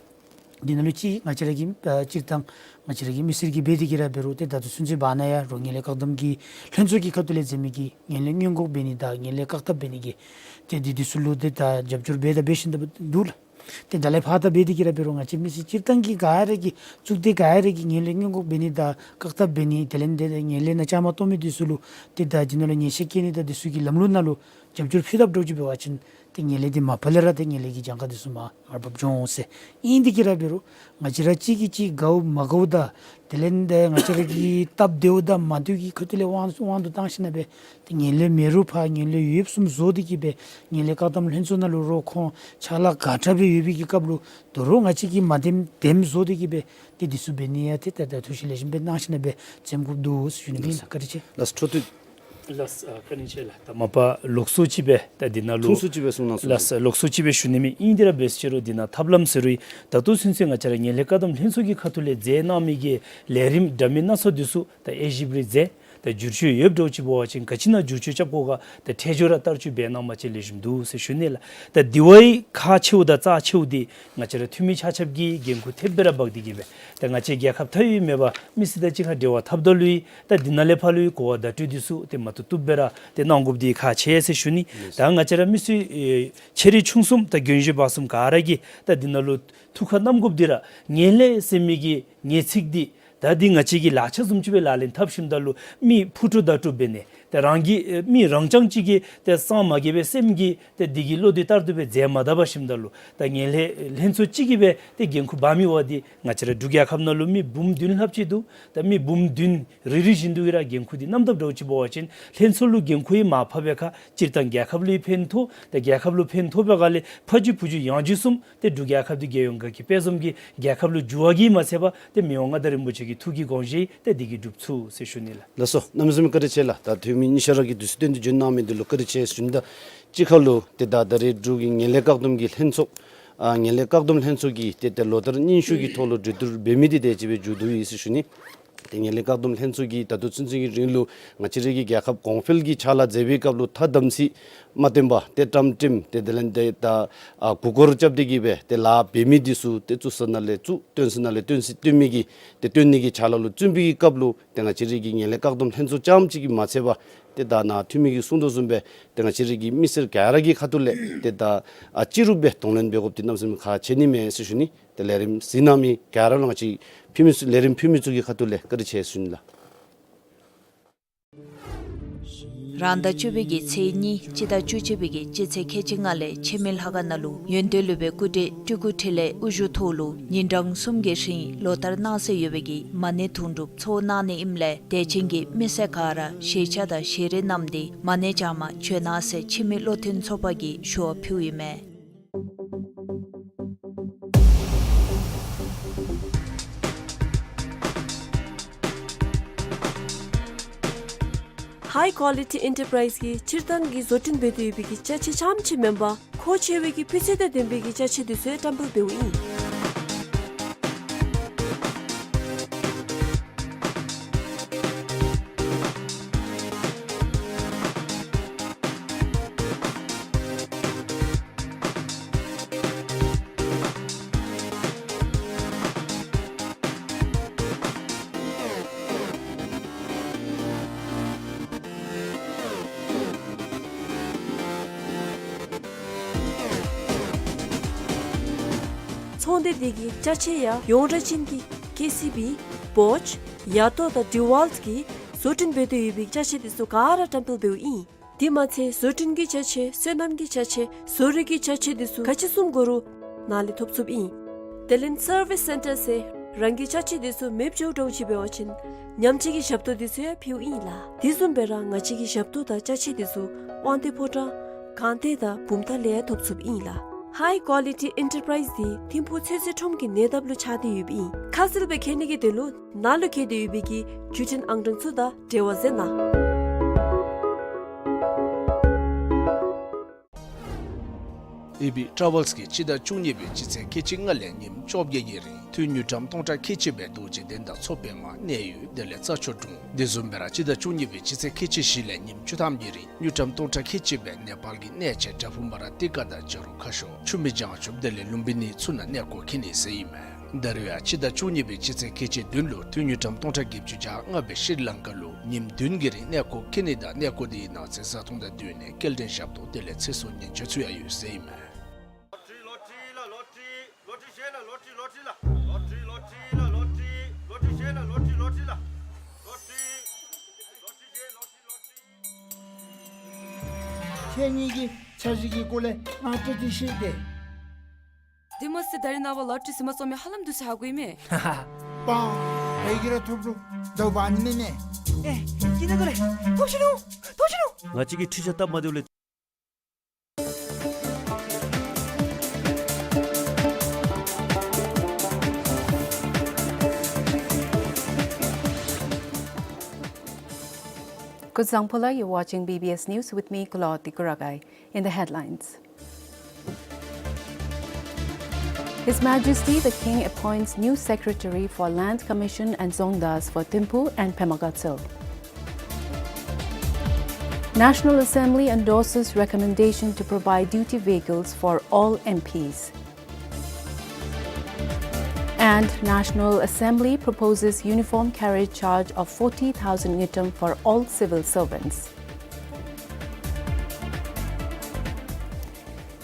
འདི་ནང་ལུ་ཅིག་ང་བཅས་ར་གི་ཨ་སྤྱིར་བཏང་ང་བཅས་ར་གི་མི་སེར་གྱིས་འབད་དེ་གིས་ར་འབད་རུང་ཏེ་ད་ལྟོ་ཚུན་ཚོད་བར་ན་ཡང་རོགས་ངན་ལྷད་བཀག་སྡོམ་གྱི་ལྷན་ཚོགས་ཀྱི་ཁ་ཐུག་ལས་མཛད་མི་གི་ངན་ལྷད་སྔོན་འགོག་འབད་ནི་དང་ངན་ལྷད་བཀག་ཐབས་འབད་ནི་གི་ཏེ་འདི་འདི་ཚུ་ལུ་ཏེ་ད་རྒྱབ་སྐྱོར་འབད་དང་འབད་བཞིན་དུ་འདུག་ལགས། ཏེ་ད་ལས་ཕར་ད་འབད་དེ་གིས་ར་འབད་རུང་ང་བཅས་མི་སེར་སྤྱིར་བཏང་གི་ག་ར་གིས་གཙུག་སྡེ་ག་ར་གིས་ངན་ལྷད་སྔོན་འགོག་འབད་ནི་དང་བཀག་ཐབས་འབད་ནི་དེ་ལས་འདི་ངན་ལྷད་ནང་བཅའ་མར་གཏོགས་མི་འདི་ཚུ་ལུ་ཏེ་ད་འདི་ནང་ལུ་ཉེས་ཆད་བཀལ་ནི་དང་འདི་ཚུ་གི་ལམ་ལུགས་ནང་ལུ་རྒྱབ་སྐྱོར་ཕུལ་དཔ་འདྲཝ་ཅིག་འབད་བ་ཅིན་ཏེ་ངན་ལྷད་འདི་མ་པ་ལས་ར་ཏེ་ངན་ལྷད་ཀྱི་གྱངས་ཁ་འདི་ཚུ་མར་མར་བབས་འགྱོ་འོང་ཟེར། ཨིན་དེ་གིས་ར་འབད་རུང་ང་བཅས་ར་གཅིག་གིས་གཅིག་དགའཝ་མ་དགའཝ་དང་དེ་ལས་འདི་ང་བཅས་ར་གི་སྟབས་བདེཝ་དང་མ་བདེཝ་གི་ཁ་ཐུག་ལས་དབང་དབང་དུ་བཏང་ཞིནམ་ལས་འབད་ཏེ་ངན་ལྷད་མེད་རུང་ཕར་ངན་ལྷད་ཡོདཔ་བཟུམ་བཟོ་སྟེ་གིས་འབད་ངན་ལྷད་བཀག་སྡོམ་ལྷན་ཚོགས་ནང་ལུ་རོགས་ཁོང་ཕྱག་ལཱ་ག་དྲག་སྦེ་ཡོད་པའི་གི་སྐབས་ལུ་དོ་རུང་ང་བཅས་ཀྱིས་མ་བདེནམ་བདེནམ་བཟོ་སྟེ་གིས་འབད་ཏེ་འདི་ཚུ་འབད་ནི་ཡང་ཏེ་ད་ད་ཐུགས་ཞིབ་ལེགས་ཤོམ་སྦེ་གནང་ཞིནམ་ལས་འབད་འཛེམ་དགོཔ་འདུག་ཟེར་ཞུ་ནི་ཨིན། ལགས། བཀའ་དྲིན་ཆེ། ལགས་སོ། ཨ་བཀའ་དྲིན་ཆེ་ལགས། ད་མ་པ་ལོགས་སུ་ཅིག་སྦེ་ད་འདི་ནང་ལུ་ཐུང་སུ་ཅིག་སྦེ་གསུང་གནང་། ལགས་སོ། ལོགས་སུ་ཅིག་སྦེ་ཞུ་ནི་མས། ཨིན་དེ་ར་འབད་ཟེར་རུང་འདི་ནང་ཐབས་ལམ་ཟེར་རུང་ད་ལྟོ་ཚུན་ཚོད་ང་བཅས་ར་ངན་ལྷད་བཀག་སྡོམ་ལྷན་ཚོགས་ཀྱི་ཁ་ཐུག་ལས་མཛད་གནང་མི་གི་ལས་རིམ་འདྲ་མིན་སྣ་ཚོགས་འདི་ཚུ་ད་དབྱེ་ཞིབ་རེ་མཛད། ད་བསྒྱུར་བཅོས་ཡོདཔ་འདྲཝ་ཅིག་འབད་བ་ཅིན་ག་ཅི་ནང་བསྒྱུར་བཅོས་རྐྱབ་དགོ་ག་ད་ཐད་སྦྱོར་ར་བསྟར་སྤྱོད་འབད་གནང་མ་ཅིག་ལེགས་ཤོམ་འདུག་ཟེར་ཞུ་ནི་ལགས། ད་དེ་བའི་ཁག་ཆེཝ་དང་རྩ་ཆེཝ་འདི་ང་བཅས་ར་འཐུས་མི་ཆ་ཁྱབ་ཀྱིས་འགན་ཁུར་ཐེབས་སྦེ་ར་འབག་སྟེ་གིས་འབད་ད་ང་བཅས་རྒྱལ་ཁབ་མཐའ་དབུས་མེད་པར་མི་སེར་དང་གཅིག་ཁར་འབྲེལ་བ་འཐབ་ད་ལུ་ཡང་ད་འདི་ནང་ལས་ཕར་ལུ་ཡང་གོ་བ་བརྡ་སྤྲོད་འདི་ཚུ་ཏེ་མ་བཏུབ་བཏུབ་སྦེ་ར་ཏེ་གནང་དགོཔ་འདི་ཁག་ཆེ་ཟེར་ཞུ་ནི། ད་ང་བཅས་ར་མི་སེར་ཨེ་ཆེ་རིགས་ཆུང་གསུམ་ད་རྒན་གཞོན་བར་གསུམ་ག་ར་གིས་ད་འདི་ནང་ལུ་ཐུགས་ཁར་བསྣམ་དགོཔ་འདི་ར་ངན་ལྷད་ཟེར་མི་གི་ངེས་ཚིག་འདི་ད་འདི་ང་བཅས་ཀྱིས་ལག་ཆ་བཟུམ་ཅིག་སྦེ་ལག་ལེན་འཐབ་ཞིནམ་ད་ལུ་མི་ཕུ་དཀྲུག་མདའ་དཀྲུག་འབད་ནི་ཏེ་རང་གི་ཨེ་མི་རང་རྐྱང་གཅིག་གིས་ཏེ་སངས་མ་རྒྱས་པའི་སེམས་ཀྱིས་ཏེ་འདི་གི་བློ་འདི་ལྟར་དུ་སྦེ་མཛད་མ་ད་པར་ཞིནམ་ད་ལུ་ད་ངན་ལྷད་ལྷན་ཚོགས་གཅིག་གིས་འབད་ཏེ་འགན་ཁུར་འབག་མི་འབདཝ་འདི་ང་བཅས་ར་འབྲུག་རྒྱལ་ཁབ་ནང་ལུ་མི་འབུམ་བདུན་ལྷགཔ་ཅིག་འདུག། ད་མི་འབུམ་བདུན་རེ་རེ་བཞིན་དུ་གིས་ར་འགན་ཁུར་འདི་བསྣམ་དཔ་འདྲཝ་ཅིག་འབད་བ་ཅིན་ལྷན་ཚོགས་ལུ་འགན་ཁུར་ཡང་མར་ཕབ་པའི་ཁར་སྤྱིར་བཏང་རྒྱལ་ཁབ་ལུ་ཡང་ཕན་ཐོགས། ད་རྒྱལ་ཁབ་ལུ་ཕན་ཐོགས་པའི་སྒང་ལས་ཕ་རྒྱུད་བུ་རྒྱུད་ཡང་རྒྱུད་གསུམ་ཏེ་འབྲུག་རྒྱལ་ཁབ་འདི་རྒྱལ་ཡོངས་དགའ་སྐྱིད་དཔལ་འཛོམས་ཀྱི་རྒྱལ་ཁབ་ལུ་འགྱུར་བ་གིས་མ་ཚད་པར་ཏེ་མི་དབང་མངའ་བདག་རིན་པོ་ཆེ་གི་ཐུགས་ཀྱི་དགོངས་བཞེད་ཏེ་འདི་གིས་འགྲུབ་ཚུགས་ཟེར་ཞུ་ནི་ལགས། ལགས་སོ། གནམ་མེད་ས་མེད་བཀའ་དྲིན་ཆེ་ལགས། ད་འཐུས་མི་གཉིས་ཆ་ར་གིས་དུས་ཚོད་བཏོན་ཏེ་བྱོན་གནང་མི་འདི་ལུ་བཀའ་དྲིན་ཆེ་ཞུ་ནི། ད་གཅིག་ཁར་ལུ་ཏེ་ད་ད་རེས་འབྲུག་གི་ངན་ལྷད་བཀག་སྡོམ་གྱི་ལྷན་ཚོགས་ཨ་ངན་ལྷད་བཀག་སྡོམ་ལྷན་ཚོགས་ཀྱིས་ཏེ་ད་ལོ་ལྟར་སྙན་ཞུ་གི་ཐོག་ལུ་གྲོས་བསྡུར་འབད་མི་འདི་དེ་ཅིག་སྦེ་མཇུག་བསྡུ་ཡི་ཟེར་ཞུ་ནི། ཏེ་ངན་ལྷད་བཀག་སྡོམ་ལྷན་ཚོགས་ཀྱིས་ད་ལྟོ་ཚུན་ཚོད་ཀྱི་རིང་ལུ་ང་བཅས་ར་གི་རྒྱལ་ཁབ་གོང་འཕེལ་གྱི་ཕྱག་ལཱ་མཛད་པའི་སྐབས་ལུ་ཐ་དམ་ཚིག་མ་བརྟན་པ་ཏེ་བཀྲམ་བཀྲམ་ཏེ་དེ་ལས་ཏེ་ད་ཨ་མགུ་སྐོར་རྐྱབ་སྟེ་གིས་སྦེ་ཏེ་ལཱ་འབད་མི་འདི་ཚུ་ཏེ་བཙུགས་ས་ནང་ལས་བཙུགས་བཏོན་ས་ནང་ལས་བཏོན་ས་བཏོན་མི་གི་ཏེ་བཏོན་ནི་གི་ཕྱག་ལཱ་ལུ་བརྩོན་པའི་སྐབས་ལུ་ཏེ་ང་བཅས་ར་གི་ངན་ལྷད་བཀག་སྡོམ་ལྷན་ཚོགས་རྐྱངམ་གཅིག་གིས་མ་ཚད་པར་ཏེ་ད་ནཱ་འཐུས་མི་གིས་གསུང་དོ་བཟུམ་སྦེ་ཏེ་ང་བཅས་ར་གི་མི་སེར་ག་ར་གི་ཁ་ཐུག་ལས་ཏེ་ད་ཨ་ཅི་རུང་སྦེ་གདོང་ལེན་འབད་དགོཔ་འདི་གནམ་མེད་ས་མེད་ཁག་ཆེ་ནི་མས་ཟེར་ཞུ་ནི། ཏེ་ལས་རིམ་གཟིགས་གནང་མི་ག་ར་ལུ་ང་བཅས་ཕུལ་མི་ཚུ་ལས་རིམ་ཕུལ་མི་ཚུ་གི་ཁ་ཐུག་ལས་བཀའ་དྲིན་ཆེ་ཟེར་ཞུ་ནི་ལགས། རང་ཟླ་བཅུ་པའི་གི་ཚེས་གཉིས་སྤྱི་ཟླ་བཅུ་གཅིག་པའི་གི་སྤྱི་ཚེས་ཁལ་གཅིག་ལྔ་ལས་འཆི་མེད་ལྷ་ཁང་ནང་ལུ་ཡོན་ཏན་སློབ་དཔོན་སྐུ་བགྲེས་སྤྲུལ་སྐུ་འཕྲིན་ལས་དབུ་བཞུགས་ཐོག་ལུ་ཉིན་གྲངས་གསུམ་གྱི་རིང་ལོ་ལྟར་གནང་སྲོལ་ཡོད་པའི་གི་མ་ཎི་དུང་སྒྲུབ་ཚོགས་གནང་ནི་ཨིནམ་ལས་དད་ཅན་གྱི་མི་སེར་ག་ར་ཞལ་ཆས་དང་ཞལ་རས་བསྣམས་ཏེ་མ་ཎི་བགྱང་མར་བྱོན་གནང་ཟེར་འཆི་མེད་བློ་མཐུན་ཚོགས་པ་གིས་ཞུ་བ་ཕུལཝ་ཨིན་མས། High Quality Enterprise གིས་སྤྱིར་བཏང་གི་བཟོ་སྐྲུན་འབད་དེ་ཡོད་པའི་གི་ཅ་ཆས་རྐྱངམ་ཅིག་མེན་པར་མཁོ་ཆེ་བའི་གི་སྤུས་ཚད་དང་ལྡན་པའི་གི་ཅ་ཆས་འདི་ཚུ་ཡང་བཀྲམ་སྤེལ་འབདཝ་ཨིན། ཚོང་སྡེ་དེ་གི་ཅ་ཆས་ཡང་ཡོངས་གྲགས་ཅན་གྱི་ཀེ་སི་བི་བོཆ་ཡ་ཏོ་དང་ཌི་ཝཱལ་གྱིས་བཟོ་སྐྲུན་འབད་དེ་ཡོད་པའི་ཅ་ཆས་དེ་ཚུ་ག་ར་བཀྲམ་སྤེལ་འབདཝ་ཨིན། དེ་མ་ཚད་བཟོ་སྐྲུན་གྱི་ཅ་ཆས་སོ་ནམ་གྱི་ཅ་ཆས་བཟོ་རིག་གི་ཅ་ཆས་དེ་ཚུ་ག་ཅི་བཟུམ་དགོ་རུང་ནཱ་ལས་ཐོབ་ཚུགསཔ་ཨིན། དེ་ལས་སར་བིས་སེན་ཊར་ཟེར་རང་གི་ཅ་ཆས་དེ་ཚུ་མེདཔ་འགྱོ་འགྱོཝ་ཅིག་འབད་བ་ཅིན་ཉམས་བཅོས་ཀྱི་ཞབས་ཏོག་དེ་ཚུ་ཡང་ཕུལཝ་ཨིན་ལགས། དེ་བཟུམ་སྦེ་ར་ང་བཅས་ཀྱི་ཞབས་ཏོག་དང་ཅ་ཆས་དེ་ཚུ་དབང་འདུས་ཕོ་བྲང་སྒང་སྟེང་དང་བུམ་ཐང་ལས་ཡང་ཐོབ་ཚུགསཔ་ཨིན་ལགས། ཧའི་ཀོ་ལི་ཊི་ཨེན་ཊར་པ་རའིཛ་དེ་ཐིམ་ཕུག་ཚོད་བསྲེ་ཁྲོམ་གྱི་ཉེ་འདབས་ལུ་ཆགས་ཏེ་ཡོདཔ་ཨིན། ཁ་གསལ་སྦེ་མཁྱེན་ནི་གི་དོན་ལུ་ནཱ་ལུ་བཀལ་ཏེ་ཡོད་པའི་གི་བརྒྱུད་འཕྲིན་ཨང་གྲངས་ཚུ་དང་འབྲེལ་བ་མཛད་གནང་། ཨེ་བི་ཊ་ར་ཝེལསི་གིས་སྤྱི་ཟླ་བཅུ་གཉིས་པའི་སྤྱི་ཚེས་ཁལ་གཅིག་ལྔ་ལས་ཉིནམ་བཅོ་བརྒྱད་ཀྱི་རིང་ཐུན་དངུལ་ཀྲམ་སྟོང་ཕྲག་ཁལ་གཅིག་སྦེ་རྡོ་རྗེ་གདན་དང་མཚོ་པདྨ་གནས་ཡུལ་དེ་ལས་རྩྭ་མཆོག་གྲོང་དེ་བཟུམ་སྦེ་ར་སྤྱི་ཟླ་བཅུ་གཉིས་པའི་སྤྱི་ཚེས་ཁལ་གཅིག་བཞི་ལས་ཉིནམ་བཅུ་ཐམ་གྱི་རིང་དངུལ་ཀྲམ་སྟོང་ཕྲག་ཁལ་གཅིག་སྦེ་ནེ་པཱལ་གྱི་གནས་ཆེན་པྲ་ཕུ་མ་ར་ཏི་ཀ་དང་བྱ་རུང་ཁ་ཤོར་ཆུ་སྨད་བྱང་ཆུབ་དེ་ལས་ལུམ་བི་ནི་ཚུ་ནང་གནས་སྐོར་འཁྱིད་ནི་ཟེར་ཨིན་མས། ད་རེས་ཡང་སྤྱི་ཟླ་བཅུ་གཉིས་པའི་སྤྱི་ཚེས་ཁལ་གཅིག་བདུན་ལུ་ཐུན་དངུལ་ཀྲམ་སྟོང་ཕྲག་བརྒྱད་ཅུ་གྱ་ལྔ་སྦེ་ཤྲི་ལང་ཀ་ལུ་ཉིནམ་བདུན་གྱི་རིང་གནས་སྐོར་འཁྱིད་ནི་དང་གནས་སྐོར་དེའི་ནང་གཟན་གཟའ་མཐོང་དང་བསྟུན་ནས་སྐྱེལ་འདྲེན་ཞབས་ཏོག་དེ་ལས་ཚེ་སྲོག་ཉེན་བཅོལ་ཚུ་ཡང་ཡོད་ཟེར་ཨིན་མས། ཁྱེད་གཉིས་ཀྱིས་འཆར་གཞི་གི་སྐོར་ལས་ང་བཅས་ཀྱིས་ཤེས་ཏེ། དེ་མ་ཚད་ད་རེས་ནངས་པ་ལོ་ཊ་རི་ཟིན་མ་ཚུགས་མི་ཧ་ལམ་འདུག་ཟེར་ཧ་གོ་ཡི་མས། པང་། བོད་ཀྱི་ར་ཐོབ་རུང་དོ་བ་ནི་མེད་མས། ཨེ། ཀྱི་ན་དོ་ལེ། ཐོབ་ཤི་ནུག། ཐོབ་ཤི་ནུག། ང་བཅས་ཀྱིས་འཕྲུལ་ཆས་སྟབས་མ་བདེཝ་ལས། Kuzuzangpo, you're watching B B S News with me, Kulawati Kuragai. In the headlines. His Majesty the King appoints new secretary for Land Commission and Dzongdas for Thimphu and Pema Gatshel. National Assembly endorses recommendation to provide duty vehicles for all M Ps. And National Assembly proposes uniform carriage charge of forty thousand ngultrum for all civil servants.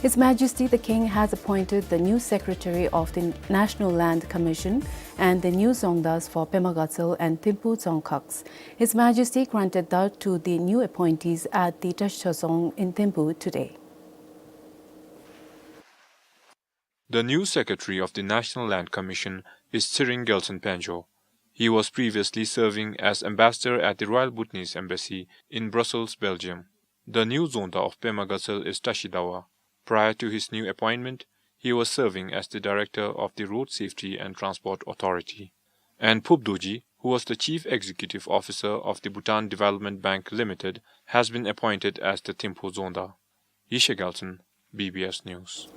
His Majesty the King has appointed the new Secretary of the National Land Commission and the new Dzongdas for Pema Gatshel and Thimphu Dzongkhags. His Majesty granted that to the new appointees at the Dratshit Dzong in Thimphu today. The new secretary of the National Land Commission is Tshering Gyaltshen Pangyo. He was previously serving as ambassador at the Royal Bhutanese Embassy in Brussels, Belgium. The new Dzongda of Pema Gatshel is Tashi Dawa. Prior to his new appointment, he was serving as the director of the Road Safety and Transport Authority. And Phub Dorji, who was the chief executive officer of the Bhutan Development Bank Limited, has been appointed as the Thimphu Dzongda. Yeshe Gyaltshen, B B S News.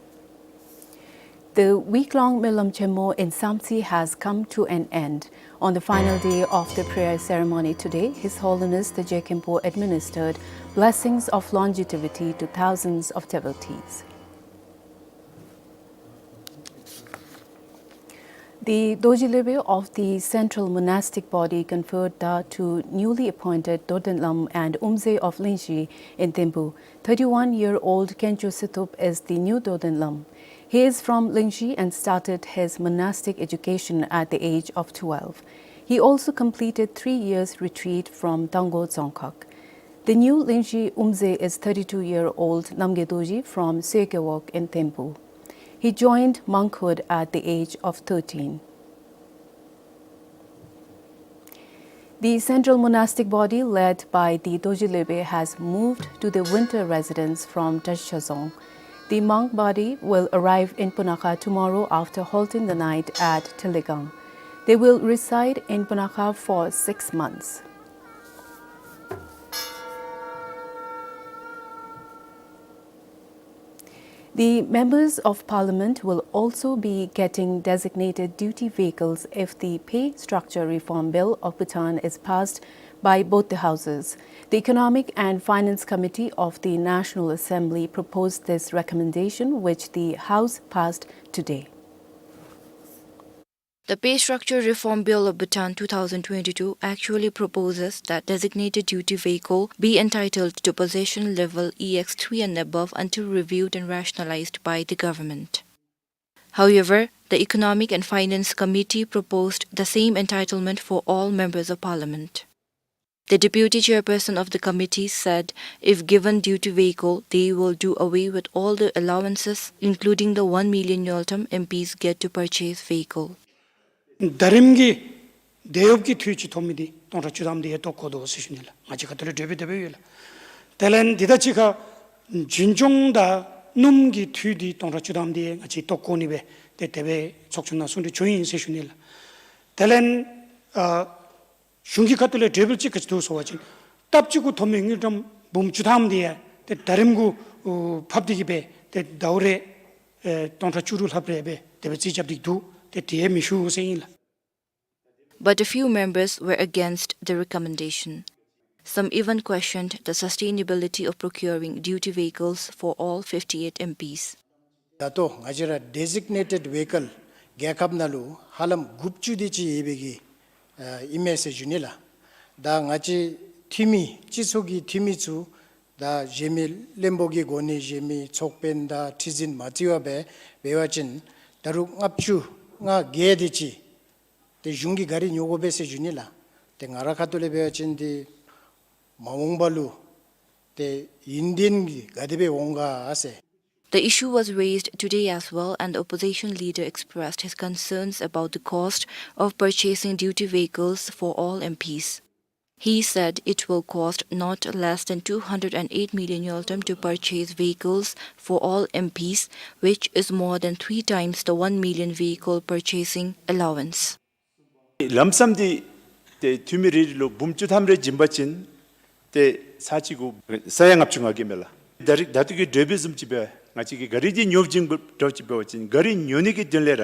The week-long Moenlam Chenmo in Samtse has come to an end. On the final day of the prayer ceremony today, His Holiness the Je Khenpo administered blessings of longevity to thousands of devotees. The Dorji Lhebe of the Central Monastic Body conferred da to newly appointed Doden Lam and Umze of Lingshi in Thimphu. Thirty-one-year-old Khencho Sethup is the new Doden Lam. He is from Lingshi and started his monastic education at the age of twelve. He also completed three years retreat from Dango Dzongkhag. The new Lingshi Umze is thirty-two-year-old Namgye Dorji from Soegye Wok in Thimphu. He joined monkhood at the age of thirteen. The Central Monastic Body, led by the Dorji Lhebe, has moved to the winter residence from Dratshit Dzong. The monk body will arrive in Punakha tomorrow after halting the night at Tiligang. They will reside in Punakha for six months. The members of parliament will also be getting designated duty vehicles if the Pay Structure Reform Bill of Bhutan is passed by both the houses. The Economic and Finance Committee of the National Assembly proposed this recommendation, which the House passed today. The Pay Structure Reform Bill of Bhutan two thousand twenty-two actually proposes that designated duty vehicle be entitled to position level E X three and above until reviewed and rationalized by the government. However, the Economic and Finance Committee proposed the same entitlement for all members of parliament. The deputy chairperson of the committee said if given duty vehicle, they will do away with all the allowances, including the one million ngultrum M Ps get to purchase vehicle. ད་རིམ་གྱི་དེད་གཡོགཔ་གི་འཐུས་ཅིག་ཐོབ་མི་འདི་སྟོང་ཕྲག་བཅུ་ཐམ་འདི་ཡང་བཏོག་བཀོ་དོ་ཟེར་ཞུ་ནི་ལགས། ང་བཅས་ཁ་ཐུག་ལས་གྲོས་འབུལ་དེ་སྦེ་ཡོད་ལགས། དེ་ལས་འདི་དང་གཅིག་ཁར་འཛིན་སྐྱོང་དང་སྣུམ་གྱི་འཐུས་འདི་སྟོང་ཕྲག་བཅུ་ཐམ་འདི་ཡང་ང་བཅས་བཏོག་བཀོ་ནི་སྦེ་ཏེ་དེ་སྦེ་ཚོགས་ཆུང་ནང་གསུང་གྲོས་བྱུང་ཡི་ཟེར་ཞུ་ནི་ལགས། དེ་ལས་ཨ་གཞུང་གི་ཁ་ཐུག་ལས་གྲོས་འབུལ་ཅིག་ག་ཅི་འདུག་ཟེར་བ་ཅིན་སྟབས་གཅིག་གུ་ཐོབ་མི་དངུལ་ཀྲམ་འབུམ་བཅུ་ཐམ་འདི་ཡང་ཏེ་ད་རིམ་གུ་ཨོ་ཕབ་སྟེ་གི་སྦེ་ཏེ་ཟླཝ་རེ་ཨེ་སྟོང་ཕྲག་བཅུ་དྲུག་ལྷགཔ་རེ་སྦེ་དེ་སྦེ་རྩིས་རྐྱབ་སྟེ་འདུག། ཏེ་དེ་ཡང་མི་ཞུ་ཟེར་ཨིན་ལགས། But a few members were against the recommendation. Some even questioned the sustainability of procuring duty vehicles for all fifty-eight M Ps. ད་ལྟོ་ང་བཅས་ར་ཌི་ཟིག་ནེ་ཊེཌ་ཝེ་ཧི་ཀལ་རྒྱལ་ཁབ་ནང་ལུ་ཧ་ལམ་དགུ་བཅུ་དེ་ཅིག་ཡོད་པའི་གི་ཨ་ཨིན་མས་ཟེར་ཞུ་ནི་ལགས། ད་ང་བཅས་འཐུས་མི་སྤྱི་ཚོགས་ཀྱི་འཐུས་མི་ཚུ་ད་གཞན་མི་བློན་པོ་གི་གོ་གནས་གཞན་མི་ཚོགས་དཔོན་དང་ཁྲི་འཛིན་མ་བརྩི་བར་སྦེ་འབད་བ་ཅིན་ད་རུང་ལྔ་བཅུ་ང་བརྒྱད་དེ་ཅིག་ཏེ་གཞུང་གིས་གཱ་རི་ཉོ་དགོ་པས་ཟེར་ཞུ་ནི་ལགས། ཏེ་ང་ར་ཁ་ཐུག་ལས་འབད་བ་ཅིན་ཏེ་མ་འོངས་པ་ལུ་ཏེ་ཡུན་བརྟན་གྱི་ག་དེ་སྦེ་འོང་ག་ཟེར། The issue was raised today as well, and the opposition leader expressed his concerns about the cost of purchasing duty vehicles for all M Ps. He said it will cost not less than two hundred and eight million ngultrum to purchase vehicles for all M Ps, which is more than three times the one million vehicle purchasing allowance. ལམ་སམ་འདི་ཏེ་འཐུས་མི་རེ་རེ་ལུ་འབུམ་བཅུ་ཐམ་རེ་བྱིན་པ་ཅིན་ཏེ་ཚར་གཅིག་གུ་ས་ཡ་ལྔ་བཅུ་ང་བརྒྱད་མས་ལགས། ད་རིས་ད་ལྟོ་གི་གྲོས་འབུལ་བཟུམ་ཅིག་སྦེ་ང་བཅས་ཀྱིས་གཱ་རི་འདི་ཉོ་བྱིན་དགོཔ་འདྲཝ་ཅིག་འབད་བ་ཅིན་གཱ་རི་ཉོ་ནི་གི་དོན་ལས་ར་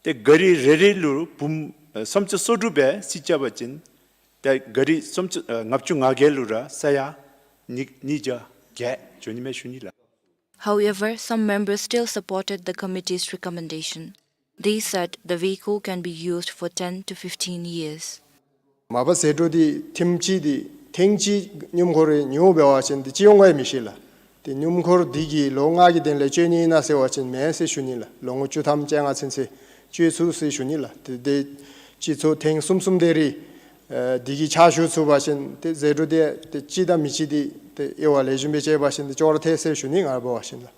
ཏེ་གཱ་རི་རེ་རེ་ལུ་འབུམ་ཨ་སུམ་ཅུ་སོ་དྲུག་སྦེ་རྩིས་རྐྱབ་པ་ཅིན་ཏེ་གཱ་རི་སུམ་ཅུ་ཨ་ལྔ་བཅུ་ང་བརྒྱད་ལུ་ར་ས་ཡ་ཉིས་ཉིས་བརྒྱ་བརྒྱད་འགྱོ་ནི་མས་ཞུ་ནི་ལགས། However, some members still supported the committee's recommendation. They said the vehicle can be used for ten to fifteen years. མ་པ་ཟད་འགྲོ་འདི་ཐེངས་གཅིག་འདི་ཐེངས་གཅིག་སྣུམ་འཁོར་རེ་ཉོ་འབད་བ་ཅིན་འདི་ཅིག་འོང་ག་ཡང་མི་ཤེས་ལགས། ཏེ་སྣུམ་འཁོར་འདི་གིས་ལོ་ལྔ་གི་དོན་ལས་སྤྱོད་ནི་ཨིན་ན་ཟེར་བ་ཅིན་མེན་ཟེར་ཞུ་ནི་ལགས། ལོ་ངོ་བཅུ་ཐམ་བཅོ་ལྔ་ཚུན་ཚོད་སྤྱོད་ཚུགས་ཟེར་ཞུ་ནི་ལགས། ཏེ་དེ་སྤྱི་ཚོགས་ཐེངས་གསུམ་གསུམ་དེ་རེ་ཨེ་འདི་གིས་ཕྱག་ཞུ་ཚུགས་པ་ཅིན་ཏེ་ཟད་འགྲོ་འདི་ཏེ་གཅིག་དང་མི་གཅིག་འདི་ཏེ་དབྱེ་བ་ལེགས་ཤོམ་སྦེ་ཕྱེ་བ་ཅིན་ཏེ་ཅོག་ར་འཐད་ཟེར་ཞུ་ནི། ང་ར་འབད་བ་ཅིན་ལགས།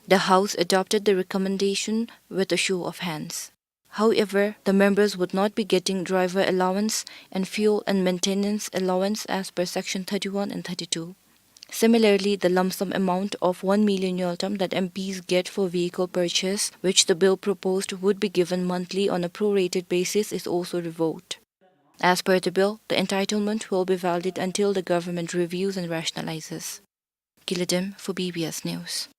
The House adopted the recommendation with a show of hands. However, the members would not be getting driver allowance and fuel and maintenance allowance as per Section thirty-one and thirty-two. Similarly, the lump sum amount of one million ngultrum that M Ps get for vehicle purchase, which the bill proposed would be given monthly on a prorated basis, is also revoked. As per the bill, the entitlement will be valid until the government reviews and rationalizes. Gilidem for B B S News.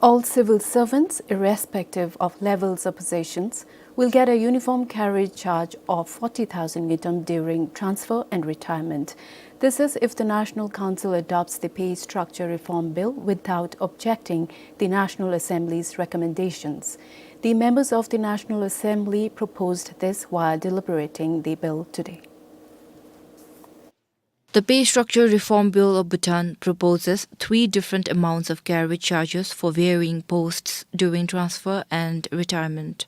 All civil servants, irrespective of levels or positions, will get a uniform carriage charge of forty thousand ngultrum during transfer and retirement. This is if the National Council adopts the Pay Structure Reform Bill without objecting the National Assembly's recommendations. The members of the National Assembly proposed this while deliberating the bill today. The Pay Structure Reform Bill of Bhutan proposes three different amounts of carriage charges for varying posts during transfer and retirement.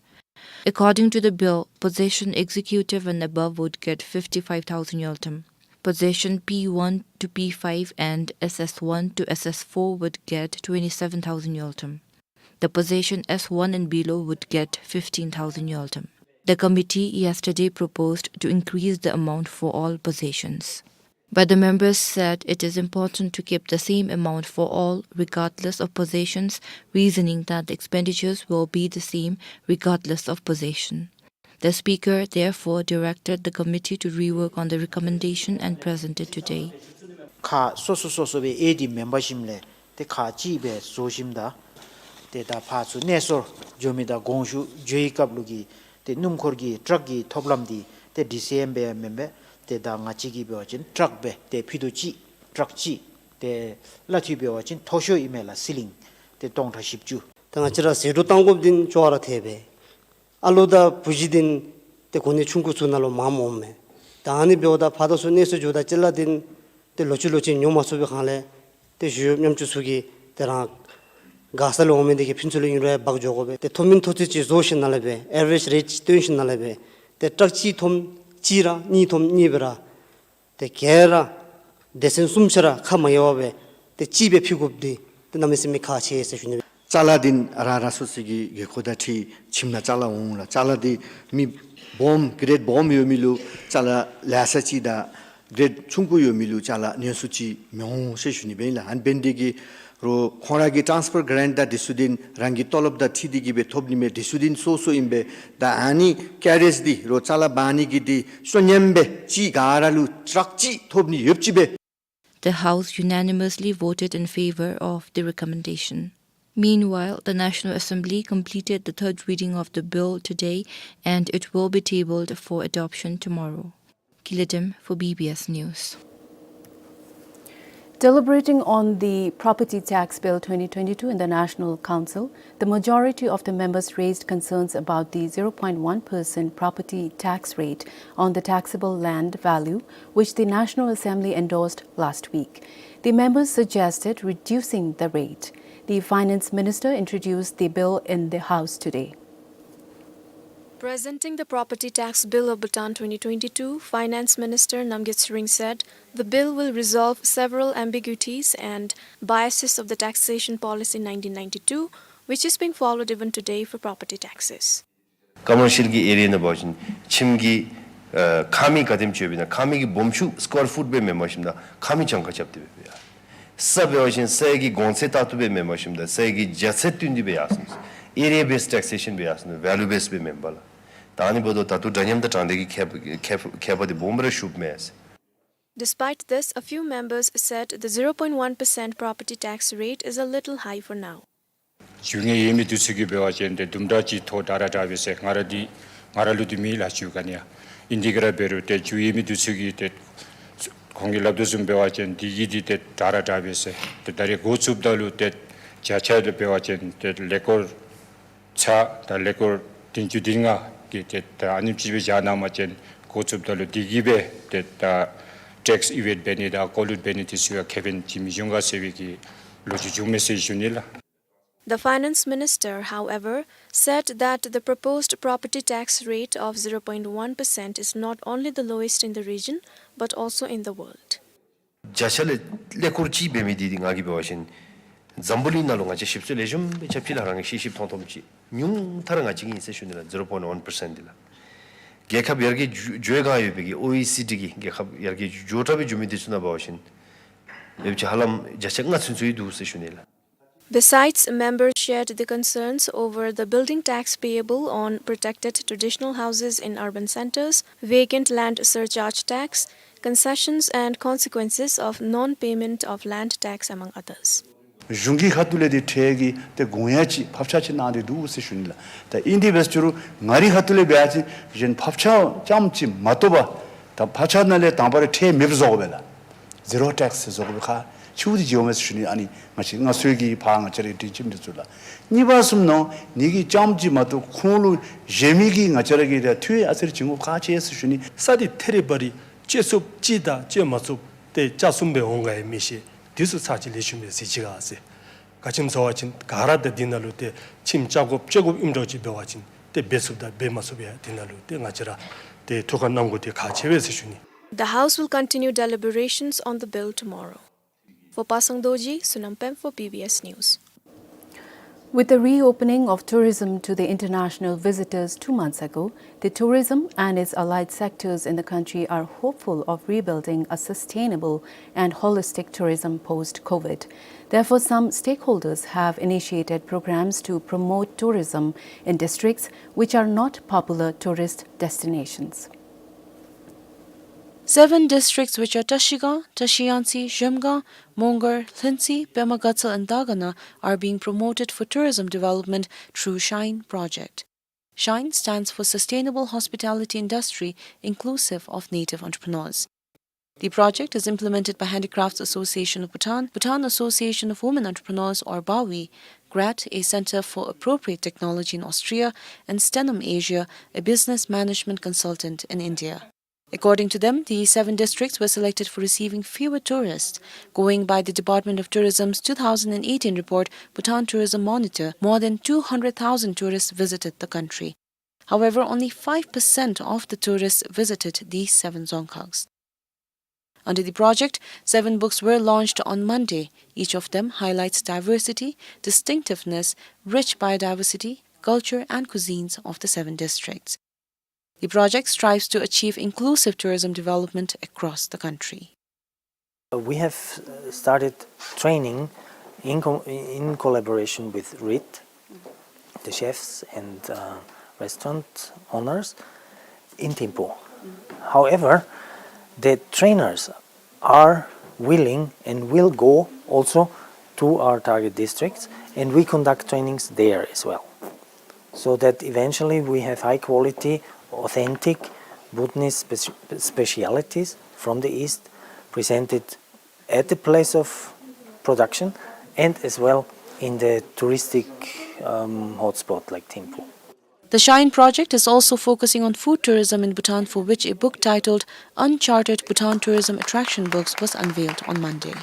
According to the bill, position executive and above would get fifty-five thousand ngultrum. Position P one to P five and S S one to S S four would get twenty-seven thousand ngultrum. The position S one and below would get fifteen thousand ngultrum. The committee yesterday proposed to increase the amount for all positions. But the members said it is important to keep the same amount for all, regardless of positions, reasoning that the expenditures will be the same regardless of position. The Speaker therefore directed the committee to rework on the recommendation and present it today. ཁག་སོ་སོ་སོ་སོ་སྦེ་དབྱེ་སྟེ་མེན་པར་ཞིནམ་ལས་ཏེ་ཁག་གཅིག་སྦེ་བཟོ་ཞིནམ་ད་ཏེ་ད་ཕར་ཚུར་གནས་སོར་འགྱོ་མི་དང་གོང་ཞུ་འགྱོ་བའི་སྐབས་ལུ་གི་ཏེ་སྣུམ་འཁོར་གྱི་ཊཱག་གི་ཐོབ་ལམ་འདི་ཏེ་ཌི་སི་ཨེམ་སྦེ་མེན་པར་ཏེ་ད་ང་བཅས་ཀྱིས་འབད་བ་ཅིན་ཊཱག་སྦེ་ཏེ་ཕུད་རྡོག་གཅིག་ཊཱག་གཅིག་ཏེ་གླ་འཐུས་འབད་བ་ཅིན་མཐོ་ཤོས་ཨིན་མས་ལགས། སི་ལིང་ཏེ་སྟོང་ཕྲག་བཞི་བཅུ། ད་ང་བཅས་ར་ཟད་འགྲོ་བཏང་དགོཔ་འདི་ཅོག་ར་འཐད་པས། ཨ་ལོ་དང་བུ་གཞི་འདི་ཏེ་གོ་གནས་ཆུང་ཀུ་ཚུ་ནང་ལུ་མངམ་འོངམ་མས། ད་ཨ་ནི་འབདཝ་ད་ཕར་དང་ཚུར་གནས་སོར་འགྱོཝ་ད་ཅིག་ལས་འདི་ཏེ་ལོག་ཅི་ལོག་ཅི་ཉོ་མ་ཚུགས་པའི་སྒང་ལས་ཏེ་གཞོན་ནུ་ཉམ་ཆུང་ཚུ་གིས་ཏེ་རང་ མགར་ས་ལུ་འོང་མི་འདི་གིས་ཕུན་ཚོགས་ལུ་ཡུན་རིང་འབག་འགྱོ་དགོ་པས། ཏེ་ཐོབ་མི་མཐོ་ཚད་ཅིག་བཟོ་ཞིནམ་ལས་སྦེ་ཨེ་བ་རེཇ་རེཊ་ཅིག་སྟོན་ཞིནམ་ལས་སྦེ་ཏེ་ཊག་གཅིག་ཐོབ་གཅིག་ར་གཉིས་ཐོབ་གཉིས་སྦེ་ར་ཏེ་ག་ར་སྡེ་ཚན་གསུམ་ཆ་ར་ཁ་མ་གཡར་བར་སྦེ་ཏེ་གཅིག་སྦེ་ཕུལ་དགོཔ་འདི་ཏེ་གནམ་མེད་ས་མེད་ཁག་ཆེ་ཟེར་ཞུ་ནི། ཅ་ལ་འདི་རང་རང་སོ་སོ་གི་དགོས་མཁོ་དང་འཁྲིལ་ཁྱིམ་ནང་ཅ་ལ་འོང་ལགས། ཅ་ལ་འདི་མི་སྦོམ་གྲེཌ་སྦོམ་ཡོད་མི་ལུ་ཅ་ལ་ལེ་ཤ་ཅིག་དང་གྲེཌ་ཆུང་ཀུ་ཡོད་མི་ལུ་ཅ་ལ་ཉུང་སུ་ཅིག་མི་འོང་ཟེར་ཞུ་ནི་སྦེ་ཨིན་ལགས། ཨ་ནི་འབད་ནི་འདི་གིས་རོགས་ཁོང་ར་གི་ཊཱནསི་ཕར་གྲཱནཊ་དང་དེ་ཚུ་འདི་རང་གི་ཏོ་ལོབ་དང་འཁྲིལ་ཏེ་གིས་སྦེ་ཐོབ་ནི་མས། དེ་ཚུ་འདི་སོ་སོ་ཨིན་པས། ད་ཨ་ནི་ཀེ་རི་ཡརསི་འདི་རོགས་ཅ་ལ་འབག་ནི་གི་འདི་ཤོ་ཉམས་སྦེ་གཅིག་ག་ར་ལུ་ཊག་གཅིག་ཐོབ་ནི་ཡོདཔ་ཅིག་སྦེ། The House unanimously voted in favor of the recommendation. Meanwhile, the National Assembly completed the third reading of the bill today, and it will be tabled for adoption tomorrow. Kiledim for B B S News. Deliberating on the Property Tax Bill twenty twenty-two in the National Council, the majority of the members raised concerns about the zero point one percent property tax rate on the taxable land value, which the National Assembly endorsed last week. The members suggested reducing the rate. The Finance Minister introduced the bill in the House today. Presenting the Property Tax Bill of Bhutan twenty twenty-two, Finance Minister Namgyel Tsering said the bill will resolve several ambiguities and biases of the taxation policy nineteen ninety-two, which is being followed even today for property taxes. ཀོ་མར་ཤལ་གྱི་ཨེ་རི་ཡ་ནང་འབད་བ་ཅིན་ཁྱིམ་གྱི་ཨ་ཁང་མིག་ག་དེམ་ཅིག་ཡོདཔ་ཨིན་ན་ཁང་མིག་གི་སྦོམ་ཆུང་སི་ཀོར་ཕུཊ་སྦེ་མེནམ་ཞིནམ་ད་ཁང་མིག་གྱངས་ཁ་རྐྱབ་སྟེ་སྦེ་ཡར། ས་འབད་བ་ཅིན་སའི་གི་གོང་ཚད་ལྟར་དུ་སྦེ་མེནམ་ཞིནམ་ད་སའི་གི་རྒྱ་ཚད་བསྟུན་ཏེ་སྦེ་ཡར་སོང་། ཨེ་རི་ཡ་བེསི་ཊེག་སེ་ཤཱན་སྦེ་ཡར་སོང་། ཝེ་ལུ་བེསི་སྦེ་མེན་པར་ལགས། ད་ཨ་ནི་འབདཝ་ད་ད་ལྟོ་འདྲ་མཉམ་དང་དྲང་བདེན་གྱི་ཁྱད་ཁྱད་ཁྱད་པར་འདི་སྦོམ་ར་ཤུགས་མས། Despite this, a few members said the zero point one percent property tax rate is a little high for now. འགྱོ་ནི་ཡོད་མི་འདི་ཚུ་གིས་འབད་བ་ཅིན་ཏེ་དུམ་གྲ་ཅིག་ཐོབ་དྲག་ར་དྲག་པས་ཟེར། ང་ར་འདི་ང་ར་ལུ་འདི་མེད་ལགས་འགྱོ་ག་ནི་ཡང་། ཨིན་དེ་ག་ར་འབད་རུང་ཏེ་འགྱོ་ཡོད་མི་འདི་ཚུ་གིས་ཏེ་ཁོང་གིས་སླབ་དོ་བཟུམ་འབད་བ་ཅིན་འདི་གིས་འདི་ཏེ་དྲག་ར་དྲག་པས་ཟེར། ཏེ་ད་རེས་འགོ་བཙུགསཔ་ད་ལུ་ཏེ་བརྒྱ་ཆ་ལུ་འབད་བ་ཅིན་ཏེ་ཀླད་ཀོར་ཚུ་དང་ཀླད་ཀོར་བདུན་ཅུ་དོན་ལྔ་གིས་ཏེ་ད་ཨ་ནེམ་ཅིག་སྦེ་བཞག་གནང་པ་ཅིན་འགོ་བཙུགསཔ་ད་ལུ་འདི་གིས་སྦེ་ཏེ་ད་ཊེགསི་ཨི་ཝེཊ་འབད་ནི་དང་ཀོ་ལུཊ་འབད་ནི་འདི་ཚུ་ཡང་ཁེ་ཕན་ཅིག་མི་འབྱུང་ག་ཟེར་བའི་གི་ལོ་རྒྱུས་བྱུང་མས་ཟེར་ཞུ་ནི་ལགས། The Finance Minister, however, said that the proposed property tax rate of zero point one percent is not only the lowest in the region but also in the world. བརྒྱ་ཆ་ལས་ཀླད་ཀོར་གཅིག་འབད་མི་འདི་འདི་ང་གིས་འབད་བ་ཅིན་འཛམ་བུ་གླིང་ནང་ལུ་ང་བཅས་ཞིབ་འཚོལ་ལེགས་ཤོམ་སྦེ་རྐྱབ་ཅི་ལགས། རང་གིས་ཤེས་ཤེསཔ་མཐོང་མཐོངམ་ཅིག་ཉུང་མཐའ་ར་ང་བཅས་ཀྱི་ཨིན་ཟེར་ཞུ་ནི་ལགས། ཛི་རོ་པོའིནཊི་ཝན་པར་སེནཊ་འདི་ལགས། རྒྱལ་ཁབ་ཡར་རྒྱས་འགྱོ་འགྱོ་སྒང་ཡོད་པའི་གི་ཨོ་ཨི་སི་ཌི་གི་རྒྱལ་ཁབ་ཡར་རྒྱས་འགྱོ་དྲགས་སྦེ་འགྱོ་མི་འདི་ཚུ་ནང་འབད་བ་ཅིན་ཡོདཔ་ཅིག་ཧ་ལམ་བརྒྱ་ཆ་ལྔ་ཚུན་ཚོད་ཡོད་འདུག་ཟེར་ཞུ་ནི་ལགས། Besides, members shared the concerns over the building tax payable on protected traditional houses in urban centers, vacant land surcharge tax, concessions and consequences of non-payment of land tax, among others. གཞུང་གི་ཁ་ཐུག་ལས་འདི་ཁྲལ་གྱི་ཏེ་དགོངས་ཡངས་ཅིག་ཕབ་ཆག་ཅིག་གནང་སྟེ་འདུག་ཟེར་ཞུ་ནི་ལགས། ད་ཨིན་དེ་འབད་རུང་ང་རའི་ཁ་ཐུག་ལས་འབད་བ་ཅིན་གཞན་ཕབ་ཆག་རྐྱངམ་ཅིག་མ་གཏོགས་པ་ད་ཕབ་ཆག་ནང་ལས་དང་པ་ར་ཁྲལ་མེདཔ་བཟོ་དགོ་པས་ལགས། ཛི་རོ་ཊེགསི་བཟོ་དགོ་པའི་ཁག་ཆེཝ་འདི་ཅིག་ཡོད་མས་ཟེར་ཞུ་ནི། ཨ་ནི་ང་བཅས་སྔར་སྲོལ་གྱི་ཕར་ང་བཅས་རའི་སྒྲིག་ཁྲིམས་འདི་ཚུ་ལགས། གཉིས་པ་བཟུམ་ནང་ནི་གི་རྐྱངམ་ཅིག་མ་གཏོགས་ཁོང་ལུ་གཞན་མི་གིས་ང་བཅས་ར་གིས་ད་འཐུས་ཨ་ཙི་རེ་བྱིན་དགོཔ་ཁག་ཆེ་ཟེར་ཞུ་ནི། ས་འདི་ཐེ་རི་བ་རི་བཅད་ཚུགསཔ་ཅིག་དང་བཅད་མ་ཚུགསཔ་ཏེ་ཆ་གསུམ་སྦེ་འོང་ག་ཡང་མི་ཤེས། འདི་ཚུ་ཚར་གཅིག་ལེགས་ཤོམ་སྦེ་གཟིགས་ཅི་ག་ཟེར། ག་ཅི་སྨོ་ཟེར་བ་ཅིན་ག་ར་ཏེ་འདི་ནང་ལུ་ཏེ་ཁྱིམ་རྐྱབ་དགོཔ་བཅད་དགོཔ་ཨིནམ་འདྲཝ་ཅིག་འབད་བ་ཅིན་ཏེ་འབད་ཚུགསཔ་དང་འབད་མ་ཚུགསཔ་ཡང་འདི་ནང་ལུ་ཏེ་ང་བཅས་ར་ཏེ་ཐུགས་ཁར་བསྣམ་དགོཔ་འདི་ཁག་ཆེ་བས་ཟེར་ཞུ་ནི། The House will continue deliberations on the bill tomorrow. For Pasang Dorji, Sunam Pem for B B S News. With the reopening of tourism to the international visitors two months ago, the tourism and its allied sectors in the country are hopeful of rebuilding a sustainable and holistic tourism post-COVID. Therefore, some stakeholders have initiated programs to promote tourism in districts which are not popular tourist destinations. Seven districts, which are Trashigang, Trashiyangtse, Zhemgang, Mongar, Lhuentse, Pema Gatshel and Dagana, are being promoted for tourism development through SHINE project. SHINE stands for Sustainable Hospitality Industry, Inclusive of Native Entrepreneurs. The project is implemented by Handicrafts Association of Bhutan, Bhutan Association of Women Entrepreneurs or BAWI, GRAT, a center for appropriate technology in Austria, and Stenum Asia, a business management consultant in India. According to them, the seven districts were selected for receiving fewer tourists. Going by the Department of Tourism's two thousand eighteen report, Bhutan Tourism Monitor, more than two hundred thousand tourists visited the country. However, only five percent of the tourists visited these seven dzongkhags. Under the project, seven books were launched on Monday. Each of them highlights diversity, distinctiveness, rich biodiversity, culture, and cuisines of the seven districts. The project strives to achieve inclusive tourism development across the country. We have, uh, started training in co-, in collaboration with RIT, the chefs and, uh, restaurant owners in Thimphu. However, the trainers are willing and will go also to our target districts, and we conduct trainings there as well, so that eventually we have high quality, authentic Bhutanese speci-, specialities from the East presented at the place of production and as well in the touristic, um, hotspot like Thimphu. The Shine project is also focusing on food tourism in Bhutan, for which a book titled Uncharted Bhutan Tourism Attraction Books was unveiled on Monday.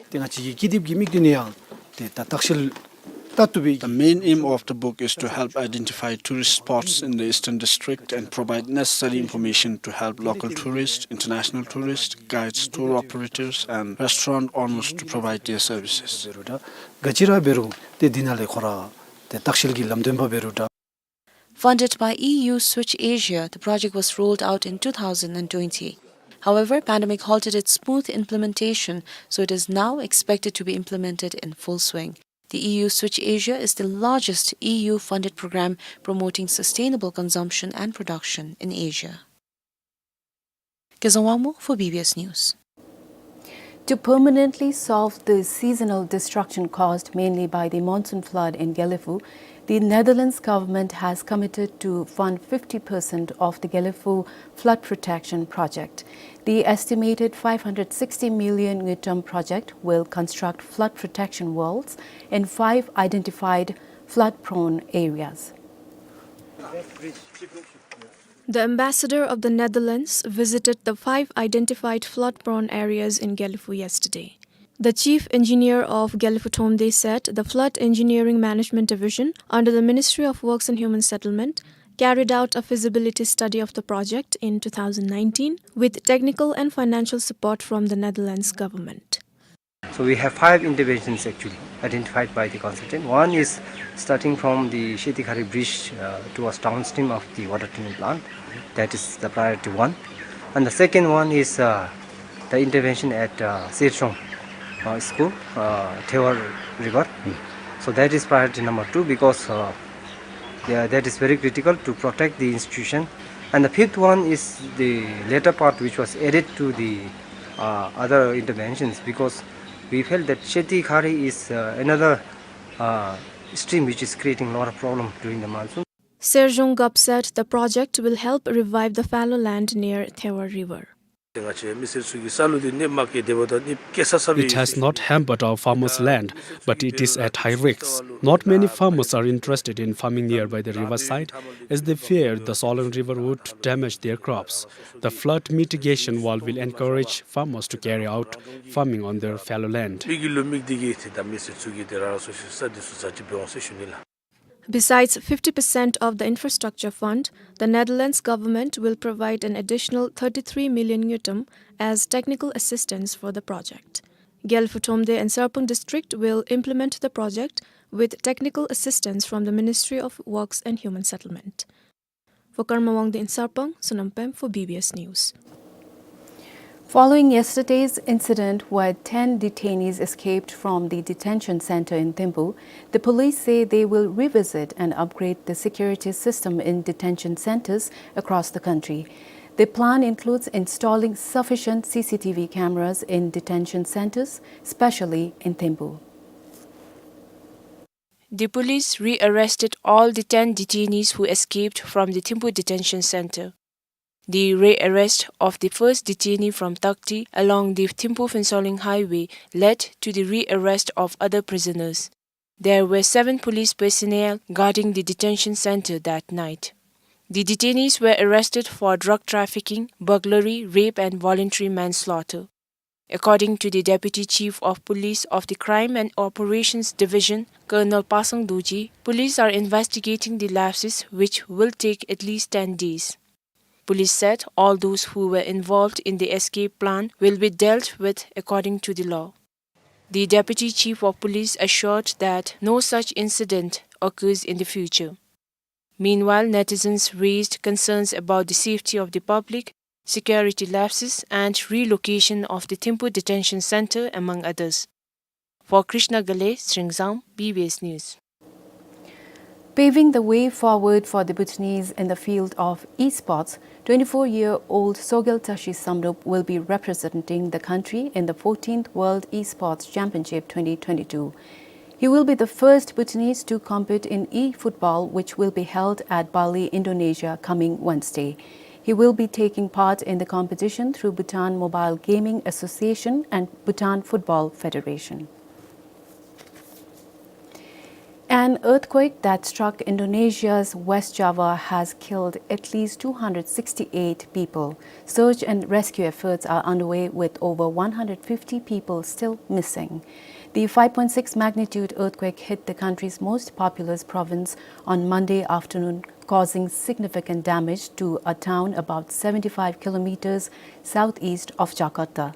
ཏེ་ང་བཅས་ཀྱི་ཀི་དེབ་ཀྱི་མིང་འདི་ནི་ཡང་ཏེ་ད་ལྟ་ཤལ་ལྟ་བཏུབ་པའི། The main aim of the book is to help identify tourist spots in the Eastern District and provide necessary information to help local tourists, international tourists, guides, tour operators, and restaurant owners to provide their services. ག་ཅི་ར་འབད་རུང་ཏེ་འདི་ནང་ལས་ཁོ་ར་ཏེ་ལྟ་ཤལ་གྱི་ལམ་སྟོན་པ་འབད་རུང་འདྲ། Funded by E U Switch Asia, the project was rolled out in two thousand and twenty. However, pandemic halted its smooth implementation, so it is now expected to be implemented in full swing. The E U Switch Asia is the largest E U-funded program promoting sustainable consumption and production in Asia. Kezang Wangmo for B B S News. To permanently solve the seasonal destruction caused mainly by the monsoon flood in Gelephu, the Netherlands government has committed to fund fifty percent of the Gelephu flood protection project. The estimated five hundred sixty million ngultrum project will construct flood protection walls in five identified flood-prone areas. The ambassador of the Netherlands visited the five identified flood-prone areas in Gelephu yesterday. The chief engineer of Gelephu Thromde said the Flood Engineering Management Division under the Ministry of Works and Human Settlement carried out a feasibility study of the project in two thousand nineteen with technical and financial support from the Netherlands government. So we have five interventions actually identified by the consultant. One is starting from the Shetikhari bridge, uh, towards downstream of the water treatment plant. That is the priority one. And the second one is, uh, the intervention at, uh, Sirchong, uh, school, uh, Thevar River. So that is priority number two because, uh, yeah, that is very critical to protect the institution. And the fifth one is the later part which was added to the, uh, other interventions because we felt that Shetikhari is, uh, another, uh, stream which is creating a lot of problem during the monsoon. Serjong Gap said the project will help revive the fallow land near Thevar River. It has not hampered our farmers' land, but it is at high risks. Not many farmers are interested in farming nearby the riverside, as they fear the swollen river would damage their crops. The flood mitigation wall will encourage farmers to carry out farming on their fallow land. Besides fifty percent of the infrastructure fund, the Netherlands government will provide an additional thirty-three million ngultrum as technical assistance for the project. Gelephu Thromde and Sarpang district will implement the project with technical assistance from the Ministry of Works and Human Settlement. For Karma Wangdi in Sarpang, Sonam Pem for B B S News. Following yesterday's incident where ten detainees escaped from the detention center in Thimphu, the police say they will revisit and upgrade the security system in detention centers across the country. The plan includes installing sufficient C C T V cameras in detention centers, especially in Thimphu. The police rearrested all the ten detainees who escaped from the Thimphu detention center. The rearrest of the first detainee from Takti along the Thimphu-Phuentsholing highway led to the rearrest of other prisoners. There were seven police personnel guarding the detention center that night. The detainees were arrested for drug trafficking, burglary, rape, and voluntary manslaughter. According to the Deputy Chief of Police of the Crime and Operations Division, Colonel Pasang Dorji, police are investigating the lapses, which will take at least ten days. Police said all those who were involved in the escape plan will be dealt with according to the law. The Deputy Chief of Police assured that no such incident occurs in the future. Meanwhile, netizens raised concerns about the safety of the public, security lapses, and relocation of the Thimphu detention center, among others. For Krishna Ghale, Sringzang, B B S News. Paving the way forward for the Bhutanese in the field of esports, twenty-four-year-old Sogyal Tashi Samdrup will be representing the country in the fourteenth World Esports Championship twenty twenty-two. He will be the first Bhutanese to compete in e-football, which will be held at Bali, Indonesia, coming Wednesday. He will be taking part in the competition through Bhutan Mobile Gaming Association and Bhutan Football Federation. An earthquake that struck Indonesia's West Java has killed at least two hundred sixty-eight people. Search and rescue efforts are underway, with over one hundred fifty people still missing. The five point six magnitude earthquake hit the country's most populous province on Monday afternoon, causing significant damage to a town about seventy-five kilometers southeast of Jakarta.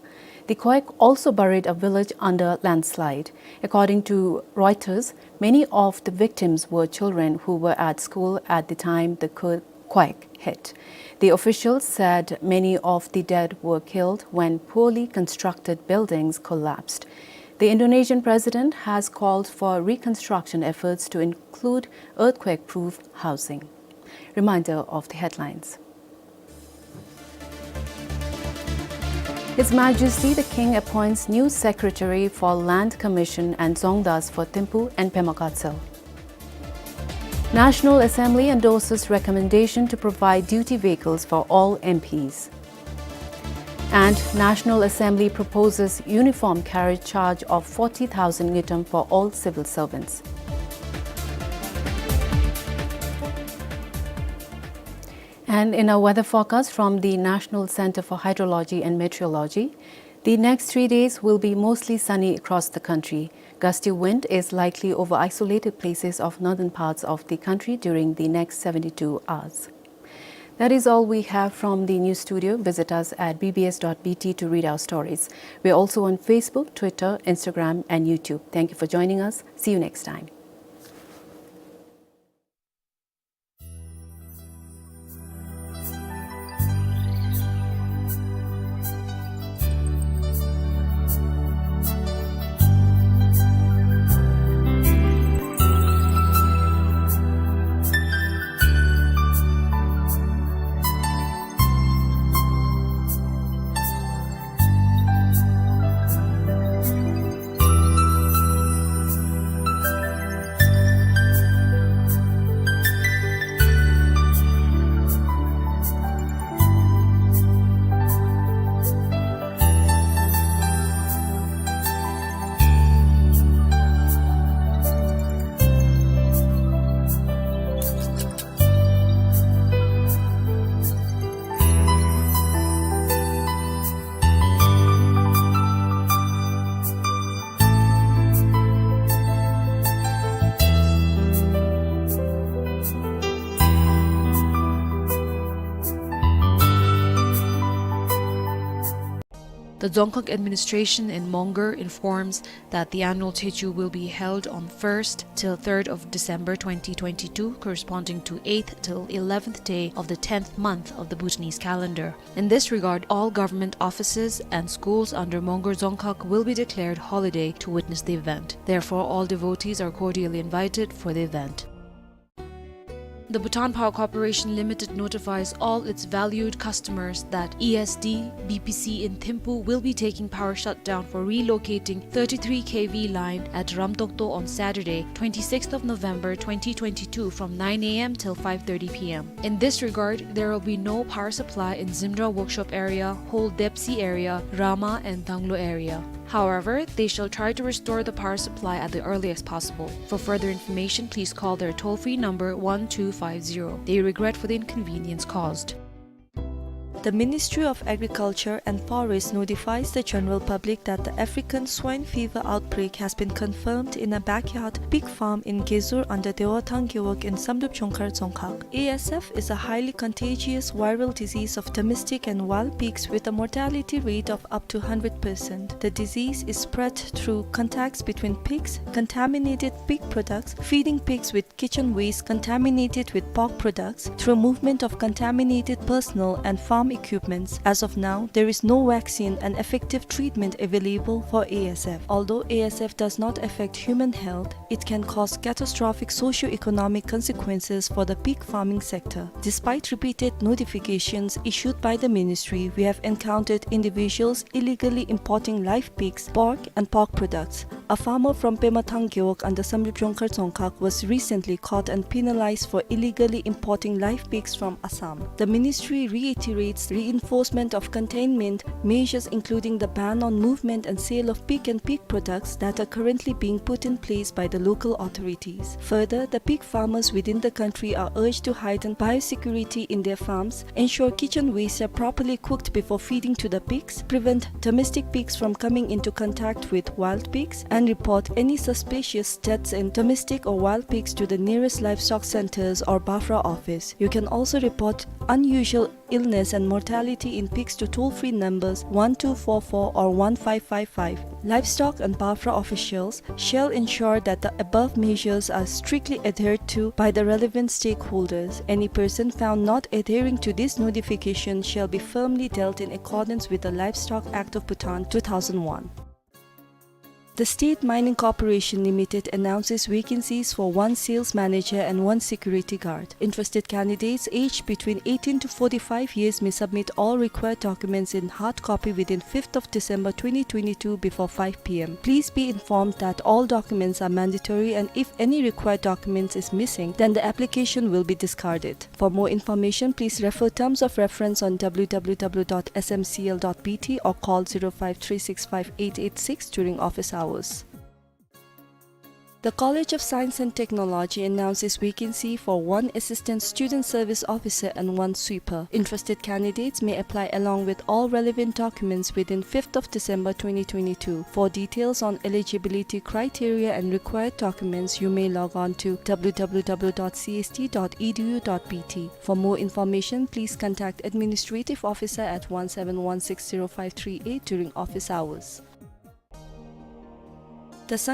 The quake also buried a village under landslide. According to Reuters, many of the victims were children who were at school at the time the qu-, quake hit. The officials said many of the dead were killed when poorly constructed buildings collapsed. The Indonesian president has called for reconstruction efforts to include earthquake-proof housing. Reminder of the headlines. His Majesty the King appoints new secretary for Land Commission and Dzongdas for Thimphu and Pema Gatshel. National Assembly endorses recommendation to provide duty vehicles for all M Ps. And National Assembly proposes uniform carriage charge of forty thousand ngultrum for all civil servants. And in our weather forecast from the National Center for Hydrology and Meteorology, the next three days will be mostly sunny across the country. Gusty wind is likely over isolated places of northern parts of the country during the next seventy-two hours. That is all we have from the news studio. Visit us at B B S dot B T to read our stories. We're also on Facebook, Twitter, Instagram, and YouTube. Thank you for joining us. See you next time. The Dzongkhag administration in Mongar informs that the annual Techu will be held on first till third of December twenty twenty-two, corresponding to eighth till eleventh day of the tenth month of the Bhutanese calendar. In this regard, all government offices and schools under Mongar Dzongkhag will be declared holiday to witness the event. Therefore, all devotees are cordially invited for the event. The Bhutan Power Corporation Limited notifies all its valued customers that E S D B P C in Thimphu will be taking power shutdown for relocating thirty-three K V line at Ramtokto on Saturday, twenty-sixth of November twenty twenty-two, from nine A M till five thirty P M. In this regard, there will be no power supply in Zimra Workshop area, Hol Depsi area, Rama and Danglo area. However, they shall try to restore the power supply at the earliest possible. For further information, please call their toll-free number one two five zero. They regret for the inconvenience caused. The Ministry of Agriculture and Forests notifies the general public that the African swine fever outbreak has been confirmed in a backyard pig farm in Gezur under Dewathang Gewog in Samdrup Jongkhar Dzongkhag. A S F is a highly contagious viral disease of domestic and wild pigs with a mortality rate of up to hundred percent. The disease is spread through contacts between pigs, contaminated pig products, feeding pigs with kitchen waste contaminated with pork products, through movement of contaminated personnel and farm equipments. As of now, there is no vaccine and effective treatment available for A S F. Although A S F does not affect human health, it can cause catastrophic socio-economic consequences for the pig farming sector. Despite repeated notifications issued by the ministry, we have encountered individuals illegally importing live pigs, pork, and pork products. A farmer from Pemathang Gewog under Samdrup Jongkhar Dzongkhag was recently caught and penalized for illegally importing live pigs from Assam. The ministry reiterates reinforcement of containment measures, including the ban on movement and sale of pig and pig products that are currently being put in place by the local authorities. Further, the pig farmers within the country are urged to heighten biosecurity in their farms, ensure kitchen waste are properly cooked before feeding to the pigs, prevent domestic pigs from coming into contact with wild pigs, and report any suspicious deaths in domestic or wild pigs to the nearest livestock centers or BAFRA office. You can also report unusual illness and mortality in pigs to toll-free numbers one two four four or one five five five. Livestock and BAFRA officials shall ensure that the above measures are strictly adhered to by the relevant stakeholders. Any person found not adhering to this notification shall be firmly dealt in accordance with the Livestock Act of Bhutan two thousand one. The State Mining Corporation Limited announces vacancies for one sales manager and one security guard. Interested candidates aged between eighteen to forty-five years may submit all required documents in hard copy within fifth of December twenty twenty-two before five P M. Please be informed that all documents are mandatory, and if any required documents is missing, then the application will be discarded. For more information, please refer terms of reference on W W W dot S M C L dot B T or call zero five three six five eight eight six during office hours. The College of Science and Technology announces vacancy for one Assistant Student Service Officer and one sweeper. Interested candidates may apply along with all relevant documents within fifth of December twenty twenty-two. For details on eligibility criteria and required documents, you may log on to W W W dot C S T dot E D U dot B T. For more information, please contact Administrative Officer at one seven one six zero five three eight during office hours. The Sangha